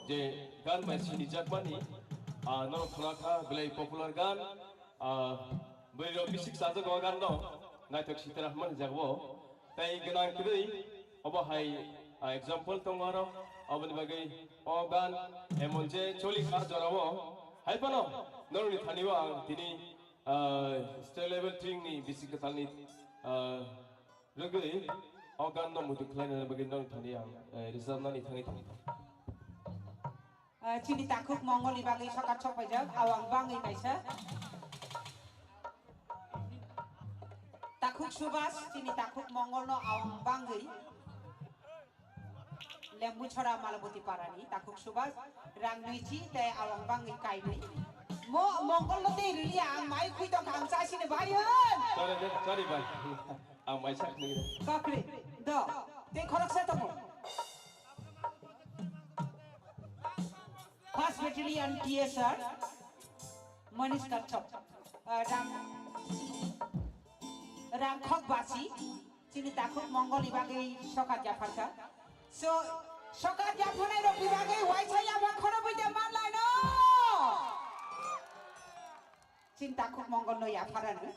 je gan bai sinijakmani, ah, norok khwnakha belai popular gan, ah, bwrwirok bisik chajago o ganno, naithok sitara hwnmani jagao. Tei gwnang kwrwi obo hai, ah, example tongo aro, oboni bagwi o gan emon je choli kha jorao, hai phano norokni thani o ang tini Ah, state level tring ni bisi kwtalni, ah, rwgwi o gan no muitu khlaina bagwi nang thani ang, eh, rijabnani thangwi thangwi. Ah, chini takhuk Mongol ni bagwi sokat sok paijak, awang bangwi kaisa. Takhuk Subas, chini takhuk Mongol no awang bangwi. Lembuchora Malaboti Parani, takhuk Subas, rang nwichi, tei awang bangwi kainwi. Mo, Mongol no tei riliya, ang mai khwi tongkha, ang chasini bai hwn. Sorry, sorry, bai. Ang mai sak nini. Kakri, do, tei khoroksa tongo. First Battalion T S R, Manish Kachhap, uh, rang, rangkhok basi. Chini takhuk Mongol ni bagwi sokat yapharkha. So, sokat yapharnai rok ni bagwi waisa yaphar khorobwi de manlaino. Chini takhuk Mongol no yapharano.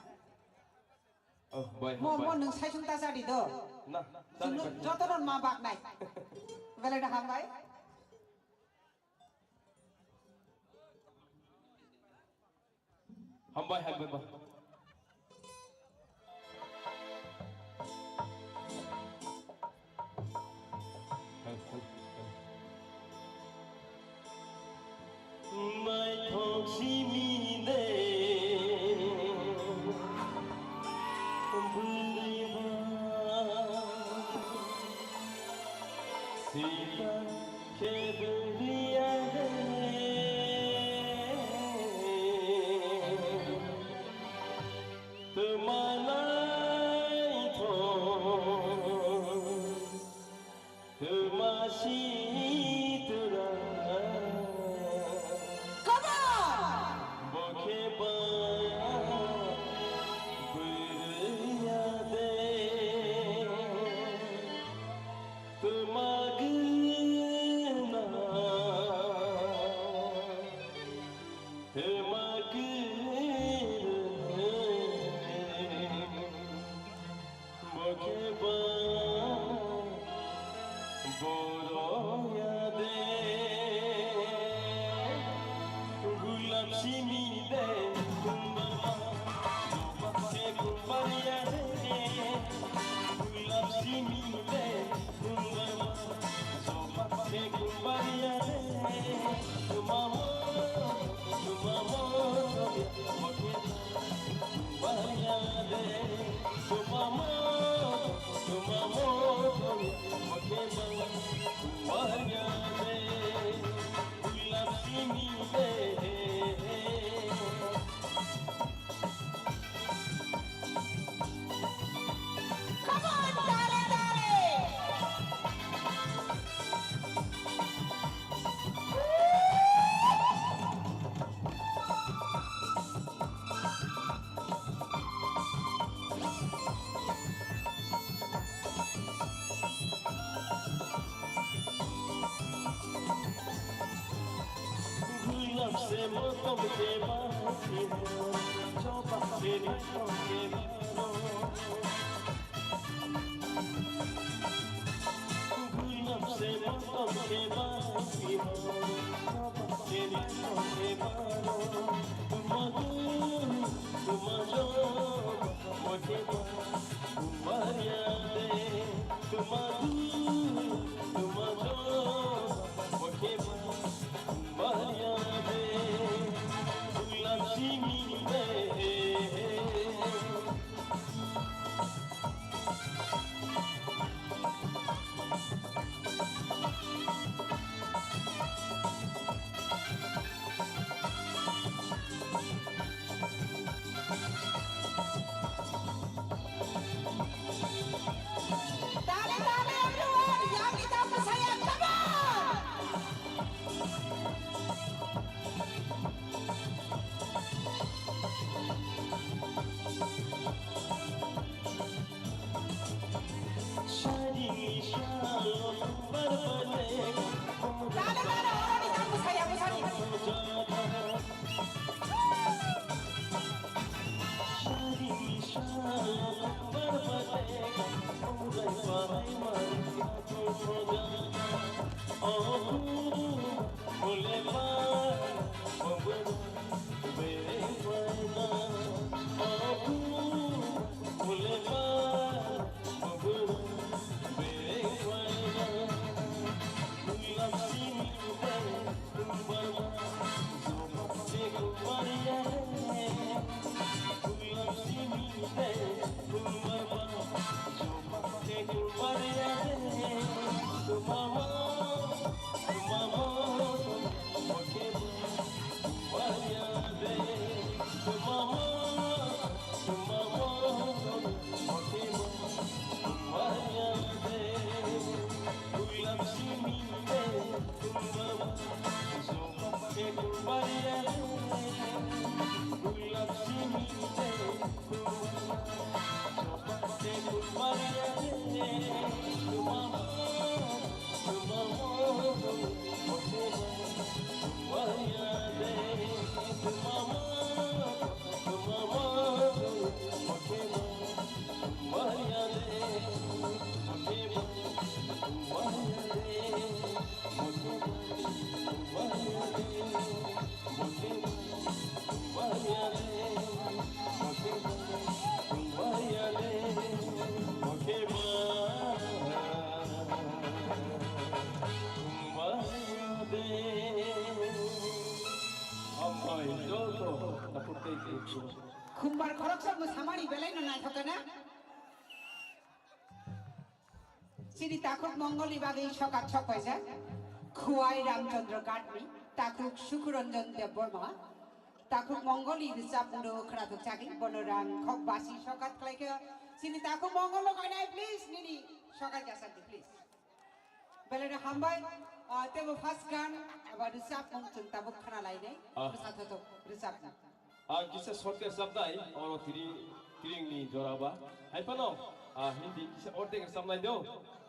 Oh, bai, mo, bai. Mo nwng saisung ta chadi do. Na, chwng chadi, chadi. Joto non ma bak nai. Belai da hambai. Hambai, hambai, ba. Naithok simi de bwrwi ba sita. Khe bwrwiya de twma naithok, twma sitra. Come on! Bo khe ba bwrwiya de. Twma gwnang, twma kwrwng, bo khe ba boroya de. Gulap simi de, kumbarma, joba khe kumbarya de. Gulap simi de, kumbarma, joba khe kumbarya de. Tumamo, tumamo, kumbarya de. Tumamo, tumamo, kumbarya de. Gulap simi de. Come on, dale, dale. Gulap se motom ke ba, choba se motom ke ba. Gulap se motom Tale, tale, everyone! Yummy Tapu Saya, come on! Dale, dale, oro ni kang bwsai ya, bwsai. Hambai joto takhuk tei tei. Khumbar khoroksa mwsamani belai no naithok kana? Chini takhuk Mongol ni bagwi sokat sok paijak. Khuwai Ramchandra Ghat ni takhuk Sukuranjan Debbarma. Takhuk Mongol ni rwchapmung no khwnathok chagwi bono rang khok basi sokat khlai khe. Chini takhuk Mongol no kainai please nini sokat jasakdi please. Belai no hambai, ah, tebo first gan, aba rwchapmung chwng tabuk khna lainai, ah, bwsa thothok rwchapmung. Ah, kisa short khe rwchapnai, oro tiri, tiringni jora ba. Hai phano, ah, Hindi kisa ordek rwchapnai do.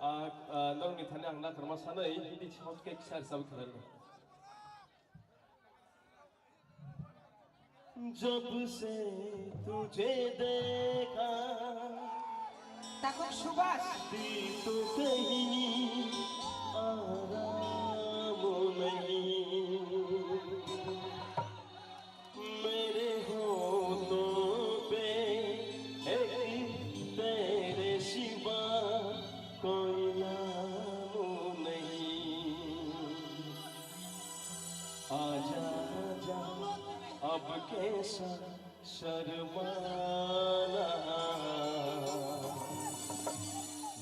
Ah, ah, norokni thani ang nakarma sanai, Hindi short khe kisa rwchapwi khalarno. जब से तुझे देखा, Takhuk Subhas. दिल तो कहीं आराम नहीं। मेरे होठों पे एक तेरे सिवा कोई नाम नहीं। आजा, आजा, अब कैसा शर्माना।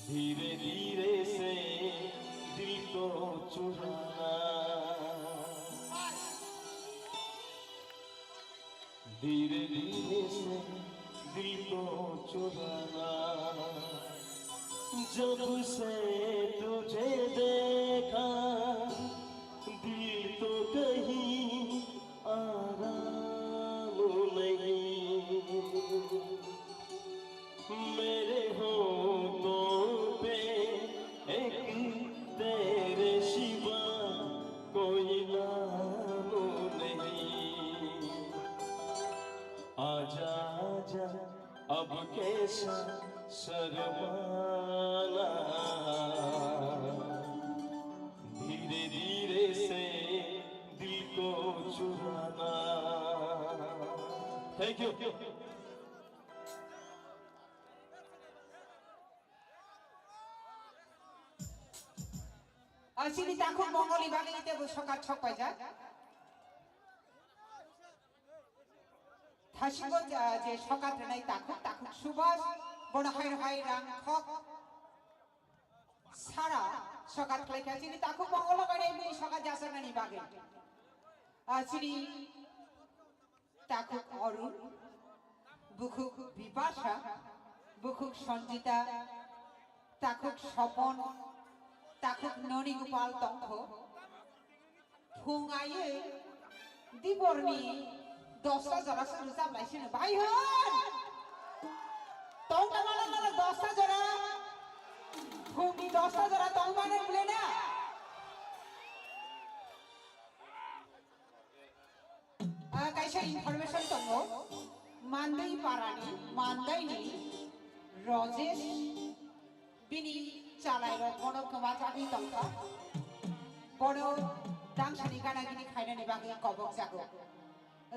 धीरे, धीरे से दिल को चुराना। धीरे धीरे से दिल को चुराना। जब से तुझे देखा, दिल तो कहीं आराम नहीं। मेरे होठों पे एक तेरे सिवा कोई नाम नहीं। आजा, आजा, अब कैसा शर्माना। धीरे you. Ah, chini takhuk mongoli bagwi tebo sokat sok paijak. Thasingbo, ah, je sokat rwnai takhuk, takhuk Subhas, bono hai hai rang khok sara sokat khlaikha. Chini takhuk mongolo kainai bini sokat jasaknani bagwi. Ah, chini takhuk Arun, bukhuk Bipasha, bukhuk Sanjita, takhuk Sopon, takhuk Noni Gopal tongkho. Phung aiwi diborni dosta jora se rwchap lai sino. Bhai hwn! Tong tama nang nang dosta jora. Phungni dosta jora tong mano bwle na? Ah, kaisa information tongo. Mandai parani, Mandaini Rajesh bini chalairok bono kwmajagwi tongkha. Bono dangsani gana gini khainani bagwi kobok jago.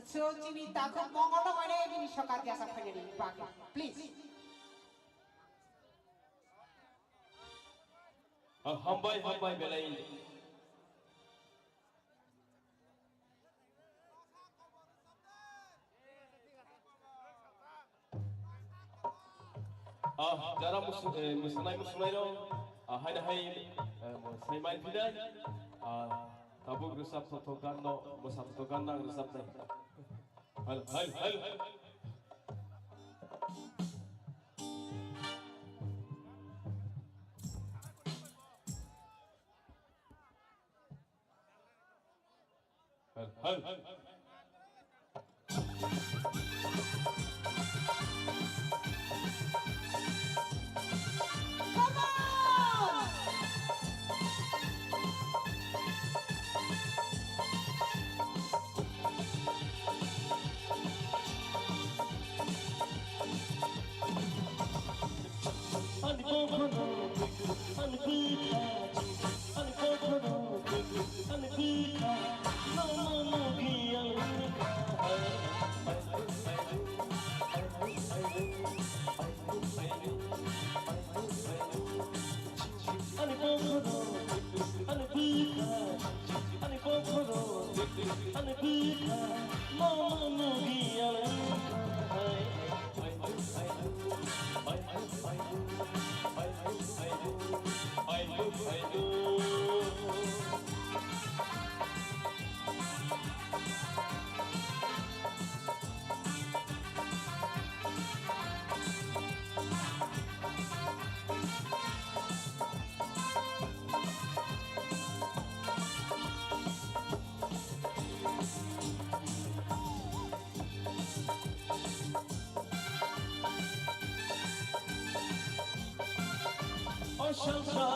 So, chini takhuk mongol no mane bini sokat yasa khainani bagwi. Please. Ah, hambai, hambai belai. Ah, jara musu-, eh, musunai, musunairok, ah, haina hai, eh, mo-, sai mai phinai, ah, tabuk rwchap thotho ganno, mwsa thotho ganno ang rwchapnai. Hal, hal, hal. Hal, hal. Come on! Ani bokhono, ani bwkha, ani bokhono, ani bwkha, nono mugi ang wngkha. Ani bokhono, ani bwkha, ani bokhono, ani bwkha, nono mugi ang wngkha. O salsa,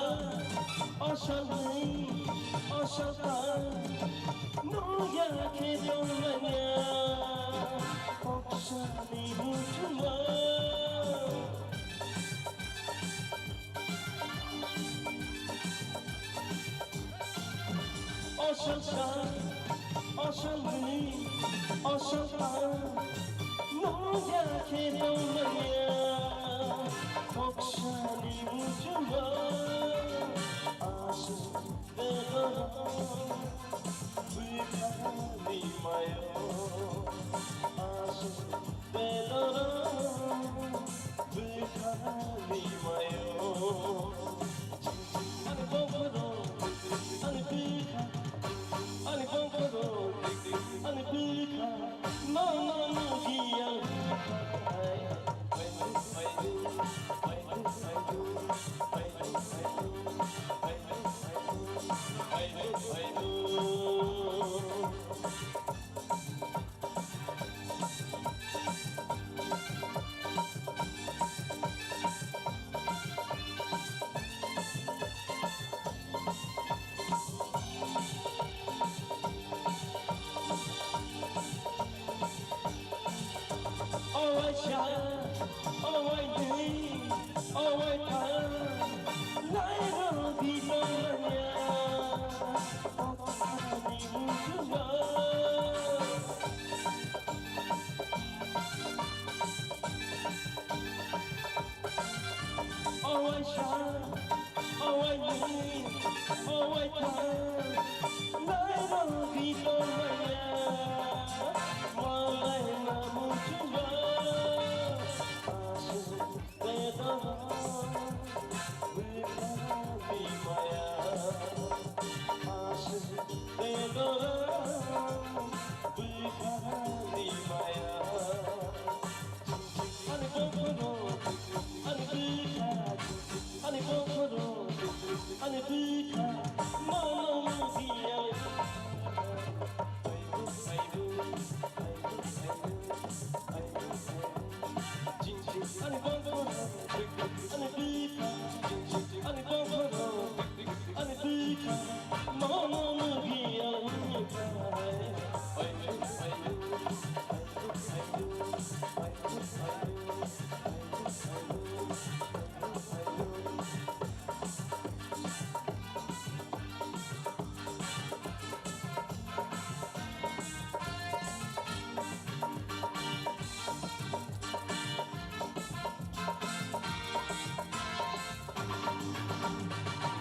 o salni, o salta, nungya khe tongmanya, koksani muchungo. O salsa, o salni, o salta, nungya khe tongmanya, koksani muchungo. Aswk bedorok bwkhani mayo, aswk bedorok bwkhani mayo. Ani bokhono, ani bwkha, ani bokhono, ani bwkha, nono mugi ang. O waisa, o waini, o waitha, nairok bidongmanya, o thani muchungo. Awaisa, awaini, awaitha, nairok di tongmaya, malai namu chunga, aswk bedona, bwkha di maya, aswk bedona, bwkha di maya. Ani bongkoro, ani bwkha, ani bongkoro, ani bwkha, mano mugiya. Ani bongkoro, ani bwkha, ani bongkoro, ani bwkha, mano mugiya.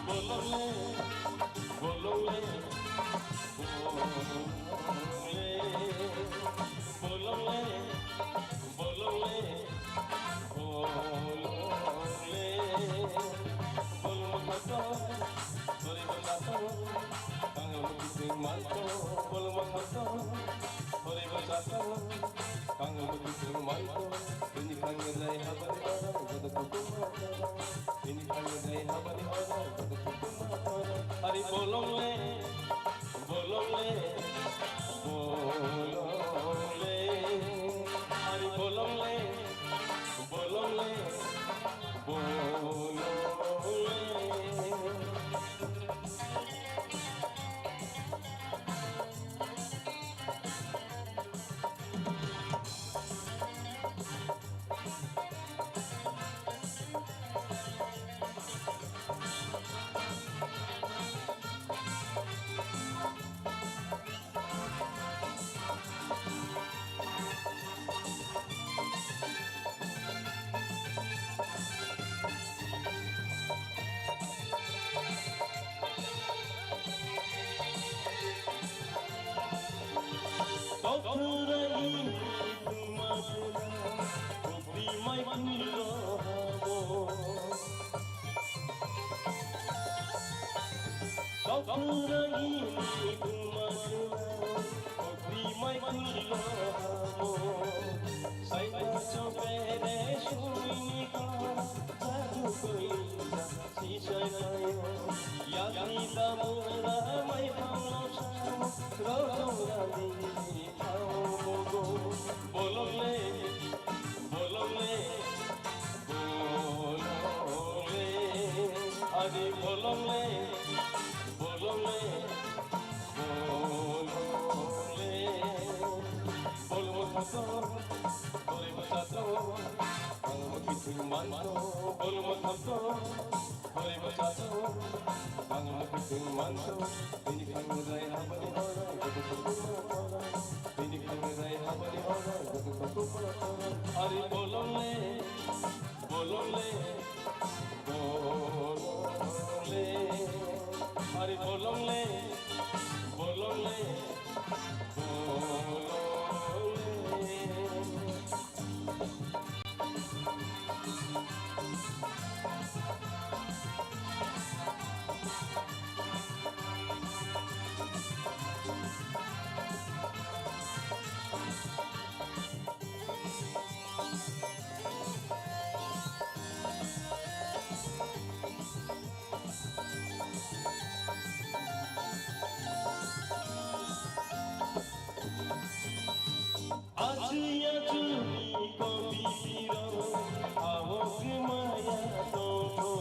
Bolongle, bolongle, bolongle, bolongle, bolongle, bolongle, bolongle, bolongle, bolongle, Hori basato, kangam kiting manto, bolma khato. Hori basato, kangam kiting manto. Bini kangam jai habani ora, gada kutuma ora. Bini kangam jai habani ora, gada kutuma ora. Ari bolongle, bolongle, bolongle. Ari bolongle, bolongle, bolongle. Tokthwraini thwngma khwna, bukti mai khwlwi rohamo. Tokthwraini thwngma khwna, bukti mai khwlwi rohamo. Saita chobere suini kora, jadu koila. Sisai payo, yatni damura mai phaung lo sao, rojong rani thao mogo. Bolongle, bolongle, bolongle, adi bolongle, bolongle, bolongle. Bolongle thato, bolongle thato, ang mo kitu manto, bolongle thato. Hori bachato, bangla kutung manto, bini khangai habani hora, gudu kutung manto, bini khangai habani hora, gudu kutung manto. Ari bolongle, bolongle, bolongle. Ari bolongle, bolongle, bolongle. Achuya chuni kobirok awo kwmaya tongtho.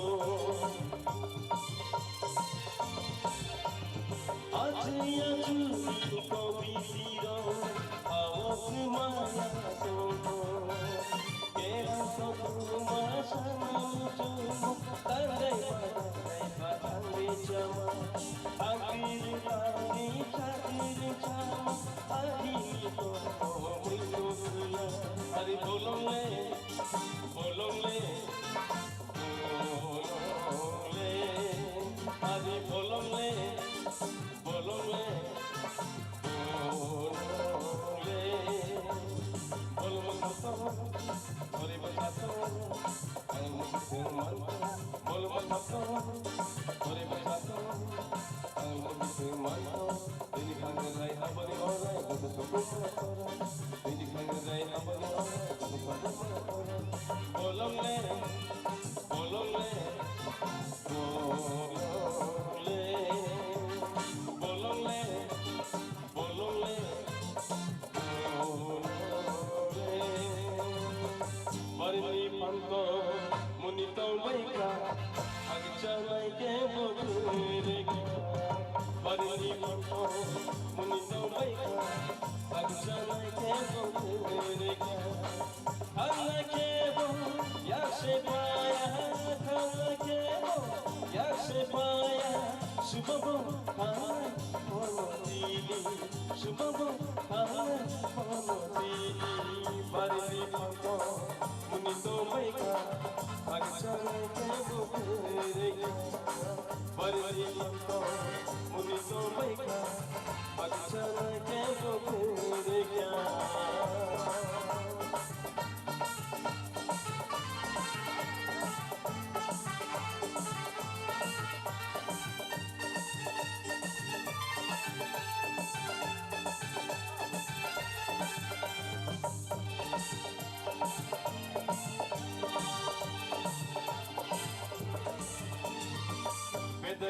Achuya chuni kobirok awo kwmaya tongtho. Kera sokuma sana muchung tangdai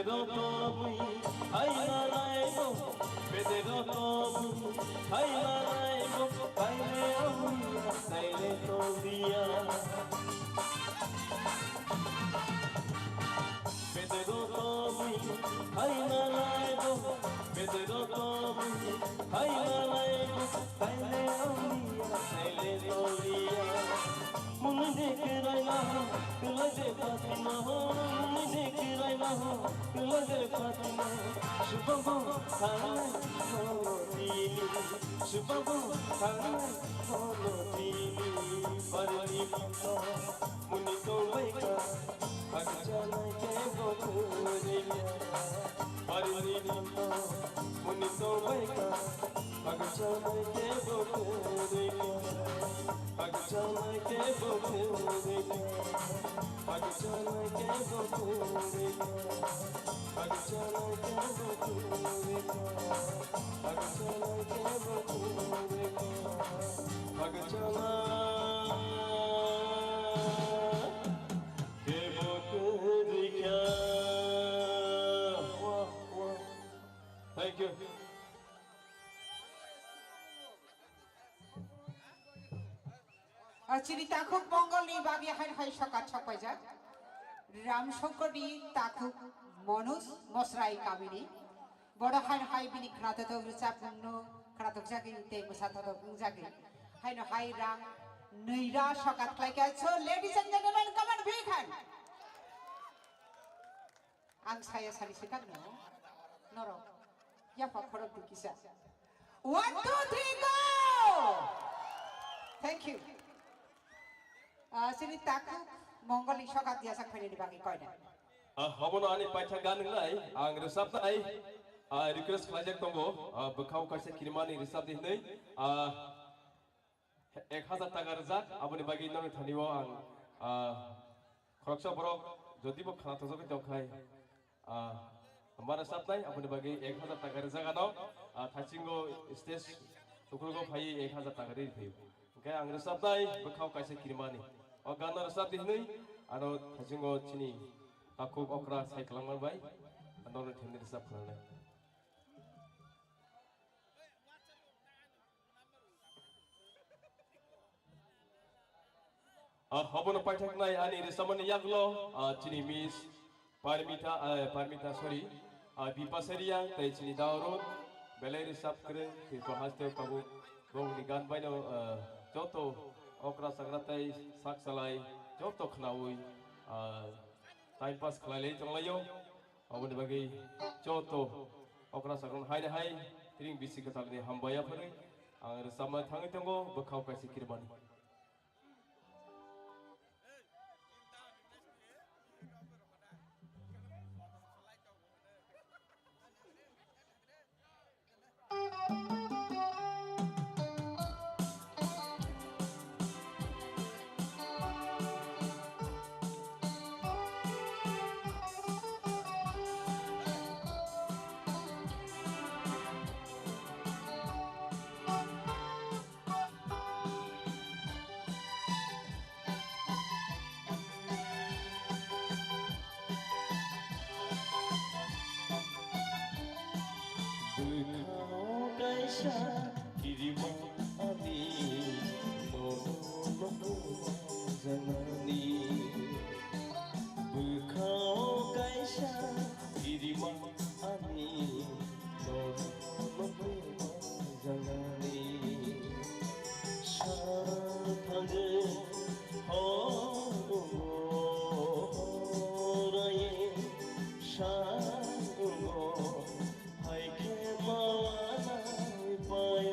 Roto bui hai na nai bo, bede roto bui hai na nai bo, taile oya, taile tolia. Bede roto bui hai na nai bo, bede roto bui hai na nai bo, taile oya, taile tolia. Muni de kirai na ho, kirai de Fatima ho. Muni de kirai na ho, kirai de Fatima. Subabo thangnai hono tini, subabo thangnai hono tini. Barni phanto muni tongbai kha, khakchanai kebo kwrwi kha. Barni phanto muni tongbai kha, khakchanai kebo kwrwi kha. Khakchanai kebo kwrwi kha. Khakchanai kebo kwrwi kha. Khakchanai kebo kwrwi kha. Khakchanai kebo kwrwi kha. Khakchanai kebo kwrwi kha. Wah, wah. Thank you. Ah, chini takhuk Mongol ni bagwi hai hai sokat sokpaijak. Ram Shankar ni takhuk Manoj Mosrai kamini. Bodo hai hai bini khnatok rwchapmung no khnatok jagwi tei mwsatok wngjagwi. Haino hai rang nwi ra sokat khlaikha. So, ladies and gentlemen, come on, big hand. Ang saya sani sikang no. Norok. Yapha khorok dukisa. One, two, three, go! Thank you. Ah, sini takhuk Mongol ni sokat diasak phainani bagwi koina. Ah, obono ani paithak gan wngnai, ang rwchapnai, ah, request khlaijak tongo, ah, bwkhao kaisa kirimani rwchap di hwnwi, ah, ek hazar taka rwjak, aboni bagwi nokni thani o ang, ah, khoroksa borok jodi bo khwnathokjagwi tongkhai, ah, ma rwchapnai, aboni bagwi ek hazar taka rwjak ano, ah, thaisingo stage ukhulgo phaiwi ek hazar taka rwi phaiwi. Hwnkhe ang rwchapnai bwkhao kaisa kirimani. O gano rwchap di hwnwi ano thaisingo chini takhuk okra sai kwlangma bai, ano themni rwchap khwlangnai. Ah, obono paithaknai ani rwchapmani yaklo, ah, chini Miss Parmita, ah, Parmita, sorry, ah, Bipasha Reang tei chini Daurut, belai rwchap kwrwng, Tripura haste o tabuk bongni gan baino, ah, joto okra chakra tei sak chalai joto khnaui, ah, time pass khlailai tonglaio. Aboni bagwi joto okra chakra haino hai tring bisi kwtalni hambai yapharwi ang rwchapna thangwi tongo bwkhao kaisa kirimani. Bwkhao kaisa kirima ani nono nukuma janani. Bwkhao kaisa kirima ani nono nukuma janani. Sa thangwi horungo horaye sa ungo. Hai khe ma nai pai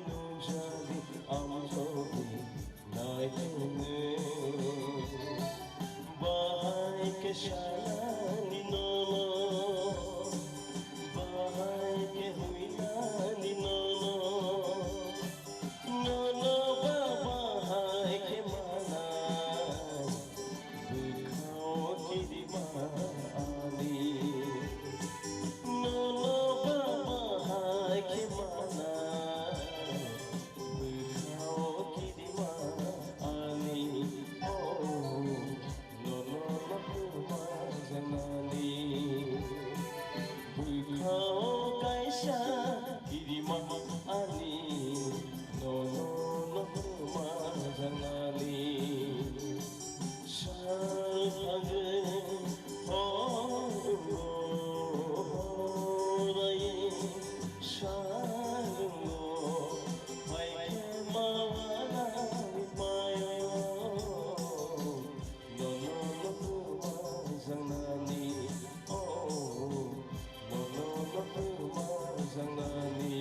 Nungjani amsoni naitene. Bahai khe sanani nono, bahai khe huinani nono, nono ba bahai khe mana. Bwkhao kirima ani, nono baba hai khe mana. Bwkhao kirima ani, oh, nono no kwma janani. Bwkhao kaisa kirima ani, nono no kwma janani. Sal phagwi horo horai salungo, hai khe ma wanani payo. Nono no kwma janani, oh, nono no kwma janani.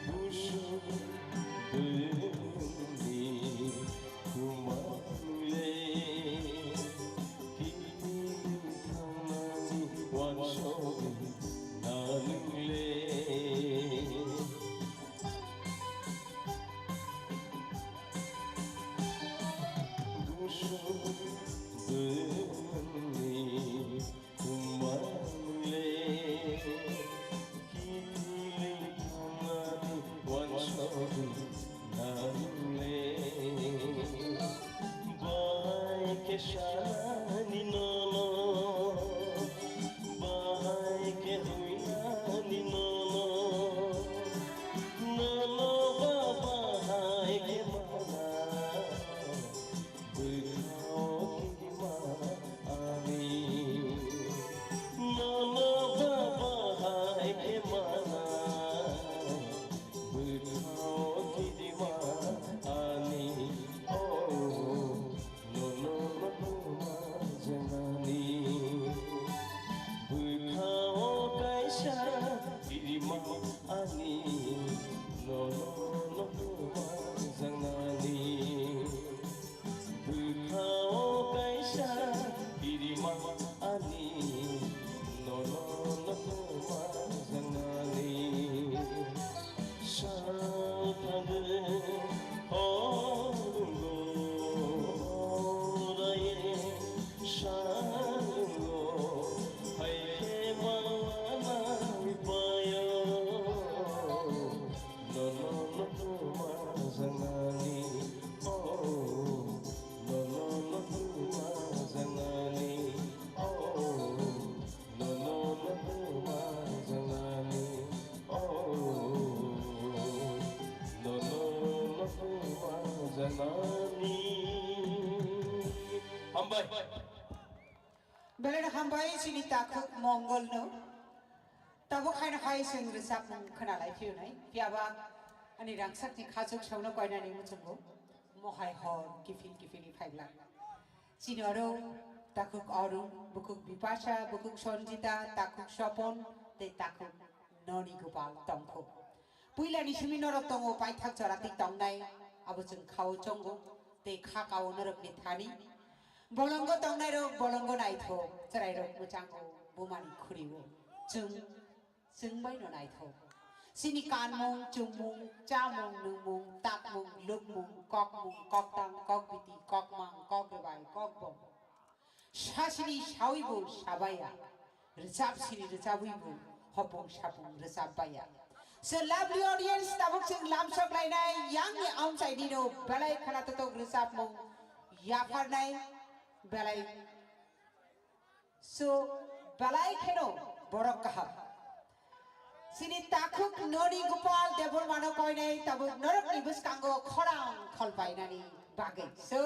Busuk bwrwngni kumangle, kini thangnani wansogwi nangle. Busuk bwrwngni kumangle, kiphilwi thangnani wansogwi nangle. Bahai khe sanani nono, bahai khe huinani nono, nono ba bahai khe mana. Bwkhao kirima ani, nono baba hai khe mana. Bwkhao kirima ani, oh, nono no kwma janani. Bwkhao kaisa kirima ani, nono no kwma janani. Bwkhao kaisa kirima ani, nono no kwma janani. Sal phagwi horungo, horai salungo, hai khe ma wanani payo. Nono no kwma janani, oh, nono no kwma janani, oh, nono no kwma janani, oh, nono no kwma janani. Hambai. Belai no hambai chini takhuk Mongol no. Tabuk haino hai chwng rwchapmung khwnalai phiyunai. Phiyaba ani rangchakni khachuk saono koinani muchungo. Mohai hor kiphil kiphilni phaigla. Chini oro takhuk Arun, bukhuk Bipasha, bukhuk Sanjita, takhuk Sopon, tei takhuk Noni Gopal tongkhu. Puilani simi norok tongo, paithak chora twi tongnai, abo chwng khao chongo, tei kha kao norokni thani. Bolongo tongnairok bolongo naithok, chwrairok mwchango, bumani khuri-o. Chwng, chwng bai no naithok. Chini kanmung, chumung, chamung, nungmung, takmung, lukmung, kokmung, koktang, kokbiti, kokmang, kokrwbai, kokbom. Sasini sawibo sabaya, rwchapsini rwchabwibo hopung sapung rwchapbaya. So lovely audience, tabuk chwng lamsok lainai, yangni amchaini no belai khana totok rwchapmung yapharnai belai. So belai kheno borok kaham. Chini takhuk Noni Gopal Debbarma no koinai tabuk norokni bwskango khorang kholpainani bagwi. So,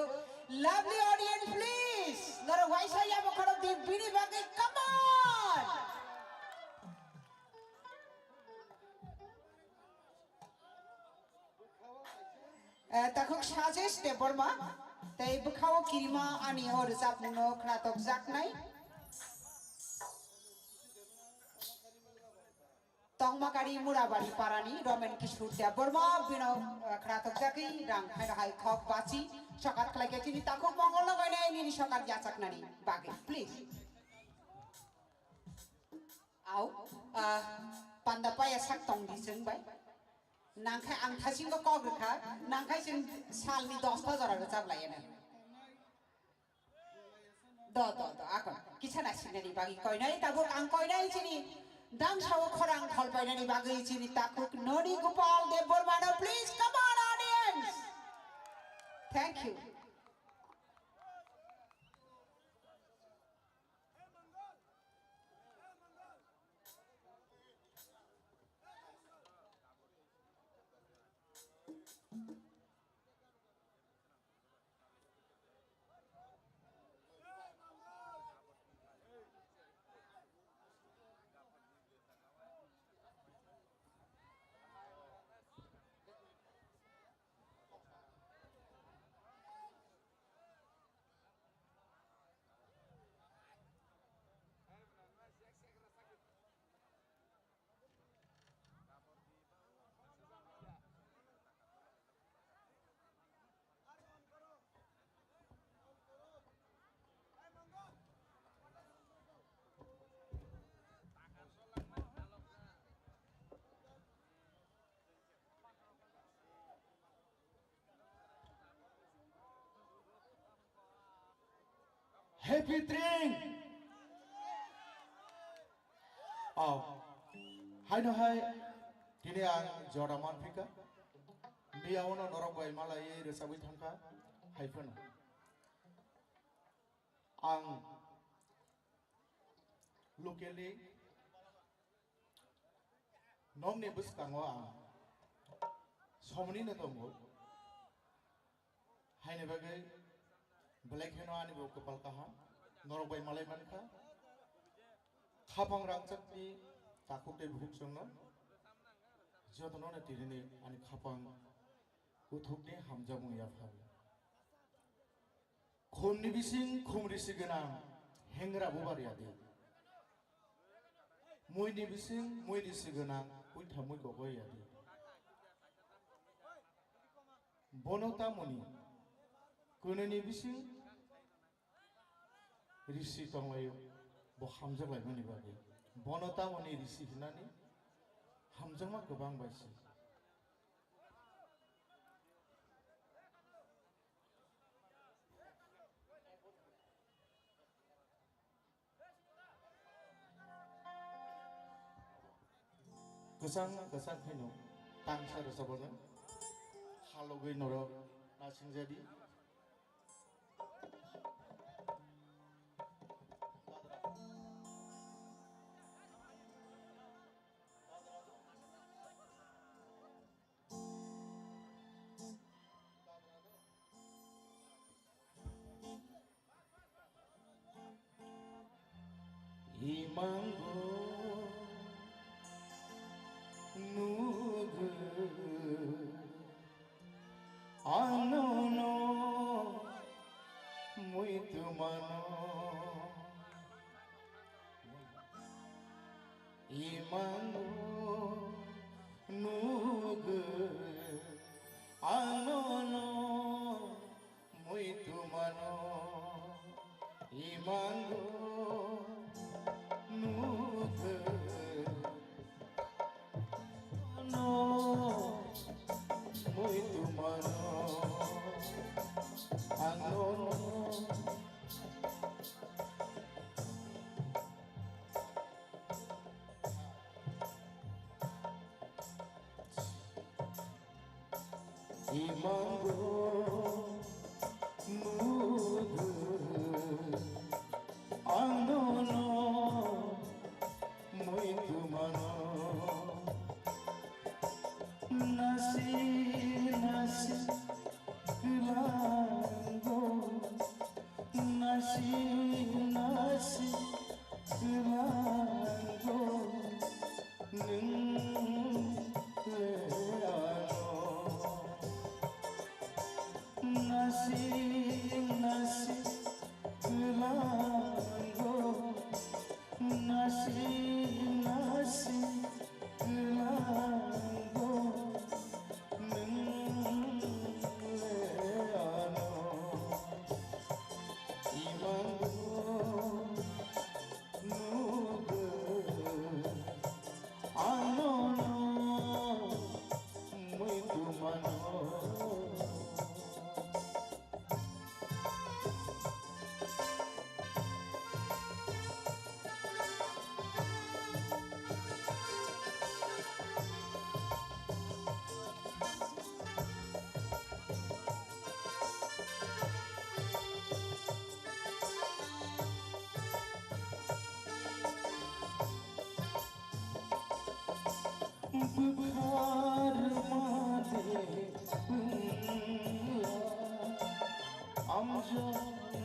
lovely audience, please, norok waisa yabo khorok di bini bagwi, come on! Eh, takhuk Sajesh Debbarma, tei bwkhao kirima ani o rwchapmungno khnatok jaknai. Tongmakari Murabari parani Romen Kishore Debbarma bino, eh, khnatok jagwi rang phaino hai khok bachi sokat khlaikhe chini takhuk mongol no gainai nini sokat yachaknani bagwi, please. Au, ah, panda paya sak tong di chwng bai. Nangkhe ang thasingo kok rwkha, nangkhe chwng salni dosta jora rwchap laiya na. Do, do, do, akon. Kisa na sinani bagi koinai tabuk ang koinai chini. Dang sao khorang khol painani bagi chini takhuk noni Gopal Debbarma no, please, come on, audience. Thank you. Happy train! Oh, haino hai tini ang jora manphika. Miya ono norok bai malai rwchapwi thangkha hai phano. Ang locally nokni bwskango ang somoni no tongo. Haini bagwi belai kheno ani bo kwpal kaham, norok bai malai mankha. Khapang rangchakni takhuk tei bukhuk chwngno jotono no tinini ani khapang kuthukni hamjakmung yapharwi. Khumni bising khum risi gwnang hengra bubar yadi. Muini bising mui risi gwnang puitha mui kogoi yadi. Bono tamoni kwnwini bising risi tonglaio, bo hamjak laimani bagwi. Bono tamoni risi hinani hamjakma kwbang bai se. Kwchang kwchang pheno tangsa rwchapano halogwi norok nasingjadi. Imango nugo anono muitumano. Imango nugo anono muitumano. Imango nugo no muitumano. Anono imango nugo anono muitumano. Nasi nasi kla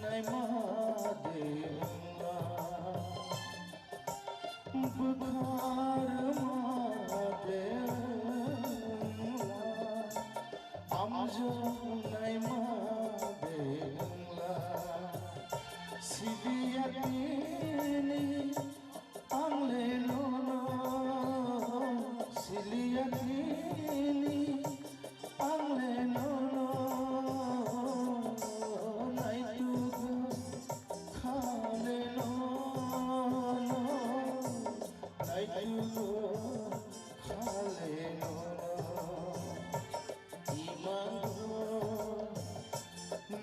Naima de wngla, bwkharma de wngla, amjwk naima de wngla, siliya tini ang le nono, siliya tini ang le nono, naitugo kha le nono, naitugo kha le nono, imango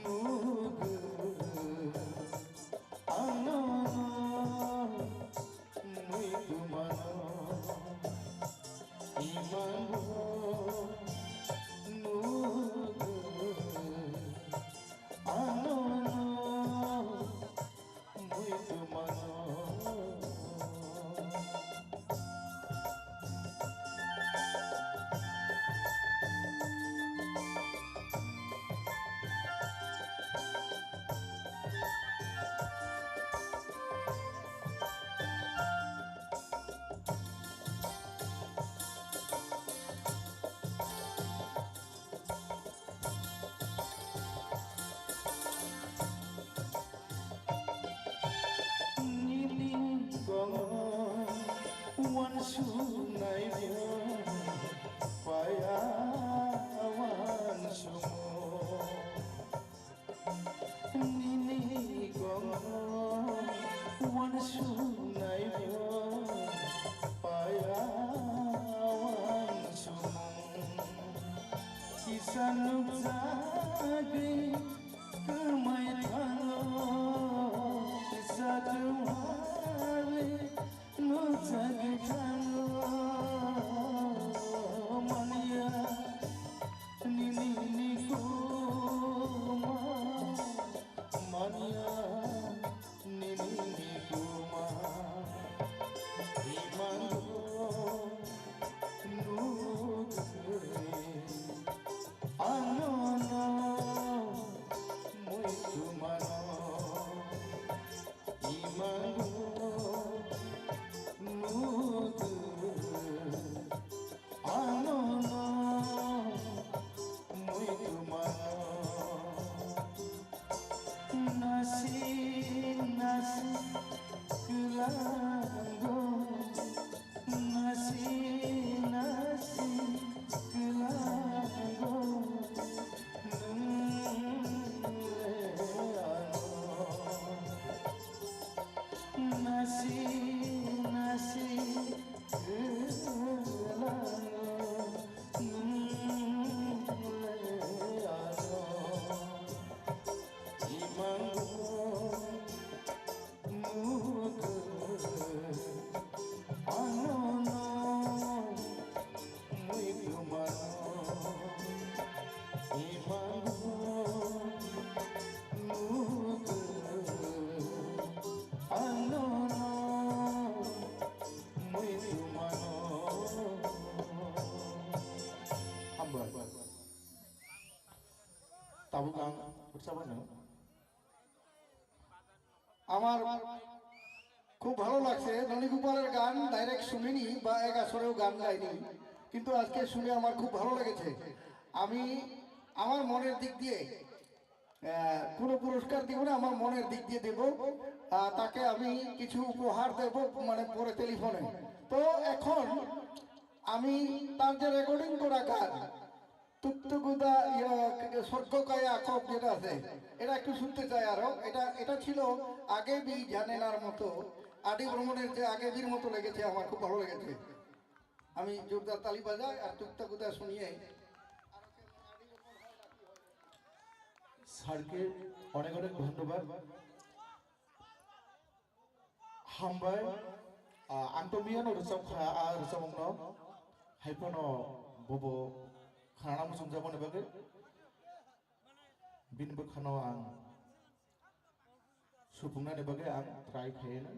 nugo ang nono. Muitu mano, imango nugo ano no, muitu mano. Nini komo uansuknai bo paya uansumo. Nini komo uansuknai bo paya uansukmo. Kisa nukjagwi kwmai thango, kisa twmale nukjagwi thango. Manya nini ni kuma, manya nini ni kuma, imango nukjagwi. Ano no muitu mano, imango nugo ano no muitu mano. Nasi nasi kwlango, nasi nasi kwlango, nwng le ano. Nasi nasi kwlango, nwng le ano. Imango nugo ano no muitu mano. Imango nugo ano no muitu mano. Hambai. Tabuk ang rwchapmano. আমার খুব ভালো লাগছে। ননী গোপালের গান ডাইরেক্ট শুনিনি বা এক আসরেও গান গাইনি, কিন্তু আজকে শুনে আমার খুব ভালো লেগেছে। আমি আমার মনের দিক দিয়ে, আহ, কোনো পুরস্কার দিব না, আমার মনের দিক দিয়ে দেব। আহ, তাকে আমি কিছু উপহার দেব, মানে, পরে টেলিফোনে। তো এখন আমি তার যে রেকর্ডিং করা গান, তুকতুকুদা, ইয়া, স্বর্গ কায়া আখক যেটা আছে, এটা একটু শুনতে চাই আরো। এটা, এটা ছিল আগে বি জানেনার মতো, আদি ভ্রমণের যে আগে বির মতো লেগেছে, আমার খুব ভালো লেগেছে। আমি জোরদার তালি বাজাই আর তুকতাকুদা শুনিয়ে। স্যারকে অনেক অনেক ধন্যবাদ। Hambai, ah, ang to miyano rwchapkha, ah, rwchapmungno. Haiphano bobo khanana muchungjakmani bagwi bini bwkhano ang supungnani bagwi ang try khaiyano.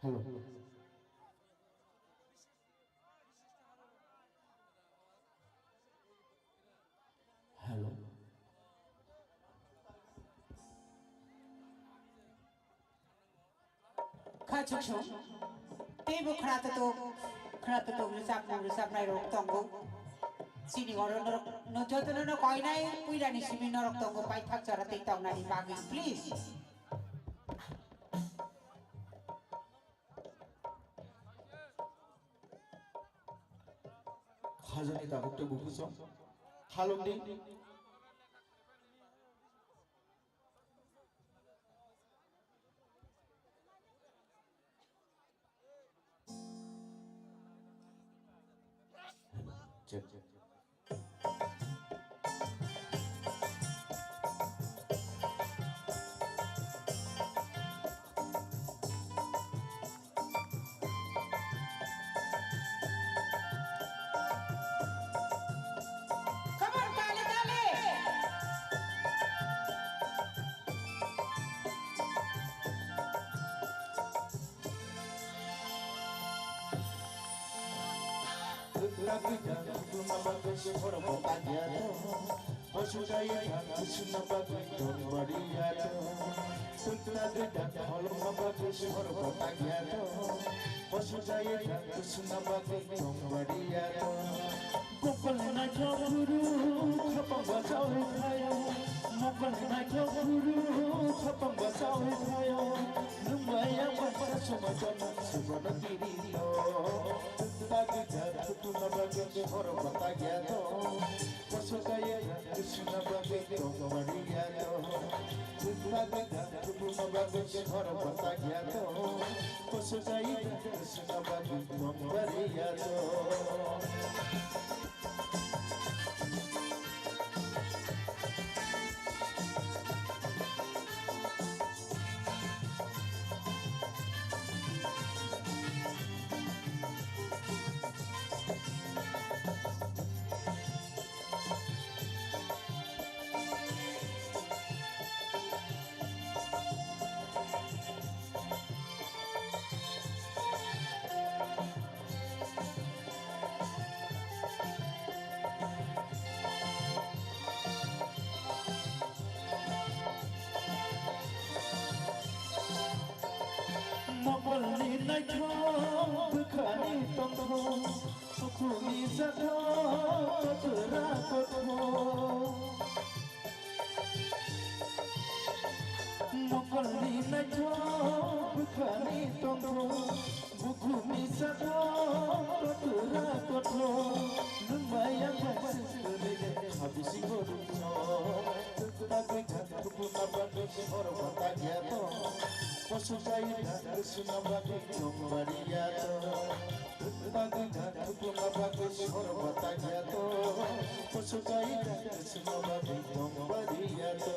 Hello. Hello. Kha chuchung. Teibo khwra tutuk, khwra tutuk rwchapmung rwchapnai rok tongo. Chini oro norok, no jotono no koinai puirani simi norok tongo, paithak jora tei tongnani bagwi, please. Khajani tabuk tei bukuchung. Halokdi. Check. Come on, tale, tale. Twkla twkla khulumma bagwi si borok bo tangya to. Bosu jai thang khusuna bagwi tong bariya to. Twkla twkla khulumma bagwi si borok bo tangya to. Bosu jai thang khusuna bagwi tong bariya to. Mokol ni naithok guru khapang bachawi phaio. Mokol ni naithok guru khapang bachawi phaio. Nwng bai ang bai sa sumai tongma subana tiri to. Bagwi ja thutuna bagwi horo batagya to. Poso jai thang khusuna bagwi tong bariya to. Bagwi ja thutuna bagwi horo batagya to. Poso jai thang khusuna bagwi tong bariya to. Mokolni naithok bwkhani tongthok, sukhuni jathok kotora kothok. Mokolni naithok bwkhani tongthok, bukhukni jathok kotora kothok. Nwng bai ang bai sengkrak de, ha bisingo rwngthok. Twkla twkla thukuma bagwi si horo batagya to. Poso jai thang khusuna bagwi tong bariya to. Bagwi thang thukuma bagwi si horo batagya to. Poso jai thang khusuna bagwi tong bariya to.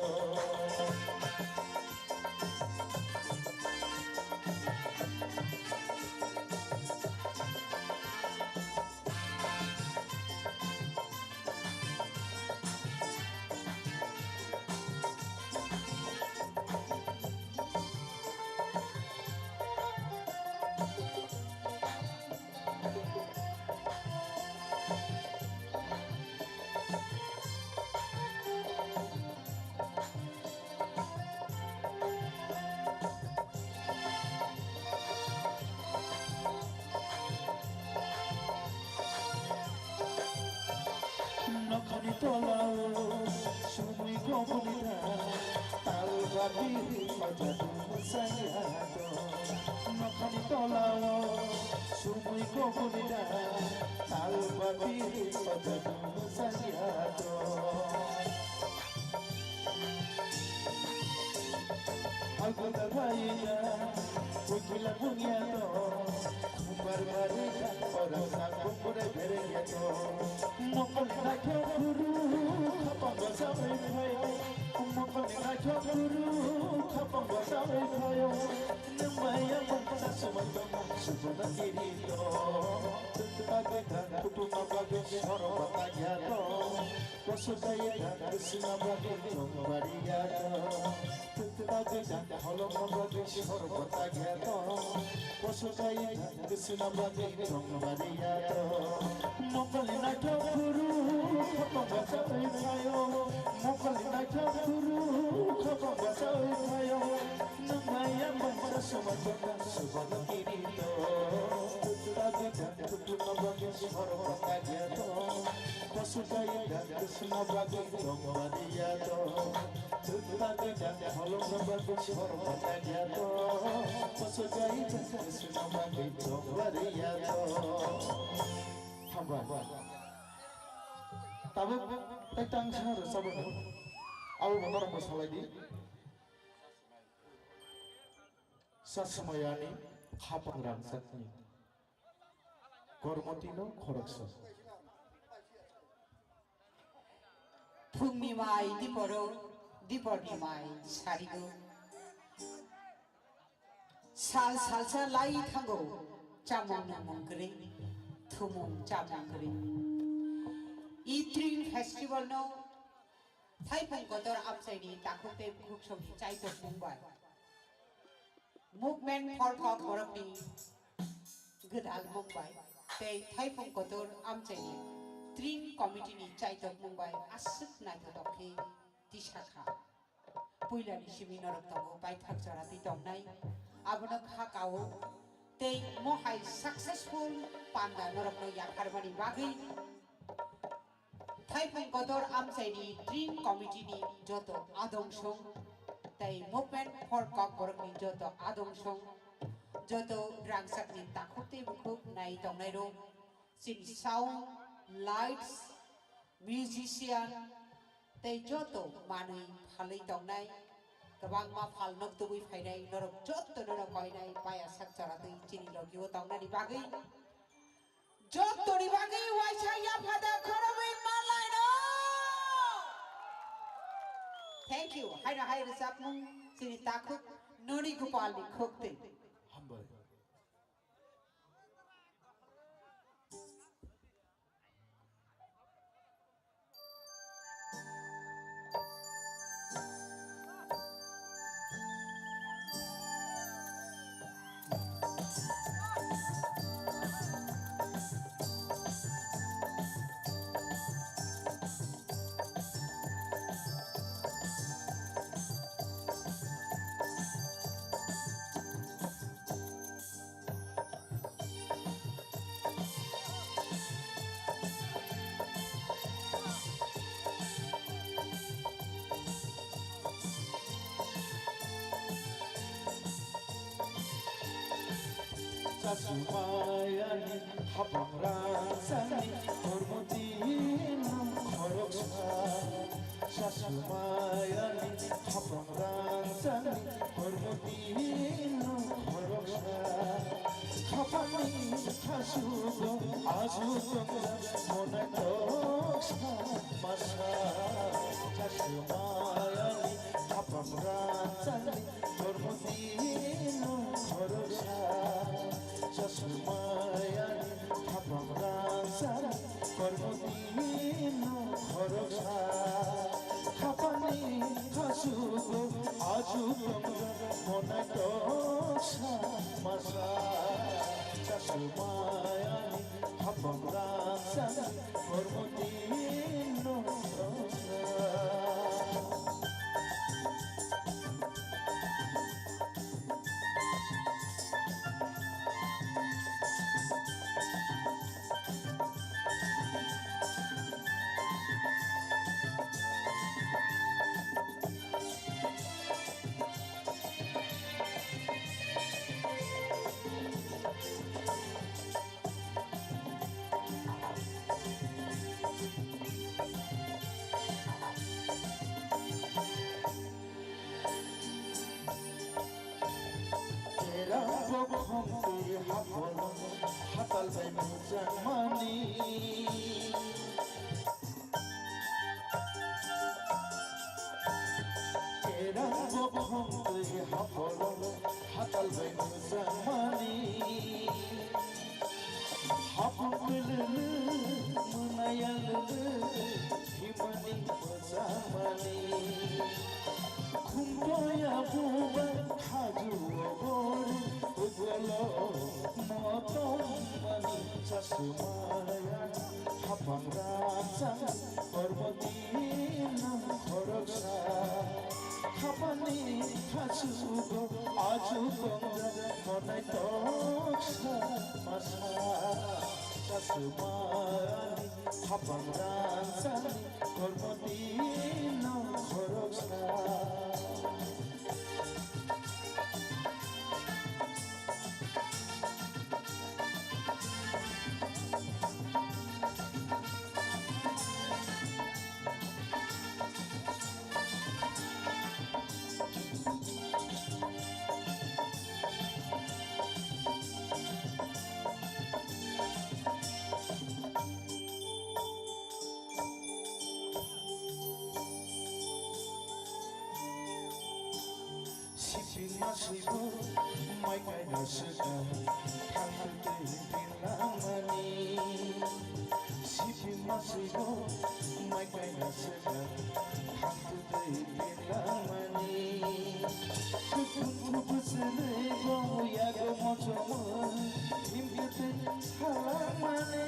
Nokhani tolao sumui koboni da, tal badi pajadu saya to. Nokhani tolao sumui koboni da, tal badi pajadu saya to. Alkota khaina, kuchila bunya to, bar bar ora sa kumbure bere ya to. Mokol naithok guru, khapang basawi phayo. Mokol naithok guru, khapang basawi phayo. Nwng bai ang bai sa sumai tongma, subana tiri to. Kutung no bagwi sorok bata gyato, koso jai dan sina bagwi tong bari gyato. Tutu bagwi dan holong no bagwi sorok bata gyato, koso jai dan sina bagwi tong bari gyato. Mokol ni naithok guru khapang bacha oi phayo, mokol ni naithok guru khapang bacha oi phayo. Nung maya maya sama jona subano kirito, tutu bagwi dan Kutung bagwi sorok bata gyato, koso jai dan sina bagwi tong bari gyato. Tutu bagwi dan holong bagwi sorok bata gyato, koso jai dan sina bagwi tong bari gyato. Hambai. Tabuk tei tangsa rwchapmung. Abo bo norok bo salai di. Chasmayani khapang rangchakni kormotino khoroksa. Phungni mai diporo, diporni mai sarigo. Sal salsa lai thango, chamung nungmung kwrwi, thumung chamung kwrwi. I Tring Festival no Thaipung kotor amchaini takhuk tei bukhuk songni chaitokmung bai, Movement for Kok borokni gwdalmung bai tei Thaipung kotor amchaini Tring Committee ni chaitokmung bai aswk naithotok khe tisa kha. Puilani simi norok tongo baithak jora twi tongnai, abono kha kao tei mohai successful panda norokno yapharmani bagwi. Thaipung kotor amchaini Tring Committee ni joto adong song tei Movement for Kokborok ni joto adong song, joto rangchak ni takhuk tei bukhuk nai tongnai rok, chini sound, lights, musician tei joto manwi phalwi tongnai, kwbangma phal nok tubui phainai norok joto no koinai paya sak chora twi chini logi o tongnani bagwi. Jottoni bagwi waisa yaphada khorobwi manlaino. Thank you. Haino hai rwchapmung chini takhuk Noni Gopalni khukti. Hambai. Chasmayani hapang rangchakni kormo tino khoroksa. Chasmayani hapang rangchakni kormo tino khoroksa. Khapangni khasugo ajutongjak monai toksa masa. Chasmayani hapang rangchakni kormo tino khoroksa. Chasmayani hapang rangchakni kormo tino khoroksa. Khapangni khasugo ajutongjak monai toksa masa. Chasmayani hapang rangchakni kormo tino khoroksa. Kerang bokhong twi hapolo hatal bai mujang mani. Kerang bokhong twi hapolo hatal bai mujang mani. Hapung kwlwng Maya hapang rajang kormo tino khoroksa. Khapani khasugo achu tongjak monai toksa masa. Chasumani hapang rajang kormo tino khoroksa. Sipin masui bo mai kaina swkang thangtwi twi langmani. Sipin masui bo mai kaina swkang thangtwi twi langmani. Khukun khubus rwi bo yago mochomo thimkhe twi salangmani.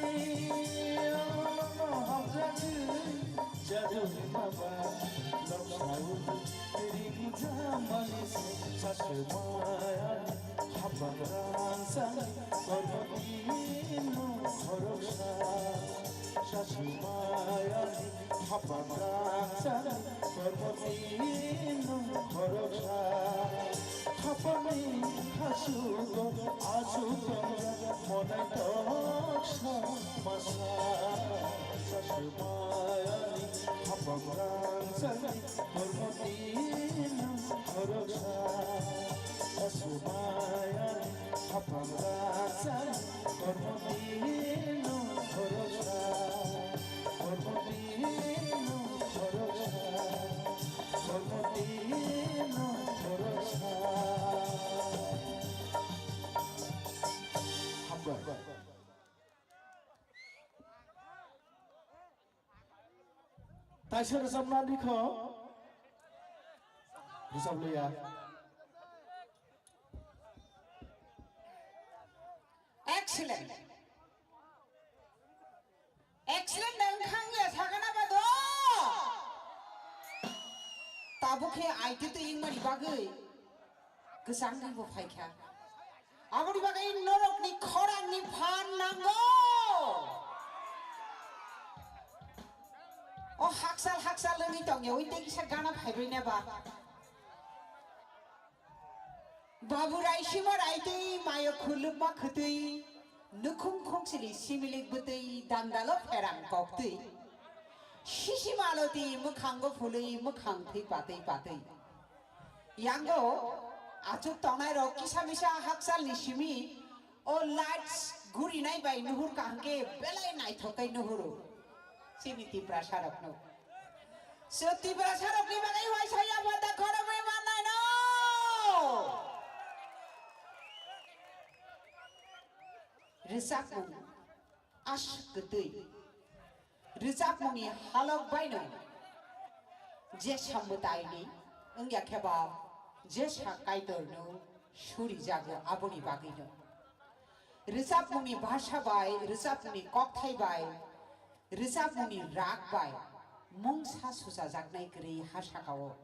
Ono hamjagwi jadu maba lok sau ring jamani se sasmaya hapang rangsang kormo tino khoroksa. Sasmaya hapang rangsang kormo tino khoroksa. Khapangni hasugo achu tongjak monai toksa masa. Sasmaya hapang rangsang kormo tino khoroksa. Sasmaya hapang rangsang kormo tino khoroksa. Kormo tino khoroksa. Kormo tino khoroksa. Hambai. Taisa rwchapna dikho. Rwchap liya. Excellent. Excellent wngkha wngya sakana ba do. Tabuk khe aitwi twi wngmani bagwi kwchangwi bo phaikha. Aboni bagwi norokni khorangni phan nango. O haksal haksal wngwi tongya, ui tei kisa gana phaibai neba. Babu raisima raitwi mayo khulukma khwtwi nukhung khungsili similik bwtwi dandalo pherang koktwi. Sisi maloti mwkhango phulwi mwkhang thwi patwi patwi. Yango achuk tongnai rok kisa misa haksalni simi o lights gurinai bai nuhur kaham khe belai naithok khe nuhuru. Chini Tiprasa rokno. So Tiprasa rokni bagwi waisa ya bata khoroknwi mannai no. Rwchapmung aswk kwtwi. Rwchapmungni halok baino jesa mwtaini wngya khe ba jesa Kaitorno surijago, aboni bagwino. Rwchapmungni bhasha bai, rwchapmungni kokthai bai, rwchapmungni rag bai mungsa suchajaknai kwrwi ha sakao.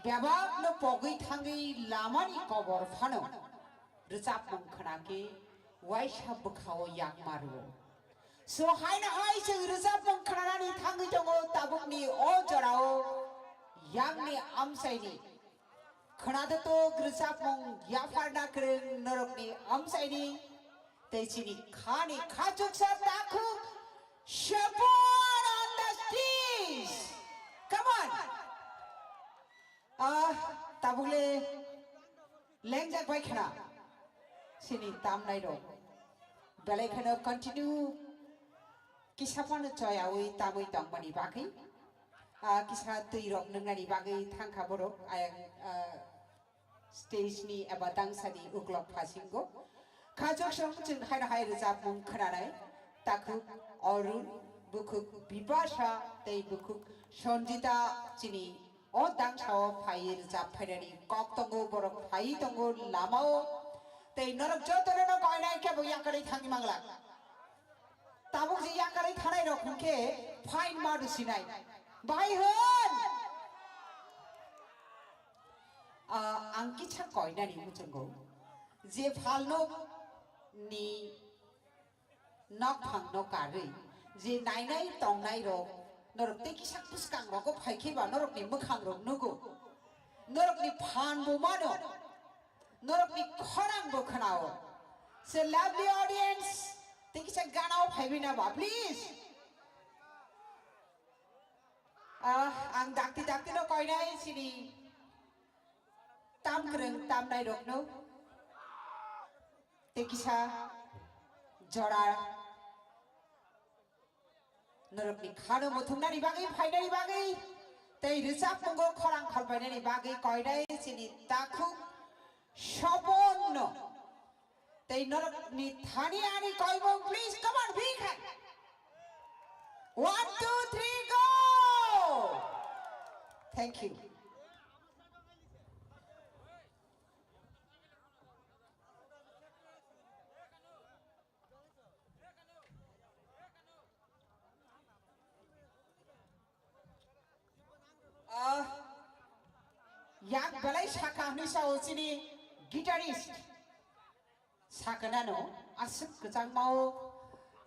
Bebakno pogwi thangwi lamani kobor phano rwchapmung khwnakhe waisa bwkhao yakma rwo. So haino hai chwng rwchapmung khwnanani thangwi tongo tabukni o jorao yangni amchaini. Khwnado tok rwchapmung yapharna kwrwng norokni amchaini tei chini khani khachuksa takhuk Shepon on the stage. Come on. Ah, tabukle lengjak bai khna. Sini tamnai rok. Belai kheno continue kisa phano choyawi tamwi tongmani bagwi. Ah, kisa twi rok nwngnani bagwi thangkha borok. Ayang, ah, stage ni eba dangsani uklok phasingo. Khajok song chwng haino hai rwchapmung khwnanai. Takhuk Arun, bukhuk Bipasha tei bukhuk Sanjita chini o dangsao phaiwi rwchap phainani kok tongo, borok phaiwi tongo lamao. Tei norok jotono no koinai khe bo yakarwi thangwi manglak. thanai rok hwnkhe fine ma rwsinai. Bahai hwn. Ah, ang kisa koinani muchungo je phalno ni nokphang no karwi je nainai tongnai rok norok tei kisa bwskang rogo phaikhe ba norokni mwkhang rok nugo, norokni phan bo mano, norokni khorang bo khnao. So lovely audience, tei kisa ganao phaiwi na ba please. Ah, ang dakti dakti no koinai chini tam kwrwng tamnai rokno tei kisa jora norokni khano muthungnani bagwi phainani bagwi tei rwchapmungo khorang kholpainani bagwi koinai chini takhuk Soponno. Tei norokni thani ani koimung, please, come on, big hand. One, two, three, go! Thank you. Ah, yak belai saka hwnwi sao chini guitarist. Sakanano aswk kwchangmao,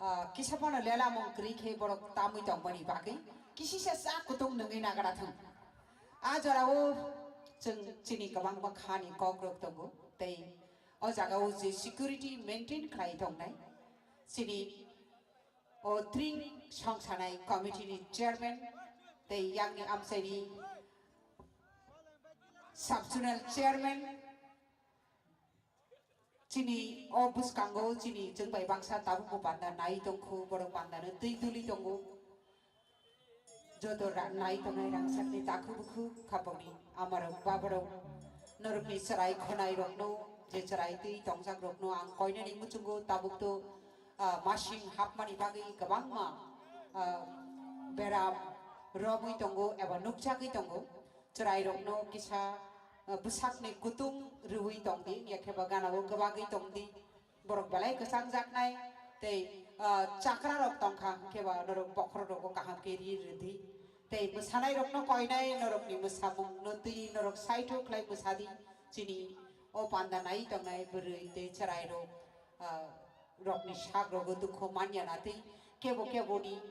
ah, kisa phano lelamung kwrwi khe borok tamwi tongmani bagwi kisisa cha kutung nungwi nagara thung. A jorao chwng chini kwbangma khani kokrok tongo tei o jagao je security maintain khlai tongnai chini o tring songsanai committee ni chairman tei yakni amchaini sub-zonal chairman. Chini o bwskango chini chwng bai baksa tabukbo panda nai tongkhu, borok pandano twi tuli tongo. Joto ra-, nai tongnai rangchakni takhu bukhu khapokni amarok baborok norokni chwrai khonai rokno je chwrai twi tongjak rokno ang koinani muchungo tabuk to, ah, masing hapmani bagwi kwbangma, ah, beram romwi tongo eba nukjagwi tongo. Chwrairokno kisa, ah, bwsakni kutung rwui tongdi, ya khe ba ganao kwbagwi tongdi. Borok belai kwchangjaknai tei, ah, chakrarok tongkha, hwnkhe ba norok bokhorokrokbo kaham khe ri rwdi. Tei mwsanairokno koinai norokni mwsamungno twi norok saithu khlai mwsadi. Chini o panda nai tongnai bwrwi tei chwrairok, ah, rokni sak rogo dukhu manya na tei kebo keboni,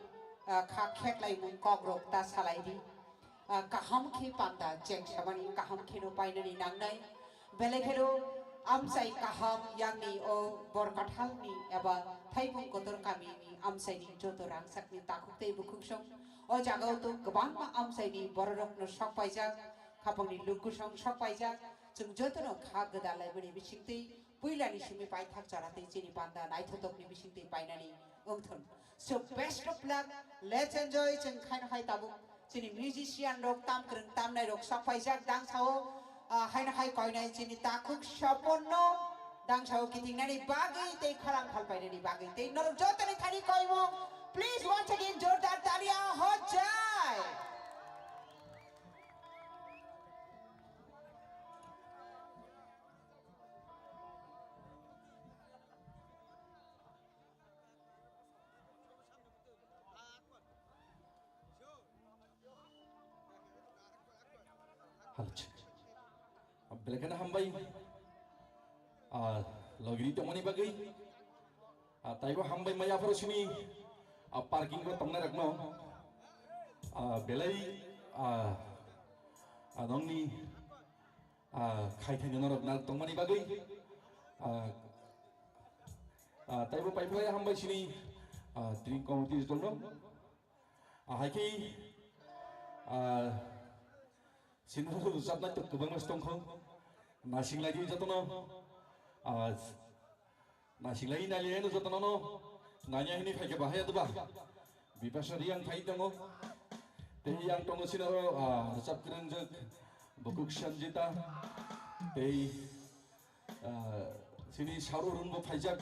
ah, kha kheklaimung kok rok ta salai di. Ah, kaham khe panda cheng samani kaham kheno painani nangnai. Belai kheno amchai kaham yangni o Borkathalni eba Thaibung Kotor kamini amchaini joto rangchakni takhuk tei bukhuksong o jagao to kwbangma amchaini bororokno sok paijak, khapangni lukusong sok paijak. Chwng jotono kha gwdal laimani bisingtwi puilani simi paithak chara tei chini panda naithotokni bisingtwi painani wngthun. So best of luck, let's enjoy, chwng khaino hai tabuk chini musician rok tam kwrwng tamnai rok sok paijak dangsao, ah, haino hai koinai chini takhuk Soponno dangsao kitingnani bagwi tei khorang khalpainani bagwi tei norok jotoni thani koimung, please once again jordar talia hojai. Belai kheno hambai. Ah, logiri tongmani bagwi. Ah, taibo hambai maya phoro simi. Ah, parking bo tongnai rokno. Ah, belai, ah, ah, nongni, ah, khaithai norok na tongmani bagwi. Ah, ah, taibo paiphlai hambai sini, ah, drink committee dolno. Ah, hai khe, ah, sini rwchapnai to kwbangma tongkho. Nasinglai di jotono. Ah, nasinglai nai le no jotono no. Nanya hini phaikhe bahaya duba. Bipasha Riyang phai tongo. Tei yang tongo sinaro, ah, rwchap kwrwngjak Bukuk Sanjita. Tei, ah, sini saru runbo phaijak.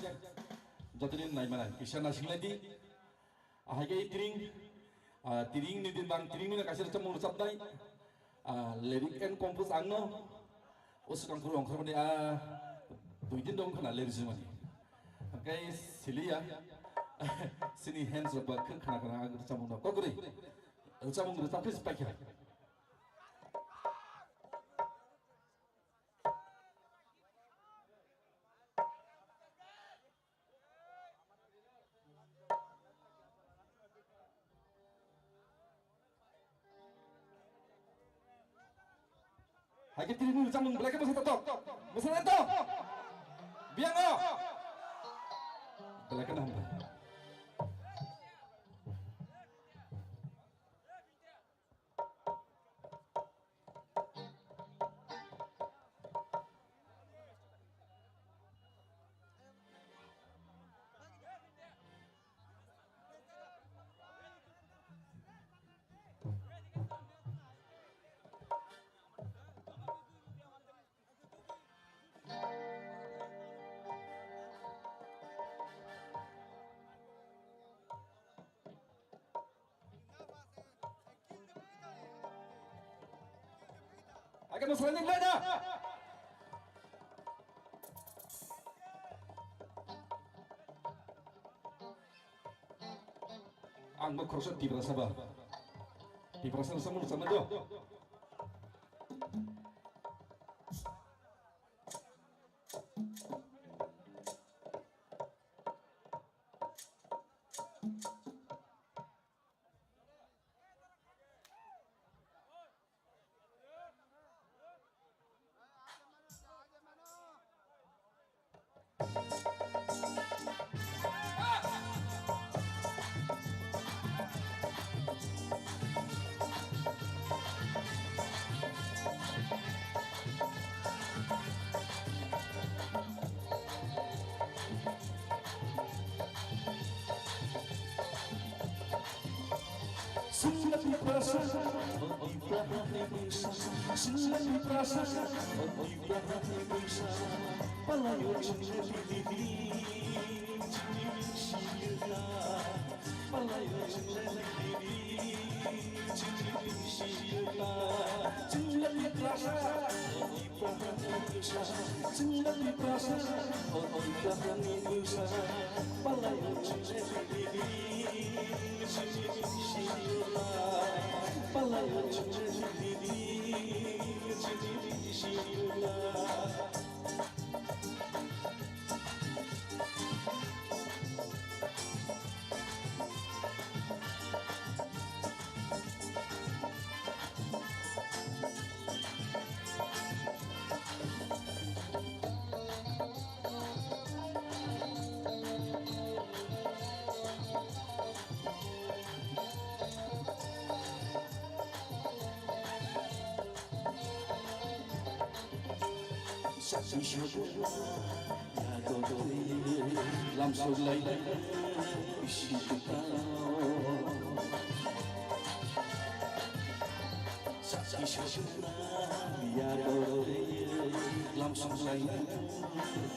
Jotoni naimana kisa nasinglai di. Ahai khe tring, ah, tring ni din bang tring ni kaisa rwchapmung rwchapnai. Ah, lyric and compose ang no. O swkang phuru ongkhormani, ah, dui din dong khna lyrics mani. Hwnkhe siliya. Chini hands rok ba khwna khwna ang rwchapmung no kok rwi. Rwchapmung rwchap khe se paikha. Hai khe tini nini chamung belai khe bwsa tok. Bwsa tok. Biang o. Belai khe hambai. Agak mo saling lada. Ang mo khoroksa Tiprasa ba. Tiprasa no samung sama do. Singla Tiprasa, oh Tiprasa, Singla Tiprasa, oh Tiprasa, palayo chingla titi, chingla, palayo chingla titi, chingla, Singla Tiprasa, oh Tiprasa, Singla Tiprasa, oh Tiprasa, palai o chingla titi, palai o chingla titi, Sakhi sokma ya dodoi lamsok lai bisi kwtal. Sakhi sokma ya dodoi lamsok lai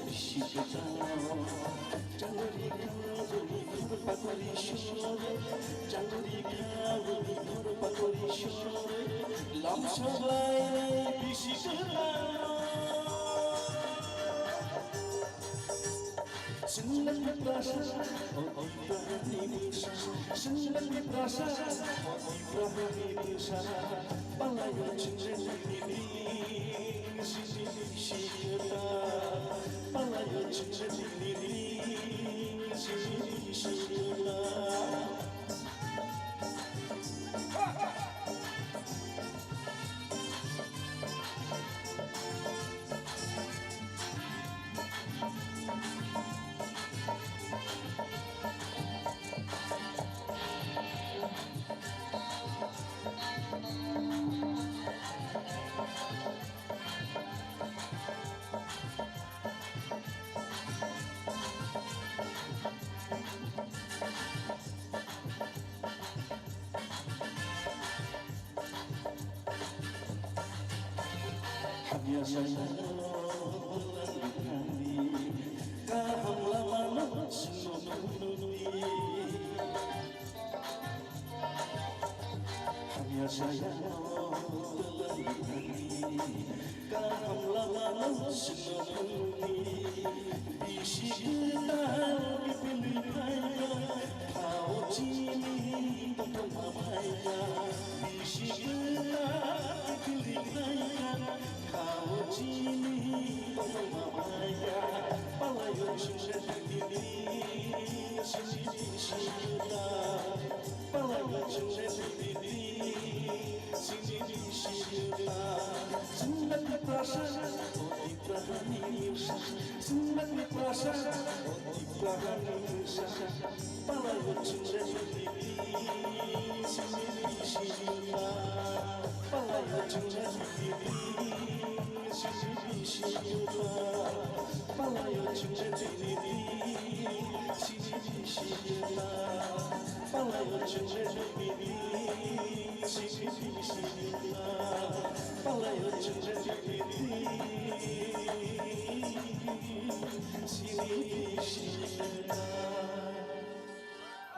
bisi kwtal. Changri kangri khur pakori sore, changri kangri khur pakori sore, lamsok lai bisi kwtal. Singla Tiprasa, oh Tiprasa, Singla Tiprasa, oh Tiprasa, palayo chingri titi, sisi sita, palayo chingri titi, sisi sita. Hamya saya kaham lama no sino nuni. Hamya saya kaham lama no sino nuni. Bisi kita bipili kaya.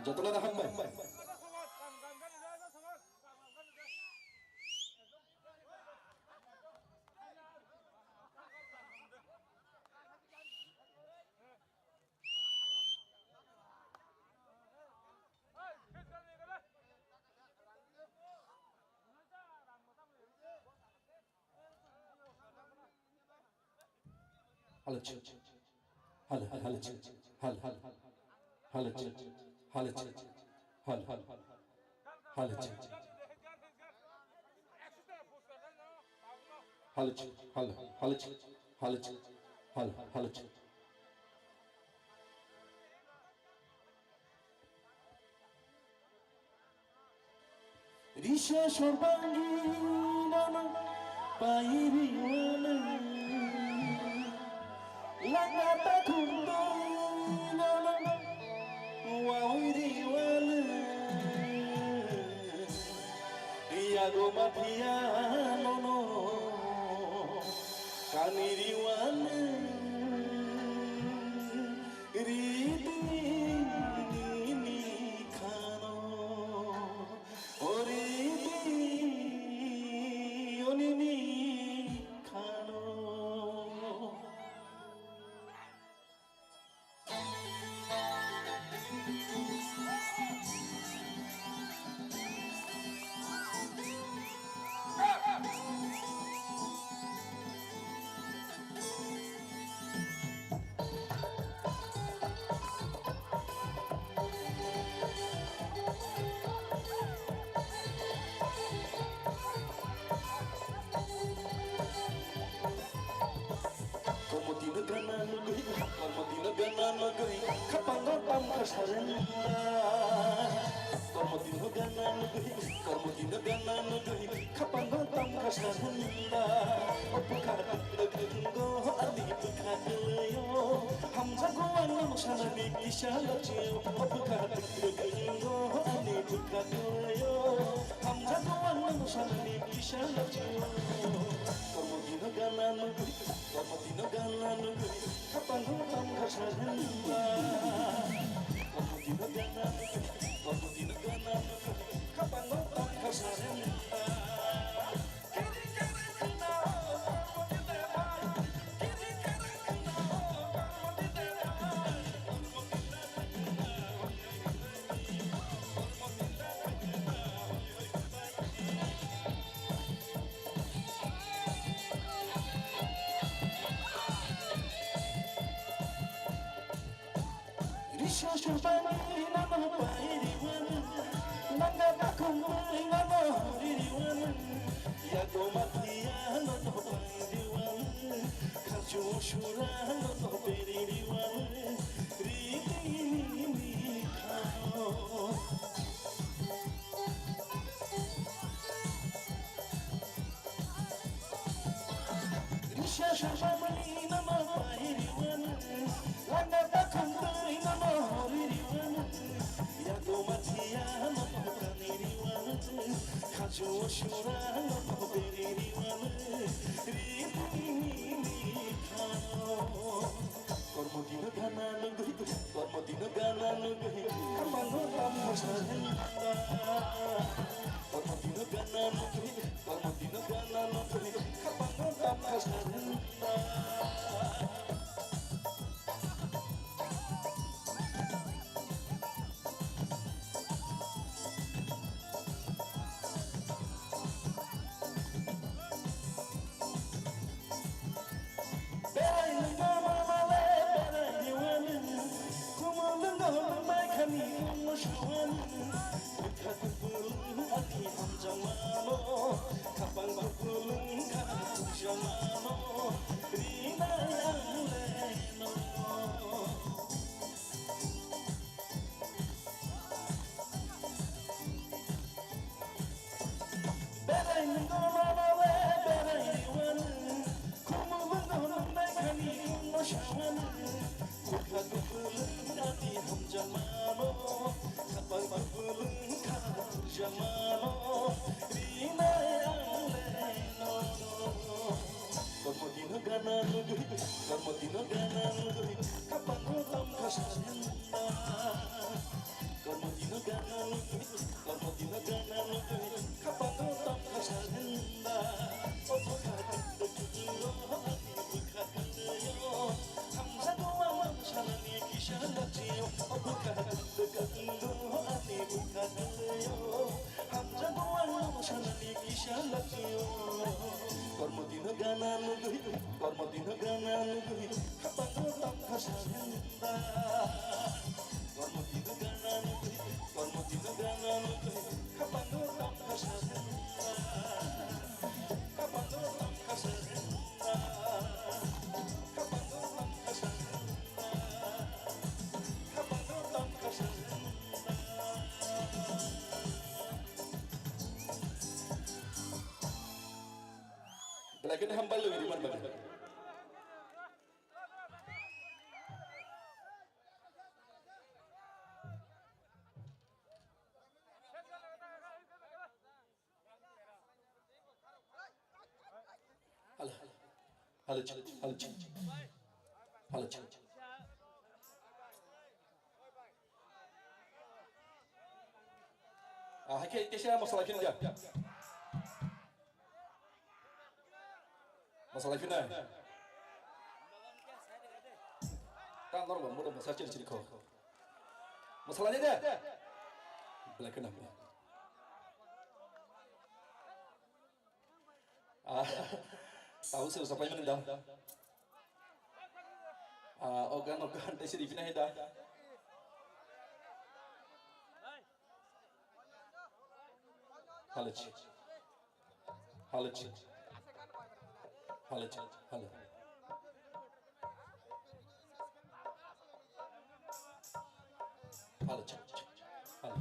Jotono da hambai. Halo, cek. Halo, halo, cek. Halo, halo. Halo, cek. Halo, cek. Halo, halo. Halo, cek. Halo, cek. Halo, halo, cek. Halo, cek. Halo, halo, cek. Risa sorbangi nono pairi wale, langa takhum doi nono wairi wale, yago mafia nono kaniri wale. Ridi nini khano, o ridi o nini khano. Kormo tino gana nugui, kormo tino gana nugui, khapango tam kha sarenda. Kormo tino gana nugui, kormo tino gana nugui, khapango tam kha sarenda. O bwkha rwgwingo ani bwkha kwlwio, hamjago ang nang sanani kisa lachio. O bwkha rwgwingo ani bwkha kwlwio, hamjago ang nang sanani kisa lachio. Kormo tino gana nugui, kormo tino gana nugui, khapango tam kha sarenda. Kormo tino gana nugui, kormo tino gana nugui, khapango tam kha sarenda. Risa sorbangi nono pairi wale, langa takhum doi nono riri wale, yago mafia nono pairi wale, khachu sura nono beriri wale, ridi nini khano. Risa sorbangi nono pairi wale, langa takhum doi nono riri wale, yago mafia nono kaniri wale, khachu sura nono beriri wale, ridi nini khano. Kormo tino gana nugui, kormo tino gana nugui, khapango tam kha sarenda. Kormo tino gana nugui, kormo tino gana nugui, khapango tam kha sarenda. Jamano rinai ang le nono. Kormo dino gana nugui, kormo dino gana nugui, kapango tam kasarenda. Kormo dino gana nugui, kormo dino gana nugui, kapango tam kasarenda. Obo kati de kulo ani bukha kanayo. Hamsa dua mamsa nani kisa lachiyo. Obo kati de kulo ani bukha kanayo. Hamjagwano sanani kisa lachiyo. Kormo dino gana nugui, kormo dino gana nugui, kapango tam kasarenda. Kormo dino gana nugui, kormo dino gana nugui, kapango tam kasarenda. Kapango tam kasarenda. Kapango tam kasarenda. Kapango tam kasarenda. Belai kheno hambai logi rimani bagwi. Halo, halo, halo, halo, halo. Ah, hai khe, kisa masala phini ja. Masala phini. Ta normal, moto masala chiri chiri kho. Masala ni de. Belai kheno. Ah, tahu sih usah paling da. Ah, ogan ogan teh sih dipinah da. Halo, cik. Halo, cik. Halo, cik. Halo. Halo, cik, cik. Halo.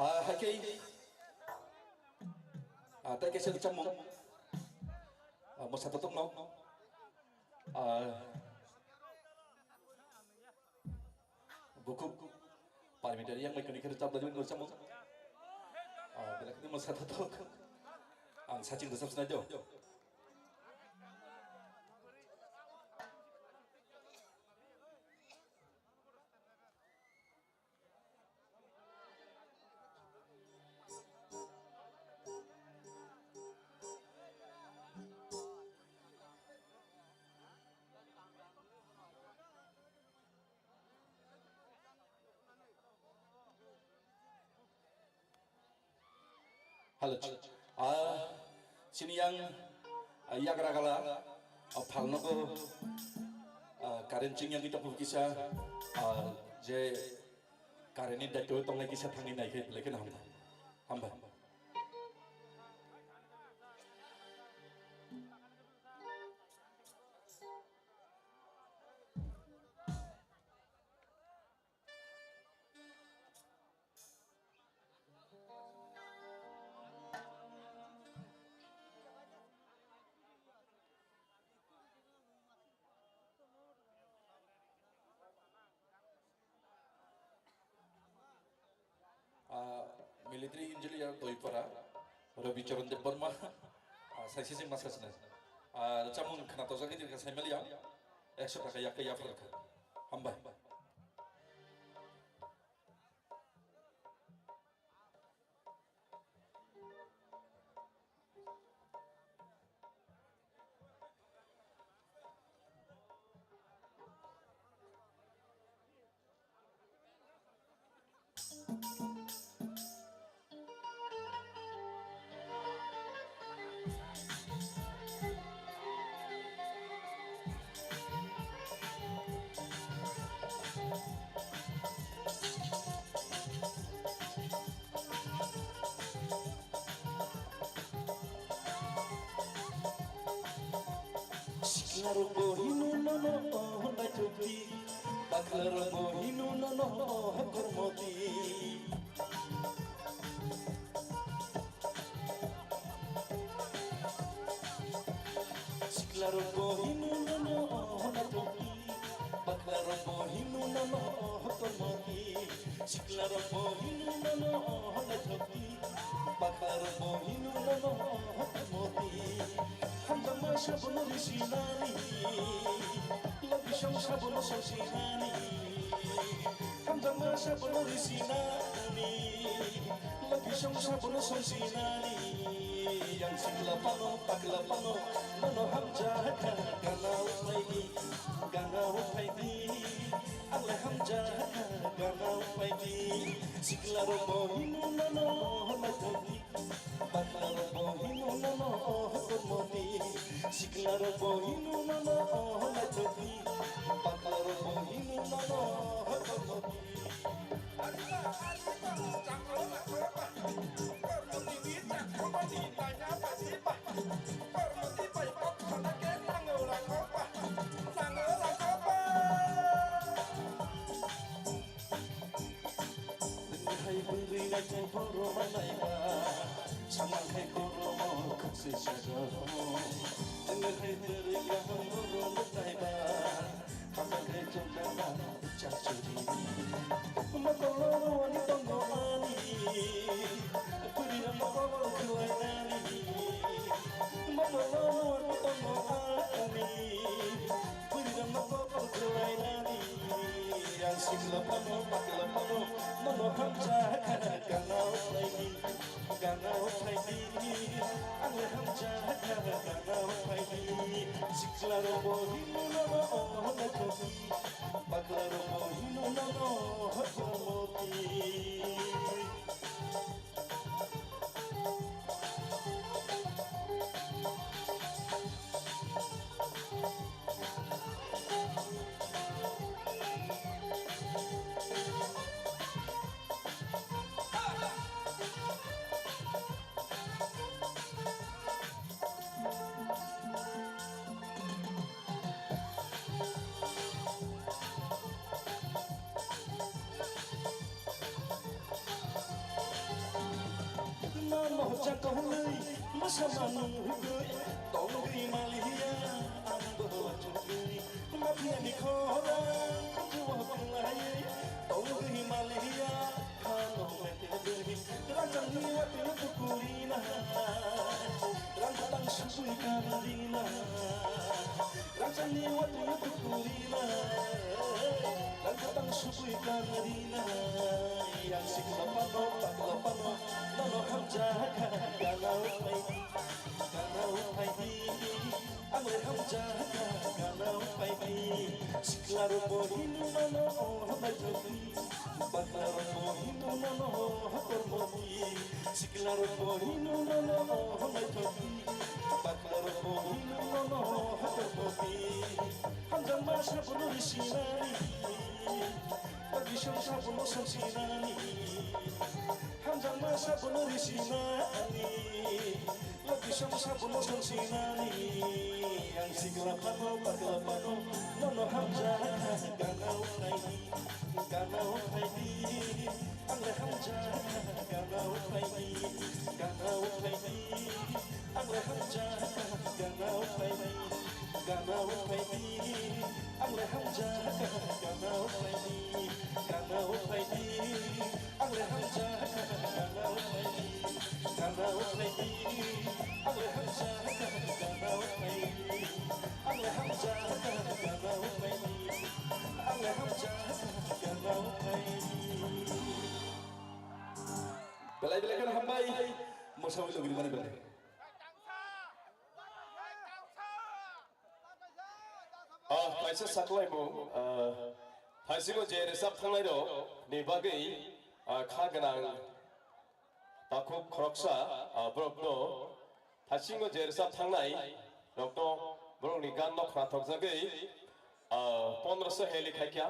Ah, hai khe, ah, tei kaisa rwchapmung. Ah, mwsa totok no. Ah, bukhuk parliamentary yang bai kani khe rwchap dajak rwchapmung. Ah, belai kheno mwsa totok. Ang saching rwchap sinai do. Halo, ah, sini yang, ah, yagra gala, ah, phalnogo, ah, current ching yang kita pun kisa, ah, je current ni daityo tongnai kisa thangni nai khe belai kheno hambai. Hambai. Ah, military engineer Doipara, Rabi Charan Debbarma, ah, saisi se masa sina. Ah, chamung khana tosa ke dirka saimel ya, ekso taka yak ya phar kha. Hambai. Rok bo hino nono, oh, naithokdi. Bakla rok bo hino nono, oh, kormoti. Sikla rok bo hino nono, oh, naithokdi. Bakla rok bo hino nono, oh, kormoti. Sikla rok bo hino nono, oh, naithokdi. Bakla rok bo hino nono, oh, kormoti. Hamjakma sabono risinani, logisong sabono songsinani. Hamjakma sabono risinani, logisong sabono songsinani. Yang sikla phano, pakla phano, nono hamjakha, gana upaidi, gana upaidi. Angle hamjakha, gana upaidi. Sikla rok bo hino nono, oh, naithokdi. Bakla rok bo hino nono, oh, kormoti. Sikla rok bo hino nono, oh, naithokdi. Bakla rok bo hino nono, oh, kormoti. Hai bwrwi naithok borok manaiba, samang hai borok mo khakse sago. Hai bwrwi kaham borok manaiba, khakang hai chokdama chachuri. Mokolo ani tongo ani, bwrwi rok mokolo khwlai nani. Mokolo ani tongo ani, bwrwi rok mokolo khwlai nani. Yang sikla phano, pakla phano, nono hamjakha, gana upaidi, gana upaidi. Angle hamjakha, gana upaidi. Sikla rok bo hino nono, oh, naithokdi. Bakla rok bo hino nono, oh, kormoti. Mamo chakholwi, masa manung hugwi, tongwi maliya, ang bo chukwi, mapiyani khorang, kuchuwa khulai, tongwi maliya, khano mete dwi, rajangni wati pukurina, rang tang sui kanrina. Rangchakni watwi tukurina, rangkatang subui kanrina. Yang sikla pano, pakla pano, nono hamjakha, gana upaidi, gana upaidi. Angle hamjakha, gana upaidi. Sikla rok bo hino nono, oh, naithokdi. Bakla rok bo hino nono, oh, kormoti. Sikla rok bo hino nono, oh, naithokdi. Bakla rok bo hino nono, oh, kormoti. Hamjakma sabono risinani, logisong sabono songsinani. Hamjakma sabono risinani, logisong sabono songsinani. Ang sikla pano, pakla pano, nono hamjakha, gana upaidi, gana upaidi. Angle hamjakha, gana upaidi, gana upaidi. Angle hamjakha, gana upaidi, gana upaidi. Angle hamjakha, gana upaidi, gana upaidi. Angle hamjakha, gana upaidi, gana upaidi. Angle hamjakha, gana upaidi, angle hamjakha, gana upaidi. Angle hamjakha, gana upaidi. Belai belai kheno hambai, mosawi logri mani belai. Ah, kaisa saklaimung, ah, thaisingo je resap thangnai rok ni bagwi, ah, kha gwnang takhuk khoroksa, ah, borok no thaisingo je resap thangnai rok no borok ni gan no khna thokjagwi, ah, pondroso heli khaikya.